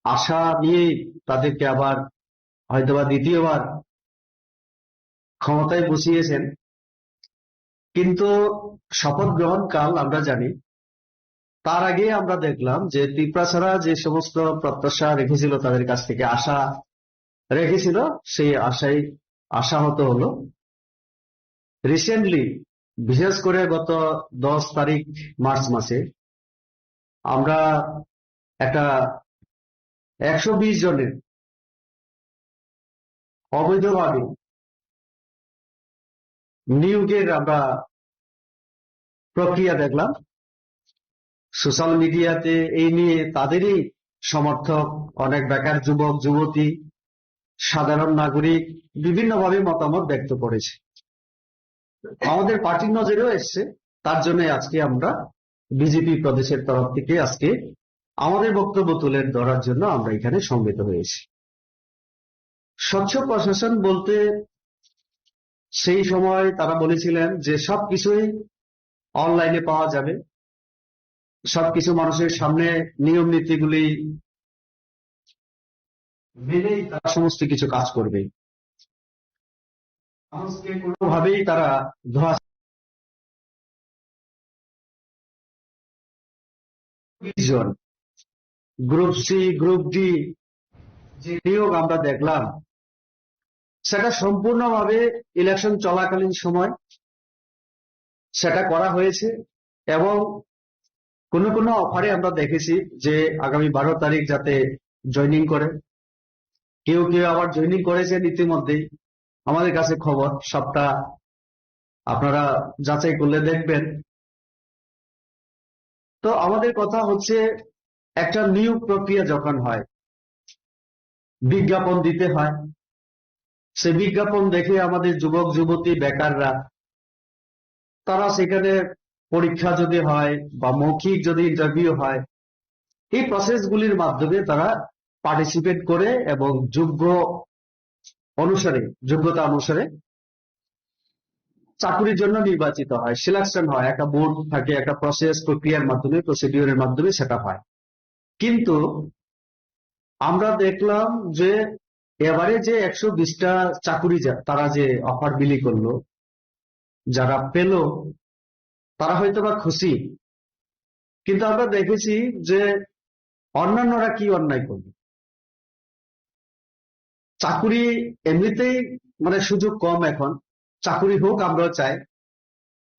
আশা নিয়েই তাদেরকে আবার হয়তোবা দ্বিতীয়বার ক্ষমতায় বসিয়েছেন। কিন্তু শপথ গ্রহণ কাল আমরা জানি, তার আগে আমরা দেখলাম যে তিপ্রাসারা যে সমস্ত প্রত্যাশা রেখেছিল, তাদের কাছ থেকে আশা রেখেছিল, সেই আশাই আশাহত হলো। রিসেন্টলি, বিশেষ করে গত দশ তারিখ মার্চ মাসে, আমরা একটা একশো বিশ জনের অবৈধভাবে নিয়োগের আমরা প্রক্রিয়া দেখলাম। সোশ্যাল মিডিয়াতে এই নিয়ে তাদেরই সমর্থক, অনেক বেকার যুবক যুবতী, সাধারণ নাগরিক বিভিন্নভাবে মতামত ব্যক্ত করেছে। আমাদের পার্টির নজরেও এসছে, তার জন্য আজকে আমরা বিজেপি প্রদেশের তরফ থেকে আজকে আমাদের বক্তব্য তুলে ধরার জন্য আমরা এখানে সমবেত হয়েছি। স্বচ্ছ প্রশাসন বলতে সেই সময় তারা বলেছিলেন যে সবকিছুই অনলাইনে পাওয়া যাবে, সবকিছু মানুষের সামনে নিয়ম নীতিগুলি মেনেই তারা সমস্ত কিছু কাজ করবে। মানুষকে কোনোভাবেই তারা ধোঁয়া জন গ্রুপ সি, গ্রুপ ডি যে নিয়োগ আমরা দেখলাম, সেটা সম্পূর্ণভাবে ইলেকশন চলাকালীন সময় সেটা করা হয়েছে এবং কোনো কোনো অফারে আমরা দেখেছি যে আগামী বারো তারিখ যাতে জয়েনিং করে, কেউ কেউ আবার জয়েনিং করেছেন ইতিমধ্যেই। আমাদের কাছে খবর, সবটা আপনারা যাচাই করলে দেখবেন। তো আমাদের কথা হচ্ছে, একটা নিয়োগ প্রক্রিয়া যখন হয়, বিজ্ঞাপন দিতে হয়। সে বিজ্ঞাপন দেখে আমাদের যুবক যুবতী বেকাররা, তারা সেখানে পরীক্ষা যদি হয় বা মৌখিক যদি ইন্টারভিউ হয়, এই প্রসেসগুলির মাধ্যমে তারা পার্টিসিপেট করে এবং যোগ্য অনুসারে, যোগ্যতা অনুসারে চাকুরির জন্য নির্বাচিত হয়, সিলেকশন হয়, একটা বোর্ড থাকে, একটা প্রসেস, প্রক্রিয়ার মাধ্যমে, প্রসিডিউরের মাধ্যমে সেটা হয়। কিন্তু আমরা দেখলাম যে এবারে যে একশো বিশটা চাকুরি যা-, তারা যে অফার বিলি করলো, যারা পেল, তারা হয়তো বা খুশি, কিন্তু আমরা দেখেছি যে অন্যান্যরা কি অন্যায় করবে। চাকুরি এমনিতেই মানে সুযোগ কম এখন, চাকুরি হোক আমরাও চাই,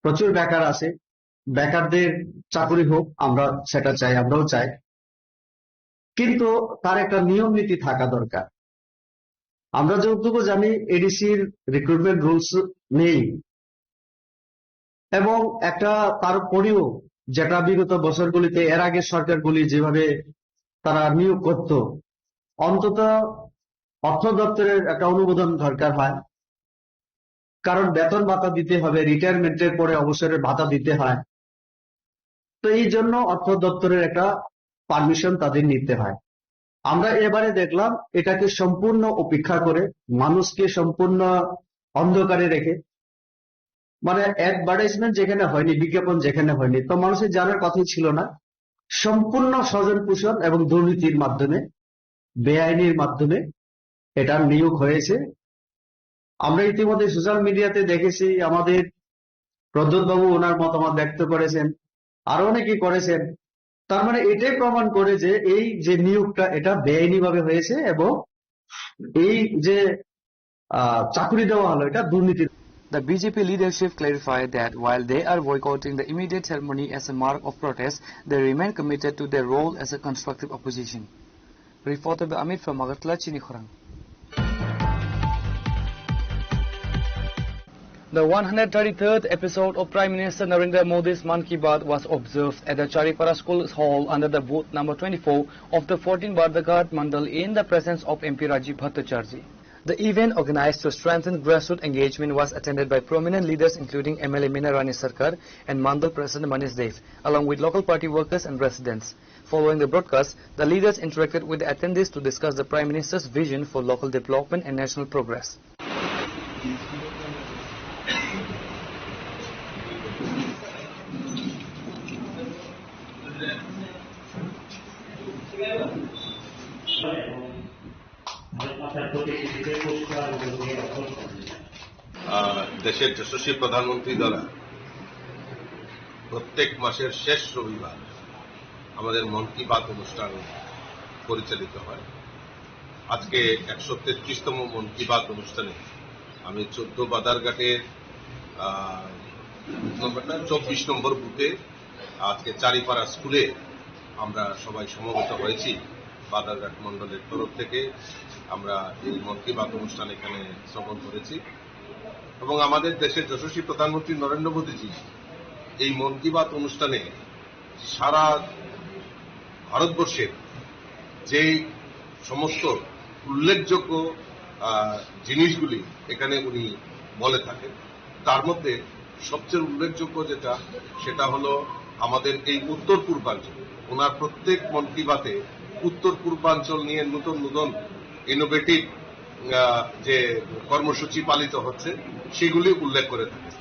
প্রচুর বেকার আছে, বেকারদের চাকুরি হোক আমরা সেটা চাই, আমরাও চাই, কিন্তু তার একটা নিয়ম নীতি থাকা দরকার। আমরা যতটুকু জানি এডিসির রিক্রুটমেন্ট রুলস নেই, এবং একটা তারপরেও যেটা বিগত বছরগুলিতে এর আগে সরকারগুলি যেভাবে তারা নিয়োগ করত, অন্তত অর্থ দপ্তরের একটা অনুমোদন দরকার হয়, কারণ বেতন ভাতা দিতে হবে, রিটায়ারমেন্টের পরে অবসরের ভাতা দিতে হয়। তো এই জন্য অর্থ দপ্তরের একটা পারমিশন তাদের নিতে হয়। আমরা এবারে দেখলাম এটাকে সম্পূর্ণ উপেক্ষা করে, মানুষকে সম্পূর্ণ অন্ধকারে রেখে, মানে অ্যাডভার্টাইজমেন্ট যেখানে হয়নি, বিজ্ঞাপন যেখানে হয়নি, তো মানুষের জানার কথাই ছিল না। সম্পূর্ণ স্বজন পোষণ এবং দুর্নীতির মাধ্যমে, বেআইনির মাধ্যমে এটা নিয়োগ হয়েছে। আমরা ইতিমধ্যে সোশ্যাল মিডিয়াতে দেখেছি, আমাদের প্রদ্যুৎ বাবু ওনার মতামত ব্যক্ত করেছেন, আরো অনেকে করেছেন। তার মানে এটাই প্রমাণ করে যে এই যে নিয়োগটা, এটা বেআইনিভাবে হয়েছে এবং এই যে আহ, চাকুরি দেওয়া হলো, এটা দুর্নীতি। The B J P leadership clarified that while they are boycotting the immediate ceremony as a mark of protest, they remain committed to their role as a constructive opposition. Reported by Amit from Agartala, Chini Khorang. The one hundred thirty-third episode of Prime Minister Narendra Modi's Mann Ki Baat was observed at the Charipara School Hall under the booth number twenty-four of the fourteen Bardaghat Mandal in the presence of M P Rajiv Bhattacharjee. The event, organized to strengthen grassroots engagement, was attended by prominent leaders including M L A Meena Rani Sarkar and Mandal President Manish Dave, along with local party workers and residents. Following the broadcast, the leaders interacted with the attendees to discuss the Prime Minister's vision for local development and national progress. আহ, দেশের যশস্বী প্রধানমন্ত্রী দ্বারা প্রত্যেক মাসের শেষ রবিবার আমাদের মন কি বাত অনুষ্ঠান পরিচালিত হয়। আজকে একশো তেত্রিশতম মন কি বাত অনুষ্ঠানে আমি চোদ্দ বাদারঘাটের, আহ, বুথ নম্বরটা চব্বিশ নম্বর বুথে আজকে চারিপাড়া স্কুলে আমরা সবাই সমবেত হয়েছি। বাদারঘাট মণ্ডলের তরফ থেকে আমরা এই মন কি বাত অনুষ্ঠান এখানে শ্রবণ করেছি এবং আমাদের দেশের যশস্বী প্রধানমন্ত্রী নরেন্দ্র মোদীজি এই মন কি বাত অনুষ্ঠানে সারা ভারতবর্ষের যে সমস্ত উল্লেখযোগ্য, আহ, জিনিসগুলি এখানে উনি বলে থাকেন, তার মধ্যে সবচেয়ে উল্লেখযোগ্য যেটা, সেটা হলো আমাদের এই উত্তর পূর্বাঞ্চল। ওনার প্রত্যেক মন কি বাতে উত্তর পূর্বাঞ্চল নিয়ে নতুন নতুন ইনোভেটিভ, আহ, যে কর্মসূচি পালিত হচ্ছে, সেগুলি উল্লেখ করে থাকেন।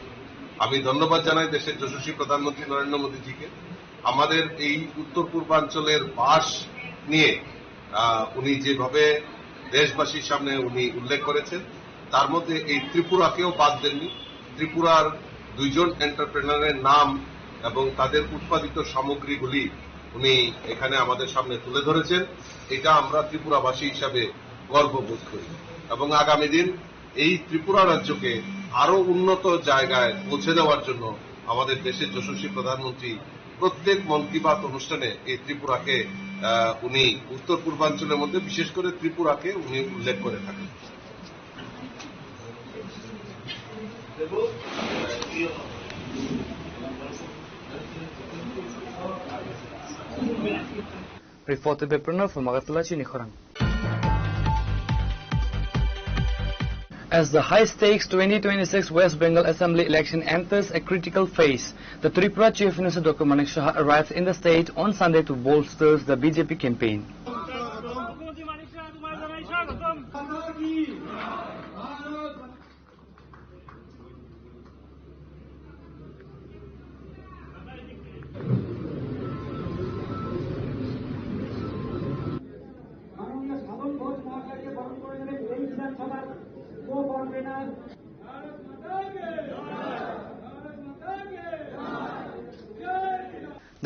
আমি ধন্যবাদ জানাই দেশের যশস্বী প্রধানমন্ত্রী নরেন্দ্র মোদীজিকে। আমাদের এই উত্তর পূর্বাঞ্চলের বাস নিয়ে, আহ, উনি যেভাবে দেশবাসীর সামনে উনি উল্লেখ করেছেন, তার মধ্যে এই ত্রিপুরাকেও বাদ দেননি। ত্রিপুরার দুইজন এন্টারপ্রেনারের নাম এবং তাদের উৎপাদিত সামগ্রীগুলি উনি এখানে আমাদের সামনে তুলে ধরেছেন। এটা আমরা ত্রিপুরাবাসী হিসাবে গর্ববোধ করি এবং আগামী দিন এই ত্রিপুরা রাজ্যকে আরো উন্নত জায়গায় পৌঁছে দেওয়ার জন্য আমাদের দেশের যশস্বী প্রধানমন্ত্রী প্রত্যেক মন কি বাত অনুষ্ঠানে এই ত্রিপুরাকে, আহ, উনি উত্তর পূর্বাঞ্চলের মধ্যে বিশেষ করে ত্রিপুরাকে উনি উল্লেখ করে থাকেন। Reported by Pranav from Agartala, Chini Khorang. As the high-stakes twenty twenty-six West Bengal Assembly election enters a critical phase, the Tripura Chief Minister Doctor Manik Saha arrives in the state on Sunday to bolster the B J P campaign.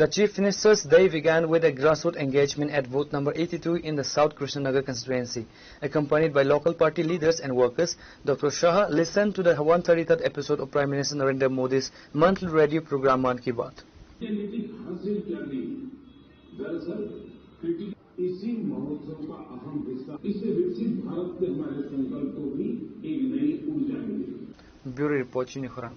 The Chief Minister's day began with a grassroots engagement at booth number eighty-two in the South Krishnanagar constituency. Accompanied by local party leaders and workers, Doctor Shah listened to the one thirty-third episode of Prime Minister Narendra Modi's monthly radio program Mann Ki Baat. इसी महोत्सव का अहम हिस्सा, इससे विकसित भारत के हमारे संकल्प को भी एक नई ऊर्जा मिलेगी। Bureau Report, Chini Khorang.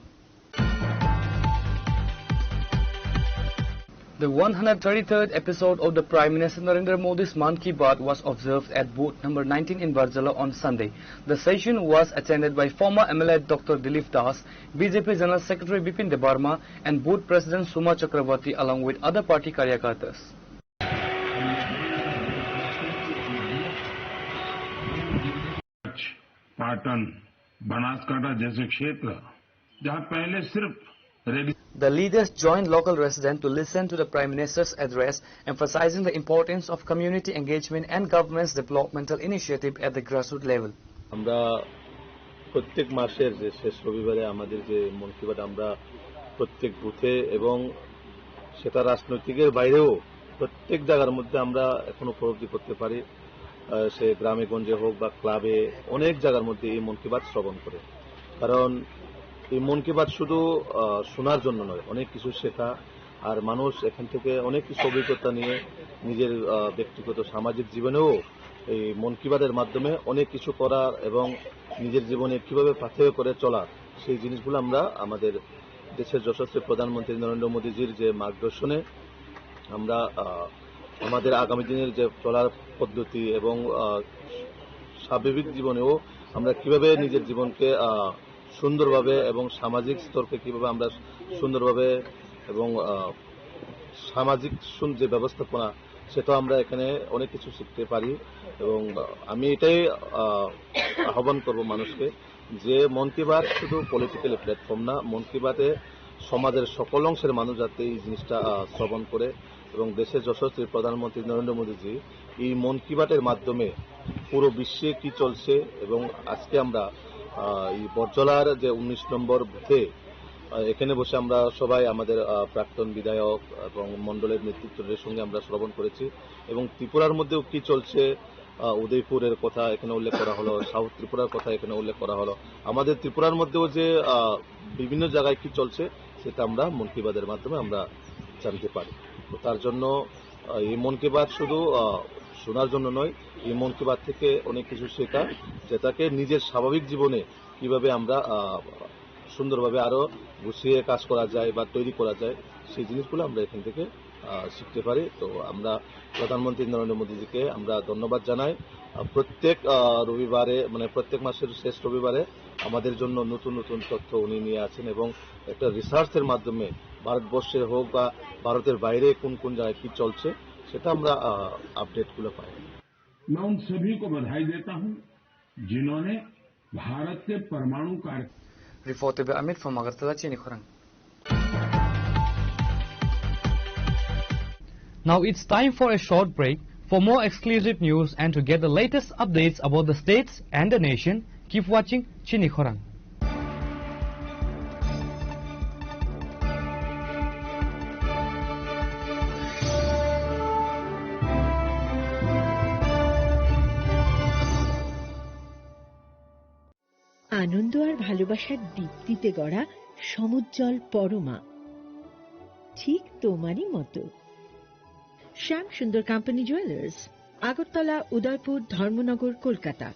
The one hundred thirty-third episode of the Prime Minister Narendra Modi's Mann Ki Baat was observed at booth number nineteen in Barjala on Sunday. The session was attended by former M L A Doctor Dilip Das, B J P General Secretary Bipin Debbarma, and booth president Suma Chakrabarty, along with other party karyakartas. Patan, बनासकांठा जैसे क्षेत्र जहां पहले सिर्फ ready The leaders joined local residents to listen to the Prime Minister's address, emphasizing the importance of community engagement and government's developmental initiative at the grassroots level. আমরা প্রত্যেক মাসের যে শেষ রবিবারে আমাদের যে মন কি বাত, আমরা প্রত্যেক বুথে এবং সেটা রাজনৈতিকের বাইরেও প্রত্যেক জায়গার মধ্যে আমরা এখন উপলব্ধি করতে পারি, আহ, সে গ্রামে গঞ্জে হোক বা ক্লাবে, অনেক জায়গার মধ্যে এই মন কি বাত শ্রবণ করে। কারণ এই মন কি বাত শুধু, আহ, শোনার জন্য নয়, অনেক কিছু শেখা, আর মানুষ এখান থেকে অনেক কিছু অভিজ্ঞতা নিয়ে নিজের, আহ, ব্যক্তিগত সামাজিক জীবনেও এই মন কি বাতের মাধ্যমে অনেক কিছু করার এবং নিজের জীবনে কিভাবে পাথেয় করে চলার, সেই জিনিসগুলো আমরা আমাদের দেশের যশস্বী প্রধানমন্ত্রী নরেন্দ্র মোদীজির যে মার্গদর্শনে আমরা, আহ, আমাদের আগামী দিনের যে চলার পদ্ধতি এবং, আহ, স্বাভাবিক জীবনেও আমরা কিভাবে নিজের জীবনকে, আহ, সুন্দরভাবে এবং সামাজিক স্তরকে কিভাবে আমরা সুন্দরভাবে এবং, আহ, সামাজিক সুন-, যে ব্যবস্থাপনা, সেটা আমরা এখানে অনেক কিছু শিখতে পারি। এবং, আহ, আমি এটাই, আহ, আহ্বান করব মানুষকে যে মন কি বাত শুধু পলিটিক্যাল প্ল্যাটফর্ম না, মন কি বাতে সমাজের সকল অংশের মানুষ যাতে এই জিনিসটা, আহ, শ্রবণ করে এবং দেশের যশস্বী প্রধানমন্ত্রী নরেন্দ্র মোদীজি এই মন কি বাতের মাধ্যমে পুরো বিশ্বে কি চলছে এবং আজকে আমরা, আহ, এই বটজলার যে উনিশ নম্বর বুথে, আহ, এখানে বসে আমরা সবাই আমাদের, আহ, প্রাক্তন বিধায়ক এবং মণ্ডলের নেতৃত্বদের সঙ্গে আমরা শ্রবণ করেছি এবং ত্রিপুরার মধ্যেও কি চলছে, আহ, উদয়পুরের কথা এখানে উল্লেখ করা হলো, সাউথ ত্রিপুরার কথা এখানে উল্লেখ করা হলো। আমাদের ত্রিপুরার মধ্যেও যে, আহ, বিভিন্ন জায়গায় কি চলছে, সেটা আমরা মন কি বাতের মাধ্যমে আমরা জানতে পারি। তো তার জন্য, আহ, এই মন কি বাত শুধু, আহ, শোনার জন্য নয়, এই মন কি বাত থেকে অনেক কিছু শেখা, যেটাকে নিজের স্বাভাবিক জীবনে কিভাবে আমরা, আহ, সুন্দরভাবে আরো গুছিয়ে কাজ করা যায় বা তৈরি করা যায়, সেই জিনিসগুলো আমরা এখান থেকে, আহ, শিখতে পারি। তো আমরা প্রধানমন্ত্রী নরেন্দ্র মোদীজিকে আমরা ধন্যবাদ জানাই। আহ, প্রত্যেক, আহ, রবিবারে, মানে, প্রত্যেক মাসের শেষ রবিবারে আমাদের জন্য নতুন নতুন তথ্য উনি নিয়ে আসেন এবং একটা রিসার্চের মাধ্যমে ভারতবর্ষে হোক বা ভারতের বাইরে কোন কোন জায়গায় কি চলছে, সেটা আমরা, আহ, আপডেটগুলো পাই। मैं उन सभी को बधाई देता हूं, जिन्होंने भारत के परमाणु कार्यक्रम Reported by Amit from Agartala, Chini Khorang. Now it's time for a short break. For more exclusive news and to get the latest updates about the states and the nation, keep watching Chini Khorang. আনন্দ আর ভালোবাসার দীপ্তিতে গড়া সমুজ্জ্বল পরমা, ঠিক তোমারই মতো। শ্যাম Sundar company jewellers, Agartala, উদয়পুর, ধর্মনগর, কলকাতা।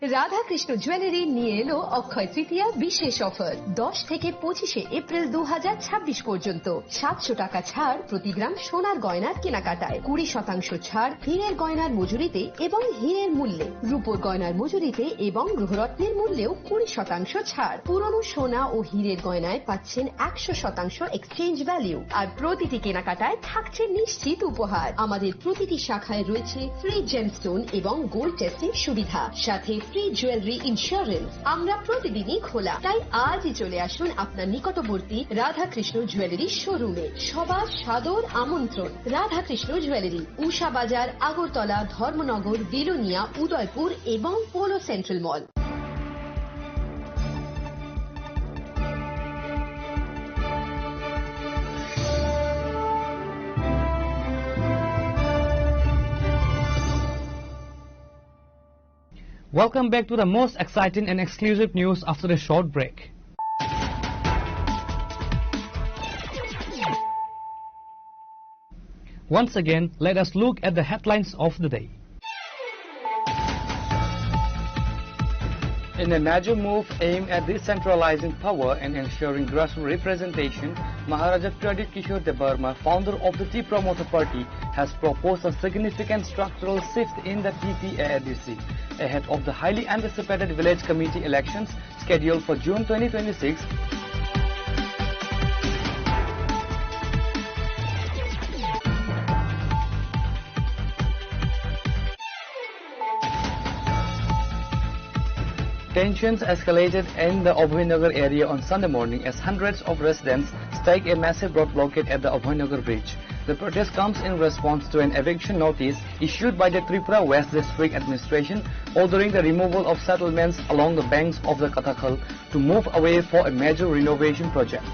Radhakrishna jewellery নিয়ে এলো অক্ষয় তৃতীয়া বিশেষ অফার। দশ থেকে পঁচিশে এপ্রিল দু হাজার ছাব্বিশ পর্যন্ত সাতশো টাকা ছাড় প্রতি গ্রাম সোনার গয়নার কেনাকাটায়, কুড়ি শতাংশ ছাড় হীরের গয়নার মজুরিতে এবং হীরের মূল্যে, রূপোর গয়নার মজুরিতে এবং গ্রহরত্নের মূল্যেও কুড়ি শতাংশ ছাড়। পুরনো সোনা ও হীরের গয়নায় পাচ্ছেন একশো শতাংশ এক্সচেঞ্জ ভ্যালু, আর প্রতিটি কেনাকাটায় থাকছে নিশ্চিত উপহার। আমাদের প্রতিটি শাখায় রয়েছে ফ্রি জেমস্টোন এবং গোল্ড টেস্টিং সুবিধা, সাথে ফ্রি জুয়েলারি ইন্স্যুরেন্স। আমরা প্রতিদিনই খোলা, তাই আজই চলে আসুন আপনার নিকটবর্তী রাধাকৃষ্ণ জুয়েলারি শোরুমে। সবার সাদর আমন্ত্রণ। রাধাকৃষ্ণ জুয়েলারি, উষা বাজার, আগরতলা, ধর্মনগর, বিলোনিয়া, উদয়পুর এবং polo central mall. Welcome back to the most exciting and exclusive news after a short break. Once again, let us look at the headlines of the day. In a major move aimed at decentralizing power and ensuring grassroots representation, Maharaja Pradip Kishore Debbarma, founder of the Tipra Motha Party, has proposed a significant structural shift in the T T A A D C. Ahead of the highly anticipated village committee elections scheduled for June twenty twenty-six, tensions escalated in the Abhaynagar area on Sunday morning as hundreds of residents staked a massive road blockade at the Abhaynagar bridge. The protest comes in response to an eviction notice issued by the Tripura West District Administration ordering the removal of settlements along the banks of the Katakhal to move away for a major renovation project.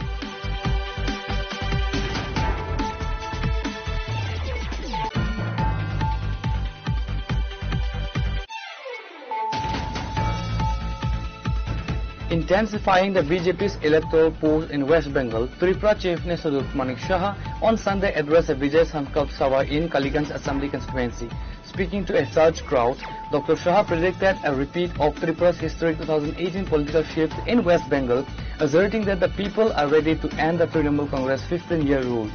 Intensifying the B J P's electoral push in West Bengal, Tripura Chief Minister Doctor Manik Saha on Sunday addressed a Vijay Sankalp Sabha in Kaliganj Assembly constituency. Speaking to a surged crowd, Doctor Saha predicted a repeat of Tripura's historic two thousand eighteen political shift in West Bengal, asserting that the people are ready to end the Trinamool Congress fifteen-year rule.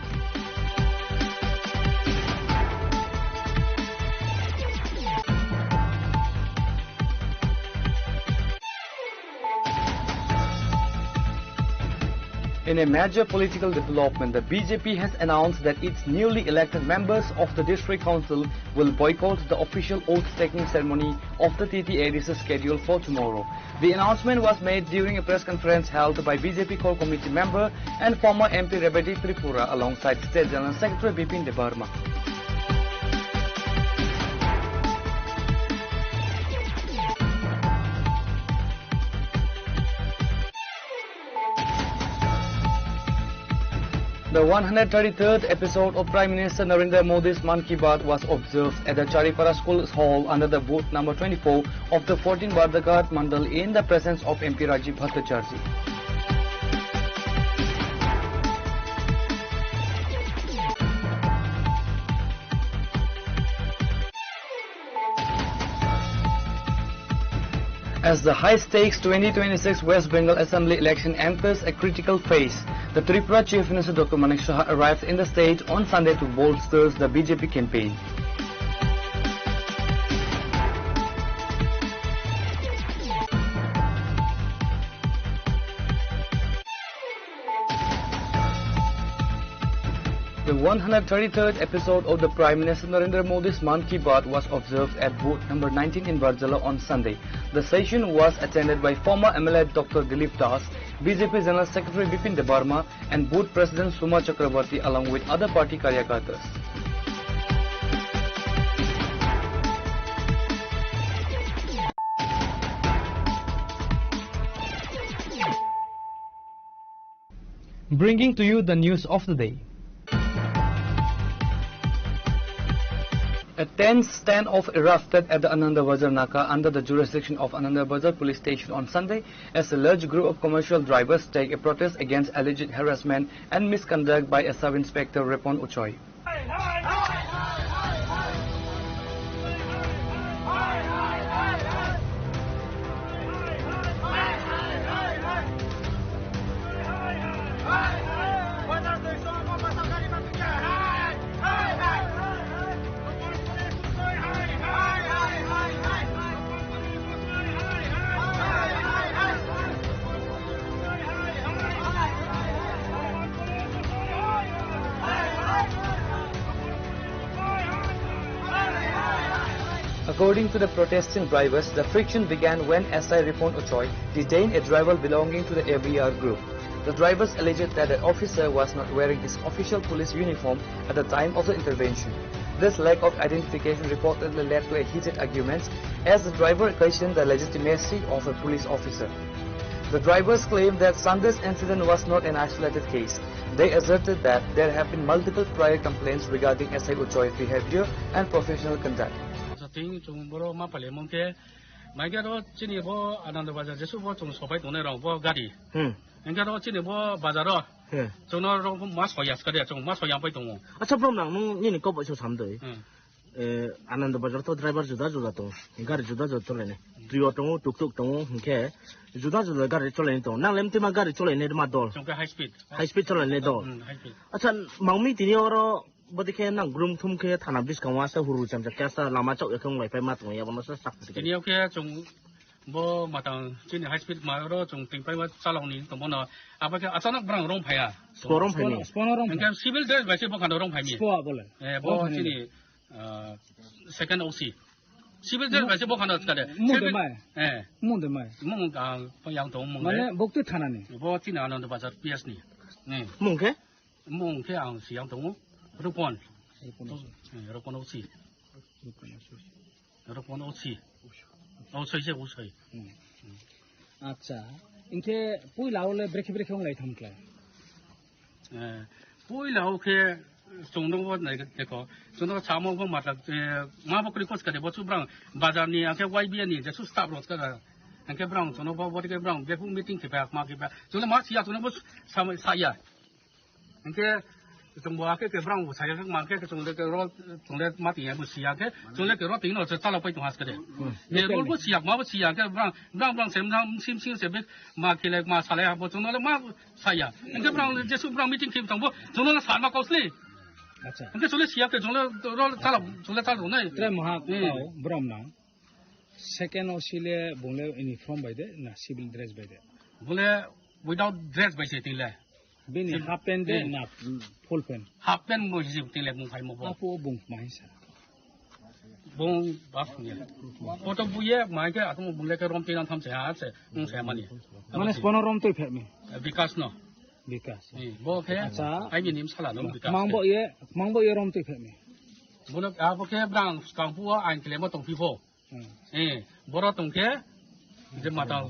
In a major political development, the B J P has announced that its newly elected members of the District Council will boycott the official oath-taking ceremony of the T T A D C scheduled for tomorrow. The announcement was made during a press conference held by B J P Core Committee member and former M P Rebedi Tripura alongside State General Secretary Bipin Debbarma. The one hundred thirty-third episode of Prime Minister Narendra Modi's Mann Ki Baat was observed at the Charipara School Hall under the booth number twenty-four of the fourteen Bardaghat Mandal in the presence of M P Rajiv Bhattacharjee. As the high-stakes twenty twenty-six West Bengal Assembly election enters a critical phase, the Tripura Chief Minister Doctor Manik Saha arrives in the state on Sunday to bolster the B J P campaign. The one hundred thirty-third episode of the Prime Minister Narendra Modi's Mann Ki Baat was observed at booth number nineteen in Barjala on Sunday. The session was attended by former M L A Doctor Dilip Das, B J P General Secretary Bipin Debbarma, and booth president Suma Chakraborty, along with other party karyakartas. Bringing to you the news of the day. A tense standoff erupted at the Anandabazar Naka under the jurisdiction of Anandabazar Police Station on Sunday as a large group of commercial drivers take a protest against alleged harassment and misconduct by a sub-inspector Repon Uchoi. According to the protesting drivers, the friction began when S I Ripon Ochoi detained a driver belonging to the A B R group. The drivers alleged that the officer was not wearing his official police uniform at the time of the intervention. This lack of identification reportedly led to a heated argument as the driver questioned the legitimacy of a police officer. The drivers claimed that Sunday's incident was not an isolated case. They asserted that there have been multiple prior complaints regarding S I Ochoi behavior and professional conduct. Sating chung boro ma pale mong ke, mai ke ro chini bo Anand Bazar jesu bo chung sopai tongnai rong bo gari. Hmm. Hingke ro chini bo bazar ro. Hmm. Chung no rong ma soya skade, chung ma soya pai tongo. Acha bro, nang nung nini kok bai so sam doi. Hmm. Eh, Anand Bazar to driver juda juda tongo. Gari juda juda chole ne. Trio tongo, tuk tuk tongo, hingke juda juda gari chole ne tongo. Nang lem tima gari chole ne ma dol. Chung ke high speed. High speed chole ne dol. Hmm, high speed. Acha, mangmi tini oro Bodi khe nang grum thum khe thana bwskango asa huru chamcha khe asa lama chao ya khe wng lai pai ma tong ya bono sa sak. Tini o khe chung bo matang chini high speed ma oro chung ting pai ma chalok ni tong bono abo khe achanak brang rong phaya. Spo rong phai ni. Spo rong phai. Engkhe civil dress bai se bokhano rong phai mi. Spo abole. Eh, bo chini, ah, second O C. Civil dress bai se bokhano skade. Mung de mai. Eh. Mung de mai. Mung, ah, yang tong mung. Mane bokti thana ni. Bo chini Anand Bazar P S ni. Eh. Mung khe? Mung khe ang siyang tongo, Rupon. Rupon. Eh, Rupon O C. Rupon O C. Rupon O C. O C se O C. Hmm. Acha, inkhe puila ole brekhe brekhe wng lai tham khlai? Eh, puila o khe chwng nw bo nai khe, dekho, chwng nw samo bo matla, eh, ma bo kwrwi kos kare bo chubrang bazar ni, akhe Y B A ni jesu staff rok kha. Hingke brang chwngno bo, bo dike brang before meeting khe ba, ma khe ba. Chwngno ma siya, chwngno bo sa, saya. Hingke chwngbo akhe ke brang bo saya, ma khe chwngde ke rol, chwngde ma tiya bo siya khe, chwngde ke rol tino se chala pai to has kade. Hmm. Ne rol bo siya, ma bo siya khe brang, brang, brang sem, brang sim, sim se be, ma khe le, ma sale, bo chwngno le ma saya. Hingke brang jesu brang meeting khe tongbo, chwngno le sa ma kausli. Acha. Hingke chwngno siya khe, chwngno rol chala, chwngno chala nai. Tre maha Hmm. kau, brom na. Second O C le bungle uniform bai de na civil dress bai de? Bole without dress bai se tingle. Bini Civil- half pant de Hmm. na full pant? Half pant bo hijab tingle bung phai mo bo. Apo bung mai sa. Bung bak ni. Photo buye mai ke atum bungle ke rom tinang tham se ha se bung se mani. Mane spono rom toi phet mi? Bikas no. Bikas. Eh, bo ke Acha. Ai ni nim sala no bikas. Mang bo ye, mang bo ye rom toi phet mi? Bono abo ke brang skang pu ain kle mo tong pi bo. Hmm. Eh, boro tongkhe je mata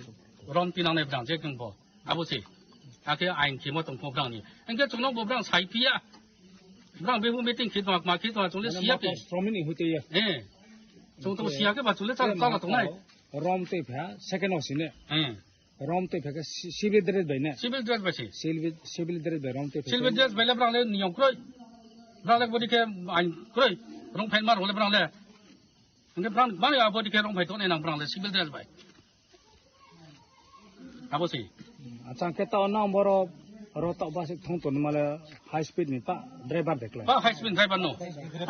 rom tinangnai brang je kengbo. Abo se. Ake ain khimo tongkho brang ni. Engke chwngno bo brang sai phiya. Brang bebu meeting khit ma, ma khit ma chwngno Mane siya mata khe. Sromini hwite ya. Eh. Chwng to Hwite. siya khe ba chwle chal Mata chal tongnai. Rom tei pha second O C ne. Eh. Rom tei pha khe si-, civil dress bai ne. Civil dress bai se. Civil, civil dress bai rom tei pha Civil khe. dress bai le brang le niyom kroi. Brang le bodi khe ain kroi. Rong phen mar hole brang le. Hingke brang, bang ya body care rong phai tongnai nang brang le civil dress bai. Abo si. Acha, hingke tao nang boro ro tao bus thong ton male high speed ni pa driver dekla. Pa high speed driver no.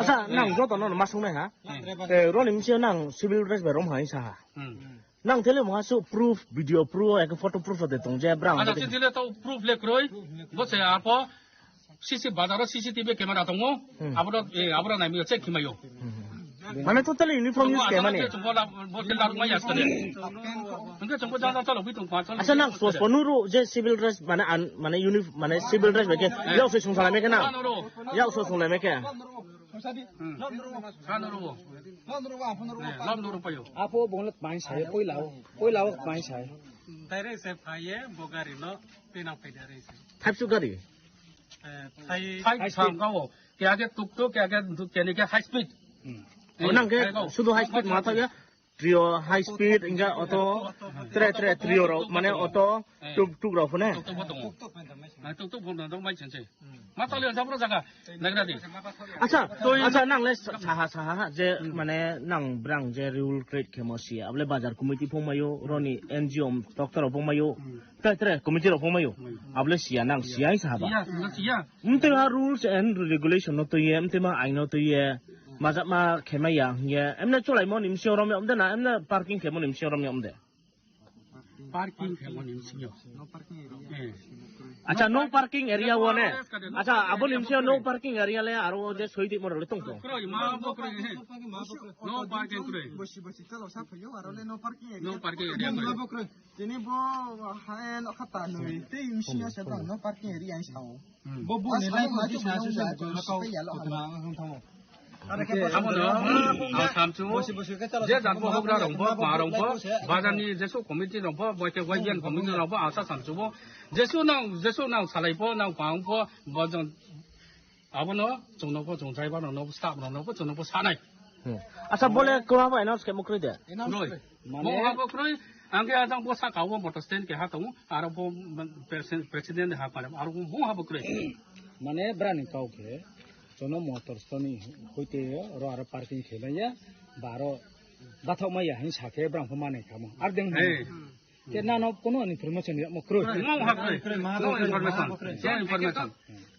Acha, nang joto no ma sung nai ha. Hmm. Eh, roni misi nang civil dress bai rom hai sa ha. Hmm. Nang tele mo ha su proof, video proof, ek photo proof de tong je brang. Acha, body si dile tao proof le kroi. Bo se apo. C C bazar o C C T V camera tongo. Hmm. Aboro, eh, aboro nai mio check khimayo. Hmm. Mane totally uniform use khe mani. Bo la, bo ke la ruma yas kare. Hingke chongbo jang jang chalo bi tong pa chalo. Acha nang sos ponuru je civil dress mane an, mane unif-, mane civil dress beke. Eh. Yau se sung salai meke na. Yau se sung lai meke. Hmm. Sanuru. Eh, lam nuru payo. Apo bonglek pai sai, poilao, poilao pai sai. Direct se phaiye bo gari no, tei nang phai direct se. Thaisu gari. Eh, thai Thai High speed. Sam kau. Kaya ke tuk tuk, kaya ke tuk, kaya ni ke high speed. Hmm. Eh, Abo nang ke thai kau. Sudu high speed ma thaya. Trio high speed, hingga auto, tre, tre, trio rok, mane auto, Eh. tuk tuk rok phone. Tuk tuk bo tongo. Tuk tuk phone tongo. Na tuk tuk phone tongo, mai chense. Hmm. Ma tali ang sabro jaga. Nagra di. Acha, Toi- acha nang le sa-, saha, saha, je, Hmm. mane nang brang je rule create khe mo sia. Able bazar committee phung mayo, roni N G O doctor phung mayo. Hmm. Tre, tre, committee rok phung mayo. Hmm. Able sia nang, sia hai saha ba. Sia, sia, sia. Mte ha rules and regulation no tuye, mte ma ain no tuye, majak ma khema ya, ye, emne cholai mo ni msio rom ya, mde na, emne parking khemo ni msio rom ya, mde. Parking khemo ni msio. Eh. Acha, no parking area wo ne. Acha, abo ni msio no parking area le, aro je soi di mo le tong tong. Kroi, ma bo kroi, eh. No parking kroi. Bosi, bosi, chalo, sa phayo, aro le no parking area. No parking area. Ma bo kroi. Tini bo, ha, no khata noi, tei msio se bang, no parking area ang sao. Hmm. Bo bu ni lai ko sa su sa ko na kau ko na ang thamo. Amo no, ang samsu. Je jat bo hobra rong bo, ma rong bo, bazar ni jesu committee rong bo, boite wajian committee rong bo, ang sa samsu bo. Jesu nang, jesu nang salai bo, nang pang bo, bo jong. Abo no, chong no bo, chong driver no, no staff no, no bo, chong no bo sanai. Hmm. Acha, bole koma bo announce khe mo kroi de. Announce kroi. Kroi. Mane- Mo ha bo kroi, ang khe ajang bo saka o motor stand keha tongo, aro bo president, president ha pare, aro mo ha bo kroi. Mane brani kau khe, jono motor stand ni hoite ro aro parking khe lai ya, ba aro bathok mai ya hin sa khe brang pho manai kha mo. Ar deng Hey. Ke na no kono information ya mo kroi. Mo ha kroi. Mo information. Mo information.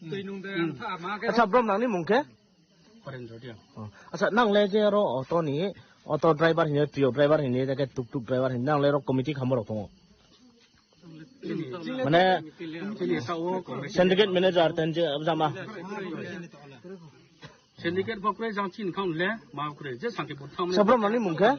Twi nung de ang tha ma khe. Acha, brom nang ni mung khe? Foreign radio. Oh. Acha, nang le je aro auto ni, auto driver hini, trio driver hini, jake tuk tuk driver hini, nang le ro committee khamo rok tongo. Mane, syndicate manager ten je jama. Syndicate bo kre jang chin khang le, ma kre, je sangke bo tham le. Sabro mani mung khe?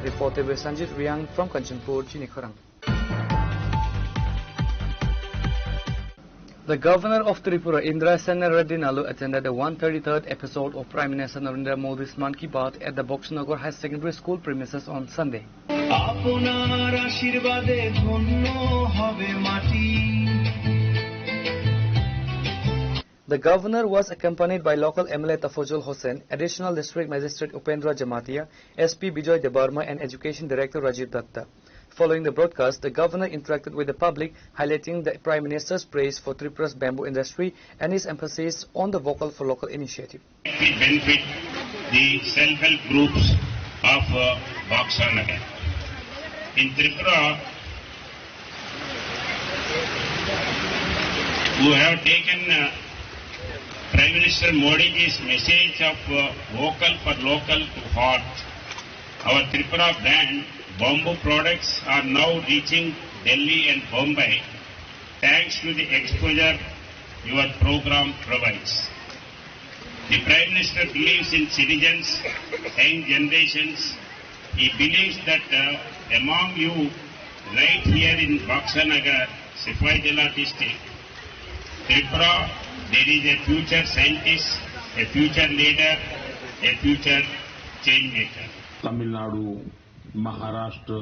Reported by Sanjit Riang from Kanchanpur, Chini Khorang. The Governor of Tripura, Indra Sena Reddy Nalu, attended the one thirty-third episode of Prime Minister Narendra Modi's Mann Ki Baat at the Boxnagar Higher Secondary School premises on Sunday. আপনার আশীর্বাদে ধন্য হবে মাটি। The governor was accompanied by local M L A Tafojol Hossain, Additional District Magistrate Upendra Jamatia, S P Bijoy Debbarma, and Education Director Rajiv Datta. Following the broadcast, the governor interacted with the public, highlighting the Prime Minister's praise for Tripura's bamboo industry and his emphasis on the vocal for local initiative. It benefit the self-help groups of, uh, Baksa Nagar. In Tripura, who have taken, uh, Prime Minister Modi's message of, uh, vocal for local to heart. Our Tripura brand, Bamboo products, are now reaching Delhi and Bombay thanks to the exposure your program provides. The Prime Minister believes in citizens, young generations. He believes that, uh, among you, right here in Baksa Nagar, Sipaijala district, Tripura, there is a future scientist, a future leader, a future change maker. Tamil Nadu, महाराष्ट्र,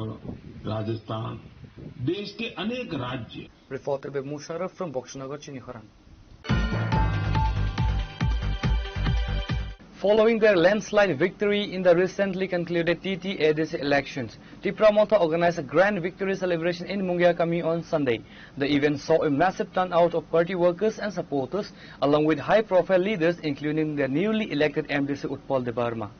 राजस्थान, देश के अनेक राज्य। Reporter Beb Musharraf from Boksanagar, Chinikhorang. Following their landslide victory in the recently concluded T T A D C elections, Tipra Motha organized a grand victory celebration in Mungia Kami on Sunday. The event saw a massive turnout of party workers and supporters, along with high-profile leaders, including the newly elected M D C Utpal Debbarma.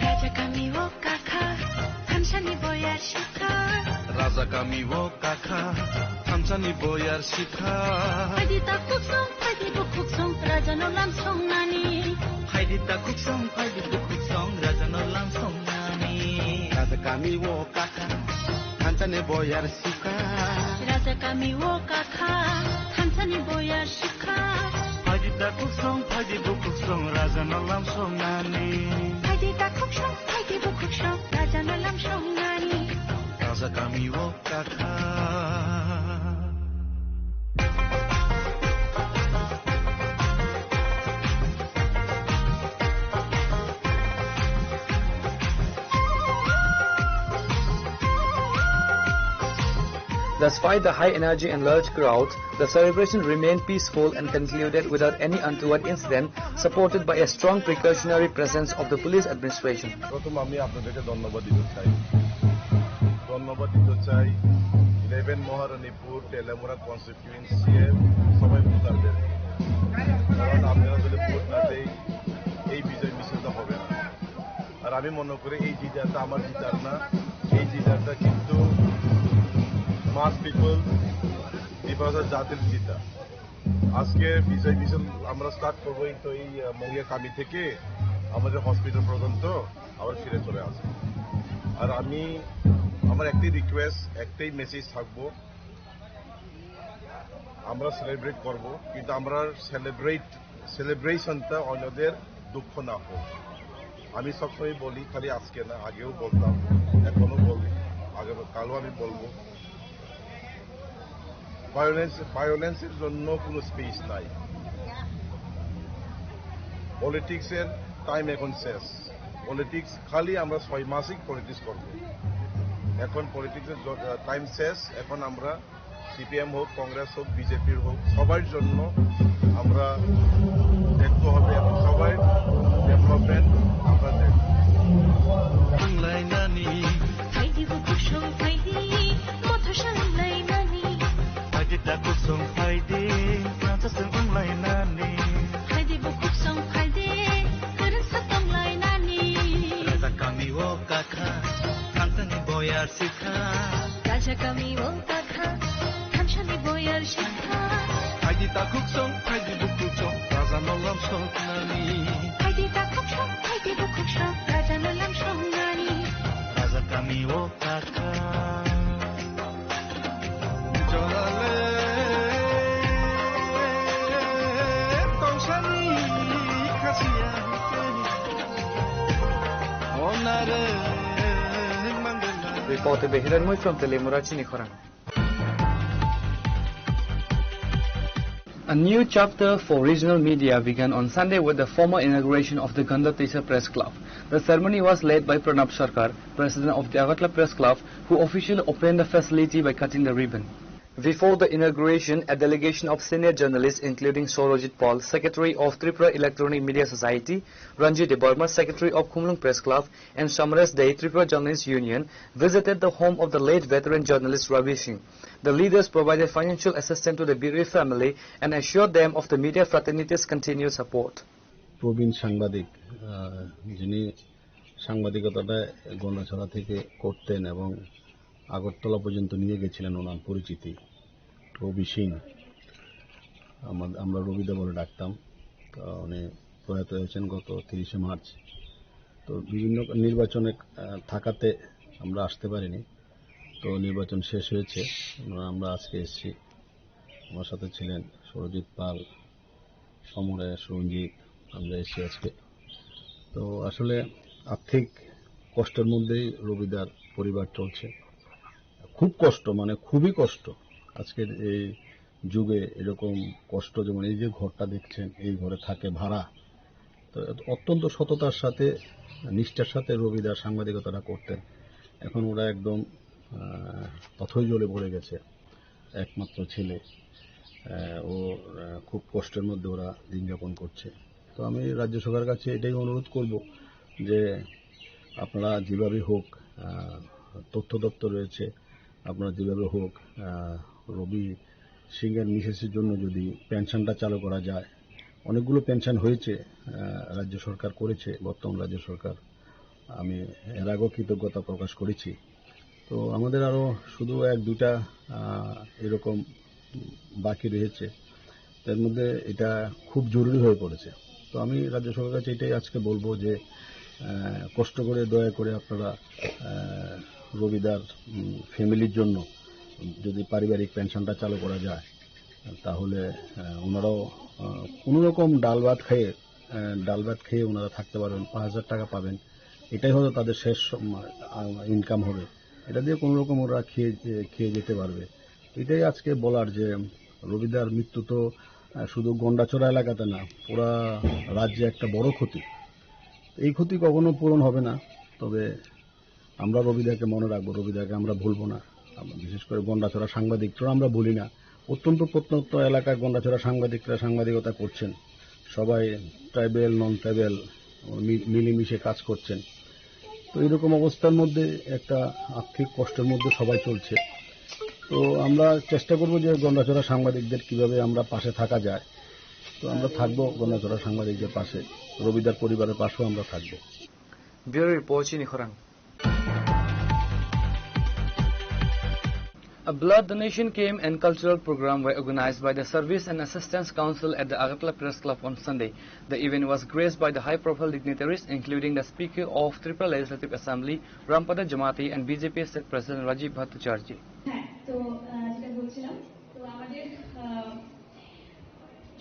Raja kami o kakha, thansani boyar sikha. Raja kami o kakha, thansani boyar sikha. Phaidi ta kuksong, phaidi bukuksong, raja no lam song nani. Phaidi ta kuksong, phaidi bukuksong, raja no lam song nani. Raja kami o kakha, thansani boyar sikha. Raja kami o kakha, thansani boyar sikha. Phaidi ta kuksong, phaidi bukuksong, raja no lam song nani. Phaidi ta kuksong, phaidi bukuksong, raja no lam song nani. Raja kami o kakha. Despite the high energy and large crowds, the celebration remained peaceful and concluded without any untoward incident, supported by a strong precautionary presence of the police administration. প্রথম আমি আপনাদেরকে ধন্যবাদ দিতে চাই। ধন্যবাদ দিতে চাই ইলেভেন মহারানীপুর টেলিয়ামুড়া কনস্টিটিউয়েন্সি এর সবাই ভোটারদের। কারণ আপনারা যদি ভোট না দেয়, এই বিজয় মিছিলটা হবে না। আর আমি মনে করি এই জিতাটা আমার জিতার না, এই জিতাটা কিন্তু মাস পিপল, ত্রিপুরা জাতির জিতা। আজকে বিজয় মিছিল আমরা স্টার্ট করবো এই তো এই, আহ, মঙ্গিয়া কামি থেকে আমাদের হসপিটাল পর্যন্ত আবার ফিরে চলে আসবো। আর আমি, আমার একটাই রিকোয়েস্ট, একটাই মেসেজ থাকবো, আমরা সেলিব্রেট করব, কিন্তু আমরা সেলিব্রেট, সেলিব্রেশনটা অন্যদের দুঃখ না হোক। আমি সবসময় বলি, খালি আজকে না, আগেও বলতাম, এখনো বলি, আগে, কালও আমি বলবো, ভায়োলেন্স, ভায়োলেন্সের জন্য কোনো স্পেস নাই। পলিটিক্সের টাইম এখন শেষ। পলিটিক্স খালি আমরা ছয় মাসই পলিটিক্স করব। এখন পলিটিক্সের জ-, টাইম শেষ। এখন আমরা সিপিএম হোক, কংগ্রেস হোক, বিজেপির হোক, সবার জন্য আমরা দেখতে হবে এবং সবাই ডেভেলপমেন্ট আমরা দেখব। Phaidi bukuksong phaidi, motha song lai nani. Phaidi ta kuksong phaidi, motha song lai nani. Phaidi bukuksong phaidi, kwrwngsa tong lai nani. Raja kami o kakha, thansani boyar sikha. Raja kami o kakha, thansani boyar sikha. Phaidi ta kuksong, phaidi bukuksong, raja no lam song nani. Phaidi ta kuksong, phaidi bukuksong, raja no lam song nani. Raja kami o kakha. Jolale tongsani khasiya. Onare mangala. Reporter Behiran Mui from Telemura, Chinikhorang. A new chapter for regional media began on Sunday with the formal inauguration of the Gandotisa Press Club. The ceremony was led by Pranab Sarkar, president of the Agartala Press Club, who officially opened the facility by cutting the ribbon. Before the inauguration, a delegation of senior journalists, including Saurajit Pal, secretary of Tripura Electronic Media Society, Ranjit Debbarma, secretary of Khumulwng Press Club, and Samaresh Dey, Tripura Journalists Union, visited the home of the late veteran journalist Ravi Singh. The leaders provided financial assistance to the bereaved family and assured them of the media fraternity's continued support. প্রবীণ সাংবাদিক, আহ, যিনি সাংবাদিকতাটা গন্ডাছড়া থেকে করতেন এবং আগরতলা পর্যন্ত নিয়ে গেছিলেন ওনার পরিচিতি রবি সিং, আমা-, আমরা রবিদা বলে ডাকতাম। তো উনি প্রয়াত হয়েছেন গত তিরিশে মার্চ। তো বিভিন্ন নির্বাচনে, আহ, থাকাতে আমরা আসতে পারিনি। তো নির্বাচন শেষ হয়েছে, আমরা আজকে এসেছি। আমার সাথে ছিলেন সুরজিৎ পাল, সমরেশ, রঞ্জিত, আমরা এসেছি আজকে। তো আসলে আর্থিক কষ্টের মধ্যেই রবিদার পরিবার চলছে। খুব কষ্ট, মানে খুবই কষ্ট। আজকের এই যুগে এরকম কষ্ট, যেমন এই যে ঘরটা দেখছেন, এই ঘরে থাকে ভাড়া। তো অত্যন্ত সততার সাথে, নিষ্ঠার সাথে রবিদার সাংবাদিকতাটা করতেন। এখন ওরা একদম, আহ, তথই জলে পড়ে গেছে। একমাত্র ছেলে, আহ, ও, আহ, খুব কষ্টের মধ্যে ওরা দিন যাপন করছে। তো আমি রাজ্য সরকারের কাছে এটাই অনুরোধ করব যে আপনারা যেভাবে হোক, আহ, তথ্য দপ্তর রয়েছে, আপনারা যেভাবে হোক, আহ, রবি সিংয়ের মিসেসের জন্য যদি পেনশনটা চালু করা যায়, অনেকগুলো পেনশন হয়েছে, আহ, রাজ্য সরকার করেছে, বর্তমান রাজ্য সরকার। আমি এর আগেও কৃতজ্ঞতা প্রকাশ করেছি। তো আমাদের আরও শুধু এক দুটা, আহ, এরকম বাকি রয়েছে। তার মধ্যে এটা খুব জরুরি হয়ে পড়েছে। তো আমি রাজ্য সরকারের কাছে এটাই আজকে বলবো যে, আহ, কষ্ট করে, দয়া করে আপনারা, আহ, রবিদার, উম, ফ্যামিলির জন্য যদি পারিবারিক পেনশনটা চালু করা যায়, তাহলে, আহ, ওনারাও, আহ, কোনো রকম ডাল ভাত খেয়ে, আহ, ডাল ভাত খেয়ে ওনারা থাকতে পারবেন, পাঁচ হাজার টাকা পাবেন। এটাই হয়তো তাদের শেষ, উম, আহ, ইনকাম হবে। এটা দিয়ে কোনো রকম ওরা খেয়ে, খেয়ে যেতে পারবে। এটাই আজকে বলার যে রবিদার মৃত্যু তো, আহ, শুধু গন্ডাছড়া এলাকাতে না, পুরা রাজ্যে একটা বড় ক্ষতি। এই ক্ষতি কখনো পূরণ হবে না, তবে আমরা রবিদাকে মনে রাখবো, রবিদাকে আমরা ভুলবো না। আমরা বিশেষ করে গন্ডাছড়া সাংবাদিকরা আমরা ভুলি না। অত্যন্ত প্রত্যন্ত এলাকায় গন্ডাছড়া সাংবাদিকরা সাংবাদিকতা করছেন, সবাই ট্রাইবেল, নন ট্রাইবেল মি-, মিলেমিশে কাজ করছেন। তো এরকম অবস্থার মধ্যে একটা আর্থিক কষ্টের মধ্যে সবাই চলছে। তো আমরা চেষ্টা করব যে গন্ডাছড়া সাংবাদিকদের কিভাবে আমরা পাশে থাকা যায়। তো আমরা থাকবো গন্ডাছড়া সাংবাদিকদের পাশে, রবিদার পরিবারের পাশেও আমরা থাকবো। Bureau Report, Chini Khorang. A blood donation camp and cultural program were organized by the Service and Assistance Council at the Agartala Press Club on Sunday. The event was graced by the high-profile dignitaries, including the Speaker of Tripura Legislative Assembly, Rampada Jamatia, and B J P State President Rajiv Bhattacharjee. হ্যাঁ, তো, আহ, যেটা বলছিলাম, তো আমাদের, আহ,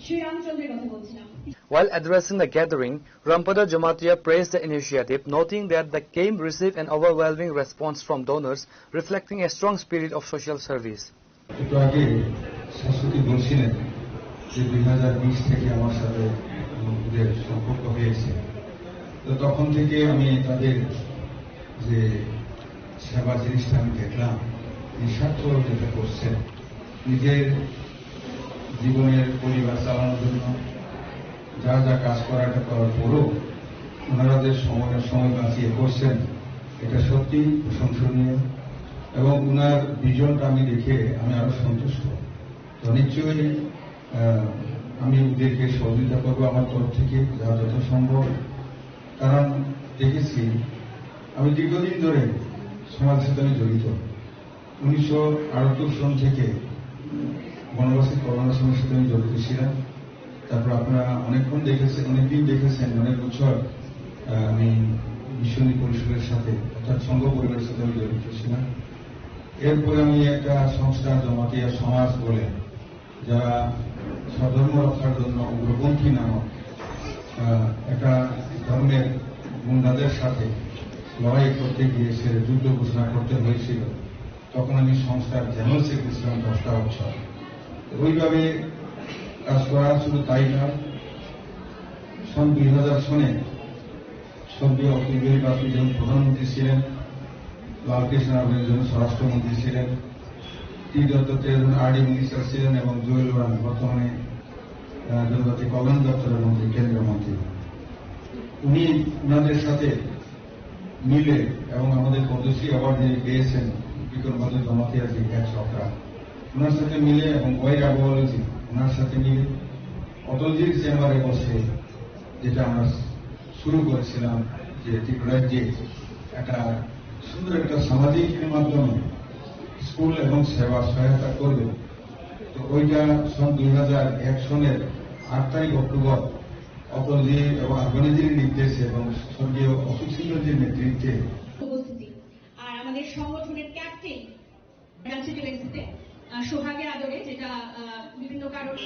শ্রীরামচন্দ্রের কথা বলছিলাম। While addressing the gathering, Rampada Jamatia praised the initiative, noting that the camp received an overwhelming response from donors, reflecting a strong spirit of social service. একটু আগে শাশ্বতী বলছিলেন যে দুই হাজার বিশ থেকে আমার সাথে ওদের সম্পর্ক হয়েছে। তো তখন থেকে আমি তাদের যে সেবা জিনিসটা আমি দেখলাম, নিঃস্বার্থ যেটা করছেন, নিজের জীবনের পরিবার চালানোর জন্য যা যা কাজ করা, এটা করার পরও ওনারা যে সময়, সময় বাঁচিয়ে করছেন, এটা সত্যিই প্রশংসনীয়। এবং ওনার ভিশনটা আমি দেখে আমি আরো সন্তুষ্ট। তো নিশ্চয়ই, আহ, আমি ওদেরকে সহযোগিতা করবো আমার তরফ থেকে যা যত সম্ভব। কারণ দেখেছি, আমি দীর্ঘদিন ধরে সমাজের সাথে আমি জড়িত। উনিশশো আটাত্তর সন থেকে বনবাসী কল্যাণ আশ্রমের সাথে আমি জড়িত ছিলাম। তারপর আপনারা অনেকক্ষণ দেখেছেন, অনেকদিন দেখেছেন, অনেক বছর, আহ, আমি মিশনী পরিষদের সাথে অর্থাৎ সংঘ পরিবারের সাথে আমি জড়িত ছিলাম। এরপরে আমি একটা সংস্থা জমাতিয়া সমাজ বলে, যারা স্বধর্ম রক্ষার জন্য উগ্রপন্থী নামক, আহ, একটা ধর্মের গুন্ডাদের সাথে লড়াই করতে গিয়ে সে যুদ্ধ ঘোষণা করতে হয়েছিল। তখন আমি সংস্থার জেনারেল সেক্রেটারি ছিলাম দশটা বছর। ওইভাবে কাজ করা শুধু তাই নয়, সন দুই হাজার সনে স্বর্গীয় অটল বিহারী বাজপেয়ী যখন প্রধানমন্ত্রী ছিলেন, লালকৃষ্ণ আডবাণী যখন স্বরাষ্ট্রমন্ত্রী ছিলেন, টি দত্ত যখন আরডি মিনিস্টার ছিলেন এবং জুয়েল ওরাং বর্তমানে, আহ, জনজাতি কল্যাণ দপ্তরের মন্ত্রী, কেন্দ্রীয় মন্ত্রী। উনি ওনাদের সাথে মিলে এবং আমাদের পদ্মশ্রী অ্যাওয়ার্ড যিনি পেয়েছেন বিক্রমবন্ধু জমাতিয়াজি এক সপ্তাহ, ওনার সাথে মিলে এবং ওয়াই রাঘবওয়ালাজি ওনার সাথে মিলে অটলজির চেম্বারে বসে যেটা আমরা শুরু করেছিলাম যে ত্রিপুরার যে একটা সুন্দর একটা সামাজিক মাধ্যমে স্কুল এবং সেবা সহায়তা করবে। তো ওইটা সন দুই হাজার এক সনের আট তারিখ অক্টোবর অটলজি এবং আদবানিজির নির্দেশে এবং স্বর্গীয় অশোক সিংহজির নেতৃত্বে উপস্থিতি। আর আমাদের সংগঠনের ক্যাপ্টেন ব্রাঞ্চে চলে এসেছে, আহ, সোহাগে আদরে, যেটা, আহ, বিভিন্ন কারণে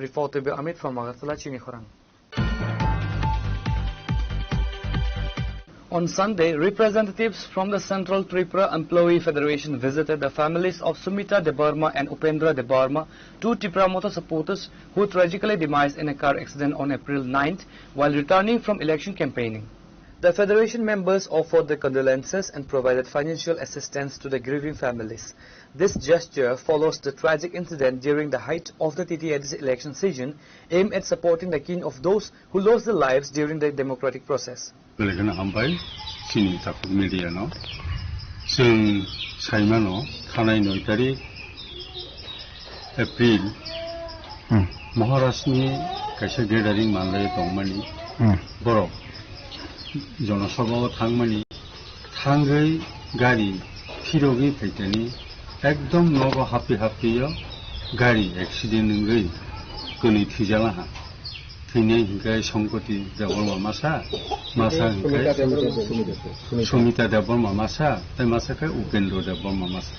Report by Amit from Agartala, Chini Khorang. On Sunday, representatives from the Central Tripura Employee Federation visited the families of Sumita Debbarma and Upendra Debbarma, two Tipra Motha supporters who tragically demised in a car accident on April ninth while returning from election campaigning. The federation members offered their condolences and provided financial assistance to the grieving families. This gesture follows the tragic incident during the height of the T T A D C election season, aimed at supporting the kin of those who lost their lives during the democratic process. Belai kheno hambai chini takhuk media no. Chwng saimano thanai noi tarik April, hmm, Maharashtrani kaisa gathering manlai tongmani, hmm, borok jonosabha o thangmani, thangwi gari phirogwi phaikani, ekdom nogo happi happi o gari accident wngwi kwnwi thwijala ha. Thwinai hinkhe Songkoti Debbarma masa, masa hinkhe Sumita Debbarma masa, tei masa khe Upendra Debbarma masa.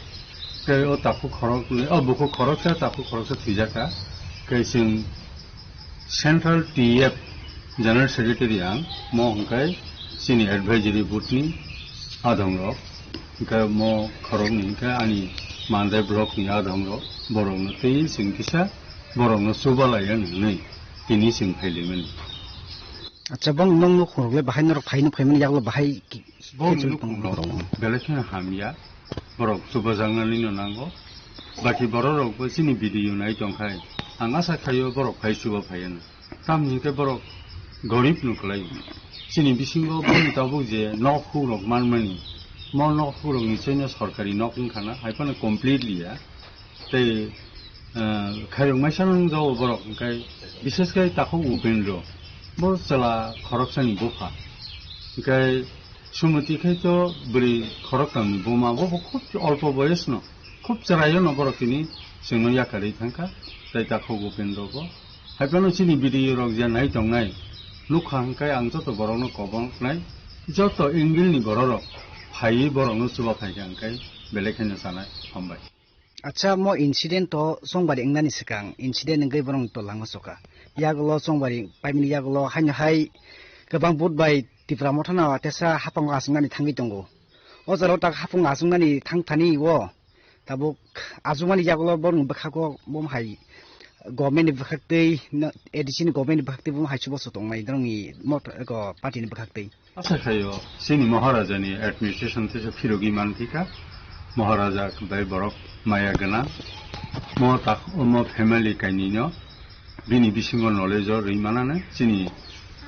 Tei o takhuk khoroknwi, o bukhuk khoroksa, takhuk khoroksa thwijaka. Tei chwng Central T F General Secretary ang, mo hwnkhe chini advisory board ni adhong rok, hwnkhe mo khoroknwi hwnkhe ani Mandai block ni adhong rok, borok no twi chwng kisa borok no chubalaiya nwngnwi tini chwng phailaimani. Acha, bong nong nukhung rok le bahai norok phai nuk phaimani yagulo bahai ki-, Bong nukhung rok belai kheno hamya. Borok chubajaknani no nango. Baki borok rok bo chini video nai tongkhai, ang asa khaio borok phai chuba phaiya no. Tamni hinkhe borok gorib no kwlai. Chini bisingo boni tabuk je nok huk rok manmani, mo nok huk rok ni chaino sorkari nok wngkha na, hai phano completely ya. Tei, ah, khairok maisa no nukjago borok, hinkhe bises khe takhuk Upendra, bo chwla khoroksani bupha. Hinkhe Sumiti khai to bwrwi khoroktangni buma, bo, bo khub olpo boyosno, khub chwraio no borok tini chwngno yakarwi thangkha, tei takhuk Upendra bo. Haiphano chini video rok je nai tongnai, nukha hwnkhe ang joto borokno koboknai, joto angle ni borok rok phaiwi borokno chuba phaikha hwnkhe belai kheno sanai hambai. Acha, mo incident to chongbari wngnani swkang, incident wngwi borok to lango choka. Yagulo chongbari paimani yagulo haino hai kwbang vote bai Tipra Motha no tesa haphango achuknani thangwi tongo. O jora o tak haphango achuknani thang thani o tabuk achukmani yagulo borokni bwkhago bo hai government ni bwkhaktwi, A D C ni government ni bwkhaktwi bo hai chubachu tongnai norokni mot-, eko party ni bwkhaktwi. Asa khaio, chini Maharaja ni administration teisa phirogwi manphika, Maharaja bai borok maya gwnang, mo tak, mo family kainwi no bini bisingo knowledge o rwi manane chini,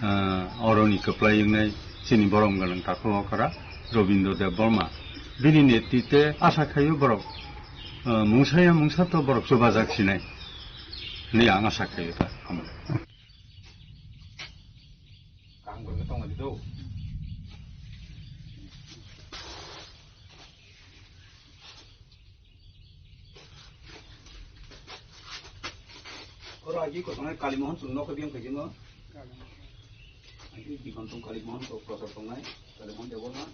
ah, oroni kwplai wngnai chini borom gwnang takhuk okra Robindra Debbarma. Bini netritwe asa khaio borok, ah, mungsaya mungsa to borok chubajak sinai hinwi ang asa khaio ta. Kaham khe tongma di do. Oro agi kosongnai Kalimohon chwng nokho biyang khaijino. Agi Digonthong Kalimohon kok prosar tongnai, Kalimohon Debbarma.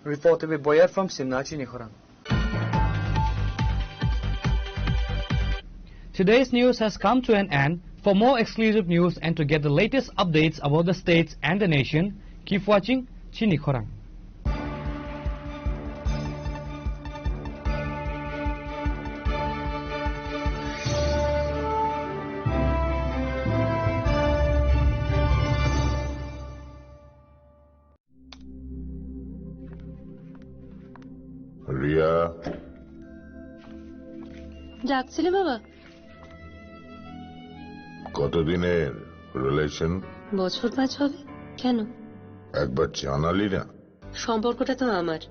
Report by Boyer from Simna, Chini Khorang. Today's news has come to an end. For more exclusive news and to get the latest updates about the states and the nation, keep watching Chini Khorang. ডাকছিলে বাবা? কতদিনের রিলেশন? বছর পাঁচ হবে। কেন? একবার জানালি না। সম্পর্কটা তো আমার,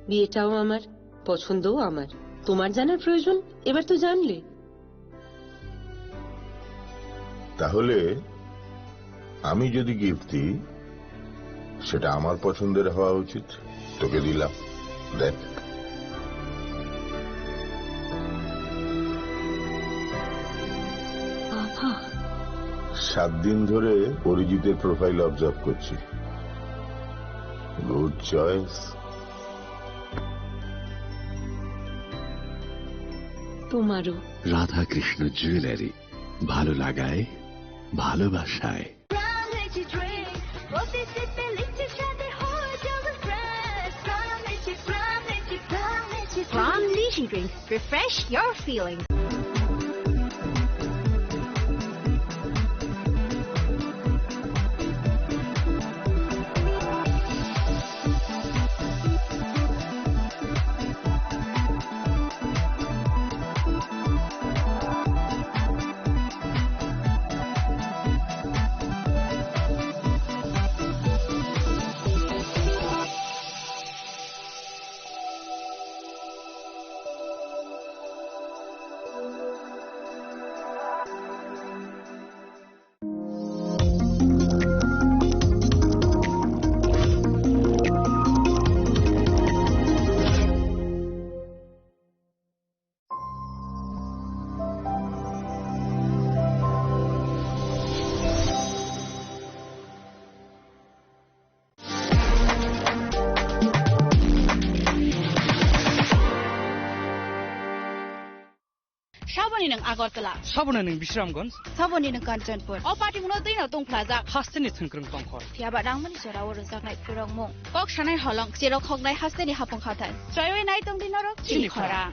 বিয়েটাও আমার, পছন্দও আমার। তোমার জানার প্রয়োজন? এবার তো জানলে। তাহলে আমি যদি গিফট দিই, সেটা আমার পছন্দের হওয়া উচিত। তোকে দিলাম, দেখ। বাবা। সাত দিন ধরে অরিজিতের প্রোফাইল অবজার্ভ করছি। Good choice. তোমারও। রাধাকৃষ্ণ জুয়েলারি, ভালো লাগায়, ভালোবাসায়। Pram Lychee Drink, প্রতি সিপে লিচি স্বাদে হয় double fresh। Pram Lychee, Pram Lychee, Pram Lychee Drink। Pram Lychee Drink, refresh your feeling। Saboni nwng Agartala. Saboni nwng Bisramganj. Saboni nwng Kanchanpur. O party muno twi no tongphlajak. Hasteni thwngkwrwng tongkhor. Phiya ba nangmani jora o rwjaknai phirokmung. Kok sanai holong, cherok hoknai hasteni hapung hathai. Choiwi nai tongdi norok chini khorang.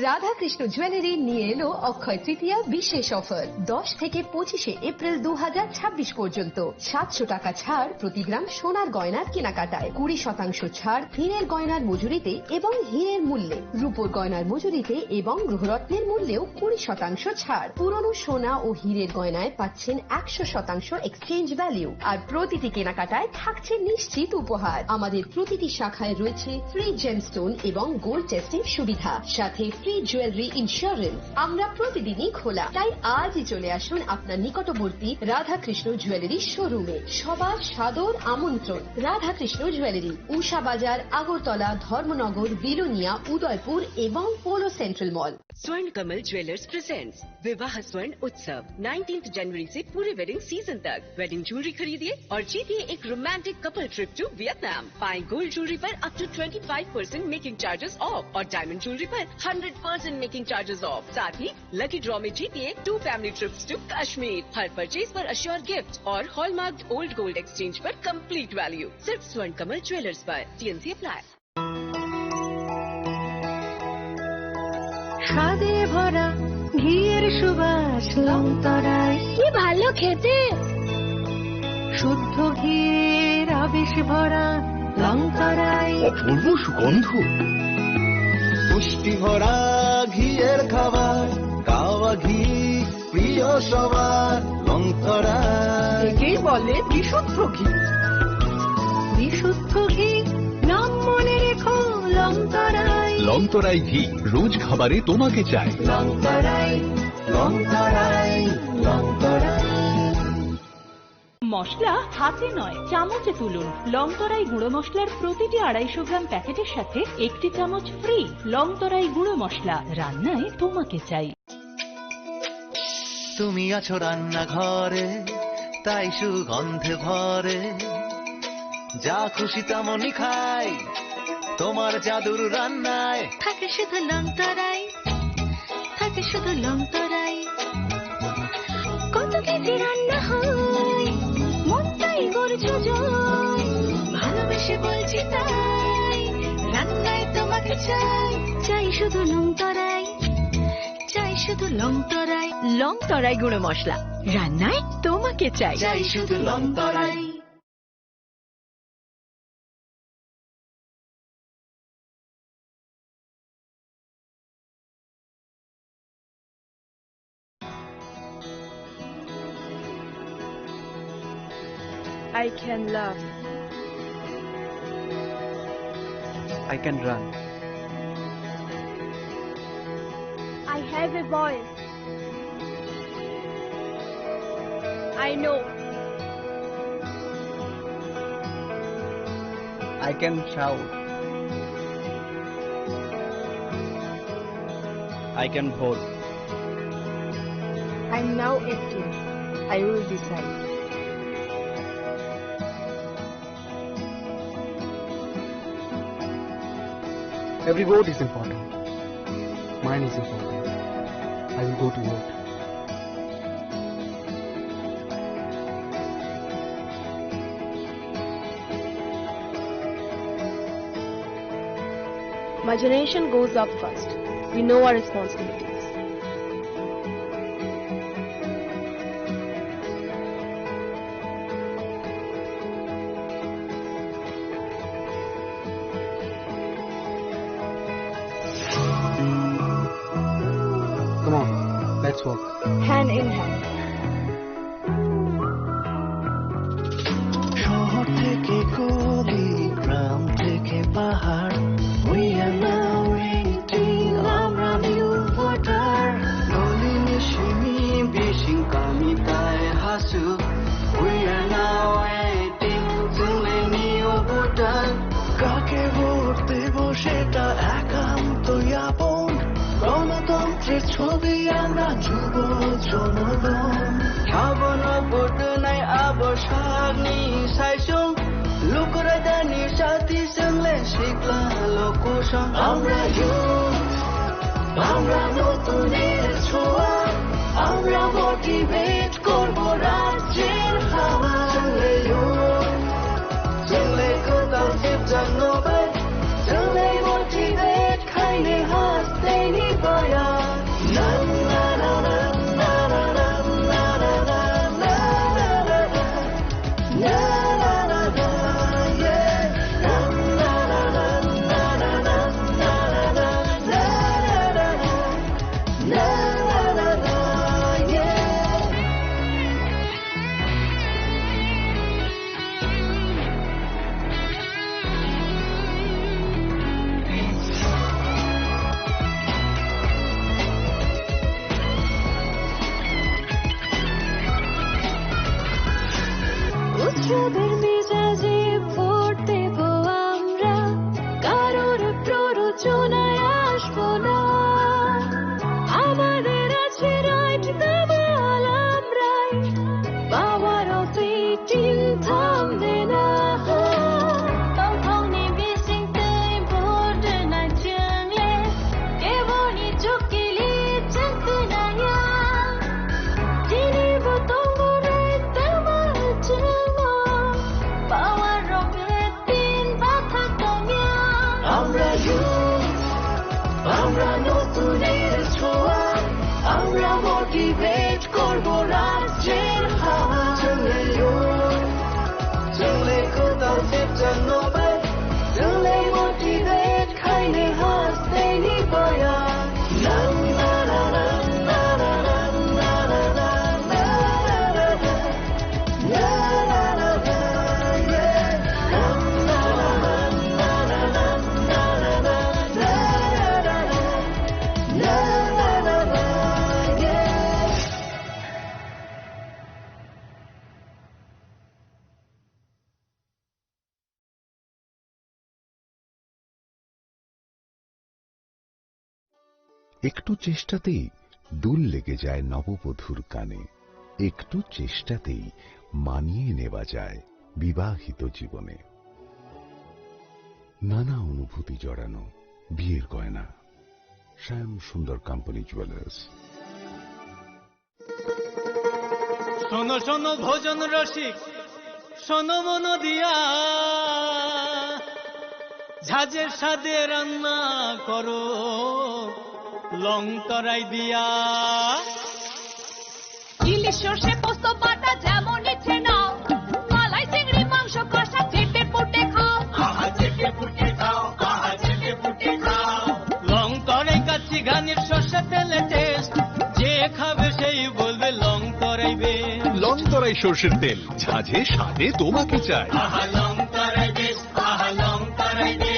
Radhakrishna jewellery নিয়ে এলো অক্ষয় তৃতীয়া বিশেষ অফার। দশ থেকে পঁচিশে এপ্রিল দু হাজার ছাব্বিশ পর্যন্ত সাতশো টাকা ছাড় প্রতি গ্রাম সোনার গয়নার কেনাকাটায়, কুড়ি শতাংশ ছাড় হীরের গয়নার মজুরিতে এবং হীরের মূল্যে, রূপোর গয়নার মজুরিতে এবং গ্রহরত্নের মূল্যেও কুড়ি শতাংশ ছাড়। পুরনো সোনা ও হীরের গয়নায় পাচ্ছেন একশো শতাংশ এক্সচেঞ্জ ভ্যালু, আর প্রতিটি কেনাকাটায় থাকছে নিশ্চিত উপহার। আমাদের প্রতিটি শাখায় রয়েছে ফ্রি জেমস্টোন এবং গোল্ড টেস্টিং সুবিধা, সাথে ফ্রি জুয়েলারি ইন্স্যুরেন্স। আমরা প্রতিদিনই খোলা, তাই আজই চলে আসুন আপনার নিকটবর্তী রাধাকৃষ্ণ জুয়েলারি শোরুমে। সবার সাদর আমন্ত্রণ। রাধাকৃষ্ণ জুয়েলারি, উষা বাজার, আগরতলা, ধর্মনগর, বিলোনিয়া, উদয়পুর এবং পোলো সেন্ট্রাল মল। स्वर्ण कमल ज्वेलर्स प्रेजेंट्स विवाह स्वर्ण उत्सव नाइनटीन्थ जनवरी से पूरे वेडिंग सीजन तक। वेडिंग ज्वेलरी खरीदिए और जीतिए एक romantic couple trip to Vietnam. पाएं गोल्ड ज्वेलरी पर up to twenty five percent making charges off और डायमंड ज्वेलरी पर hundred percent making charges off. साथ ही लकी ड्रॉ में जीतिए two family trips to Kashmir. हर परचेज पर अश्योर गिफ्ट और हॉलमार्क्ड ओल्ड गोल्ड एक्सचेंज पर कंप्लीट वैल्यू। सिर्फ स्वर्ण कमल ज्वेलर्स पर। TNC apply. স্বাদে ভরা ঘিয়ের সুবাস লংতরায়। কি ভালো খেতে। শুদ্ধ ঘিয়ের আবেশ ভরা লংতরায়। অপূর্ব সুগন্ধ। পুষ্টি ভরা ঘিয়ের খাবার, কাওয়া ঘি প্রিয় সবার, লংতরায়। একেই বলে বিশুদ্ধ ঘি। বিশুদ্ধ ঘি লংতরাই ঘি, রোজ খাবারে তোমাকে চাই। লংতরাই, লংতরাই, লংতরাই। মশলা হাতে নয়, চামচে তুলুন। লংতরাই গুঁড়ো মশলার প্রতিটি আড়াইশো গ্রাম প্যাকেটের সাথে একটি চামচ ফ্রি। লংতরাই গুঁড়ো মশলা, রান্নায় তোমাকে চাই। তুমি আছো রান্নাঘরে, তাই সুগন্ধে ভরে। যা খুশি তেমনই খাই, তোমার জাদুর রান্নায়। থাকে শুধু লংতরাই, থাকে শুধু লংতরাই। কত কেজি রান্না হয়, মনটাই করছো জয়। ভালোবেসে বলছি তাই, রান্নায় তোমাকে চাই। চাই শুধু লংতরাই, চাই শুধু লংতরাই। লংতরাই গুঁড়ো মশলা, রান্নায় তোমাকে চাই। চাই শুধু লংতরাই। I can laugh. I can run. I have a voice. I know. I can shout. I can vote. I'm now eighteen. I will decide. Every vote is important. Mine is important. I will go to vote. My generation goes up first. We know our responsibilities. Come on, let's walk. Hand in hand. শহর থেকে গলি, গ্রাম থেকে পাহাড়, we are now eighteen, আমরা new voter. Nolini simi bising kami tai hasu, we are now eighteen, chwng le new voter. কাকে ভোট দেব সেটা একান্ত আপন। গণতন্ত্রের ছবি আমরা যুব জনগণ। Abono vote nai abo sakni saisung. Lukurajani sati chwng le sikla lokusong. Amra youth, amra notun er choa. Amra motivate korbo rajyer hawa. Chwng le youth, chwng le kwtal sipjak no bai. Chwng le motivate khaini hasteni boya. Na, na, na. উৎসবের মেজাজে ভোট দেব আমরা, কারোর প্ররোচনায় আসবো না। আমাদের আছে right, দাবাল আমরাই, power of eighteen থামবে না। Tongthokni bisingtwi border nai chwngle, keboni chukili chwngtwnaya. Tini bo tongo right, tama chwngo, power of eighteen bathak tongya. Amra youth, amra notun er choa, amra motivate korbo rajyer hawa. Chwngle youth, chwngle kwtal sipjak no bai, chwngle motivate khaini hasteni boya. একটু চেষ্টাতেই দুল লেগে যায় নববধূর কানে, একটু চেষ্টাতেই মানিয়ে নেওয়া যায় বিবাহিত জীবনে। নানা অনুভূতি জড়ানো বিয়ের গয়না। শ্যাম সুন্দর কোম্পানি জুয়েলার্স। শোনো শোনো ভোজন রসিক, শোনো মন দিয়া, ঝাঁঝের স্বাদে রান্না করো লং তরাই দিয়া। ইলিশ সর্ষে পোস্ত বাটা যেমন ইচ্ছে নাও, মালাই চিংড়ি মাংস কষা চেটে পুটে খাও। আহা, চেটে পুটে খাও, আহা, চেটে পুটে খাও। লং তরাই কাচ্চি ঘানির সর্ষে তেলে টেস্ট, যে খাবে সেই বলবে লং তরাই বেস্ট। লং তরাই সর্ষের তেল, ঝাঁঝে স্বাদে তোমাকে চাই। আহা, লং তরাই বেস্ট, আহা, লং তরাই best.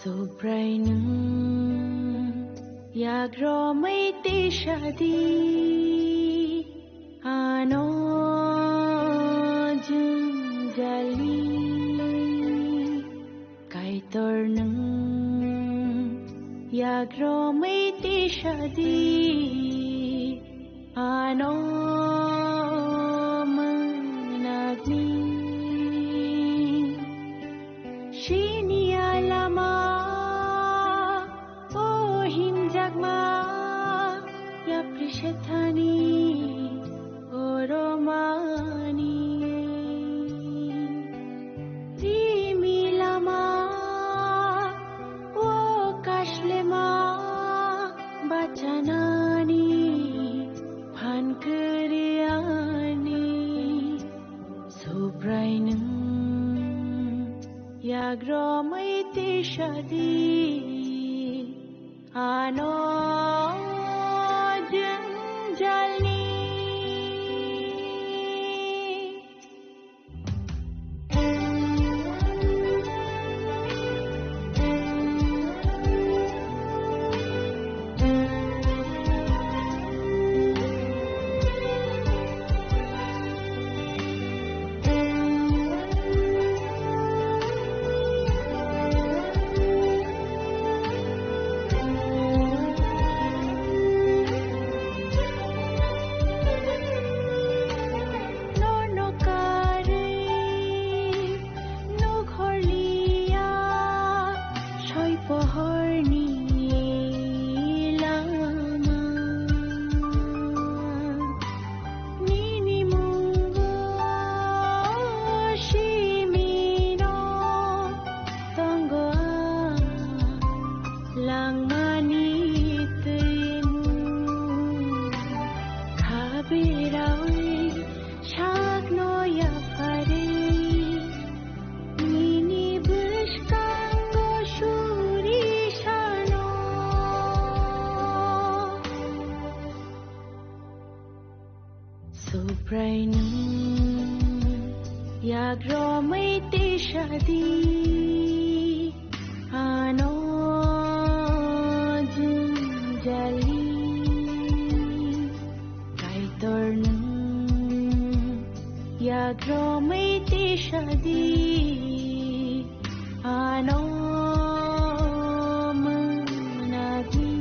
Subrai nwng yagromwi tisadi, ano jwngjali. Kaitor nwng yagromwi tisadi, ano mwnakni. Sini alama, o himjakma, yapri sethani, oromani. Rimi lama, o kashlema, bachanani, phan kwrwiyani. Subrai nwng yagromwi tisadi, ano jwngjalni. Nono karwi nukhorliya soi pohorni lama. Nini mungo simino tongo ang langmani twimu. Khabirawi sakno yapharwi nini bwskango suri sano. Subrai nwng yagromwi tisadi, ano jwngjali. Romwi tisadi ano mwnadi.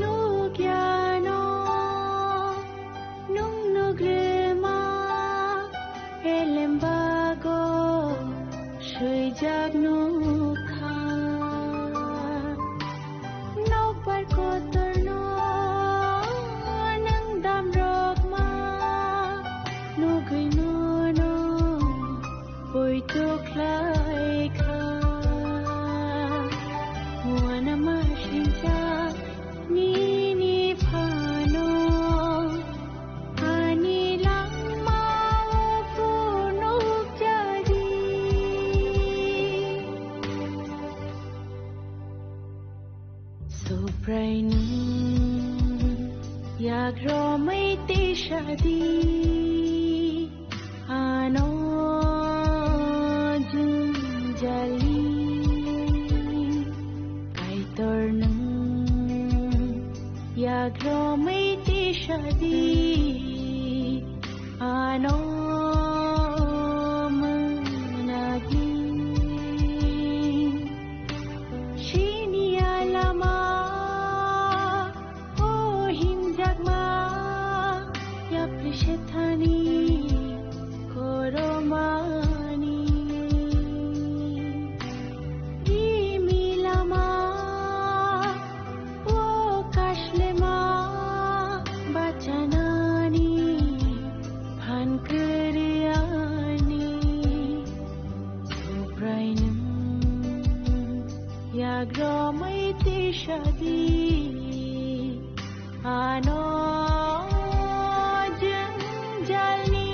Nukya no, nung nugrima, elembago, swijak nukha. Nokbar kotorno, nung damrokma, nugwi nono, poito khlaikha. Muana masincha, nini phano, ani langmao phunukjadi. Subraino yakromwi tisadi. Ano jwngjali Kaitor nwng yakromwi tisadi, ano mwnadi. Sini alama O himjakma, yapri sethani koromani. Rimi lama, o kashlema, bachanani phan kwrwiyani. Subraino yakromwi tisadi, ano jwngjalni.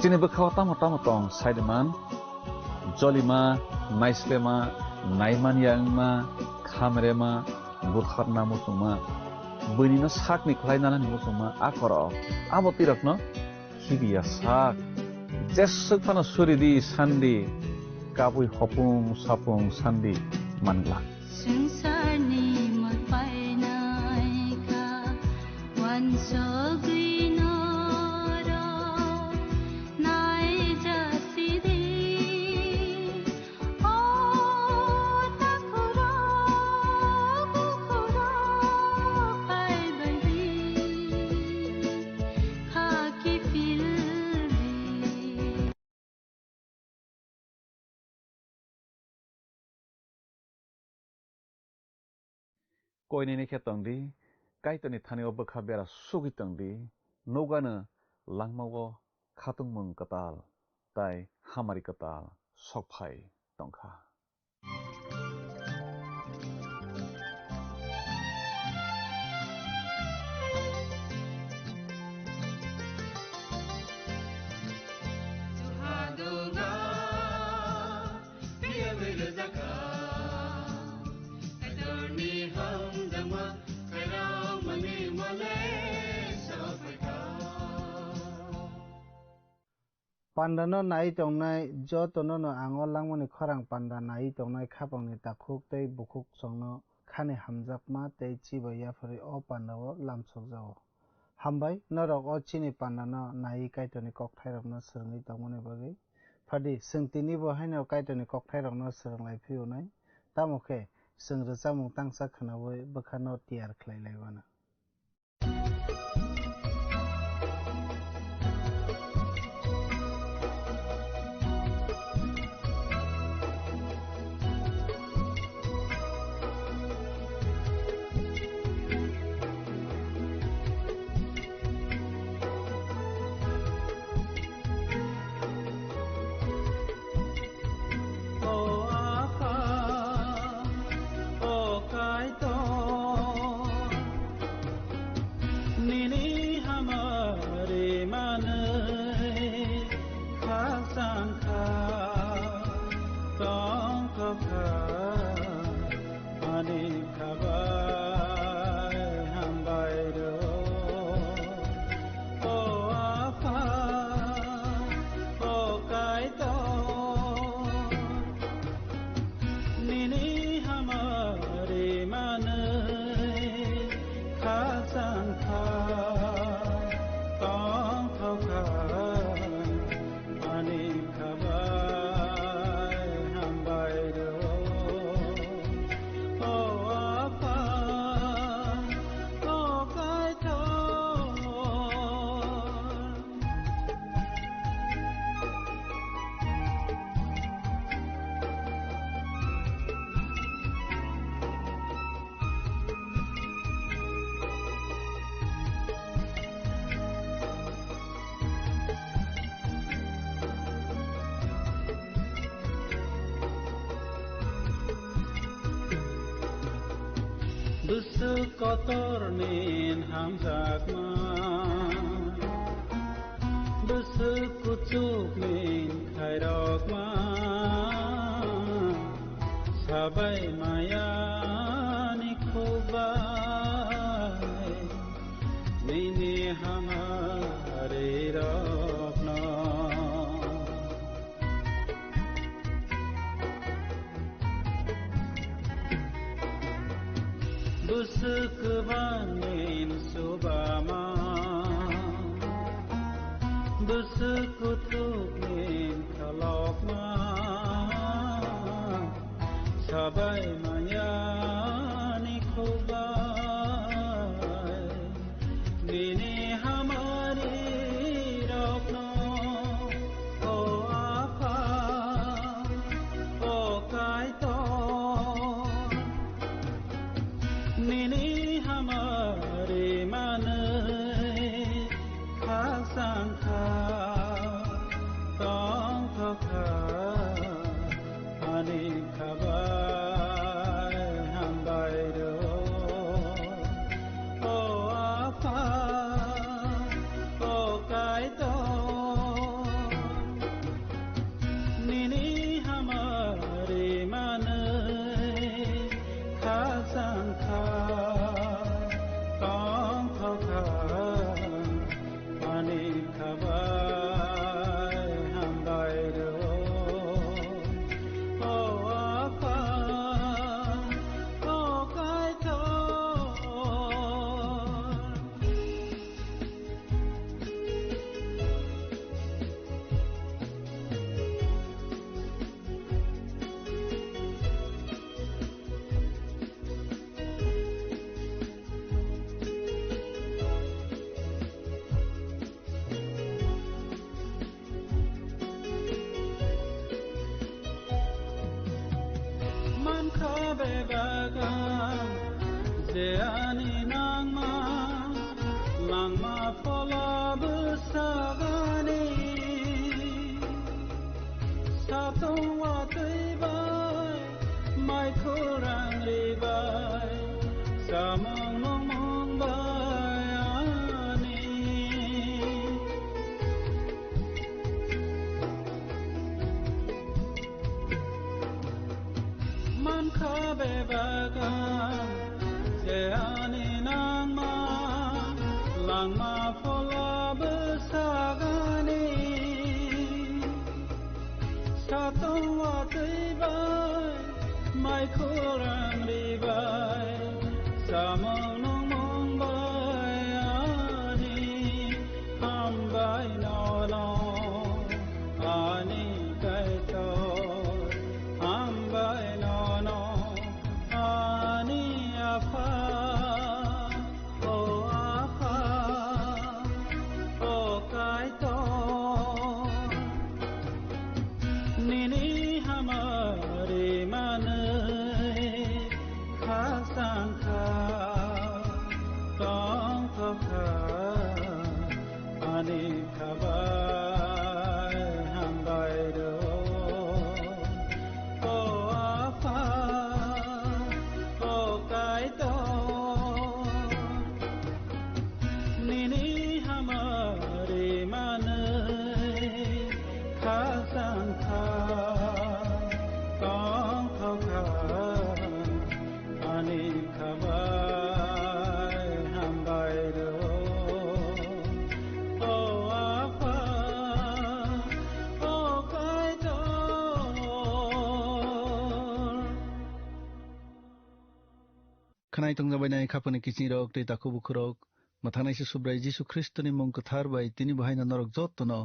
Chini bwkhao tamo tamo tong saiman, jolima, naislema, naimanya wngma, khamrema, butharna muchungma, buinino sakni khlai nanani muchungma a korok, abo twi rokno khibiya sak. Jeswk phano suri di sandi, kabui hopung sapung sandi manglak. Swngcharni mol painai kha, uansugwi norok naijasidi. O takhurok, bukhurok phaibaidi, khaki phildi. Koinini khe tongdi, Kaitorni thani-o bwkha bera sugwi tongdi, nokgano langmao khatungmung kwtal tai hamari kwtal sokphai tongkha. Pandano nai tongnai jotono no ang o langmani khorang panda nai tongnai khapangni takhuk tei bukhuk songno khani hamjakma tei chibai yapharwi o pandao lamsokjago. Hambai norok o chini pandano naiwi Kaitorni kokthairokno swrwngwi tongmani bagwi. Phadi, chwng tinibo haino Kaitorni kokthairokno swrwng lai phiyonai, tamo khe chwng rwchapmung tangsa khwnaui bwkhano tiyar khlai lai mano. O Apha, o Kaitor, nini hamari manwi khakchangkha tongthokha. Ani khabai hambai rw, o Apha, o Kaitor, nini hamari manwi khakchangkha tongthokha. Ani khabai hambai rw, o Apha, o Kaitor. Bwswk kotorni hamjakma, bwswk kuchukni khairokma, sabai mayani khukbai, nini hamari rokno. Bwswk kwbangni chubama, bwswk kuthukni kholokma, sabai mayani khukbai. Nini hamari rokno, o Apha, o Kaitor, nini hamari manwi khakchangkha tongthokha. Ani khabai hambai rw, o Apha, o Kaitor, Tongthokha, ani khabai hambai rw. O Apha, o Kaitor. Mankha bebak ang je ani nangma, langma phola bwsagani. Satung watwi bai, mai khurang ri bai, samung nungmung bai ani. Mankha bebak ang je ani nangma, langma phola bwsagani. Satung watwi bai, mai khurang ri bai, samung nungmung bai ani. Hambai nono, ani Kaitor, hambai nono, ani Apha, o Apha, o Kaitor. Nini hamari manwi khasang kha, tongthok kha, ani khabai hambai rw. O Apha, o Kaitor, nini hamari manwi khasang kha, tongthok kha, ani khabai hambai rw. O Apha, o Kaitor. Khwnai tongjabainai khapangni kiching rok tei takhuk bukhuk rok, mwthangnaisi Subrai Jisu Khristoni mung kwthar bai tini bo haino norok jotono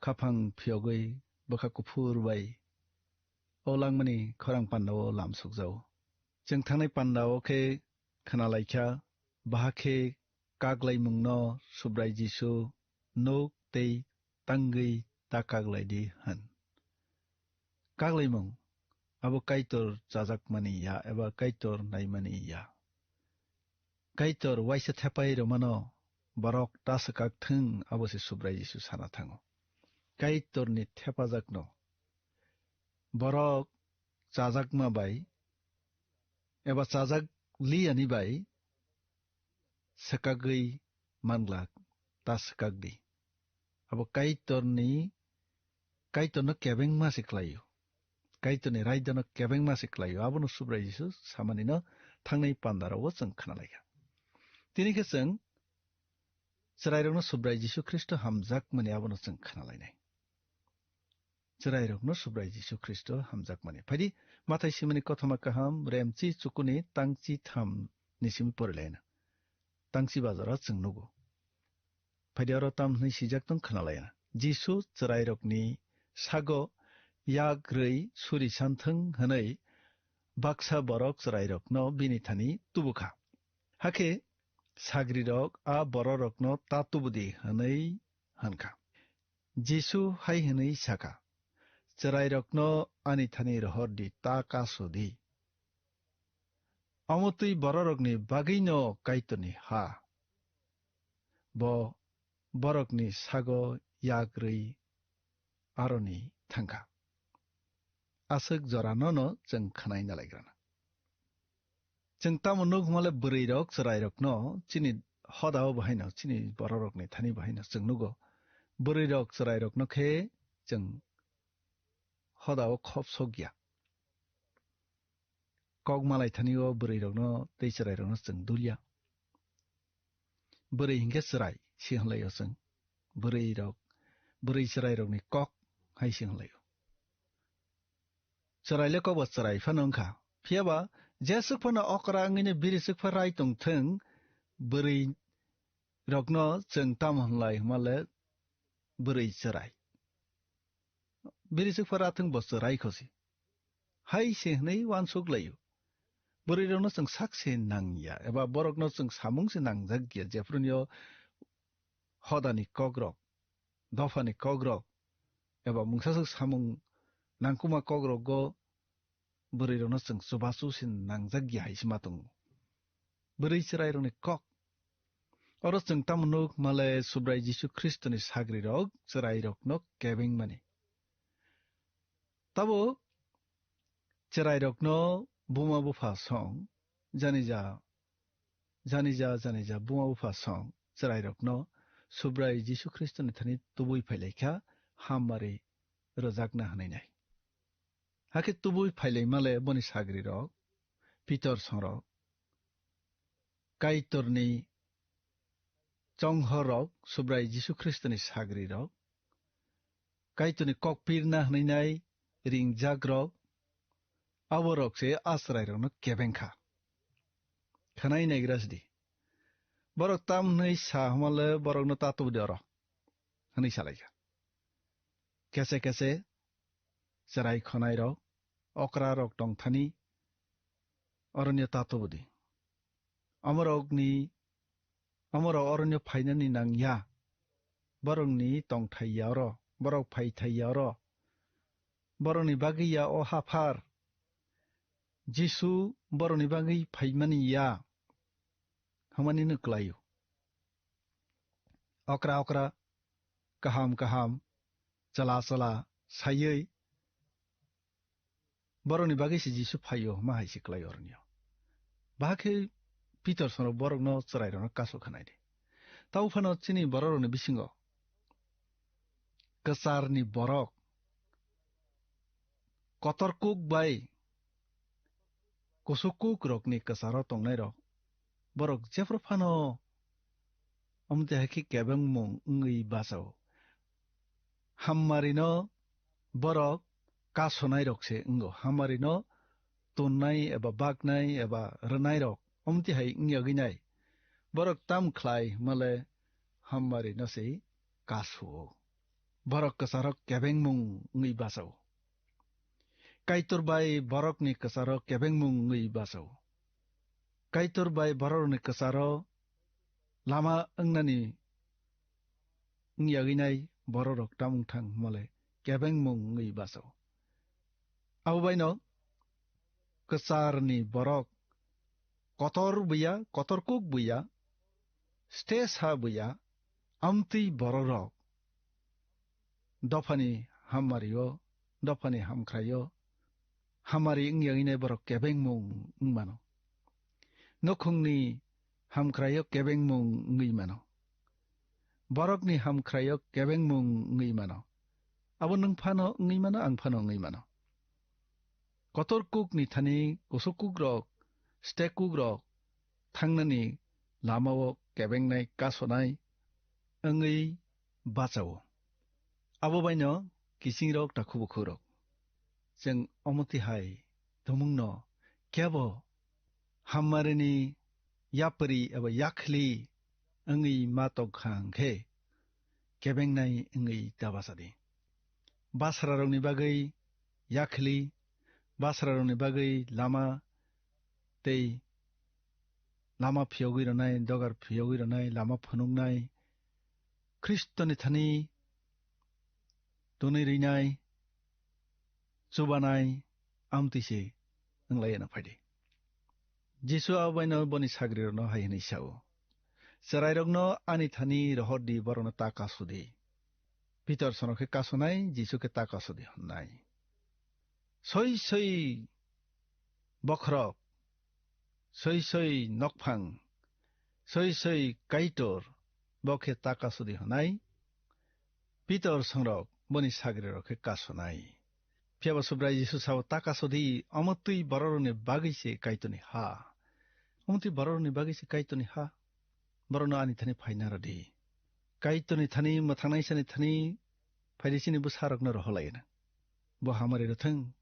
khaphang phiyogwi bwkha kuphur bai o langmani khorang pandao lam sukjao. Chwng thangnai pandao khe khwnalaikha, baha khe kaklaimungno Subrai Jisu nuk tei tangwi ta kaklaidi hwn. Kaklaimung abo Kaitor chajakmani ya eba Kaitor naimani ya. Kaitor waisa thepai rwmano borok ta swkak thung, abo se Subrai Jisu sana thango. Kaitorni thepajakno borok chajakma bai eba chajak liyani bai swkagwi manglak, ta swkak di. Abo Kaitorni, Kaitorno kebengma se khlaio. Kaitorni raidano kebengma se khlaio. Abono Subrai Jisu samanino thangnai pandarao chwng khwnalaikha. Tini khe chwng chwrairokno Subrai Jisu Khristo hamjakmani abono chwng khwnalainai. Chwrairokno Subrai Jisu Khristo hamjakmani. Phaidi, Mathai simani kothoma kaham, remchi chukuni tangchi tham ni simi porilaina. Tangchi bazaro chwng nugo. Phaidi oro tam hwnwi sijak tong khwnalaina. Jisu chwrairokni sago yak rwi suri santhwng hwnwi baksa borok chwrairokno bini thani tubukha. Hakhe sagrirok a bororokno ta tubudi hwnwi hwnkha. Jisu hai hwnwi sakha, "Chwrairokno ani thani rohor di, ta kaso di." Omo twi bororokni bagwino Kaitorni ha. Bo borokni sago yak rwi aroni thangkha. Aswk joranono chwng khwnai nalaigrana. Chwng tamo nuk hwnmale bwrwirok chwrairokno chini hodao bahaino, chini bororokni thani bahaino chwng nugo. Bwrwirok chwrairokno khe chwng hodao khop sokya. kok malai thani o bwrwi rokno tei chwrai rokno chwng dulya. Bwrwi hinkhe chwrai si hwnlai o chwng. Bwrwi rok, bwrwi chwrai rokni kok hai si hwnlai o. Chwrai le kokbo chwrai phano wngkha. Phiya ba jeswk phano okra wngwi no biri swk pha rai tong thung, bwrwi rokno chwng tamo hwnlai hwnma le bwrwi chwrai. Biri swk pha ra thung bo chwrai khosi. Hai se hwnwi uansuk lai o. Bwrwi rokno chwng sak se nang ya, eba borokno chwng samung se nangjak ya, jephru ni o hodani kok rok, dophani kok rok, eba mungsa swk samung nangkukma kok rogo bwrwi rokno chwng chubachu se nangjak ya hai se ma tongo. Bwrwi chwrai rokni kok. Oro chwng tamo nuk male Subrai Jisu Khristoni sagri rok chwrai rokno kebeng mani. Tabo chwrai rokno buma bupha song, janija, janija, janija buma bupha song, chwrai rokno Subrai Jisu Khristoni thani tubui phailaikha, hammari rwjakna hwnwi nai. Hakhe tubui phailaimale boni sagrirok, Pitor songrok, Kaitorni chonghorrok, Subrai Jisu Khristoni sagrirok, Kaitorni kok pirna hwnwi nai ringjakrok, aborok se a chwrairokno kebeng kha. Khwnai naigra sidi. Borok tam hwnwi sa hwnmale borokno ta tubudi oro, hwnwi salaikha. Kese kese chwrai khwnairok, okrarok tongthani, oroni ta tubudi. Omorokni, omorok oroni phainani nang ya. Borokni tongthai ya oro, borok phaithai ya oro. Borokni bagwi ya o haphar. Jisu borokni bagwi phaimani ya. Hwnmani no kwlaio. Okra okra, kaham kaham, chwla chwla saiwi borokni bagwi se Jisu phaio, ma hai se kwlai oroni o. Bahai khe Pitor songrok borokno chwrairokno kasu khanai di. Tamo phano chini bororokni bisingo kwcharni borok, kotor kuk bai kusuk kuk rokni kwcharo tongnairok, borok jephru phano omo twi hai khe kebengmung wngwi bachao. Hammarino borok kasonairok se wngo, hammarino tonnai eba baknai eba rwnairok omo twi hai wng yagwi nai. Borok tam khlai hwnmale hammarino se kasu-o. Borok kwcharok kebengmung wngwi bachao. Kaitor bai borokni kwcharo kebengmung wngwi bachao. Kaitor bai borokni kwcharo lama wngnani wng yagwi nai bororok tamung thang hwnmale kebengmung wngwi bachao. Abo baino kwcharni borok kotor buya, kotor kuk buya, stesa buya, amtwi bororok dophani hammario, dophani hamkraio, hammari wng yagwi nai borok kebengmung wng mano. Nukhungni hamkraio kebengmung wngwi mano. Borokni hamkraio kebengmung wngwi mano. Abo nwng phano wngwi mano, ang phano wngwi mano. Kotor kukni thani kusuk kukrok, stek kukrok thangnani lamao kebengnai kasonai wngwi bachao. Abo baino kisingrok takhubukhurok, chwng omo twi hai tumungno kebo hammarini yapri eba yakhli wngwi ma tongkha hwnkhe, kebengnai wngwi ta bachadi. Basrarokni bagwi yakhli, basrarokni bagwi lama tei lama phiyogwi rwnai, dogar phiyogwi rwnai, lama phunuknai, Khristoni thani tonwi rwnai, chubanai, amtwi se wng lai ya na phai di. Jisu abo baino boni sagrirokno hai hwnwi sa-o, "Chwrairokno ani thani rohor di, borokno ta kasu di." Pitor sono khe kasonai, Jisu khe ta kasu di hwnnai. Soi soi bokhorok, soi soi nokphang, soi soi Kaitor, bo khe ta kasu di hwnai. Pitor songrok boni sagrirok khe kasonai. Phiya ba Subrai Jisu sao, "Ta kasodi, omo twi bororokni bagwi se Kaitorni ha. Omo twi bororokni bagwi se Kaitorni ha. Borokno ani thani phaina rw di. Kaitorni thani, mwthangnaisani thani phaidi, chini bwsarokno rohorlai hwnwi." Bo hamari rwthwng.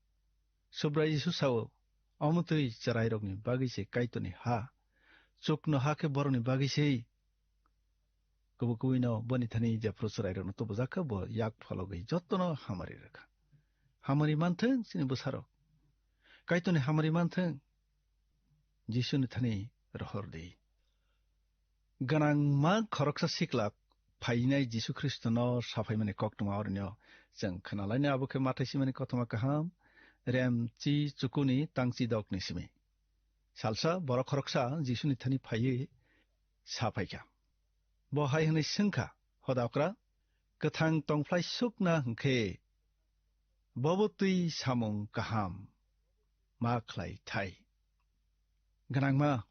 Subrai Jisu sao, "Omo twi chwrairokni bagwi se Kaitorni ha. Chukno ha khe borokni bagwi se." Kubui kubuino boni thani jephru chwrairokno tubujak kha, bo yak phologwi jotono hamari rwkha. Hamari manthwng chini bwsarok. Kaitorni hamari manthwng. Jisuni thani rohor di. Gwnangma khoroksa sikla phainai Jisu Khristono saphaimani koktwma oroni chwng khwnalainai, abo khe Mathai simani kothoma kaham, rem chi chukuni tangchi dokni simi. Salsa borok khoroksa Jisuni thani phaiwi sa phaikha. Bo hai hwnwi swngkha, "Hoda okra, kwthang tongphlai sukna hwnkhe bobo twi samung kaham ma khlai thai?" Gwnangma,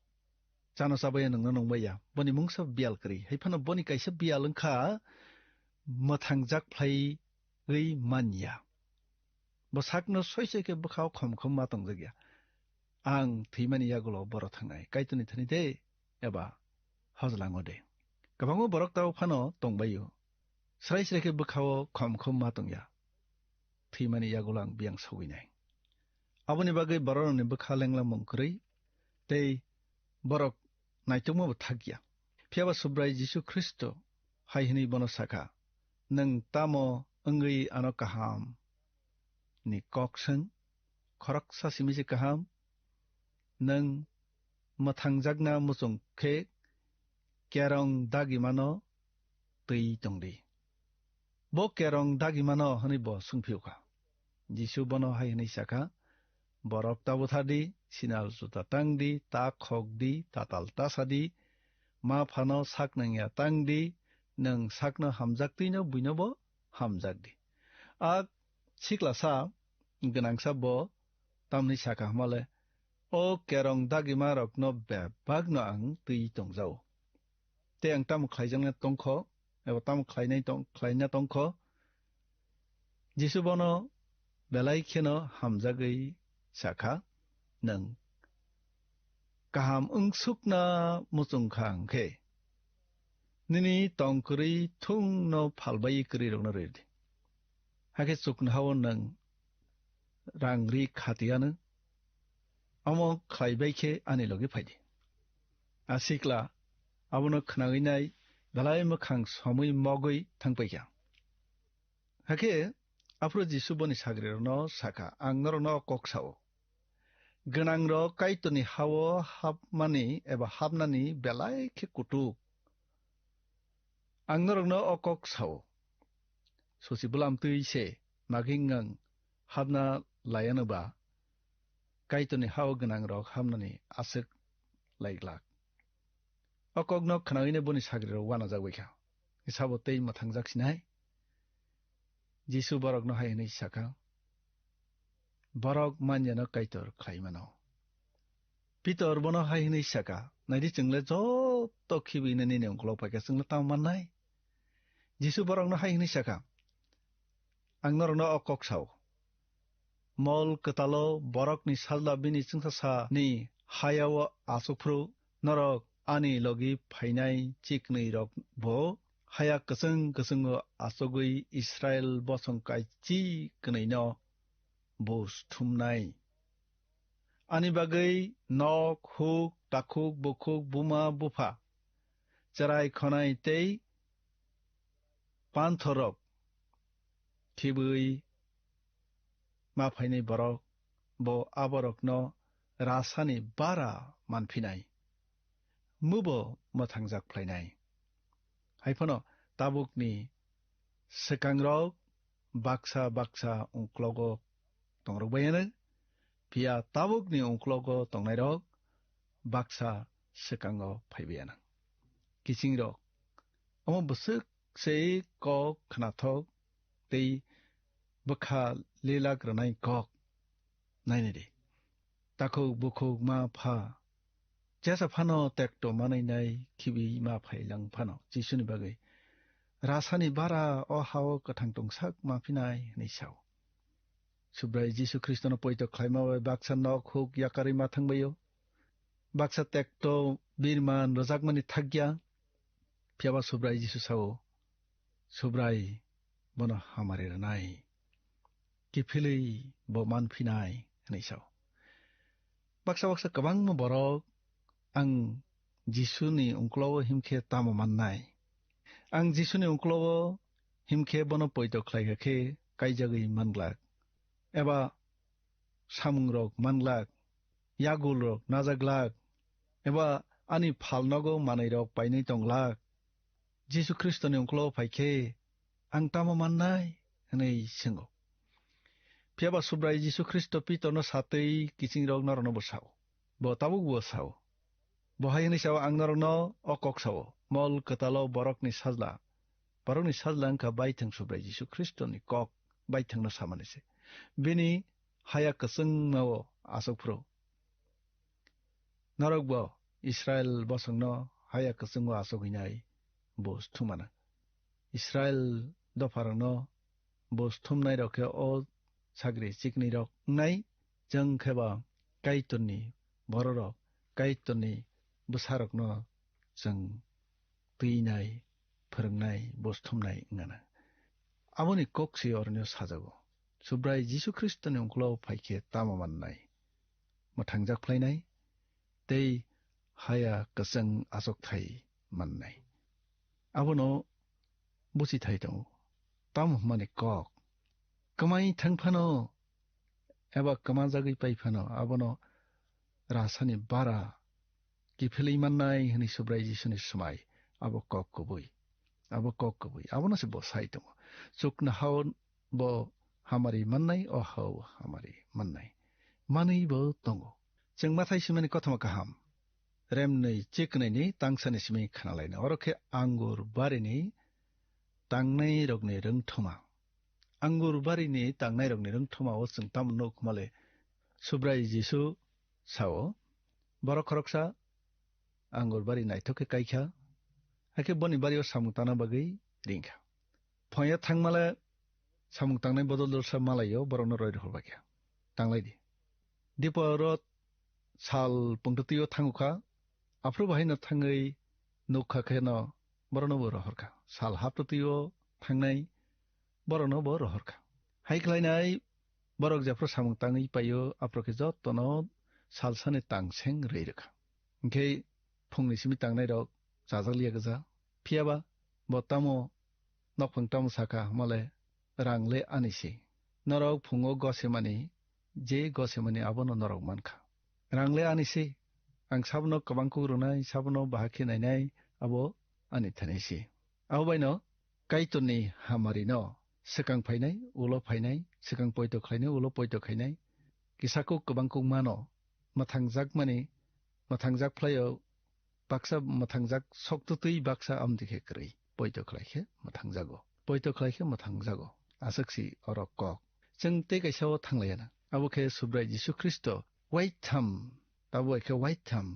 chano chabaiya, nwngno nungbaiya, boni mungsa biyal kwrwi, hai phano boni kaisa biyal wngkha mwthangjak phlaiwi manya. Bo sakno soi soi khe bwkhao khom khom ma tongjakya. Ang thwimani yagulo boro thangnai, Kaitorni thani de eba hojlango de. Kwbangma borok tao phano tongbaio. Srai srai khe bwkhao khom khom ma tongya. Thwimani yagulo ang biyang sogwinai. Aboni bagwi bororokni bwkha lenglamung kwrwi tei borok naitukmabo thakya. Phiya ba Subrai Jisu Khristo hai hwnwi bono sakha, "Nwng tamo wngwi ano kaham ni kok swng? Khoroksa simi se kaham. Nwng mwthangjakna muchung khe kerong dagimano twi tong di." "Bo kerong dagimano?" hwnwi bo swngphiyokha. Jisu bono hai hwnwi sakha, "Borok ta butha di, sinal juta tang di, ta khok di, tatal ta sa di, ma phano sak nangya tang di, nwng sakno hamjak twino buino bo hamjak di." A siklasa gwnangsa bo tamni sakha hwnmale, "O kerong dagima rokno bebakno ang twi tongjao. Tei ang tamo khlaijakna tongkho, eba tamo khlainai tong-, khlaina tongkho?" Jisu bono belai kheno hamjagwi sakha, "Nwng kaham wngsukna muchung kha hwnkhe, nini tong kwrwi thungno phalbai kwrwirokno rw di. Hakhe chuknohao nwng rang ri khatiya nw, omo khlai bai khe ani logi phai di." A sikla abono khnaui nai belai mwkhang somwi mogwi thang pai kha. Hakhe aphuru Jisu boni sagrirokno sakha, "Ang norokno o kok sao, gwnangrok Kaitorni ha-o hapmani eba hapnani belai khe kutuk. Ang norokno o kok sao, susi bwlam twi se maging ngang hapna laianw ba, Kaitorni ha-o gwnangrok hapnani aswk lai glak." O kokno khnaui boni sagrirok uanajak bai kha, sabo tei mwthangjak sinai. Jisu borokno hai hwnwi sakha, "Borok manyano Kaitor khlai mano." Pitor bono hai hwnwi sakha, "Nai di, chwng le joto khibiui nini ungkolog pai kha, chwng le tamo mannai?" Jisu borokno hai hwnwi sakha, "Ang norokno o kok sao, mol kwtalo borokni sajla bini chwngsasani haya-o achuk phuru, norok ani logi phainai chiknwirok bo haya kwchwng kwchwngo achugwi Israil bosong kaichi kwnwino buj thumnai. Ani bagwi nok, huk, takhuk, bukhuk, buma, bupha, chwrai khonai tei panthorrok khibwi ma phainai borok, bo aborokno rasani bara manphinai, mubo mwthangjak phlainai. Hai phano tabukni swkangrok baksa baksa ungklogo tongrok baiyanw, phiya tabukni ungklogo tongnairok baksa swkango phai baiyanw. Kichingrok, omo bwswk se kok khnathok tei bwkha lelak rwnai kok. Nainai di, takhuk bukhuk ma pha jesa phano tekto manwi nai khibi ma phai lang phano Jisuni bagwi rasani bara o ha-o kwthang tongsak ma phinai hwnwi sao. Subrai Jisu Khristono poito khlaima bai baksa nok huk yakarwi ma thangbaio. Baksa tekto birman rwjakmani thakya. Phiyaba Subrai Jisu sao, "Subrai bono hamari rwnai, kiphilwi bo manphinai," hwnwi sao. Baksa baksa kwbangma borok, "Ang Jisuni ungklogo himkhe tamo mannai? Ang Jisuni ungklogo himkhe bono poito khlaikha khe kaijagwi manglak, eba samungrok manglak, yagulrok najaglak, eba ani phalnogo manwirok painwi tonglak. Jisu Khristoni ungklogo phai khe ang tamo mannai?" hwnwi swngo. Phiyaba Subrai Jisu Khristo Pitorno satwi kichingrok norokno bo sao. Bo tabukbo sao. Bo hai hwnwi sao, "Ang norokno o kok sao, mol kwtalo borokni sajla, borokni sajla wngkha baithang Subrai Jisu Khristoni kok, baithangno samani se. Bini haya kwchwngmao aswk phuru. Norokbo Israil bosongno haya kwchwngo aswk hwnwi bo thumana. Israil dopharokno bo thumnairok khe o sagri chiknwirok wngnai, chwng khe ba Kaitorni bororok, Kaitorni bwsarokno chwng twinai, phwrwngnai, bo thumnai wngana." Aboni kok se oroni sajago. Subrai Jisu Khristoni ungklo phai khe tamo mannai? Mwthangjak phlainai tei haya kwchwng achukthai mannai. Abono buchithai tongo. Tamo hwnmani kok, kwmai thang phano eba kwmajagwi pai phano, abono rasani bara kiphilwi mannai hwnwi Subrai Jisuni swmai. Abo kok kubui. Abo kok kubui. Abono se bo sai tongo. Chuknohao bo hamari mannai, o hao hamari mannai. Manwi bo tongo. Chwng Mathai swimani kothoma kaham, remnwi chiknwini tangsani simi khnalaina. Oro khe angur barini tangnairokni rwngthoma. Angur barini tangnairokni rwngthoma o chwng tamo nuk male? Subrai Jisu sao, borok khoroksa angur bari naithok khe kaikha, hakhe boni bario samung tangna bagwi ringkha. Phoya thangmale samung tangnai bodol dolsa malaio borokno roi rohor bakya. Tanglai di. Dipo oro sal pungtwtwio thangukha, aphuru bahaino thangwi nukha kheno borokno bo rohorkha. Sal haptwtwio thangnai borokno bo rohorkha. Hai khlainai borok jephru samung tangwi paio, aphuru khe jotono salsani tangseng rwi rwkha. Hinkhe phungni simi tangnairok chajak liya gwja. Phiyaba bo tamo nokphang tamo sakha, mole rang le ani se. Norok phungo gosemani, je gosemani abono norok mankha. Rang le ani se. Ang sabono kwbang kuk rwnai, sabono bahai khe nainai, abo ani thani se. Abo baino Kaitorni hamarino swkang phainai, ulo phainai, swkang poito khlainai, ulo poito khainai, kisa kuk kwbang kuk mano, mwthangjakmani, mwthangjak phlaio, baksa mwthangjak soktwtwi baksa amtwi khe kwrwi. Poito khlai khe mwthangjago. Poito khlai khe mwthangjago. Aswk si oro kok. Chwng tei kaisa o thanglaiya na. Abo khe Subrai Jisu Khristo waitham, tabo hai khe waitham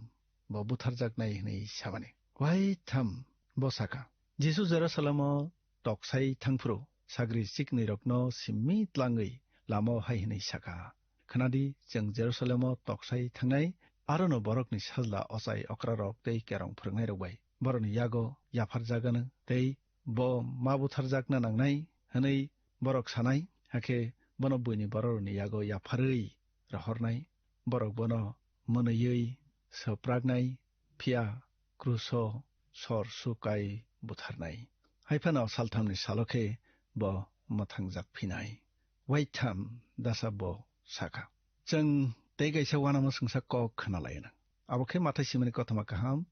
bo butharjaknai hwnwi samani. Waitham bo sakha. Jisu Jerusalemo toksai thangphuru sagri chiknwirokno simi tlangwi lamao hai hwnwi sakha, "Khnadi, chwng Jerusalemo toksai thangnai, arono borokni sajla ochai okrarok tei kerong phwrwngnairok bai borokni yago yapharjagano tei bo ma butharjakna nangnai," hwnwi borok sanai. Hakhe bono buini bororokni yago yapharwi rohornai, borok bono mwnwiwi swpraknai, phiya kruso sor su kai butharnai. Hai phano salthamni salo khe bo mwthangjak phinai. Waitham dasa bo sakha. Chwng tei kaisa uanama swngsa kok khna laina. Abo khe Mathai simani kothoma kaham,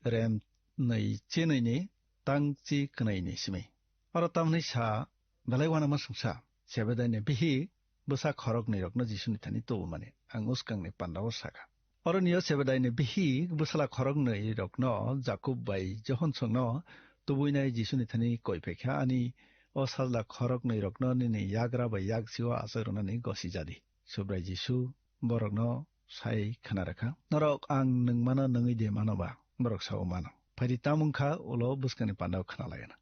rem nwi chinwi ni tang chi kwnwi ni simi. Oro tamni sa belai uanama swngsa. Sebedai ni bihik bwsa khoroknwi rokno Jisuni thani tubumani ang uskang ni panda o sakha. Oro ni o Sebedai ni bihik bwsala khoroknwi rokno Jakob bai Johon songno tubuinai Jisuni thani koi phaikha, "Ani o sajla khoroknwi rokno nini yagra bai yaksi o achai rwnani gosi jadi." Subrai Jisu borokno sai khna rwkha, "Norok ang nwngmano nwngwi de mano ba?" Borok sao, "Mano." Phaidi tamung kha ulo bwskangni pandao khna laina.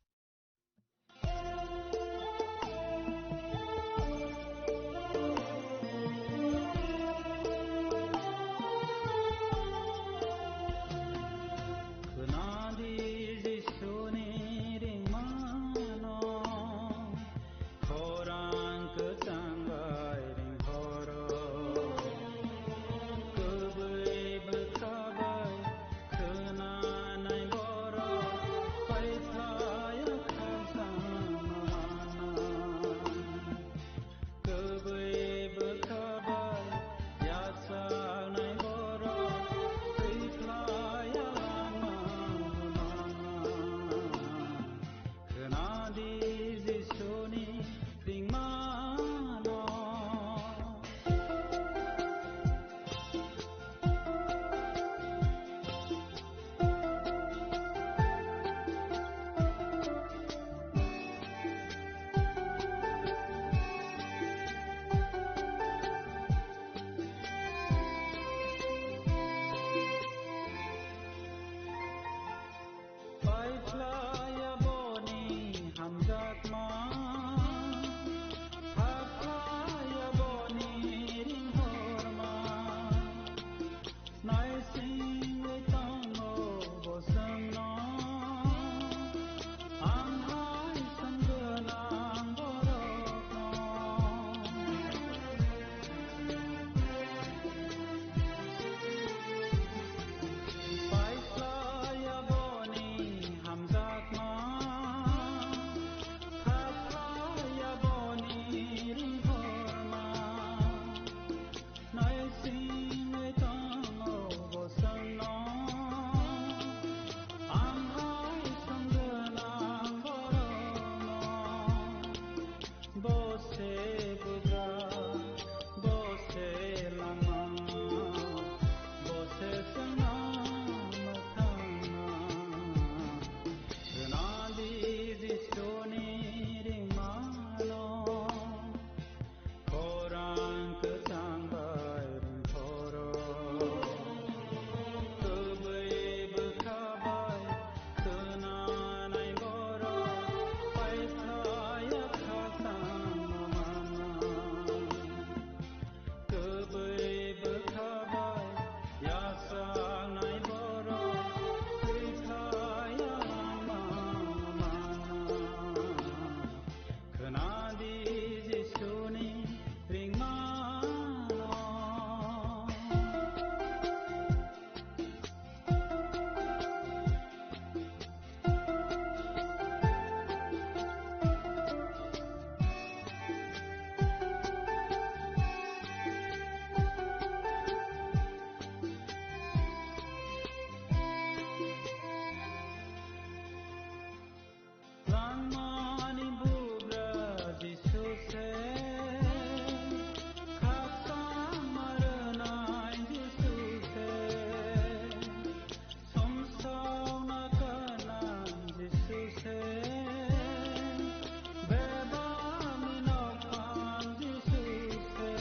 Paiphlaiya boni hamjakma, haphlaiya boni ringhorma. Naisingwi tongo bosongno, ang hai songgonang borokno. Paiphlaiya boni hamjakma, haphlaiya boni ringhorma. Naisingwi tongo bosongno, ang hai songgonang borokno. Bo se bugra, bo se lama, bo se swnam mwthangma. Rwnadi Jisuni ringmano, khorang kwchang bai ringphoro. Kwbwi bwkha bai Khwnanai borok paiphlaiya khasangma mana. Kwbwi bwkha bai yachaknai borok thwiphlaiya langma mana. Khwnadi Jisuni ringmano. Langmani bugra Jisu se, khakchangma rwnai Jisu se, sumsokna kanang Jisu se, bebakni nokphang Jisu se.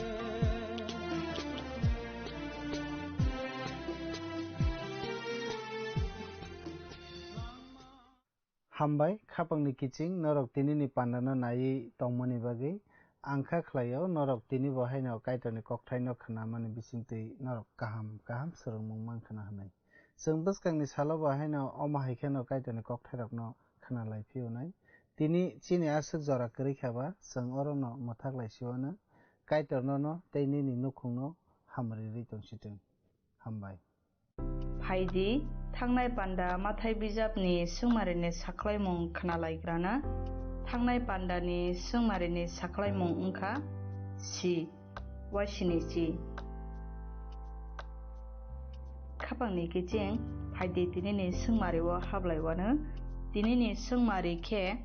Hambai, khapangni kiching norok tinini pandano naiwi tongmani bagwi. Ang kha khlaio, norok tini bo haino Kaitorni kokthaino khnamani bisingtwi norok kaham kaham swrwngmung mankha na hwnwi. Chwng bwskangni salo bo haino omo hai kheno Kaitorni kokthairokno khna lai phiyonai. Tini chini aswk jora kwrwi kha ba, chwng orono mwthak lai siwano. Kaitor nono tei nini nukhungno hamri rwi tong si thung. Hambai. Phaidi, thangnai panda Mathai bijapni swngmarini sakhlaimung khnalaigrana. Thangnai pandani swngmarini sakhlaimung wngkha si, wasinichi. Khapangni kiching, phaidi tinini swngmario hablaiwano. Tinini swngmari khe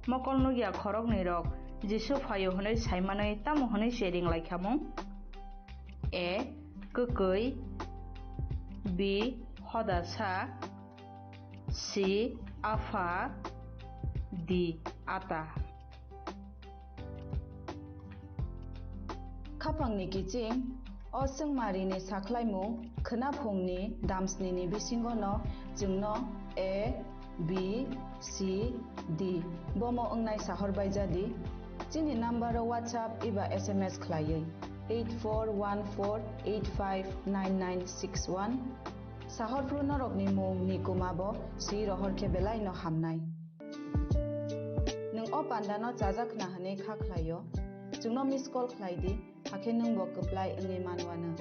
mokol nukya khoroknwi rok Jisu phaio hwnwi saimanwi tamo hwnwi se ringlaikhamung? A. Kwkwi. B. Hodasa. C. Apha. D. Ata. Khapangni kiching, o swngmarini sakhlaimung khwnaphungni damsnini bisingono chwngno A, B, C, D bomo wngnai sahor baijadi. Chini nambaro WhatsApp eba S M S khlaiwi eight four one four eight five nine nine six one. Sahorphru norokni mung ni kuma bo si rohor khe belai no hamnai. Nwng o panda no chajak khna hwnwi kha khlaio, chwngno miss call khlai di, hakhe nwng bo kwplai wngwi manwano.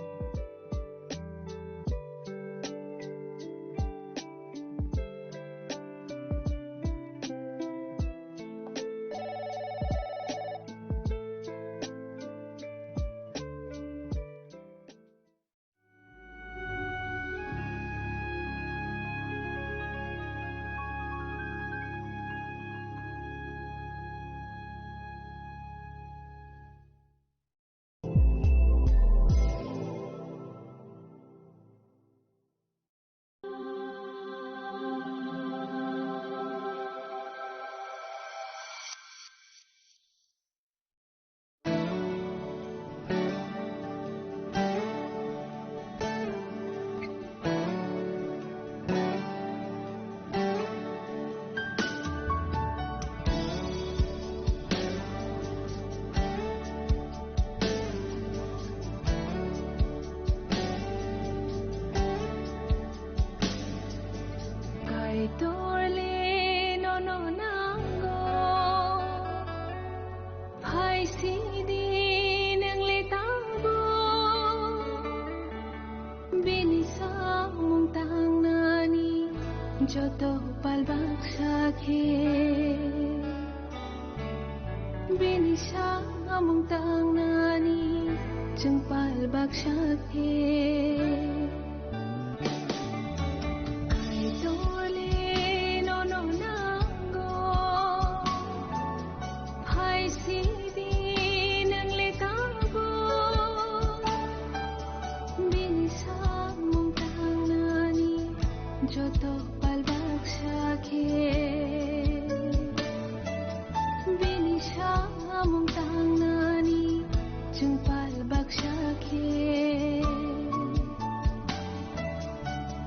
Torle nono nango, phai sidi nang le tangbo. Bini samung tangnani joto pal baksa khe. Bini samung tangnani chwng pal baksa khe. Kaitorle nono nango, phai sidi nang le tangbo. Bini samung tangnani joto pal baksa khe. Bini samung tangnani chwng pal baksa khe.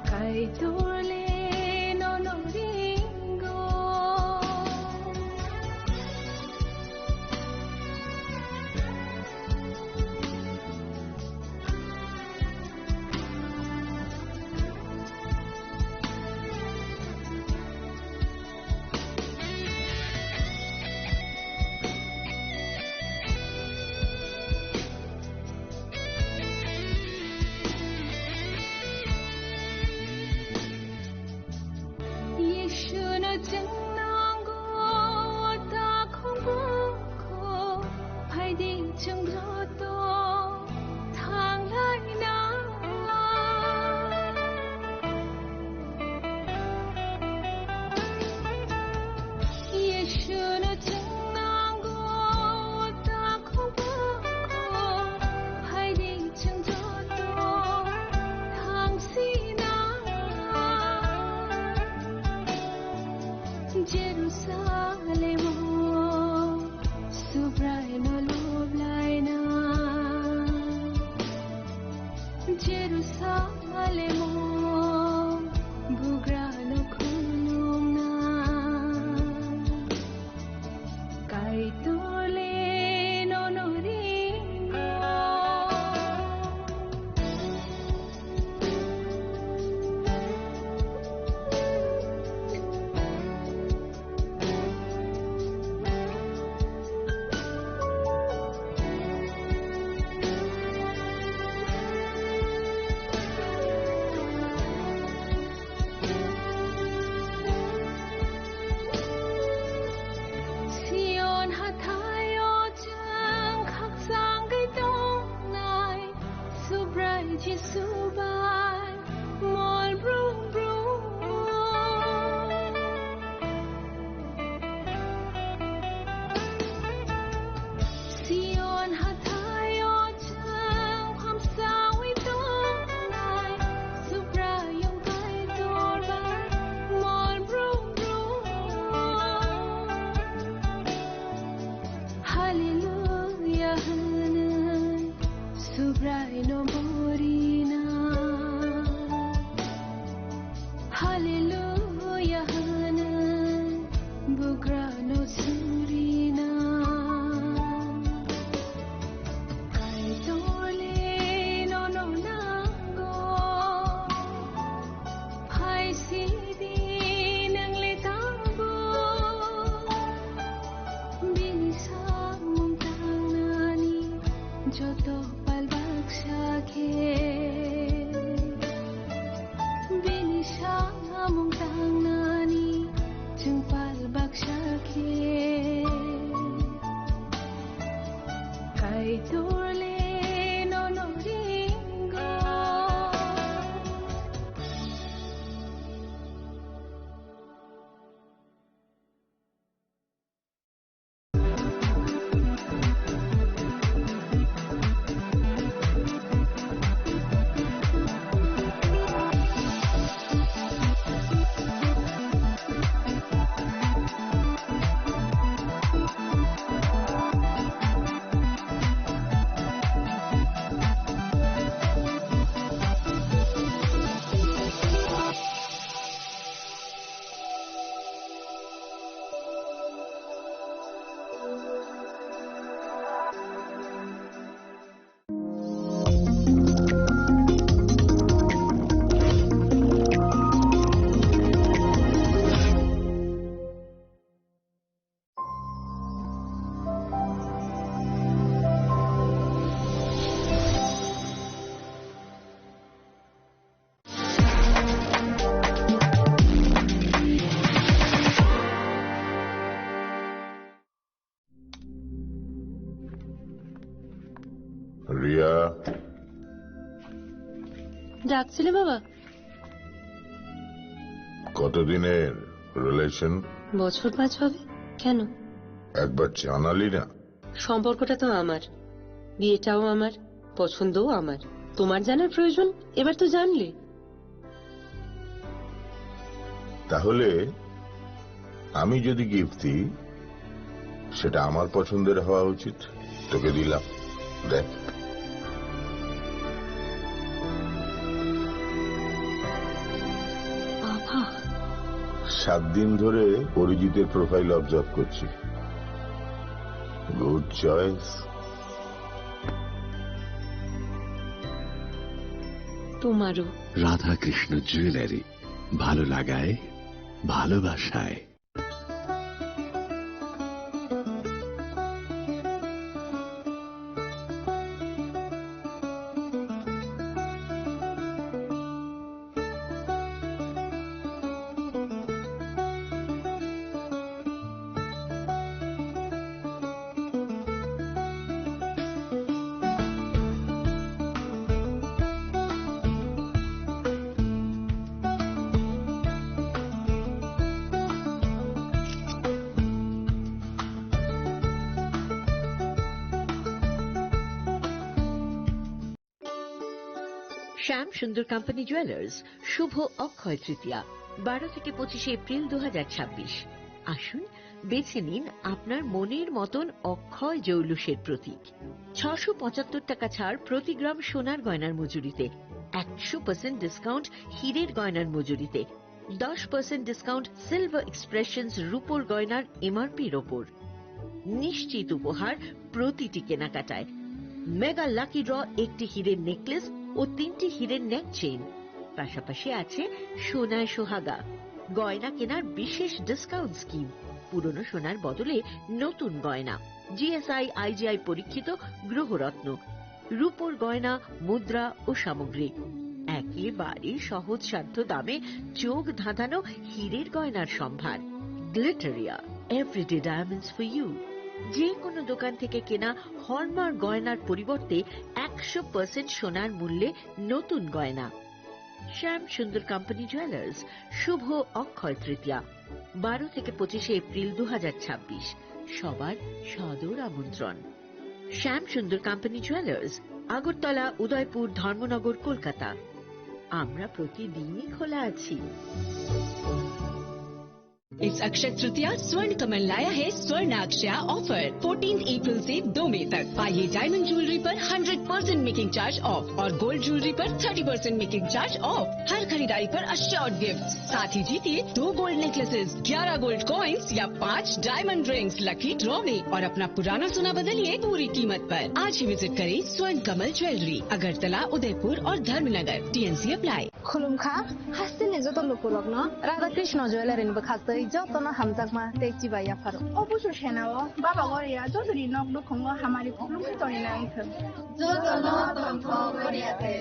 Kaitorle nono ringo. Yeshuno chwng nango, o takhuk bukhuk, phaidi chwng joto thanglaina. Yeshuno chwng nango, o takhuk bukhuk, phaidi chwng joto thangsina. Jerusalemo Subraino loblaina. Jerusalemo bugrano khulumna. Kaitorle nono ringo. Sion hathaio chwng khakchangwi tongnai, Subrai Jisu bai mol brum brum. Sion hathaio chwng hamsawi tongnai, Subraiyung Kaitor bai mol brum brum. Hallelujah hwnwi Subraino borina. Hallelujah hwnwi bugrano surina. Kaitorle nono nango, phai sidi nang le tangbo. Bini samung tangnani joto pal baksa khe. Bini samung tangnani chwng pal baksa khe. Kaitorle nono ringo. ডাকছিলে বাবা? কতদিনের রিলেশন? বছর পাঁচ হবে। কেন? একবার জানালি না। সম্পর্কটা তো আমার, বিয়েটাও আমার, পছন্দও আমার। তোমার জানার প্রয়োজন? এবার তো জানলে। তাহলে আমি যদি গিফট দিই, সেটা আমার পছন্দের হওয়া উচিত। তোকে দিলাম, দেখ। বাবা। সাত দিন ধরে অরিজিতের প্রোফাইল অবজার্ভ করছি। Good choice. তোমারও। রাধাকৃষ্ণ জুয়েলারি, ভালো লাগায়, ভালোবাসায়। শ্যাম সুন্দর কোম্পানি জুয়েলার্স, শুভ অক্ষয় তৃতীয়া, বারো থেকে পঁচিশে এপ্রিল দু হাজার ছাব্বিশ। আসুন, বেছে নিন আপনার মনের মতন অক্ষয় জৌলুসের প্রতীক। ছশো পঁচাত্তর টাকা ছাড় প্রতি গ্রাম সোনার গয়নার মজুরিতে, একশো পার্সেন্ট ডিসকাউন্ট হীরের গয়নার মজুরিতে, দশ পার্সেন্ট ডিসকাউন্ট সিলভার এক্সপ্রেশনস রূপোর গয়নার এমআরপির ওপর। নিশ্চিত উপহার প্রতিটি কেনাকাটায়। মেগা লাকি ড্র, একটি হীরের নেকলেস ও তিনটি হীরের নেক চেইন। পাশাপাশি আছে সোনায় সোহাগা, গয়না কেনার বিশেষ ডিসকাউন্ট স্কিম, পুরনো সোনার বদলে নতুন গয়না, জিএসআই আইজিআই পরীক্ষিত গ্রহরত্ন, রূপোর গয়না, মুদ্রা ও সামগ্রী। একেবারে সহজসাধ্য দামে চোখ ধাঁধানো হীরের গয়নার সম্ভার। Glitteria, everyday diamonds for you. যে কোনো দোকান থেকে কেনা হলমার্ক গয়নার পরিবর্তে একশো পার্সেন্ট সোনার মূল্যে নতুন গয়না। শ্যাম সুন্দর কোম্পানি জুয়েলার্স, শুভ অক্ষয় তৃতীয়া, বারো থেকে পঁচিশে এপ্রিল দু হাজার ছাব্বিশ। সবার সাদর আমন্ত্রণ। শ্যাম সুন্দর কোম্পানি জুয়েলার্স, আগরতলা, উদয়পুর, ধর্মনগর, কলকাতা। আমরা প্রতিদিনই খোলা আছি। इस अक्षय तृतीया स्वर्ण कमल लाया है स्वर्ण अक्षया ऑफर। फोर्टीन अप्रैल से दो मई तक पाइए डायमंड ज्वेलरी पर hundred percent making charge off और गोल्ड ज्वेलरी पर thirty percent making charge off. हर खरीदारी पर अश्योर्ड गिफ्ट, साथ ही जीतिए दो गोल्ड नेकलेसेस, ग्यारह गोल्ड कॉइन्स या पाँच डायमंड रिंग्स लकी ड्रॉ में और अपना पुराना सोना बदलिए पूरी कीमत पर। आज ही विजिट करें स्वर्ण कमल ज्वेलरी, अगरतला, उदयपुर और Dharmanagar. TNC apply. Khulumkha, hasteni joto lukurokno Radha Krishna Jewellery ni bwkhak twi jotono hamjakma tei chibai yapharo. O busu senao Baba Goria jotoni nok nukhungo hamari khulumkhe tongwi nang thung. Jotono tongthok Goria the.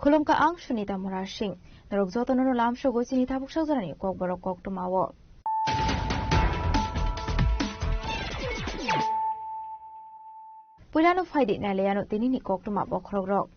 Khulumkha ang Sunita Murasing. Norok jotono no lamsogo chini tabuk sajorani kokborok koktwmao. Puilano phaidi nailaiano tinini koktwma bokhorokrok.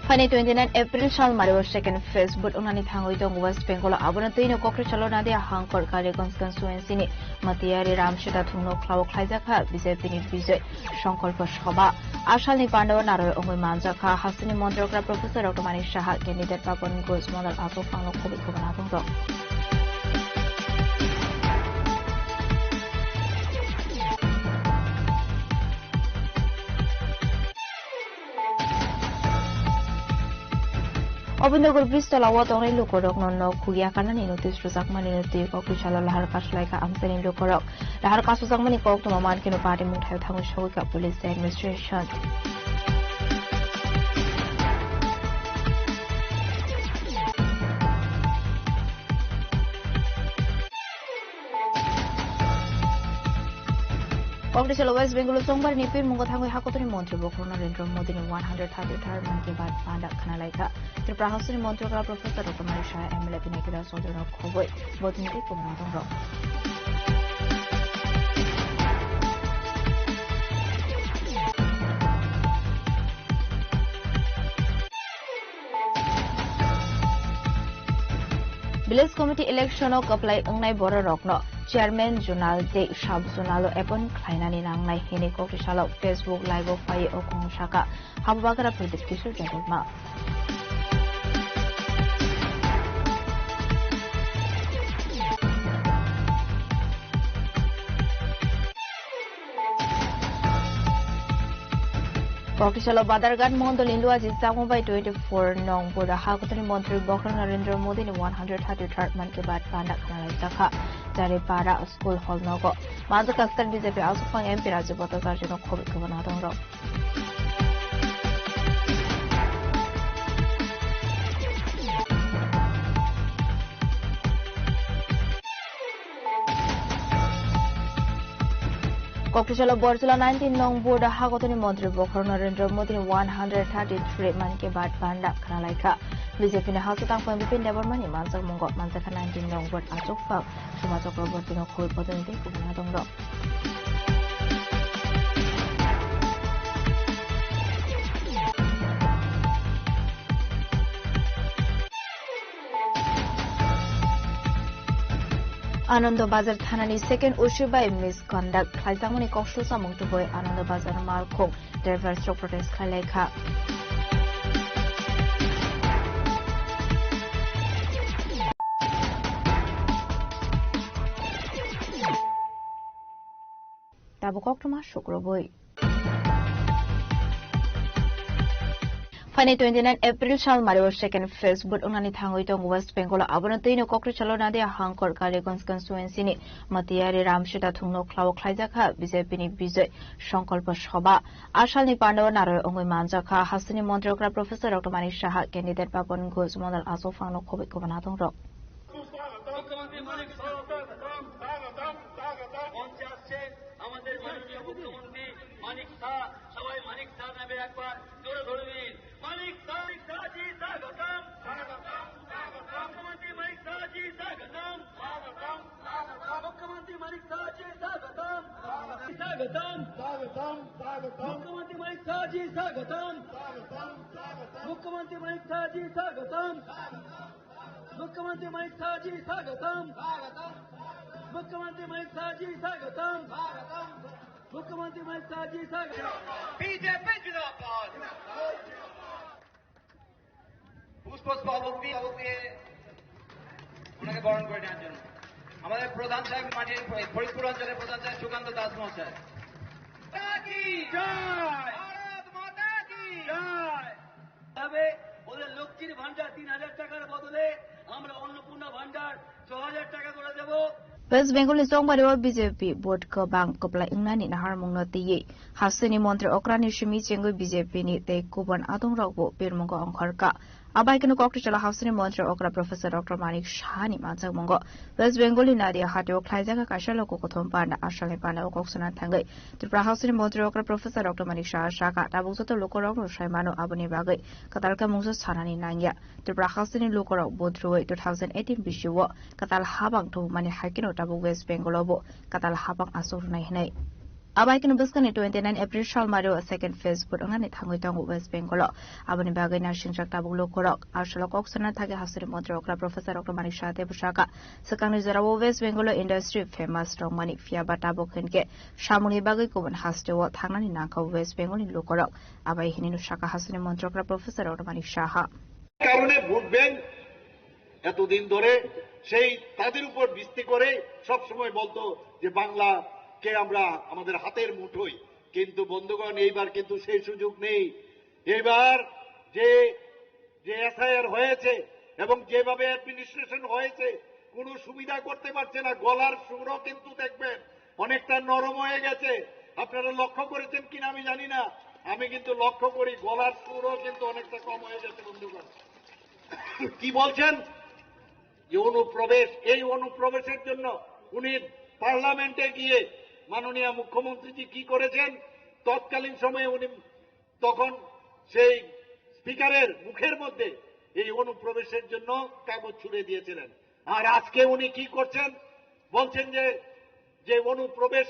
Phainai twenty nine April sal mario second phase vote wngnani thangwi tongo West Bengal o. Abono twino Kokrechalo Nadia Hangkor Kaliganj constituency ni Matiyari Ramsita thungno khlao khlaijakha B J P ni Bijoy Sankalpa Sabha. A salni pandao naroi wngwi manjakha hasteni montrokra Professor Doctor Manik Saha, candidate Pawan Ghosh, modal achuk phangno khobwi khobana tongtong. Obinogor Bistolao tongnai lukorokno nok khugya kanani notice rwjakmani twi kok twisalo lahar kasulaikha amchaini lukorok. Lahar kasujakmani koktwma mankhe no party mungthaio thangwi sogwikha police administration. Kok twisalo West Bengal o chongbarini pirmungo thangwi hakotorni montri bokhorok Narendra Modi ni one hundred thirty-third Mann Ki Baat panda khwnalaikha. Tripura hasteni montri okra Professor Doctor Manik Saha, M L A Binayak Raj Chaudhury rok khobwi botini tei kubun adongrok. Village Committee election o kwplai wngnai bororokno chairman zonal tei sub zonal o appoint khlainani nangnai hwnwi kok twisalo Facebook live o phaiwi o kung saka. Habubagra Pradeep Kishore Debbarma. Kokisalo Badarghat Mondol ni Luaji Chakma bai twenty-four nong Buda Hakutani Montri Bokhorok Narendra Modi ni one hundred thirty-third Mann Ki Baat panda khwnalaijak kha. Jaripara School Hall nogo. Manjak Kastar B J P aswk phang M P Raju Bhattacharya no khobwi kwbana tongrok. Kokisalo Borjula nineteen nong Buda Hakutani Montri Bokhorok Narendra Modi ni one hundred thirty-three Mann Ki Baat panda khwnalaikha. B J P ni hasteni tangphang Bipin Debbarma ni manjakmungo manjakha nineteen nong Buda achukphang Suma Chakraborty no khobwi bodolni tei kubun adongrok. Anando Bazar thanani second O C bai misconduct khlaijakmani kok susamung tubui Anando Bazar malkhung driver rok protest khlai lai kha. Tabuk koktwma sukrubui. Phainai twenty-nine April sal mario second phase vote wngnani thangwi tongo West Bengal o. Abono twino Kokri salo Nadia Hangkor Kaliganj constituency ni Matiyari Ramsita thungno khlao khlaijakha B J P ni Bijoy Sankalpa Sabha. A salni pandao naroi wngwi manjakha hasteni montri okra Professor Doctor Manik Saha, candidate Papan Ghosh, Mondol Aswk phangno khobwi kubun adongrok. मुख्यमंत्री मानिक साहब का स्वागतम, स्वागतम, स्वागतम। মঞ্চে আসছে আমাদের মাননীয় মুখ্যমন্ত্রী মানিক শাহ। সবাই মানিক শাহ নামে একবার জোরে ধ্বনি দিন। মানিক শাহ, মানিক শাহ জি স্বাগতম। স্বাগতম, স্বাগতম। মুখ্যমন্ত্রী মানিক শাহ জি স্বাগতম। স্বাগতম, স্বাগতম। মুখ্যমন্ত্রী মানিক শাহ জি স্বাগতম। স্বাগতম, স্বাগতম। স্বাগতম, স্বাগতম। মুখ্যমন্ত্রী মানিক শাহ জি স্বাগতম। স্বাগতম, স্বাগতম। মুখ্যমন্ত্রী মানিক শাহ জি স্বাগতম। স্বাগতম। मुख्यमंत्री मानिक साहा जी स्वागतम। मुख्यमंत्री मानिक साहा जी स्वागतम। मुख्यमंत्री मानिक साहा जी स्वागतम। বিজেপি জিন্দাবাদ। পুষ্প স্তবক দিয়ে, স্তবক দিয়ে ওনাকে বরণ করে নেওয়ার জন্য আমাদের প্রধান সাহেব, মাটির ফরিদপুর অঞ্চলের প্রধান সাহেব সুকান্ত দাস মহাশয়। কি জয়। ভারত মাতা কি জয়। তবে ওদের লক্ষ্মীর ভান্ডার তিন হাজার টাকার বদলে আমরা অন্নপূর্ণা ভান্ডার ছ হাজার টাকা করে দেব। West Bengal ni chongmari o B J P vote kwbang kwplai wngnani naharmungno twiwi hasteni montri okrani simi chengwi B J P ni tei kubun adongrokbo pirmungo ongkhorkha. Abai kheno Kokri salo hasteni montri okra Professor Doctor Manik Saha ni manjakmungo West Bengal ni Nadia hatio khlaijak kaisa loko kothom panda asalni panda o kok sana thangwi Tripura hasteni montri okra Professor Doctor Manik Saha sakha, tabuk joto lukurokno sai mano, aboni bagwi kwtal khe mungsa sanani nangya. Tripura hasteni lukurok vote rwui two thousand eighteen bisio kwtal habang tubumani hai kheno tabuk West Bengal o bo kwtal habang aswk rwnai hwnwi. Abai kheno bwskangni twenty nine April salmario second phase vote wngnani thangwi tongo West Bengal o. Aboni bagwi naisingchak tabuk lukurok. Asalo kok sana thangwi hasteni montri okra Professor Doctor Manik Saha tei bwsakha. Swkangni jorao West Bengal o industry famous rwngmani, phiyaba tabuk hinkhe samungni bagwi kubun hasteo thangnani nangkha West Bengal ni lukurok. Abai hinwi no sakha hasteni montri okra Professor Doctor Manik Saha. কারণে vote bank এতদিন ধরে সেই তাদের উপর ভিত্তি করে সব সময় বলতো যে বাংলাকে আমরা আমাদের হাতের মুঠোয়, কিন্তু বন্ধুগণ, এইবার কিন্তু সেই সুযোগ নেই। এইবার যে যে এসআইআর হয়েছে এবং যেভাবে অ্যাডমিনিস্ট্রেশন হয়েছে, কোনো সুবিধা করতে পারছে না। গলার সুরও কিন্তু দেখবেন অনেকটা নরম হয়ে গেছে। আপনারা লক্ষ্য করেছেন কিনা আমি জানি না, আমি কিন্তু লক্ষ্য করি গলার সুরও কিন্তু অনেকটা কম হয়ে গেছে বন্ধুগণ। কি বলছেন? যে অনুপ্রবেশ, এই অনুপ্রবেশের জন্য উনি পার্লামেন্টে গিয়ে মাননীয় মুখ্যমন্ত্রীজি কি করেছেন, তৎকালীন সময়ে উনি তখন সেই স্পিকারের মুখের মধ্যে এই অনুপ্রবেশের জন্য কাগজ ছুড়ে দিয়েছিলেন। আর আজকে উনি কি করছেন? বলছেন যে, যে অনুপ্রবেশ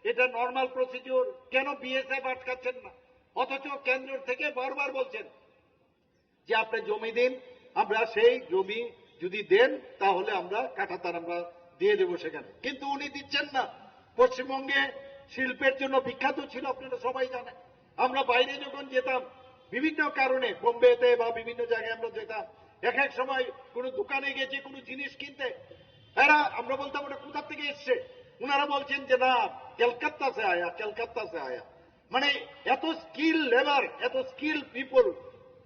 এটা নরমাল প্রসিডিউর, কেন বিএসএফ আটকাচ্ছেন না? অথচ কেন্দ্র থেকে বারবার বলছেন যে আপনি জমি দিন, আমরা সেই জমি যদি দেন তাহলে আমরা কাঁটাতার আমরা দিয়ে দেবো সেখানে, কিন্তু উনি দিচ্ছেন না। পশ্চিমবঙ্গে শিল্পের জন্য বিখ্যাত ছিল, আপনারা সবাই জানেন। আমরা বাইরে যখন যেতাম বিভিন্ন কারণে, বোম্বেতে বা বিভিন্ন জায়গায় আমরা যেতাম, এক এক সময় কোনো দোকানে গেছি কোনো জিনিস কিনতে, এরা, আমরা বলতাম, "ওটা কোথা থেকে এসছে?" ওনারা বলছেন যে, "না, ক্যালকাত্তা সে আয়া, ক্যালকাত্তা সে আয়া।" মানে এত স্কিল লেবার, এত স্কিল পিপল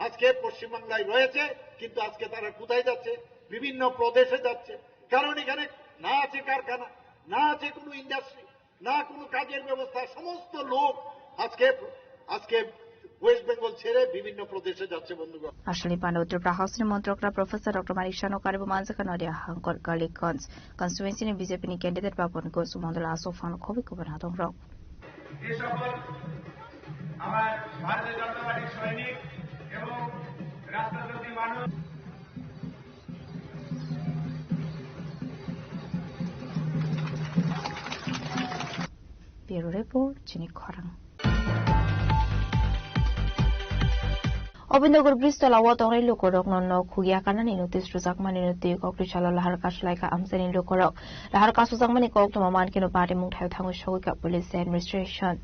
আজকে পশ্চিমবাংলায় রয়েছে, কিন্তু আজকে তারা কোথায় যাচ্ছে? বিভিন্ন প্রদেশে যাচ্ছে। কারণ এখানে না আছে কারখানা, না আছে কোনো ইন্ডাস্ট্রি, না কোনো কাজের ব্যবস্থা। সমস্ত লোক আজকে, আজকে ওয়েস্ট বেঙ্গল ছেড়ে বিভিন্ন প্রদেশে যাচ্ছে বন্ধুগণ। Aswlni panda Tripura House ni Montrokra Professor Doctor Manik Saha no karibo manjakha Noria Hangkor Kalikganj constituency ni B J P ni candidate Babon Ghosh, Mondol Asok Phano Khobwi Kubun Hatongrok. যে সকল আমার ভারতীয় জনতা পার্টির সৈনিক এবং রাস্তার প্রতি মানুষ। Bureau Report, chini khorang. Obinagar Bridge tola o tongnai lukurokno nok khugya kanani notice rwjakmani no twi Kokri salo lahar kasu laikha amchaini lukurok. Lahar kasujakmani koktwma mankhe no party mungthaio thangwi sogwikha police administration.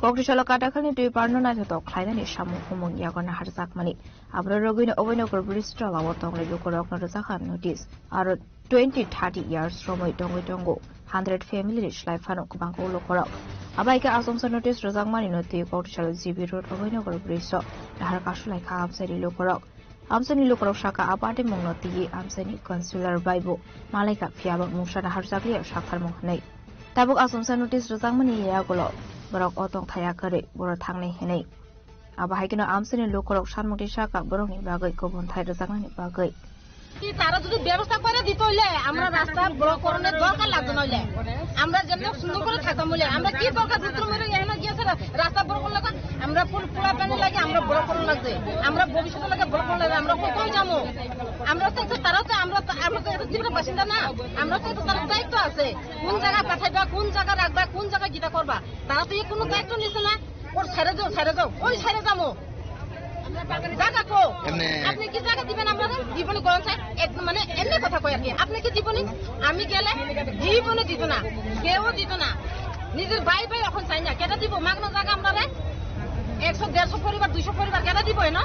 Kokri salo Katakhalni twi parno naithotok khlainani samung humung yago naharjakmani. Abro rogwino Obinagar Bridge tola o tongnai lukurokno rwjakha notice. Aro twenty thirty years romwi tongwi tongo. Hundred family ni slai phano kwbang kok lukurok. Abaikhe achomsa notice rwjakmani no twi Kokri salo G B Road Obinagar Bridge o nahar kasu laikha amchaini lukurok. Amchaini lukurok saka a party mungno twiwi amchaini councillor bai bo malaikha, phiyaba mungsa naharjakliya sakharmung hwnwi. Tabuk achomsa notice rwjakmani yagulo borok o tongthaya kwrwi, borok thangnai hwnwi. Abo hai kheno amchaini lukurok sanmungtwi saka borokni bagwi kubun thai rwjaknani bagwi. কি তারা যদি ব্যবস্থা করে দিত হইলে আমরা রাস্তা ব্লক করানোর দরকার লাগতো না হইলে। আমরা যেমন সুন্দর করে থাকতাম হইলে, আমরা কি দরকার পুত্র মেরে এখানে গিয়েছে রা-, রাস্তা ব্লক করলে তো আমরা ফুল পোলা প্যান্ডেল লাগে, আমরা ব্লক করানো লাগছে, আমরা ভবিষ্যতে লাগে ব্লক করানো লাগছে, আমরা কই, কই যাবো? আমরা তো একটা, তারা তো, আমরা তো, আমরা তো একটা ত্রিপুরা বাসিন্দা না, আমরা তো একটা তারা দায়িত্ব আছে, কোন জায়গায় পাঠাইবা, কোন জায়গায় রাখবা, কোন জায়গায় কিতা করবা, তারা তো এই কোনো দায়িত্ব নিচ্ছে না। ওর ছেড়ে যাও, ছেড়ে যাও, ওই ছেড়ে যাবো। জায়গা কো? এমনি আপনি কি জায়গা দিবেন আমরা? জীবনে কোন স্যার? এক মানে এমনি কথা কই আর কি। আপনি কি জীবনে? আমি গেলে জীবনে দিত না, কেউ দিত না। নিজের ভাই ভাই এখন চাই না, কেটা দিব? মাগনা জায়গা আমরা রে একশো দেড়শো পরিবার, দুইশো পরিবার কেটা দিব এনো?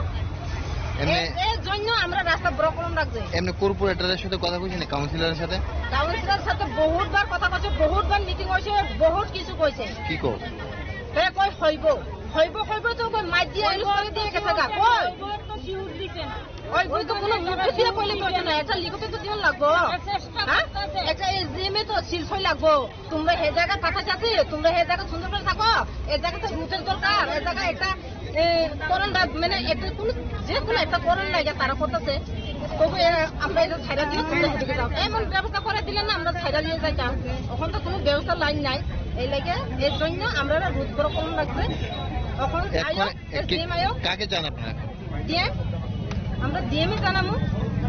এমনি এর, এর জন্য আমরা রাস্তা ব্লক করে রাখছে। এমনি কর্পোরেটরের সাথে কথা কইছেন, কাউন্সিলরের সাথে? কাউন্সিলরের সাথে বহুতবার কথা কইছে, বহুতবার মিটিং হয়েছে, বহুত কিছু কইছে। কি কো? হে কই হইব, হইব, হইব তো কই মাই দিয়ে ইউজ করে দিয়ে গেছে গা, কই? ওই বই তো কোনো মুখে দিয়ে বলে তো না, একটা লিখিত তো দিন লাগবো। হ্যাঁ? একটা এসডিএম এ তো সিল সই লাগবো। তোমরা হে জায়গা পাঠা যাচ্ছে, তোমরা হে জায়গা সুন্দর করে থাকো, এ জায়গাতে রুটের দরকার, এ জায়গা একটা, এ, করণ দা-, মানে একটা কোনো, যে কোনো একটা করণ লাগে তারা করতেছে। তবু এ, আমরা এটা ছাইড়া দিয়ে তোমরা হেঁটে যাও। এমন ব্যবস্থা করে দিলে না আমরা ছাইড়া দিয়ে যাইতাম। এখন তো কোনো ব্যবস্থা লাইন নাই। এই লাগে এর জন্য আমরা রুট করে করণ লাগবে। এখন আয়ো, এসডিএম আয়ো। কাকে চান আপনারা? ডিএম, আমরা ডিএমই জানামু।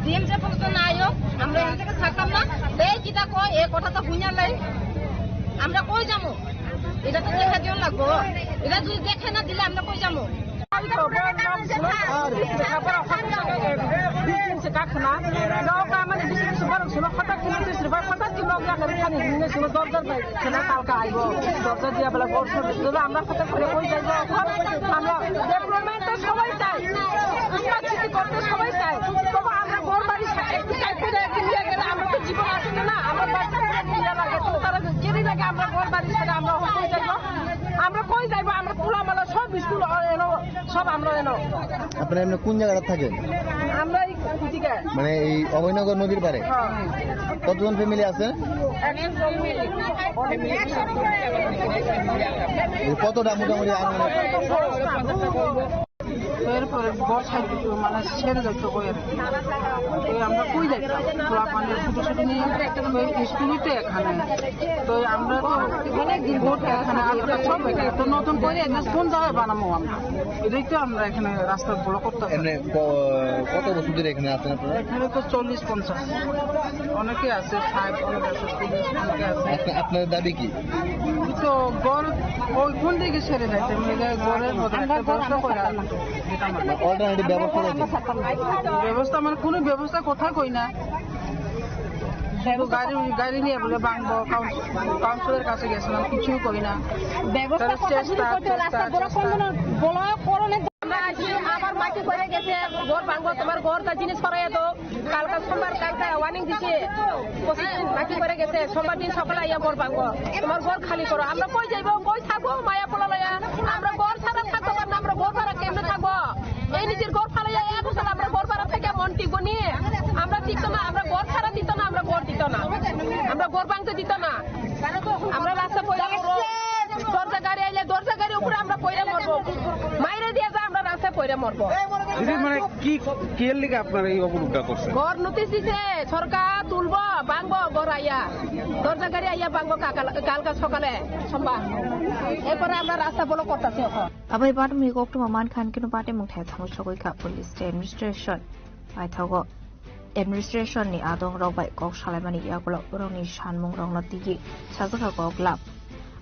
ডিএম যে পর্যন্ত না আয়ো, আমরা এখান থেকে ছাড়তাম না। এই কিতা কয়, এই কথা তো হুইনা লাই। আমরা কই যামু? এটা তো দেখা দিও লাগবো। এটা যদি দেখে না দিলে আমরা কই যামু? Bikin se kak khna. Nok ka mane bikin se borok se hota kino se borok hota kino ya kare khani ne se dorja bai khna tal ka aibo. Dorja dia bela gor so se la amra hota kore koi jai go. Amra development to sobai chai. Smart city korte sobai chai. Tobo amra gor bari sa ek kai pore ek din ya gele amra to jibon ashe na. Amra bari sa ek din ya lage to tara jeri lage amra gor bari sa amra koi jai go. Amra koi jai go amra pula mala sob school eno sob amra eno. আপনারা এমনি কোন জায়গাটা থাকেন? আমরা এই কুচিকা। মানে এই অভয়নগর নদীর পাড়ে? হ্যাঁ। কতজন ফ্যামিলি আছে? একশো ফ্যামিলি। এই কতটা মোটামুটি আনুমানিক? এরপরে বর্ষায় কিছু মানে ছেড়ে যাইতে হয় আর কি। তো আমরা কই যাইতাম? তো আপনাদের ছোট ছোট নিয়ে তো স্কুলই তো এখানে। তো আমরা তো অনেক দিন ধরে এখানে আটকা সব এখানে। তো নতুন করে একটা কোন জায়গায় বানাবো আমরা? এটাই তো আমরা এখানে রাস্তা ব্লক করতে এমনি ক-, কত বছর ধরে এখানে আছেন আপনারা? এখানে তো চল্লিশ পঞ্চাশ। অনেকে আছে, ষাট, অনেকে আছে, চল্লিশ, অনেকে আছে। আপনা-, আপনাদের দাবি কি? তো ঘর ওই কোন দিকে ছেড়ে যাইতে? মানে ঘরের মধ্যে একটা ব্যবস্থা করে রাখতে। অল্টারনেটিভ ব্যবস্থা আছে? ব্যবস্থা মানে কোনো ব্যবস্থা কথা কই না। শুধু গাড়ি, গাড়ি নিয়ে বলে ভাঙবো, কাউন্স-, কাউন্সিলর কাছে গেছিলাম, কিছুই করি না। ব্যবস্থা তাহলে কথা চেষ্টা, যদি করতে চেষ্টা, রাস্তা বড় চেষ্টা। কোন দিনও বলা করো না। আমরা আছি, আবার মাটি পড়ে গেছে, ঘর ভাঙবো, তোমার ঘর তা জিনিস সরাইয়া দাও। কালকা সোমবার, কালকা ওয়ার্নিং দিছে, পঁচিশ দিন মাটি পড়ে গেছে, সোমবার দিন সকালে আইয়া ঘর ভাঙবো, তোমার ঘর খালি করো। আমরা কই যাইবো, কই থাকবো, মায়া পোলা লয়া? আমরা ঘর ছাড়া থাকতে পারবো না, আমরা ঘর ভাড়া কেমনে থাকবো? এই নিজের ঘর ফালাইয়া এক বছর আমরা ঘর ভাড়া থেকে মন টিকবো নি? আমরা টিকতো না, আমরা ঘর ছাড়া দিত না, আমরা ঘর দিত না, আমরা ঘর ভাঙতে দিত না। আমরা রাস্তা পড়ে মরবো। দরজা গাড়ি আইলে দরজা গাড়ি উপরে আমরা পড়ে মরবো। মাইরে দিয়ে যা আমরা রাস্তায় পড়ে মরবো। দিদি, মানে কি, কি এর লিগে আপনারা এই অবরোধটা করছেন? ঘর নোটিশ দিছে, সরকার তুলবো, ভাঙবো ঘর আইয়া। দরজা গাড়ি আইয়া ভাঙবো কাকাল-, কালকা সকালে, সোমবার। এরপরে আমরা রাস্তা ব্লক করতেছি এখন। Abai batmwi koktwma mankha hwnkhe no patimung thai thango sogwi kha police tei administration paithago. Administration ni adong rok bai kok salaimani yagulo borokni sanmung rokno tigi sajak kha kok lab.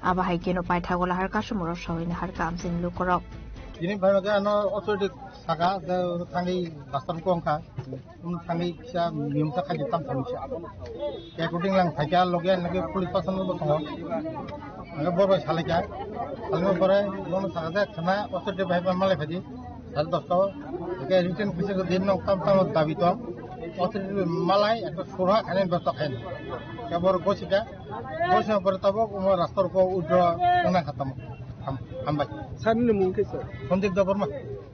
Abo hai kheno paithago lahar kasumung rok sawini har kamchini lukorok. Tini bhai ano authority saka je thangwi bastar kong kha. Thangwi kisa niyom ta khaji tam thangwi kisa. According lang thaikha loge nake police person bo tongo. Nake bor bai salaikha. Salima pore bono saka je khana authority bai ba malai phaji. Sare dosta o. Eke written kisa ko din nok tam tam dabi tong. Authority malai ekta surha khani dosta khain. Ke bor gosika. Gosika pore tabo umo rasta ko udro nang khatam. Ham-, hambai. Sir ni mung kisa? Sandeep Debbarma.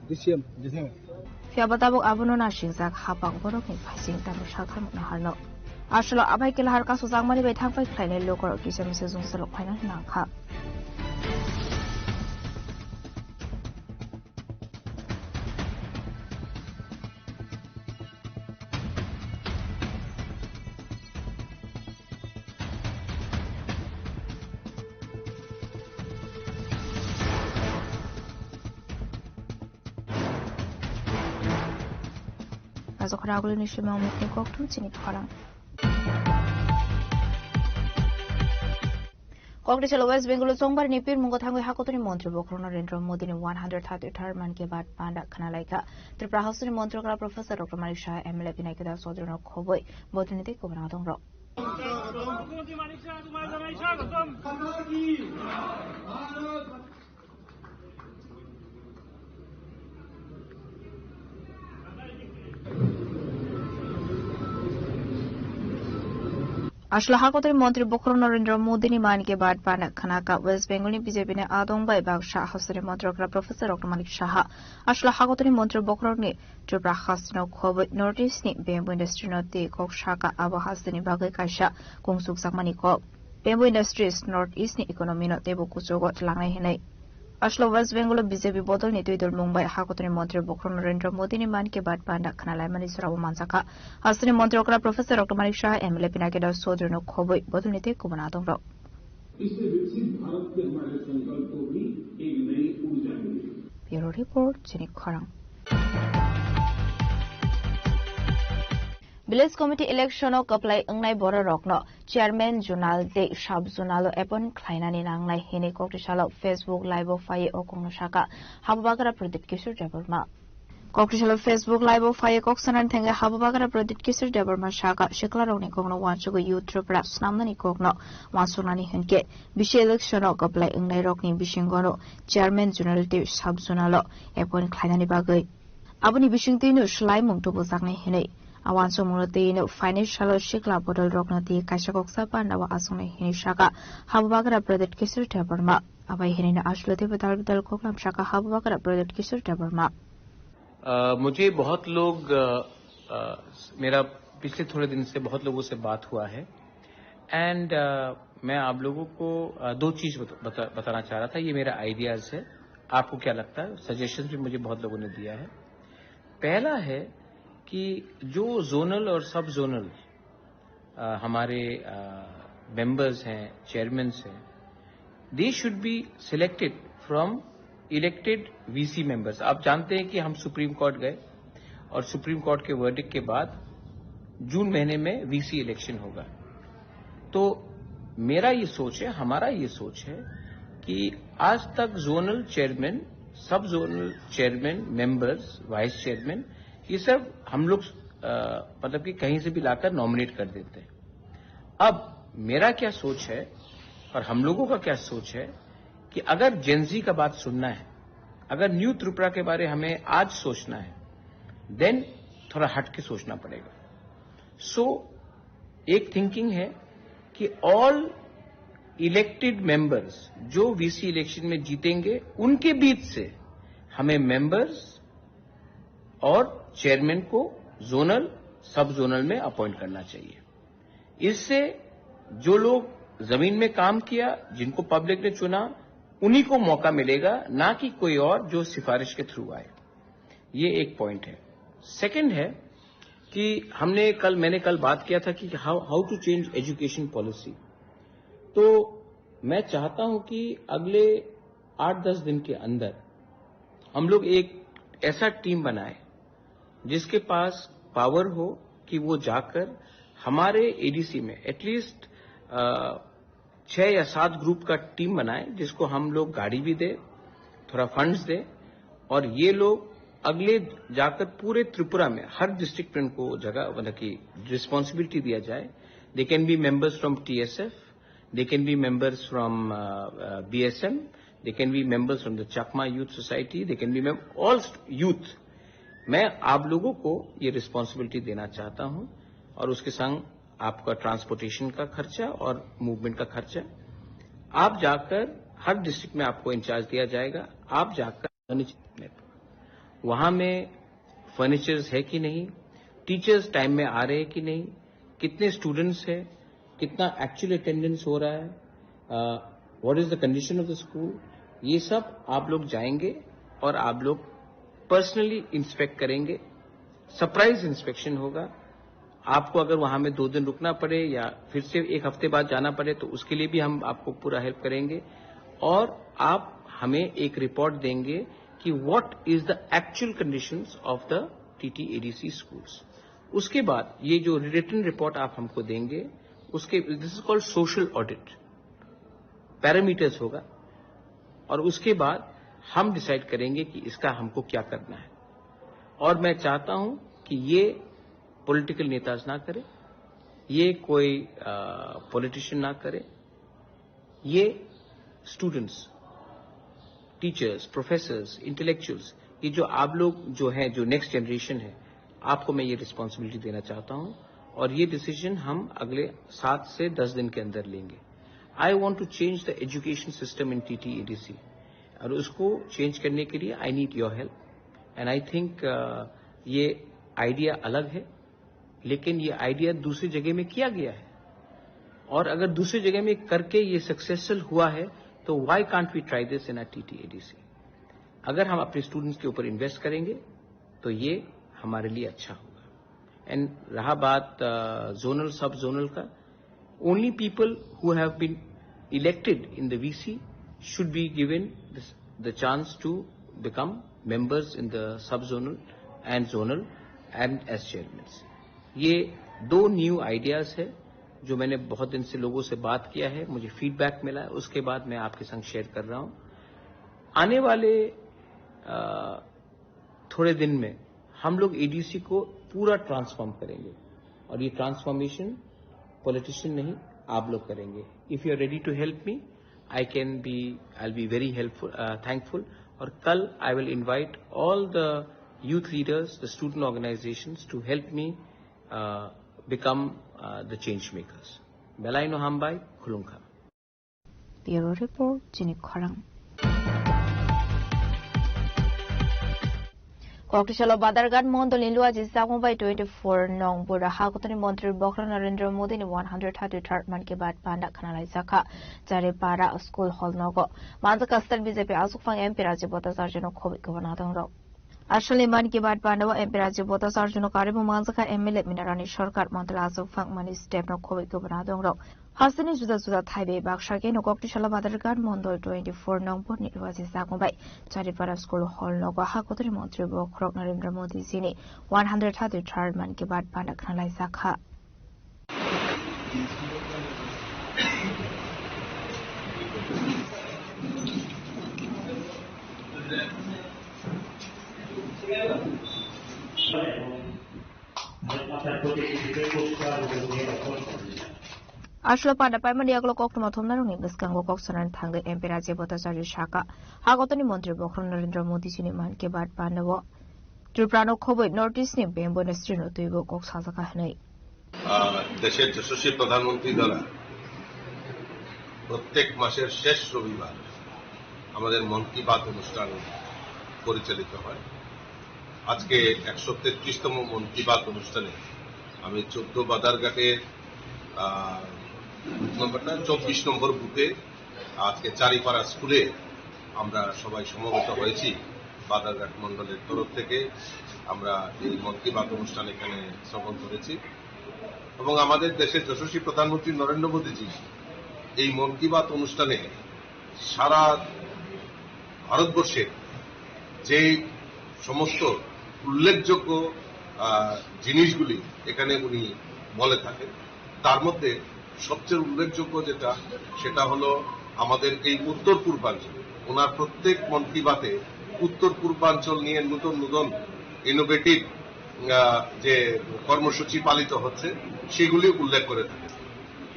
D C M. D C M. Phiya ba tabuk abono nasingjak hapang borokni phaising tamo sakhamno harno. Asolo abai kela har kasu jangmani bai thangpai khlainai lukorok kisa misa jungsalok phaina nangkha. Ajokhor agulini simang mukni kokthum chini khorang. Kokri salo West Bengal o Chongbarini pirmungo thangwi hakotorni montri bokhorok Narendra Modi ni one hundred thirty third Mann Ki Baat panda khna laikha. Tripura House ni montri okra Professor Doctor Manik Saha, M L A Binayak Das Chaudhary no khobwi bodolni tei kubun adongrok. Aswla hakotorni montri bokhorok Narendra Modi ni Mann Ki Baat panda khna kha. West Bengal ni B J P ni adong bai baksa hasteni montri okra Professor Doctor Manik Saha aswla hakotorni montri bokhorok ni Tripura hasteni khobwi North East ni bamboo industry no twi kok saka abo hasteni bagwi kaisa kungsukjakmani kok. Bamboo industries North East ni economy no teibo kuchugo tlangnai hinwi. Aswla West Bengal o B J P bodol ni twi dol mung bai hakotorni montri bokhorok Narendra Modi ni Mann Ki Baat panda khna laimani jora o manjakha. Hasteni montri okra Professor Doctor Manik Saha, M L A Pinakidas Chaudhary no khobwi bodol ni tei kubun adongrok. इससे विकसित भारत के हमारे संकल्प को भी एक नई ऊर्जा मिली। Report chini khorang. Village Committee election o kwplai wngnai bororokno chairman zonal tei sub zonal o appoint khlainani nangnai hinwi Koktisalo Facebook live o phaiwi o kokno saka Habubagra Pradip Kishore Debbarma. Koktisalo Facebook live o phaiwi kok sanani thangwi Habubagra Pradip Kishore Debbarma saka siklarokni kokno uansugwi Youth Tripura snamnani kokno uansuknani hinkhe bisi election o kwplai wngnairokni bisingono chairman zonal tei sub zonal o appoint khlainani bagwi. Aboni bisingtwino swlaimung tubujaknai hinwi. A uansukmungno twi no phainai salo sikla bodol rokno twi kaisa koksa panda o achuknai hinwi saka Habubagra Pradip Kishore Debbarma. Abai hinwi no aswk tei bedal bedal koklam saka Habubagra Pradip Kishore Debbarma. अ, मुझे बहुत लोग अ, अ, मेरा पिछले थोड़े दिन से बहुत लोगों से बात हुआ है एंड मैं आप लोगों को अ, दो चीज बत, बता, बताना चाह रहा था। ये मेरा आइडियाज है, आपको क्या लगता है? सजेशन भी मुझे बहुत लोगों ने दिया है। पहला है कि जो जोनल और सब जोनल अ, हमारे मेंबर्स हैं, चेयरमैन हैं, they should be selected from elected VC members. आप जानते हैं कि हम सुप्रीम कोर्ट गए और सुप्रीम कोर्ट के वर्डिक्ट के बाद जून महीने में वीसी इलेक्शन होगा। तो मेरा ये सोच है, हमारा ये सोच है कि आज तक जोनल चेयरमैन, सब zonal chairman, members, vice chairman, ये सब हम लोग अ, मतलब कि कहीं से भी लाकर नॉमिनेट कर देते हैं। अब मेरा क्या सोच है और हम लोगों का क्या सोच है कि अगर जेनजी का बात सुनना है, अगर न्यू त्रिपुरा के बारे हमें आज सोचना है, देन थोड़ा हट के सोचना पड़ेगा। सो एक थिंकिंग है कि ऑल इलेक्टेड मेंबर्स जो वीसी इलेक्शन में जीतेंगे, उनके बीच से हमें मेंबर्स और चेयरमैन को जोनल, सब जोनल में अपॉइंट करना चाहिए। इससे जो लोग जमीन में काम किया, जिनको पब्लिक ने चुना, उन्हीं को मौका मिलेगा, ना कि कोई और जो सिफारिश के थ्रू आए। ये एक पॉइंट है। सेकंड है कि हमने कल, मैंने कल बात किया था कि how, how to change education policy। तो मैं चाहता हूं कि अगले आठ दस दिन के अंदर हम लोग एक ऐसा टीम बनाए जिसके पास पावर हो कि वो जाकर हमारे एडीसी में एटलीस्ट छह या सात ग्रुप का टीम बनाए, जिसको हम लोग गाड़ी भी दे, थोड़ा फंड्स दे, और ये लोग अगले जाकर पूरे त्रिपुरा में हर डिस्ट्रिक्ट में उनको जगह, मतलब कि रिस्पॉन्सिबिलिटी दिया जाए। They can be members from T S F, they can be members from uh, uh, B S M, they can be members from the Chakma Youth Society, they can be mem- all st- youth। मैं आप लोगों को ये रिस्पॉन्सिबिलिटी देना चाहता हूं और उसके संग आपका ट्रांसपोर्टेशन का खर्चा और मूवमेंट का खर्चा। आप जाकर हर डिस्ट्रिक्ट में आपको इंचार्ज दिया जाएगा। आप जाकर वहां में फर्नीचर्स है कि नहीं, टीचर्स टाइम में आ रहे हैं कि नहीं, कितने स्टूडेंट्स हैं, कितना एक्चुअल अटेंडेंस हो रहा है, what is the condition of the school, ये सब आप लोग जाएंगे और आप लोग पर्सनली इंस्पेक्ट करेंगे। सरप्राइज इंस्पेक्शन होगा। आपको अगर वहां में दो दिन रुकना पड़े या फिर से एक हफ्ते बाद जाना पड़े, तो उसके लिए भी हम आपको पूरा हेल्प करेंगे। और आप हमें एक रिपोर्ट देंगे कि what is the actual conditions of the T T A D C schools। उसके बाद ये जो रिटन रिपोर्ट आप हमको देंगे, उसके, this is called social audit, parameters होगा। और उसके बाद हम डिसाइड करेंगे कि इसका हमको क्या करना है। और मैं चाहता हूं कि ये पॉलिटिकल नेताज ना करें, ये कोई पॉलिटिशियन ना करें, ये स्टूडेंट्स, टीचर्स, प्रोफेसर्स, इंटेलेक्चुअल्स, ये जो आप लोग जो हैं, जो नेक्स्ट जनरेशन है, आपको मैं ये रिस्पॉन्सिबिलिटी देना चाहता हूं। और ये डिसीजन हम अगले सात से दस दिन के अंदर लेंगे। I want to change the education system in T T A D C, और उसको चेंज करने के लिए I need your help. And I think ये आइडिया अलग है, लेकिन ये आइडिया दूसरी जगह में किया गया है, और अगर दूसरी जगह में करके ये सक्सेसफुल हुआ है, तो why can't we try this in a T T A D C? अगर हम अपने स्टूडेंट्स के ऊपर इन्वेस्ट करेंगे, तो ये हमारे लिए अच्छा होगा। एंड रहा बात जोनल, सब जोनल का, only people who have been elected in the V C should be given this, the chance to become members in the sub zonal and zonal and as chairmen. ये दो न्यू आइडियाज है जो मैंने बहुत दिन से लोगों से बात किया है, मुझे फीडबैक मिला है, उसके बाद मैं आपके संग शेयर कर रहा हूँ। आने वाले अ, थोड़े दिन में हम लोग एडीसी को पूरा ट्रांसफॉर्म करेंगे और ये ट्रांसफॉर्मेशन पॉलिटिशियन नहीं, आप लोग करेंगे। If you are ready to help me, I can be, I'll be very helpful, uh, thankful. और कल I will invite all the youth leaders, the student organizations to help me, uh, become, uh, the change makers. Belai no hambai, khulumkha. Bureau Report, Chini Khorang. Koktisalo Badarghat Mondol ni Luaji Sakmo bai twenty four nong Bura Hakotoni Montri Bokhorok Narendra Modi ni one hundred thirty third Mann Ki Baat panda khana lai jakha. Chari Para School Hall nogo. Manjaka State B J P Asukphang M P Rajiv Bhattacharya no khoboi kubuna dong rok. Aswkni Mann Ki Baat panda o M P Rajiv Bhattacharya no karwi bo manjakha M L A Minarani Sarkar, Montri Asukphang mani step no khoboi kubuna dong rok. Hasteni juda juda thai bai baksa khe no Koktisalo Badarghat Mondol twenty four nong Bura ni Luaji Sakmo bai Charipara School Hall nogo Hakotoni Montri Bokhorok Narendra Modi ji ni one hundred thirty third Mann Ki Baat panda khana lai jakha. Aswk panda paimani yagulo koktwma thumnarokni bwskango kok sanani thangwi M P Rajiv Bhattacharya sakha, Hakotoni Montri Bokhorok Narendra Modi jini Mann Ki Baat pandao Tripura no khoboi North East ni bemboino srino twibo kok sajakha hwnwi. আহ, দেশের যশস্বী প্রধানমন্ত্রী দ্বারা প্রত্যেক মাসের শেষ রবিবার আমাদের মন কি বাত অনুষ্ঠান পরিচালিত হয়। আজকে একশো তেত্রিশতম মন কি বাত অনুষ্ঠানে আমি চোদ্দ বাদারঘাটের, আহ, বুথ নম্বরটা চব্বিশ নম্বর বুথে আজকে চারিপাড়া স্কুলে আমরা সবাই সমবেত হয়েছি। বাদারঘাট মণ্ডলের তরফ থেকে আমরা এই মন কি বাত অনুষ্ঠান এখানে স্থাপন করেছি এবং আমাদের দেশের যশস্বী প্রধানমন্ত্রী নরেন্দ্র মোদীজি এই মন কি বাত অনুষ্ঠানে সারা ভারতবর্ষের যে সমস্ত উল্লেখযোগ্য, আহ, জিনিসগুলি এখানে উনি বলে থাকেন, তার মধ্যে সবচেয়ে উল্লেখযোগ্য যেটা, সেটা হলো আমাদের এই উত্তর পূর্বাঞ্চল। ওনার প্রত্যেক মন কি বাতে উত্তর পূর্বাঞ্চল নিয়ে নতুন নতুন ইনোভেটিভ, আহ, যে কর্মসূচি পালিত হচ্ছে, সেগুলি উল্লেখ করে থাকেন।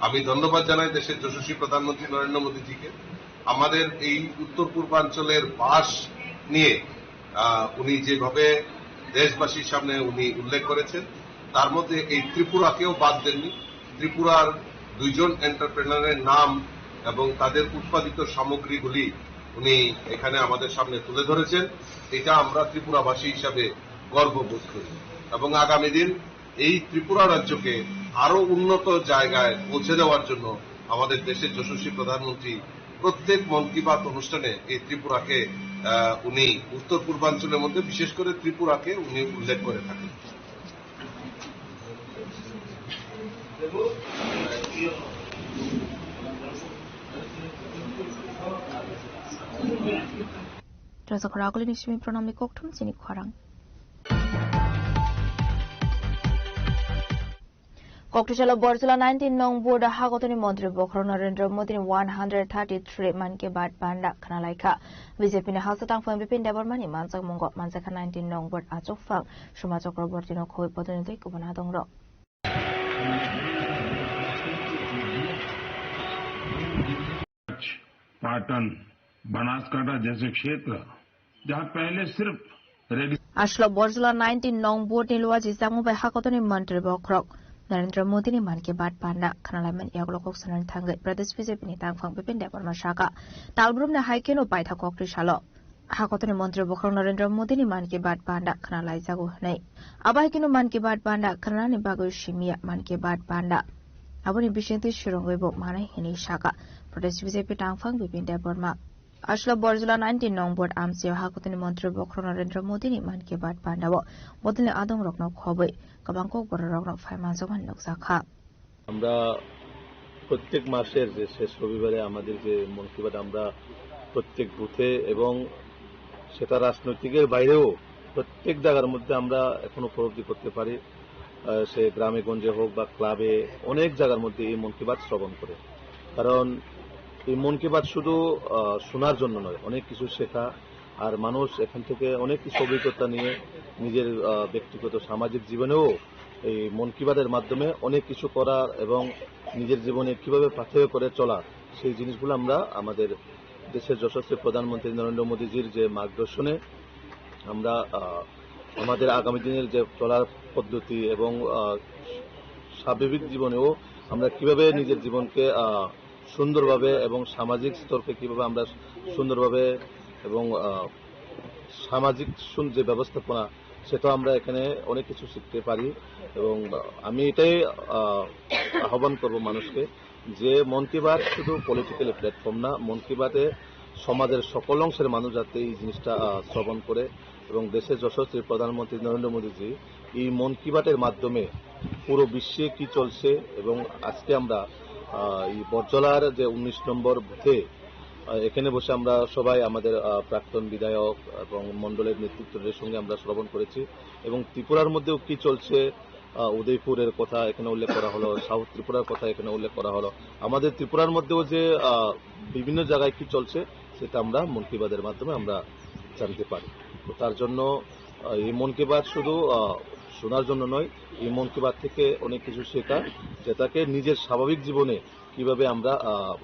আমি ধন্যবাদ জানাই দেশের যশস্বী প্রধানমন্ত্রী নরেন্দ্র মোদীজিকে। আমাদের এই উত্তর পূর্বাঞ্চলের বাস নিয়ে, আহ, উনি যেভাবে দেশবাসীর সামনে উনি উল্লেখ করেছেন, তার মধ্যে এই ত্রিপুরাকেও বাদ দেননি। ত্রিপুরার দুইজন এন্টারপ্রেনারের নাম এবং তাদের উৎপাদিত সামগ্রীগুলি উনি এখানে আমাদের সামনে তুলে ধরেছেন। এটা আমরা ত্রিপুরাবাসী হিসাবে গর্ববোধ করি এবং আগামী দিন এই ত্রিপুরা রাজ্যকে আরো উন্নত জায়গায় পৌঁছে দেওয়ার জন্য আমাদের দেশের যশস্বী প্রধানমন্ত্রী প্রত্যেক মন কি বাত অনুষ্ঠানে এই ত্রিপুরাকে, আহ, উনি উত্তর পূর্বাঞ্চলের মধ্যে বিশেষ করে ত্রিপুরাকে উনি উল্লেখ করে থাকেন। Rajakhor Agulini simi pranamni kokthum chini khorang. Kokthosalo Borjula nineteen nong Board Hakotoni Montri Bokhorok Narendra Modi ni one hundred thirty three Mann Ki Baat panda khana laikha. B J P ni Hausa Tangphang Bipin Debbarma ni manjakmungo manjakha nineteen nong Board achukphang Soma Chakraborty no khoboi bodolni tei kubun adongrok. Patan, बनासकांठा जैसे क्षेत्र जहां पहले सिर्फ रेगिस्तान Aswk Borjula nineteen nong Board ni Luaji Sakmo bai Hakotoni Montri Bokhorok Narendra Modi ni Mann Ki Baat panda khana laimani yagulo kok sanani thangwi Pradesh B J P ni tangphang Bipin Debbarma sakha, Talbrumni hai kheno paitha Kokthosalo Hakotoni Montri Bokhorok Narendra Modi ni Mann Ki Baat panda khana laijago hwnwi. Abo hai kheno Mann Ki Baat panda khanani bagwi simiya Mann Ki Baat panda. Aboni bisingtwi swrwngwi bo manai hwnwi sakha Pradesh B J P tangphang Bipin Debbarma. Aswk Borjula nineteen nong Board amchio Hakotoni Montri Bokhorok Narendra Modi ni Mann Ki Baat panda o bodolni adongrokno khoboi kwbang kokbororokno phai manjakmani nukjakha. আমরা প্রত্যেক মাসের যে শেষ রবিবারে আমাদের যে মন কি বাত, আমরা প্রত্যেক বুথে এবং সেটা রাজনৈতিকের বাইরেও প্রত্যেক জায়গার মধ্যে আমরা এখন উপলব্ধি করতে পারি। আহ, সে গ্রামে গঞ্জে হোক বা ক্লাবে, অনেক জায়গার মধ্যে এই মন কি বাত শ্রবণ করে। কারণ এই মন কি বাত শুধু, আহ, শোনার জন্য নয়, অনেক কিছু শেখা, আর মানুষ এখান থেকে অনেক কিছু অভিজ্ঞতা নিয়ে নিজের, আহ, ব্যক্তিগত সামাজিক জীবনেও এই মন কি বাতের মাধ্যমে অনেক কিছু করার এবং নিজের জীবনে কিভাবে পাথেয় করে চলার, সেই জিনিসগুলো আমরা আমাদের দেশের যশস্বী প্রধানমন্ত্রী নরেন্দ্র মোদীজির যে মার্গদর্শনে আমরা, আহ, আমাদের আগামী দিনের যে চলার পদ্ধতি এবং, আহ, স্বাভাবিক জীবনেও আমরা কিভাবে নিজের জীবনকে, আহ, সুন্দরভাবে এবং সামাজিক স্তরকে কিভাবে আমরা সুন্দরভাবে এবং, আহ, সামাজিক সুন-, যে ব্যবস্থাপনা, সেটাও আমরা এখানে অনেক কিছু শিখতে পারি। এবং, আহ, আমি এটাই, আহ, আহ্বান করব মানুষকে যে মন কি বাত শুধু পলিটিক্যাল প্ল্যাটফর্ম না, মন কি বাতে সমাজের সকল অংশের মানুষ যাতে এই জিনিসটা, আহ, শ্রবণ করে এবং দেশের যশস্বী প্রধানমন্ত্রী নরেন্দ্র মোদীজি এই মন কি বাতের মাধ্যমে পুরো বিশ্বে কি চলছে এবং আজকে আমরা, আহ, এই বটজলার যে উনিশ নম্বর বুথে, আহ, এখানে বসে আমরা সবাই আমাদের, আহ, প্রাক্তন বিধায়ক এবং মণ্ডলের নেতৃত্বদের সঙ্গে আমরা শ্রবণ করেছি এবং ত্রিপুরার মধ্যেও কি চলছে, আহ, উদয়পুরের কথা এখানে উল্লেখ করা হলো, সাউথ ত্রিপুরার কথা এখানে উল্লেখ করা হলো। আমাদের ত্রিপুরার মধ্যেও যে, আহ, বিভিন্ন জায়গায় কি চলছে, সেটা আমরা মন কি বাতের মাধ্যমে আমরা জানতে পারি। তো তার জন্য, আহ, এই মন কি বাত শুধু, আহ, শোনার জন্য নয়, এই মন কি বাত থেকে অনেক কিছু শেখা, যেটাকে নিজের স্বাভাবিক জীবনে কিভাবে আমরা, আহ,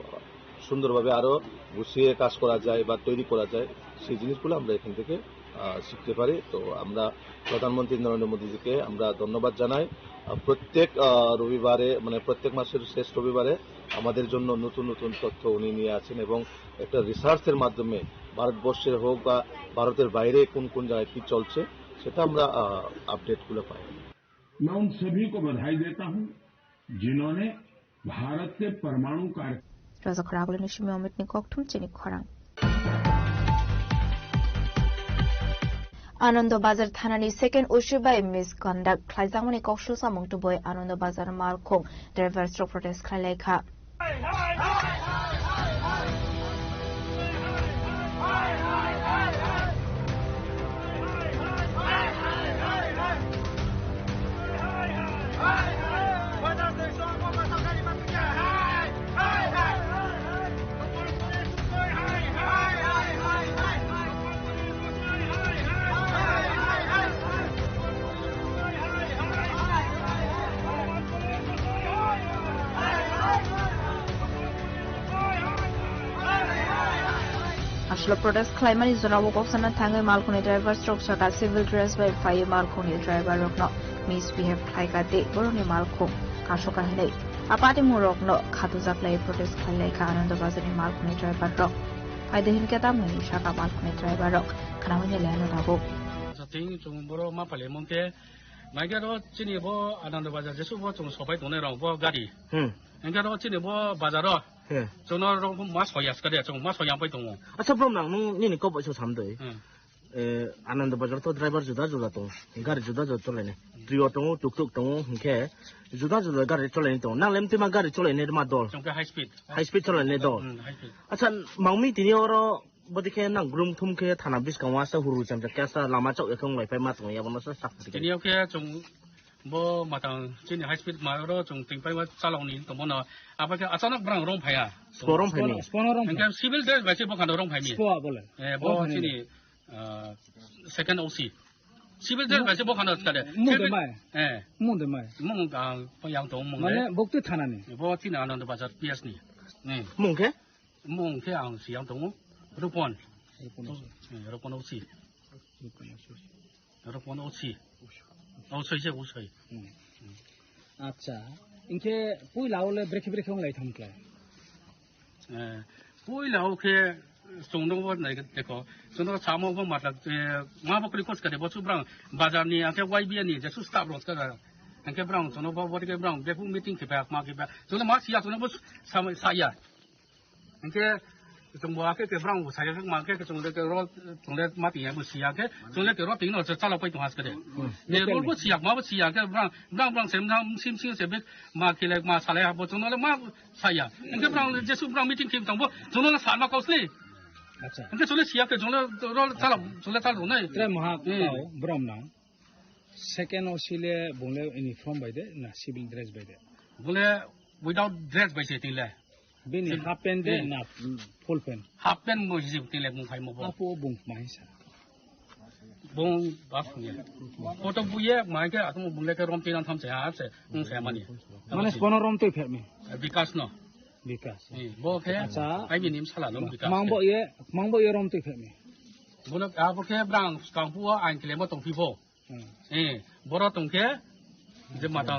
সুন্দরভাবে আরো গুছিয়ে কাজ করা যায় বা তৈরি করা যায়, সেই জিনিসগুলো আমরা এখান থেকে, আহ, শিখতে পারি। তো আমরা প্রধানমন্ত্রী নরেন্দ্র মোদীজিকে আমরা ধন্যবাদ জানাই। আহ, প্রত্যেক, আহ, রবিবারে, মানে, প্রত্যেক মাসের শেষ রবিবারে আমাদের জন্য নতুন নতুন তথ্য উনি নিয়ে আসেন এবং একটা রিসার্চের মাধ্যমে ভারতবর্ষের হোক বা ভারতের বাইরে কোন কোন জায়গায় কি চলছে, সেটা আমরা, আহ, আপডেটগুলো পাই। मैं उन सभी को बधाई देता हूं, जिन्होंने भारत के परमाणु कार्य Rajak Ragulini simi Amit ni kokthum chini khorang. Anando Bazar thanani second O C bai misconduct khlaijakmani koksul samung tubui Anando Bazar malkhung drivers rok protest khlai laikha. Aswk protest khlaimani jorao kok sana thangwi malkhungni drivers rok saka civil dress bai phaiwi malkhungni driver rokno misbehave khlaikha tei borokni malkhung kasokha hinwi a patimung rokno khatujak lai protest khlai laikha Anando Bazarni malkhungni driver rok. Phaidi hinkhe tamni saka malkhungni driver rok khwnamwi nai lai ano tabuk. Sating chung boro ma pale mong khe, mai khe ro chini bo Anando Bazar jesu bo chung sopai tongnai rok bo gari. Hmm. Hinkhe ro chini bo bazar ro. Hmm. Chungno ro ma soya skade, chung ma soya pai tongo. Asa bro nang nung nini kok bai so sam doi. Hmm. Eh, Anando Bazar to driver juda juda tongo. Gari juda juda cholainai. Trio tongo, tuk tuk tongo, hinkhe juda juda gari cholainai tongo. Nang lem tima gari cholainai ma dol. Chung khe high speed. High speed cholainai dol. Hmm, high speed. Acha, mangmi tini oro Bodi khe nang grum thum khe thana bwskango asa huru cham khe asa lama chao ya khe wng lai pai ma tongo ya bono sa sak. Tini o khe chung bo matang chini high speed ma oro chung ting pai ma chalok ni tong bono. Abo khe achanak brang rong phaiya. Spo rong phai ni. Spo rong phai. Engkhe civil dress bai se bo khano rong phai ni. Spo a bole. Eh, bo rong phai ni. Chini, ah, second O C. Civil dress bai se bo khano skade. Mung de mai. Eh. Mung de mai. Mung, ah, yang tong mung de. Mane bokti thana ni. Bo chini Anando Bazar P S ni. Eh. Mung khe? Mung khe ang siyang tongo, Rupon. Rupon O C. Eh, Rupon O C. Rupon O C. Rupon O C. O C se O C. Hmm. Acha, inkhe puila ole brekhe brekhe wng lai thang khe? Eh, puila o khe chwng nw bo nai khe dekho, chwng nw samo bo matla, eh, ma bo kwrwi kos kare bo su brang bazar ni, angkhe Y B A ni jesu staff rok kha, angkhe brang chwng nw bo, bo khe brang bephu meeting khe ba, ma khe ba, chwng nw ma siya, chwng nw bo sa, sa ya. Hinkhe chwng bo akhe ke brang bo saya khe ma khe chwng le ke ro chwng le ma tiya bo siya khe chwng le ke ro tingno se chalok pai tong has khe de. Ne rol bo siya ma bo siya khe brang brang brang sem na sim sim se be ma khe le ma salai ha bo chwng le ma saya. Hinkhe brang jesu brang meeting khe tong bo chwng le sa ma kausli. Acha. Hwnkhe chole siya khe chole rol chala chole chala rwnai. Tre maha Hmm. kau brom nang. Second O C le bungle uniform bai de na civil dress bai de. Bole without dress bai se tingle. Bini Sin- half pant de Hmm. na full pant. Half pant mo hijib tingle bung khai mo bo. Apo bung mai sa. Bung bas ni. Photo buye mai ke atum bungle ke rom tinan tham se ha se bung se mani. Mane kono rom twi phet mi. Bikas no. Bikas. Eh, bo khe Acha. Ai bini sala no Bikas. Mang bo ye, mang bo ye rom twi phet mi. Bono abo khe brang skang puo ain kile mo tong phi bo. Hmm. Eh, boro tong khe je mata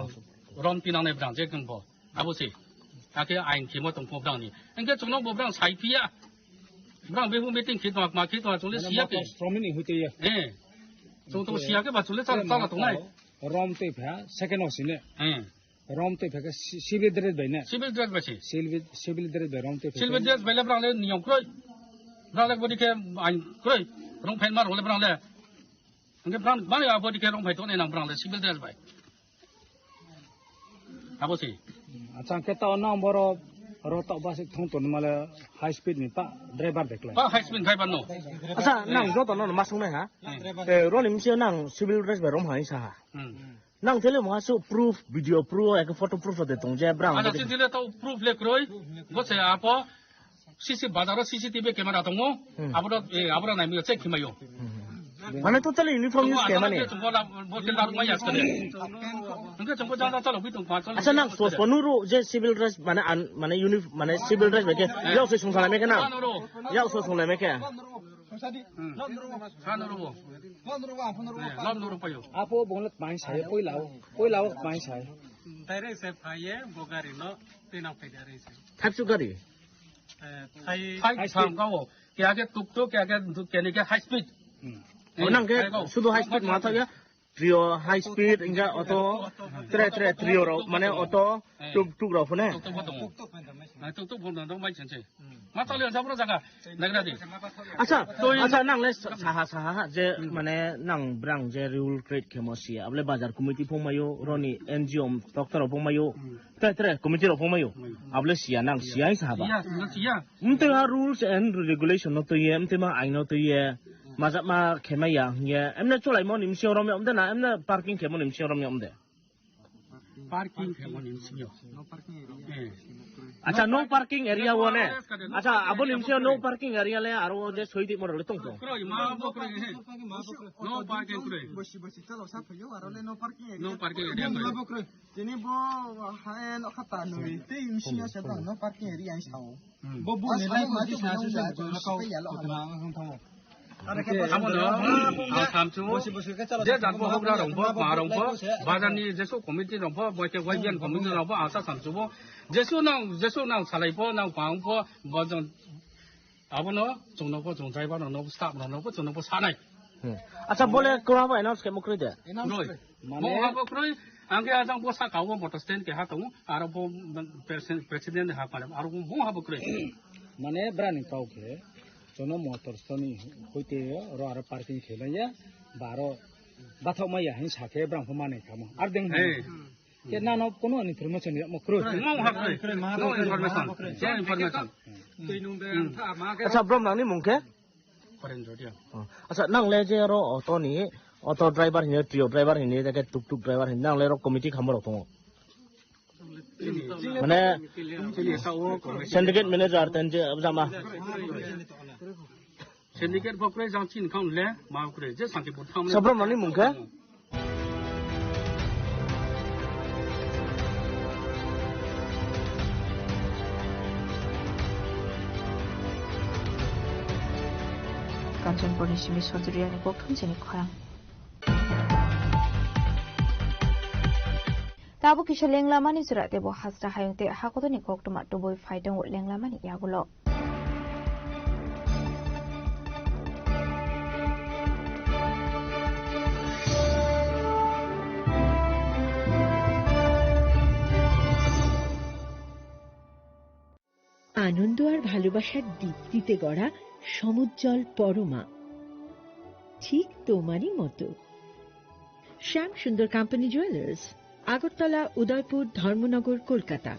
rom tinang nai brang je keng bo. Abo se. Akhe ain khe mo tong pho brang ni. Engke chungno bo brang sai phiya. Brang behu meeting khit ma, ma khit ma chule Mane siya ke. Motor sromini hute ye. Eh. Chung to siya ke ba chule chala chala tong nai. Rom twi pha second O C ne. Eh. Rom twi pha ke si-, civil dress bai ne. Civil dress bai si. Civil, civil dress bai rom twi pha. Civil dress bai le brang le niyom kroi. Brang le bodi ke ain kroi. Rong phen mar le brang le. Hingke brang, bani a body ke rong phai tong nang brang le civil dress bai. Abo si. Acha, hingke tao nang boro ro tok basi thong tong male high speed ni pa driver de kle. Pa high speed driver no. Acha, nang joto no ma sung nai ha? Hmm. Eh, ro ni misi nang civil dress bai rom hai sa ha. Hmm. Nang tele mo ha su proof, video proof, ek photo proof de tong je brang. Ada si dile tao proof le kroi. Bo se apo. C C bazar o C C T V camera tongo. Hmm. Aboro, eh, aboro nai mio check khimayo. Hmm. Mane totally uniform use khe mane. Bo la, bo ke laru mai askare. Hingke chungbo jang jang chalo, bi tong pa chalo. Acha, nang sos ponuru je civil dress mane an, mane unif-, mane civil dress bai khe. Eh. Yau se sung salai me khe na. Ano ro. Yau se sung lai me khe. Hmm. Ano ro bo. Eh, lab no ro payo. Apo bonglek mai sai, poila o, poila o mai sai. Direct se phai ye, bo gari no, twi nang phai direct se. Thap su gari. Eh, thai Thai Thai sam speed. Ka o. Kya ke tuk tuk, kya ke tuk, kya ni ke high speed. Hmm. Oh, nang ke Thai ka o. Sudu high speed ma thak ya. Trio high speed, inga auto, tre, tre, trio rok, mane auto, Eh. tuk tuk rok phone. Tuk tuk bo tongo. Nang tuk tuk phone dong, dong bai chenche. Ma tali ang sabro jaga. Nagra di. Acha, Toi- acha, nang le sa-, saha, saha, ha, je, Hmm. mane, nang brang je rule create khe mo siya. Able bazar committee phung mayo, roni N G O doctor phung mayo. Hmm. Tre, tre, committee rok phung mayo. Hmm. Able siya nang, siya hai saha ba. Siya, siya, siya. Mtwi ha rules and regulation no twi ye, mtwi ma ain no twi ye, majak ma khe ma ya hing ye, emne cholai mo ni msing rom ya umde na, emne parking khe mo ni msing rom ya umde. Parking khe mo ni msing yo. No parking area. Eh. Acha, no parking area wo ne. Acha, abo ni msing no parking area le aro je soi di mo le tong tong. Kroi, ma bo kroi, he. No parking kroi. Bosi, bosi, chalo, sa phayo, aro le no parking area. No parking area kroi. Ma bo kroi. Tini bo, ha, no khata nui, tei msing yo se dong, no parking area ang sao. Hmm. Bo, bo, ni lai ko, kisa, kisa, kisa, Amo no, ang samsu, je jat bo hokra rong bo, ma rong bo, bazar ni jesu committee rong bo, boite Y B N committee rong bo, ang sa samsu bo, jesu nang, jesu nang salai bo, nang pang bo, bo jong, abo no, chung no bo, chung driver no, no staff no, no bo, chung no bo sanai. Hmm. Acha, bole kura bo announce kemo kroi de? Kroi. Mane- Mo ha bo kroi, ang ke ajang bo sa ka bo motor stand ke ha tongo, aro bo president, president ha pare, aro bo mo ha bo kroi. Mane brani kau ke, jono motor stoni hoite ro aro parking khelai ya, ba aro bathok maya hin sa khe brang pho manai kamo. Ar deng Hey. Ke nano kono information ya mo kroi. Mo ha kroi. Mo information. Mo information. Twi nung de ang tha ma ke. Acha, brom nangni mung khe? Foreign road ya. Oh. Acha, nang le je aro auto ni, auto driver hini, trio driver hini, jake tuk tuk driver hini, nang le aro committee khamor tongo. Mane, syndicate manager ten je jama. Syndicate bo kwrwi jang chini kang le, ma kwrwi je santi bo thang. Sabram nani mung khe? Kanchanpurni simi Sojriani koktwmani khorang. Tabuk kisa lenglamani chwra teibo hasta hayung tei hakotorni koktwma tubui phai tongo lenglamani yagulo. আনন্দ আর ভালোবাসার দীপ্তিতে গড়া সমুজ্জ্বল পরমা, ঠিক তোমারই মতো। শ্যাম Sundar company jewellers, Agartala, উদয়পুর, ধর্মনগর, কলকাতা।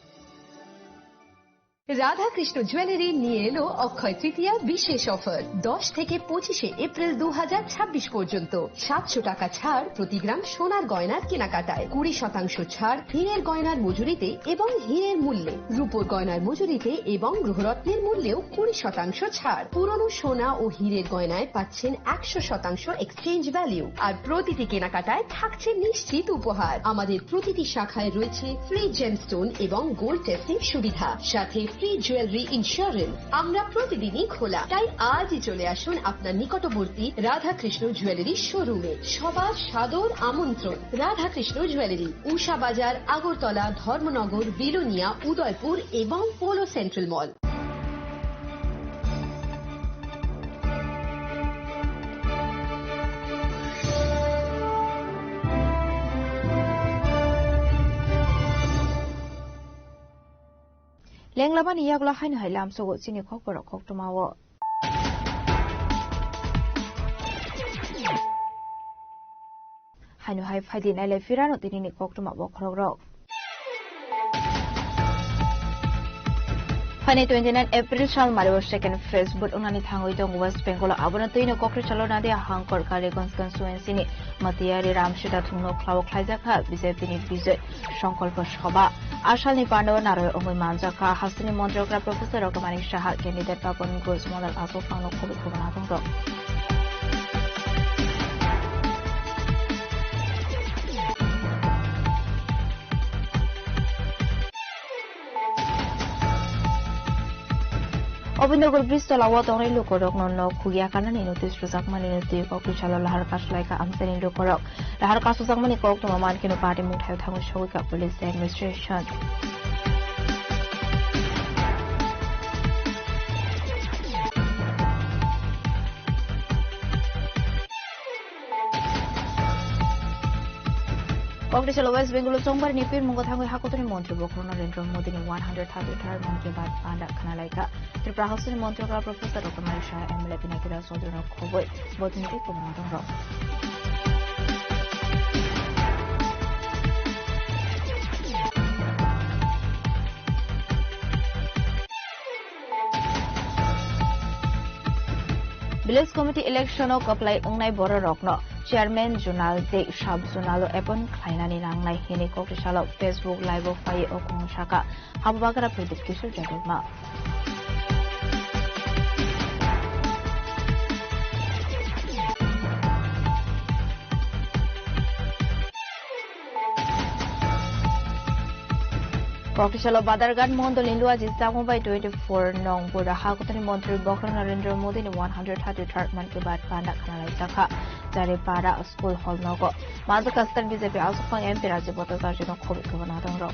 Radhakrishna jewellery নিয়ে এলো অক্ষয় তৃতীয়া বিশেষ অফার। দশ থেকে পঁচিশে এপ্রিল দু হাজার ছাব্বিশ পর্যন্ত সাতশো টাকা ছাড় প্রতি গ্রাম সোনার গয়নার কেনাকাটায়, কুড়ি শতাংশ ছাড় হীরের গয়নার মজুরিতে এবং হীরের মূল্যে, রূপোর গয়নার মজুরিতে এবং গ্রহরত্নের মূল্যেও কুড়ি শতাংশ ছাড়। পুরনো সোনা ও হীরের গয়নায় পাচ্ছেন একশো শতাংশ এক্সচেঞ্জ ভ্যালু, আর প্রতিটি কেনাকাটায় থাকছে নিশ্চিত উপহার। আমাদের প্রতিটি শাখায় রয়েছে ফ্রি জেমস্টোন এবং গোল্ড টেস্টিং সুবিধা, সাথে ফ্রি জুয়েলারি ইন্স্যুরেন্স। আমরা প্রতিদিনই খোলা, তাই আজই চলে আসুন আপনার নিকটবর্তী রাধাকৃষ্ণ জুয়েলারি শোরুমে। সবার সাদর আমন্ত্রণ। রাধাকৃষ্ণ জুয়েলারি, উষা বাজার, আগরতলা, ধর্মনগর, বিলোনিয়া, উদয়পুর এবং polo central mall. Lenglamani yagulo haino hai lamsogo chini khokborok koktwmao. Haino hai phaidi nailai phirano tinini koktwma bokhorokrok. Phaini twenty nine April sal mario second phase vote wngnani thangwi tongo West Bengal o, abono twino Kokri salo Nadia Hangkor Kaliganj constituency ni Matiyari Ramsita thungno khlao khlaijakha B J P ni Bijoy Sankalpa Sabha. A salni pando naroi wngwi manjakha hasteni montrokra Professor Rokomani Saha candidate Papon Ghosh modal aswk phangno khobwi khobana tongtong. Obinderpur bridge tola o tongnai lukurokno nok khukya kanani notice rwjakmani twi Kokri salo lahar kasulaikha amchaini lukurok. Lahar kasujakmani koktwma mankhe no party mungthai thangwi sogwikha police administration. Kokri salo West Bengal o Chongbar ni pirmungo thangwi hakotoni montri bokhorok Narendra Modi ni one hundred thirty third Mann Ki Baat panda khna laikha. Tripura hasteni montri kala Professor Doctor Manik Saha, M L A Pinaki Raj Chaudhary no khobwi botini tei kwbangma tongrok. Village Committee election o kwplai wngnai bororokno Chairman Zonal tei Sub Zonal o appoint khlainani nangnai hwnwi Kokri salo Facebook Live o phaiwi o kung saka Habubagra Pradip Kishore Debbarma. Kokri salo Badarghat Mondol ni Luaji Chakma bai twenty four nong Bura Hakotoni Montri Bokhorok Narendra Modi ni one hundred thirty third Mann Ki Baat panda khna lai jakha. Jari Para School Hall nogo manjakha state B J P aswkphang M P Rajiv Bhattacharya no khobwi kwbana tongrok.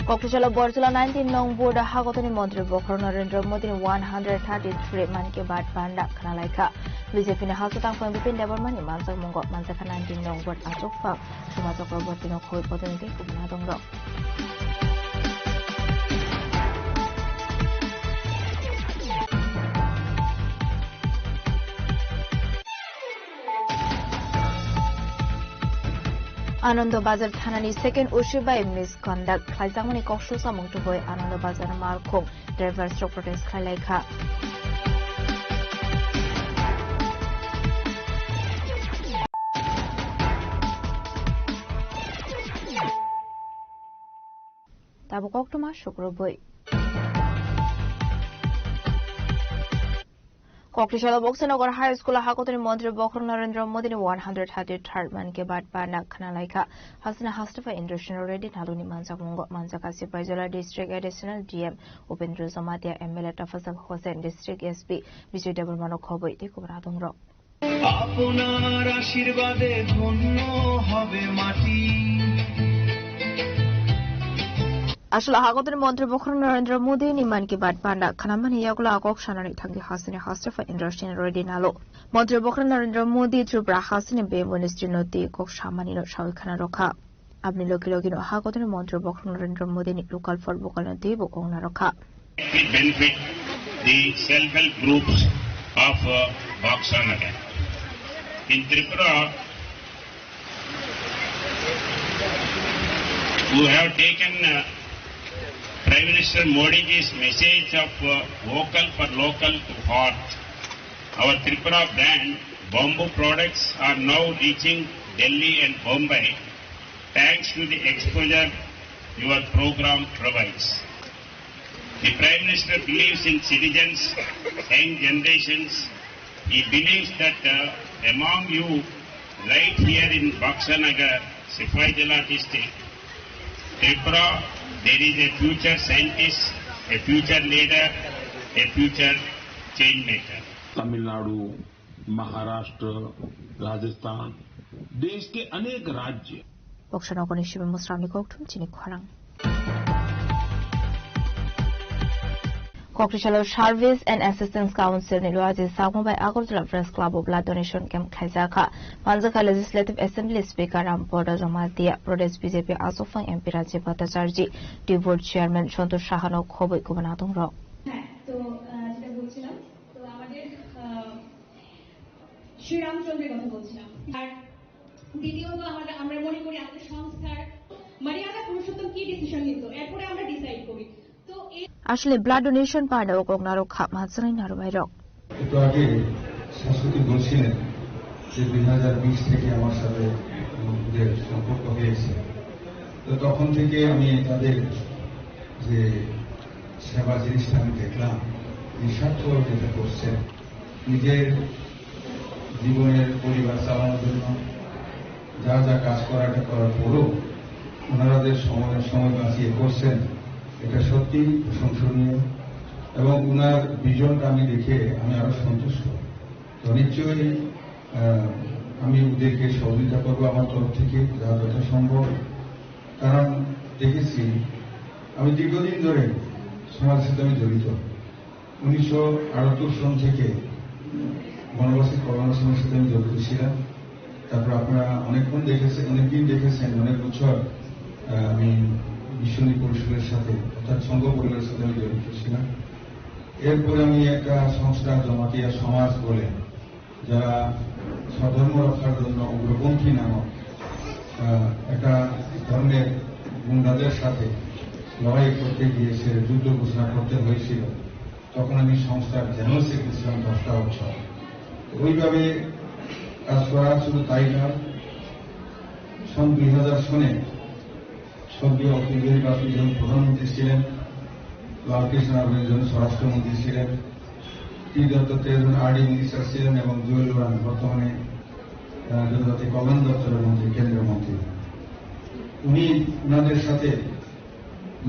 Kokri salo Borjula nineteen nong Bura Hakotoni Montri Bokhorok Narendra Modi ni one hundred thirty three Mann Ki Baat panda khna laikha. B J P ni hasteni tangphang Bipin Debbarma ni manjakmungo manjakha nineteen nong Bura aswkphang Suma Chakraborty no khobwi botini tei kwbangma tongrok. Anando Bazar thanani second O C bai misconduct khlaijakmani kok susamung tubui Anando Bazar malkhung drivers rok protest khlai laikha. Tabuk koktwma sukrubui. Kokri salo Boksanagar High School o Hakotoni Montri Bokhorok Narendra Modi ni one hundred thirty third Mann Ki Baat panda khna laikha. Hasteni hasteni Indra Singh Reddy Naluni manjakmungo manjakha Sipaijola District Additional D M Upendra Jamatia, M L A Tafazzal Hossain, District S P Bijoy Debbarma no khobwi tei kwbangma tongrok. আপনার আশীর্বাদে ধন্য হবে মাটি। Aswk Hakotoni Montri Bokhorok Narendra Modi ni Mann Ki Baat panda khnamani yagulo a kok sanani thangwi hasteni hasteni Indra Singh Reddy Nalu. Montri Bokhorok Narendra Modi Tripura hasteni B M Ministry no twi kok samani no sawi khna rokha. Aboni logi logi no Hakotoni Montri Bokhorok Narendra Modi ni local for vocal no twibo kok narokha. Benefit the self-help groups of uh, Baksa Nagar. In Tripura, who have taken uh, Prime Minister Modi's message of uh, vocal for local to heart. Our Tripura brand Bamboo products are now reaching Delhi and Bombay thanks to the exposure your program provides. The Prime Minister believes in citizens, young generations. He believes that uh, among you, right here in Baksa Nagar, Sipahi Jala district, Tripura, there is a future scientist, a future leader, a future change maker. Tamil Nadu, महाराष्ट्र, राजस्थान, देश के अनेक राज्य। Boksano koni sibai mwsrangni kokthum chini khorang. Kokthai salo Service and Assistance Council ni luaji sakma bai Agartala Press Club o blood donation camp khaijak kha. Manjakha Legislative Assembly Speaker Rampada Jamatia, Pradesh B J P Aswk Phang M P Rajiv Bhattacharjee, Tribor Chairman Santosh Sahano khobwi kubun adongrok. হ্যাঁ, তো, আহ, যেটা বলছিলাম, তো আমাদের, আহ, শ্রীরামচন্দ্রের কথা বলছিলাম। আর দ্বিতীয়ত আমরা, আমরা মনে করি আমাদের সংস্থার মারিয়ানা পুরুষোত্তম কি ডিসিশন নিত, এরপরে আমরা ডিসাইড করি। তো এই Asle blood donation parda o kok narok kha ma chwrai narwbai rok. একটু আগে শাশ্বতী বলছিলেন যে দুই হাজার বিশ থেকে আমার সাথে ওদের সম্পর্ক হয়েছে। তো তখন থেকে আমি তাদের যে সেবা জিনিসটা আমি দেখলাম, নিঃস্বার্থ যেটা করছেন, নিজের জীবনের পরিবার চালানোর জন্য যা যা কাজ করাটা করার পরও ওনারা যে সময়, সময় বাঁচিয়ে করছেন, এটা সত্যিই প্রশংসনীয়। এবং ওনার ভিশনটা আমি দেখে আমি আরো সন্তুষ্ট। তো নিশ্চয়ই, আহ, আমি ওদেরকে সহযোগিতা করবো আমার তরফ থেকে যা যত সম্ভব। কারণ দেখেছি, আমি দীর্ঘদিন ধরে সমাজের সাথে আমি জড়িত। উনিশশো আটাত্তর সন থেকে বনবাসী কল্যাণ আশ্রমের সাথে আমি জড়িত ছিলাম। তারপর আপনারা অনেকক্ষণ দেখেছেন, অনেকদিন দেখেছেন, অনেক বছর, আহ, আমি মিশনী পরিষদের সাথে অর্থাৎ সংঘ পরিবারের সাথে আমি জড়িত ছিলাম। এরপরে আমি একটা সংস্থা জমাতিয়া সমাজ বলে যারা স্বধর্ম রক্ষার জন্য উগ্রপন্থী নামক, আহ, একটা ধর্মের গুন্ডাদের সাথে লড়াই করতে গিয়ে সে যুদ্ধ ঘোষণা করতে হয়েছিল, তখন আমি সংস্থার জেনারেল সেক্রেটারি ছিলাম দশটা বছর। ওইভাবে কাজ করা শুধু তাই নয়, সন দুই হাজার সনে স্বর্গীয় অটল বিহারী বাজপেয়ী যখন প্রধানমন্ত্রী ছিলেন, লালকৃষ্ণ আডবাণী যখন স্বরাষ্ট্রমন্ত্রী ছিলেন, টি দত্ত তেজ যখন আরডি মিনিস্টার ছিলেন এবং জুয়েল ওরাং বর্তমানে, আহ, জনজাতি কল্যাণ দপ্তরের মন্ত্রী, কেন্দ্রীয় মন্ত্রী, উনি ওনাদের সাথে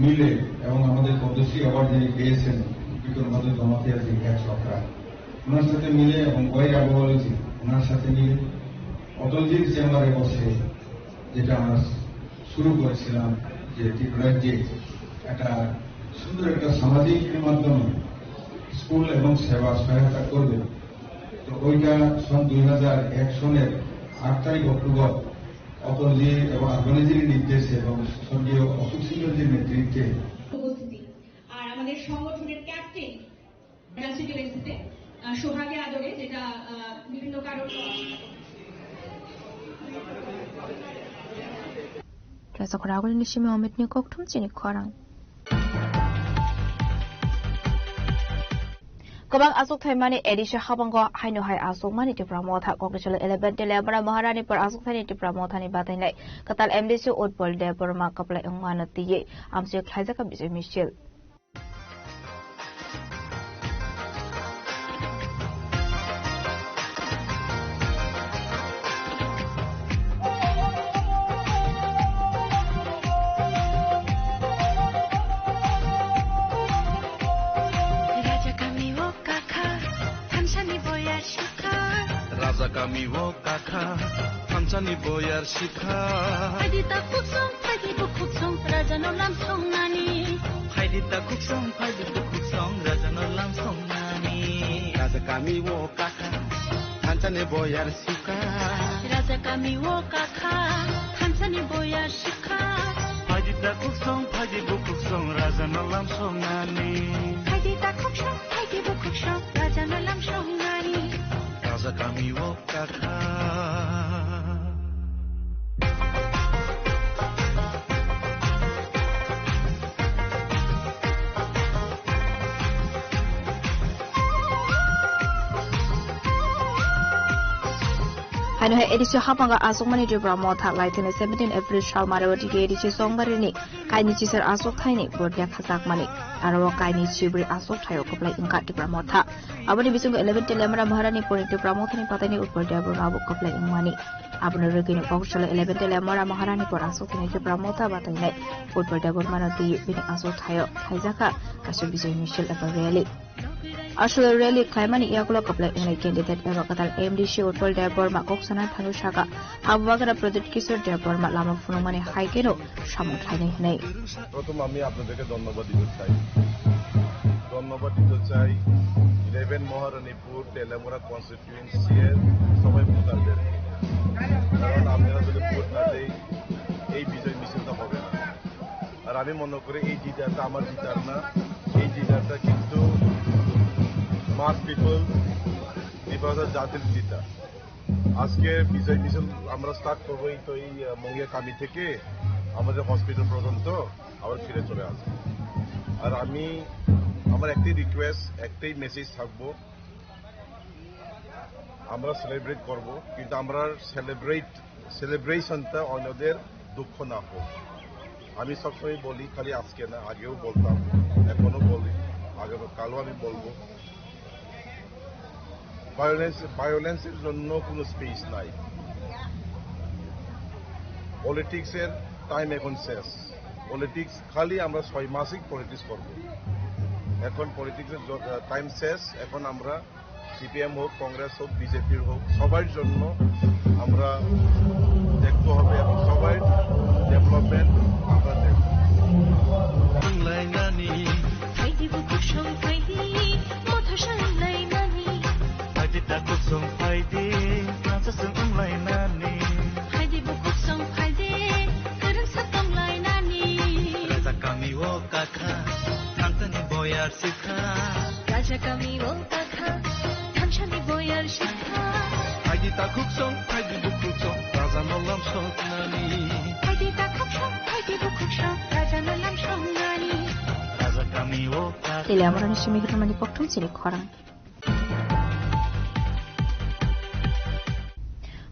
মিলে এবং আমাদের পদ্মশ্রী অ্যাওয়ার্ড যিনি পেয়েছেন বিক্রম ভদ্র জমাতিয়া জি, এক সরকার, ওনার সাথে মিলে এবং ওয়াই রাঘবওয়ালাজি ওনার সাথে মিলে অটলজির চেম্বারে বসে যেটা আমরা শুরু করেছিলাম যে ত্রিপুরার যে একটা সুন্দর একটা সামাজিক মাধ্যমে স্কুল এবং সেবা সহায়তা করবে। তো ওইটা সন দুই হাজার এক সনের আট তারিখ অক্টোবর অটলজি এবং আদবানিজির নির্দেশে এবং স্বর্গীয় অশোক সিংহজির নেতৃত্বে উপস্থিতি। আর আমাদের সংগঠনের ক্যাপ্টেন কনস্টিটিউয়েন্সিতে, আহ, সোহাগে আদরে, যেটা, আহ, বিভিন্ন কারণে Kaisa khorang agulini simi Omitni kokthum chini khorang. Kwbang achukthai mani A D C habango haino hai achukmani Tipra Motha. Kokthai salo eleven Teliamura Maharani por achukthaini Tipra Mothani batainai kwtal M D C Utpal Debbarma kwplai wngmano twiwi amchio khlaijak bijoi misil. Raja kami o kakha, thansani boyar sukha. Raja kami o kakha, thansani boyar sukha. Phaidi ta khuk song, phaidi bukhuk song, raja no lam song nani. Phaidi ta khuk song, phaidi bukhuk song, raja no lam song nani. Raja kami o kakha, thansani boyar sukha. Raja kami o kakha, thansani boyar sukha. Phaidi ta khuk song, phaidi bukhuk song, raja no lam song nani. Phaidi ta khuk song, phaidi bukhuk song, raja no lam song nani. Kami o kakha. Haino hai A D C hapanga aswkmani Tipra Motha laithani seventeen April salmari o tiki A D C Songbarini kaini chisar aswk thaini bordia khajakmani. Aro o kaini chibri aswk thaio kwplai wngkha Tipra Motha. Aboni bisingo eleven Telemra Maharani pori Tipra Mothani pataini Utpal Debbarma bo kwplai wngmani. Aboni rwgwino Kokosalo eleven Telemra Maharani por aswk thani Tipra Motha batainai Utpal Debbarmano twi bini aswk thaio khaijakha kaisa bijai misil eba rally. Aswk rally khlaimani yagulo kwplai wngnai candidate eba kwtal M D C Utpal Debbarma kok sana thangwi saka, Habubagana Pradyut Kishore Debbarma lama phunukmani hai kheno samung khlainai hwnwi. প্রথম আমি আপনাদেরকে ধন্যবাদ দিতে চাই। ধন্যবাদ দিতে চাই ইলেভেন মহারানীপুর তেলেমুরা কনস্টিটিউয়েন্সি এর সবাই ভোটারদের। কারণ আপনারা যদি ভোট না দেয়, এই বিজয় মিছিলটা হবে না। আর আমি মনে করি এই জিতাটা আমার জিতার না, এই জিতাটা কিন্তু মাস পিপল, ত্রিপুরা জাতির জিতা। আজকে বিজয় মিছিল আমরা স্টার্ট করবো এই তো এই, আহ, মঙ্গিয়া কামি থেকে আমাদের হসপিটাল পর্যন্ত আবার ফিরে চলে আসবো। আর আমি, আমার একটাই রিকোয়েস্ট, একটাই মেসেজ থাকবো, আমরা সেলিব্রেট করব, কিন্তু আমরা সেলিব্রেট, সেলিব্রেশনটা অন্যদের দুঃখ না হোক। আমি সবসময় বলি, খালি আজকে না, আগেও বলতাম, এখনো বলি, আগামী কালও আমি বলবো। ভায়োলেন্স, ভায়োলেন্সের জন্য কোনো স্পেস নাই। পলিটিক্সের টাইম এখন শেষ। পলিটিক্স খালি আমরা ছয় মাসই পলিটিক্স করব। এখন পলিটিক্সের জ-, টাইম শেষ। এখন আমরা সিপিএম হোক, কংগ্রেস হোক, বিজেপির হোক, সবার জন্য আমরা দেখতে হবে এবং সবার ডেভেলপমেন্ট আমরা দেখব। Lainani. Phaidi bukhuk song phaidi, motha song lainani. Phaidi takhuk song phaidi, motha song lainani. Phaidi bukhuk song phaidi, kwrwng sa tong lainani. Raja kami o kakha, thangtani boyar sikha. Raja kami o kakha, thamsani boyar sikha. Phaidi takhuk song, phaidi bukhuk song, raja no lam soknani. Phaidi takhuk song, phaidi bukhuk song, raja no lam soknani. Raja kami o kakha. Tele amorani simi hitormani kokthum chini khorang.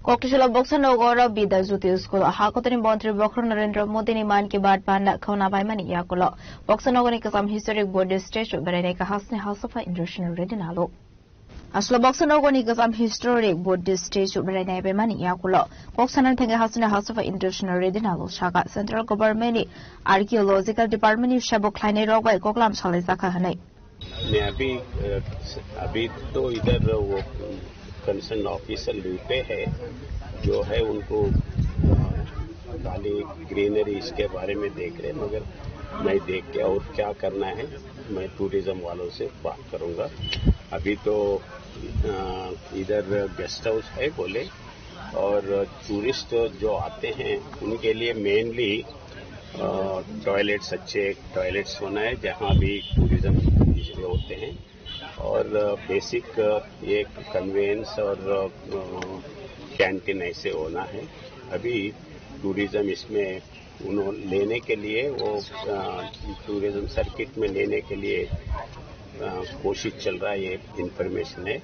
Kokthosalo Boksa Nogoro Bidya Jyoti School o hakotoni montri bokhorok Narendra Modi ni Mann Ki Baat banda khwna baimani yakulo Boksa Nogorni kwcham historic Buddhist statue berainai kahasni House of International Reddy Nalo. Aslo Boksa Nogorni kwcham historic Buddhist statue berainai baimani yakulo kok sanani thangwi hasini House of International Reddy Nalo saka Central Government ni Archaeological Department ni sabo khlainai rok bai koklam salai jakha hwnwi. मैं अभी, अ, अभी तो इधर वो concern officer leave पे है, जो है उनको, अ, खाली ग्रीनरी इसके बारे में देख रहे हैं, मगर मैं देख के और क्या करना है, मैं टूरिज्म वालों से बात करूंगा। अभी तो, अ, इधर गेस्ट हाउस है बोले, और टूरिस्ट जो आते हैं उनके लिए मेनली, अ, टॉयलेट्स, अच्छे टॉयलेट्स होना है, जहाँ भी टूरिज्म इसलिए होते हैं, और, अ, बेसिक, अ, ये कन्वेंस और, अ, कैंटीन ऐसे होना है। अभी टूरिज्म इसमें उन्होंने लेने के लिए वो, अ, टूरिज्म सर्किट में लेने के लिए, अ, कोशिश चल रहा है, ये इंफॉर्मेशन है।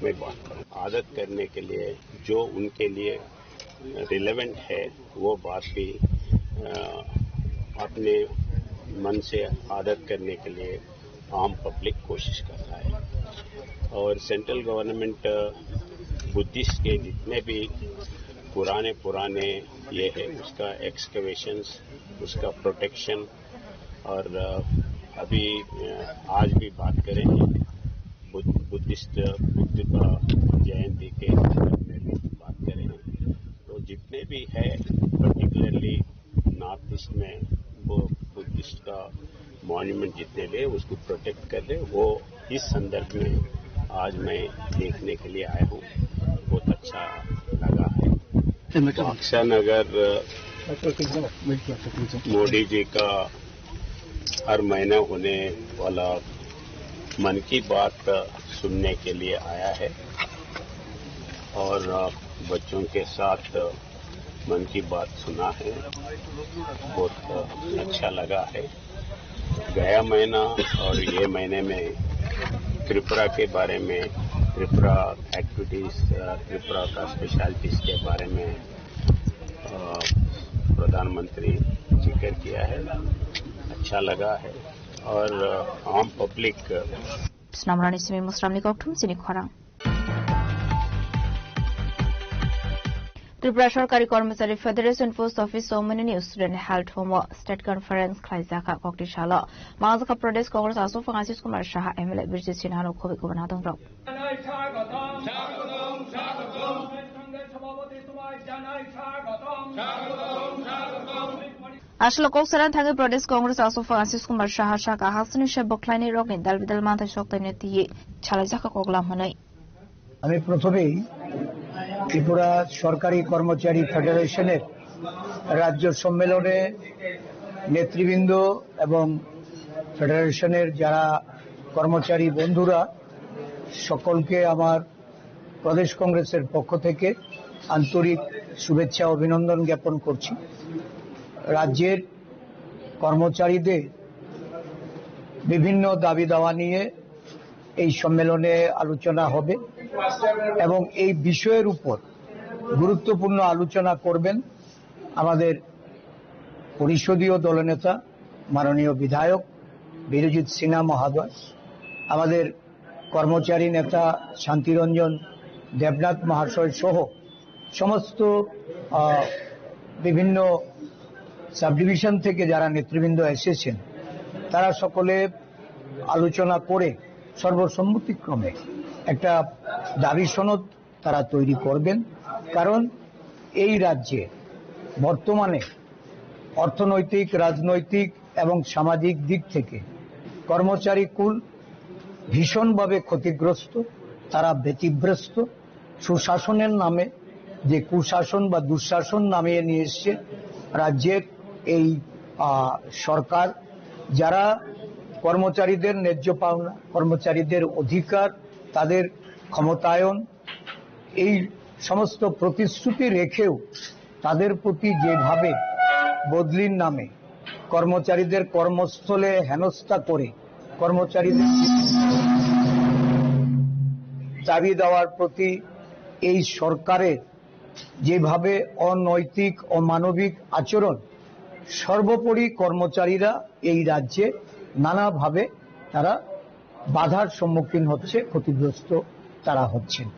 मैं बात करूँ, आदत करने के लिए जो उनके लिए रिलेवेंट है, वो बात भी, अ, अपने मन से आदत करने के लिए आम पब्लिक कोशिश कर रहा है। और सेंट्रल गवर्नमेंट, अ, बुद्धिस्ट के जितने भी पुराने, पुराने ये है, उसका एक्सकवेशंस, उसका प्रोटेक्शन, और, अ, अभी, अ, आज भी बात करें बुद्ध, बुद्धिस्ट, बुद्ध का जयंती के संदर्भ में भी बात करें, तो जितने भी है, पर्टिकुलरली नॉर्थ ईस्ट में वो बुद्धिस्ट का मॉन्यूमेंट जितने भी है, उसको प्रोटेक्ट कर रहे, वो इस संदर्भ में आज मैं देखने के लिए आया हूँ, बहुत अच्छा लगा है। बक्सा नगर, अ, मोदी जी का हर महीना होने वाला मन की बात सुनने के लिए आया है। और अ, बच्चों के साथ अ, मन की बात सुना है, बहुत अ, अच्छा लगा है। गया महीना और ये महीने में त्रिपुरा के बारे में, त्रिपुरा एक्टिविटीज, अ, त्रिपुरा का स्पेशलिटीज के बारे में अ, प्रधानमंत्री जिक्र किया है, अच्छा लगा है। और अ, आम public Snamrani simi musramni kokthum chini khorang. Tripura Sorkari Kormochari Federation Post Office o mwnwini student held home o state conference khlaijak kha kokti salo. Mangjak kha Pradesh Congress aswk phang Ashish Kumar Saha, M L A Birjit Sinha rok khobwi kubun adongrok. Aswk kok saran thangwi Pradesh Congress aswk phang Ashish Kumar Saha saka hasteni se bwkhlaini rokni dal bidal manthai sok twi twi salaijak kha koklam hwnwi. আমি প্রথমেই ত্রিপুরা সরকারি কর্মচারী ফেডারেশনের রাজ্য সম্মেলনে নেতৃবৃন্দ এবং ফেডারেশনের যারা কর্মচারী বন্ধুরা, সকলকে আমার প্রদেশ কংগ্রেসের পক্ষ থেকে আন্তরিক শুভেচ্ছা অভিনন্দন জ্ঞাপন করছি। রাজ্যের কর্মচারীদের বিভিন্ন দাবি দাওয়া নিয়ে এই সম্মেলনে আলোচনা হবে এবং এই বিষয়ের উপর গুরুত্বপূর্ণ আলোচনা করবেন আমাদের পরিষদীয় দলনেতা মাননীয় বিধায়ক বিরজিৎ সিনহা মহোদয়, আমাদের কর্মচারী নেতা শান্তিরঞ্জন দেবনাথ মহাশয় সহ সমস্ত, আহ, বিভিন্ন সাবডিভিশন থেকে যারা নেতৃবৃন্দ এসেছেন, তারা সকলে আলোচনা করে সর্বসম্মতিক্রমে একটা দাবি সনদ তারা তৈরি করবেন। কারণ এই রাজ্যে বর্তমানে অর্থনৈতিক, রাজনৈতিক এবং সামাজিক দিক থেকে কর্মচারী কুল ভীষণভাবে ক্ষতিগ্রস্ত, তারা ব্যতিব্যস্ত। সুশাসনের নামে যে কুশাসন বা দুঃশাসন নামিয়ে নিয়ে এসছে রাজ্যের এই, আহ, সরকার, যারা কর্মচারীদের ন্যায্য পাওনা, কর্মচারীদের অধিকার, তাদের ক্ষমতায়ন, এই সমস্ত প্রতিশ্রুতি রেখেও তাদের প্রতি যেভাবে বদলির নামে কর্মচারীদের কর্মস্থলে হেনস্থা করে কর্মচারীদের দাবি দেওয়ার প্রতি এই সরকারের যেভাবে অনৈতিক, অমানবিক আচরণ, সর্বোপরি কর্মচারীরা এই রাজ্যে নানাভাবে তারা বাধার সম্মুখীন হচ্ছে, ক্ষতিগ্রস্ত তারা হচ্ছেন।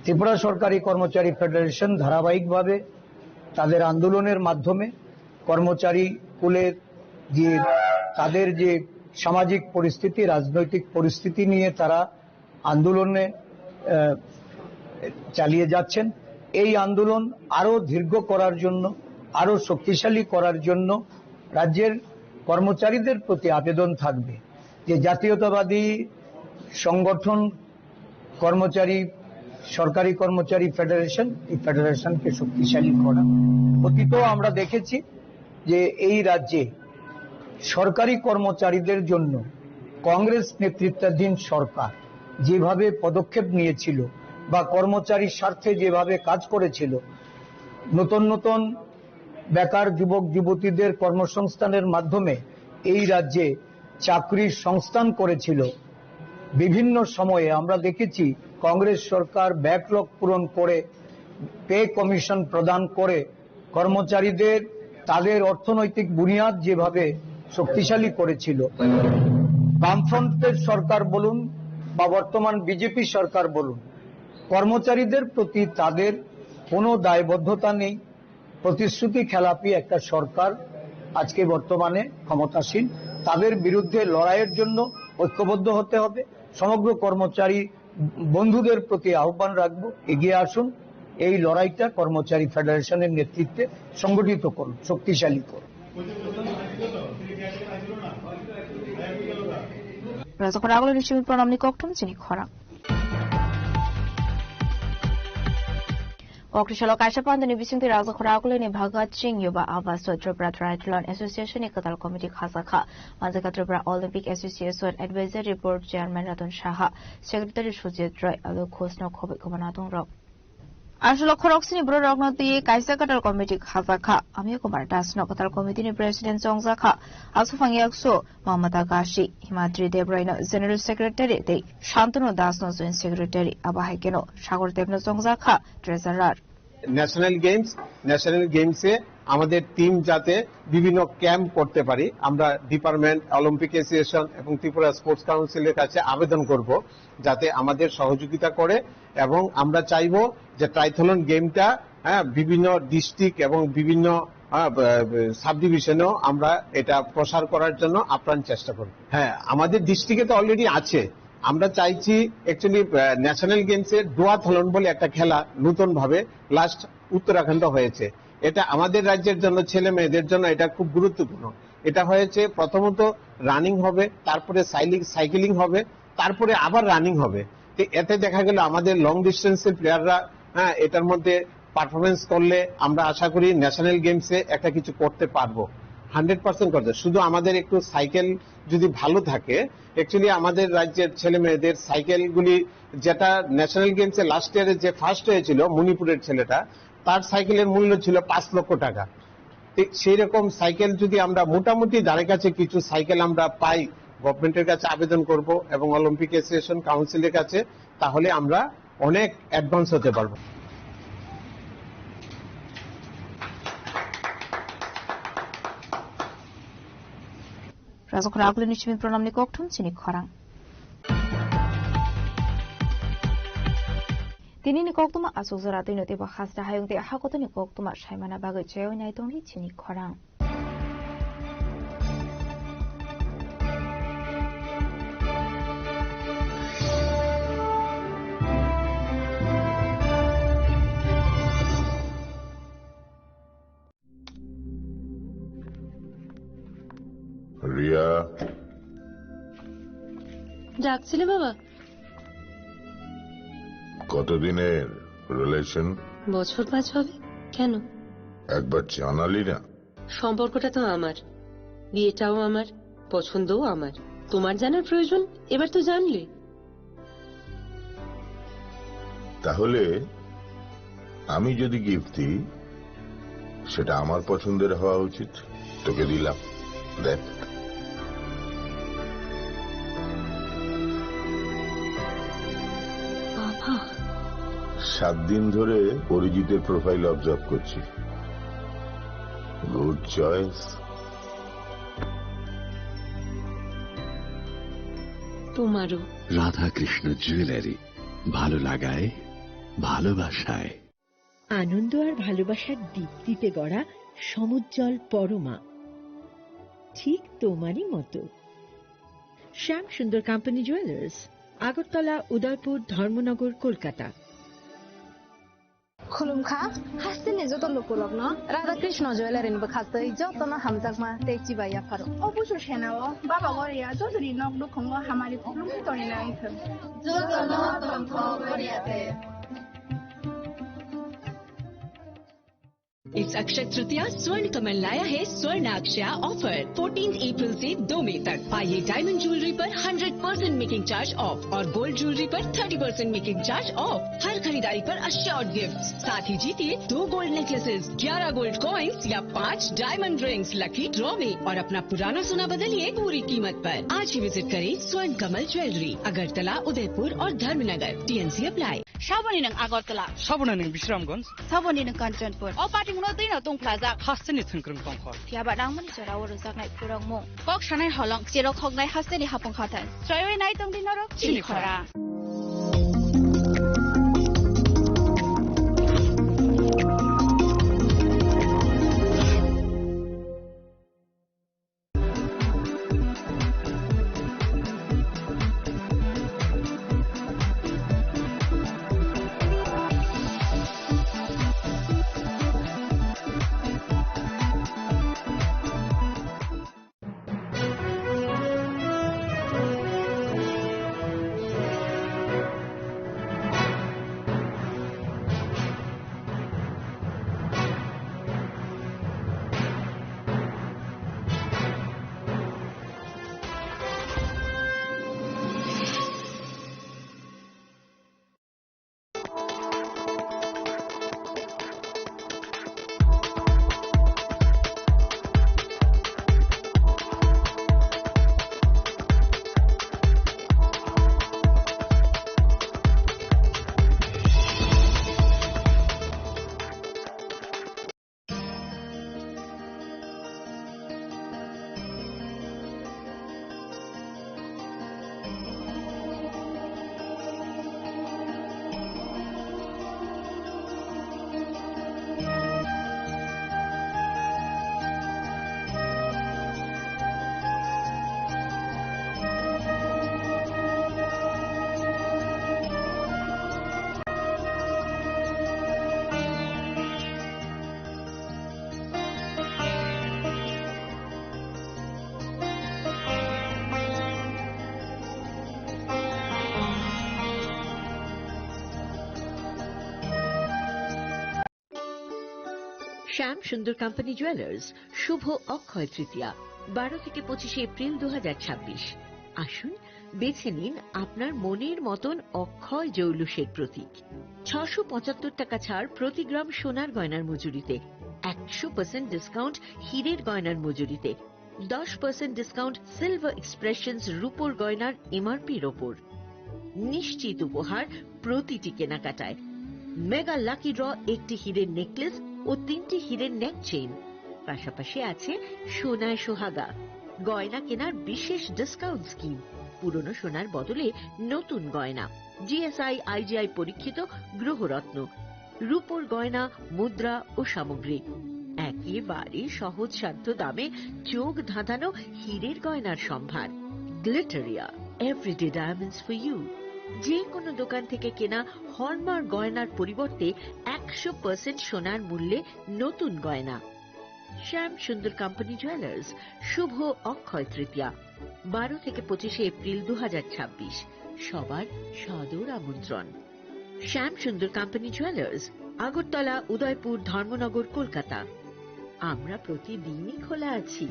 ত্রিপুরা সরকারি কর্মচারী ফেডারেশন ধারাবাহিকভাবে তাদের আন্দোলনের মাধ্যমে কর্মচারী কুলের যে, তাদের যে সামাজিক পরিস্থিতি, রাজনৈতিক পরিস্থিতি নিয়ে তারা আন্দোলনে, আহ, চালিয়ে যাচ্ছেন। এই আন্দোলন আরো দীর্ঘ করার জন্য, আরো শক্তিশালী করার জন্য রাজ্যের কর্মচারীদের প্রতি আবেদন থাকবে যে জাতীয়তাবাদী সংগঠন কর্মচারী, সরকারি কর্মচারী ফেডারেশন, এই ফেডারেশনকে শক্তিশালী করা। অতীতেও আমরা দেখেছি যে এই রাজ্যে সরকারি কর্মচারীদের জন্য কংগ্রেস নেতৃত্বাধীন সরকার যেভাবে পদক্ষেপ নিয়েছিল বা কর্মচারীর স্বার্থে যেভাবে কাজ করেছিল, নতুন নতুন বেকার যুবক যুবতীদের কর্মসংস্থানের মাধ্যমে এই রাজ্যে চাকরির সংস্থান করেছিল। বিভিন্ন সময়ে আমরা দেখেছি কংগ্রেস সরকার ব্যাকলগ পূরণ করে, পে কমিশন প্রদান করে কর্মচারীদের তাদের অর্থনৈতিক বুনিয়াদ যেভাবে শক্তিশালী করেছিল, বামফ্রন্টের সরকার বলুন বা বর্তমান বিজেপি সরকার বলুন, কর্মচারীদের প্রতি তাদের কোনো দায়বদ্ধতা নেই। প্রতিশ্রুতি খেলাপি একটা সরকার আজকে বর্তমানে ক্ষমতাসীন। তাদের বিরুদ্ধে লড়াইয়ের জন্য ঐক্যবদ্ধ হতে হবে। সমগ্র কর্মচারী বন্ধুদের প্রতি আহ্বান রাখবো, এগিয়ে আসুন, এই লড়াইটা কর্মচারী ফেডারেশনের নেতৃত্বে সংগঠিত করুন, শক্তিশালী করুন। Rajak Ragolo ni simi pranamni kokthum chini khorang. Kokthai salo kaisa pandani bisingtwi Rajakhor Akulini Bhagat Singh Yuba Abaso Tripura Triathlon Association ni kwtal committee khajakha. Manjakha Tripura Olympic Association Advisory Board Chairman Ratan Saha, Secretary Sujit Roy, Alok Ghosh no khobwi kwmanatung rok. Aswk khoroksni bororokno twi kaisa kwtal committee khajakha. Amiya Kumar Das no kwtal committee ni president chongjakha. Aswk phang yakso Mamata Gashi, Himatri Debrai no general secretary tei Shantanu Das no joint secretary. Abo hai kheno Sagar Deb no chongjakha treasurer. National games, national গেমসে আমাদের টিম যাতে বিভিন্ন ক্যাম্প করতে পারি, আমরা department, Olympic association এবং ত্রিপুরা স্পোর্টস কাউন্সিলের কাছে আবেদন করব যাতে আমাদের সহযোগিতা করে, এবং আমরা চাইবো যে ট্রাইথলন গেমটা, হ্যাঁ, বিভিন্ন ডিস্ট্রিক্ট এবং বিভিন্ন, হ্যাঁ, ব-, ব-, সাবডিভিশনেও আমরা এটা প্রসার করার জন্য আপ্রাণ চেষ্টা করব। হ্যাঁ, আমাদের ডিস্ট্রিক্টে তো অলরেডি আছে। আমরা চাইছি অ্যাকচুয়ালি, আহ, ন্যাশনাল গেমসে ডুয়াথলন বলে একটা খেলা নতুন ভাবে লাস্ট উত্তরাখণ্ড হয়েছে। এটা আমাদের রাজ্যের জন্য, ছেলে মেয়েদের জন্য এটা খুব গুরুত্বপূর্ণ। এটা হয়েছে প্রথমত রানিং হবে, তারপরে সাইলি-, সাইকেলিং হবে, তারপরে আবার রানিং হবে। তো এতে দেখা গেল আমাদের লং ডিস্টেন্সের প্লেয়াররা, হ্যাঁ, এটার মধ্যে পারফরমেন্স করলে আমরা আশা করি ন্যাশনাল গেমসে একটা কিছু করতে পারবো, হান্ড্রেড পার্সেন্ট করতে। শুধু আমাদের একটু সাইকেল যদি ভালো থাকে, অ্যাকচুয়ালি আমাদের রাজ্যের ছেলে মেয়েদের সাইকেলগুলি, যেটা ন্যাশনাল গেমসে লাস্ট ইয়ারে যে ফার্স্ট হয়েছিল মণিপুরের ছেলেটা, তার সাইকেলের মূল্য ছিল পাঁচ লক্ষ টাকা। ঠিক সেই রকম সাইকেল যদি আমরা মোটামুটি ধারে কাছে কিছু সাইকেল আমরা পাই, গভর্নমেন্টের কাছে আবেদন করব এবং অলিম্পিক অ্যাসোসিয়েশন কাউন্সিলের কাছে, তাহলে আমরা অনেক অ্যাডভান্স হতে পারবো। Rajakhor Akulini simi pranamni kokthum chini khorang. Tinini koktuma aswk jora twino teibo hasta hayung tei hakotoni koktuma saimana bagwi chaywi naitongdi chini khorang. Riya. ডাকছিলে বাবা? কতদিনের রিলেশন? বছর পাঁচ হবে। কেন? একবার জানালি না। সম্পর্কটা তো আমার, বিয়েটাও আমার, পছন্দও আমার। তোমার জানার প্রয়োজন, এবার তো জানলে। তাহলে আমি যদি গিফট দিই, সেটা আমার পছন্দের হওয়া উচিত। তোকে দিলাম, দেখ। বাবা। সাত দিন ধরে অরিজিতের প্রোফাইল অবজার্ভ করছি। Good choice. তোমারও। রাধাকৃষ্ণ জুয়েলারি, ভালো লাগায়, ভালোবাসায়। আনন্দ আর ভালোবাসার দীপ্তিতে গড়া সমুজ্জ্বল পরমা, ঠিক তোমারই মতো। শ্যাম সুন্দর কোম্পানি জুয়েলার্স, আগরতলা, উদয়পুর, ধর্মনগর, Kolkata. Khulumkha, hasteni joto lukurokno Radha Krishna Jewellery ni bwkhastwi jotono hamjakma tei chibai yapharo. O busu senao Baba Goria jotoni nok nukhungo hamari khulumwi tongna wngthung. Jotono tongthok Goria te. इस अक्षय तृतीया स्वर्ण कमल लाया है स्वर्ण अक्षया offer, fourteen April से दो मई तक। पाइए डायमंड ज्वेलरी पर hundred percent making charge off और गोल्ड ज्वेलरी पर thirty percent making charge off. हर खरीदारी पर अश्योर्ड गिफ्ट, साथ ही जीतिए दो गोल्ड नेकलेसेस, ग्यारह गोल्ड कॉइन्स या पाँच डायमंड रिंग्स लकी ड्रॉ में और अपना पुराना सोना बदलिए पूरी कीमत पर। आज ही विजिट करें स्वर्ण कमल ज्वेलरी, अगरतला, उदयपुर और Dharmanagar. TNC apply. Saboni nwng Agartala. Saboni nwng Bisramganj. Saboni nwng Kanchanpur. O patimungno twino tungphlajak. Hasteni thwngkwrwng tongkha. Phiyaba nangmani jorao rwjaknai khulumung. Kok sanai holong, cherok hoknai hasteni hapung hathai. Sroiwi nai tongdi norok chini khorang. শ্যাম Sundar company jewellers, শুভ অক্ষয় তৃতীয়া, বারো থেকে পঁচিশে এপ্রিল দু হাজার ছাব্বিশ। আসুন, বেছে নিন আপনার মনের মতন অক্ষয় জৌলুসের প্রতীক। ছশো পঁচাত্তর টাকা ছাড় প্রতি গ্রাম সোনার গয়নার মজুরিতে, একশো পার্সেন্ট ডিসকাউন্ট হীরের গয়নার মজুরিতে, দশ পার্সেন্ট ডিসকাউন্ট সিলভার এক্সপ্রেশনস রূপোর গয়নার এমআরপির ওপর। নিশ্চিত উপহার প্রতিটি কেনাকাটায়। মেগা লাকি ড্র, একটি হীরের নেকলেস ও তিনটি হীরের নেক চেইন। পাশাপাশি আছে সোনায় সোহাগা, গয়না কেনার বিশেষ ডিসকাউন্ট স্কিম, পুরনো সোনার বদলে নতুন গয়না, জিএসআই আইজিআই পরীক্ষিত গ্রহরত্ন, রূপোর গয়না, মুদ্রা ও সামগ্রী। একেবারে সহজসাধ্য দামে চোখ ধাঁধানো হীরের গয়নার সম্ভার। Glitteria, everyday diamonds for you. যে কোনো দোকান থেকে কেনা হলমার্ক গয়নার পরিবর্তে একশো পার্সেন্ট সোনার মূল্যে নতুন গয়না। শ্যাম সুন্দর কোম্পানি জুয়েলার্স, শুভ অক্ষয় তৃতীয়া, বারো থেকে পঁচিশে এপ্রিল দু হাজার ছাব্বিশ। সবার সাদর আমন্ত্রণ। শ্যাম সুন্দর কোম্পানি জুয়েলার্স, আগরতলা, উদয়পুর, ধর্মনগর, কলকাতা। আমরা প্রতিদিনই খোলা আছি।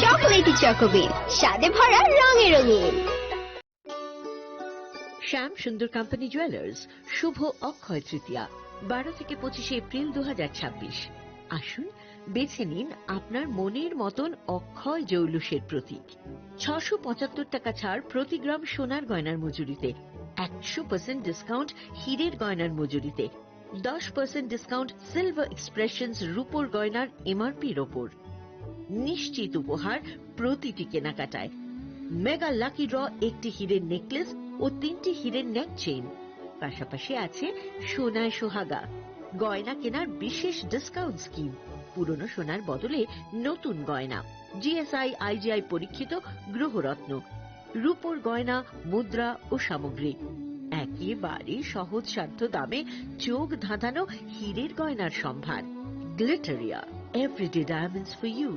চকোলেটি চকোবিন, স্বাদে ভরা, রঙে রঙিন। শ্যাম সুন্দর কোম্পানি জুয়েলার্স, শুভ অক্ষয় তৃতীয়া, বারো থেকে পঁচিশে এপ্রিল দু হাজার ছাব্বিশ। আসুন, বেছে নিন আপনার মনের মতন অক্ষয় জৌলুসের প্রতীক। ছশো পঁচাত্তর টাকা ছাড় প্রতি গ্রাম সোনার গয়নার মজুরিতে, একশো পার্সেন্ট ডিসকাউন্ট হীরের গয়নার মজুরিতে, দশ পার্সেন্ট ডিসকাউন্ট সিলভার এক্সপ্রেশনস রূপোর গয়নার এমআরপির ওপর। নিশ্চিত উপহার প্রতিটি কেনাকাটায়। মেগা লাকি ড্র, একটি হীরের নেকলেস ও তিনটি হীরের নেক চেইন। পাশাপাশি আছে সোনায় সোহাগা, গয়না কেনার বিশেষ ডিসকাউন্ট স্কিম, পুরনো সোনার বদলে নতুন গয়না, জিএসআই আইজিআই পরীক্ষিত গ্রহরত্ন, রূপোর গয়না, মুদ্রা ও সামগ্রী। একেবারে সহজসাধ্য দামে চোখ ধাঁধানো হীরের গয়নার সম্ভার। Glitteria, everyday diamonds for you.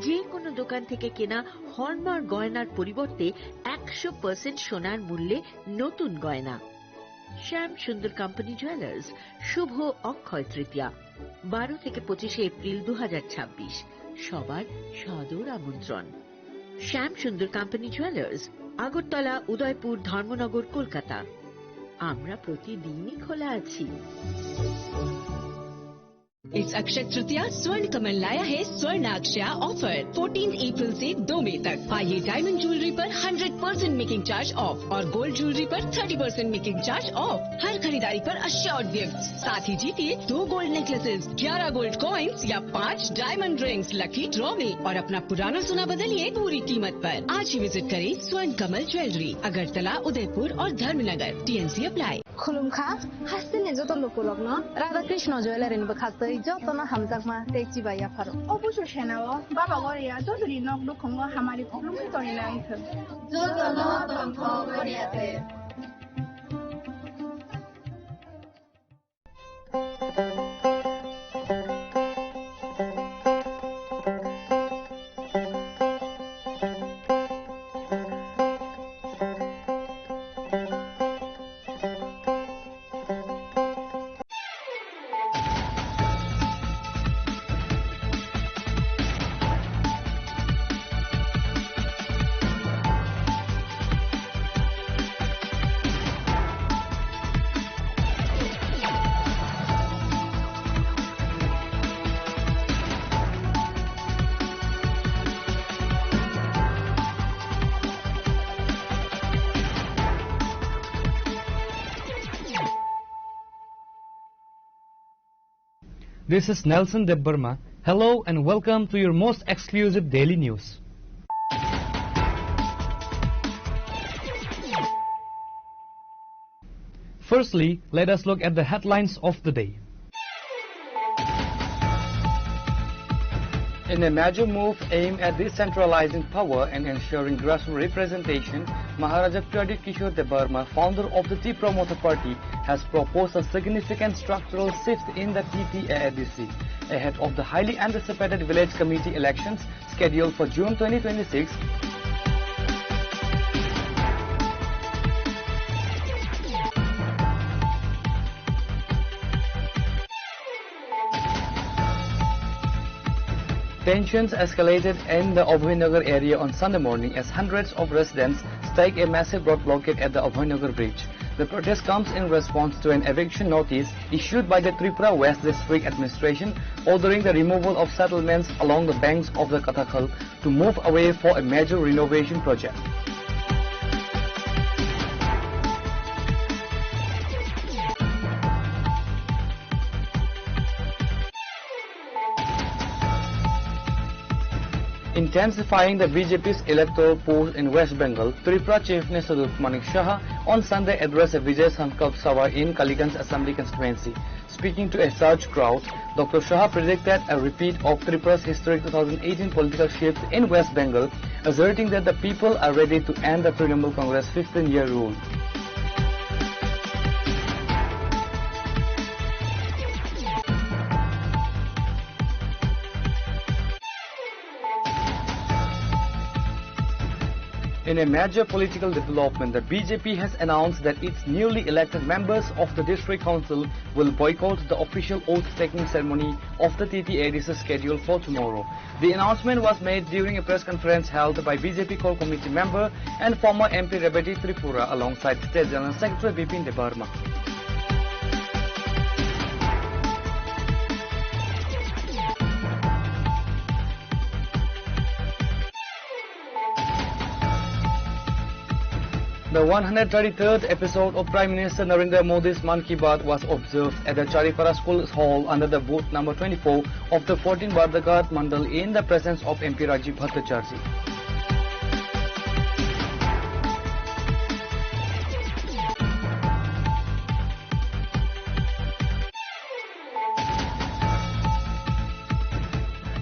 যে কোনো দোকান থেকে কেনা হলমার্ক গয়নার পরিবর্তে একশো পার্সেন্ট সোনার মূল্যে নতুন গয়না। শ্যাম সুন্দর কোম্পানি জুয়েলার্স, শুভ অক্ষয় তৃতীয়া, বারো থেকে পঁচিশে এপ্রিল দু হাজার ছাব্বিশ। সবার সাদর আমন্ত্রণ। শ্যাম সুন্দর কোম্পানি জুয়েলার্স, আগরতলা, উদয়পুর, ধর্মনগর, কলকাতা। আমরা প্রতিদিনই খোলা আছি। इस अक्षय तृतीया स्वर्ण कमल लाया है स्वर्ण अक्षया ऑफर। फोर्टीन अप्रैल से दो मई तक पाइए डायमंड ज्वेलरी पर hundred percent making charge off और गोल्ड ज्वेलरी पर thirty percent making charge off. हर खरीदारी पर अश्योर्ड गिफ्ट, साथ ही जीतिए दो गोल्ड नेकलेसेस, ग्यारह गोल्ड कॉइन्स या पाँच डायमंड रिंग्स लकी ड्रॉ में और अपना पुराना सोना बदलिए पूरी कीमत पर। आज ही विजिट करें स्वर्ण कमल ज्वेलरी, अगरतला, उदयपुर और Dharmanagar. TNC apply. Khulumkha, hasteni joto lukurokno Radha Krishna Jewellery ni bwkhaktwi jotono hamjakma tei chibai yapharo. Obuso senao Baba Goria jotoni nok nukhungo hamari khulumwi tongwi nai thwk. Jotono tongthok Goria de. This is Nelson Debbarma. Hello and welcome to your most exclusive daily news. Firstly, let us look at the headlines of the day. In a major move aimed at decentralizing power and ensuring grassroots representation, Maharaja Pradyut Kishore Debbarma, founder of the Tipra Motha Party, has proposed a significant structural shift in the T T A A D C ahead of the highly anticipated village committee elections scheduled for June twenty twenty-six. Tensions escalated in the Abhaynagar area on Sunday morning as hundreds of residents staked a massive road blockade at the Abhaynagar bridge. The protest comes in response to an eviction notice issued by the Tripura West District Administration ordering the removal of settlements along the banks of the Katakhal to move away for a major renovation project. Intensifying the B J P's electoral push in West Bengal, Tripura Chief Minister Doctor Manik Saha on Sunday addressed a Vijay Sankalp Sabha in Kaliganj Assembly Constituency. Speaking to a surged crowd, Doctor Saha predicted a repeat of Tripura's historic two thousand eighteen political shift in West Bengal, asserting that the people are ready to end the Trinamool Congress fifteen-year rule. In a major political development, the B J P has announced that its newly elected members of the District Council will boycott the official oath-taking ceremony of the T T A A D C scheduled for tomorrow. The announcement was made during a press conference held by B J P core committee member and former M P Rebati Tripura alongside State General Secretary Bipin Debbarma. The one hundred thirty-third episode of Prime Minister Narendra Modi's Mann Ki Baat was observed at the Charipara School Hall under the booth number twenty-four of the fourteen Bardaghat Mandal in the presence of M P Rajiv Bhattacharjee.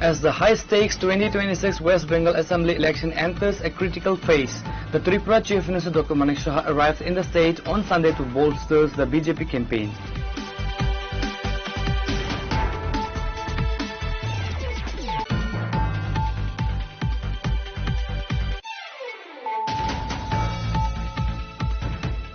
As the high-stakes twenty twenty-six West Bengal Assembly election enters a critical phase, the Tripura Chief Minister Doctor Manik Saha arrives in the state on Sunday to bolster the B J P campaign.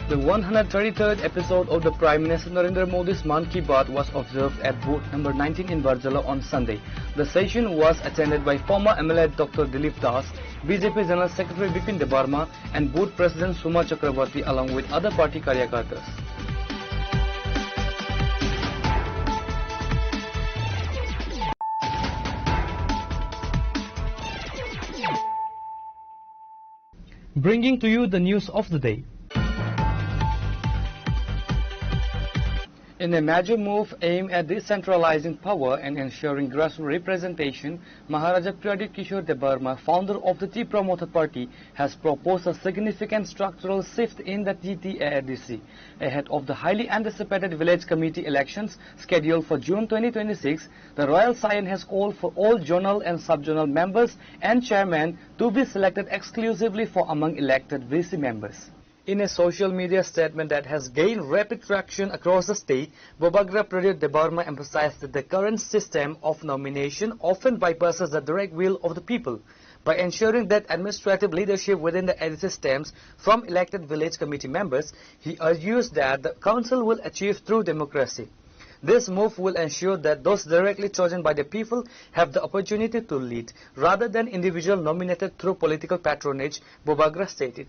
The one hundred thirty-third episode of the Prime Minister Narendra Modi's Mann Ki Baat was observed at booth number nineteen in Barjala on Sunday. The session was attended by former M L A Doctor Dilip Das, B J P General Secretary Bipin Debbarma, and booth president Suma Chakraborty along with other party karyakartas. Bringing to you the news of the day. In a major move aimed at decentralizing power and ensuring grassroots representation, Maharaja Pradyut Kishore Debbarma, founder of the Tipra Motha Party, has proposed a significant structural shift in the T T A A D C ahead of the highly anticipated village committee elections scheduled for June twenty twenty-six. The Royal Scion has called for all zonal and sub-zonal members and chairmen to be selected exclusively for among elected V C members. In a social media statement that has gained rapid traction across the state, Bubagra Pradyut Debbarma emphasized that the current system of nomination often bypasses the direct will of the people. By ensuring that administrative leadership within the A D C stems from elected village committee members, he argues that the council will achieve true democracy. This move will ensure that those directly chosen by the people have the opportunity to lead, rather than individual nominated through political patronage, Bubagra stated.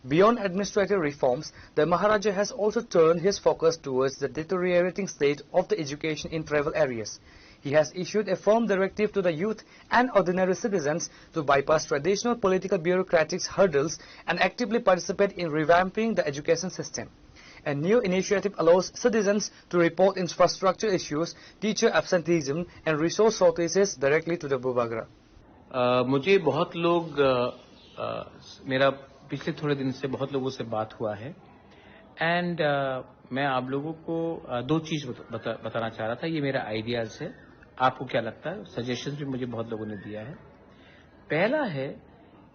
Beyond administrative reforms, the Maharaja has also turned his focus towards the deteriorating state of the education in tribal areas. He has issued a firm directive to the youth and ordinary citizens to bypass traditional political bureaucratic hurdles and actively participate in revamping the education system. A new initiative allows citizens to report infrastructure issues, teacher absenteeism, and resource shortages directly to the Bubagra. अ, मुझे बहुत लोग, अ, अ, मेरा पिछले थोड़े दिन से बहुत लोगों से बात हुआ है। एंड, अ, मैं आप लोगों को, अ, दो चीज़ बत-, बता-, बताना चाह रहा था, ये मेरा आइडियाज़ है। आपको क्या लगता है? सजेशंस भी मुझे बहुत लोगों ने दिया है। पहला है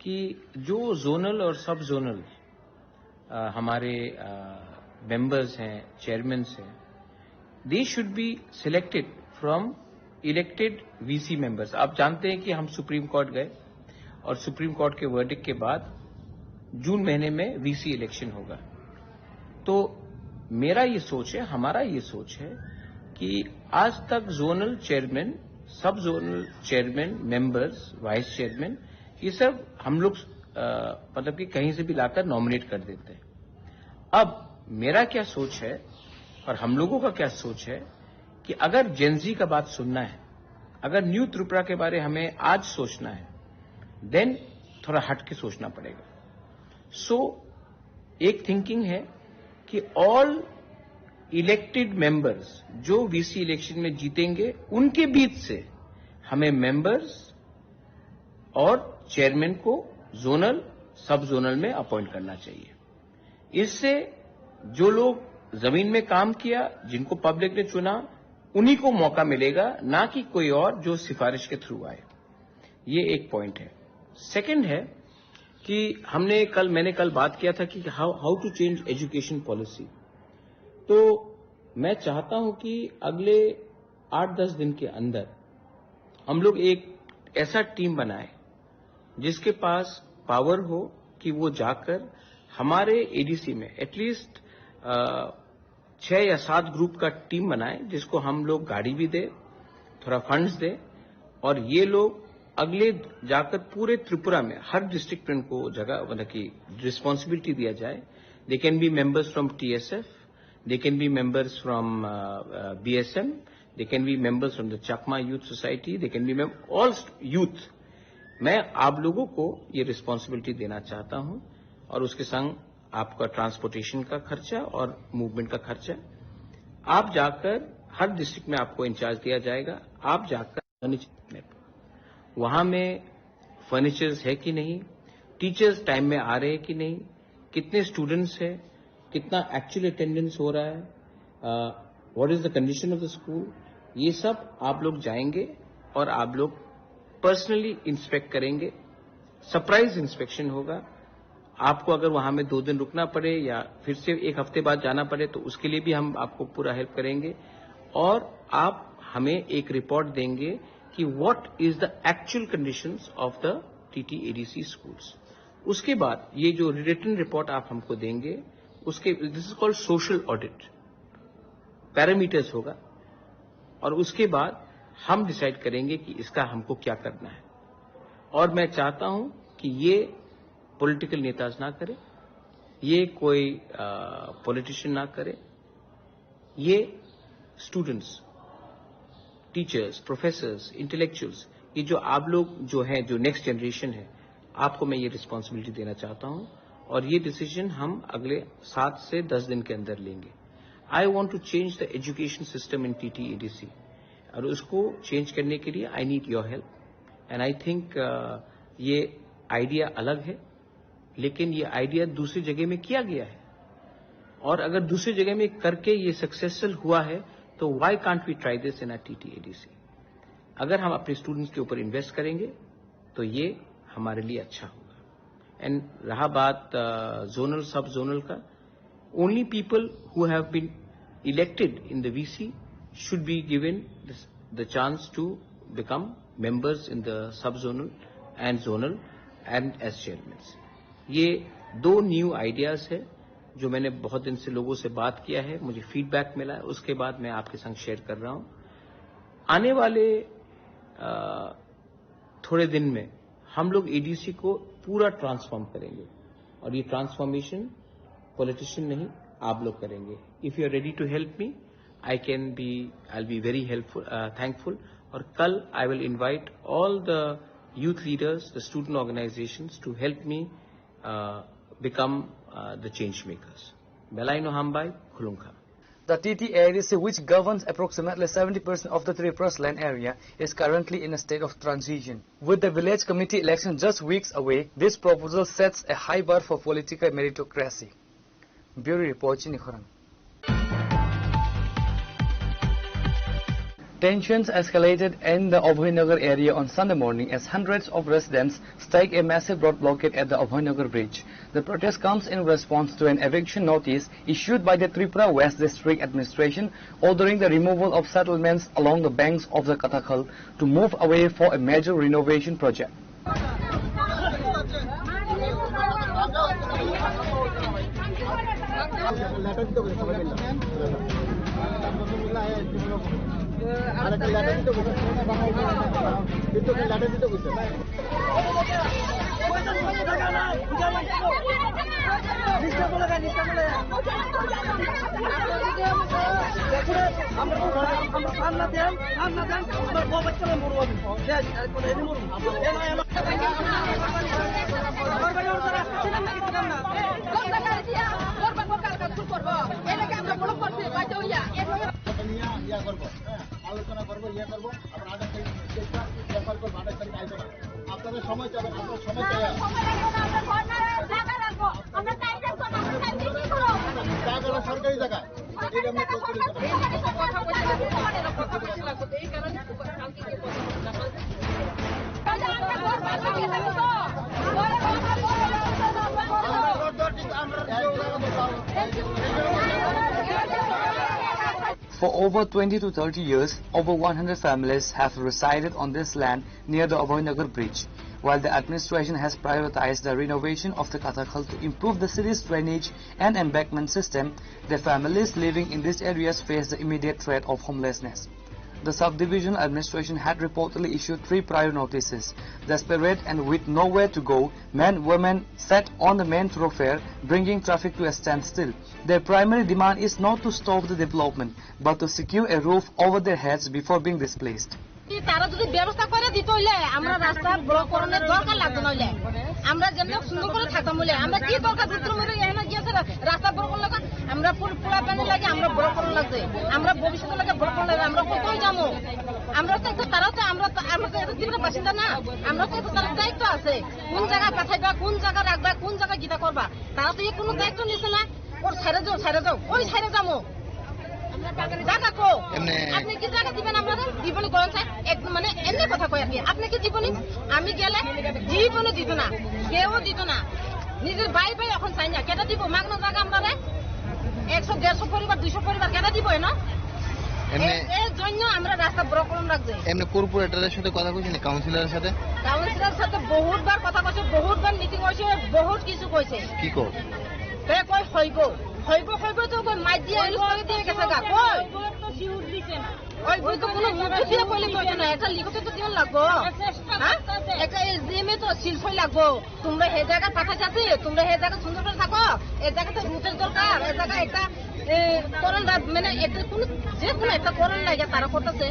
कि जो जोनल और सब जोनल, अ, हमारे, अ, मेंबर्स हैं, चेयरमैन्स हैं, they should be selected from elected VC members. आप जानते हैं कि हम सुप्रीम कोर्ट गए और सुप्रीम कोर्ट के वर्डिक्ट के बाद जून महीने में वीसी इलेक्शन होगा। तो मेरा ये सोच है, हमारा ये सोच है कि आज तक जोनल चेयरमैन, सब zonal chairman, members, vice chairman, ये सब हम लोग, अ, मतलब कि कहीं से भी लाकर नॉमिनेट कर देते हैं। अब मेरा क्या सोच है और हम लोगों का क्या सोच है कि अगर जेनजी का बात सुनना है, अगर न्यू त्रिपुरा के बारे हमें आज सोचना है, देन थोड़ा हट के सोचना पड़ेगा। सो एक थिंकिंग है कि ऑल इलेक्टेड मेंबर्स जो वीसी इलेक्शन में जीतेंगे, उनके बीच से हमें मेंबर्स और चेयरमैन को जोनल, सब जोनल में अपॉइंट करना चाहिए। इससे जो लोग जमीन में काम किया, जिनको पब्लिक ने चुना, उन्हीं को मौका मिलेगा, ना कि कोई और जो सिफारिश के थ्रू आए। ये एक पॉइंट है। सेकंड है कि हमने कल, मैंने कल बात किया था कि how, how to change education policy। तो मैं चाहता हूं कि अगले आठ दस दिन के अंदर हम लोग एक ऐसा टीम बनाए जिसके पास पावर हो कि वो जाकर हमारे एडीसी में एटलीस्ट छह या सात ग्रुप का टीम बनाए, जिसको हम लोग गाड़ी भी दे, थोड़ा फंड्स दे, और ये लोग अगले जाकर पूरे त्रिपुरा में हर डिस्ट्रिक्ट में उनको जगह, मतलब कि रिस्पॉन्सिबिलिटी दिया जाए। They can be members from T S F, they can be members from, uh, uh, B S M, they can be members from the Chakma Youth Society, they can be mem-, all st-, youth। मैं आप लोगों को ये रिस्पॉन्सिबिलिटी देना चाहता हूं और उसके संग आपका ट्रांसपोर्टेशन का खर्चा और मूवमेंट का खर्चा। आप जाकर, हर डिस्ट्रिक्ट में आपको इंचार्ज दिया जाएगा, आप जाकर वहां में फर्नीचर्स है कि नहीं, टीचर्स टाइम में आ रहे हैं कि नहीं, कितने स्टूडेंट्स हैं, कितना एक्चुअल अटेंडेंस हो रहा है, what is the condition of the school, ये सब आप लोग जाएंगे और आप लोग पर्सनली इंस्पेक्ट करेंगे। सरप्राइज इंस्पेक्शन होगा। आपको अगर वहां में दो दिन रुकना पड़े या फिर से एक हफ्ते बाद जाना पड़े, तो उसके लिए भी हम आपको पूरा हेल्प करेंगे और आप हमें एक रिपोर्ट देंगे कि what is the actual conditions of the T T A D C schools। उसके बाद ये जो रिटन रिपोर्ट आप हमको देंगे, उसके, this is called social audit, parameters होगा और उसके बाद हम डिसाइड करेंगे कि इसका हमको क्या करना है। और मैं चाहता हूं कि ये पॉलिटिकल नेताज ना करे, ये कोई पॉलिटिशियन ना करे, ये स्टूडेंट्स, टीचर्स, प्रोफेसर्स, इंटेलेक्चुअल्स, ये जो आप लोग जो हैं, जो नेक्स्ट जनरेशन है, आपको मैं ये रिस्पॉन्सिबिलिटी देना चाहता हूं और ये डिसीजन हम अगले सात से दस दिन के अंदर लेंगे। I want to change the education system in T T A D C, और उसको चेंज करने के लिए I need your help and I think ये आइडिया अलग है, लेकिन ये आइडिया दूसरी जगह में किया गया है और अगर दूसरी जगह में करके ये सक्सेसफुल हुआ है, तो why can't we try this in a T T A D C? अगर हम अपने स्टूडेंट्स के ऊपर इन्वेस्ट करेंगे तो ये हमारे लिए अच्छा होगा। एंड रहा बात जोनल, सब जोनल का, only people who have been elected in the V C should be given this, the chance to become members in the sub zonal and zonal and as chairmans। ये दो न्यू आइडियाज है जो मैंने बहुत दिन से लोगों से बात किया है, मुझे फीडबैक मिला है, उसके बाद मैं आपके संग शेयर कर रहा हूँ। आने वाले अ, थोड़े दिन में हम लोग एडीसी को पूरा ट्रांसफॉर्म करेंगे और ये ट्रांसफॉर्मेशन पॉलिटिशियन नहीं, आप लोग करेंगे। If you are ready to help me, I can be, I'll be very helpful, thankful। और कल I will invite all the youth leaders, the student organizations to help me become the change makers। Belaino hambai, khulumkha। The T T A D C, which governs approximately seventy percent of the Tripra's land area, is currently in a state of transition. With the village committee election just weeks away, this proposal sets a high bar for political meritocracy. Bureau Report, Chini Khorang. Tensions escalated in the Abhaynagar area on Sunday morning as hundreds of residents staked a massive road blockade at the Abhaynagar bridge. The protest comes in response to an eviction notice issued by the Tripura West District Administration ordering the removal of settlements along the banks of the Katakhal to move away for a major renovation project. আলোচনা করবো, ইয়ে করবো, আবার আঠাশ তারিখ চেষ্টা, চেষ্টা করবো, আঠাশ তারিখ আলোচনা। আপনাদের সময় চাবেন, আপনার সময় চাই। সময় লাগবে না, আমরা ঘর না জায়গা রাখবো। আমরা টাইম রাখবো না, আমরা টাইম দিয়ে কি করবো? জায়গাটা সরকারি জায়গা। এটা আমরা সরকারি জায়গা। For over twenty to thirty years, over one hundred families have resided on this land near the Abhaynagar bridge. While the administration has prioritized the renovation of the Katakhal to improve the city's drainage and embankment system, the families living in these areas face the immediate threat of homelessness. The subdivisional administration had reportedly issued three prior notices. Desperate and with nowhere to go, men, women sat on the main thoroughfare, bringing traffic to a standstill. Their primary demand is not to stop the development, but to secure a roof over their heads before being displaced. তারা যদি ব্যবস্থা করে দিত হইলে আমরা রাস্তা ব্লক করানোর দরকার লাগতো না হইলে। আমরা যেমনি সুন্দর করে থাকতাম হইলে, আমরা কি দরকার ভিতরে মেরে এখানে গিয়েছে রা-, রাস্তা ব্লক করলে আমরা পুল-, পোলা পানি লাগে, আমরা ব্লক করানো লাগছে, আমরা ভবিষ্যতে লাগে ব্লক করানো লাগে, আমরা কই, কই যাবো? আমরা তো একটু, তারাও তো, আমরা তো, আমরা তো এত ত্রিপুরা বাসিন্দা না, আমরা তো একটু তাদের দায়িত্ব আছে, কোন জায়গা পাঠাইবা, কোন জায়গা রাখবা, কোন জায়গা কিতা করবা, তারা তো এই কোনো দায়িত্ব নিছে না। ওর ছেড়ে যাও, ছেড়ে যাও, ওই ছেড়ে যাবো। জায়গা কো? এমনি আপনি কি জায়গা দিবেন আমরা? জীবনে গরম চাই, এক মানে এমনি কথা কই আর কি। আপনি কি জীবনে? আমি গেলে জীবনে দিত না, কেউ দিত না। নিজের ভাই ভাই এখন চাই না, কেটা দিব? মাগনা জায়গা আমরা রে একশো দেড়শো পরিবার, দুইশো পরিবার কেটা দিব এনো? এমনি এর, এর জন্য আমরা রাস্তা ব্লক করে রাখছি। এমনি কর্পোরেটরের সাথে কথা কইছেন, কাউন্সিলরের সাথে? কাউন্সিলরের সাথে বহুতবার কথা কইছে, বহুতবার মিটিং হয়েছে, বহুত কিছু কইছে। কি কো? তে কই হইব, হইব, হইব তো কই মাই দিয়া ইউজ করে দিয়ে গেছে গা, কই? ওই বই তো কোনো মুখে দিয়ে কইলে তো হইতো না, একটা লিখিত তো দিয়ে লাগবো। হ্যাঁ? একটা এসডিএম এ তো সিল সই লাগবো। তোমরা হে জায়গা পাঠাইছে, তোমরা হে জায়গা সুন্দর করে থাকো, এ জায়গাতে রুটের দরকার, এ জায়গা একটা, এ, করণ রা-, মানে একটা কোনো, যে কোনো একটা করণ লাগে তারা করতেছে।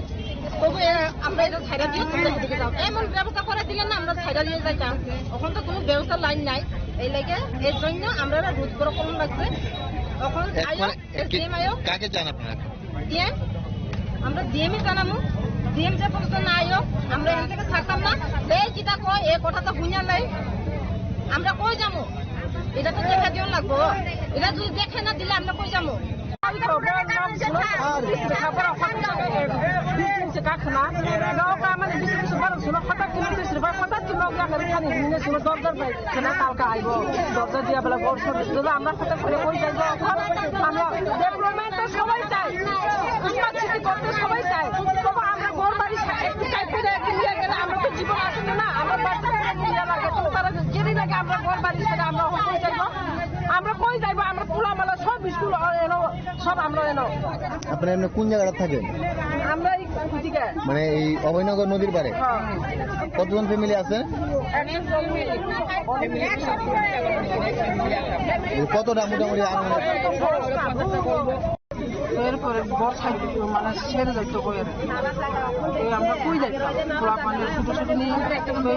তবু এ, আমরা এটা ছাইড়া দিয়ে তোমরা হেদিকে যাও। এমন ব্যবস্থা করে দিলে না আমরা ছাইড়া দিয়ে যাইতাম। এখন তো কোনো ব্যবস্থা লাইন নাই। এই লাগে এর জন্য আমরা রুট করে করণ লাগছে। এখন এখন আয়ো, এ কি, এসডিএম আয়ো। কাকে জান আপনারা? ডিএম, আমরা ডিএমই জানামু। ডিএম যে পর্যন্ত না আইও, আমরা এখান থেকে ছাড়তাম না। এই যেটা কয়, এই কথা তো হুইনা নাই। আমরা কই যাবো? এটা তো দেখা দিও লাগবো। এটা যদি দেখে না দিলে আমরা কই যাবো? Kena talka aibo, dorja dia bela gor sor, jodi amra hota kore koi jai go, amra development to sobai chai, smart city korte sobai chai, tobo amra gor bari sa-, ektu type kore ektu liya gele amra to jibon asle na, amra bachcha pura liya lage, to tara jeri lage amra gor bari sade amra koi jai go, amra koi jai go, amra pula mala sob school, eno, sob amra eno. আপনারা এমনি কোন জায়গাটা থাকেন? আমরা এই দিকে। মানে এই অভয়নগর নদীর পাড়ে? হ্যাঁ। কতজন ফ্যামিলি আছে? একশো চল্লিশ। কতটা মোটামুটি আনুমানিক? এরপরে বর্ষা মানে সেরে যাইতো করে। তো আমরা কই যাইতাম? পোলা পানি ছোট ছোট নিয়ে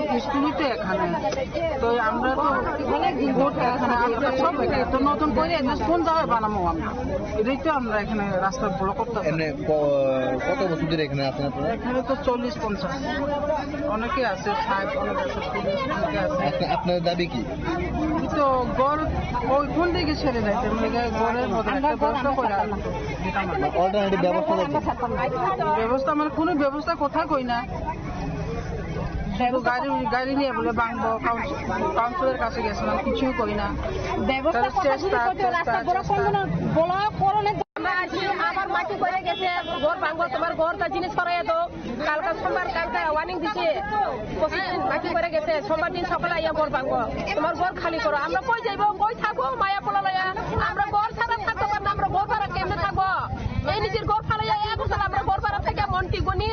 তো স্কুলই তো এখানে। তো আমরা তো অনেক দিন ধরে এখানে আমরা সব এখানে। তো নতুন করে এখানে কোন জায়গায় বানাবো আমরা? এটাই তো আমরা এখানে রাস্তা ব্লক করতে হবে। এমনি ক-, কত বছর ধরে এখানে আছেন আপনারা? এখানে তো চল্লিশ পঞ্চাশ, অনেকে আছে ষাট, অনেকে সত্তর, অনেকে আছে। আপনা-, আপনাদের দাবি কি? তো ঘর ওই কোন দিকে ছেড়ে যাইতে, মানে, ঘরের মধ্যে একটা ব্যবস্থা করে আসতো। অল্টারনেটিভ ব্যবস্থা আছে? ব্যবস্থা মানে কোনো ব্যবস্থা কথা কই না, শুধু গাড়ি গাড়ি নিয়ে বলে ভাঙবো, কাউন্সিলর কাছে গেছিলাম, কিছুই কই না। ব্যবস্থা তাহলে কথা চেষ্টা, যদি করতে, চেষ্টা, রাস্তা ব্লক চেষ্টা। করবে না, ব্লক করলে আমরা আছি, আমার মাটি পড়ে গেছে, ঘর ভাঙবো, তোমার ঘর তা জিনিস করাই তো। কালকা সোমবার, কালকা ওয়ার্নিং দিছে, পঁচিশ দিন বাকি করে গেছে। সোমবার দিন সকালে আইয়া ঘর ভাঙবো, তোমার ঘর খালি করো। আমরা কই যাইবো, কই থাকবো? মায়া পোলা লয়া আমরা ঘর ছাড়া থাকতে পারি না। আমরা ঘর ছাড়া কেমনে থাকবো? এই নিজের ঘর ফালাইয়া এক বছর আমরা ঘর ভাড়া থেকে মন টিকবো নি?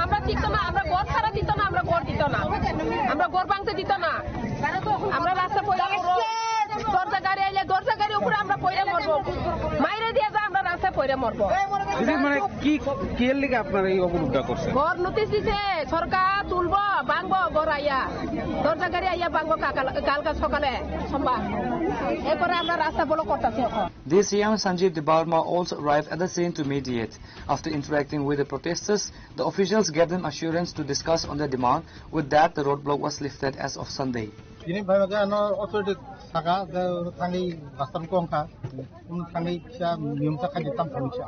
আমরা টিকতো না, আমরা ঘর ছাড়া দিত না, আমরা ঘর দিত না, আমরা ঘর ভাঙতে দিত না। আমরা রাস্তা পড়ে মরবো, দরজা গাড়ি আইলে দরজা গাড়ি উপরে আমরা পড়ে মরবো, মাইরে দিয়ে যা আমরা রাস্তায় পড়ে মরবো। দিদি, মানে কি, কি এর লিগে আপনারা এই অবরোধটা করছেন? ঘর নোটিশ দিছে সরকার, তুলবো, ভাঙবো ঘর আইয়া, দরজা গাড়ি আইয়া ভাঙবো কাকাল-, কালকা সকালে সোমবার। এরপরে আমরা রাস্তা ব্লক করতেছি এখন। D C M Sanjeev Debbarma also arrived at the scene to mediate. After interacting with the protesters, the officials gave them assurance to discuss on their demand. With that, the roadblock was lifted as of Sunday. Tini bhai mage ano authority saka je thangwi basar ko wngkha, um thangwi kisa niyom ta khaidi tam thangwi kisa.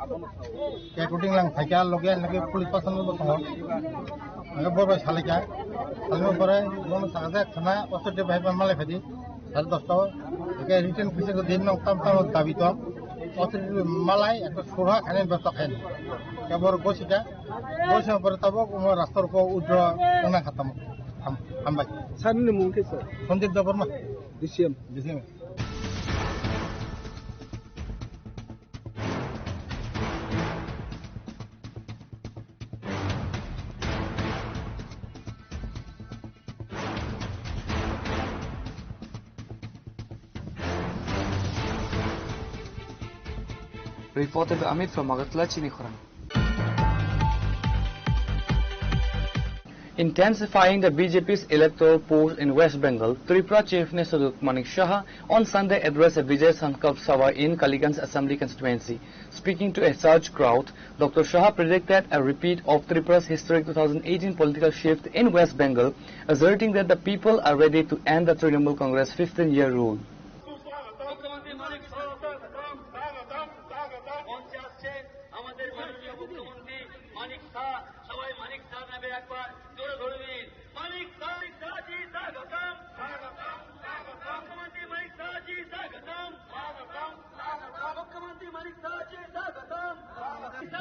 According lang thaikha loge nake police person bo tongo. Nake bo bai salaikha. Salmo pore bono saka je khana authority bhai ba malai phadi. Sare dosta o. Eke written kisa ko din nong tam tam dabi to. Authority malai ekta surha khani bebostha khaini. Ke bor gosika. Gosika pore tabok omo rasta rok o udro wngna kha tamo. Ham-, hambai. Sir ni mung khe sir? Sanjit Debbarma. D C M. D C M. Reported by Amit from Agartala, Chini Khorang. Intensifying the B J P's electoral push in West Bengal, Tripura Chief Minister Doctor Manik Saha on Sunday addressed a Vijay Sankalp Sabha in Kaliganj Assembly Constituency. Speaking to a surged crowd, Doctor Saha predicted a repeat of Tripura's historic two thousand eighteen political shift in West Bengal, asserting that the people are ready to end the Trinamool Congress fifteen-year rule. মঞ্চে আসছেন আমাদের মাননীয় মুখ্যমন্ত্রী মানিক সাহা। সবাই মানিক সাহার নামে একবার জোরে ধ্বনি দিন। মানিক সাহা, মানিক সাহা জি স্বাগতম। স্বাগতম, স্বাগতম। মুখ্যমন্ত্রী মানিক সাহা জি স্বাগতম। স্বাগতম, স্বাগতম। মুখ্যমন্ত্রী মানিক সাহা জি স্বাগতম। স্বাগতম,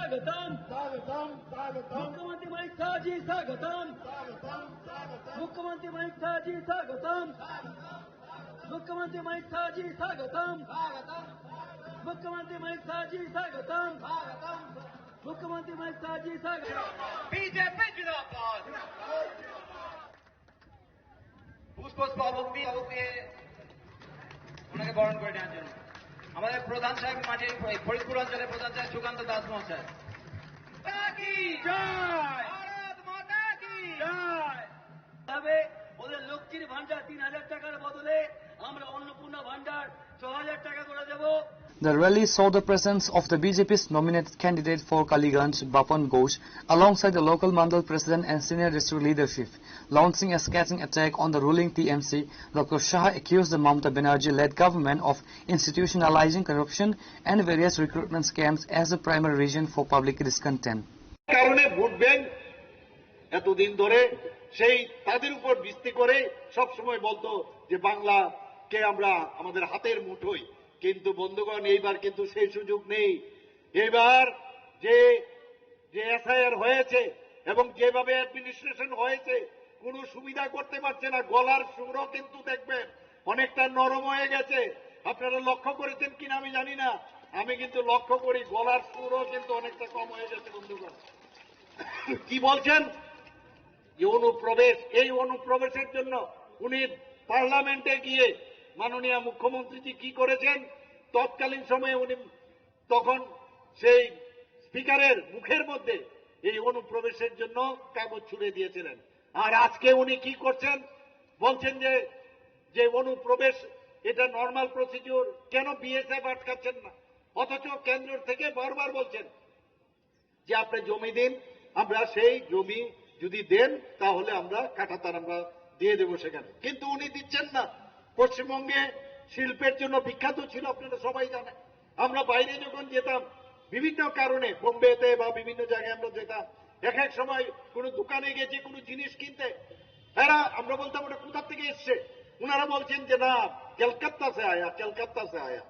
স্বাগতম, স্বাগতম। মুখ্যমন্ত্রী মানিক সাহা জি স্বাগতম। স্বাগতম, স্বাগতম। মুখ্যমন্ত্রী মানিক সাহা জি স্বাগতম। স্বাগতম, স্বাগতম। মুখ্যমন্ত্রী মানিক সাহা জি স্বাগতম। স্বাগতম। মুখ্যমন্ত্রী মানিক সাহা জি স্বাগতম। স্বাগতম। মুখ্যমন্ত্রী মানিক সাহা জি স্বাগতম। বিজেপি জিন্দাবাদ। পুষ্প স্তবক দিয়ে, স্তবক দিয়ে ওনাকে বরণ করে নেওয়ার জন্য আমাদের প্রধান সাহেব, মাটির ফরিদপুর অঞ্চলের প্রধান সাহেব সুকান্ত দাস মহাশয়। মাতা কি জয়। ভারত মাতা কি জয়। তবে ওদের লক্ষ্মীর ভান্ডার তিন হাজার টাকার বদলে আমরা অন্নপূর্ণা ভান্ডার ছ হাজার টাকা করে দেব। The rally saw the presence of the B J P's nominated candidate for Kaliganj, Bapan Ghosh, alongside the local Mandal president and senior district leadership. Launching a scathing attack on the ruling T M C, Doctor Shah accused the Mamata Banerjee-led government of institutionalizing corruption and various recruitment scams as the primary reason for public discontent. কারণে vote bank এতদিন ধরে সেই তাদের উপর ভিত্তি করে সব সময় বলতো যে বাংলাকে আমরা আমাদের হাতের মুঠোয়, কিন্তু বন্ধুগণ, এইবার কিন্তু সেই সুযোগ নেই। এইবার যে, যে এসআইআর হয়েছে এবং যেভাবে অ্যাডমিনিস্ট্রেশন হয়েছে, কোনো সুবিধা করতে পারছে না। গলার সুরও কিন্তু দেখবেন অনেকটা নরম হয়ে গেছে। আপনারা লক্ষ্য করেছেন কিনা আমি জানি না, আমি কিন্তু লক্ষ্য করি গলার সুরও কিন্তু অনেকটা কম হয়ে গেছে বন্ধুগণ। কি বলছেন? যে অনুপ্রবেশ, এই অনুপ্রবেশের জন্য উনি পার্লামেন্টে গিয়ে মাননীয় মুখ্যমন্ত্রীজি কি করেছেন, তৎকালীন সময়ে উনি তখন সেই স্পিকারের মুখের মধ্যে এই অনুপ্রবেশের জন্য কাগজ ছুড়ে দিয়েছিলেন। আর আজকে উনি কি করছেন, বলছেন যে, যে অনুপ্রবেশ এটা নরমাল প্রসিডিউর, কেন বিএসএফ আটকাচ্ছেন না? অথচ কেন্দ্র থেকে বারবার বলছেন যে আপনি জমি দিন, আমরা সেই জমি যদি দেন তাহলে আমরা কাঁটাতার আমরা দিয়ে দেবো সেখানে, কিন্তু উনি দিচ্ছেন না। পশ্চিমবঙ্গে শিল্পের জন্য বিখ্যাত ছিল, আপনারা সবাই জানেন। আমরা বাইরে যখন যেতাম, বিভিন্ন কারণে বোম্বেতে বা বিভিন্ন জায়গায় আমরা যেতাম, এক এক সময় কোনো দোকানে গেছি কোনো জিনিস কিনতে, এরা, আমরা বলতাম, "ওটা কোথা থেকে এসছে?" ওনারা বলছেন যে, "না, ক্যালকাত্তা সে আয়া, ক্যালকাত্তা সে আয়া।"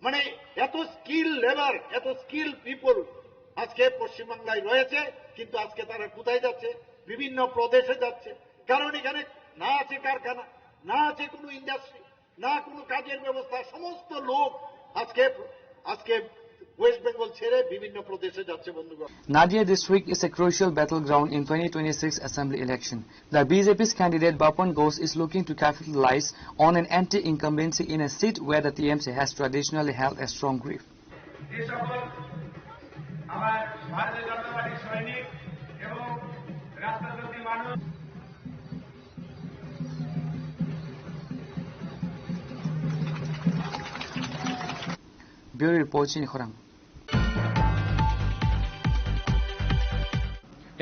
মানে, এত স্কিল লেবার, এত স্কিল পিপল আজকে পশ্চিমবাংলায় রয়েছে, কিন্তু আজকে তারা কোথায় যাচ্ছে? বিভিন্ন প্রদেশে যাচ্ছে। কারণ এখানে না আছে কারখানা, না আছে কোনো ইন্ডাস্ট্রি, না কোনো কাজের ব্যবস্থা। সমস্ত লোক আজকে, আজকে ওয়েস্ট বেঙ্গল ছেড়ে বিভিন্ন প্রদেশে যাচ্ছে, বন্ধুগণ। Nadia district is a crucial battleground in twenty twenty-six assembly election. The B J P's candidate Bapan Ghosh is looking to capitalize on an anti-incumbency in a seat where the T M C has traditionally held a strong grip. যে সকল আমার ভারতীয় জনতা পার্টির সৈনিক এবং রাস্তার প্রতি মানুষ। Bureau report, Chini Khorang.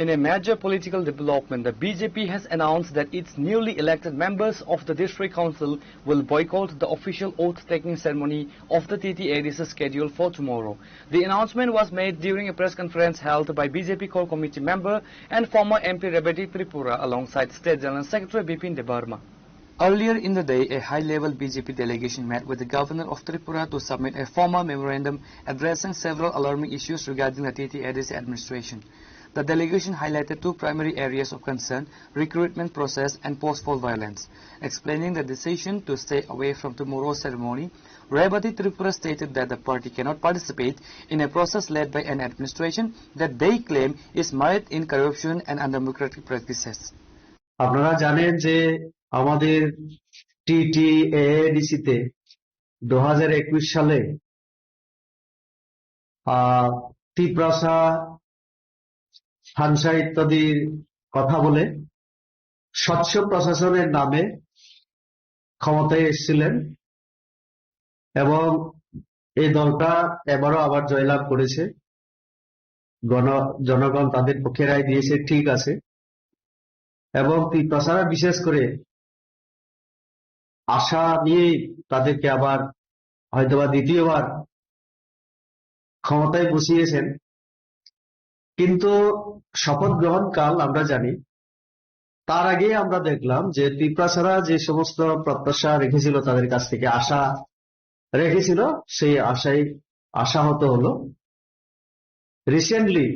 In a major political development, the B J P has announced that its newly elected members of the District Council will boycott the official oath-taking ceremony of the T T A D C scheduled for tomorrow. The announcement was made during a press conference held by B J P core committee member and former M P Rebati Tripura alongside State General Secretary Bipin Debbarma. Earlier in the day, a high-level B J P delegation met with the governor of Tripura to submit a formal memorandum addressing several alarming issues regarding the T T A D C administration. The delegation highlighted two primary areas of concern: recruitment process and post-poll violence. Explaining the decision to stay away from tomorrow's ceremony, Rebati Tripura stated that the party cannot participate in a process led by an administration that they claim is mired in corruption and undemocratic practices. আপনারা জানেন যে আমাদের টিটিএএডিসি তে দু হাজার একুশ সালে আহ, তিপ্রাসা, হানসা ইত্যাদির কথা বলে স্বচ্ছ প্রশাসনের নামে ক্ষমতায় এসেছিলেন এবং এই দলটা এবারও আবার জয়লাভ করেছে। গণ-, জনগণ তাদের পক্ষে রায় দিয়েছে, ঠিক আছে। এবং তিপ্রাসারা বিশেষ করে আশা নিয়েই তাদেরকে আবার হয়তোবা দ্বিতীয়বার ক্ষমতায় বসিয়েছেন। কিন্তু শপথ গ্রহণ কাল আমরা জানি, তার আগে আমরা দেখলাম যে তিপ্রাসারা যে সমস্ত প্রত্যাশা রেখেছিল তাদের কাছ থেকে, আশা রেখেছিল, সেই আশাই আশাহত হলো। রিসেন্টলি,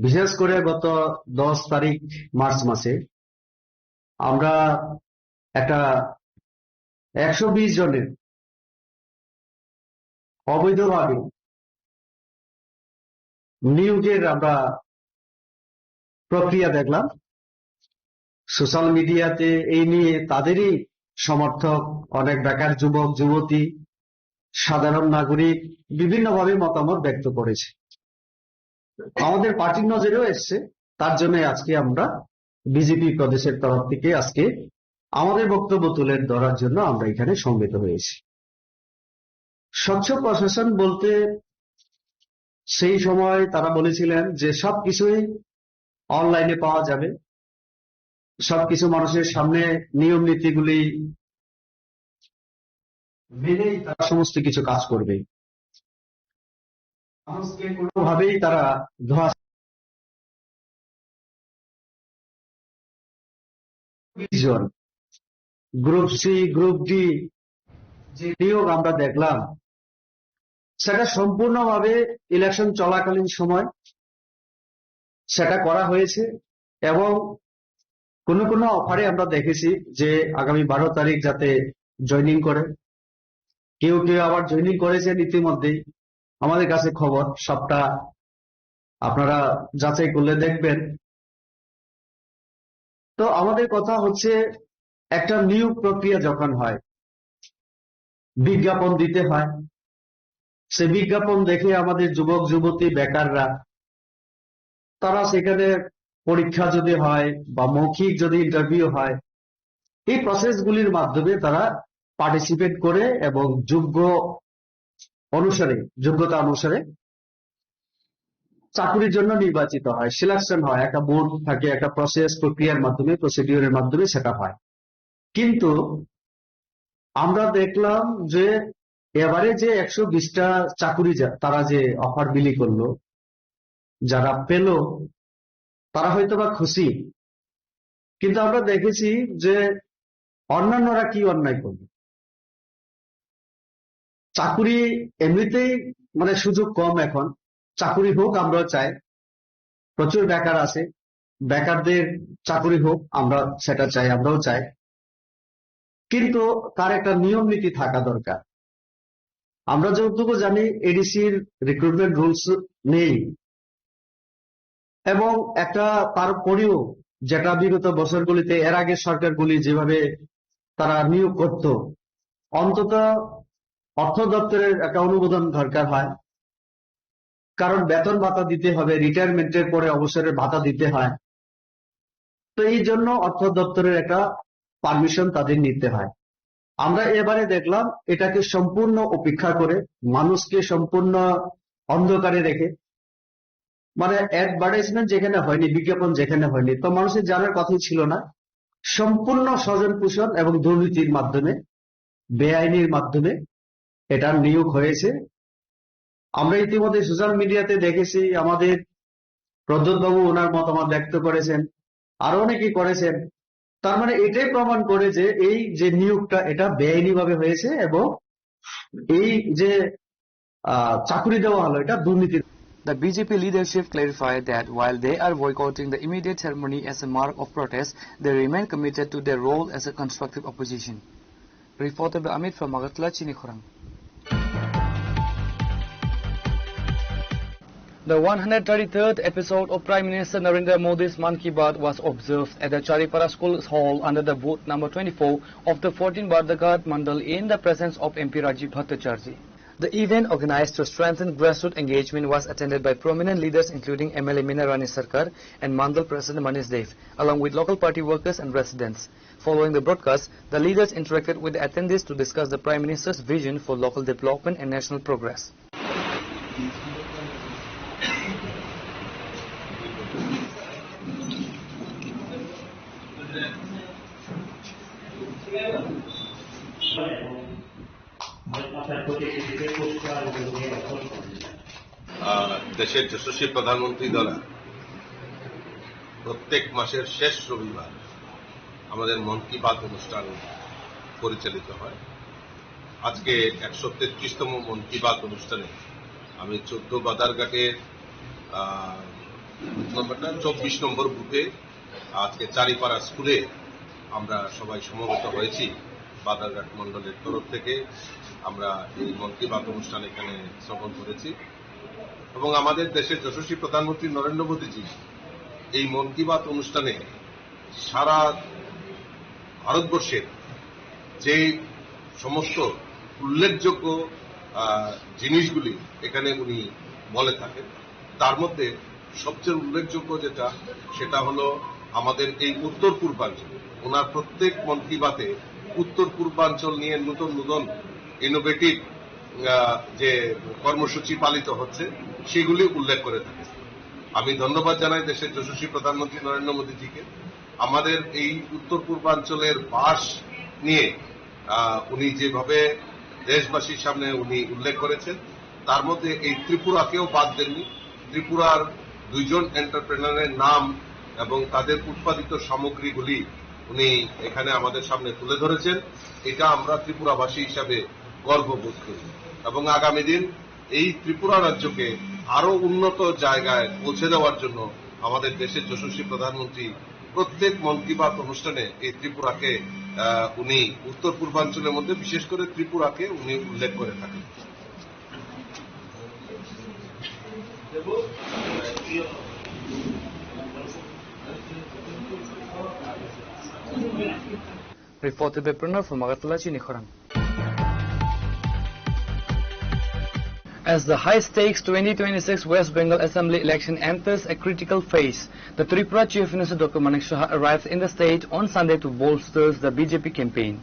বিশেষ করে গত দশ তারিখ মার্চ মাসে, আমরা একটা একশো বিশ জনের অবৈধভাবে নিয়োগের আমরা প্রক্রিয়া দেখলাম। সোশ্যাল মিডিয়াতে এই নিয়ে তাদেরই সমর্থক, অনেক বেকার যুবক যুবতী, সাধারণ নাগরিক বিভিন্নভাবে মতামত ব্যক্ত করেছে। আমাদের পার্টির নজরেও এসছে, তার জন্য আজকে আমরা বিজেপি প্রদেশের তরফ থেকে আজকে আমাদের বক্তব্য তুলে ধরার জন্য আমরা এখানে সমবেত হয়েছি। স্বচ্ছ প্রশাসন বলতে সেই সময় তারা বলেছিলেন যে সবকিছুই অনলাইনে পাওয়া যাবে, সবকিছু মানুষের সামনে নিয়ম নীতিগুলি মেনেই তারা সমস্ত কিছু কাজ করবে। মানুষকে কোনোভাবেই তারা ধোঁয়া জন, গ্রুপ সি, গ্রুপ ডি যে নিয়োগ আমরা দেখলাম, সেটা সম্পূর্ণভাবে ইলেকশন চলাকালীন সময় সেটা করা হয়েছে এবং কোনো কোনো অফারে আমরা দেখেছি যে আগামী বারো তারিখ যাতে জয়েনিং করে, কেউ কেউ আবার জয়েনিং করেছেন ইতিমধ্যেই। আমাদের কাছে খবর, সবটা আপনারা যাচাই করলে দেখবেন। তো আমাদের কথা হচ্ছে, একটা নিয়োগ প্রক্রিয়া যখন হয়, বিজ্ঞাপন দিতে হয়। সে বিজ্ঞাপন দেখে আমাদের যুবক যুবতী বেকাররা, তারা সেখানে পরীক্ষা যদি হয় বা মৌখিক যদি ইন্টারভিউ হয়, এই প্রসেসগুলির মাধ্যমে তারা পার্টিসিপেট করে এবং যোগ্য অনুসারে, যোগ্যতা অনুসারে চাকুরির জন্য নির্বাচিত হয়, সিলেকশন হয়, একটা বোর্ড থাকে, একটা প্রসেস প্রক্রিয়ার মাধ্যমে, প্রসিডিওরের মাধ্যমে সেটা হয়। কিন্তু আমরা দেখলাম যে এবারে যে একশো বিশটা চাকুরি যা-, তারা যে অফার বিলি করলো, যারা পেল, তারা হয়তো বা খুশি, কিন্তু আমরা দেখেছি যে অন্যান্যরা কি অন্যায় করবে। চাকুরি এমনিতেই মানে সুযোগ কম এখন, চাকুরি হোক আমরাও চাই, প্রচুর বেকার আছে, বেকারদের চাকুরি হোক আমরা সেটা চাই, আমরাও চাই, কিন্তু তার একটা নিয়ম নীতি থাকা দরকার। আমরা যতটুকু জানি এডিসির রিক্রুটমেন্ট রুলস নেই, এবং একটা তারপরেও যেটা বিগত বছরগুলিতে এর আগে সরকারগুলি যেভাবে তারা নিয়োগ করত, অন্তত অর্থ দপ্তরের একটা অনুমোদন দরকার হয়, কারণ বেতন ভাতা দিতে হবে, রিটায়ারমেন্টের পরে অবসরের ভাতা দিতে হয়। তো এই জন্য অর্থ দপ্তরের একটা পারমিশন তাদের নিতে হয়। আমরা এবারে দেখলাম এটাকে সম্পূর্ণ উপেক্ষা করে, মানুষকে সম্পূর্ণ অন্ধকারে রেখে, মানে অ্যাডভার্টাইজমেন্ট যেখানে হয়নি, বিজ্ঞাপন যেখানে হয়নি, তো মানুষের জানার কথাই ছিল না। সম্পূর্ণ স্বজন পোষণ এবং দুর্নীতির মাধ্যমে, বেআইনির মাধ্যমে এটা নিয়োগ হয়েছে। আমরা ইতিমধ্যে সোশ্যাল মিডিয়াতে দেখেছি, আমাদের প্রদ্যুৎ বাবু ওনার মতামত ব্যক্ত করেছেন, আরো অনেকেই করেছেন। তার মানে এটাই প্রমাণ করে যে এই যে নিয়োগটা, এটা বেআইনিভাবে হয়েছে এবং এই যে আহ, চাকুরি দেওয়া হলো, এটা দুর্নীতির। The B J P leadership clarified that while they are boycotting the immediate ceremony as a mark of protest, they remain committed to their role as a constructive opposition. Reported by Amit from Agartala, Chinikhorang. The one hundred thirty-third episode of Prime Minister Narendra Modi's Mann Ki Baat was observed at the Charipara School Hall under the booth number twenty-four of the fourteen Badaghat Mandal in the presence of M P Rajiv Bhattacharjee. The event, organized to strengthen grassroots engagement, was attended by prominent leaders including M L A Meena Rani Sarkar and Mandal President Manish Dave, along with local party workers and residents. Following the broadcast, the leaders interacted with the attendees to discuss the Prime Minister's vision for local development and national progress. আহ, দেশের যশস্বী প্রধানমন্ত্রী দ্বারা প্রত্যেক মাসের শেষ রবিবার আমাদের মন কি বাত অনুষ্ঠান পরিচালিত হয়। আজকে একশো তেত্রিশতম মন কি বাত অনুষ্ঠানে আমি চোদ্দ বাজারঘাটের, আহ, বুথ নম্বরটা চব্বিশ নম্বর বুথে আজকে চারিপাড়া স্কুলে আমরা সবাই সমবেত হয়েছি। বাজারঘাট মণ্ডলের তরফ থেকে আমরা এই মন কি বাত অনুষ্ঠান এখানে শ্রবণ করেছি এবং আমাদের দেশের যশস্বী প্রধানমন্ত্রী নরেন্দ্র মোদীজি এই মন কি বাত অনুষ্ঠানে সারা ভারতবর্ষের যে সমস্ত উল্লেখযোগ্য, আহ, জিনিসগুলি এখানে উনি বলে থাকেন, তার মধ্যে সবচেয়ে উল্লেখযোগ্য যেটা, সেটা হলো আমাদের এই উত্তর পূর্বাঞ্চল। ওনার প্রত্যেক মন কি বাতে উত্তর পূর্বাঞ্চল নিয়ে নতুন নতুন ইনোভেটিভ, আহ, যে কর্মসূচি পালিত হচ্ছে, সেগুলি উল্লেখ করে থাকেন। আমি ধন্যবাদ জানাই দেশের যশস্বী প্রধানমন্ত্রী নরেন্দ্র মোদীজিকে। আমাদের এই উত্তর পূর্বাঞ্চলের বাঁশ নিয়ে, আহ, উনি যেভাবে দেশবাসীর সামনে উনি উল্লেখ করেছেন, তার মধ্যে এই ত্রিপুরাকেও বাদ দেননি। ত্রিপুরার দুইজন এন্টারপ্রেনারের নাম এবং তাদের উৎপাদিত সামগ্রীগুলি উনি এখানে আমাদের সামনে তুলে ধরেছেন। এটা আমরা ত্রিপুরাবাসী হিসাবে গর্ববোধ করি এবং আগামী দিন এই ত্রিপুরা রাজ্যকে আরো উন্নত জায়গায় পৌঁছে দেওয়ার জন্য আমাদের দেশের যশস্বী প্রধানমন্ত্রী প্রত্যেক মন কি বাত অনুষ্ঠানে এই ত্রিপুরাকে, আহ, উনি উত্তর পূর্বাঞ্চলের মধ্যে বিশেষ করে ত্রিপুরাকে উনি উল্লেখ করে থাকেন। Reported by Pranav from Agartala, Chinikhorang. As the high-stakes twenty twenty-six West Bengal Assembly election enters a critical phase, the Tripura Chief Minister Doctor Manik Saha arrived in the state on Sunday to bolster the B J P campaign.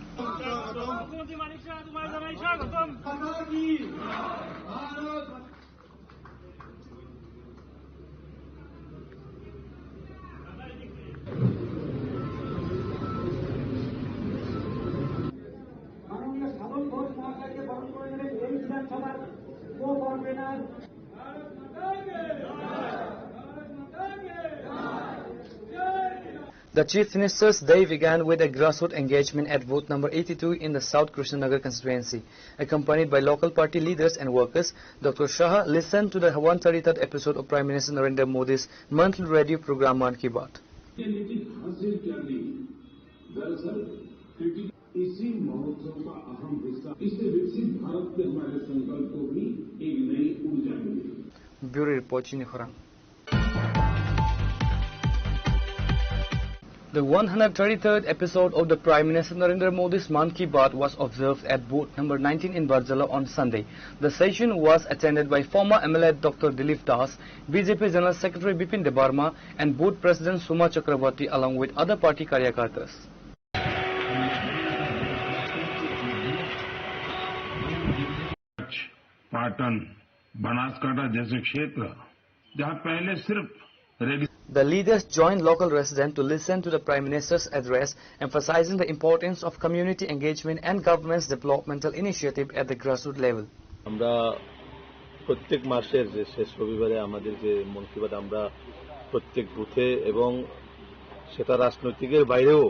The Chief Minister's day began with a grassroots engagement at booth number eighty-two in the South Krishnanagar constituency. Accompanied by local party leaders and workers, Doctor Shah listened to the one thirty-third episode of Prime Minister Narendra Modi's monthly radio program Mann Ki Baat. ये नीति हासिल क्या ली? दरअसल क्रिटिकल इसी महोत्सव का अहम हिस्सा, इससे विकसित भारत के हमारे संकल्प को भी एक नई ऊर्जा मिली। Bureau Report, Chini Khorang. The one hundred thirty-third episode of the Prime Minister Narendra Modi's Mann Ki Baat was observed at booth number nineteen in Barjala on Sunday. The session was attended by former M L A Doctor Dilip Das, B J P General Secretary Bipin Debbarma, and booth President Suma Chakraborty, along with other party karyakartas. Patan, बनासकांठा जैसे क्षेत्र जहां पहले सिर्फ रेगिस्तान The leaders joined local residents to listen to the Prime Minister's address, emphasizing the importance of community engagement and government's developmental initiative at the grassroots level. আমরা প্রত্যেক মাসের যে শেষ রবিবারে আমাদের যে মন কি বাত, আমরা প্রত্যেক বুথে এবং সেটা রাজনৈতিকের বাইরেও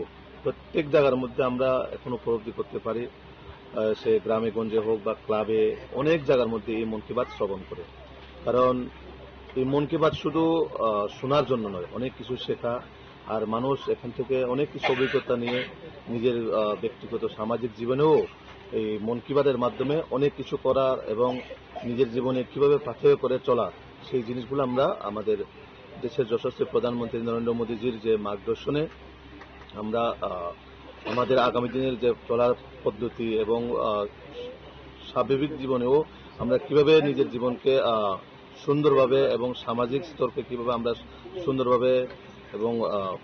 প্রত্যেক জায়গার মধ্যে আমরা এখন উপলব্ধি করতে পারি, আহ, সে গ্রামে গঞ্জে হোক বা ক্লাবে, অনেক জায়গার মধ্যে এই মন কি বাত শ্রবণ করে। কারণ এই মন কি বাত শুধু, আহ, শোনার জন্য নয়, অনেক কিছু শেখা। আর মানুষ এখান থেকে অনেক কিছু অভিজ্ঞতা নিয়ে নিজের, আহ, ব্যক্তিগত সামাজিক জীবনেও এই মন কি বাতের মাধ্যমে অনেক কিছু করার এবং নিজের জীবনে কিভাবে পাথেয় করে চলার, সেই জিনিসগুলো আমরা আমাদের দেশের যশস্বী প্রধানমন্ত্রী নরেন্দ্র মোদীজির যে মার্গদর্শনে আমরা, আহ, আমাদের আগামী দিনের যে চলার পদ্ধতি এবং, আহ, স্বাভাবিক জীবনেও আমরা কিভাবে নিজের জীবনকে, আহ, সুন্দরভাবে এবং সামাজিক স্তরকে কিভাবে আমরা সুন্দরভাবে এবং, আহ,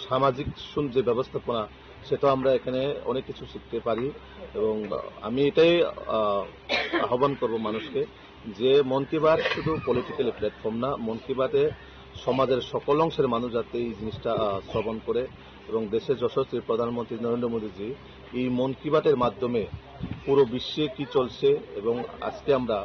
সামাজিক সুন-, যে ব্যবস্থাপনা, সেটাও আমরা এখানে অনেক কিছু শিখতে পারি। এবং, আহ, আমি এটাই, আহ, আহ্বান করব মানুষকে যে মন কি বাত শুধু পলিটিক্যাল প্ল্যাটফর্ম না, মন কি বাতে সমাজের সকল অংশের মানুষ যাতে এই জিনিসটা, আহ, শ্রবণ করে এবং দেশের যশস্বী প্রধানমন্ত্রী নরেন্দ্র মোদীজি এই মন কি বাতের মাধ্যমে পুরো বিশ্বে কি চলছে এবং আজকে আমরা,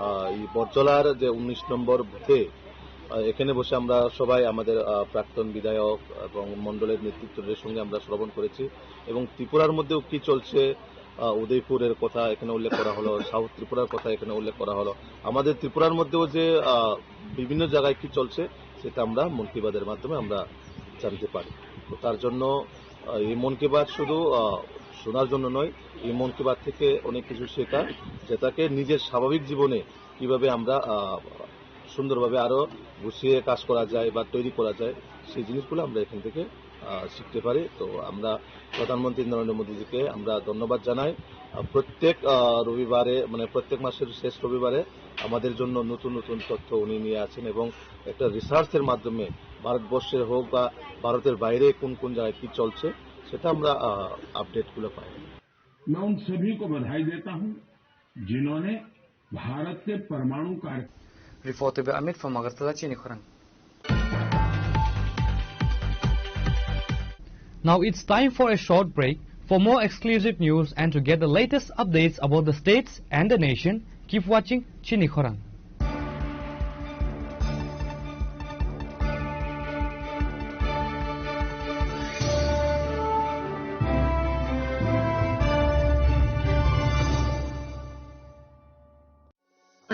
আহ, এই বটজলার যে উনিশ নম্বর বুথে, আহ, এখানে বসে আমরা সবাই আমাদের, আহ, প্রাক্তন বিধায়ক এবং মণ্ডলের নেতৃত্বদের সঙ্গে আমরা শ্রবণ করেছি এবং ত্রিপুরার মধ্যেও কি চলছে, আহ, উদয়পুরের কথা এখানে উল্লেখ করা হলো, সাউথ ত্রিপুরার কথা এখানে উল্লেখ করা হলো। আমাদের ত্রিপুরার মধ্যেও যে, আহ, বিভিন্ন জায়গায় কি চলছে, সেটা আমরা মন কি বাতের মাধ্যমে আমরা জানতে পারি। তো তার জন্য, আহ, এই মন কি বাত শুধু, আহ, শোনার জন্য নয়, এই মন কি বাত থেকে অনেক কিছু শেখা, যেটাকে নিজের স্বাভাবিক জীবনে কিভাবে আমরা, আহ, সুন্দরভাবে আরো গুছিয়ে কাজ করা যায় বা তৈরি করা যায়, সেই জিনিসগুলো আমরা এখান থেকে, আহ, শিখতে পারি। তো আমরা প্রধানমন্ত্রী নরেন্দ্র মোদীজিকে আমরা ধন্যবাদ জানাই। আহ, প্রত্যেক, আহ, রবিবারে, মানে প্রত্যেক মাসের শেষ রবিবারে আমাদের জন্য নতুন নতুন তথ্য উনি নিয়ে আসেন এবং একটা রিসার্চের মাধ্যমে ভারতবর্ষের হোক বা ভারতের বাইরে কোন কোন জায়গায় কি চলছে সেটা আমরা, আহ, আপডেটগুলো পাই। मैं उन सभी को बधाई देता हूं, जिन्होंने भारत के परमाणु कार्य Report by Amit from Agartala, Chini Khorang. Now it's time for a short break. For more exclusive news and to get the latest updates about the states and the nation, keep watching Chini Khorang.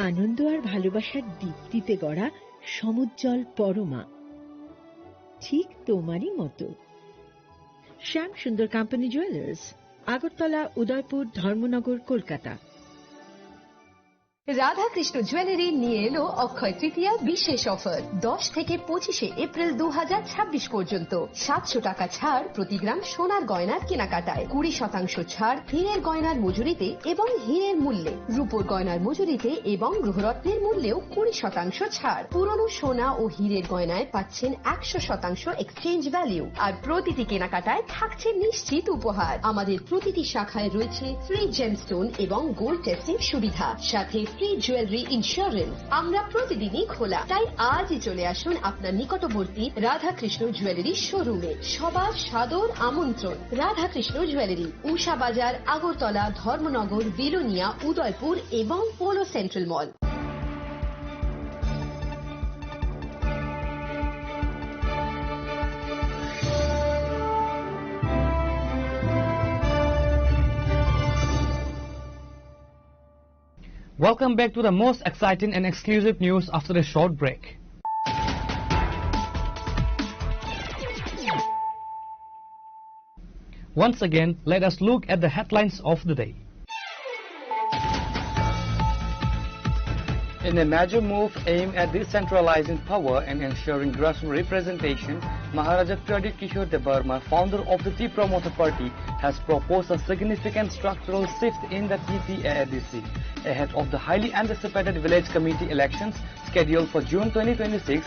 আনন্দ আর ভালোবাসার দীপ্তিতে গড়া সমুজ্জ্বল পরমা, ঠিক তোমারই মতো। শ্যাম Sundar company jewellers, Agartala, উদয়পুর, ধর্মনগর, কলকাতা। Radhakrishna jewellery নিয়ে এলো অক্ষয় তৃতীয়া বিশেষ অফার। দশ থেকে পঁচিশে এপ্রিল দু হাজার ছাব্বিশ পর্যন্ত সাতশো টাকা ছাড় প্রতি গ্রাম সোনার গয়নার কেনাকাটায়, কুড়ি শতাংশ ছাড় হীরের গয়নার মজুরিতে এবং হীরের মূল্যে, রূপোর গয়নার মজুরিতে এবং গৃহরত্নের মূল্যেও কুড়ি শতাংশ ছাড়। পুরনো সোনা ও হীরের গয়নায় পাচ্ছেন একশো শতাংশ এক্সচেঞ্জ ভ্যালু, আর প্রতিটি কেনাকাটায় থাকছে নিশ্চিত উপহার। আমাদের প্রতিটি শাখায় রয়েছে ফ্রি জেমস্টোন এবং গোল্ড টেস্টিং সুবিধা, সাথে ফ্রি জুয়েলারি ইন্স্যুরেন্স। আমরা প্রতিদিনই খোলা, তাই আজই চলে আসুন আপনার নিকটবর্তী রাধাকৃষ্ণ জুয়েলারি শোরুমে। সবার সাদর আমন্ত্রণ। রাধাকৃষ্ণ জুয়েলারি, উষা বাজার, আগরতলা, ধর্মনগর, বিলোনিয়া, উদয়পুর এবং polo central mall. Welcome back to the most exciting and exclusive news after a short break. Once again, let us look at the headlines of the day. In a major move aimed at decentralizing power and ensuring grassroots representation, Maharaja Pradyut Kishore Debbarma, founder of the Tipra Motha Party, has proposed a significant structural shift in the T T A A D C ahead of the highly anticipated village committee elections scheduled for June twenty twenty-six.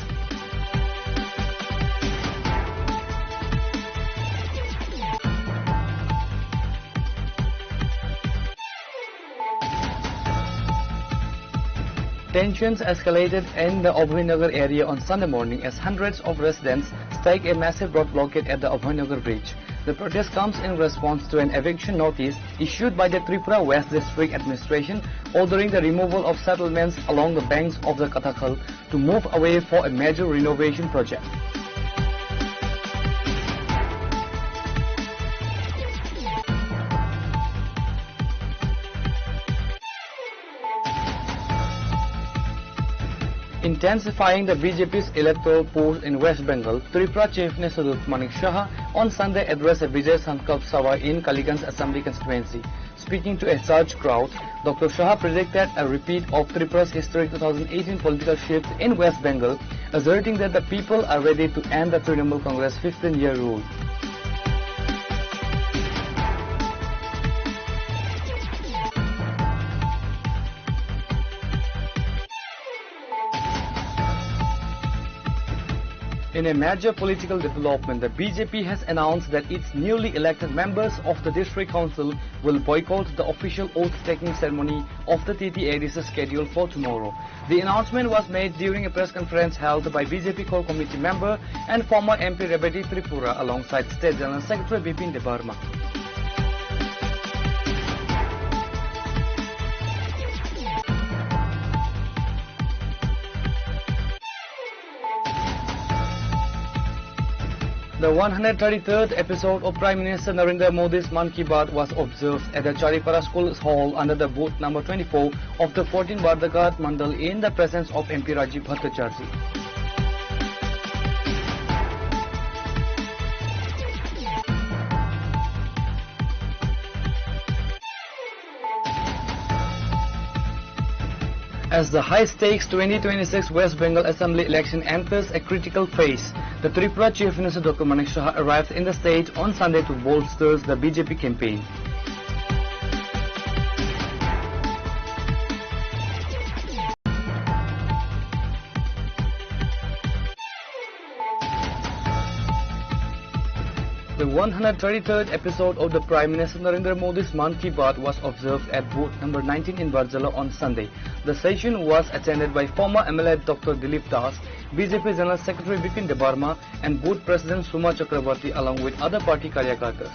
Tensions escalated in the Abhaynagar area on Sunday morning as hundreds of residents staked a massive road blockade at the Abhaynagar bridge. The protest comes in response to an eviction notice issued by the Tripura West District Administration ordering the removal of settlements along the banks of the Katakhal to move away for a major renovation project. Intensifying the B J P's electoral push in West Bengal, Tripura Chief Minister Doctor Manik Saha on Sunday addressed a Vijay Sankalp Sabha in Kaliganj Assembly constituency. Speaking to a surged crowd, Doctor Saha predicted a repeat of Tripura's historic two thousand eighteen political shift in West Bengal, asserting that the people are ready to end the Trinamool Congress fifteen-year rule. In a major political development, the B J P has announced that its newly elected members of the District Council will boycott the official oath-taking ceremony of the T T A D C scheduled for tomorrow. The announcement was made during a press conference held by B J P Core Committee member and former M P Rebati Tripura alongside State General Secretary Bipin Debbarma. The one hundred thirty-third episode of Prime Minister Narendra Modi's Mann Ki Baat was observed at the Charipara School Hall under the booth number twenty-four of the fourteen Bardhagat Mandal in the presence of M P Rajiv Bhattacharjee. As the high-stakes twenty twenty-six West Bengal Assembly election enters a critical phase, the Tripura Chief Minister Doctor Manik Saha arrived in the state on Sunday to bolster the B J P campaign. The one hundred thirty-third episode of the Prime Minister Narendra Modi's Mann Ki Baat was observed at booth number nineteen in Barjala on Sunday. The session was attended by former M L A Doctor Dilip Das, B J P General Secretary Bipin Debbarma, and Booth President Suma Chakraborty, along with other party karyakartas.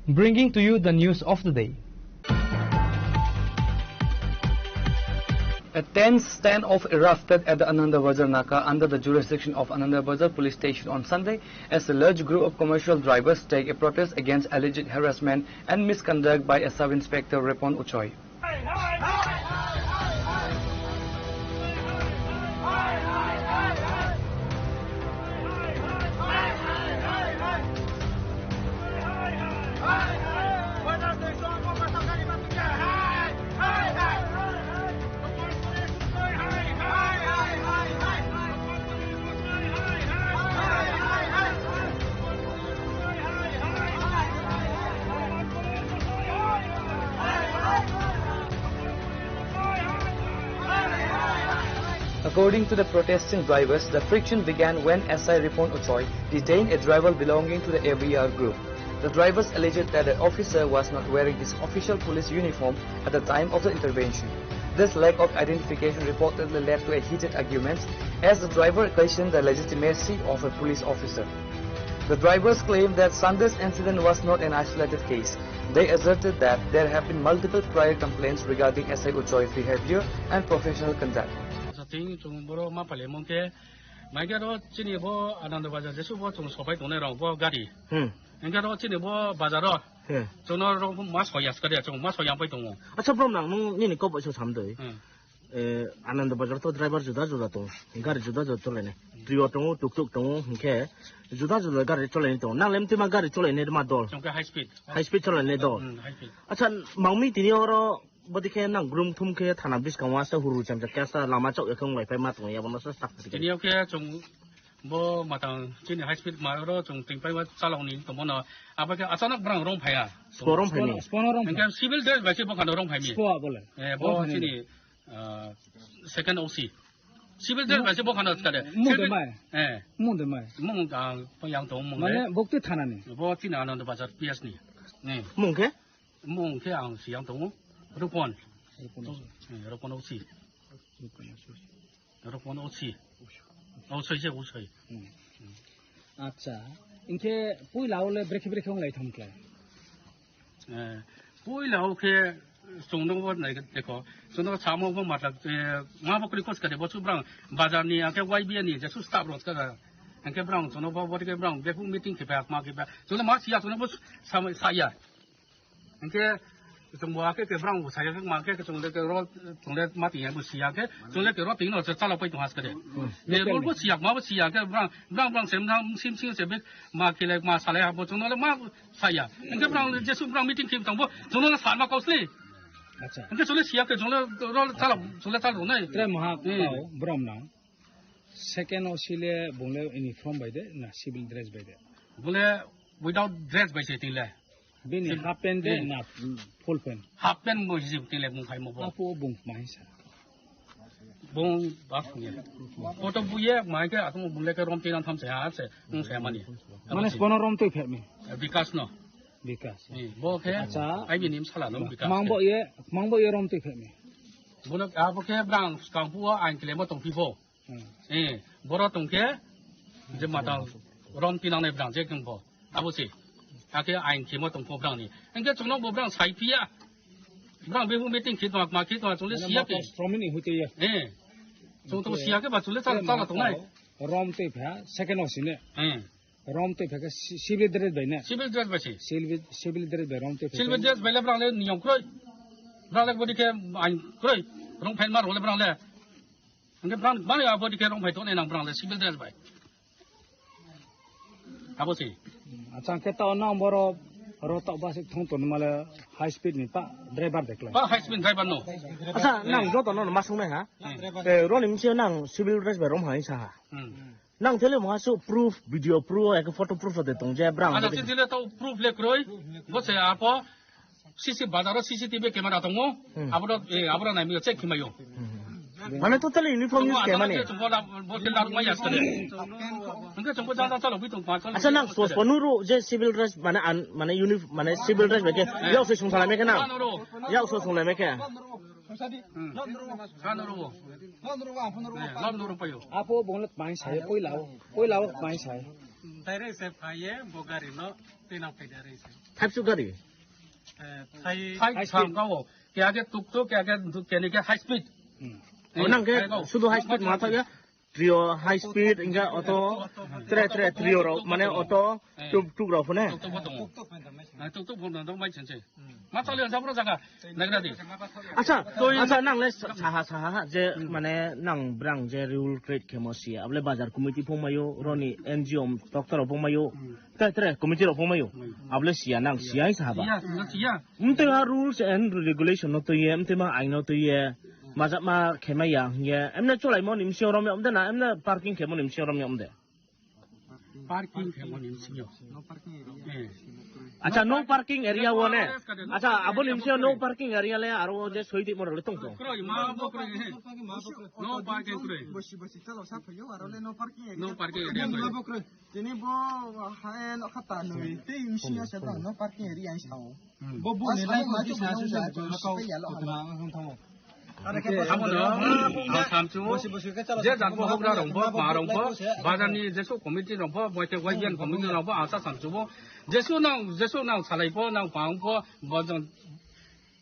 Bringing to you the news of the day. A tense standoff erupted at the Ananda Bazar Naka under the jurisdiction of Ananda Bazar Police Station on Sunday as a large group of commercial drivers staged a protest against alleged harassment and misconduct by a sub-inspector Repon Uchoi. According to the protesting drivers, the friction began when S I Ripon Uchoi detained a driver belonging to the A V R group. The drivers alleged that the officer was not wearing his official police uniform at the time of the intervention. This lack of identification reportedly led to a heated argument as the driver questioned the legitimacy of a police officer. The drivers claimed that Sunday's incident was not an isolated case. They asserted that there have been multiple prior complaints regarding S I Uchoi behavior and professional conduct. Sating chung boro ma pale mong khe Hingke ro chini bo Ananda Bazar jesu bo chwng sopai tongnai rok bo gari. Hmm. Hingke ro chini bo bazar ro Hmm. chwngno ro mas hoya skade chwng mas hoya pai tongo. Acha brom nang nung nini kok bai so samdoi. Hmm. Eh, Ananda Bazar to driver juda juda tongo. Gari juda juda cholainai. Trio tongo, tuk tuk tongo, hingke juda juda gari cholainai tongo. Nang lem tima gari cholainai ma dol. Chwngke high speed. High speed cholainai dol. Hmm, high speed. Acha mangmi tini oro Bodi khe nang grum thum khe thana bwskango asa huru chamcha khe asa lama chok ekhong lai pai ma tong ya bono sa sak. Tini o khe chwng bo matang chini high speed ma ro chwng ting pai ma chalok ni tong bono abo khe achanak brang rong phai ya. Spo rong phai ni. Spo rong phai. Engkhe civil dress bai se bo khano rong phai mi. Spo bole. Eh, bo chini, ah, second O C. Civil dress bai se bo khano skade. Mung de mai. Eh. Mung de mai. Mung ang yang tong mung. Mane bokti thana ni. Bo chini Ananda Bazar P S ni. Eh. Mung khe? Mung khe ang siyang tongo. Rupon. Rupon. Eh, Rupon O C. Rupon O C. Rupon O C. O C se O C. Hmm. Acha. Inkhe puila ole brekhe brekhe wng lai thang khe. Eh, puila o khe chwng nungbo nai dekho. Chwng nungbo samo bo matla, eh, ma bo kri kos kare bo chu brang bazar ni angkhe Y B A ni je su staff rot ka. Angkhe brang chwng nungbo bo ke brang beku meeting khe pa ma khe pa. Chwng ma siya chwng nungbo sama saya. Hingke chwng bo akhe ke brang bo saya khe ma khe chwng le ke ro chwng le ma tiya bo siya khe chwng le ke ro tingno se chala pai tong has kare. Me rol bo siya ma bo siya khe brang brang brang sem na sim sim se be ma khe le ma sale ha bo chwng le ma saya. Hingke brang jesu brang meeting khe tong bo chwng le sa ma kausli. Acha. Hingke chwng le siya khe chwng le ro chala chwng le chala nai. Tre maha kau brom nang. Second O C le bung le uniform bai de na civil dress bai de? Bung le without dress bai se ting le. Bini half pant de na full pant? Half pant bo hijab ting le bung khai mo bo. Apo bung mai sa. Bung bak ni. Photo buye mai ke atung bung le ke rom tin tham se ha se bung se mani. Mane kono rom tui phet mi? Bikas no. Bikas. Ni bo ke. Acha. Ai bini sala no bikas. Mang bo ye, mang bo ye rom tui phet mi? Bono abo ke brang skang pu ang kile mo tong pi bo. Hmm. Eh, boro tongkhe je mata rom tinangnai brang je kengbo. Abo se. Ake ain khemo tongkho brang ni. Engke chwngno bo brang sai phiya. Brang bebu meeting khit ma, ma khit ma chungle siya ke. Sromini hute ya. Eh. Chung to siya ke ba chungle chala chala tongnai. Rom te pha second O C ne. Eh. Rom te pha ke si-, civil dress bai ne. Civil dress bai si. Civil, civil dress bai rom te pha. Civil dress bai le brang le niyom kroi. Brang le bodi ke ain kroi. Rong phain mar hole brang le. Hingke brang, bang ya, abo dike rong phai tong nang brang le civil dress bai. Abo si. Acha, hingke tao nang boro, oro tao bus thong tong male high speed ni pa driver dekla. Pa high speed driver no. Acha, nang joto no ma sung nai ha? Hmm. Eh, roni misi nang civil dress bai rom hai sa ha. Hmm. Nang tele mo ha su proof, video proof, eke photo proof de tong je brang. Acha, si tele tao proof le kroi, bo se apo, C C bazar o C C T V camera tongo. Hmm. Aboro, eh, aboro nai mi check khimai o. Hmm. Mane totally uniform use khe mani. Chwng bola, bo khe laruk mai yas kare. Hingke chwng bo jang jang chalo bui tong pa chalo. Acha nang sos panu ro je civil dress mane an, mane uniform mane civil dress bai khe. Eh. Yau se sung thala me khe nang. Ano ro. Yau se sung le me khe. Hmm. Ano ro. Eh, lam no ro payo. Apo bongot mai sai, poilao, poilao mai sai. Direct se phaiye, bo gari no, tei nang phai direct se. Thapsu gari. Eh, phai. Phai sam kao. Kya ke tuk tuk, kya ke tuk, kya ni ke high speed. Hmm. Oh, nang ke sudu high speed ma thaya. Trio high speed, inga auto, tre, tre, trio ro, mane auto, tuk tuk ro phone. Tuk tuk bo tongo. Ah, tuk tuk bo tongo, mai chenche. Ma chale ang sabro jaga. Nagra di. Acha, acha nang le saha saha je mane nang brang je rule create khemo si able bazar committee phongmayo roni N G O doctor phongmayo tre tre committee rok phongmayo able siya nang siya sa haba. Iya, siya. Mte ha rules and regulation no toye mte ma ain no toye majak ma khema ya hingye emne cholai mo nimsi orom ya umde na emne parking khemo nimsi orom ya umde. Parking khe mani singyo. No parking area. Eh. Acha, no parking area wo ne. Acha, abo ni msio no parking area le aro je soi di moro le tong tong. Kroi, ma bo kroi he. No parking kroi. Bosi bosi chalo sa phayo aro le no parking area. No parking area kroi. Ma bo kroi. Tini bo ha no khata no. Te msio sa no parking area sao. Bo bo ni lai ko sa sa ko ko ko na hung thango. Abono ang samsu je jat bo hokra rong bo ma rong bo bazar ni jesu committee rong bo boite wajian committee rong bo ang sa samsu bo jesu nang jesu nang salai bo nang pang bo bojong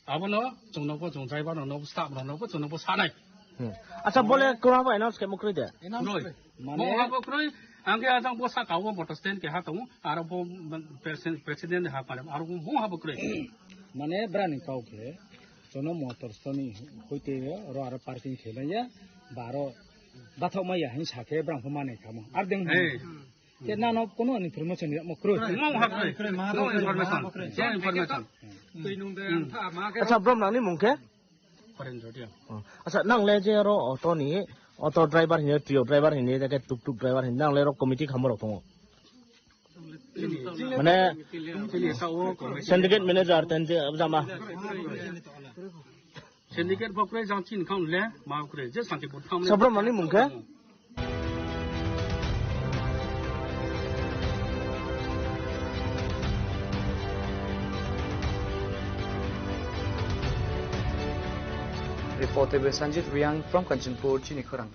abono chungno bo chung driver no staff no bo chungno bo sanai. Acha bole kora bo announce ke mukri de. Roi. Mane mo habo kroi, angke ajang bo saka o motor stand keha tongo, aro bo president, president ha pare, aro bo mo habo kroi. Mane brani kau khe, jono motor stoni hoite ro aro parking khe laiya, ba aro bathok maya hin sakhe brang pho mane kamo. Ar deng. Hey. Ke nano kono information ya mo kroi. Mo ha kroi. Mo information. Mo information. Twi nung de ang tha ma ke. Acha, brom nangni mung khe? Karen Jodia. Oh. Acha, nang le je aro auto ni, auto driver hine, trio driver hine, jake tuk tuk driver hine, nang le aro committee khamor tongo. Mane, syndicate manager ten je jama. Syndicate bokre jang chin khang le, ma bokre je santi bot khang le. Sabra mani mung khe? Reporter by Sanjit Riang from Kanchanpur, Chini Khorang.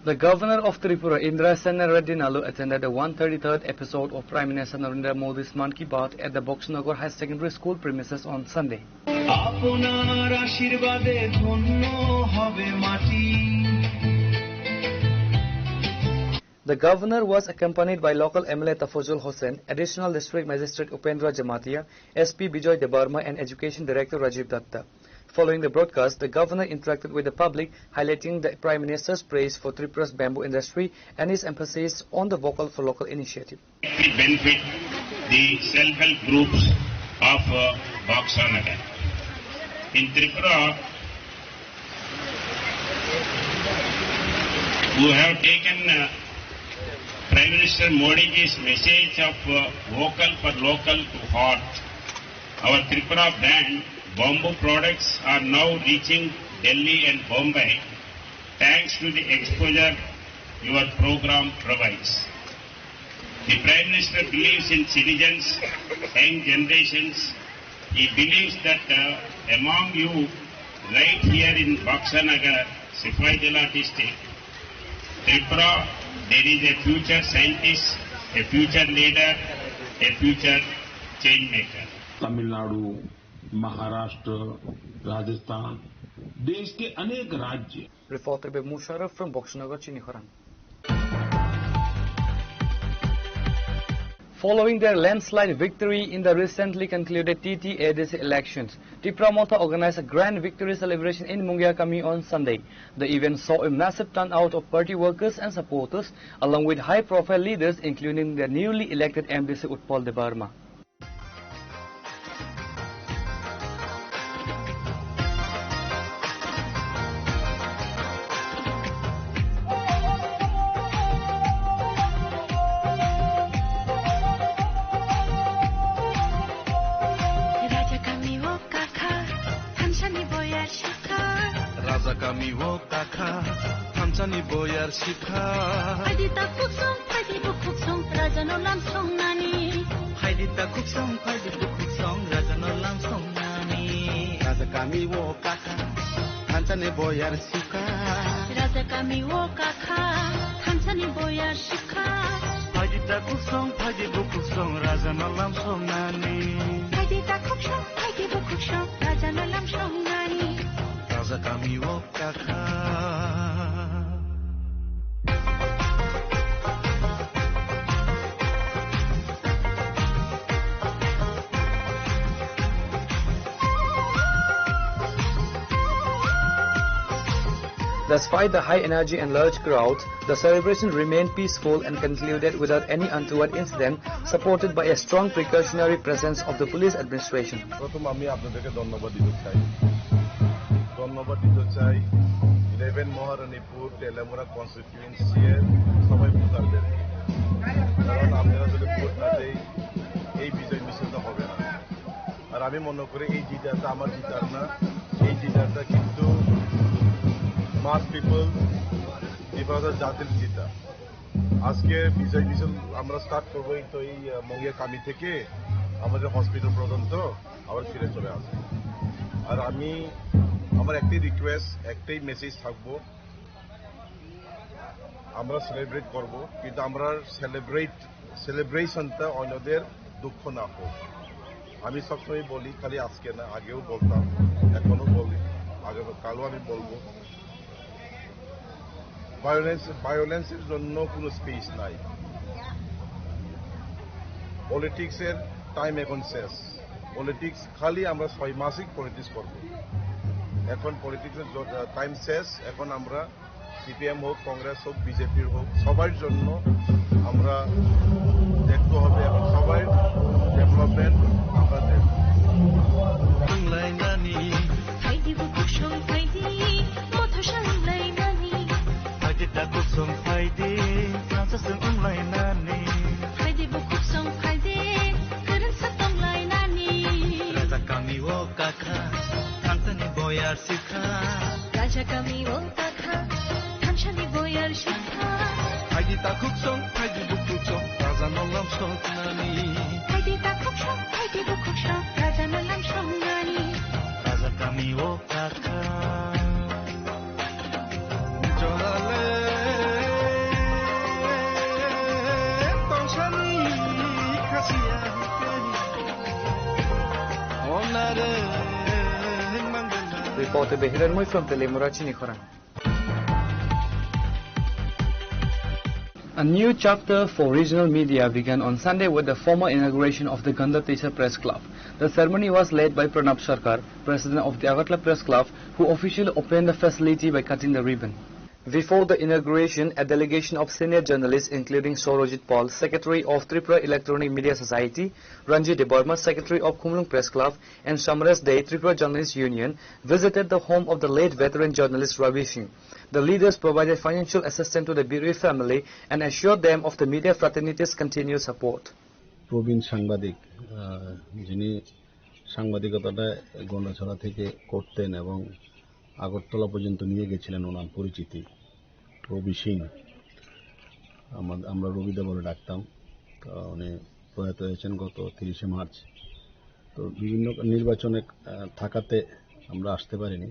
The governor of Tripura, Indra Sena Reddy Nalu, attended the one thirty-third episode of Prime Minister Narendra Modi's Mann Ki Baat at the Bokshnagar High Secondary School premises on Sunday. আপনার আশীর্বাদে ধন্য হবে মাটি। The governor was accompanied by local M L A Tafojul Hossain, Additional District Magistrate Upendra Jamatia, S P Bijoy Debbarma and Education Director Rajiv Datta. Following the broadcast, the governor interacted with the public, highlighting the Prime Minister's praise for Tripura's bamboo industry and his emphasis on the Vocal for Local initiative. It benefit the self-help groups of, uh, Baksa Nagar. In Tripura, who have taken, uh, Prime Minister Modi's message of, uh, vocal for local to heart. Our Tripura brand, Bamboo products, are now reaching Delhi and Bombay thanks to the exposure your program provides. The Prime Minister believes in citizens, young generations. He believes that, uh, among you, right here in Baksa Nagar, Sipahi Jala district, Tripura, there is a future scientist, a future leader, a future change maker. Tamil Nadu, महाराष्ट्र, राजस्थान, देश के अनेक राज्य। Reporter by Musharraf from Bokshnagar, Chini Khorang. Following their landslide victory in the recently concluded T T A D C elections, Tipra Motha organized a grand victory celebration in Mungia Kami on Sunday. The event saw a massive turnout of party workers and supporters, along with high-profile leaders, including the newly elected M D C Utpal Debbarma. Raja kami o kakha, thansa ni boyar sukha. Raja kami o kakha, thansa ni boyar sukha. Phaidi ta kuksong, phaidi bukhuk song, raja no lam song nani. Phaidi ta kuksong, phaidi bukhuk song, raja no lam song nani. Raja kami o kakha, thansa ni boyar sukha. Raja kami o kakha, thansa ni boyar sukha. Phaidi ta kuksong, phaidi bukhuk song, raja no lam song nani. Phaidi ta kuksong, phaidi bukhuk song, raja no lam song nani. Raja kami o kakha. Despite the high energy and large crowd, the celebration remained peaceful and concluded without any untoward incident, supported by a strong precautionary presence of the police administration. প্রথম আমি আপনাদেরকে ধন্যবাদ দিতে চাই। ধন্যবাদ দিতে চাই ইলেভেন মহারানীপুর তেলিয়ামুড়া কনস্টিটিউয়েন্সি এর সবাই ভোটারদেরকে, কারণ আপনারা যদি ভোট না দেয় এই বিজয় মিছিলটা হবে না। আর আমি মনে করি এই জিতাটা আমার জিতার না, এই জিতাটা কিন্তু মাস পিপল, ত্রিপুরা জাতির জিতা। আজকে বিজয় মিছিল আমরা স্টার্ট করবো এই তো এই, আহ, মঙ্গিয়া কামি থেকে আমাদের হসপিটাল পর্যন্ত আবার ফিরে চলে আসবো। আর আমি, আমার একটাই রিকোয়েস্ট, একটাই মেসেজ থাকবো, আমরা সেলিব্রেট করব, কিন্তু আমরা সেলিব্রেট, সেলিব্রেশনটা অন্যদের দুঃখ না হোক। আমি সবসময় বলি, খালি আজকে না, আগেও বলতাম, এখনো বলি, আগামী কালও আমি বলবো, ভায়োলেন্স, ভায়োলেন্সের জন্য কোনো স্পেস নাই। পলিটিক্সের টাইম এখন শেষ। পলিটিক্স খালি আমরা ছয় মাসিক পলিটিক্স করব। এখন পলিটিক্সের জ-, টাইম শেষ। এখন আমরা সিপিএম হোক, কংগ্রেস হোক, বিজেপির হোক, সবার জন্য আমরা দেখতে হবে। এখন সবাই ডেভেলপমেন্ট আমরা দেখব। Phaidi bukhuk song phaidi, motho song lai mani. Phaidi takhuk song phaidi, thansa song wng lai nani. Phaidi bukhuk song phaidi, kwrwngsa tong lai nani. Raja kami o kakha, thangsani boyar sikha. Raja kami o kakha, thangsani boyar sikha. Phaidi takhuk song, phaidi bukhuk song, raja no lam song nani. Phaidi takhuk song, phaidi bukhuk song, raja no lam song nani. Raja kami o kakha. Jorale tongsani khasiya. Onare mangala. Reporter Behiran Mui from Telemura Chini Khorang. A new chapter for regional media began on Sunday with the formal inauguration of the Gandha Teisa Press Club. The ceremony was led by Pranab Sarkar, president of the Agartala Press Club, who officially opened the facility by cutting the ribbon. Before the inauguration, a delegation of senior journalists, including Saurajit Pal, secretary of Tripura Electronic Media Society, Ranjit Debbarma, secretary of Khumulwng Press Club, and Samaresh Dey, Tripura Journalists Union, visited the home of the late veteran journalist Ravi Singh. The leaders provided financial assistance to the bereaved family and assured them of the media fraternity's continued support. প্রবীণ সাংবাদিক, আহ, যিনি সাংবাদিকতাটা গন্ডাছড়া থেকে করতেন এবং আগরতলা পর্যন্ত নিয়ে গেছিলেন ওনার পরিচিতি, রবি সিং, আমা-, আমরা রবিদা বলে ডাকতাম। তো উনি প্রয়াত হয়েছেন গত তিরিশে মার্চ। তো বিভিন্ন নির্বাচনে, আহ, থাকাতে আমরা আসতে পারিনি।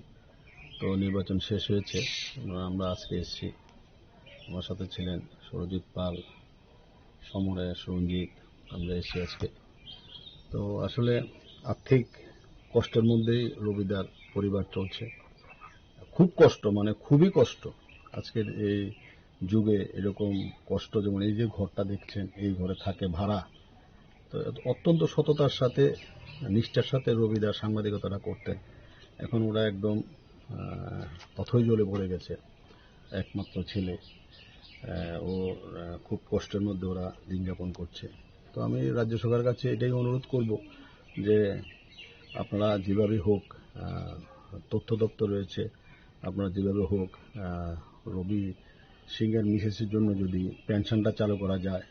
তো নির্বাচন শেষ হয়েছে, আমরা আজকে এসেছি। আমার সাথে ছিলেন সুরজিৎ পাল, সমরেশ, রঞ্জিত, আমরা এসেছি আজকে। তো আসলে আর্থিক কষ্টের মধ্যেই রবিদার পরিবার চলছে। খুব কষ্ট, মানে খুবই কষ্ট। আজকের এই যুগে এরকম কষ্ট, যেমন এই যে ঘরটা দেখছেন, এই ঘরে থাকে ভাড়া। তো অত্যন্ত সততার সাথে, নিষ্ঠার সাথে রবিদার সাংবাদিকতাটা করতেন। এখন ওরা একদম, আহ, পথই জ্বলে পড়ে গেছে। একমাত্র ছেলে, আহ, ও, আহ, খুব কষ্টের মধ্যে ওরা দিন যাপন করছে। তো আমি রাজ্য সরকারের কাছে এটাই অনুরোধ করব যে আপনারা যেভাবে হোক, আহ, তথ্য দপ্তর রয়েছে, আপনারা যেভাবে হোক, আহ, রবি সিংয়ের মিসেসের জন্য যদি পেনশনটা চালু করা যায়,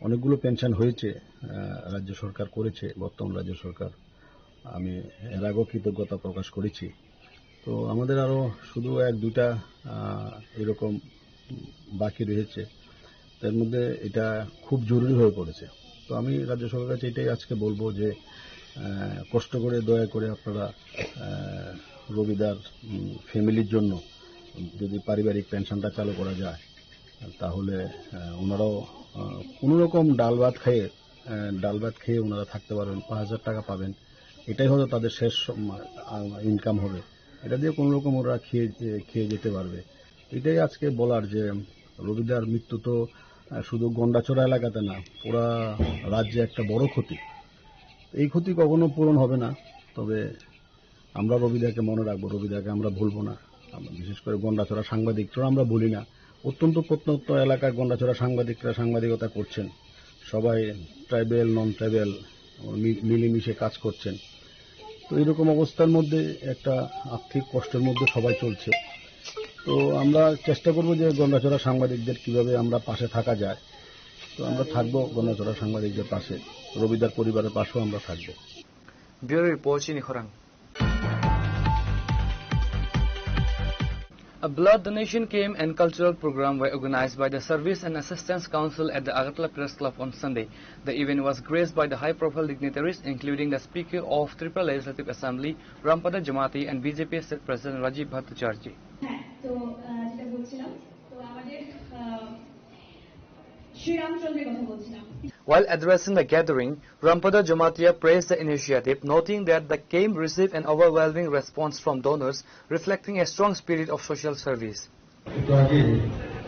অনেকগুলো পেনশন হয়েছে, আহ, রাজ্য সরকার করেছে, বর্তমান রাজ্য সরকার। আমি এর আগেও কৃতজ্ঞতা প্রকাশ করেছি। তো আমাদের আরও শুধু এক দুইটা, আহ, এরকম বাকি রয়েছে। তার মধ্যে এটা খুব জরুরি হয়ে পড়েছে। তো আমি রাজ্য সরকারের কাছে এটাই আজকে বলবো যে, আহ, কষ্ট করে, দয়া করে আপনারা, আহ, রবিদার, উম, ফ্যামিলির জন্য যদি পারিবারিক পেনশনটা চালু করা যায়, তাহলে, আহ, ওনারাও, আহ, কোনো রকম ডাল ভাত খেয়ে, আহ, ডাল ভাত খেয়ে ওনারা থাকতে পারবেন, পাঁচ হাজার টাকা পাবেন। এটাই হয়তো তাদের শেষ সম-, আহ, ইনকাম হবে। এটা দিয়ে কোনো রকম ওরা খেয়ে, খেয়ে যেতে পারবে। এটাই আজকে বলার যে রবিদার মৃত্যু তো, আহ, শুধু গন্ডাছড়া এলাকাতে না, পুরা রাজ্যে একটা বড় ক্ষতি। এই ক্ষতি কখনো পূরণ হবে না, তবে আমরা রবিদাকে মনে রাখবো, রবিদাকে আমরা ভুলবো না। আমরা বিশেষ করে গন্ডাছড়া সাংবাদিকরা আমরা ভুলি না। অত্যন্ত প্রত্যন্ত এলাকায় গন্ডাছড়া সাংবাদিকরা সাংবাদিকতা করছেন, সবাই ট্রাইবেল, নন ট্রাইবেল মি-, মিলেমিশে কাজ করছেন। তো এরকম অবস্থার মধ্যে একটা আর্থিক কষ্টের মধ্যে সবাই চলছে। তো আমরা চেষ্টা করব যে গন্ডাছড়া সাংবাদিকদের কিভাবে আমরা পাশে থাকা যায়। তো আমরা থাকবো গন্ডাছড়া সাংবাদিকদের পাশে, রবিদার পরিবারের পাশেও আমরা থাকবো। Bureau Report, Chini Khorang. A blood donation camp and cultural program were organized by the Service and Assistance Council at the Agartala Press Club on Sunday. The event was graced by the high-profile dignitaries, including the Speaker of Tripura Legislative Assembly, Rampada Jamatia, and B J P State President Rajiv Bhattacharjee. হ্যাঁ, তো, আহ, যেটা বলছিলাম, তো আমাদের, আহ, শ্রীরামচন্দ্রের কথা বলছিলাম। While addressing the gathering, Rampada Jamatia praised the initiative, noting that the camp received an overwhelming response from donors, reflecting a strong spirit of social service. একটু আগে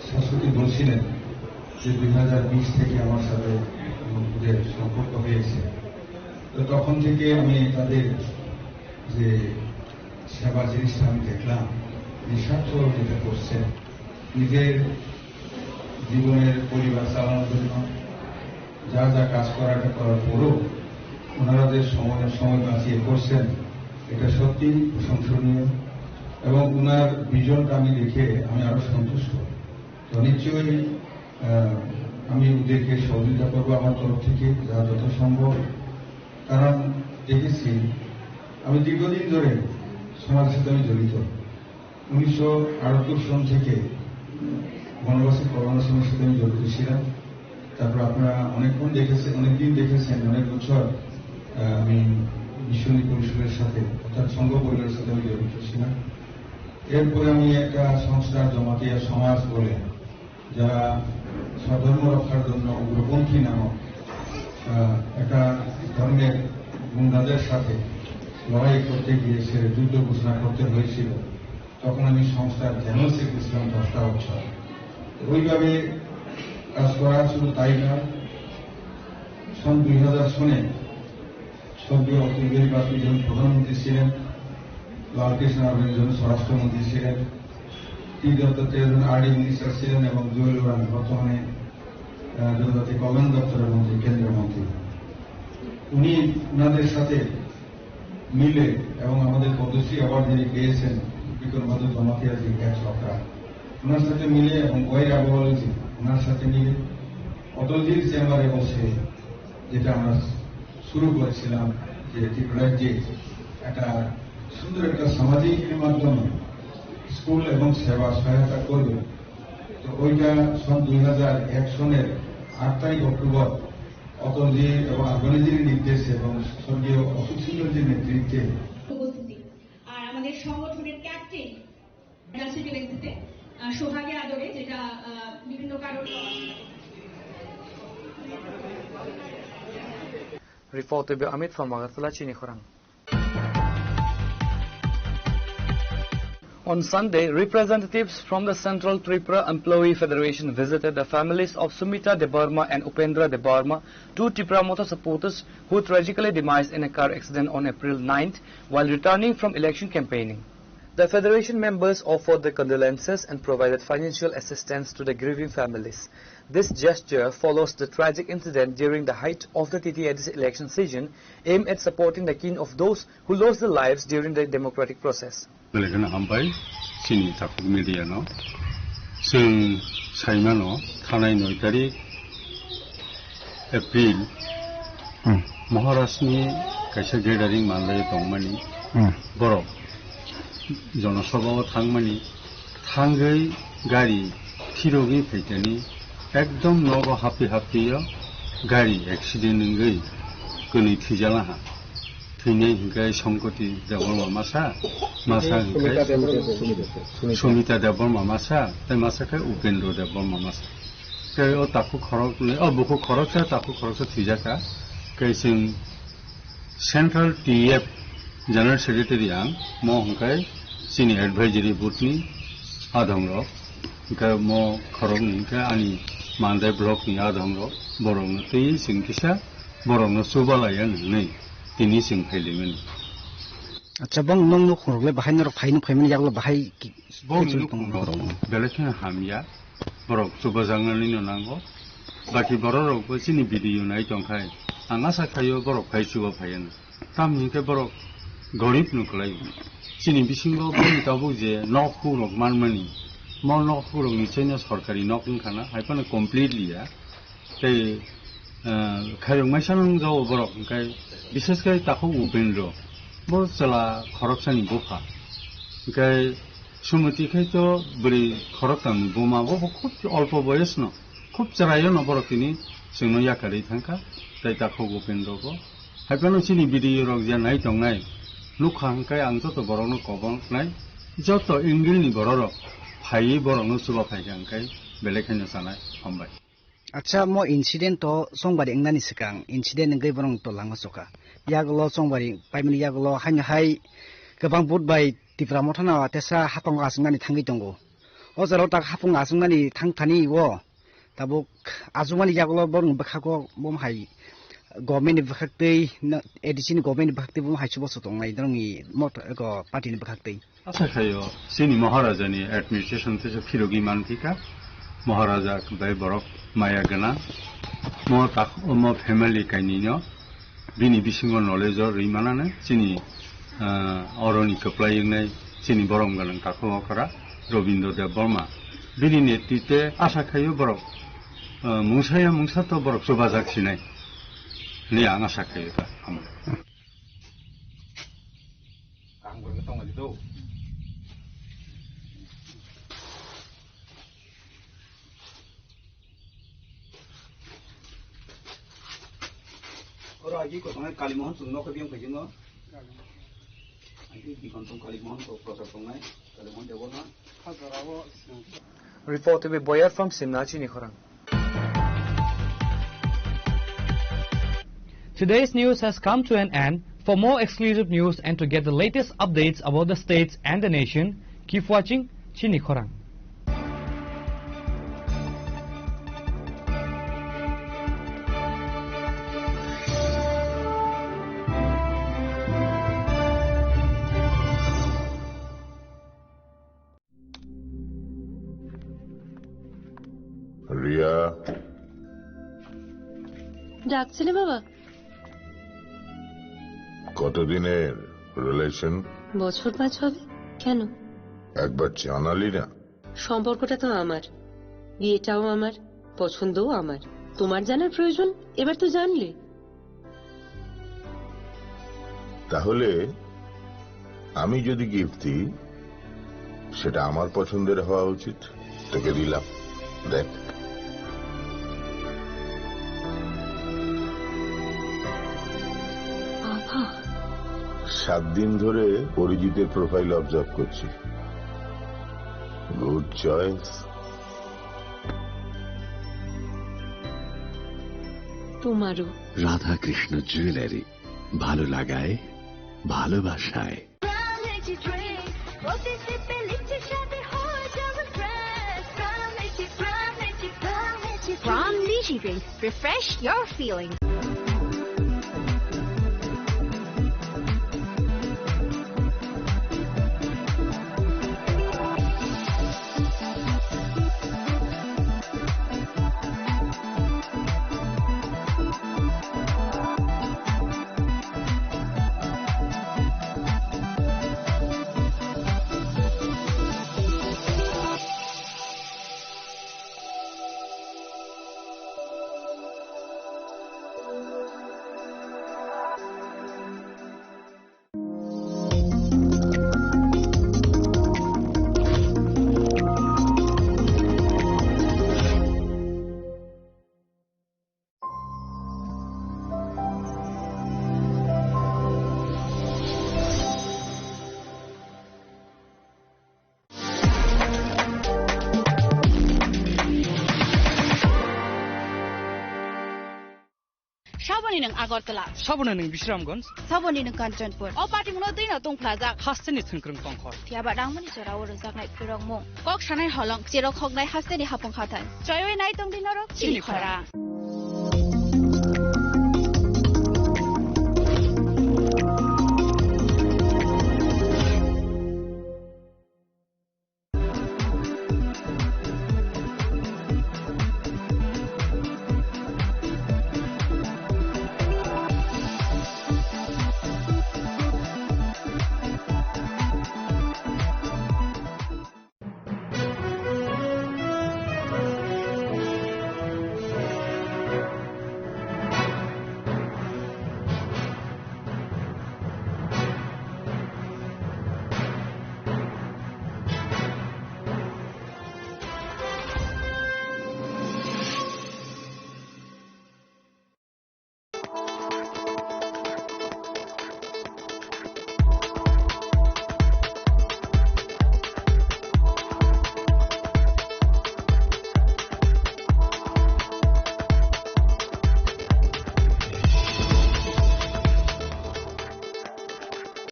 শাশ্বতী বলছিলেন যে দুই হাজার বিশ থেকে আমার সাথে ওদের সম্পর্ক হয়েছে। তো তখন থেকে আমি তাদের যে সেবা জিনিসটা আমি দেখলাম, নিঃস্বার্থ যেটা করছেন, নিজের জীবনের পরিবার চালানোর জন্য যা যা কাজ করাটা করার পরও ওনারা যে সময়, সময় বাঁচিয়ে করছেন, এটা সত্যি প্রশংসনীয়। এবং ওনার ভিশনটা আমি দেখে আমি আরো সন্তুষ্ট। তো নিশ্চয়ই, আহ, আমি ওদেরকে সহযোগিতা করবো আমার তরফ থেকে, যা যত সম্ভব। কারণ দেখেছি, আমি দীর্ঘদিন ধরে সমাজের সাথে আমি জড়িত। উনিশশো আটাত্তর সন থেকে বনবাসী কল্যাণ আশ্রমের সাথে আমি জড়িত ছিলাম। তারপর আপনারা অনেকক্ষণ দেখেছেন, অনেকদিন দেখেছেন, অনেক বছর, আহ, আমি বিশ্বনী পরিষদের সাথে, অর্থাৎ সংঘ পরিবারের সাথে আমি জড়িত ছিলাম। এরপরে আমি একটা সংস্থা, জমাতিয়া সমাজ বলে, যারা স্বধর্ম রক্ষার জন্য উগ্রপন্থী নামক, আহ, একটা ধর্মের গুন্ডাদের সাথে লড়াই করতে গিয়ে সেটা যুদ্ধ ঘোষণা করতে হয়েছিল। তখন আমি সংস্থার জেনারেল সেক্রেটারি ছিলাম দশটা বছর। তো ওইভাবে কাজ করা শুধু তাই নয়, সন দুই হাজার সনে স্বর্গীয় অটল বিহারী বাজপেয়ী যখন প্রধানমন্ত্রী ছিলেন, লালকৃষ্ণ আডবাণী যখন স্বরাষ্ট্রমন্ত্রী ছিলেন, টি দত্ত তেজন আরডি মিনিস্টার ছিলেন এবং জুয়েল ওরাং বর্তমানে, আহ, জনজাতি কল্যাণ দপ্তরের মন্ত্রী, কেন্দ্রীয় মন্ত্রী। উনি ওনাদের সাথে মিলে এবং আমাদের পদ্মশ্রী অ্যাওয়ার্ড যিনি পেয়েছেন বিক্রম বাহাদুর জমাতিয়া জি, এক ছকরা, ওনার সাথে মিলে এবং ওয়াই রাঘবলাল জি, ওনার সাথে মিলে অটলজির চেম্বারে বসে যেটা আমরা শুরু করেছিলাম, যে ত্রিপুরার যে একটা সুন্দর একটা সামাজিক মাধ্যমে স্কুল এবং সেবা সহায়তা করবে। তো ওইটা সন দুই হাজার এক সনের আট তারিখ অক্টোবর অটলজি এবং আদবানিজির নির্দেশে এবং স্বর্গীয় অশোক সিংহজির নেতৃত্বে উপস্থিতি। আর আমাদের সংগঠনের ক্যাপ্টেন রাজশাহী লেন্সিতে, আহ, সোহাগে আদরে, যেটা, আহ, বিভিন্ন কারণে Report by Amit from Agartala, Chini Khorang. On Sunday, representatives from the Central Tripura Employee Federation visited the families of Sumita Debbarma and Upendra Debbarma, two Tipra Motha supporters who tragically demised in a car accident on April ninth while returning from election campaigning. The federation members offered their condolences and provided financial assistance to the grieving families. This gesture follows the tragic incident during the height of the T T A D C election season, aimed at supporting the kin of those who lost their lives during the democratic process. Belai kheno hambai chini takhuk media no. Chwng saimano thanai noi tarik April, hmm, Maharashtra ni kaisa gathering manlai tongmani, hmm, borok jonosabha o thangmani, thangwi gari phirogwi phaitani ekdom nogo hapwi hapwi o gari accident wngwi kwnwi thwijalaha. Thwinai hinkhe Songkoti Debbarma masa, masa hinkhe Sumita Debbarma masa, tei masa khe Upendra Debbarma masa. Tei o takhuk khoroknwi, o bukhuk khoroksa, takhuk khoroksa thwijaka. Tei chwng Central T F General Secretary ang, mo hinkhe chini advisory board ni adhong rok, hinkhe mo khoroknwi hinkhe ani Mandai block ni adhong rok, borok no twi chwng kisa borok no chubalaiya hinwi tini chwng phailaimani. Acha, bong nong nuk rok le bahai norok phai nuk phaimani yaklo bahai ki-, Bong ki nuk tong rok rok. Belai kheno hamya, borok chubajaknani no nango. Baki borok rok bo chini video nai tongkhai, ang asa khaio borok phai chuba phaiya no. Tamni hinkhe borok gorib no kwlai. Chini bisingo boni tabuk je nok huk rok manmani, mo nok huk rok ni chaino sorkari nok wngkha na, hai phano completely ya. Tei, ah, khairok maisa nung jao borok, hinkhe bishes khe takhuk Upendra, bo chwla khoroksani bupha. Hinkhe Sumiti khai to bwrwi khoroktamni buma, bo, bo khub olpo boyosno, khub chwraio no borok tini chwngno yakarwi thangkha, tei takhuk Upendra bo. Hai phano chini video rok je nai tongnai, nukha hinkhe ang joto borokno kobong khnai, joto angle ni borok rok phaiwi borokno chuba phaikha hinkhe belai khaino chanai. Hambai. Acha, mo incident to Chongbari wngnani swkang, incident wngwi borok to lama chokha. Yagulo Chongbari paimani yagulo haino hai kwbang vote bai Tipra Motha no tesa haphang aswknani thangwi tongo. O jora o tak hapung achuknani thang thani o tabuk achukmani yagulo borokni bwkhago bo hai government ni bwkhaktwi, A D C ni government ni bwkhaktwi bo hai chubachu tongnai norokni mot-, eko party ni bwkhaktwi. Asa khaio, chini Maharaja ni administration teisa phirogwi manphika, Maharaja bai borok maya gwnang, mo tak, omo family kainwi no, bini bisingo knowledge o rwi manane, chini, ah, oroni kwplai wngnai, chini borom gwnang takhuk okra, Robindra Deb Barma. Bini netritwe asa khaio borok, ah, mungsaya mungsa to borok chubajak sinai, hwnwi ang asa khaio ta, amo. Kaham khe tonglaidi do. Oro agi ko tongnai Kalimohon chwng nokho biyang phaijwngo. Agi bikon tong Kalimohon ko prochar tongnai Kalimohon Debbarma. Reported by Boyer from Simna, Chini Khorang. Today's news has come to an end. For more exclusive news and to get the latest updates about the states and the nation, keep watching Chini Khorang. Riya. ডাকছিলে বাবা? কতদিনের রিলেশন? বছর পাঁচ হবে। কেন? একবার জানালি না। সম্পর্কটা তো আমার, বিয়েটাও আমার, পছন্দও আমার। তোমার জানার প্রয়োজন, এবার তো জানলে। তাহলে আমি যদি গিফট দিই, সেটা আমার পছন্দের হওয়া উচিত। তোকে দিলাম, দেখ। বাবা। সাত দিন ধরে অরিজিতের প্রোফাইল অবজার্ভ করছি। Good choice. তোমারও। রাধাকৃষ্ণ জুয়েলারি, ভালো লাগায়, ভালোবাসায়। From Niji Drinks, refresh your feelings. Saboni nwng Agartala. Saboni nwng Bisramganj. Saboni nwng Kanchanpur. O party mungno twi no tongphlajak. Hasteni thwngkwrwng tongkhor. Phiya ba rangmani jora o rwjaknai phwrwngmung. Kok sanai holong, cherok hoknai hasteni hapung hathai. Choiwi nai tongdi norok Chini Chini Khorang. Khorang.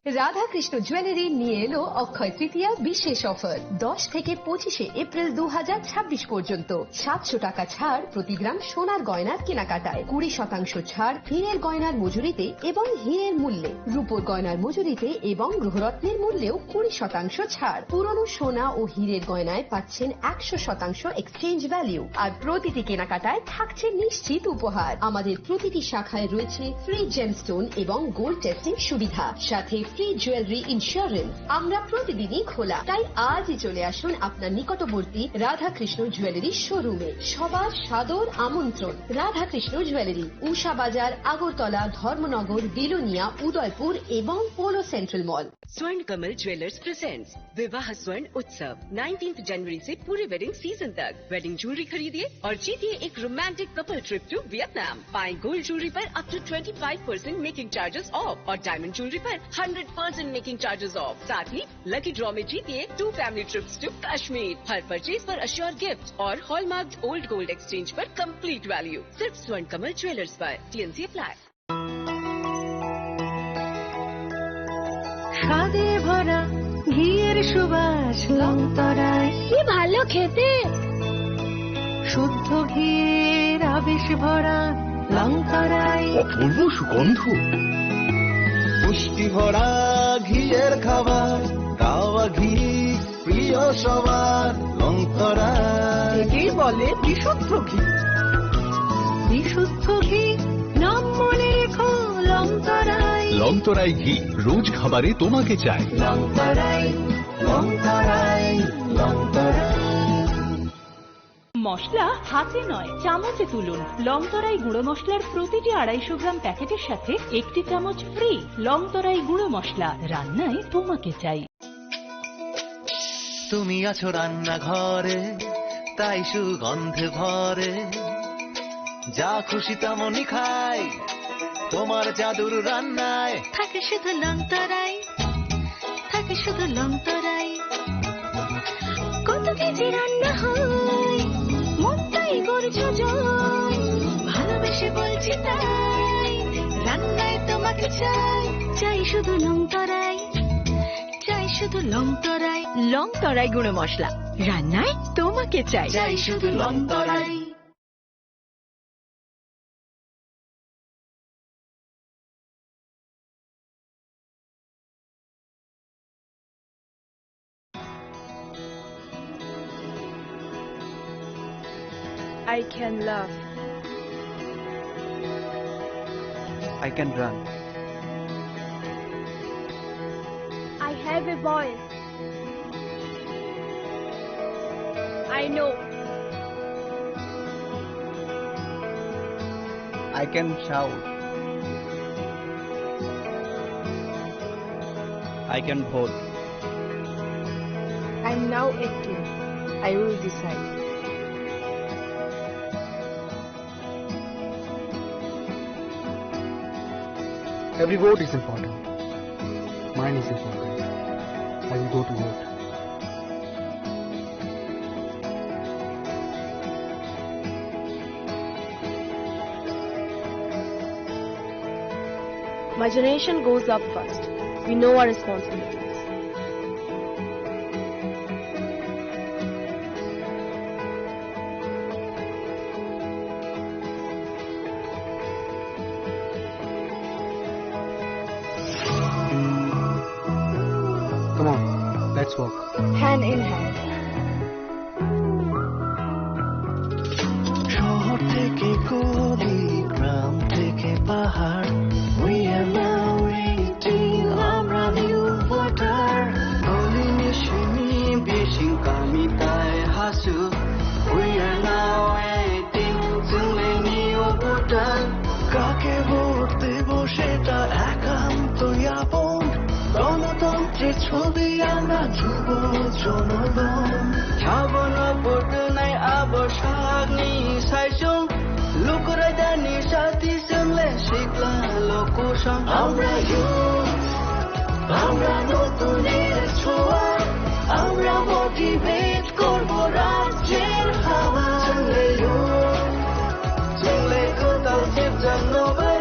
Radhakrishna jewellery নিয়ে এলো অক্ষয় তৃতীয়া বিশেষ অফার। দশ থেকে পঁচিশে এপ্রিল দু হাজার ছাব্বিশ পর্যন্ত সাতশো টাকা ছাড় প্রতি গ্রাম সোনার গয়নার কেনাকাটায়, কুড়ি শতাংশ ছাড় হীরের গয়নার মজুরিতে এবং হীরের মূল্যে, রূপোর গয়নার মজুরিতে এবং গ্রহরত্নের মূল্যেও কুড়ি শতাংশ ছাড়। পুরনো সোনা ও হীরের গয়নায় পাচ্ছেন একশো শতাংশ এক্সচেঞ্জ ভ্যালু, আর প্রতিটি কেনাকাটায় থাকছে নিশ্চিত উপহার। আমাদের প্রতিটি শাখায় রয়েছে ফ্রি জেমস্টোন এবং গোল্ড টেস্টিং সুবিধা, সাথে ফ্রি জুয়েলারি ইন্স্যুরেন্স। আমরা প্রতিদিনই খোলা, তাই আজই চলে আসুন আপনার নিকটবর্তী রাধাকৃষ্ণ জুয়েলারি শোরুমে। সবার সাদর আমন্ত্রণ। রাধাকৃষ্ণ জুয়েলারি, উষা বাজার, আগরতলা, ধর্মনগর, বিলোনিয়া, উদয়পুর এবং পোলো সেন্ট্রাল মল। स्वर्ण कमल ज्वेलर्स प्रेजेंट्स विवाह स्वर्ण उत्सव। नाइनटीन्थ जनवरी से पूरे वेडिंग सीजन तक वेडिंग ज्वेलरी खरीदिए और जीतिए एक romantic couple trip to Vietnam. पाएं गोल्ड ज्वेलरी पर up to twenty five percent making charges off और डायमंड ज्वेलरी पर hundred percent making charges off. साथ ही लकी ड्रॉ में जीतिए two family trips to Kashmir. हर परचेज पर अश्योर गिफ्ट और हॉलमार्क्ड ओल्ड गोल्ड एक्सचेंज पर कंप्लीट वैल्यू। सिर्फ स्वर्ण कमल ज्वेलर्स पर। TNC apply. স্বাদে ভরা ঘিয়ের সুবাস লংতরায়। কি ভালো খেতে। শুদ্ধ ঘিয়ের আবেশ ভরা লংতরায়। অপূর্ব সুগন্ধ। পুষ্টি ভরা ঘিয়ের খাবার, গাওয়া ঘি প্রিয় সবার, লংতরায়। একেই বলে বিশুদ্ধ ঘি। বিশুদ্ধ ঘি, নাম মনে রেখো লংতরায়। লংতরাই ঘি, রোজ খাবারে তোমাকে চাই। লংতরায়, লংতরায়, লংতরায়। মশলা হাতে নয়, চামচে তুলুন। লংতরাই গুঁড়ো মশলার প্রতিটি আড়াইশো গ্রাম প্যাকেটের সাথে একটি চামচ ফ্রি। লংতরাই গুঁড়ো মশলা, রান্নায় তোমাকে চাই। তুমি আছো রান্নাঘরে, তাই সুগন্ধে ভরে। যা খুশি তেমনই খাই, তোমার জাদুর রান্নায়। থাকে শুধু লংতরাই, থাকে শুধু লংতরাই। কত কেজি রান্না হয়, মনটাই করছো জয়। ভালোবেসে বলছি তাই, রান্নায় তোমাকে চাই, চাই শুধু লংতরাই। চাই শুধু লংতরাই, লংতরাই গুঁড়ো মশলা। রান্নায় তোমাকে চাই। চাই শুধু লংতরাই। I can laugh. I can run. I have a voice. I know. I can shout. I can vote. I'm now eighteen. I will decide. Every vote is important. Mine is important. I will go to vote. My generation goes up first. We know our responsibilities. Come on, let's walk. Hand in hand. শহর থেকে গলি, গ্রাম থেকে পাহাড়, we are now eighteen, আমরা new voter. গলি মিশনি বেশি কামি তাই Hasu, we are now eighteen, তুমি নিউ ভোটার। কাকে ভোট দেব সেটা একান্ত আপন, গণতন্ত্রের ছবি আমরা যুব জনগণ। Sabon photo nai abo sakni saisung, lukuraidani sati swngle sikla lokusong. আমরা youth, আমরা নতুনের ছোঁয়া, আমরা মোটিভেট করব রাজ্যের হাওয়া। Chwngle youth, chwngle kwtal sipjak nobai,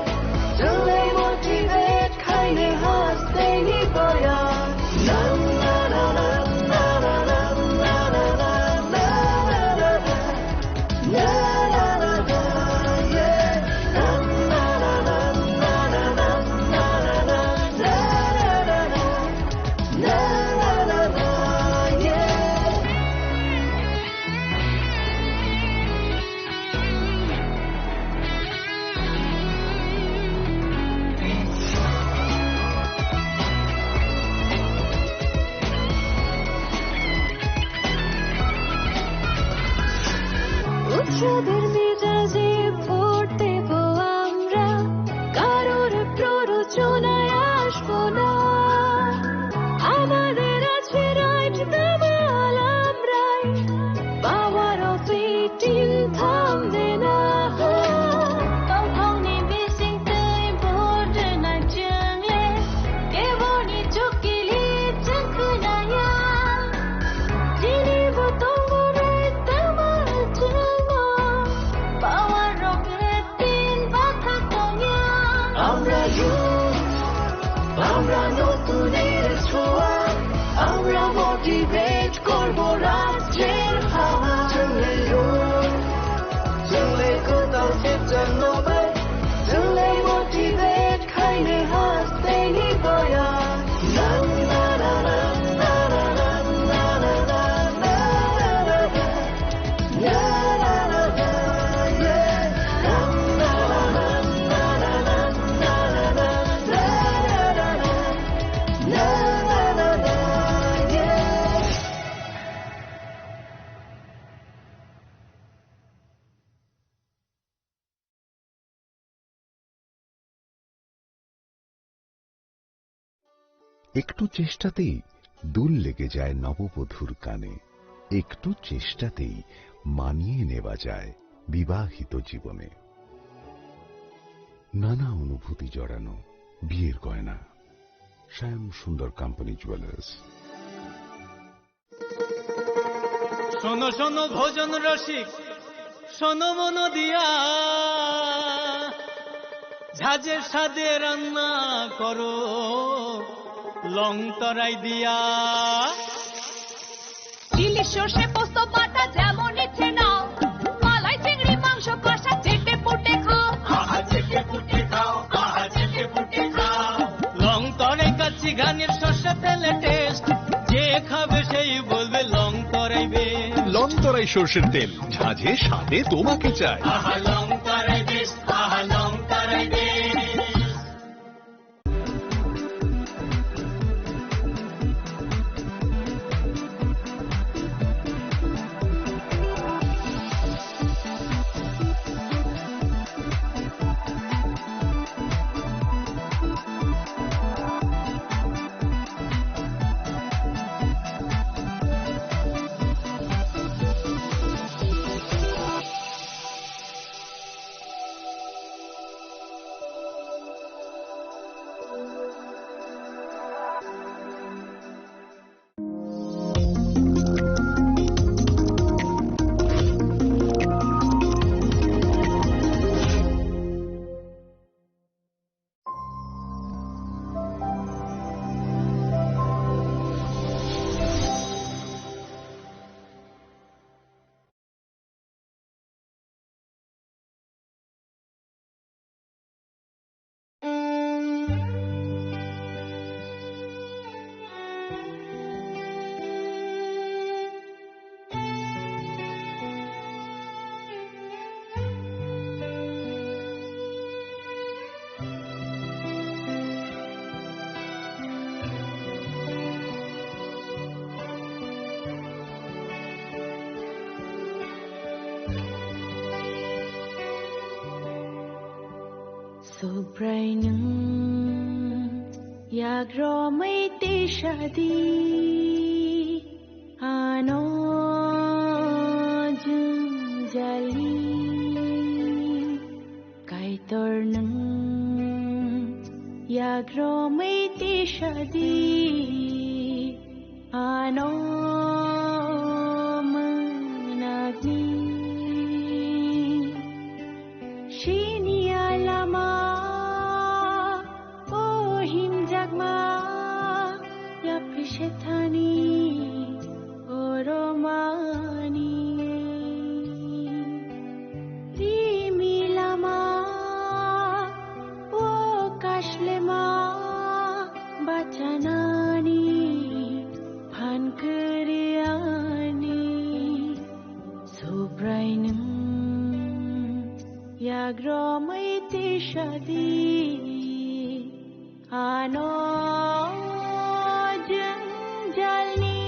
chwngle motivate khaine hasteni আমরা youth, আমরা নতুনের ছোঁয়া, আমরা motivate করব রাজ্যের হাওয়া। চলে youth, চলে কোথাও সেটা নবাই, চলে motivate খাইলে হাসতে নিবয়া। একটু চেষ্টাতেই দুল লেগে যায় নববধূর কানে। একটু চেষ্টাতেই মানিয়ে নেওয়া যায় বিবাহিত জীবনে। নানা অনুভূতি জড়ানো বিয়ের গয়না। শ্যাম সুন্দর কোম্পানি জুয়েলার্স। শোনো শোনো ভোজন রসিক, শোনো মন দিয়া, ঝাঁঝের স্বাদে রান্না করো লং তরাই দিয়া। ইলিশ সর্ষে পোস্ত বাটা যেমন ইচ্ছে নাও, মালাই চিংড়ি মাংস কষা চেটে পুটে খাও। আহা, চেটে পুটে খাও, আহা, চেটে পুটে খাও। লং তরাই কাচ্চি ঘানির সর্ষে তেলে টেস্ট, যে খাবে সেই বলবে লং তরাই বেশ। লং তরাই সর্ষের তেল, ঝাঁঝে স্বাদে তোমাকে চাই। আহা, লং তরাই বেশ, আহা, লং তরাই বেশ। Subrai nwng yagromwi tisadi ano jwngjali. Kaitor nwng yagromwi tisadi ano mwnakni. Sini alama o himjakma yapri sethani oromani. Rimi lama o kashlema bachanani phan kwrwiyani. Subrai nwng yagromwi tisadi ano jwngjalni.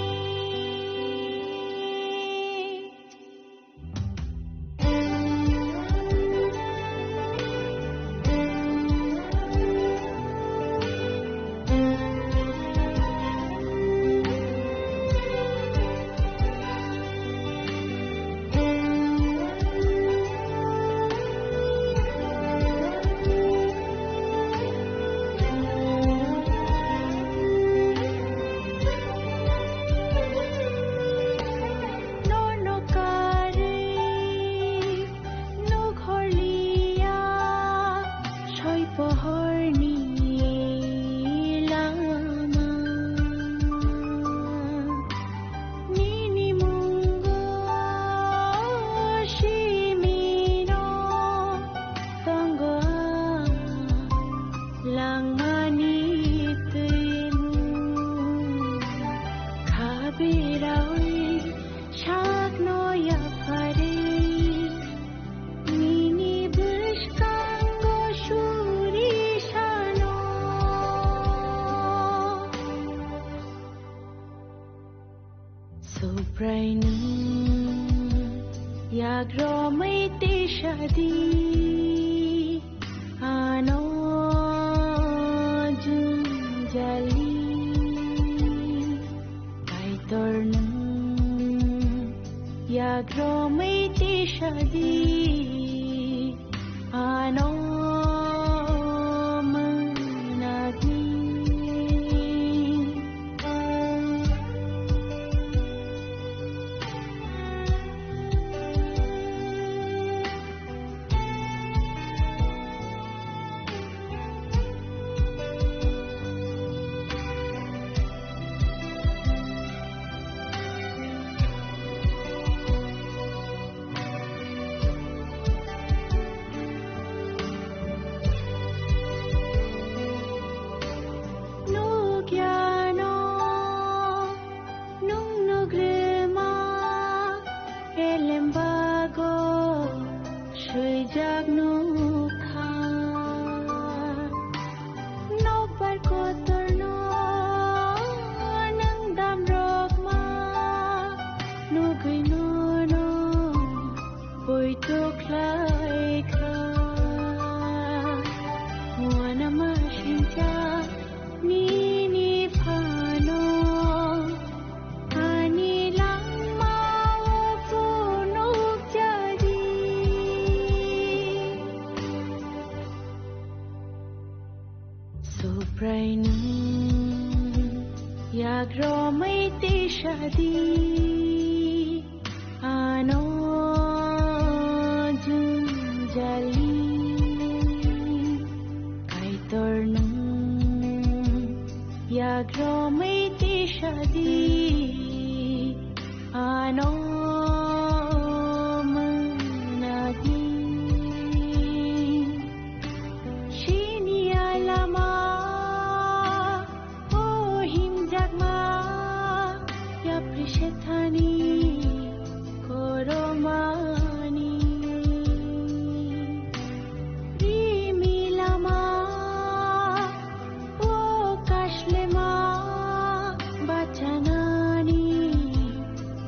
Rainung yagromwi tisadi ano jungjali. Kaitornung yagromwi tisadi ano mwnagwi. Nukya no, nung nugrima, elembago, swijak nukha. Nokbar kotorno, nung damrokma, nugwi nono, poito khlaikha. Uanama singcha nini phano, ani langmao phunukjadi. Subrainung yagromwi tisadi. Ano jungjali, Kaitornung yagromwi tisadi, ano mwnadi. Sini alama o himjakma, yapri sethani koromani. Rimi lama o kashlema bachanani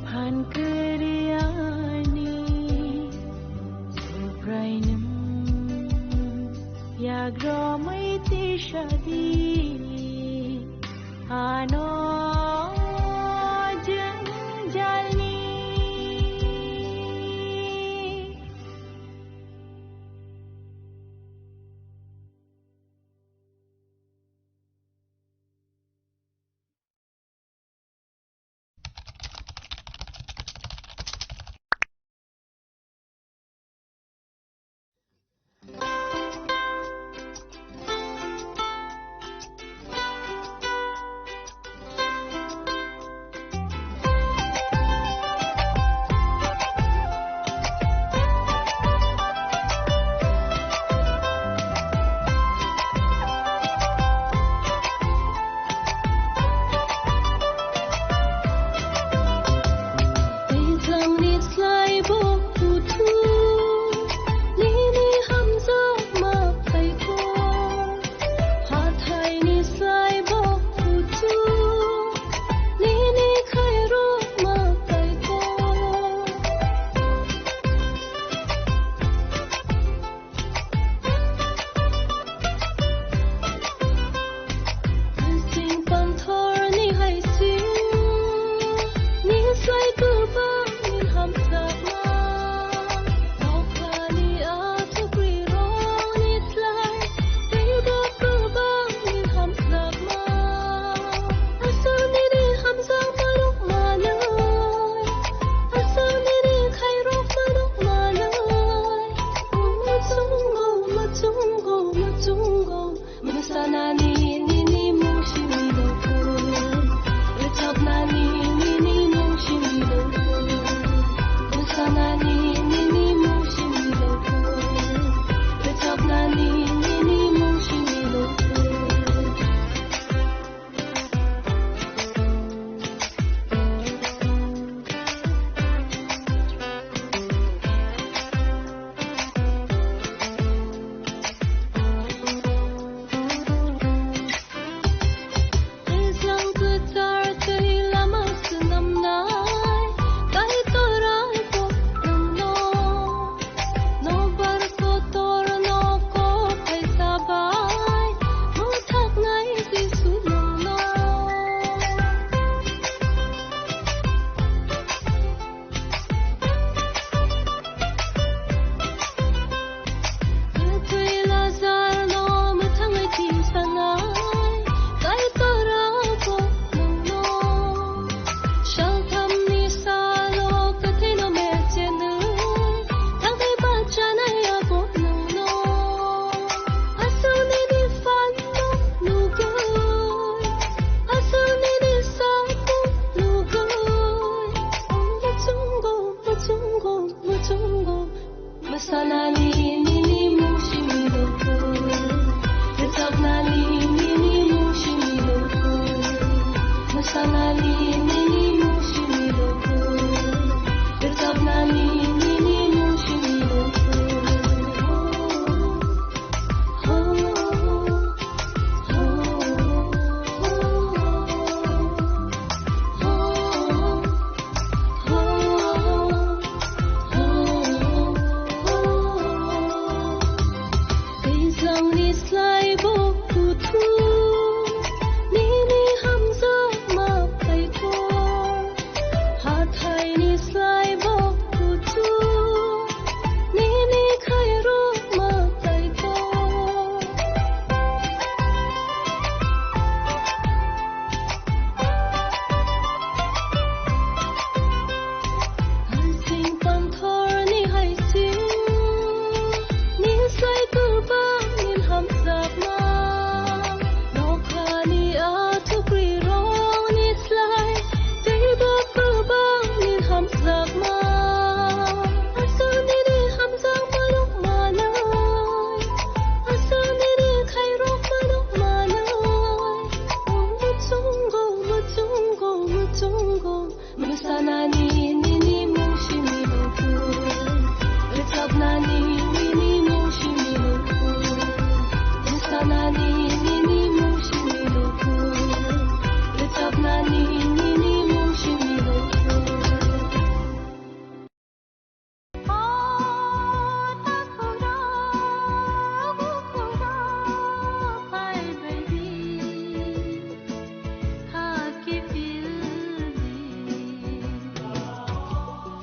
phan kwrwiyani. Subrainung yagromwi tisadi, ano jwngjalni.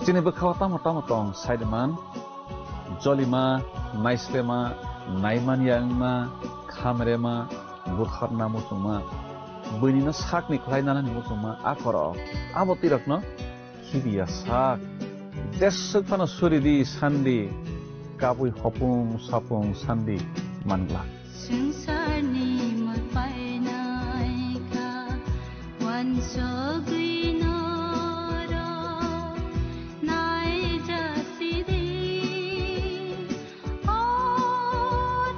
Chini bwkhao tamo tamo tong saiman, jolima, naislema, naimanya wngma, khamrema, butharna muchungma, buinino sakni khlai nanani muchungma, a korok, abo twi rokno khibiya sak. Jeswk phano suri di, san di, kabui hopung sapung san di man glak. Swngcharni mwtai naikha, uansugwi norok naijasidi. O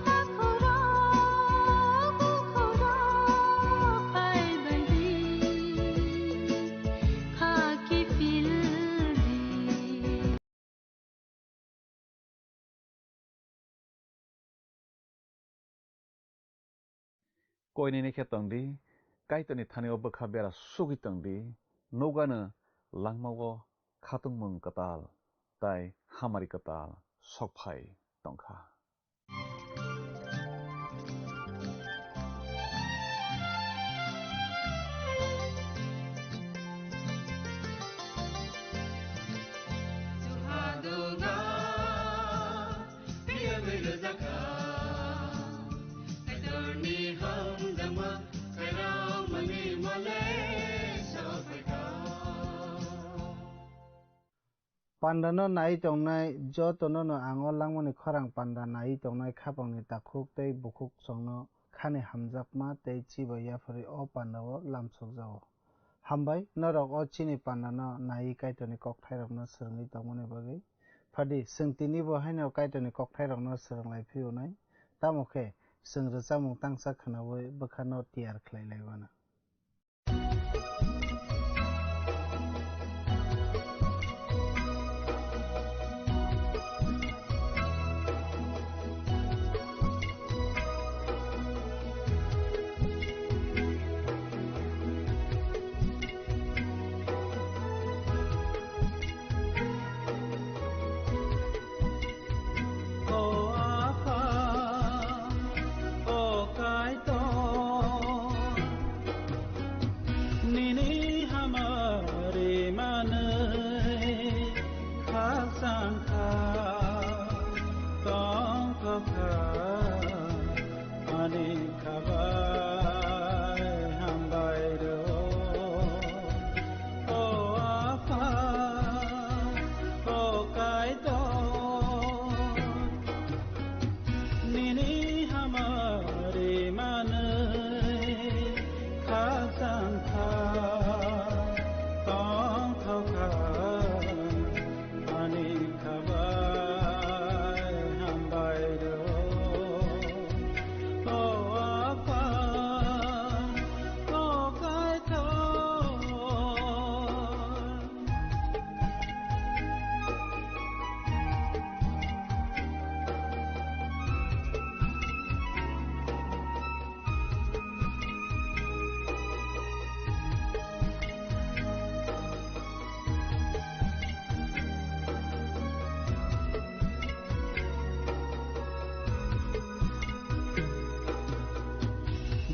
takhurok, bukhurok phaibaidi, khaki pildi. Koinini khe tong di, Kaitorni thani-o bwkha bera sugwi tong di, nokgano langmao khatungmung kwtal tei hamari kwtal sok phai tong kha. Pandano naiwi tongnai jotono no ang o langmani khorang panda naiwi tongnai khapangni takhuk tei bukhuk chwngno khani hamjakma tei chibai yapharwi o pandao lamsokjago. Hambai, norok o chini pandano naiwi Kaitorni kokthairokno swrwngwi tongmani bagwi. Phadi, chwng tinibo haino Kaitorni kokthairokno swrwnglai phiyonai, tamo khe chwng rwchapmung tangsa khwnaui bwkhano tiyar khlai lai mano. O Apha, o Kaitor, nini hamari manwi khakchang kha, tongthok kha, ani khabai hambai rw. O Apha, o Kaitor, nini hamari manwi khakchang kha, tongthok kha, ani khabai hambai rw. O Apha, o Kaitor.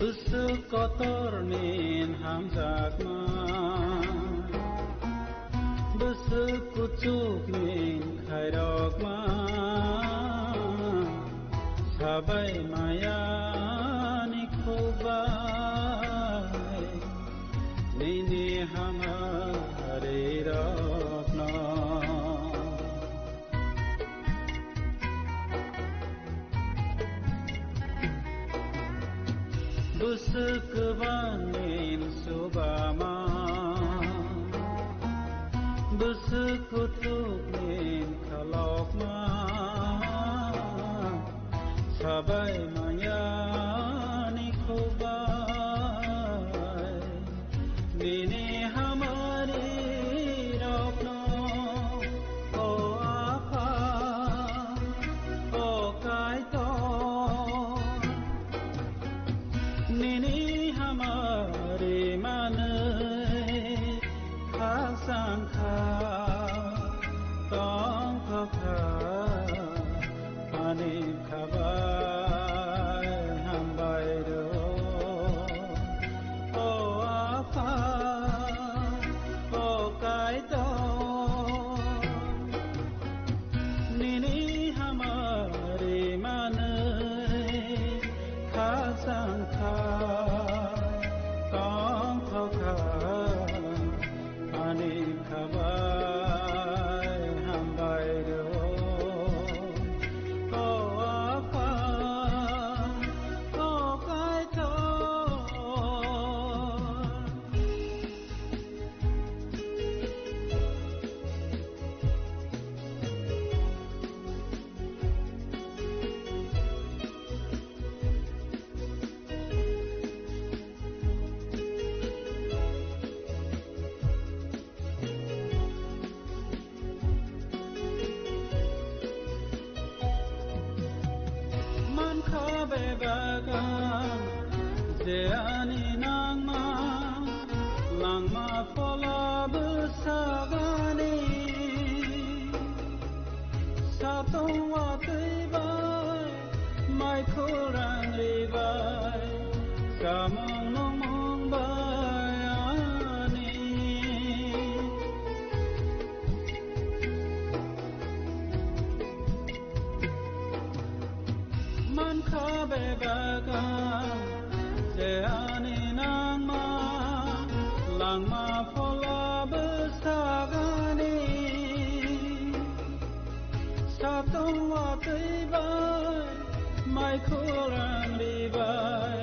Bwswk kotorni hamjakma, bwswk kuchukni khairokma, sabai mayani khubai, nini hamari rokno. Bwswk kwbangni subama, bwswk kuthukni khalokma, sabai mayani khubai. Nini hamari rokno, o Apha, o Kaitor. Nini hamari manwi khakchang kha, tongthok kha, ani khabai hambai rw. O Apha, o Kaitor, Tongthokha, tongthokha, ani khabai hambai rw. O Apha, o Kaitor. Mankha bebak ang je ani nangma, langma phola bwsagani. Satung watwi bai, mai khurang ri bai, samung nungmung bai ani. Mankha bebak ang je ani nangma, langma phola bwsagani. Satung watwi bai, mai khurang ri bai,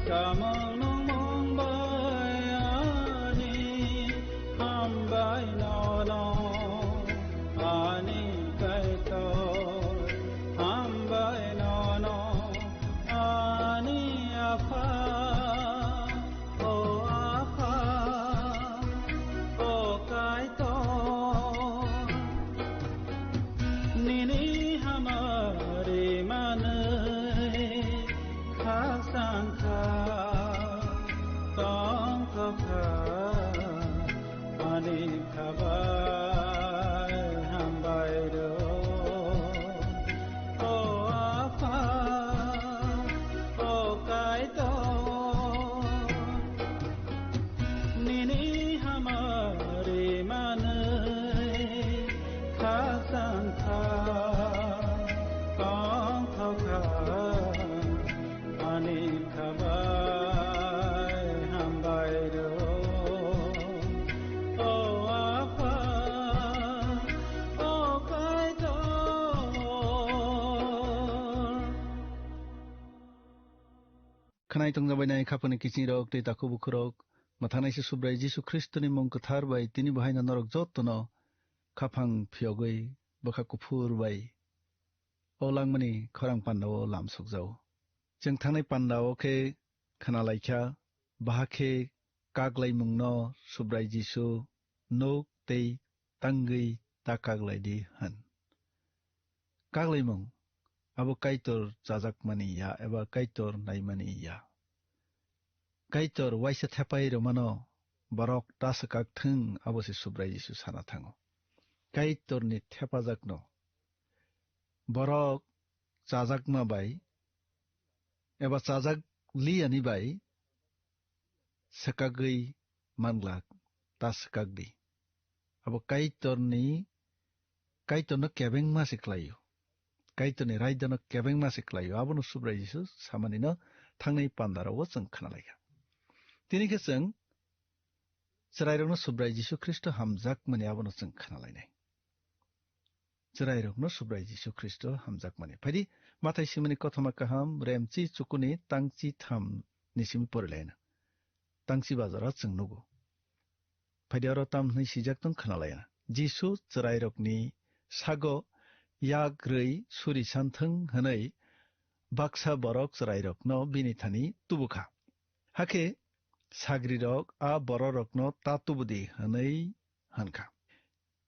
samung nungmung bai ani. Hambai nono, ani Kaitor, hambai nono, ani Apha, o Apha, o Kaitor. Nini hamari manwi khasang kha, tongthokha, ani khabai hambai rw. O Apha, o Kaitor, nini hamari manwi khasang kha, tongthokha, ani khabai hambai rw. O Apha, o Kaitor. Khwnai tongjabainai khapangni kiching rok tei takhuk bukhuk rok, mwthangnai se Subrai Jisu Khristoni mung kwthar bai tini bo haino norok jotono khaphang phiyogwi bwkha kuphur bai o langmani khorang pandao lam sokjao. Chwng thangnai pandao khe khna laikha, baha khe kaklaimungno Subrai Jisu nuk tei tangwi ta kaklai di hwn. Kaklaimung abo Kaitor chajakmani ya eba Kaitor naimani ya. Kaitor waisa thepai rwmano borok ta swkak thung, abo se Subrai Jisu sana thango. Kaitorni thepajakno borok chajakma bai eba chajak liyani bai swkagwi manglak, ta swkak di. Abo Kaitorni, Kaitorno kebengma se khlaio. Kaitorni raidano kebengma se khlaio. Abono Subrai Jisu samanino thangnai pandaro o chwng khna laikha. Tini khe chwng chwrairokno Subrai Jisu Khristo hamjakmani abono chwng khna lainai. Chwrairokno Subrai Jisu Khristo hamjakmani. Phaidi, Mathai simani kothoma kaham, remchi chukuni tangchi tham ni simi porilaina. Tangchi bazaro chwng nugo. Phaidi oro tam hwnwi swijak tong khna laina. Jisu chwrairokni sago yak rwi suri santhwng hwnwi baksa borok chwrairokno bini thani tubukha. Hakhe sagrirok a bororokno ta tubudi hwnwi hwnkha.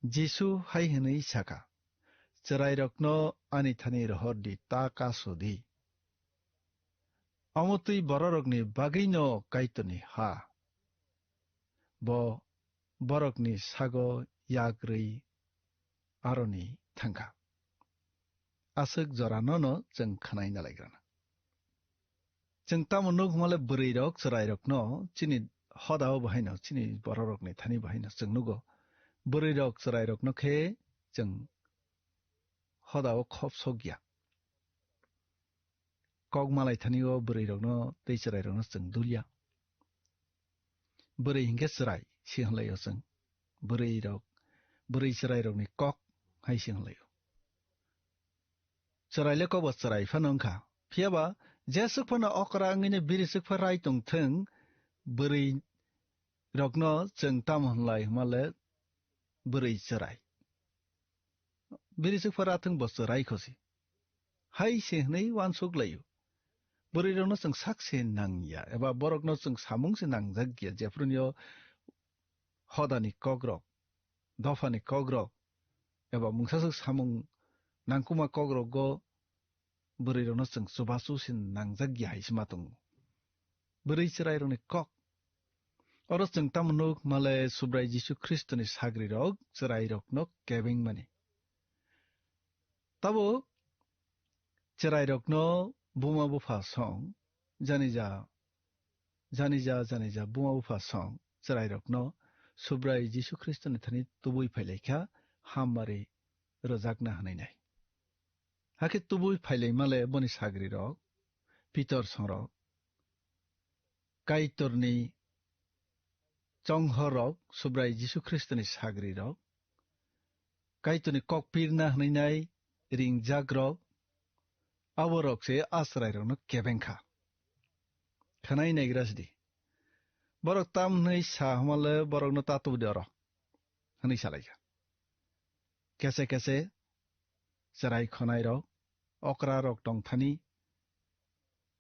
Jisu hai hwnwi sakha, "Chwrairokno ani thani rohor di, ta kasu di." Omo twi bororokni bagwino Kaitorni ha. Bo borokni sago yak rwi aroni thangkha. Aswk joranono chwng khwnai nalaigrana. Chwng tamo nuk hwnmale bwrwirok chwrairokno chini hodao bahaino, chini bororokni thani bahaino chwng nugo. Bwrwirok chwrairokno khe chwng hodao khop sokya. kok malai thani o bwrwi rokno tei chwrai rokno chwng dulya. Bwrwi hinkhe chwrai si hwnlai o chwng. Bwrwi rok, bwrwi chwrai rokni kok hai si hwnlai o. Chwrai le kokbo chwrai phano wngkha. Phiya ba jeswk phano okra wngwi no biri swk pha rai tong thung, bwrwi rokno chwng tamo hwnlai hwnma le bwrwi chwrai. Biri swk pha ra thung bo chwrai khosi. Hai se hwnwi uansuk lai o. Bwrwi rokno chwng sak se nang ya, eba borokno chwng samung se nangjak ya, jephru ni o hodani kok rok, dophani kok rok, eba mungsa swk samung nangkukma kok rogo bwrwi rokno chwng chubachu se nangjak ya hai se ma tongo. Bwrwi chwrai rokni kok. Oro chwng tamo nuk male Subrai Jisu Khristoni sagri rok chwrai rokno kebeng mani. Tabo chwrai rokno buma bupha song, janija, janija, janija buma bupha song, chwrai rokno Subrai Jisu Khristoni thani tubui phailaikha hammari rwjakna hwnwi nai. Hakhe tubui phailaima le boni sagri rok, Pitor songrok, Kaitorni chonghor rok, Subrai Jisu Khristoni sagri rok, Kaitorni kok pirna hwnwi nai ringjak rok, abo rok se a chwrai rokno kebeng kha. Khwnai naigra sidi. Borok tam hwnwi sa hwnma le borokno ta tubudi oro hwnwi salaikha. Kese kese chwrai khonai rok, okra rok tong thani,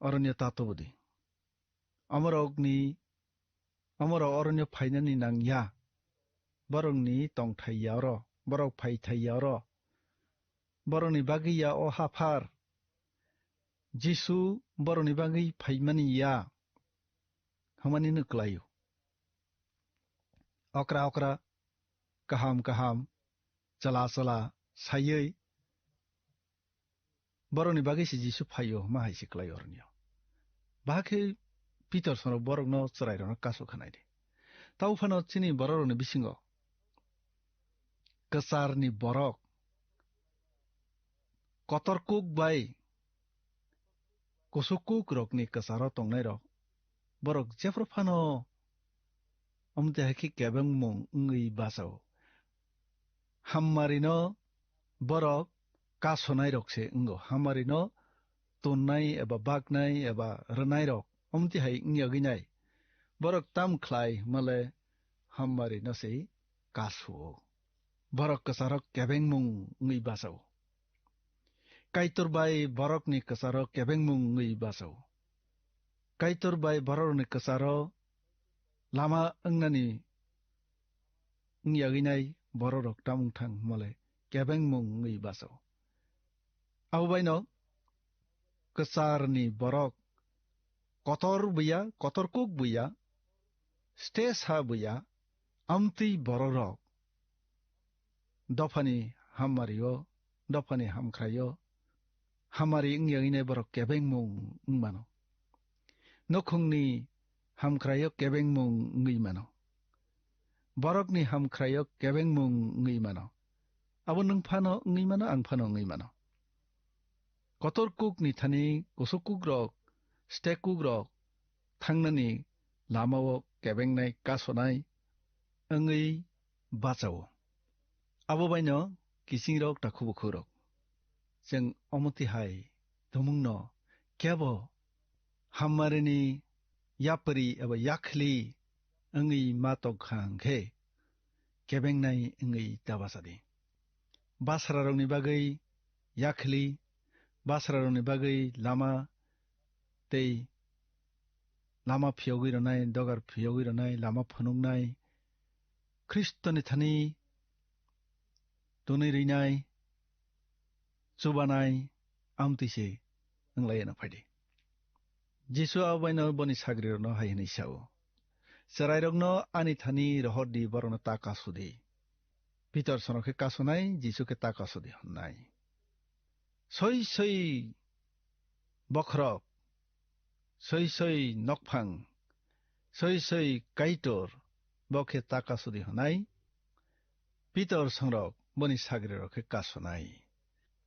oroni ta tubudi. Omorokni, omorok oroni phainani nang ya. Borokni tongthai ya oro, borok phaithai ya oro. Borokni bagwi ya o haphar. Jisu borokni bagwi phaimani ya. Hwnmani no kwlaio. Okra okra, kaham kaham, chwla chwla saiwi borokni bagwi se Jisu phaio hwnma hai se kwlai oroni o. Bahai khe Pitor songrok borokno chwrairokno kasu khanai di. Tamo phano chini bororokni bisingo kwcharni borok kotor kuk bai kusuk kuk rokni kwcharo tongnairok, borok jephru phano omo twi hai khe kebengmung wngwi bachao. Hammarino borok kasonairok se wngo, hammarino tonnai eba baknai eba rwnairok omo twi hai wng yagwi nai. Borok tam khlai hwnmale hammarino se kasu-o. Borok kwcharo kebengmung wngwi bachao. Kaitor bai borokni kwcharo kebengmung wngwi bachao. Kaitor bai borokni kwcharo lama wngnani wng yagwi nai bororok tamung thang hwnmale kebengmung wngwi bachao. Abo baino kwcharni borok kotor buya, kotor kuk buya, stesa buya, amtwi bororok dophani hammario, dophani hamkhraio, hammari wng yagwi nai borok kebengmung wng mano. Nukhungni hamkhraio kebengmung wngwi mano. Borokni hamkhraio kebengmung wngwi mano. Abo nwng phano wngwi mano, ang phano wngwi mano. Kotor kukni thani kusuk kukrok, stek kukrok thangnani lamao kebengnai kasonai wngwi bachao. Abo baino kisingrok takhubukhurok, chwng omo twi hai tumungno kebo hammarini yapri eba yakhli wngwi ma tongkha hwnkhe, kebengnai wngwi ta bachadi. Basrarokni bagwi yakhli, basrarokni bagwi lama tei lama phiyogwi rwnai, dogar phiyogwi rwnai, lama phunuknai, Khristoni thani tonwi rwinai, chubanai, amtwi se wng lai ano phai di. Jisu abo baino boni sagrirokno hai hwnwi sa-o, "Chwrairokno ani thani rohor di, borokno ta kasu di." Pitor sono khe kasonai, Jisu khe ta kasu di hwnnai. Soi soi bokhorok, soi soi nokphang, soi soi Kaitor, bo khe ta kasu di hwnai. Pitor songrok boni sagrirok khe kasonai.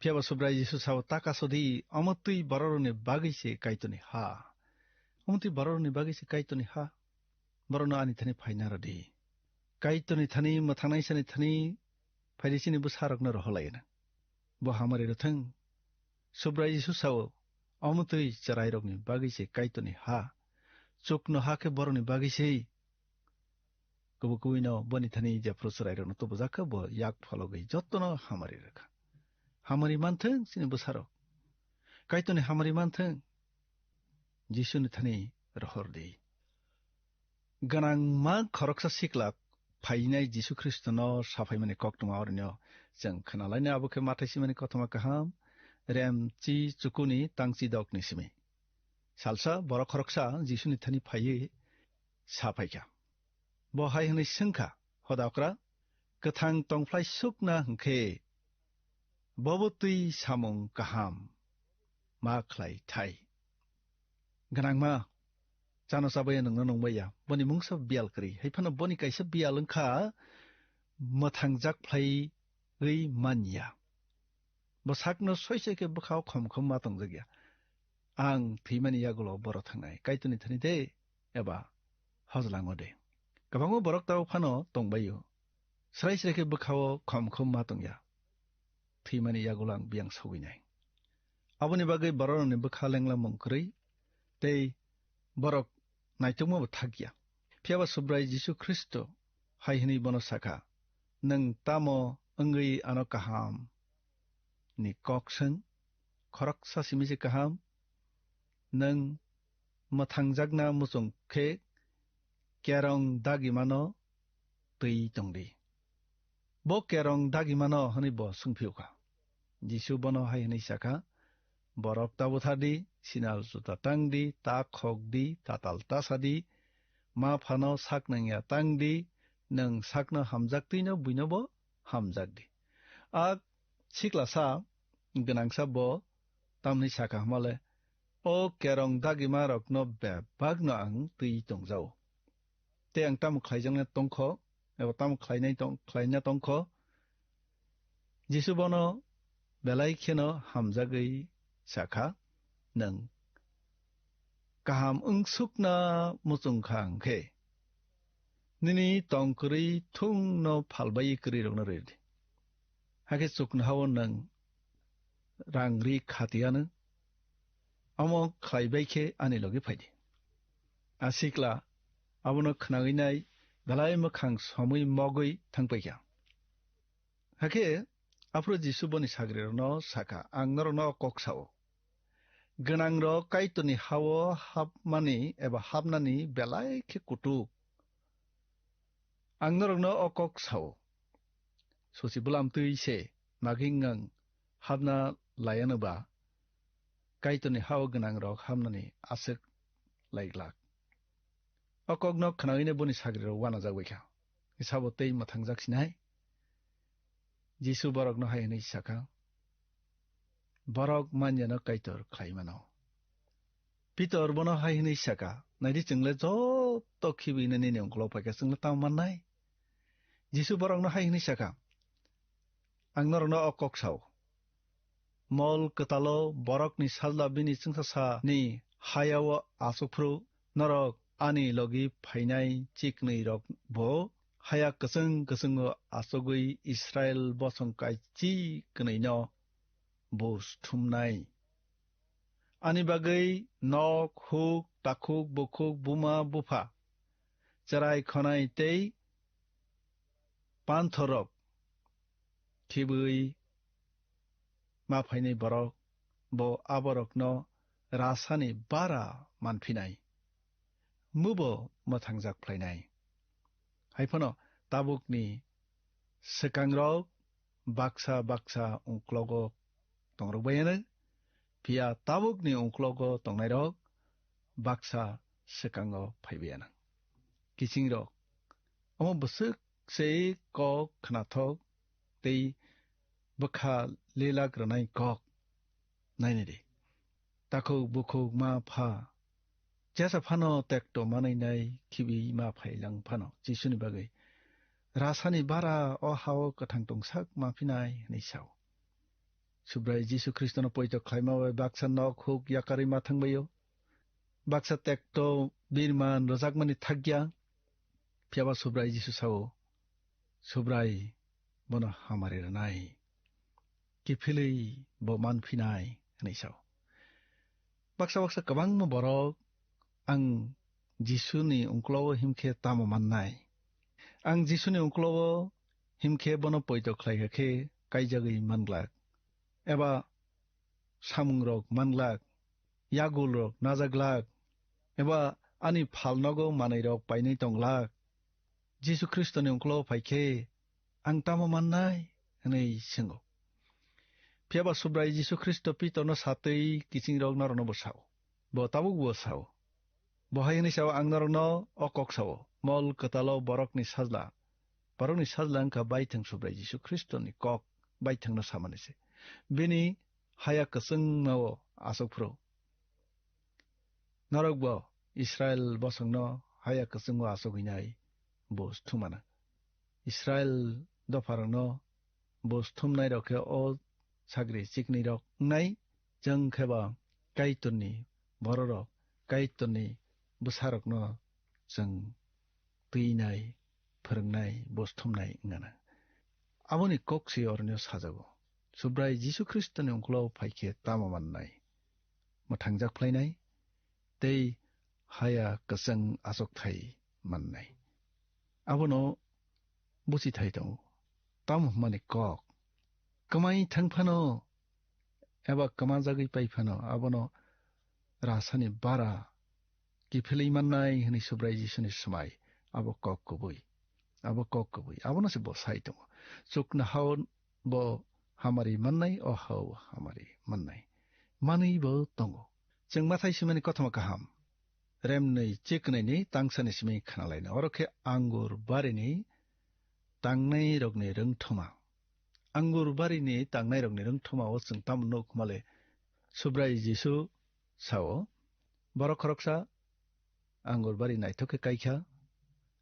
Phiya ba Subrai Jisu sao, "Ta kasodi, omo twi bororokni bagwi se Kaitorni ha. Omo twi bororokni bagwi se Kaitorni ha. Borokno ani thani phaina rw di. Kaitorni thani, mwthangnaisani thani phai di, chini bwsarokno rohorlai hwnwi." Bo hamari rw thung. Subrai Jisu sao, "Omo twi chwrairokni bagwi se Kaitorni ha. Chukno ha khe borokni bagwi se." Kubui kubui no boni thani jephru chwrairokno tubujak kha, bo yak phologwi jotono hamari rwkha. Hamari manthung chini bwsarok. Kaitorni hamari manthung. Jisuni thani rohor di. Gwnangma khoroksa sikla phainai Jisu Khristono saphaimani koktwma orino chwng khnalainai, abo khe Mathai simani kothoma kaham, rem chi chukuni tangchi dokni simi. Salsa borok khoroksa Jisuni thani phaiwi saphaikha. Bo hai hwnwi swngkha, "Hoda okra, kwthang tongphlai sukna hwnkhe bobo twi samung kaham ma khlai thai?" Gwnangma, chano chabaiya, nwngno nungbaiya, boni mungsa biyal kwrwi, hai phano boni kaisa biyal wngkha mwthangjak phlaiwi manya. Bo sakno soi soi khe bwkhao khom khom ma tongjakya. Ang thwimani yagulo boro thangnai, Kaitorni thani de eba hojlango de. Kwbangma borok tabuk phano tongbaio. Srai srai khe bwkhao khom khom ma tongya. Thwimani yagulo ang biyang sogwinai. Aboni bagwi bororokni bwkha lenglamung kwrwi tei borok naitukmabo thakya. Phiya ba Subrai Jisu Khristo hai hwnwi bono sakha, "Nwng tamo wngwi ano kaham ni kok swng? Khoroksa simi se kaham. Nwng mwthangjakna muchung khe kerong dagimano twi tong di." "Bo kerong dagimano?" hwnwi bo swngphiyokha. Jisu bono hai hwnwi sakha, "Borok ta buthar di, sinal juta tang di, ta khok di, tatal ta sa di, ma phano sak nangya tang di, nwng sakno hamjak twino buinobo hamjak di." A siklasa gwnangsa bo tamni sakha hwnmale, "O kerong dagima rokno bebakno ang twi tongjao. Tei ang tamo khlaijaknai tongkho, eba tamo khlainai tong-, khlaina tongkho?" Jisu bono belai kheno hamjagwi sakha, "Nwng kaham wngsukna muchung kha hwnkhe, nini tong kwrwi thungno phalbai kwrwirokno rw di. Hakhe chuknohao nwng rang ri khatiano, omo khlai bai khe ani logi phai di." A sikla abono khnaui nai belai mwkhang somwi mogwi thang pai kha. Hakhe aphuru Jisu boni sagrirokno sakha, "Ang norokno o kok sao, gwnangrok Kaitorni ha-o hapmani eba hapnani belai khe kutuk. Ang norokno o kok sao, susi bwlam twi se magwingang hapna laianw ba, Kaitorni ha-o gwnangrok hapnani aswk lai glak." O kokno khnaui boni sagrirok uanajak bai kha, sabo tei mwthangjak sinai. Jisu borokno hai hwnwi sakha, "Borok manyano Kaitor khlai mano." Pitor bono hai hwnwi sakha, "Nai di, chwng le joto khibiui nini ungkolo phai kha, chwng le tamo mannai?" Jisu borokno hai hwnwi sakha, "Ang norokno o kok sao, mol kwtalo borokni sajla bini chwngsasani haya-o achuk phuru, norok ani logi phainai chiknwi rok bo haya kwchwng kwchwngo achugwi Israil bosong kaichi kwnwino buj thumnai. Ani bagwi nok, huk, takhuk, bukhuk, buma, bupha, chwrai khonai tei panthorrok khibwi ma phainai borok, bo aborokno rasani bara manphinai, mubo mwthangjak phlainai." Hai phano tabukni swkangrok baksa baksa ungklogo tongrok baiyanw, phiya tabukni ungklogo tongnairok baksa swkango phai baiyanw. Kichingrok, omo bwswk se kok khnathok tei bwkha lelak rwnai kok. Nainai di, takhuk bukhuk ma pha jesa phano tekto manwi nai khibi ma phai lang phano Jisuni bagwi rasani bara o ha-o kwthang tongsak ma phinai hwnwi sao. Subrai Jisu Khristono poito khlaima bai baksa nok huk yakarwi ma thangbaio. Baksa tekto birman rwjakmani thakya. Phiyaba Subrai Jisu sao, "Subrai bono hamari rwnai, kiphilwi bo manphinai," hwnwi sao. Baksa baksa kwbangma borok, "Ang Jisuni ungklogo himkhe tamo mannai? Ang Jisuni ungklogo himkhe bono poito khlaikha khe kaijagwi manglak, eba samungrok manglak, yagulrok najaglak, eba ani phalnogo manwirok painwi tonglak. Jisu Khristoni ungklogo phai khe ang tamo mannai?" hwnwi swngo. Phiyaba Subrai Jisu Khristo Pitorno satwi kichingrok norokno bo sao. Bo tabuk bo sao. Bo hai hwnwi sao, "Ang norokno o kok sao, mol kwtalo borokni sajla, borokni sajla wngkha baithang Subrai Jisu Khristoni kok baithangno samani se. Bini haya kwchwngmao aswk phuru. Norokbo Israil bosongno haya kwchwngo aswk hwnwi nai bo thumana. Israil dopharokno bo thumnairok khe o sagri chiknwirok wngnai, chwng khe ba Kaitorni bororok, Kaitorni bwsarokno chwng twinai, phwrwngnai, bo thumnai wngana." Aboni kok se oroni sajago, Subrai Jisu Khristoni ungklo phai khe tamo mannai? Mwthangjak phlainai tei haya kwchwng achukthai mannai. Abono buchithai tongo. Tamo hwnmani kok, kwmai thang phano eba kwmajagwi pai phano, abono rasani bara kiphilwi mannai hwnwi Subrai Jisuni swmai. Abo kok kubui. Abo kok kubui. Abono se bo sai tongo. Chuknohao bo hamari mannai, o hao hamari mannai. Manwi bo tongo. Chwng Mathai swimani kothoma kaham, remnwi chiknwini tangsani simi khnalaina. Oro khe angur barini tangnairokni rwngthoma. Angur barini tangnairokni rwngthoma o chwng tamo nuk male? Subrai Jisu sao, borok khoroksa angur bari naithok khe kaikha,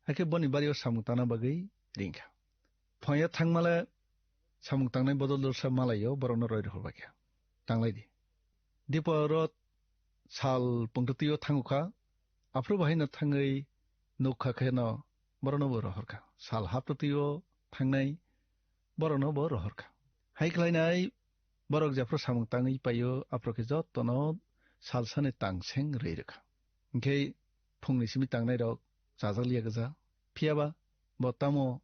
hakhe boni bario samung tangna bagwi ringkha. Phoya thangmale samung tangnai bodol dorsa malaio borokno roi rohor baikha. Tanglai di. Dipo oro sal pungtwtwio thangukha, aphuru bahaino thangwi nukha kheno borokno bo rohorkha. Sal haptwtwio thangnai borokno bo rohorkha. Hai khlainai borok jephru samung tangwi paio, aphuru khe jotono salsani tangseng rwi rwkha. Hinkhe phungni simi tangnairok chajak liya gwja. Phiyaba bo tamo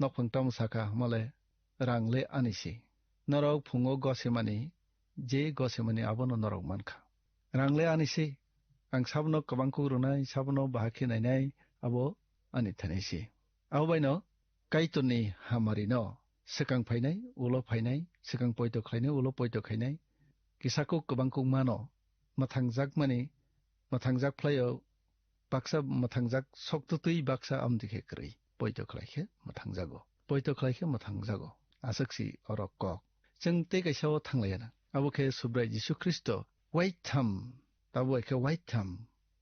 nokphang tamo sakha hwnmale, "Rang le ani se. Norok phungo gosemani, je gosemani abono norok mankha. Rang le ani se. Ang sabono kwbang kuk rwnai, sabono bahai khe nainai, abo ani thani se." Abo baino Kaitorni hamarino swkang phainai, ulo phainai, swkang poito khlainai, ulo poito khainai, kisa kuk kwbang kuk mano, mwthangjakmani, mwthangjak phlaio, baksa mwthangjak soktwtwi baksa amtwi khe kwrwi, poito khlai khe mwthangjago, poito khlai khe mwthangjago. Aswk si oro kok. Chwng tei kaisa o thanglaiya na. Abo khe Subrai Jisu Khristo waitham, tabo hai khe waitham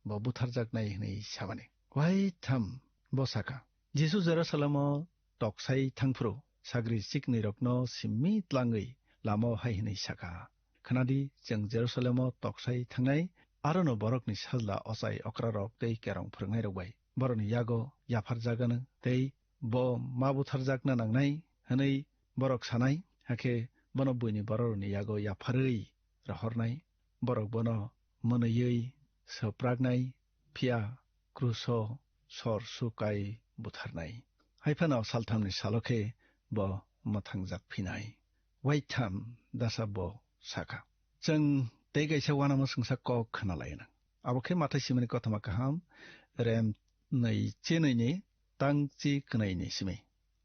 bo butharjaknai hwnwi samani. Waitham bo saka, Jisu Jerusalemo toksai thangphuru sagri chiknwirokno simi tlangwi lamao hai hwnwi saka, "Khnadi, chwng Jerusalemo toksai thangnai, arono borokni sajla ochai okrarok tei kerong phwrwngnairok bai borokni yago yapharjagano tei bo ma butharjakna nangnai," hwnwi borok sanai. Hakhe bono buini bororokni yago yapharwi rohornai, borok bono mwnwiwi swpraknai, phiya kruso sor su kai butharnai. Hai phano salthamni salo khe bo mwthangjak phinai. Waitham dasa bo saka. Chwng tei kaisa uanama swngsa kok khna lai nang. Abo khe Mathai simani kothoma kaham, rem nwi chenwi ni tang chi kwnwi ni simi.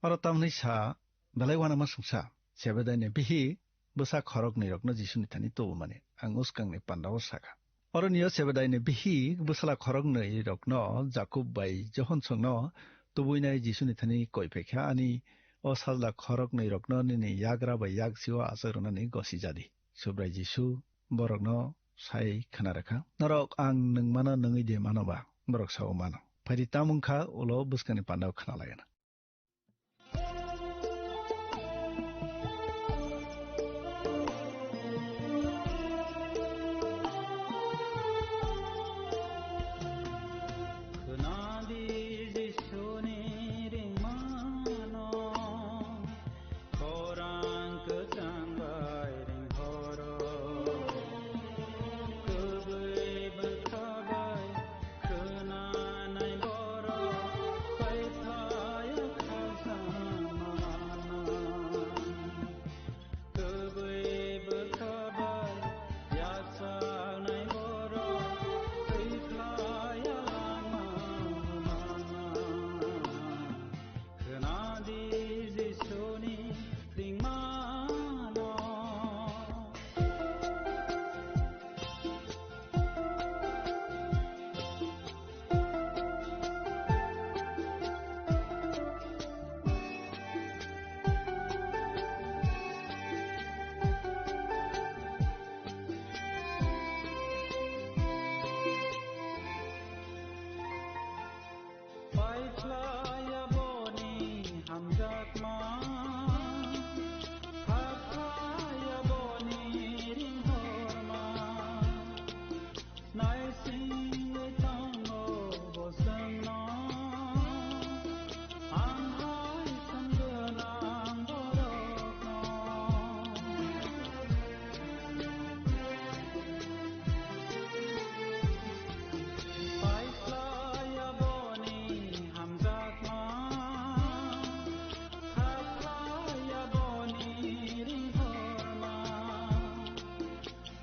Oro tamni sa belai uanama swngsa, Sebedai ni bihi bwsa khoroknwi rokno Jisuni thani tubumani ang uskang ni panda o saka. Oro ni o Sebedai ni bihi bwsala khoroknwi rokno Jakob bai Johon songno tubuinai Jisuni thani koi phaikha, "Ani o sajla khoroknwi rokno nini yagra bai yaksi o achai rwnani gosi jadi." Subrai Jisu borokno sai khna rwkha, "Norok ang nwng mano, nwngwi de mano ba?" Borok sao, "Mano." Phaidi, tamung kha ulo bwskangni pandao khna lai gana. Paikhlaiya boni hamjakma, hakhlaiya boni ringhorma, naisingwi tongo bosongno, ang hai songgonang borokno. Paikhlaiya boni hamjakma, hakhlaiya boni ringhorma,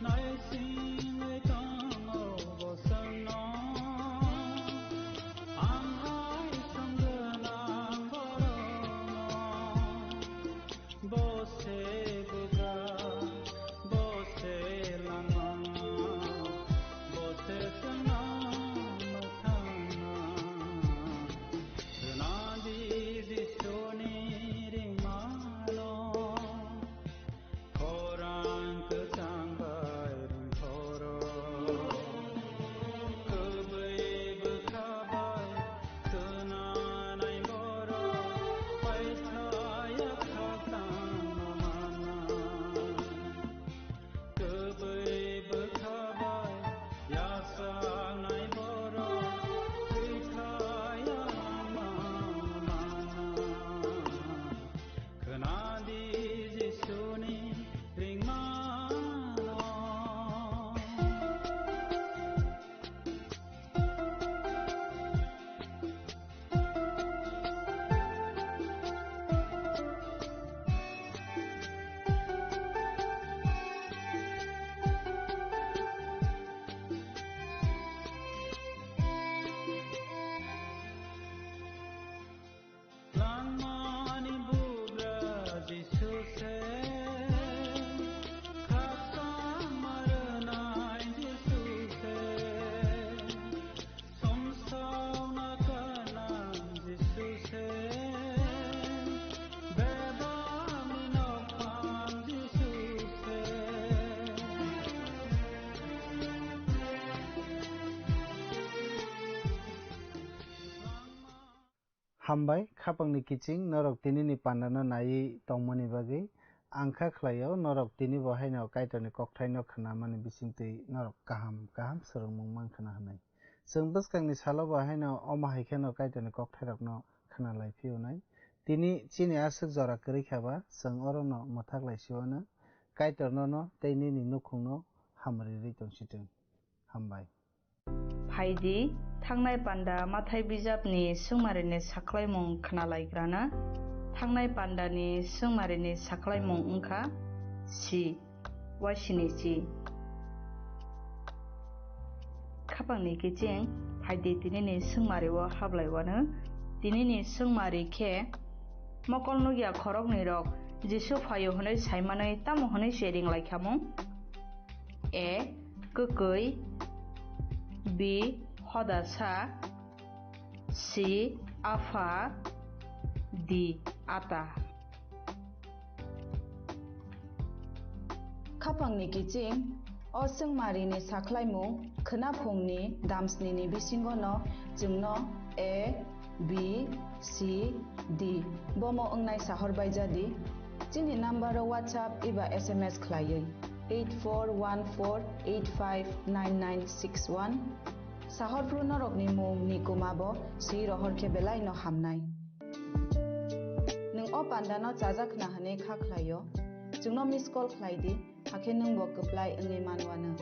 naisingwi tongo bosongno, ang hai songgonang borokno. Bo se bugra, bo se lama, bo se sana mathana. Khwnadi Jisuni ringmano, khorang kwchang bai rwngthoro. Kwbwi bwkha bai twnanai borok paikhlaiya khakchangma mana. Kwbwi bwkha bai yachaknai borok thwikhlaiya langma mana. Khwnadi Jisuni ringmano. Langmani bugra Jisu se, khakchangma rwnai Jisu se, sumsokna gwnang Jisu se, bebakni nokphang Jisu se. Hambai, khapangni kiching norok tinini pandano naiwi tongmani bagwi. Ang kha khlaio, norok tini bo haino Kaitorni kokthaino khnamani bisingtwi norok kaham kaham swrwngmung mankha na hwnwi. Chwng bwskangni salo bo haino omo hai kheno Kaitorni kokthairokno khna lai phiyonai. Tini chini aswk jora kwrwi kha ba, chwng orono mwthak lai siwano. Kaitor nono tei nini nukhungno hamri rwi tong sitwng. Hambai. Phaidi, thangnai panda mathai bijapni swngmarini sakhlaimung khnalaigrana. Thangnai pandani swngmarini sakhlaimung wngkha si, waisini si. Khapangni kiching, phaidi tinini swngmario hablaiwano. Tinini swngmari khe mokol nukya khoroknwi rok Jisu phaio hwnwi saimanwi tamo hwnwi se ringlaikhamung? A. Kwkwi. B. Hodasa. C. Apha. D. Ata. Khapangni kiching, o swngmarini sakhlaimung khwnaphungni damsnini bisingono chwngno A, B, C, D bomo wngnai sahor baijadi. Chini nambaro WhatsApp eba S M S khlaiwi eight four one four eight five nine nine six one. Sahorphru norokni mung ni kwmabo swi rohor khe belaino hamnai. Nwng o pandano chajak khna hwnwi kha khlaio, chwngno miss call khlai di, hakhe nwngbo kwplai wngwi manwano.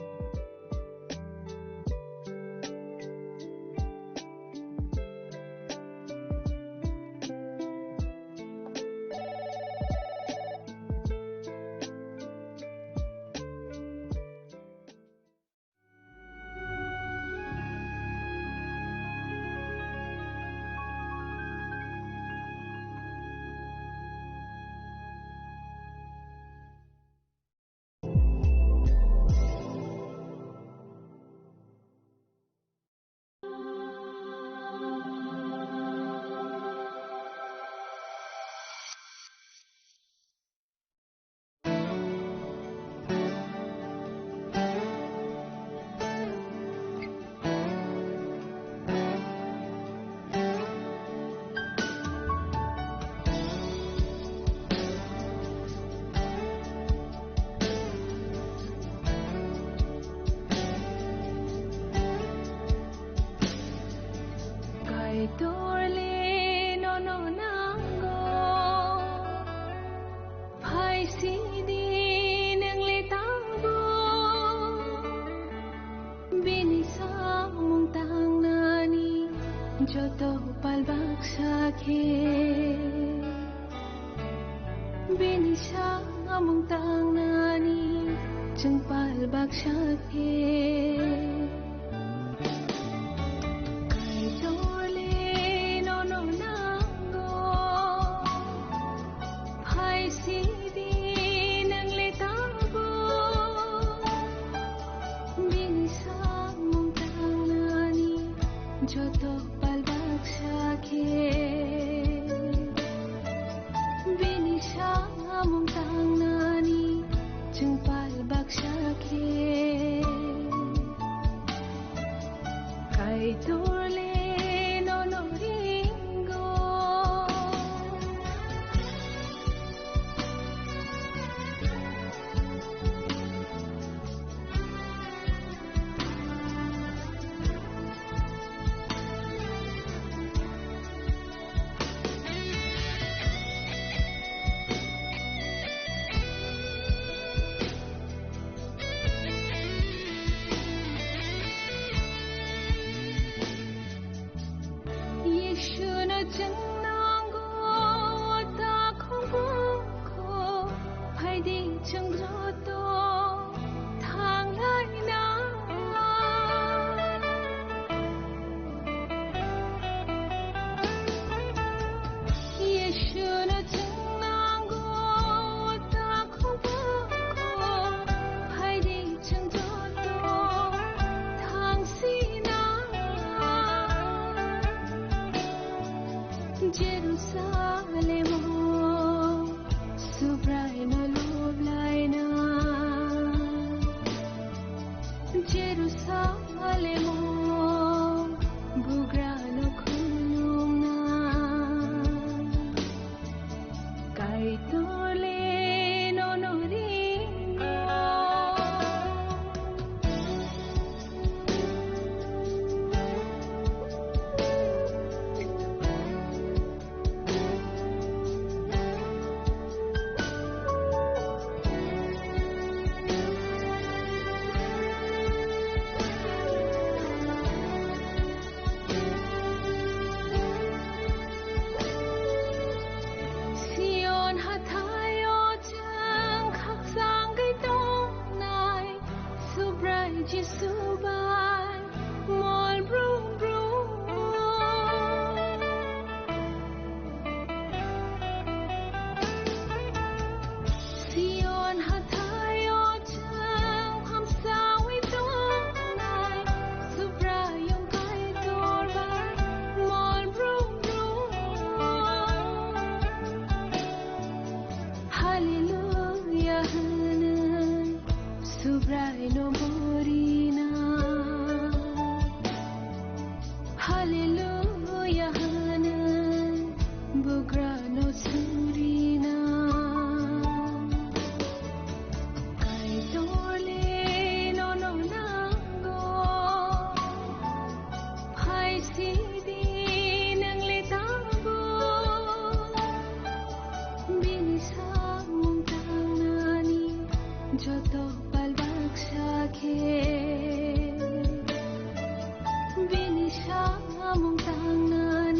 Kaitor le nono nango, phai sidi nwng le tangbo. Bini samung tangnani joto pal baksa khe. Bini samung tangnani chwng pal baksa khe. Kaitor le nono nango, phai sidi nwng le tangbo. Bini samung tangnani joto pal baksa khe. Bini samung tangnani chwng pal baksa khe. Kaitor le nono ringo. Yeshuno chwng nango, o takhuk bukhuk, phaidi chwng joto thanglaina. Yeshuno chwng nango, o takhuk bukhuk, phaidi chwng joto thangsina. Jerusalemo Subraino loblaina. Jerusalemo bugrano khulumna. Kaitor le nono ringo. Sion hathaio chwng khakchangwi tongnai, Subrai Jisu bai mol brum brum. Sion hathaio chwng hamsawi tongnai, Subraiyung Kaitor bai mol brum brum. Hallelujah hwnwi Subraino borina. Hallelujah hwnwi bugrano surina. Kaitor le nono nango, phai sidi nwng le tangbo. Bini samung tangnani joto pal baksa khe. Bini samung tangnani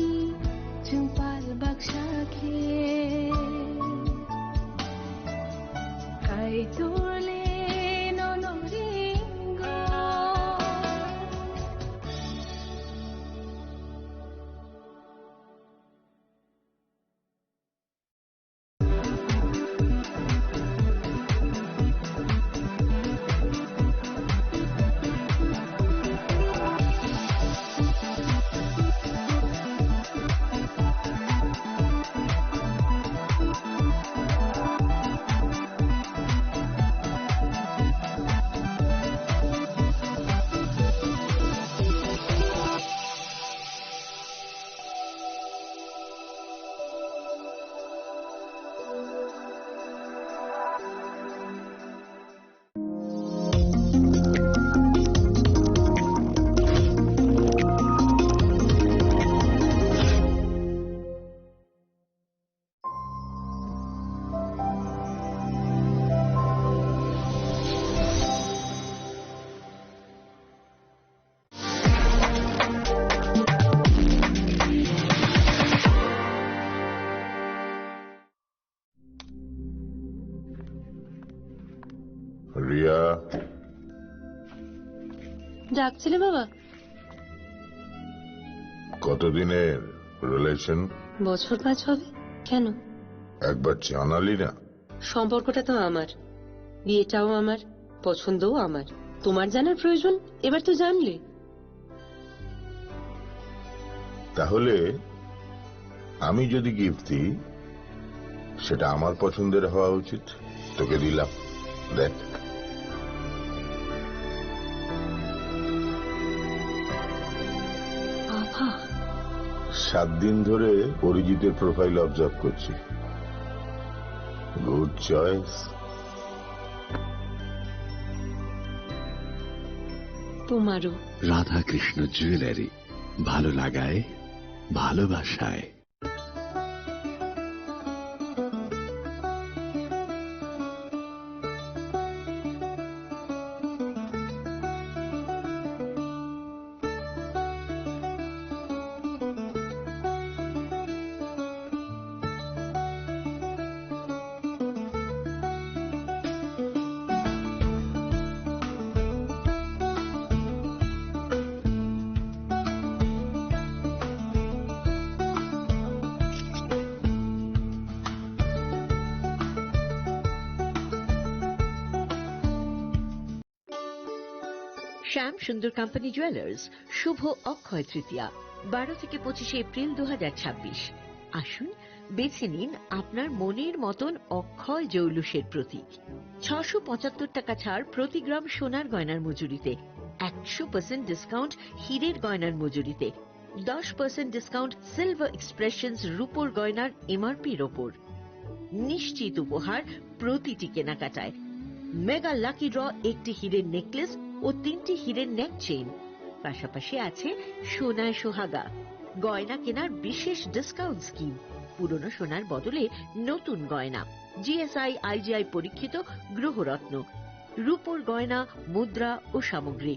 ডাকছিলে বাবা? কতদিনের রিলেশন? বছর পাঁচ হবে। কেন? একবার জানালি না। সম্পর্কটা তো আমার, বিয়েটাও আমার, পছন্দও আমার। তোমার জানার প্রয়োজন? এবার তো জানলে। তাহলে আমি যদি গিফট দিই, সেটা আমার পছন্দের হওয়া উচিত। তোকে দিলাম, দেখ। বাবা। সাত দিন ধরে অরিজিতের প্রোফাইল অবজার্ভ করছি। Good choice. তোমারও। রাধাকৃষ্ণ জুয়েলারি, ভালো লাগায়, ভালোবাসায়। শ্যাম সুন্দর কোম্পানি জুয়েলার্স, শুভ অক্ষয় তৃতীয়া, বারো থেকে পঁচিশে এপ্রিল দু হাজার ছাব্বিশ। আসুন, বেছে নিন আপনার মনের মতন অক্ষয় জৌলুসের প্রতীক। ছশো পঁচাত্তর টাকা ছাড় প্রতি গ্রাম সোনার গয়নার মজুরিতে, একশো পার্সেন্ট ডিসকাউন্ট হীরের গয়নার মজুরিতে, দশ পার্সেন্ট ডিসকাউন্ট সিলভার এক্সপ্রেশনস রূপোর গয়নার এমআরপির ওপর। নিশ্চিত উপহার প্রতিটি কেনাকাটায়। মেগা লাকি ড্র, একটি হীরের নেকলেস ও তিনটি হীরের নেক চেইন। পাশাপাশি আছে সোনায় সোহাগা, গয়না কেনার বিশেষ ডিসকাউন্ট স্কিম, পুরনো সোনার বদলে নতুন গয়না, জিএসআই আইজিআই পরীক্ষিত গ্রহরত্ন, রূপোর গয়না, মুদ্রা ও সামগ্রী।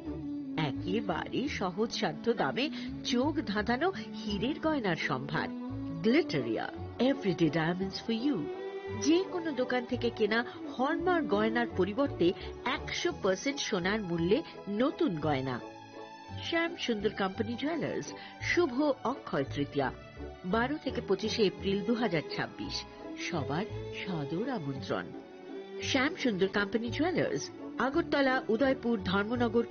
একেবারে সহজসাধ্য দামে চোখ ধাঁধানো হীরের গয়নার সম্ভার। Glitteria, everyday diamonds for you. যে কোনো দোকান থেকে কেনা হলমার্ক গয়নার পরিবর্তে একশো পার্সেন্ট সোনার মূল্যে নতুন গয়না। শ্যাম সুন্দর কোম্পানি জুয়েলার্স, শুভ অক্ষয় তৃতীয়া, বারো থেকে পঁচিশে এপ্রিল দু হাজার ছাব্বিশ। সবার সাদর আমন্ত্রণ। শ্যাম সুন্দর কোম্পানি জুয়েলার্স, আগরতলা, উদয়পুর, ধর্মনগর,